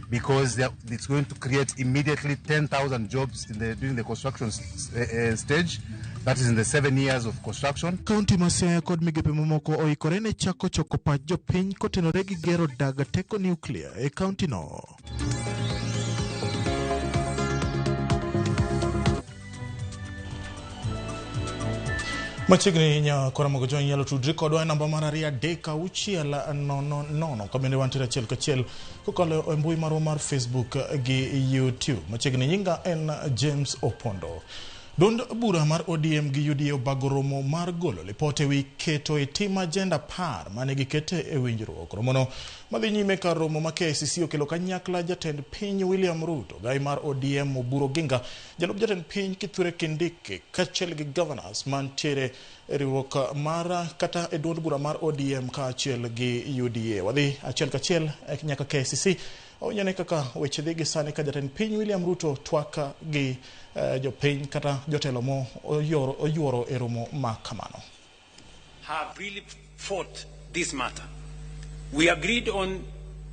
because it's going to create immediately 10,000 jobs during the construction stage. That is in the 7 years of construction. Kaunti ma Siaya kod migepe mamoko oikore ne chako choko pach jopiny kotenore gi gero dag teko nuclear e kaunti no. Machiegni nyakora mogo jony nyalo tudri kodwa e namba mar 2 3 6 0 0 kabende wantiere achiel kachiel kokalo e mbui marwa mar Facebook gi YouTube. Machiegni nyinga en James Opondo. Duond bura mar ODM gi UDA obago romo mar golo lipot ewi keto e tim agenda 10 mane gikete e winjruok. Romono madhi nyime kar romo ma KICC okelo kanyakla jatend piny William Ruto, gai mar ODM Oburu Oginga, jalup jatend piny Kithure Kindiki kaachiel gi governors mantiere e riwruok mar kata e duond bura mar ODM kaachiel gi UDA. Wadhi achiel kachiel nyaka KICC onyane kaka weche dhi gi sani ka jatend piny William Ruto twak gi jopiny kata jotelo mo oyuoro e romo ma kamano. Have really fought this matter. We agreed on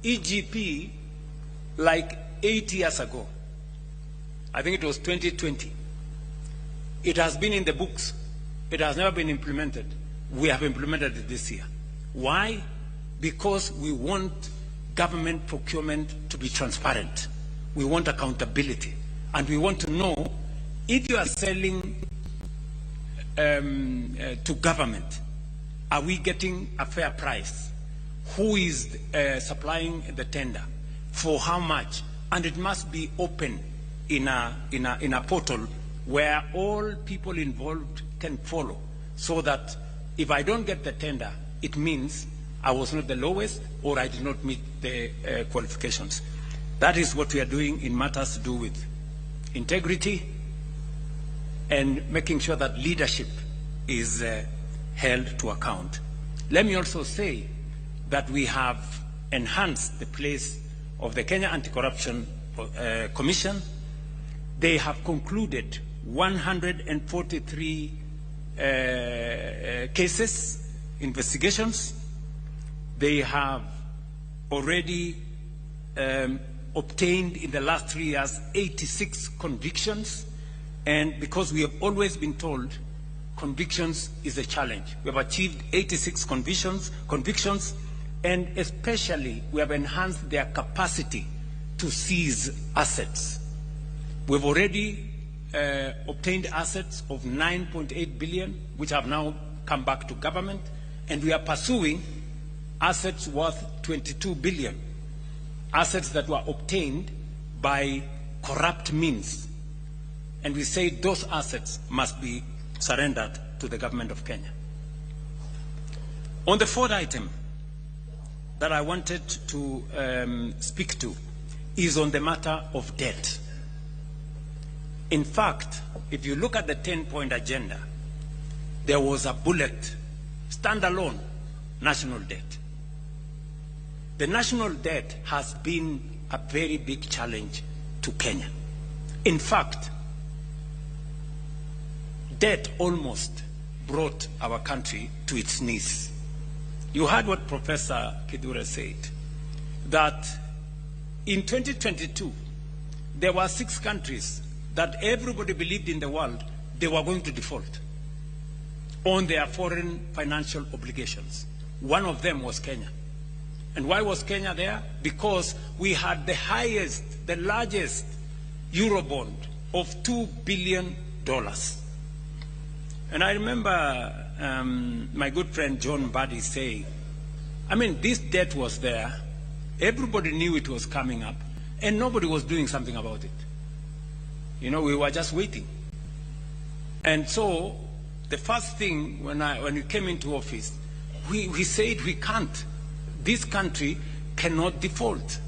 EGP like 8 years ago. I think it was 2020. It has been in the books. It has never been implemented. We have implemented it this year. Why? Because we want government procurement to be transparent. We want accountability. And we want to know if you are selling to government, are we getting a fair price? Who is supplying the tender? For how much? And it must be open in a portal where all people involved can follow, so that if I don't get the tender, it means I was not the lowest or I did not meet the qualifications. That is what we are doing in matters to do with integrity and making sure that leadership is held to account. Let me also say that we have enhanced the place of the Kenya Anti-Corruption Commission. They have concluded 143 cases, investigations. They have already obtained in the last 3 years 86 convictions. And because we have always been told convictions is a challenge, we have achieved 86 convictions, and especially we have enhanced their capacity to seize assets. We've already obtained assets of 9.8 billion, which have now come back to government, and we are pursuing assets worth 22 billion, assets that were obtained by corrupt means. And we say those assets must be surrendered to the government of Kenya. On the fourth item that I wanted to speak to is on the matter of debt. In fact, if you look at the 10-point agenda, there was a bullet, standalone, national debt. The national debt has been a very big challenge to Kenya. In fact, debt almost brought our country to its knees. You heard what Professor Kithure said, that in 2022, there were 6 countries that everybody believed in the world they were going to default. on their foreign financial obligations. One of them was Kenya. And why was Kenya there? Because we had the highest, the largest Eurobond of $2 billion. And I remember my good friend John Mbadi saying, I mean, this debt was there, everybody knew it was coming up, and nobody was doing something about it. You know, we were just waiting. And so, the first thing when we came into office, we said we can't. This country cannot default,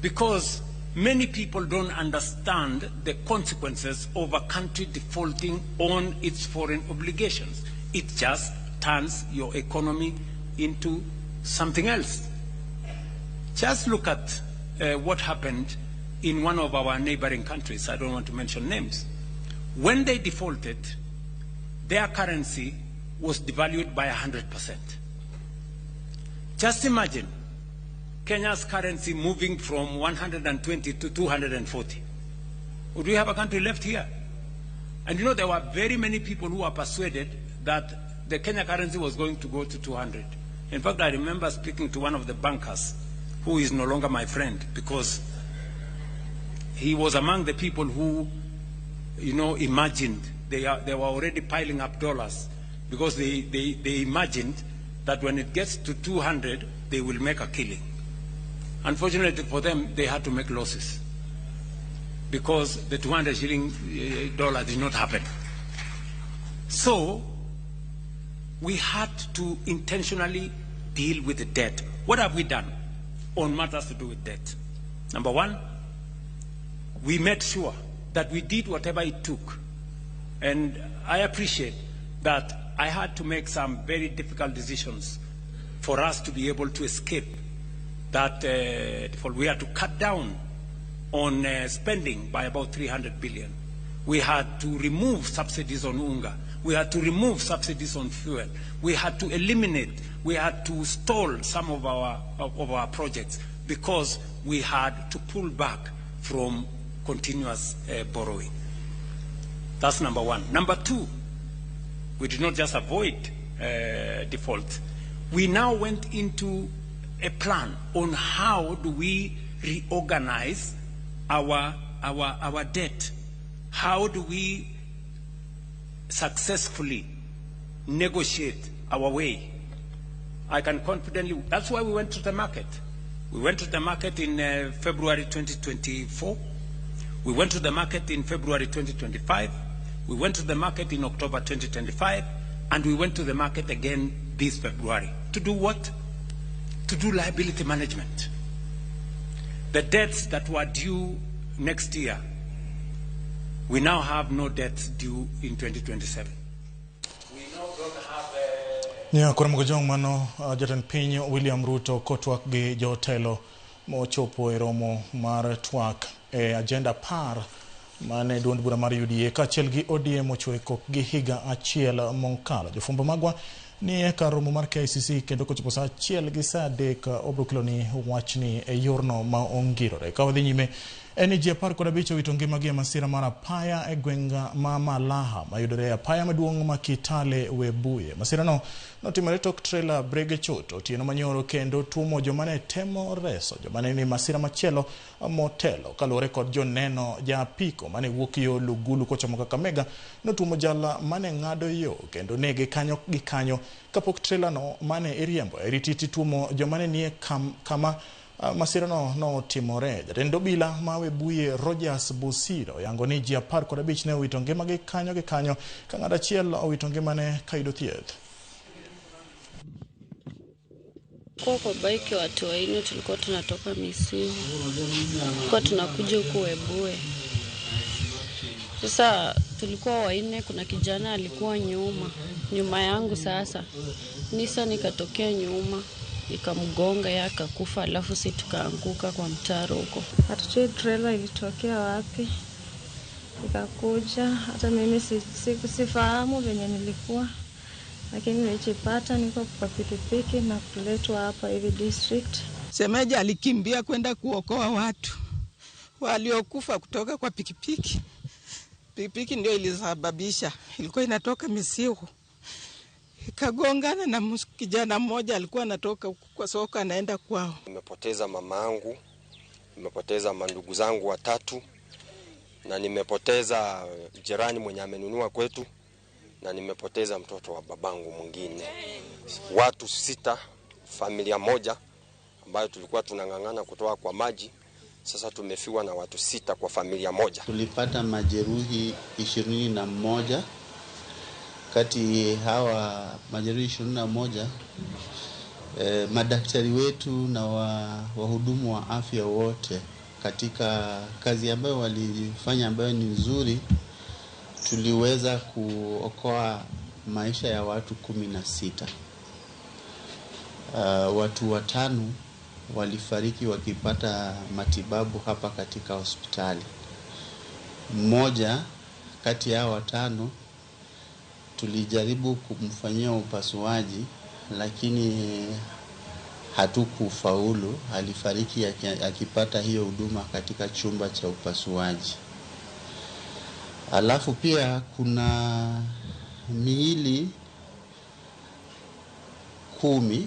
because many people don't understand the consequences of a country defaulting on its foreign obligations. It just turns your economy into something else. Just look at what happened in one of our neighboring countries. I don't want to mention names. When they defaulted, their currency was devalued by 100%. Just imagine Kenya's currency moving from 120 to 240. Would we have a country left here? And you know, there were very many people who were persuaded that the Kenya currency was going to go to 200. In fact, I remember speaking to one of the bankers, who is no longer my friend, because he was among the people who, you know, imagined they were already piling up dollars, because they imagined that when it gets to 200, they will make a killing. Unfortunately for them, they had to make losses, because the 200 shilling dollar did not happen. So we had to intentionally deal with the debt. What have we done on matters to do with debt? Number one, we made sure that we did whatever it took. And I appreciate that I had to make some very difficult decisions for us to be able to escape that default. We had to cut down on spending by about 300 billion. We had to remove subsidies on unga. We had to remove subsidies on fuel. We had to eliminate, we had to stall some of our projects, because we had to pull back from continuous borrowing. That's number one. Number two, we did not just avoid default. We now went into a plan on how do we reorganize our debt. How do we successfully negotiate our way? I can confidently, that's why we went to the market. We went to the market in February 2024. We went to the market in February 2025. We went to the market in October 2025. And we went to the market again this February. To do what? To do liability management. The debts that were due next year, we now have no debts due in 2027. We now don't have Yeah, koro mgojong mano jatend piny William Ruto kotwak gi jotelo mochopo e romo mar twak e agenda par mane duond bura mar UDA kaachiel gi ODM ochopo kokgi higa achiel mokalo. Jofwambo magwa ni e kar romo mar KICC kendo kochopo saa 1 gi saa 3 obiro keloni wachni e yorno ma ongirore. Ka wadhi nyime en ji 15 owito ngimagi e masira mar apaya e gweng' ma Malaha mayudore e apaya maduong' ma Kitale Webuye. Masirano notimore tok trailer brege chot otieno manyoro kendo tuomo joma ne temo reso joma ne ni masira machielo motelo. Kaluwore kod joneno, ja apiko mane wuok yo Lugulu kochomo Kakamega notuomo jala mane ng'ado yo kendo nege kanyo gi kanyo kapok trailer no mane iriembo e rititi tuomo joma ne nie kama masirano notimore. Jatend obila ma Webuye Rogers Bosiro oyango ni ji 15 ne owito ngimagi kanyo gi kanyo ka ng'ato achiel owito ngimane kayudo thieth. Kwa bike watu wanne tulikuwa tunatoka Misiu, tulikuwa tunakuja huku Webuye. Sasa tulikuwa wanne, kuna kijana alikuwa nyuma yangu. Sasa Nissan ikatokea nyuma ikamgonga yeye akakufa, alafu sisi tukaanguka kwa mtaro huko. Hatujui trailer ilitokea wapi ikakuja, hata mimi sifahamu venye nilikuwa, lakini nilijipata niko kwa pikipiki na kuletwa hapa hivi district. Semeja alikimbia kwenda kuokoa watu waliokufa kutoka kwa pikipiki. Pikipiki ndio ilisababisha, ilikuwa inatoka Misiu Ikagongana na kijana mmoja alikuwa anatoka kwa soko anaenda kwao. Nimepoteza mamangu, nimepoteza mandugu zangu watatu, na nimepoteza jirani mwenye amenunua kwetu, na nimepoteza mtoto wa babangu mwingine. Watu 6, familia moja ambayo tulikuwa tunang'ang'ana kutoa kwa maji. Sasa tumefiwa na watu 6 kwa familia moja. Tulipata majeruhi 21. Kati hawa majeruhi 21, madaktari wetu na wahudumu wa afya wote katika kazi ambayo walifanya ambayo ni nzuri, tuliweza kuokoa maisha ya watu 16. Watu 5 walifariki wakipata matibabu hapa katika hospitali. Mmoja kati ya 5 tulijaribu kumfanyia upasuaji lakini hatukufaulu. Alifariki akipata hiyo huduma katika chumba cha upasuaji. Alafu pia kuna miili 10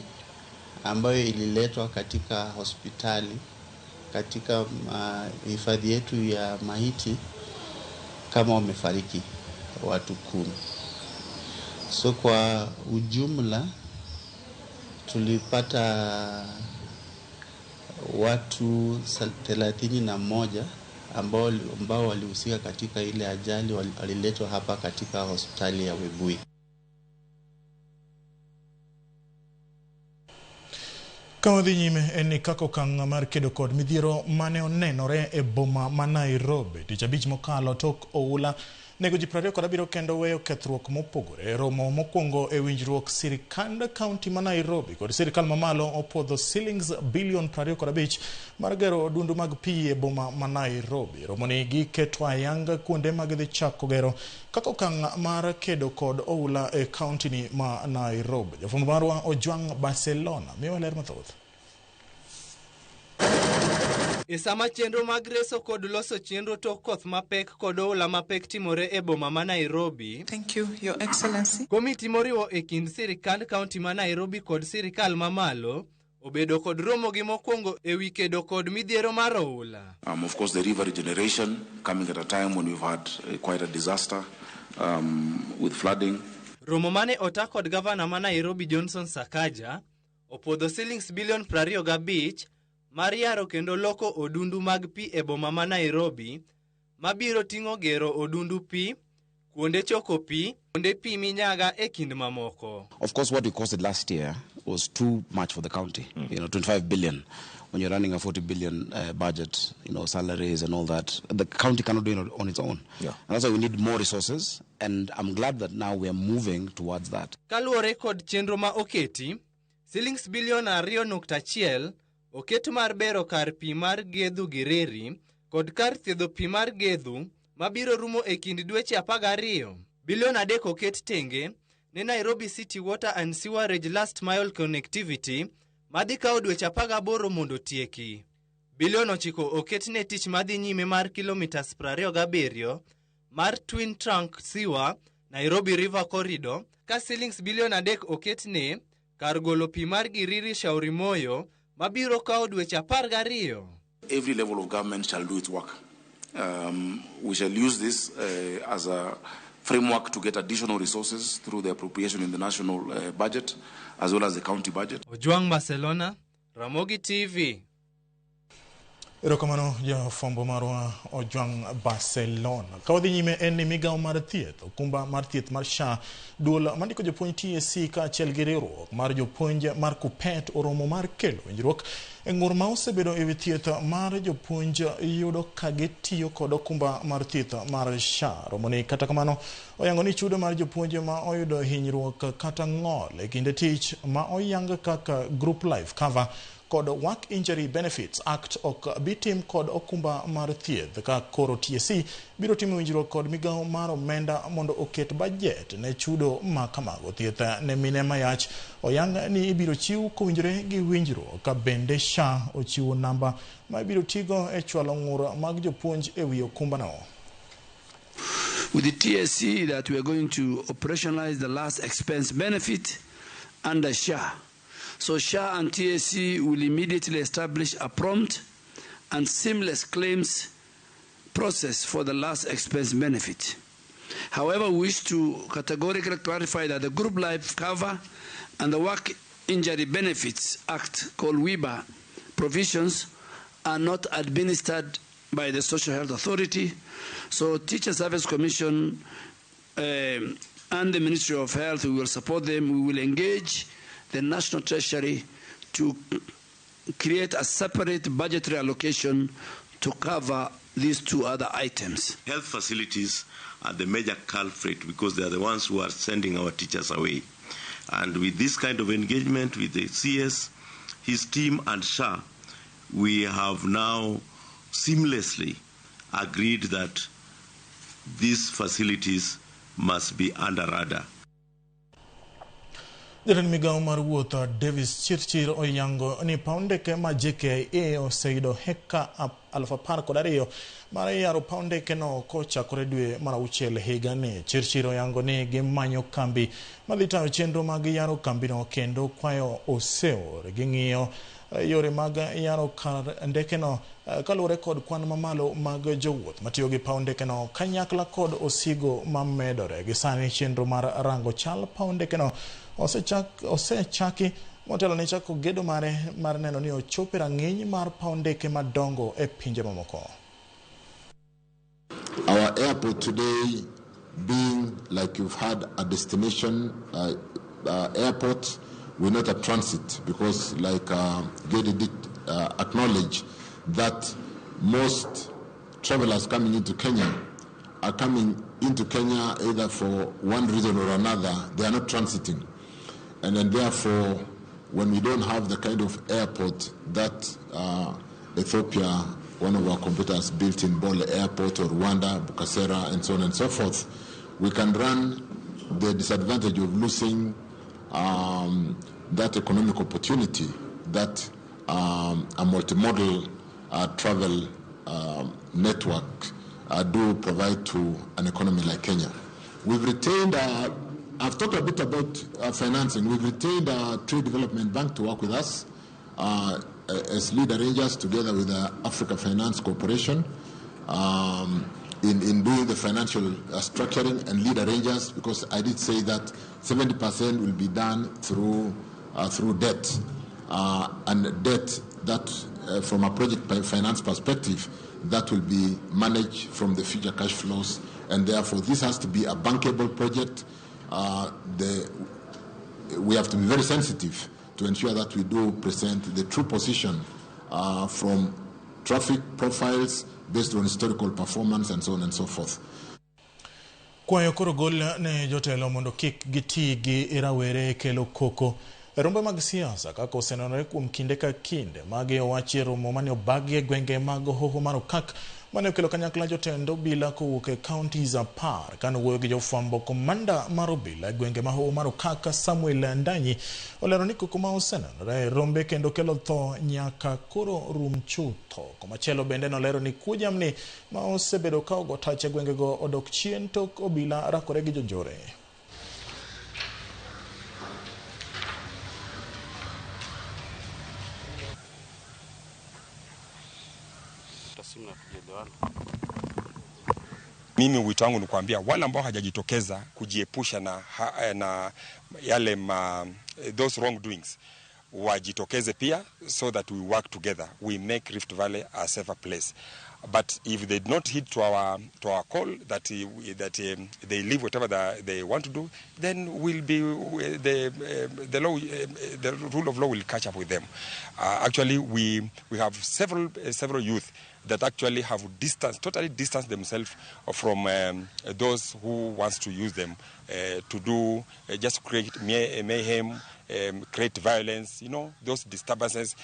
ambayo ililetwa katika hospitali katika hifadhi yetu ya maiti kama wamefariki watu 10. So kwa ujumla tulipata watu 31 ambao walihusika katika ile ajali waliletwa hapa katika hospitali ya Webuye. Ka wadhi nyime en ni kaka okang' mar kedo kod midhiero mane onenore e boma ma Nairobi tich abich mokalo tok oula nego ji 27 kendo weyo kethruok mopogore. Romo mokwongo e winjruok sirikand kaunti ma Nairobi kod sirikal mamalo opuodho silings bilion 25 mar gero odundu mag pi e boma ma Nairobi. Romoni giketo ayanga kuonde mag dhi chako gero kaka okang' mar kedo kod oula e kaunti ni ma Nairobi. Jafwambo marwa Ojwang' Barcelona miwa ler mathoth. E sama chenro mag reso kod loso chenro tok koth mapek kod oula mapek timore e boma ma Nairobi. Thank you, Your Excellency. Komiti moriwo e kind sirikand kaunti ma Nairobi kod sirikal mamalo obedo kod romo gi mokwongo e wi kedo kod midhiero mar oula. Of course, the river regeneration coming at a time when we've had quite a disaster with flooding. Romo mane ota kod gavana ma Nairobi Johnson Sakaja opuodho silings bilion 25 mar yaro kendo loko odundu mag pi e boma ma Nairobi mabiro ting'o gero odundu pi, kuonde choko pi, kuonde pi minyaga e kind mamoko. Of course, what we costed last year was too much for the county. 25 billion. When you're running a 40 billion budget, salaries and all that, the county cannot do it on its own. Yeah. And that's why we need more resources, and I'm glad that now we are moving towards that. Kaluwore kod chenro ma oketi, silings bilion 2.1 oket mar bero kar pi mar Gedhu Gireri kod kar thiedho pi mar Gedhu mabiro rumo e kind dweche 12. Bilion 3 oket tenge ne Nairobi City Water and Sewerage Last Mile Connectivity madhi kawo dweche 18 mondo tieki. Bilion 9 oket ne tich madhi nyime mar kilomitas 27 mar Twin Trunk Sewer Nairobi River Corridor, ka silings bilion 3 oket ne kar golo pi mar Giriri Shauri Moyo mabiro kawo dweche 12. Every level of government shall do its work. We shall use this as a framework to get additional resources through the appropriation in the national budget as well as the county budget. Ojwang Barcelona, Ramogi TV. Erokamano jafwambo marwa Ojwang' Barcelona. Ka wadhi nyime en ni migawo mar thieth, okumba mar thieth mar SHA, duol mandiko jopuonj TSC kaachiel gi riwruok mar jopuonj mar KUPPET oromo mar kelo winjruok e ng'ur ma osebedo ewi thieth mar jopuonj yudo ka gitiyo kod okumba mar thieth mar SHA. Romoni kata kamano oyango ni chudo mar jopuonj ma oyudo hinyruok kata ng'ol e kinde tich ma oyang kaka Group Life Cover kod Work Injury Benefits Act ok bitim kod okumba mar thieth ka koro TSC biro timo winjruok kod migawo mar omenda mondo oket bajet ne chudo ma kamago. Thieth ne mine mayach oyang ni ibiro chiw kowinjore gi winjruok ka bende SHA ochiwo namba ma ibiro tigo e chwalo ng'ur mag jopuonj e wi okumbano. with the TSC that we are going to operationalize the last expense benefit under SHA. So SHA and TSC will immediately establish a prompt and seamless claims process for the last expense benefit. However, we wish to categorically clarify that the Group Life Cover and the Work Injury Benefits Act, called WIBA, provisions are not administered by the Social Health Authority. So Teacher Service Commission and the Ministry of Health, we will support them. We will engage the National Treasury to create a separate budgetary allocation to cover these two other items. Health facilities are the major culprit because they are the ones who are sending our teachers away. And with this kind of engagement with the CS, his team and SHA, we have now seamlessly agreed that these facilities must be under radar. Jatend migao mar wuoth Davis Chirchir oyango ni paw ndeke ma JKIA oseyudo heka 12,000 mar yaro paw ndeke no kochakore dwe mar auchiel higani. Chirchir oyango ni gimanyo kambi madhi tayo chenro mag yaro kambino kendo kwayo oseor ging'iyo yore mag yaro kar ndekeno kaluwore kod kwan mamalo mag jowuoth matiyo gi paw ndekeno kanyakla kod osigo mamedore. Gi sani chenro mar rango chal paw ndekeno osechaki motelo ne chako gedo mare mar neno ni ochopo e rang'iny mar paw ndeke madongo e pinje mamoko. Our airport today being, like you've had, a destination airport, we're not a transit, because like Gedi did acknowledge that most travelers coming into Kenya are coming into Kenya either for one reason or another. They are not transiting. And then therefore, when we don't have the kind of airport that Ethiopia, one of our competitors, built in Bole Airport, or Rwanda, Bukasera, and so on and so forth, we can run the disadvantage of losing that economic opportunity that a multimodal travel network do provide to an economy like Kenya. We've retained, I've talked a bit about financing. We've retained our Trade Development Bank to work with us as lead arrangers together with the Africa Finance Corporation in doing the financial structuring and lead arrangers, because I did say that 70% will be done through debt, and debt that from a project finance perspective, that will be managed from the future cash flows, and therefore this has to be a bankable project. We have to be very sensitive to ensure that we do present the true position from traffic profiles based on historical performance and so on and so forth. Kwayo koro gol ne jotelo mondo kik giti gi rawere kelo koko e rombe mag siasa kaka osenenore kuom kinde ka kinde. Magi owachi e romo mane obagi e gwenge mag Hoho mar Okak mane okelo kanyakla jotend obila kowuok e counties 10. Kane owuoyo gi jofwambo, komanda mar obila e gwenge ma Hoho mar Okak Samuel Ndanyi olero ni koko ma osenenore e rombe kendo kelo tho nyaka koro rum chutho. Komachielo bende nolero ni kuo jamni ma osebedo ka ogo tach e gwengego odok chien tok obila rakore gi jonjore. Mimi wito wangu ni kuambia wale ambao hajajitokeza kujiepusha na yale those wrongdoings, wajitokeze pia so that we work together, we make Rift Valley a safer place. But if they do not heed to our call that they leave whatever they want to do, then we'll be the law, the rule of law will catch up with them. Actually, we have several youth that actually have totally distanced themselves from those who wants to use them to do just create mayhem, create violence, you know, those disturbances.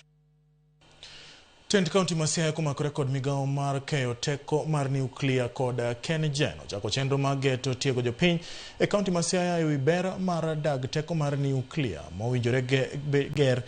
Tend kaunti ma Siaya komakore kod migao mar keyo teko mar nuklia kod KenGen ochako chenro mar geto tiego jopiny e kaunti ma Siaya ewi ber mar dag teko mar nuklia mowinjore ger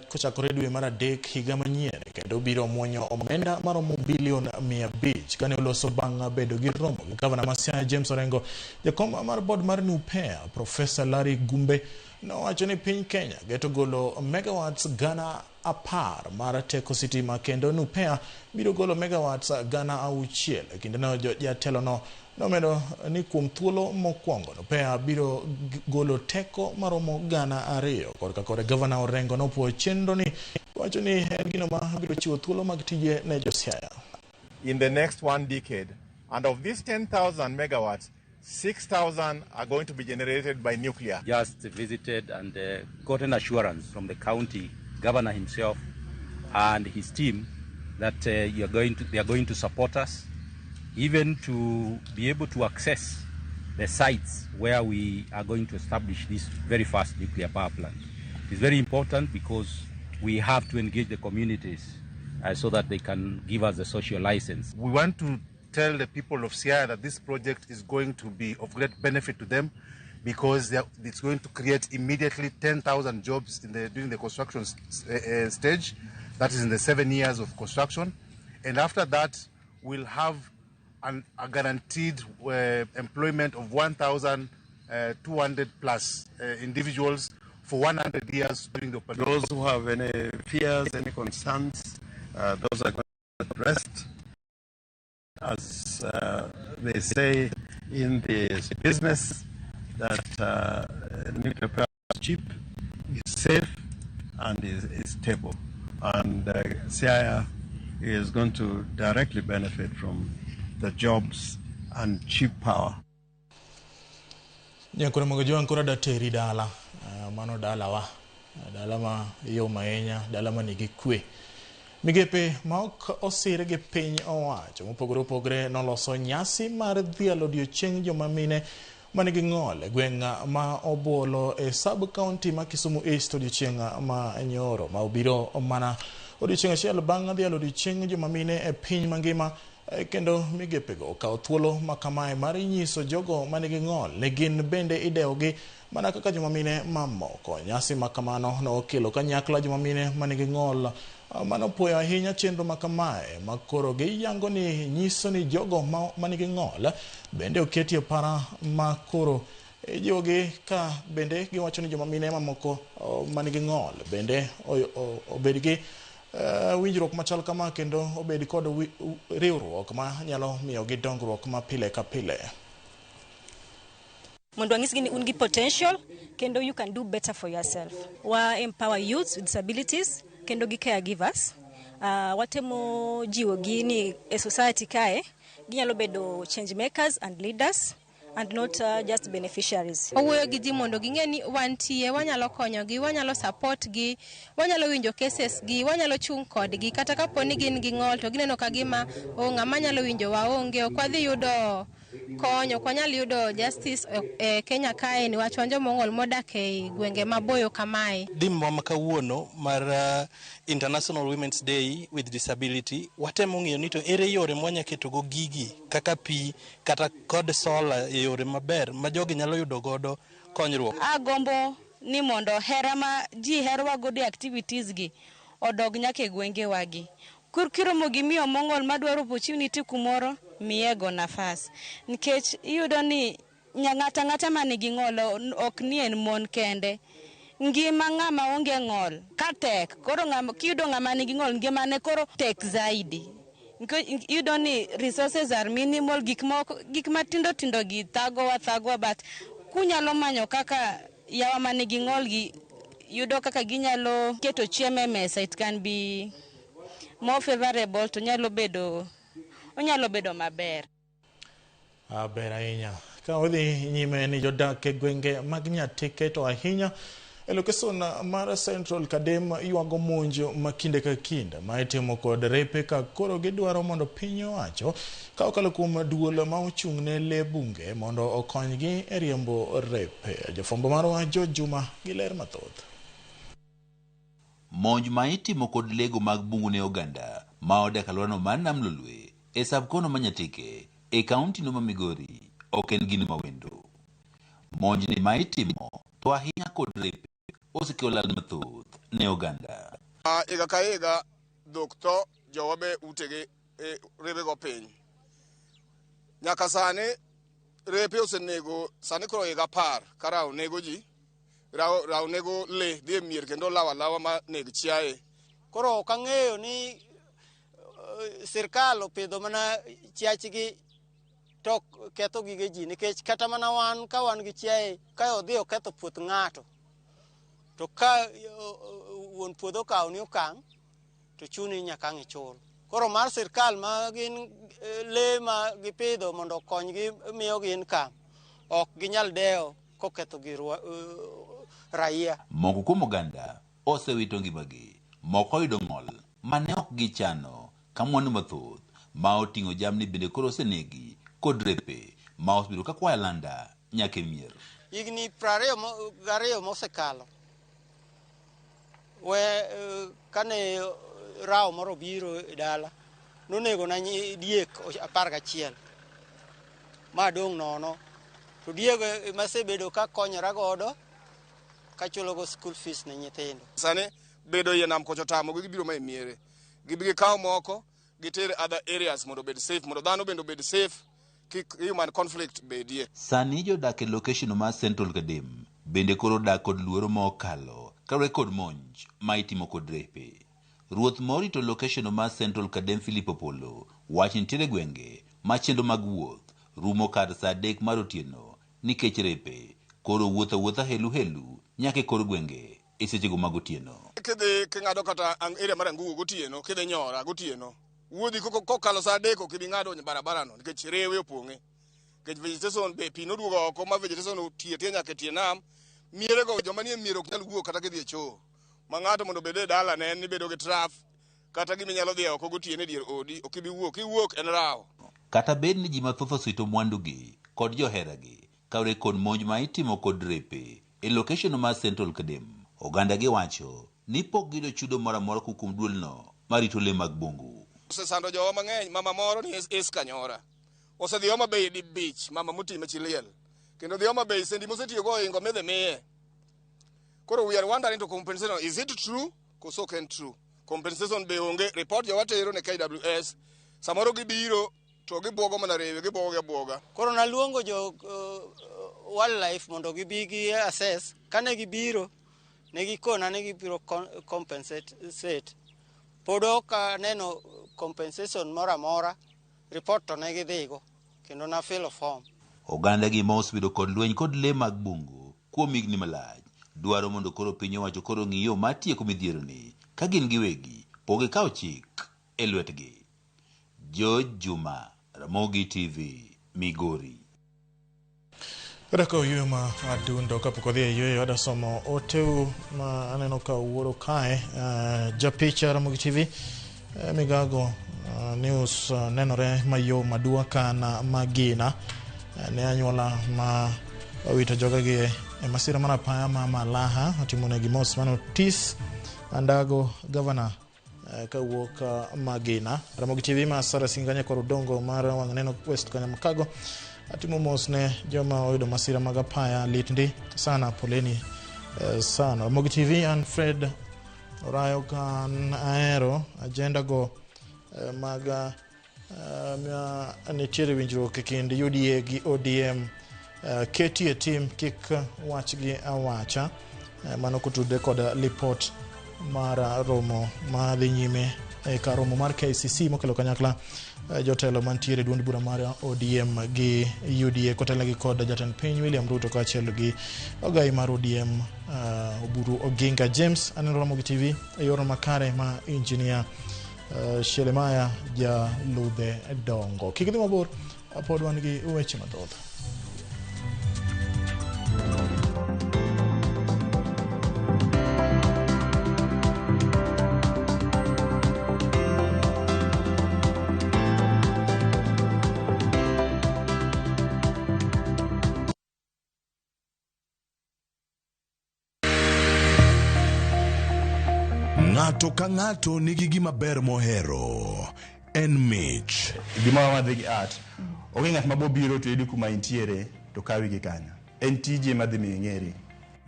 Kochakore dwe mar adek higa manyien kendo biro muonyo omenda maromo bilion 500. Kane oloso bang' bedo gi romo gi gavana ma Siaya James Orengo, jakom mar board mar NuPEA Profesa Larry Gumbe nowacho ni piny Kenya geto golo megawatts 10,000 mar teko sitima kendo NuPEA biro golo megawatts 6,000. E kindeno jatelono nomedo ni kuom thuolo mokwongo NuPEA biro golo teko maromo 2,000. Korka kore gavana Orengo nopuoyo chenro ni wacho ni en gino ma biro chiwo thuolo mag tije ne jo Siaya. In the next 1 decade, and of these 10,000 megawatts, 6,000 are going to be generated by nuclear. Just visited and got an assurance from the county governor himself and his team that they are going to support us, even to be able to access the sites where we are going to establish this very first nuclear power plant. It's very important because we have to engage the communities so that they can give us a social license. We want to tell the people of Siaya that this project is going to be of great benefit to them because it's going to create immediately 10,000 jobs during the construction stage, that is in the 7 years of construction. And after that, we'll have a guaranteed employment of 1,200 plus individuals for 100 years during the operation. Those who have any fears, any concerns, those are going to be addressed. As they say in the business, that nuclear power is cheap, is safe, and is stable. And Siaya is going to directly benefit from the jobs and cheap power. Nyakwar Mogojo ankora dateri dala, mano dalawa, dala ma yom ahinya, dala ma nigi kwe. Migepe ma ok osir gi piny owacho mopogore opogore noloso nyasi mar dhialo odiochieng' joma mine manigi ng'ol e gweng' ma Obuolo e sub county ma Kisumu East odiochieng' ma nyoro, ma obiro mana odiochieng' achiel bang' dhialo odiochieng' joma mine e piny mangima. Kendo migepego okawo thuolo ma kamae mar nyiso jogo manigi ng'ol ni gin bende idewogi mana kaka joma mine mamoko. Nyasi ma kamano nokelo kanyakla joma mine manigi ng'ol manopuoyo ahinya chenro ma kamae ma koro giyango ni nyiso ni jogo manigi ng'ol bende oketi e para ma koro ijiwogi ka bende giwacho ni joma mine mamoko manigi ng'ol bende obed gi winjruok machal kama kendo obed kod riwruok ma nyalo miyogi dongruok ma pile ka pile. Mondo wanyisgi ni un gi potential kendo you can do better for yourself. Wa empower youths with disabilities kendo gi caregivers. Watemo jiwogi ni e society kae ginyalo bedo change makers and leaders and not just beneficiaries. Owuoyo gi ji mondo ging'e ni wantie, wanyalo konyogi, wanyalo support gi, wanyalo winjo cases gi, wanyalo chung' kodgi kata kapo ni gin gi ng'ol to gineno ka gima ng'ama nyalo winjo wa onge, ok wadhi yudo kony, ok wanyal yudo justice e Kenya kae niwach wan joma ong'ol modak e gwenge maboyo kamae. Theme ma kawuono mar International Women's Day with Disability watemo ng'iyo ni to ere yore mwanya ketogo gigi kaka pi kata kod solar e yore maber ma jogi nyalo yudo godo konyruok. Agombo ni mondo hera ma ji herowa godo e activities gi odog nyaka e gwengewa gi. Kiromo gi miyo mong'ol madwaro opportunity kumoro, miyego nafas. Nikech iyudo ni ng'ata ng'ata manigi ng'ol ok ni en mon kende. Ngima ng'ama onge ng'ol ka tek, koro kiyudo ng'ama nigi ng'ol ngimane koro tek zaidi. Iyudo ni resources are minimal, gik matindo tindo gi thagowa thagowa, but kunyalo manyo kaka yawa manigi ng'ol gi yudo kaka ginyalo keto chiemo e mesa, it can be more favorable to nyalo bedo, onyalo bedo maber. Ber ahinya. Ka odhi nyime ni jodak e gwenge mag Nyatike to ahinya e lokeson mar Central Kadem ywago monj ma kinde ka kinde ma itimo kod repe ka koro gidwaro mondo piny owacho ka okalo kuom duol ma ochung' ne lee bunge mondo okonygi e riembo repe. Jafwambo marwa George Juma gi ler mathoth. Monj ma itimo kod lego mag bungu ne oganda ma odak alworano mar Nam Lolwe e sub-kono ma Nyatike e kaunti no ma Migori ok en gino mawendo. Monj ni ma itimo to ahinya kod repe osekelo lal mathoth ne oganda. Higa ka higa dhok tho jowa be utegi rebego piny. Nyaka sani repe osenego, sani koro higa 10 ka rawo nego ji, rawo nego le dhi e mier kendo lawo alawa ma neg chiaye. Koro ok ang'eyo ni sirkal opidho mana chiachgi to ketho gige ji, nikech kata mana wan ka wan gi chiaye ka odhi oketho puoth ng'ato to ka wuon puodho okawo ni okang' to chuni nyaka ang' ichul. Koro mar sirkal ma gin le ma gipidho mondo okonygi miyogi income, ok ginyal dewo koketho gir raia. Moko kuom oganda osewito ngimagi, moko oyudo ng'ol mane ok gichano, ka mwandu mathoth ma oting'o jamni bende koro osenegi kod repe ma osebedo ka kwayo alanda nyaka e mier. Higni 22 mosekalo, we kane rawo moro biro e dala, nonego na diek 11 ma dong' nono. To diego masebedo ka konyora godo kachulogo school fees ne nyithindo. Sani bedo e nam kocha tamogi, gibiro ma e miere. Gibi gikaw moko giter other areas mondo obed safe, mondo dhano bende obed safe, kik human conflict bedie. Sani jodak e location mar Central Kadem bende koro dak kod luoro ma okalo kaluwore kod monj ma itimo kod repe. Ruoth ma orito location mar Central Kadem Philip Opollo wacho ni nitiere gwenge ma chenro mag wuoth rumo kar saa 3 mar otieno nikech repe koro wuotho awuotha helu helu nyaka e kor gwenge e sechego mag otieno. Kidhi king'ado kata area mar Angugo gotieno, kidhi Nyora gotieno, wuodhi kokalo saa 3 ok ibi ng'ado barabara no nikech rewe opong'e. Nikech vegetation be pi noduogo oko ma vegetation otie tie nyaka e tie nam. Mierego joma nie mier ok nyal wuok kata gidhi e choo. Ma ng'ato mondo obed e dala ne en ni bedo gi traf kata gima inyalo dhi oko gotieno e dier odi ok ibi wuok, kiwuok en rawo. Kata bed ni ji mathoth osewito mwandugi kod joheragi kaluwore kod monj ma itimo kod repe e location mar Central Kadem, oganda gi wacho ni pok giyudo chudo moro amora kowuok kuom duolno marito le mag bungu. Osesando jowa mang'eny. Mama moro ni Eska Nyora osedhi Homa Bay di bich, mama moti chi liel, kendo dhi Homa Bay sendi mosetiyogo ohingo midhi miye. Koro we are wondering to compensation, is it true koso ok en true? Compensation be onge, report jowa tero ne KWS, samoro gibiro to gibuogo mana rewe, gibuogo gi abuoga. Koro naluongo jo wildlife mondo gibi gi assess. Kane gibiro ne gikona ni gibiro compensate set. Pod ok aneno compensation moro amora, report to ne gidhigo kendo na fill form. Oganda gi ma osebedo kod lweny kod le mag bungu kuom higni malach dwaro mondo koro piny owacho koro ng'i yo mar tieko midhieroni ka gin giwegi pok gikawo chik e lwetgi. George Juma, Ramogi TV, Migori. Kata ka oyueyo ma adundo kapok odhi e yueyo, adwa somo oteu ma aneno ka wuoro kae. Japicha Ramogi TV, Migago News nenore mayom madua kana magina ne anyuola ma owito jogagi e masira mar apaya ma Malaha otimonegi mos mano Tis Andago Governor kawuok Magina. Ramogi TV ma Sara Singanya kod Odongo mar wang' neno West Kanyamkago atimo mos ne joma oyudo masira mag apaya, lit ndi sana, poleni sana. Ramogi TV an Fred Orayo kan ahero agenda go mag nitiere winjruok e kind UDA gi ODM, ketie tim kik wachgi awacha. Mano kotudre kod lipot mar romo ma dhi nyime e kar romo mar KCC mokelo kanyakla jotelo mantiere duond bura mar ODM gi UDA kotelnegi kod jatend piny William Ruto kaachiel gi ogai mar ODM Oburu Oginga. James aneno Ramogi TV e yorno makare ma engineer Shelemaya Jaludhe Dongo. Kik idhi mabor, pod wan gi weche mathoth. Ng'ato ka ng'ato nigi gima ber mohero. En mich. Gimoro madhi gi art. Onge ng'at ma bobiro to yudi kuma intiere to kawi gi kanyo. En tiji ema dhi miyo ing'eri.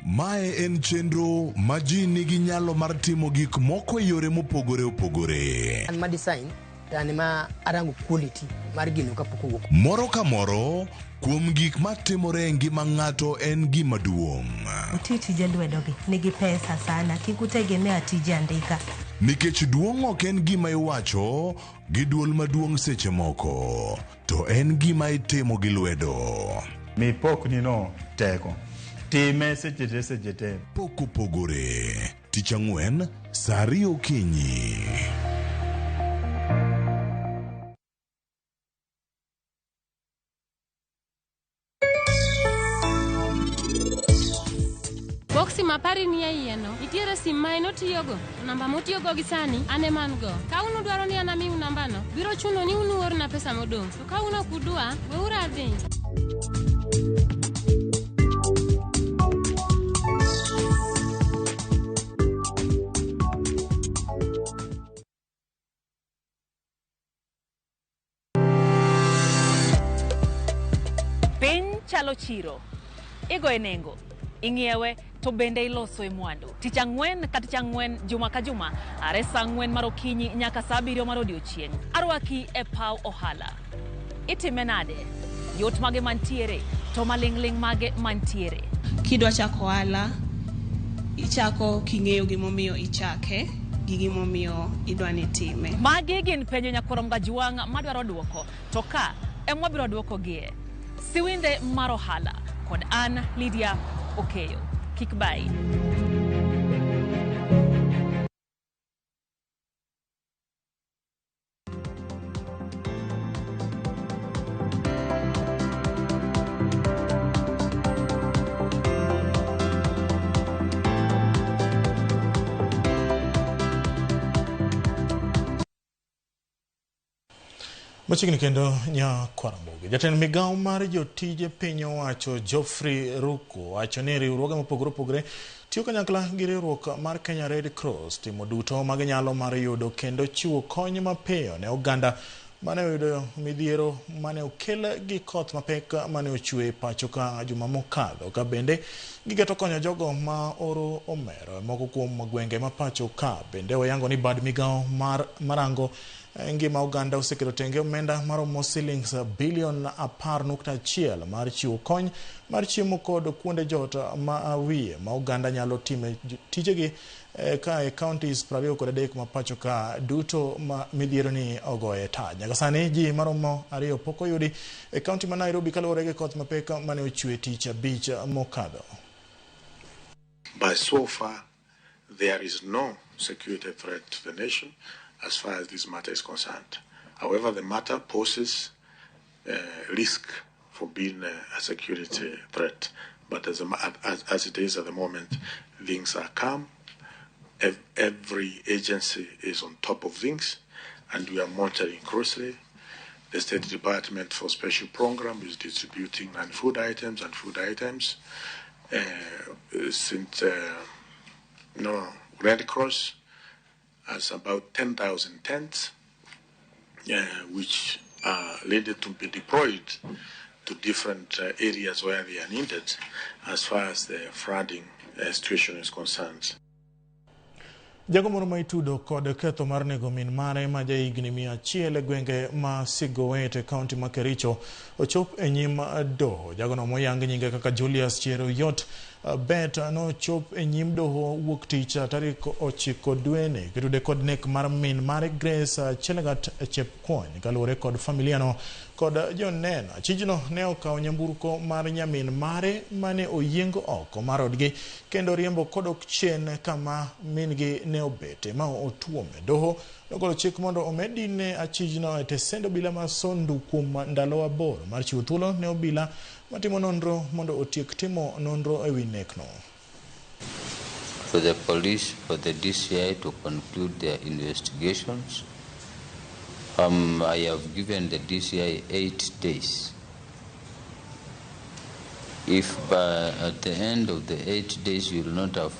Mae en chenro ma ji nigi nyalo mar timo gik moko e yore mopogore opogore. An ma design to an ema arango quality mar gino kapok owuok. Moro ka moro kuom gik matimore e ngima ng'ato en gima duong'. Uti tije lwedogi nigi pesa sana, kik utegemea tije andika. Nikech duong' ok en gima iwacho gi duol maduong' seche moko, to en gima itimo gi lwedo. Mi pokni no teko. Time seche te seche te. Pok opogore. Tich ang'wen, saa ariyo okinyi. Boksi mapari ni e iye no, nitiere sim ma en otiyogo, to namba motiyogo gi sani an ema an go. Ka un udwaro ni an amiu nambano, biro chuno ni un uorna pesa modong'. To ka un ok udwa, weuru adhi. Piny chalo chiro. Igoye nengo, ing'iewe to bende iloso e mwandu. Tich ang'wen ka tich ang'wen, juma ka juma, are saa ang'wen mar okinyi nyaka saa abiriyo mar odiochieng'. Arwaki e paw ohala. Itime nade? Yot mage mantiere to maling'ling' mage mantiere? Kidwa chako ohala, ichako king'eyo gimomiyo ichake gi gimomiyo idwa ni itime. Magi gin penjo nyakwar Mgajwang' madwaro duoko, to ka ema wabiro duokogie. Siwinde mar ohala kod an Lydia Okeyo. Kik bayi. Machiegni kendo Nyakwaramogi. Jatend migawo mar jotije piny owacho Geoffrey Ruku wacho ni riwruoge mopogore opogore tiyo kanyakla gi riwruok mar Kenya Red Cross timo duto maginyalo mar yudo kendo chiwo kony mapiyo ne oganda mane oyudo midhiero mane okel gi koth mapek mane ochwe pacho ka juma mokadho. Ka bende gigeto konyo jogo ma oro omero moko kuom gwenge ma pacho ka. Bende oyango ni bad migawo mar marango ngima oganda oseketo tenge omenda maromo silings bilion 10.1 mar chiwo kony mar chiemo kod kuonde jot ma wiye ma oganda nyalo time tijegi ka e counties 23 ma pacho ka duto ma midhiero ni ogoye taj. Nyaka sani ji maromo 2 pok oyudi e county ma Nairobi kaluwore gi koth mapek mane ochwe tich abich mokadho. But so far there is no security threat to the nation as far as this matter is concerned. However, the matter poses risk for being a security threat. But as it is at the moment, things are calm. Every agency is on top of things, and we are monitoring closely. The State Department for Special Program is distributing non-food items and food items. Red Cross has about 10,000 tents, which are ready to be deployed to different areas where they are needed as far as the flooding situation is concerned. Jago moro ma itudo kod ketho mar nego min mare ma jahigni 100 e gwenge ma Sigowet e kaunti ma Kericho ochop e nyim doho. Jagono moyang nyinge kaka Julius Cheruiyot Bet nochop e nyim doho wuok tich tarik 9 dweni kitude kod nek mar min mare Grace Chelagat Chepkwony kaluwore kod familia no kod joneno. Achijno ne okawo nyamburko mar nyamin mare mane oyiengo oko mar odgi kendo riembo kodok chien kama min-gi ne obete ma otuome. Doho nogolo chik mondo omed dine achijno e tesend obila ma Sondu kuom ndalo 8 mar chiwo thuolo ne obila matimo nonro mondo otiek timo nonro ewi nekno. For the police, for the DCI to conclude their investigations, I have given the DCI 8 days. If by at the end of the 8 days you will not have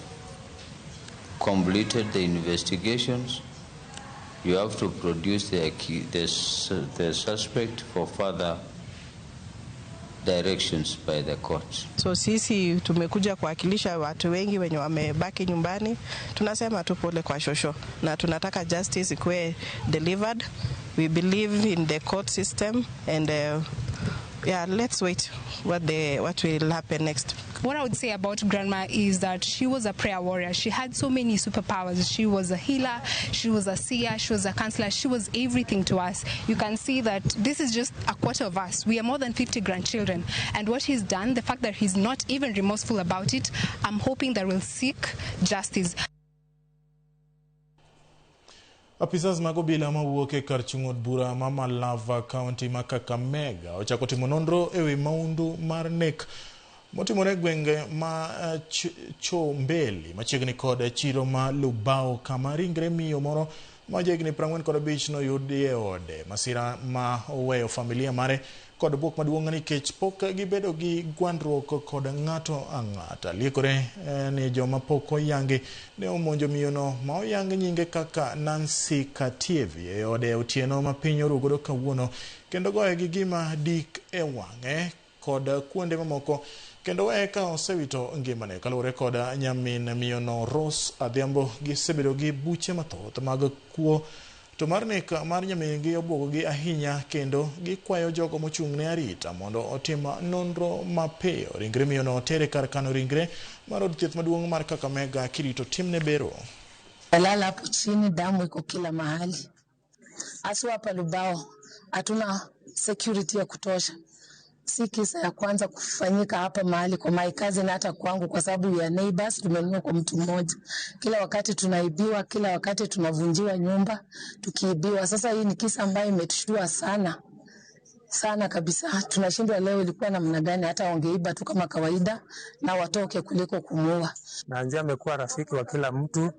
completed the investigations, you have to produce the suspect for further directions by the court. So sisi tumekuja kuwakilisha watu wengi wenye wamebaki nyumbani. Tunasema tu pole kwa shosho na tunataka justice ikuwe delivered. We believe in the court system and yeah, let's wait what will happen next. What I would say about Grandma is that she was a prayer warrior. She had so many superpowers. She was a healer, she was a seer, she was a counselor, she was everything to us. You can see that this is just a quarter of us. We are more than 50 grandchildren. And what he's done, the fact that he's not even remorseful about it, I'm hoping that we'll seek justice. Apisas mag obila mawuok e kar chung' od bura ma Malava, kaunti ma Kakamega ochako timo nonro ewi maundu mar nek motimore e gwenge ma Chombeli machiegni kod chiro ma Lubao, kama ringre miyo moro ma jahigni 45 noyudi e ode. Masira ma oweyo familia mare kod buok maduong' nikech pok gibedo gi gwandruok kod ng'ato ang'ata. Liekore ni joma pok oyangi ne omonjo miyono ma oyang nyinge kaka Nancy Katievi e ode otieno ma piny oru godo kawuono, kendo goye gi gima dik e wang'e kod kuonde mamoko, kendo weye ka osewito ngimane. Kaluwore kod nyamin miyono Rose Adhiambo, gisebedo gi buche mathoth mag kuo, to mar nek mar nyamin-gi obwogogi ahinya, kendo gikwayo jogo mochung' ne arita mondo otim nonro mapiyo. Ringre miyono otere kar kano ringre mar od thieth maduong' mar Kakamega kirito timne bero. Lala hapo chini, damu iko kila mahali. Haswa hapa Lubao hatuna security ya kutosha. Si kisa ya kwanza kufanyika hapa mahali kwa my cousin, hata kwangu, kwa sababu ya neighbors, tumenunua kwa mtu mmoja. Kila wakati tunaibiwa, kila wakati tunavunjiwa nyumba, tukiibiwa. Sasa hii ni kisa ambayo imetushtua sana sana kabisa. Tunashindwa leo ilikuwa namna gani, hata wangeiba tu kama kawaida na watoke kuliko kumuua. Nanzi amekuwa rafiki wa kila mtu,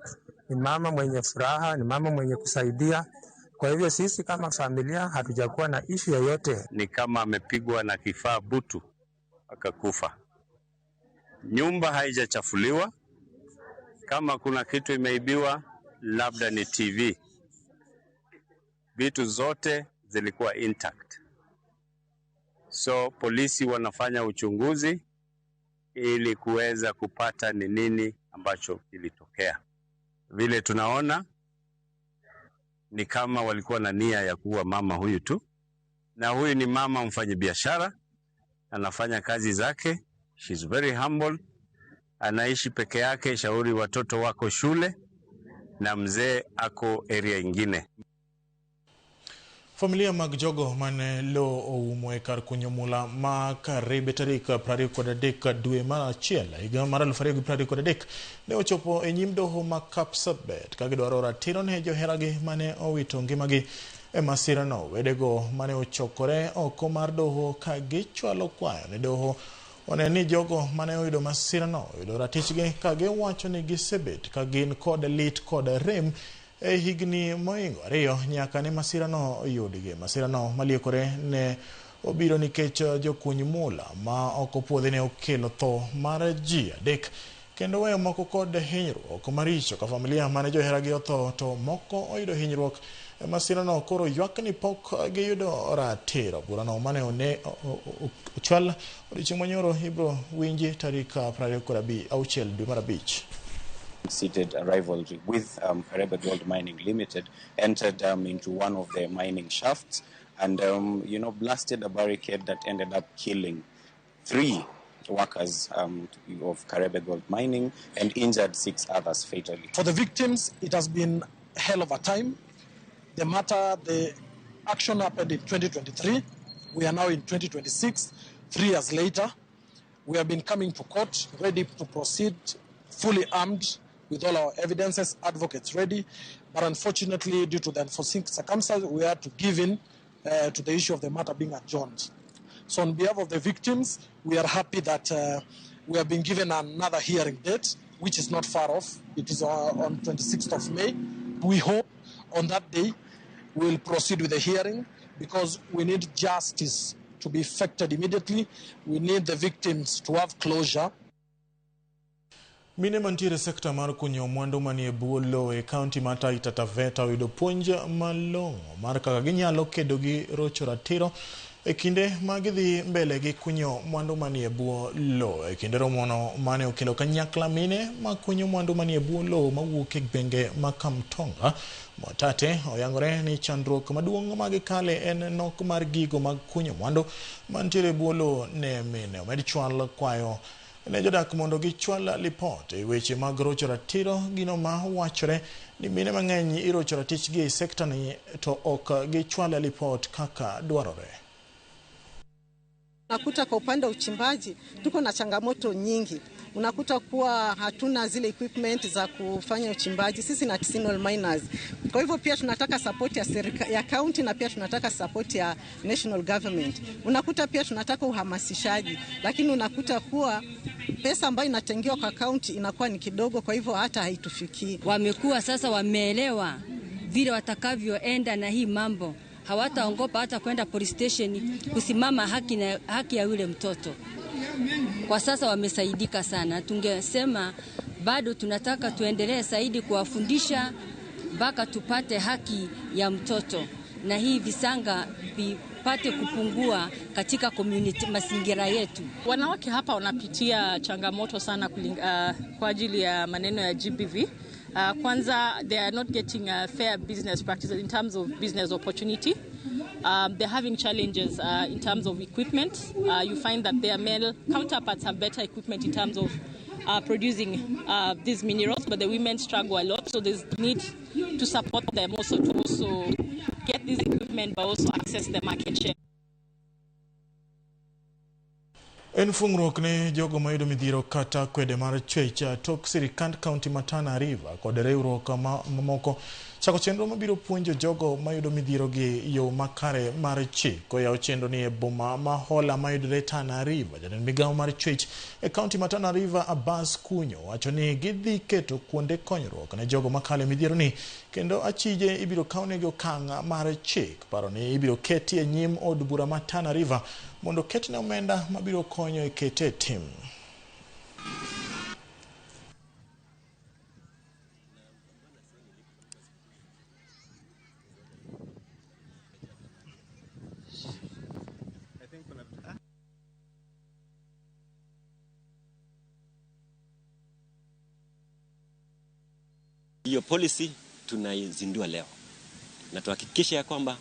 ni mama mwenye furaha, ni mama mwenye kusaidia. Kwa hivyo sisi kama familia hatujakuwa na ishu yoyote. Ni kama amepigwa na kifaa butu akakufa. Nyumba haijachafuliwa. Kama kuna kitu imeibiwa, labda ni TV. Vitu zote zilikuwa intact. So polisi wanafanya uchunguzi ili kuweza kupata ni nini ambacho kilitokea. Vile tunaona ni kama walikuwa na nia ya kuua mama huyu tu. Na huyu ni mama mfanyabiashara, anafanya kazi zake, she's very humble, anaishi peke yake, shauri watoto wako shule na mzee ako area ingine. Familia mag jogo mane lo oumo e kar kunyo mula ma Karibe tarik 23 dwe mar achiel higa mar 2023 ne ochopo e nyim doho ma Kapsabet ka gidwaro ratiro ne joheragi mane owito ngimagi e masirano. Wedego mane ochokore oko mar doho ka gichwalo kwayo ne doho one ni jogo mane oyudo masirano oyudo ratichgi, ka giwacho ni gisebet ka gin kod lit kod rem e higni moingo 2 nyaka ne masirano oyudgi. Masirano maliekore ne obiro nikech jokuny mula ma ok opuodhi ne okelo tho mar ji 3 kendo weyo moko kod hinyruok maricho ka familia mane joheragi otho to moko oyudo hinyruok e masirano koro ywak ni pok giyudo ratiro. Burano mane ochwal odiechieng' manyoro ibiro winji tarik 26 dwe mar 5. Seated rivalry with Kariba Gold Mining Limited entered into one of their mining shafts and blasted a barricade that ended up killing 3 workers of Kariba Gold Mining and injured 6 others fatally. For the victims, it has been a hell of a time. The action happened in 2023. We are now in 2026, 3 years later. We have been coming to court, ready to proceed, fully armed with all our evidences, advocates ready. But unfortunately, due to the unforeseen circumstances, we had to give in to the issue of the matter being adjourned. So on behalf of the victims, we are happy that we have been given another hearing date, which is not far off. It is on 26th of May. We hope on that day we will proceed with the hearing, because we need justice to be effected immediately. We need the victims to have closure. Mine mantiere sekta mar kunyo mwandu manie bwo lowo e kaunti ma Taita Taveta oyudo puonj malong'o mar kaka ginyalo kedo gi rocho ratiro e kinde ma gidhi mbele gi kunyo mwandu manie bwo lowo. E kinde romono mane okelo kanyakla mine ma kunyo mwandu manie bwo lowo mawuok e gwenge ma Kamtonga, Mwatate oyangore ni chandruok maduong' ma gikale en nok mar gigo mag kunyo mwandu mantiere e bwo lowo ne mine. Omed chwal kwayo ne jodak mondo gichwal lipot e weche mag rocho ratiro, gino ma wachore ni mine mang'eny irocho ratichgi e sekta ni to ok gichwal lipot kaka dwarore. Unakuta kwa upande wa uchimbaji tuko na changamoto nyingi. Unakuta kuwa hatuna zile equipment za kufanya uchimbaji, sisi na artisanal miners. Kwa hivyo pia tunataka support ya serikali ya county na pia tunataka support ya national government. Unakuta pia tunataka uhamasishaji, lakini unakuta kuwa pesa ambayo inatengewa kwa county inakuwa ni kidogo, kwa hivyo hata haitufikii. Wamekuwa sasa wameelewa vile watakavyoenda na hii mambo. Hawataogopa hata kwenda police station kusimama haki na haki ya yule mtoto. Kwa sasa wamesaidika sana. Tungesema bado tunataka tuendelee zaidi kuwafundisha mpaka tupate haki ya mtoto na hii visanga vipate kupungua katika community, mazingira yetu. Wanawake hapa wanapitia changamoto sana kwa ajili ya maneno ya GBV. Kwanza, they are not getting fair business practices in terms of business opportunity. They're having challenges in terms of equipment. You find that their male counterparts have better equipment in terms of producing these minerals, but the women struggle a lot. So there's need to support them also to also get this equipment, but also access the market share. En fungruok ne jogo mayudo midhiero kata kwede mar chwech tok sirikand kaunti ma Tana River kod riwruok mamoko chako chenro mabiro puonjo jogo mayudo midhiero gi yo makare mar chik. Oyawo chenro ni e boma ma Hola mayudore Tana River. Jatend migawo mar chwech e kaunti ma Tana River Abbas Kunyo wacho ni gidhi keto kuonde konyruok ne jogo makalo e midhiero ni kendo achije ibiro kawnegi okang' mar chik. Paro ni ibiro keti e nyim od bura ma Tana River mondo ketne omenda mabiro konyo e kete tim. Hiyo policy tunaizindua leo na tuhakikishe ya kwamba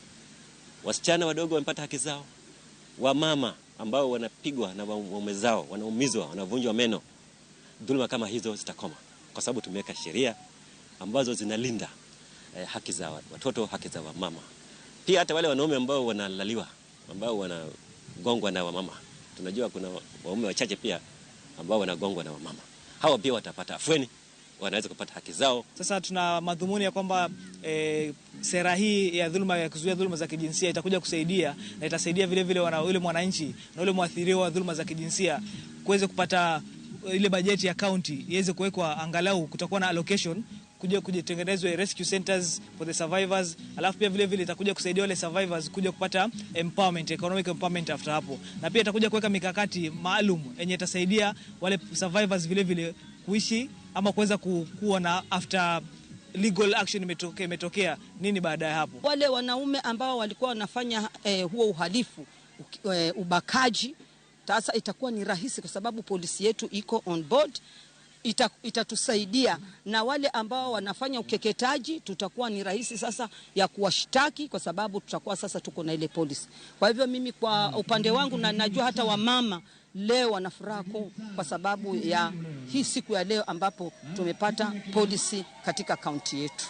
wasichana wadogo wamepata haki zao, wamama ambao wanapigwa na waume zao, wanaumizwa, wanavunjwa meno, dhuluma kama hizo zitakoma, kwa sababu tumeweka sheria ambazo zinalinda haki za watoto, haki za wamama. Pia hata wale wanaume ambao wanalaliwa, ambao wanagongwa na wamama, tunajua kuna waume wachache pia ambao wanagongwa na wamama, hawa pia watapata afueni, wanaweza kupata haki zao. Sasa tuna madhumuni ya kwamba sera hii ya dhuluma ya kuzuia dhuluma za kijinsia itakuja kusaidia na itasaidia vile vile yule mwananchi na yule mwathiriwa wa dhuluma za kijinsia kuweza kupata ile bajeti ya county iweze kuwekwa, angalau kutakuwa na allocation kuja kujitengenezwe rescue centers for the survivors, alafu pia vile vile itakuja kusaidia wale survivors kuja kupata empowerment, economic empowerment after hapo, na pia itakuja kuweka mikakati maalum yenye itasaidia wale survivors vile vile kuishi ama kuweza kuwa na after legal action imetokea nini baada ya hapo. Wale wanaume ambao walikuwa wanafanya huo uhalifu, ubakaji, sasa itakuwa ni rahisi kwa sababu polisi yetu iko on board, itatusaidia. Na wale ambao wanafanya ukeketaji tutakuwa ni rahisi sasa ya kuwashtaki kwa sababu tutakuwa sasa tuko na ile polisi. Kwa hivyo mimi kwa upande wangu, na najua hata wamama leo wana furaha kwa sababu ya hii siku ya leo ambapo tumepata polisi katika kaunti yetu.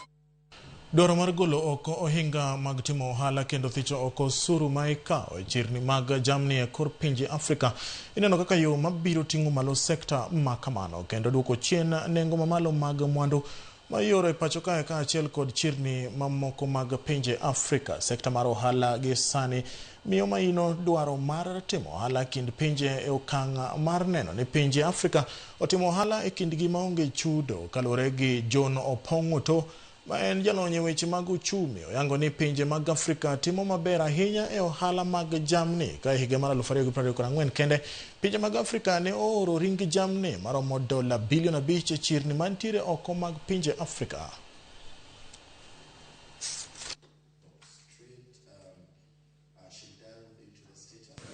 Dwaro mar golo oko ohinga mag timo ohala kendo thicho oko osuru ma ikawo e chirni mag jamni e kor pinje Afrika ineno kaka yo mabiro ting'o malo sekta ma kamano kendo duoko chien nengo mamalo mag mwandu ma ioro e pacho kae kaachiel kod chirni mamoko mag pinje Afrika. Sekta mar ohala gi sani miyo maino dwaro mar timo ohala kind pinje e okang' mar neno ni pinje Afrika otimo ohala e kindgi maonge chudo. Kaluwore gi John Opong'oto ma en jalony e weche mag uchumi, oyango ni pinje mag Afrika timo maber ahinya e ohala mag jamni. Ka e higa mar 2024 kende, pinje mag Afrika ne ooro ring jamni maromo $5 bilion e chirni mantiere oko mag pinje Afrika.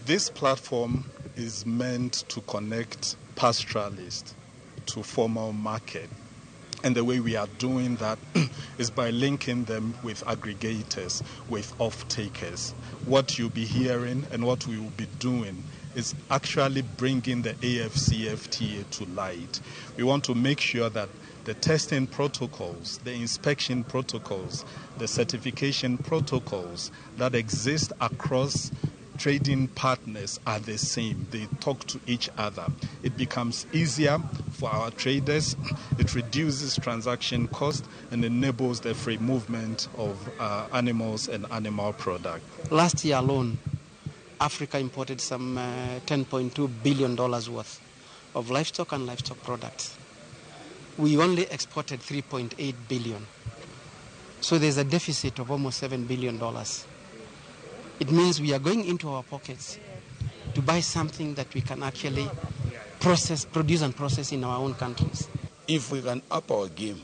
This platform is meant to connect pastoralists to formal market. And the way we are doing that is by linking them with aggregators, with off-takers. What you'll be hearing and what we will be doing is actually bringing the AfCFTA to light. We want to make sure that the testing protocols, the inspection protocols, the certification protocols that exist across trading partners are the same. They talk to each other. It becomes easier for our traders. It reduces transaction cost and enables the free movement of animals and animal products. Last year alone, Africa imported some $10.2 billion worth of livestock and livestock products. We only exported $3.8 billion. So there's a deficit of almost $7 billion. It means we are going into our pockets to buy something that we can actually process, produce and process in our own countries. If we can up our game,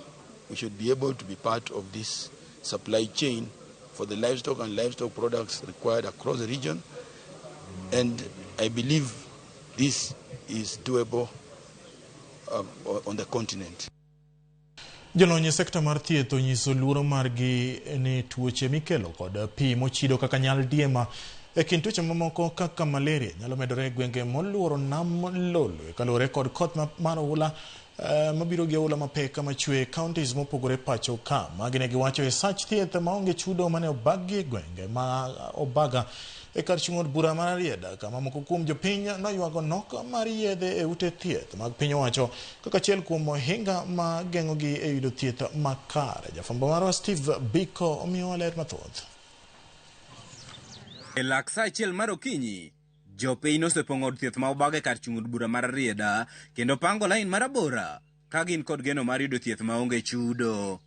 we should be able to be part of this supply chain for the livestock and livestock products required across the region. And I believe this is doable on the continent. Jolony e sekta mar thieth onyiso luoro margi ni tuoche mikelo kod pi mochido kaka nyaldiema e kind tuoche mamoko kaka malaria nyalo medore e gwenge moluoro nam Lolwe kaluwore kod koth mar oula mabiro gi oula mapek machwe e counties mopogore pacho ka. Magi ne giwacho e sach thieth maonge chudo mane obagi e gwenge ma Obaga e kar chung' od bura mar Rarieda kama moko kuom jopiny noywago nok mar yedhe e ute thieth mag piny owacho kaka achiel kuom ohinga ma geng'ogi e yudo thieth makare. Jafwambo marwa Steve Biko omiyowa ler mathoth. E lak saa achiel mar okinyi, jopiny nosepong'o od thieth ma Obaga e kar chung' od bura mar Rarieda kendo pango lain marabora ka gin kod geno mar yudo thieth maonge chudo.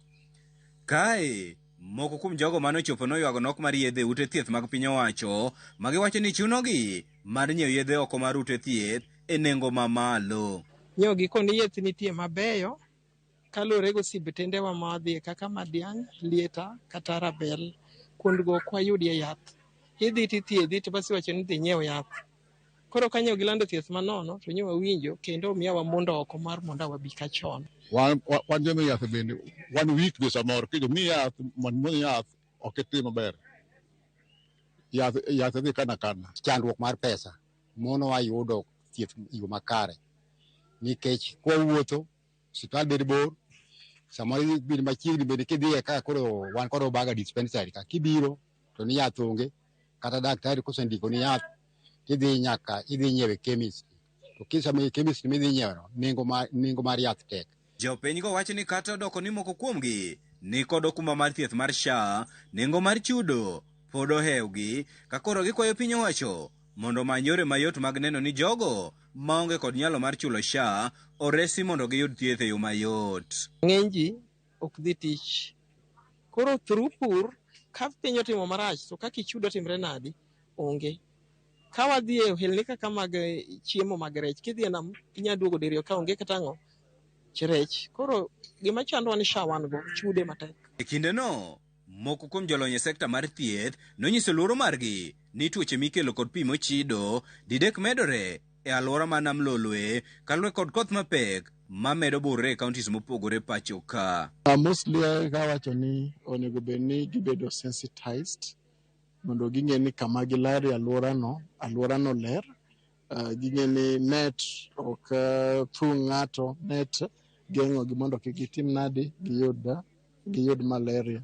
Kae, moko kuom jogo mane ochopo noywago nok mar yedhe e ute thieth mag piny owacho ma giwacho ni chunogi mar nyiewo yedhe oko mar ute thieth e nengo mamalo. Nyiewo gi koni yath nitie mabeyo kaluwore gi osiptendewa ma wadhiye kaka Madiang', Lieta kata Rabel. Kuondgo ok wayudie yath. Idhi tithiedhi to bas iwacho ni idhi nyiew yath. Koro ka nyo gilando thieth manono to nyo wawinjo kendo omiyowa mondo oko mar mondo wabi ka chon. Wan joma yath bende wan weak be samoro kijo mi yath mondo yath ok itim maber. Yath dhi kana kana. Chandruok mar pesa mono wayudo thieth e yo makare nikech kwawuotho osiptal bende bor, samoro ibed machiegni bende kidhiye ka koro wan kod Obaga dispensary ka kibiro to ni yath onge kata daktari kosendiko ni yath tidhi nyaka idhi nyiewe chemist to kisame chemist midhi nyiewo nengo mar yath tek. Jopinygo wacho ni kata odoko ni moko kuomgi ni kod okumba mar thieth mar SHA, nengo mar chudo pod ohewgi ka koro gikwayo piny owacho mondo omany yore mayot mag neno ni jogo maonge kod nyalo mar chulo SHA oresi mondo giyud thieth e yo mayot. Ng'eny ji ok dhi tich. Koro through pur ka piny otimo marach to kaka ichudo timre nadi onge. Ka wadhi e ohelni kaka mag chiemo mag rech, kidhi e nam inya duogo diriyo ka onge kata ang'o rech. Koro gima chandowa ni SHA wan go chude matek. E kindeno, moko kuom jolony e sekta mar thieth nonyiso luoro margi ni tuoche mikelo kod pi mochido didek medore e alwora mar nam Lolwe kaluwore kod koth mapek mamedo burre e counties mopogore pacho ka. Mostly kawacho ni onego bed ni gibedo sensitized mondo ging'e ni kama gilare alworano ler. Ging'e ni net ok thung' ng'ato, net geng'ogi mondo kik gitim nadi, giyud malaria.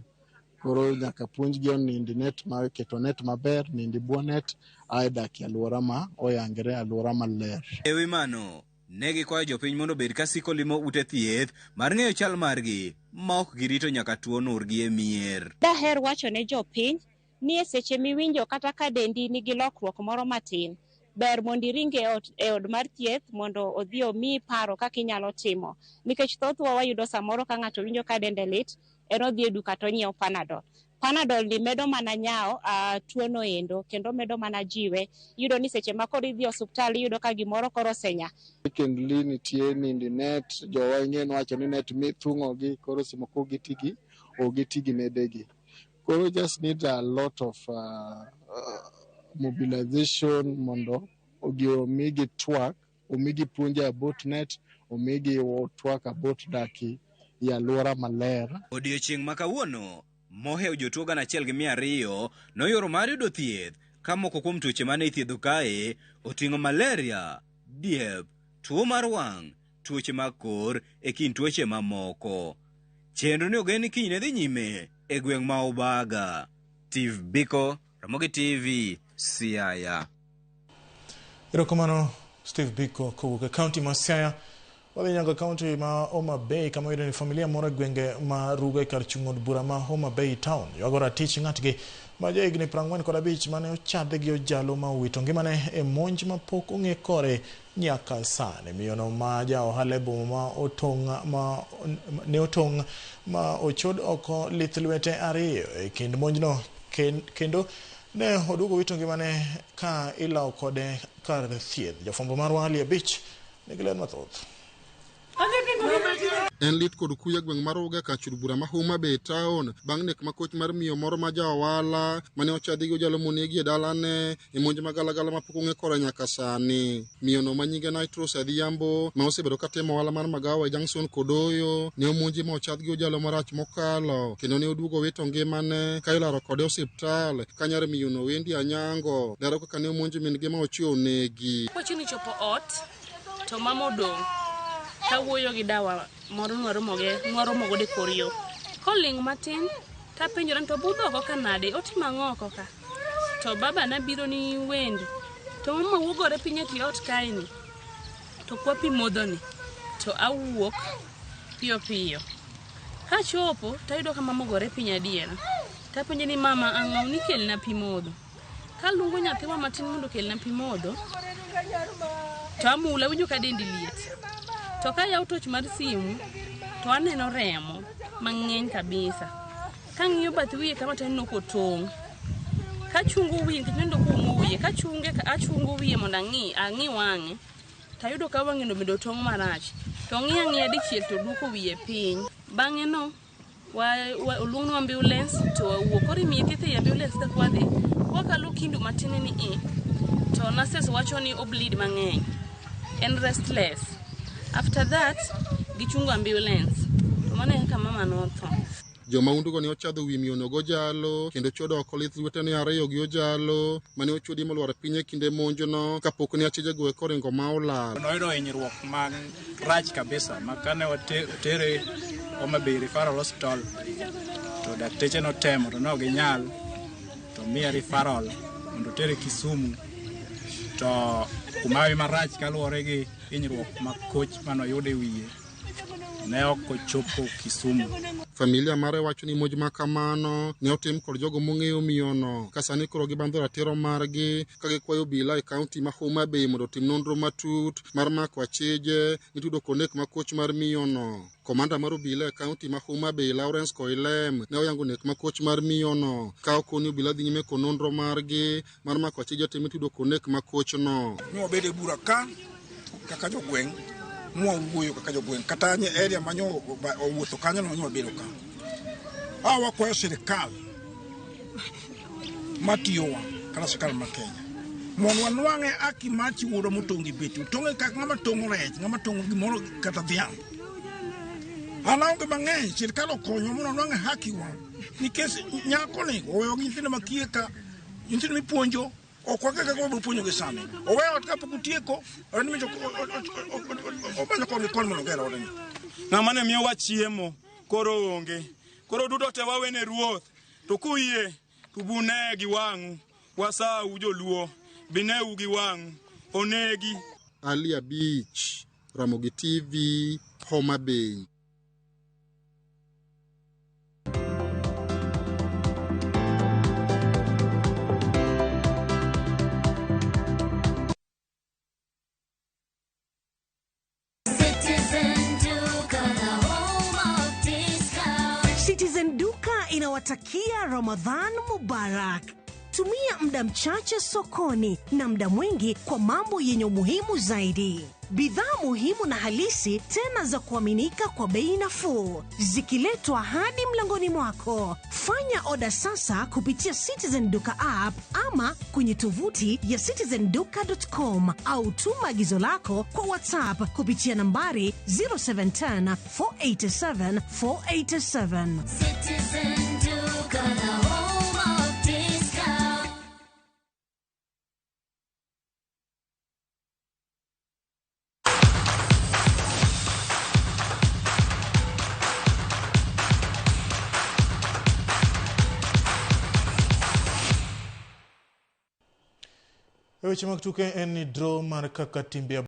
Koro nyaka puonjgi onind net ma keto net maber, nind e bwo net, ae dak e alwora ma oyangre, alwora maler. E wi mano, ne gikwayo jopiny mondo obed ka siko limo ute thieth mar ng'eyo chal margi ma ok girito nyaka tuo nurgi e mier. Daher wacho ne jopiny ni e seche miwinjo kata ka dendi nigi lokruok moro matin, ber mondo iring e od mar thieth mondo odhi omiyi paro kaka inyalo timo. Nikech thothwa wayudo samoro ka ng'ato winjo ka dende lit, en odhi e duka to onyiewo Panadol. Panadol ni medo mana nyawo tuono endo kendo medo mana jiwe. Iyudo ni seche ma koro idhi e osuptal iyudo ka gimoro koro osenya. Secondly, nitie nindo net, jowa ing'e nowacho ni net thung'ogi, koro seche moko ok giti gi nedegi. Koro just need a lot of Mobilization mondo omigi twak, omigi puonj about net, omigi twak about dak e alwora maler. Odiochieng' ma kawuono, mohewo jotuo 1200 noyoro mar yudo thieth ka moko kuom tuoche mane ithiedho kae oting'o malaria, diep, tuo mar wang', tuoche mag kor e kind tuoche mamoko. Chenro ni ogen ni kiny ne dhi nyime e gweng' ma Ubaga. Steve Biko, Ramogi TV, Siaya. Erokamano Steve Biko kowuok e kaunti ma Siaya. Wadhi nyaka kaunti ma Homa Bay kama wayudo ni familia moro e gwenge ma Ruga e kar chung' od bura ma Homa Bay town ywago ratich ng'atgi ma jahigni 45 mane ochadhi gi ojalo ma owito ngimane e monj ma pok ong'e kore nyaka sani. Miyono ma ja ohala e boma ma otong' ma ne otong' ma ochod oko lith lwete ariyo e kind monjno kendo ne oduogo wito ngimane ka ilawo kode kar thieth. Jafwambo marwa Ali Abich nigi ler mathoth. En lit kod kuyo e gweng' mar Ruga kar chul bura ma Homa Bay town bang' nek makoch mar miyo moro ma ja ohala mane ochadhi gi ojalo monegi e dalane e monj magalagala mapok ong'e kore nyaka sani. Miyono ma nyinge Nitros Adhiambo ma osebedo katimo ohala mar magawa e Junction Kodoyo ne omonji ma ochadh gi ojalo marach mokalo kendo ne oduogo wito ngimane ka ilaro kode e osiptal ka nyar miyono Wendy Anyango lero kaka ne omonj min-gi ma ochiwo onegi. Kochuni chopo ot to mama odong' kawuoyo gi dawa moro nwaromo godo e kor yo. Koling' matin tapenjora ni to obudho oko ka nade, otimo ang'o oko ka? To baba na biro ni Wendi, to mama wuogore piny e tie ot kae ni, to kwa pi modho ni, to awuok piyo piyo. Kachopo tayudo ka mama ogore piny adiera. Tapenje ni mama ang'o nikelna pi modho. Kaluongo nyathiwa matin mondo okelna pi modho, to amula awinjo ka dendi liet. To kayawo toch mar simu, to aneno remo mang'eny kabisa. Kang'iyo bath wiye kama to aneno kotong'. Kachungo wiye nikech noneno koumo wiye, kachunge achungo wiye mondo ang'i wang'e, tayudo ka wang'e no bende otong' marach. To ng'iyo ang'iya dichiel to duoko wiye piny. Bang'e no, oluongnwa ambulance to wawuok. Koro imiye thieth ei ambulance kaka wadhi, wakalo kindu matin ni i, to nurses wacho ni obleed mang'eny. En restless. After that, gichungo ambulance. To mano e kaka mama notho. Jomahundugo ne ochadho wi miyono gojalo kendo chodo oko lith lwetene ariyo gi ojalo mane ochodi molwar piny e kinde monjono kapok ne achijego eko oringo ma olal. Noyudo hinyruok marach kabisa ma kane otere Homa Bay Referral Hospital to dakteche notemo to ne ok ginyal to miye referral mondo otere Kisumu to kumawi marach kaluwore gi hinyruok makoch manoyudo e wiye ne ok ochopo Kisumu. Familia mare wacho ni monj ma kamano ne otim kod jogo mong'eyo miyono ka sani koro gibandho ratiro margi ka gikwayo obila e kaunti ma Homa Bay mondo otim nonro matut mar mako achije mitudo kod nek makoch mar miyono. Komanda mar obila e kaunti ma Homa Bay Lawrence Koilem ne oyango nek makoch mar miyono ka okoni obila dhi nyime kod nonro margi mar mako achije te mitudo kod nek makochno. Ne wabedo e bura ka kaka jogweng' mwawuoyo kaka jogweng' kata nye area manyo owuotho kanyo no wabedo ka. Wakwayo sirikal matiyowa kata sirikal ma Kenya mondo wanwang'e haki mar chiwuodwa motong' gi beti. Otong'e kaka ng'ama tong'o rech, ng'ama tong'o gimoro kata dhiang'. An aonge mang'eny, sirikal okonywa mondo wanwang'e haki wa. Nikech nyakoni oweyo gi nyithindo makiye ka, nyithindo mipuonjo ok wang'e kaka wabiro puonjogi sani. Oweyo ot kapok otieko, omanyo koni koni mondo oger odni. Ng'ama ne miyowa chiemo koro onge. Koro duto te wawene ruoth, to kuyie to bune gi wang'u, wasau joluo, bineu gi wang'u, onegi. Ali Abich, Ramogi TV, Homa Bay. Citizen Duka inawatakia Ramadhan Mubarak. Tumia muda mchache sokoni na muda mwingi kwa mambo yenye umuhimu zaidi. Bidhaa muhimu na halisi tena za kuaminika kwa bei nafuu, zikiletwa hadi mlangoni mwako. Fanya oda sasa kupitia Citizen Duka app ama kwenye tovuti ya citizenduka.com au tuma agizo lako kwa WhatsApp kupitia nambari 0710 487 487. Citizen Duka, the home of discount. E weche mag tuke en ni draw mar kaka timbe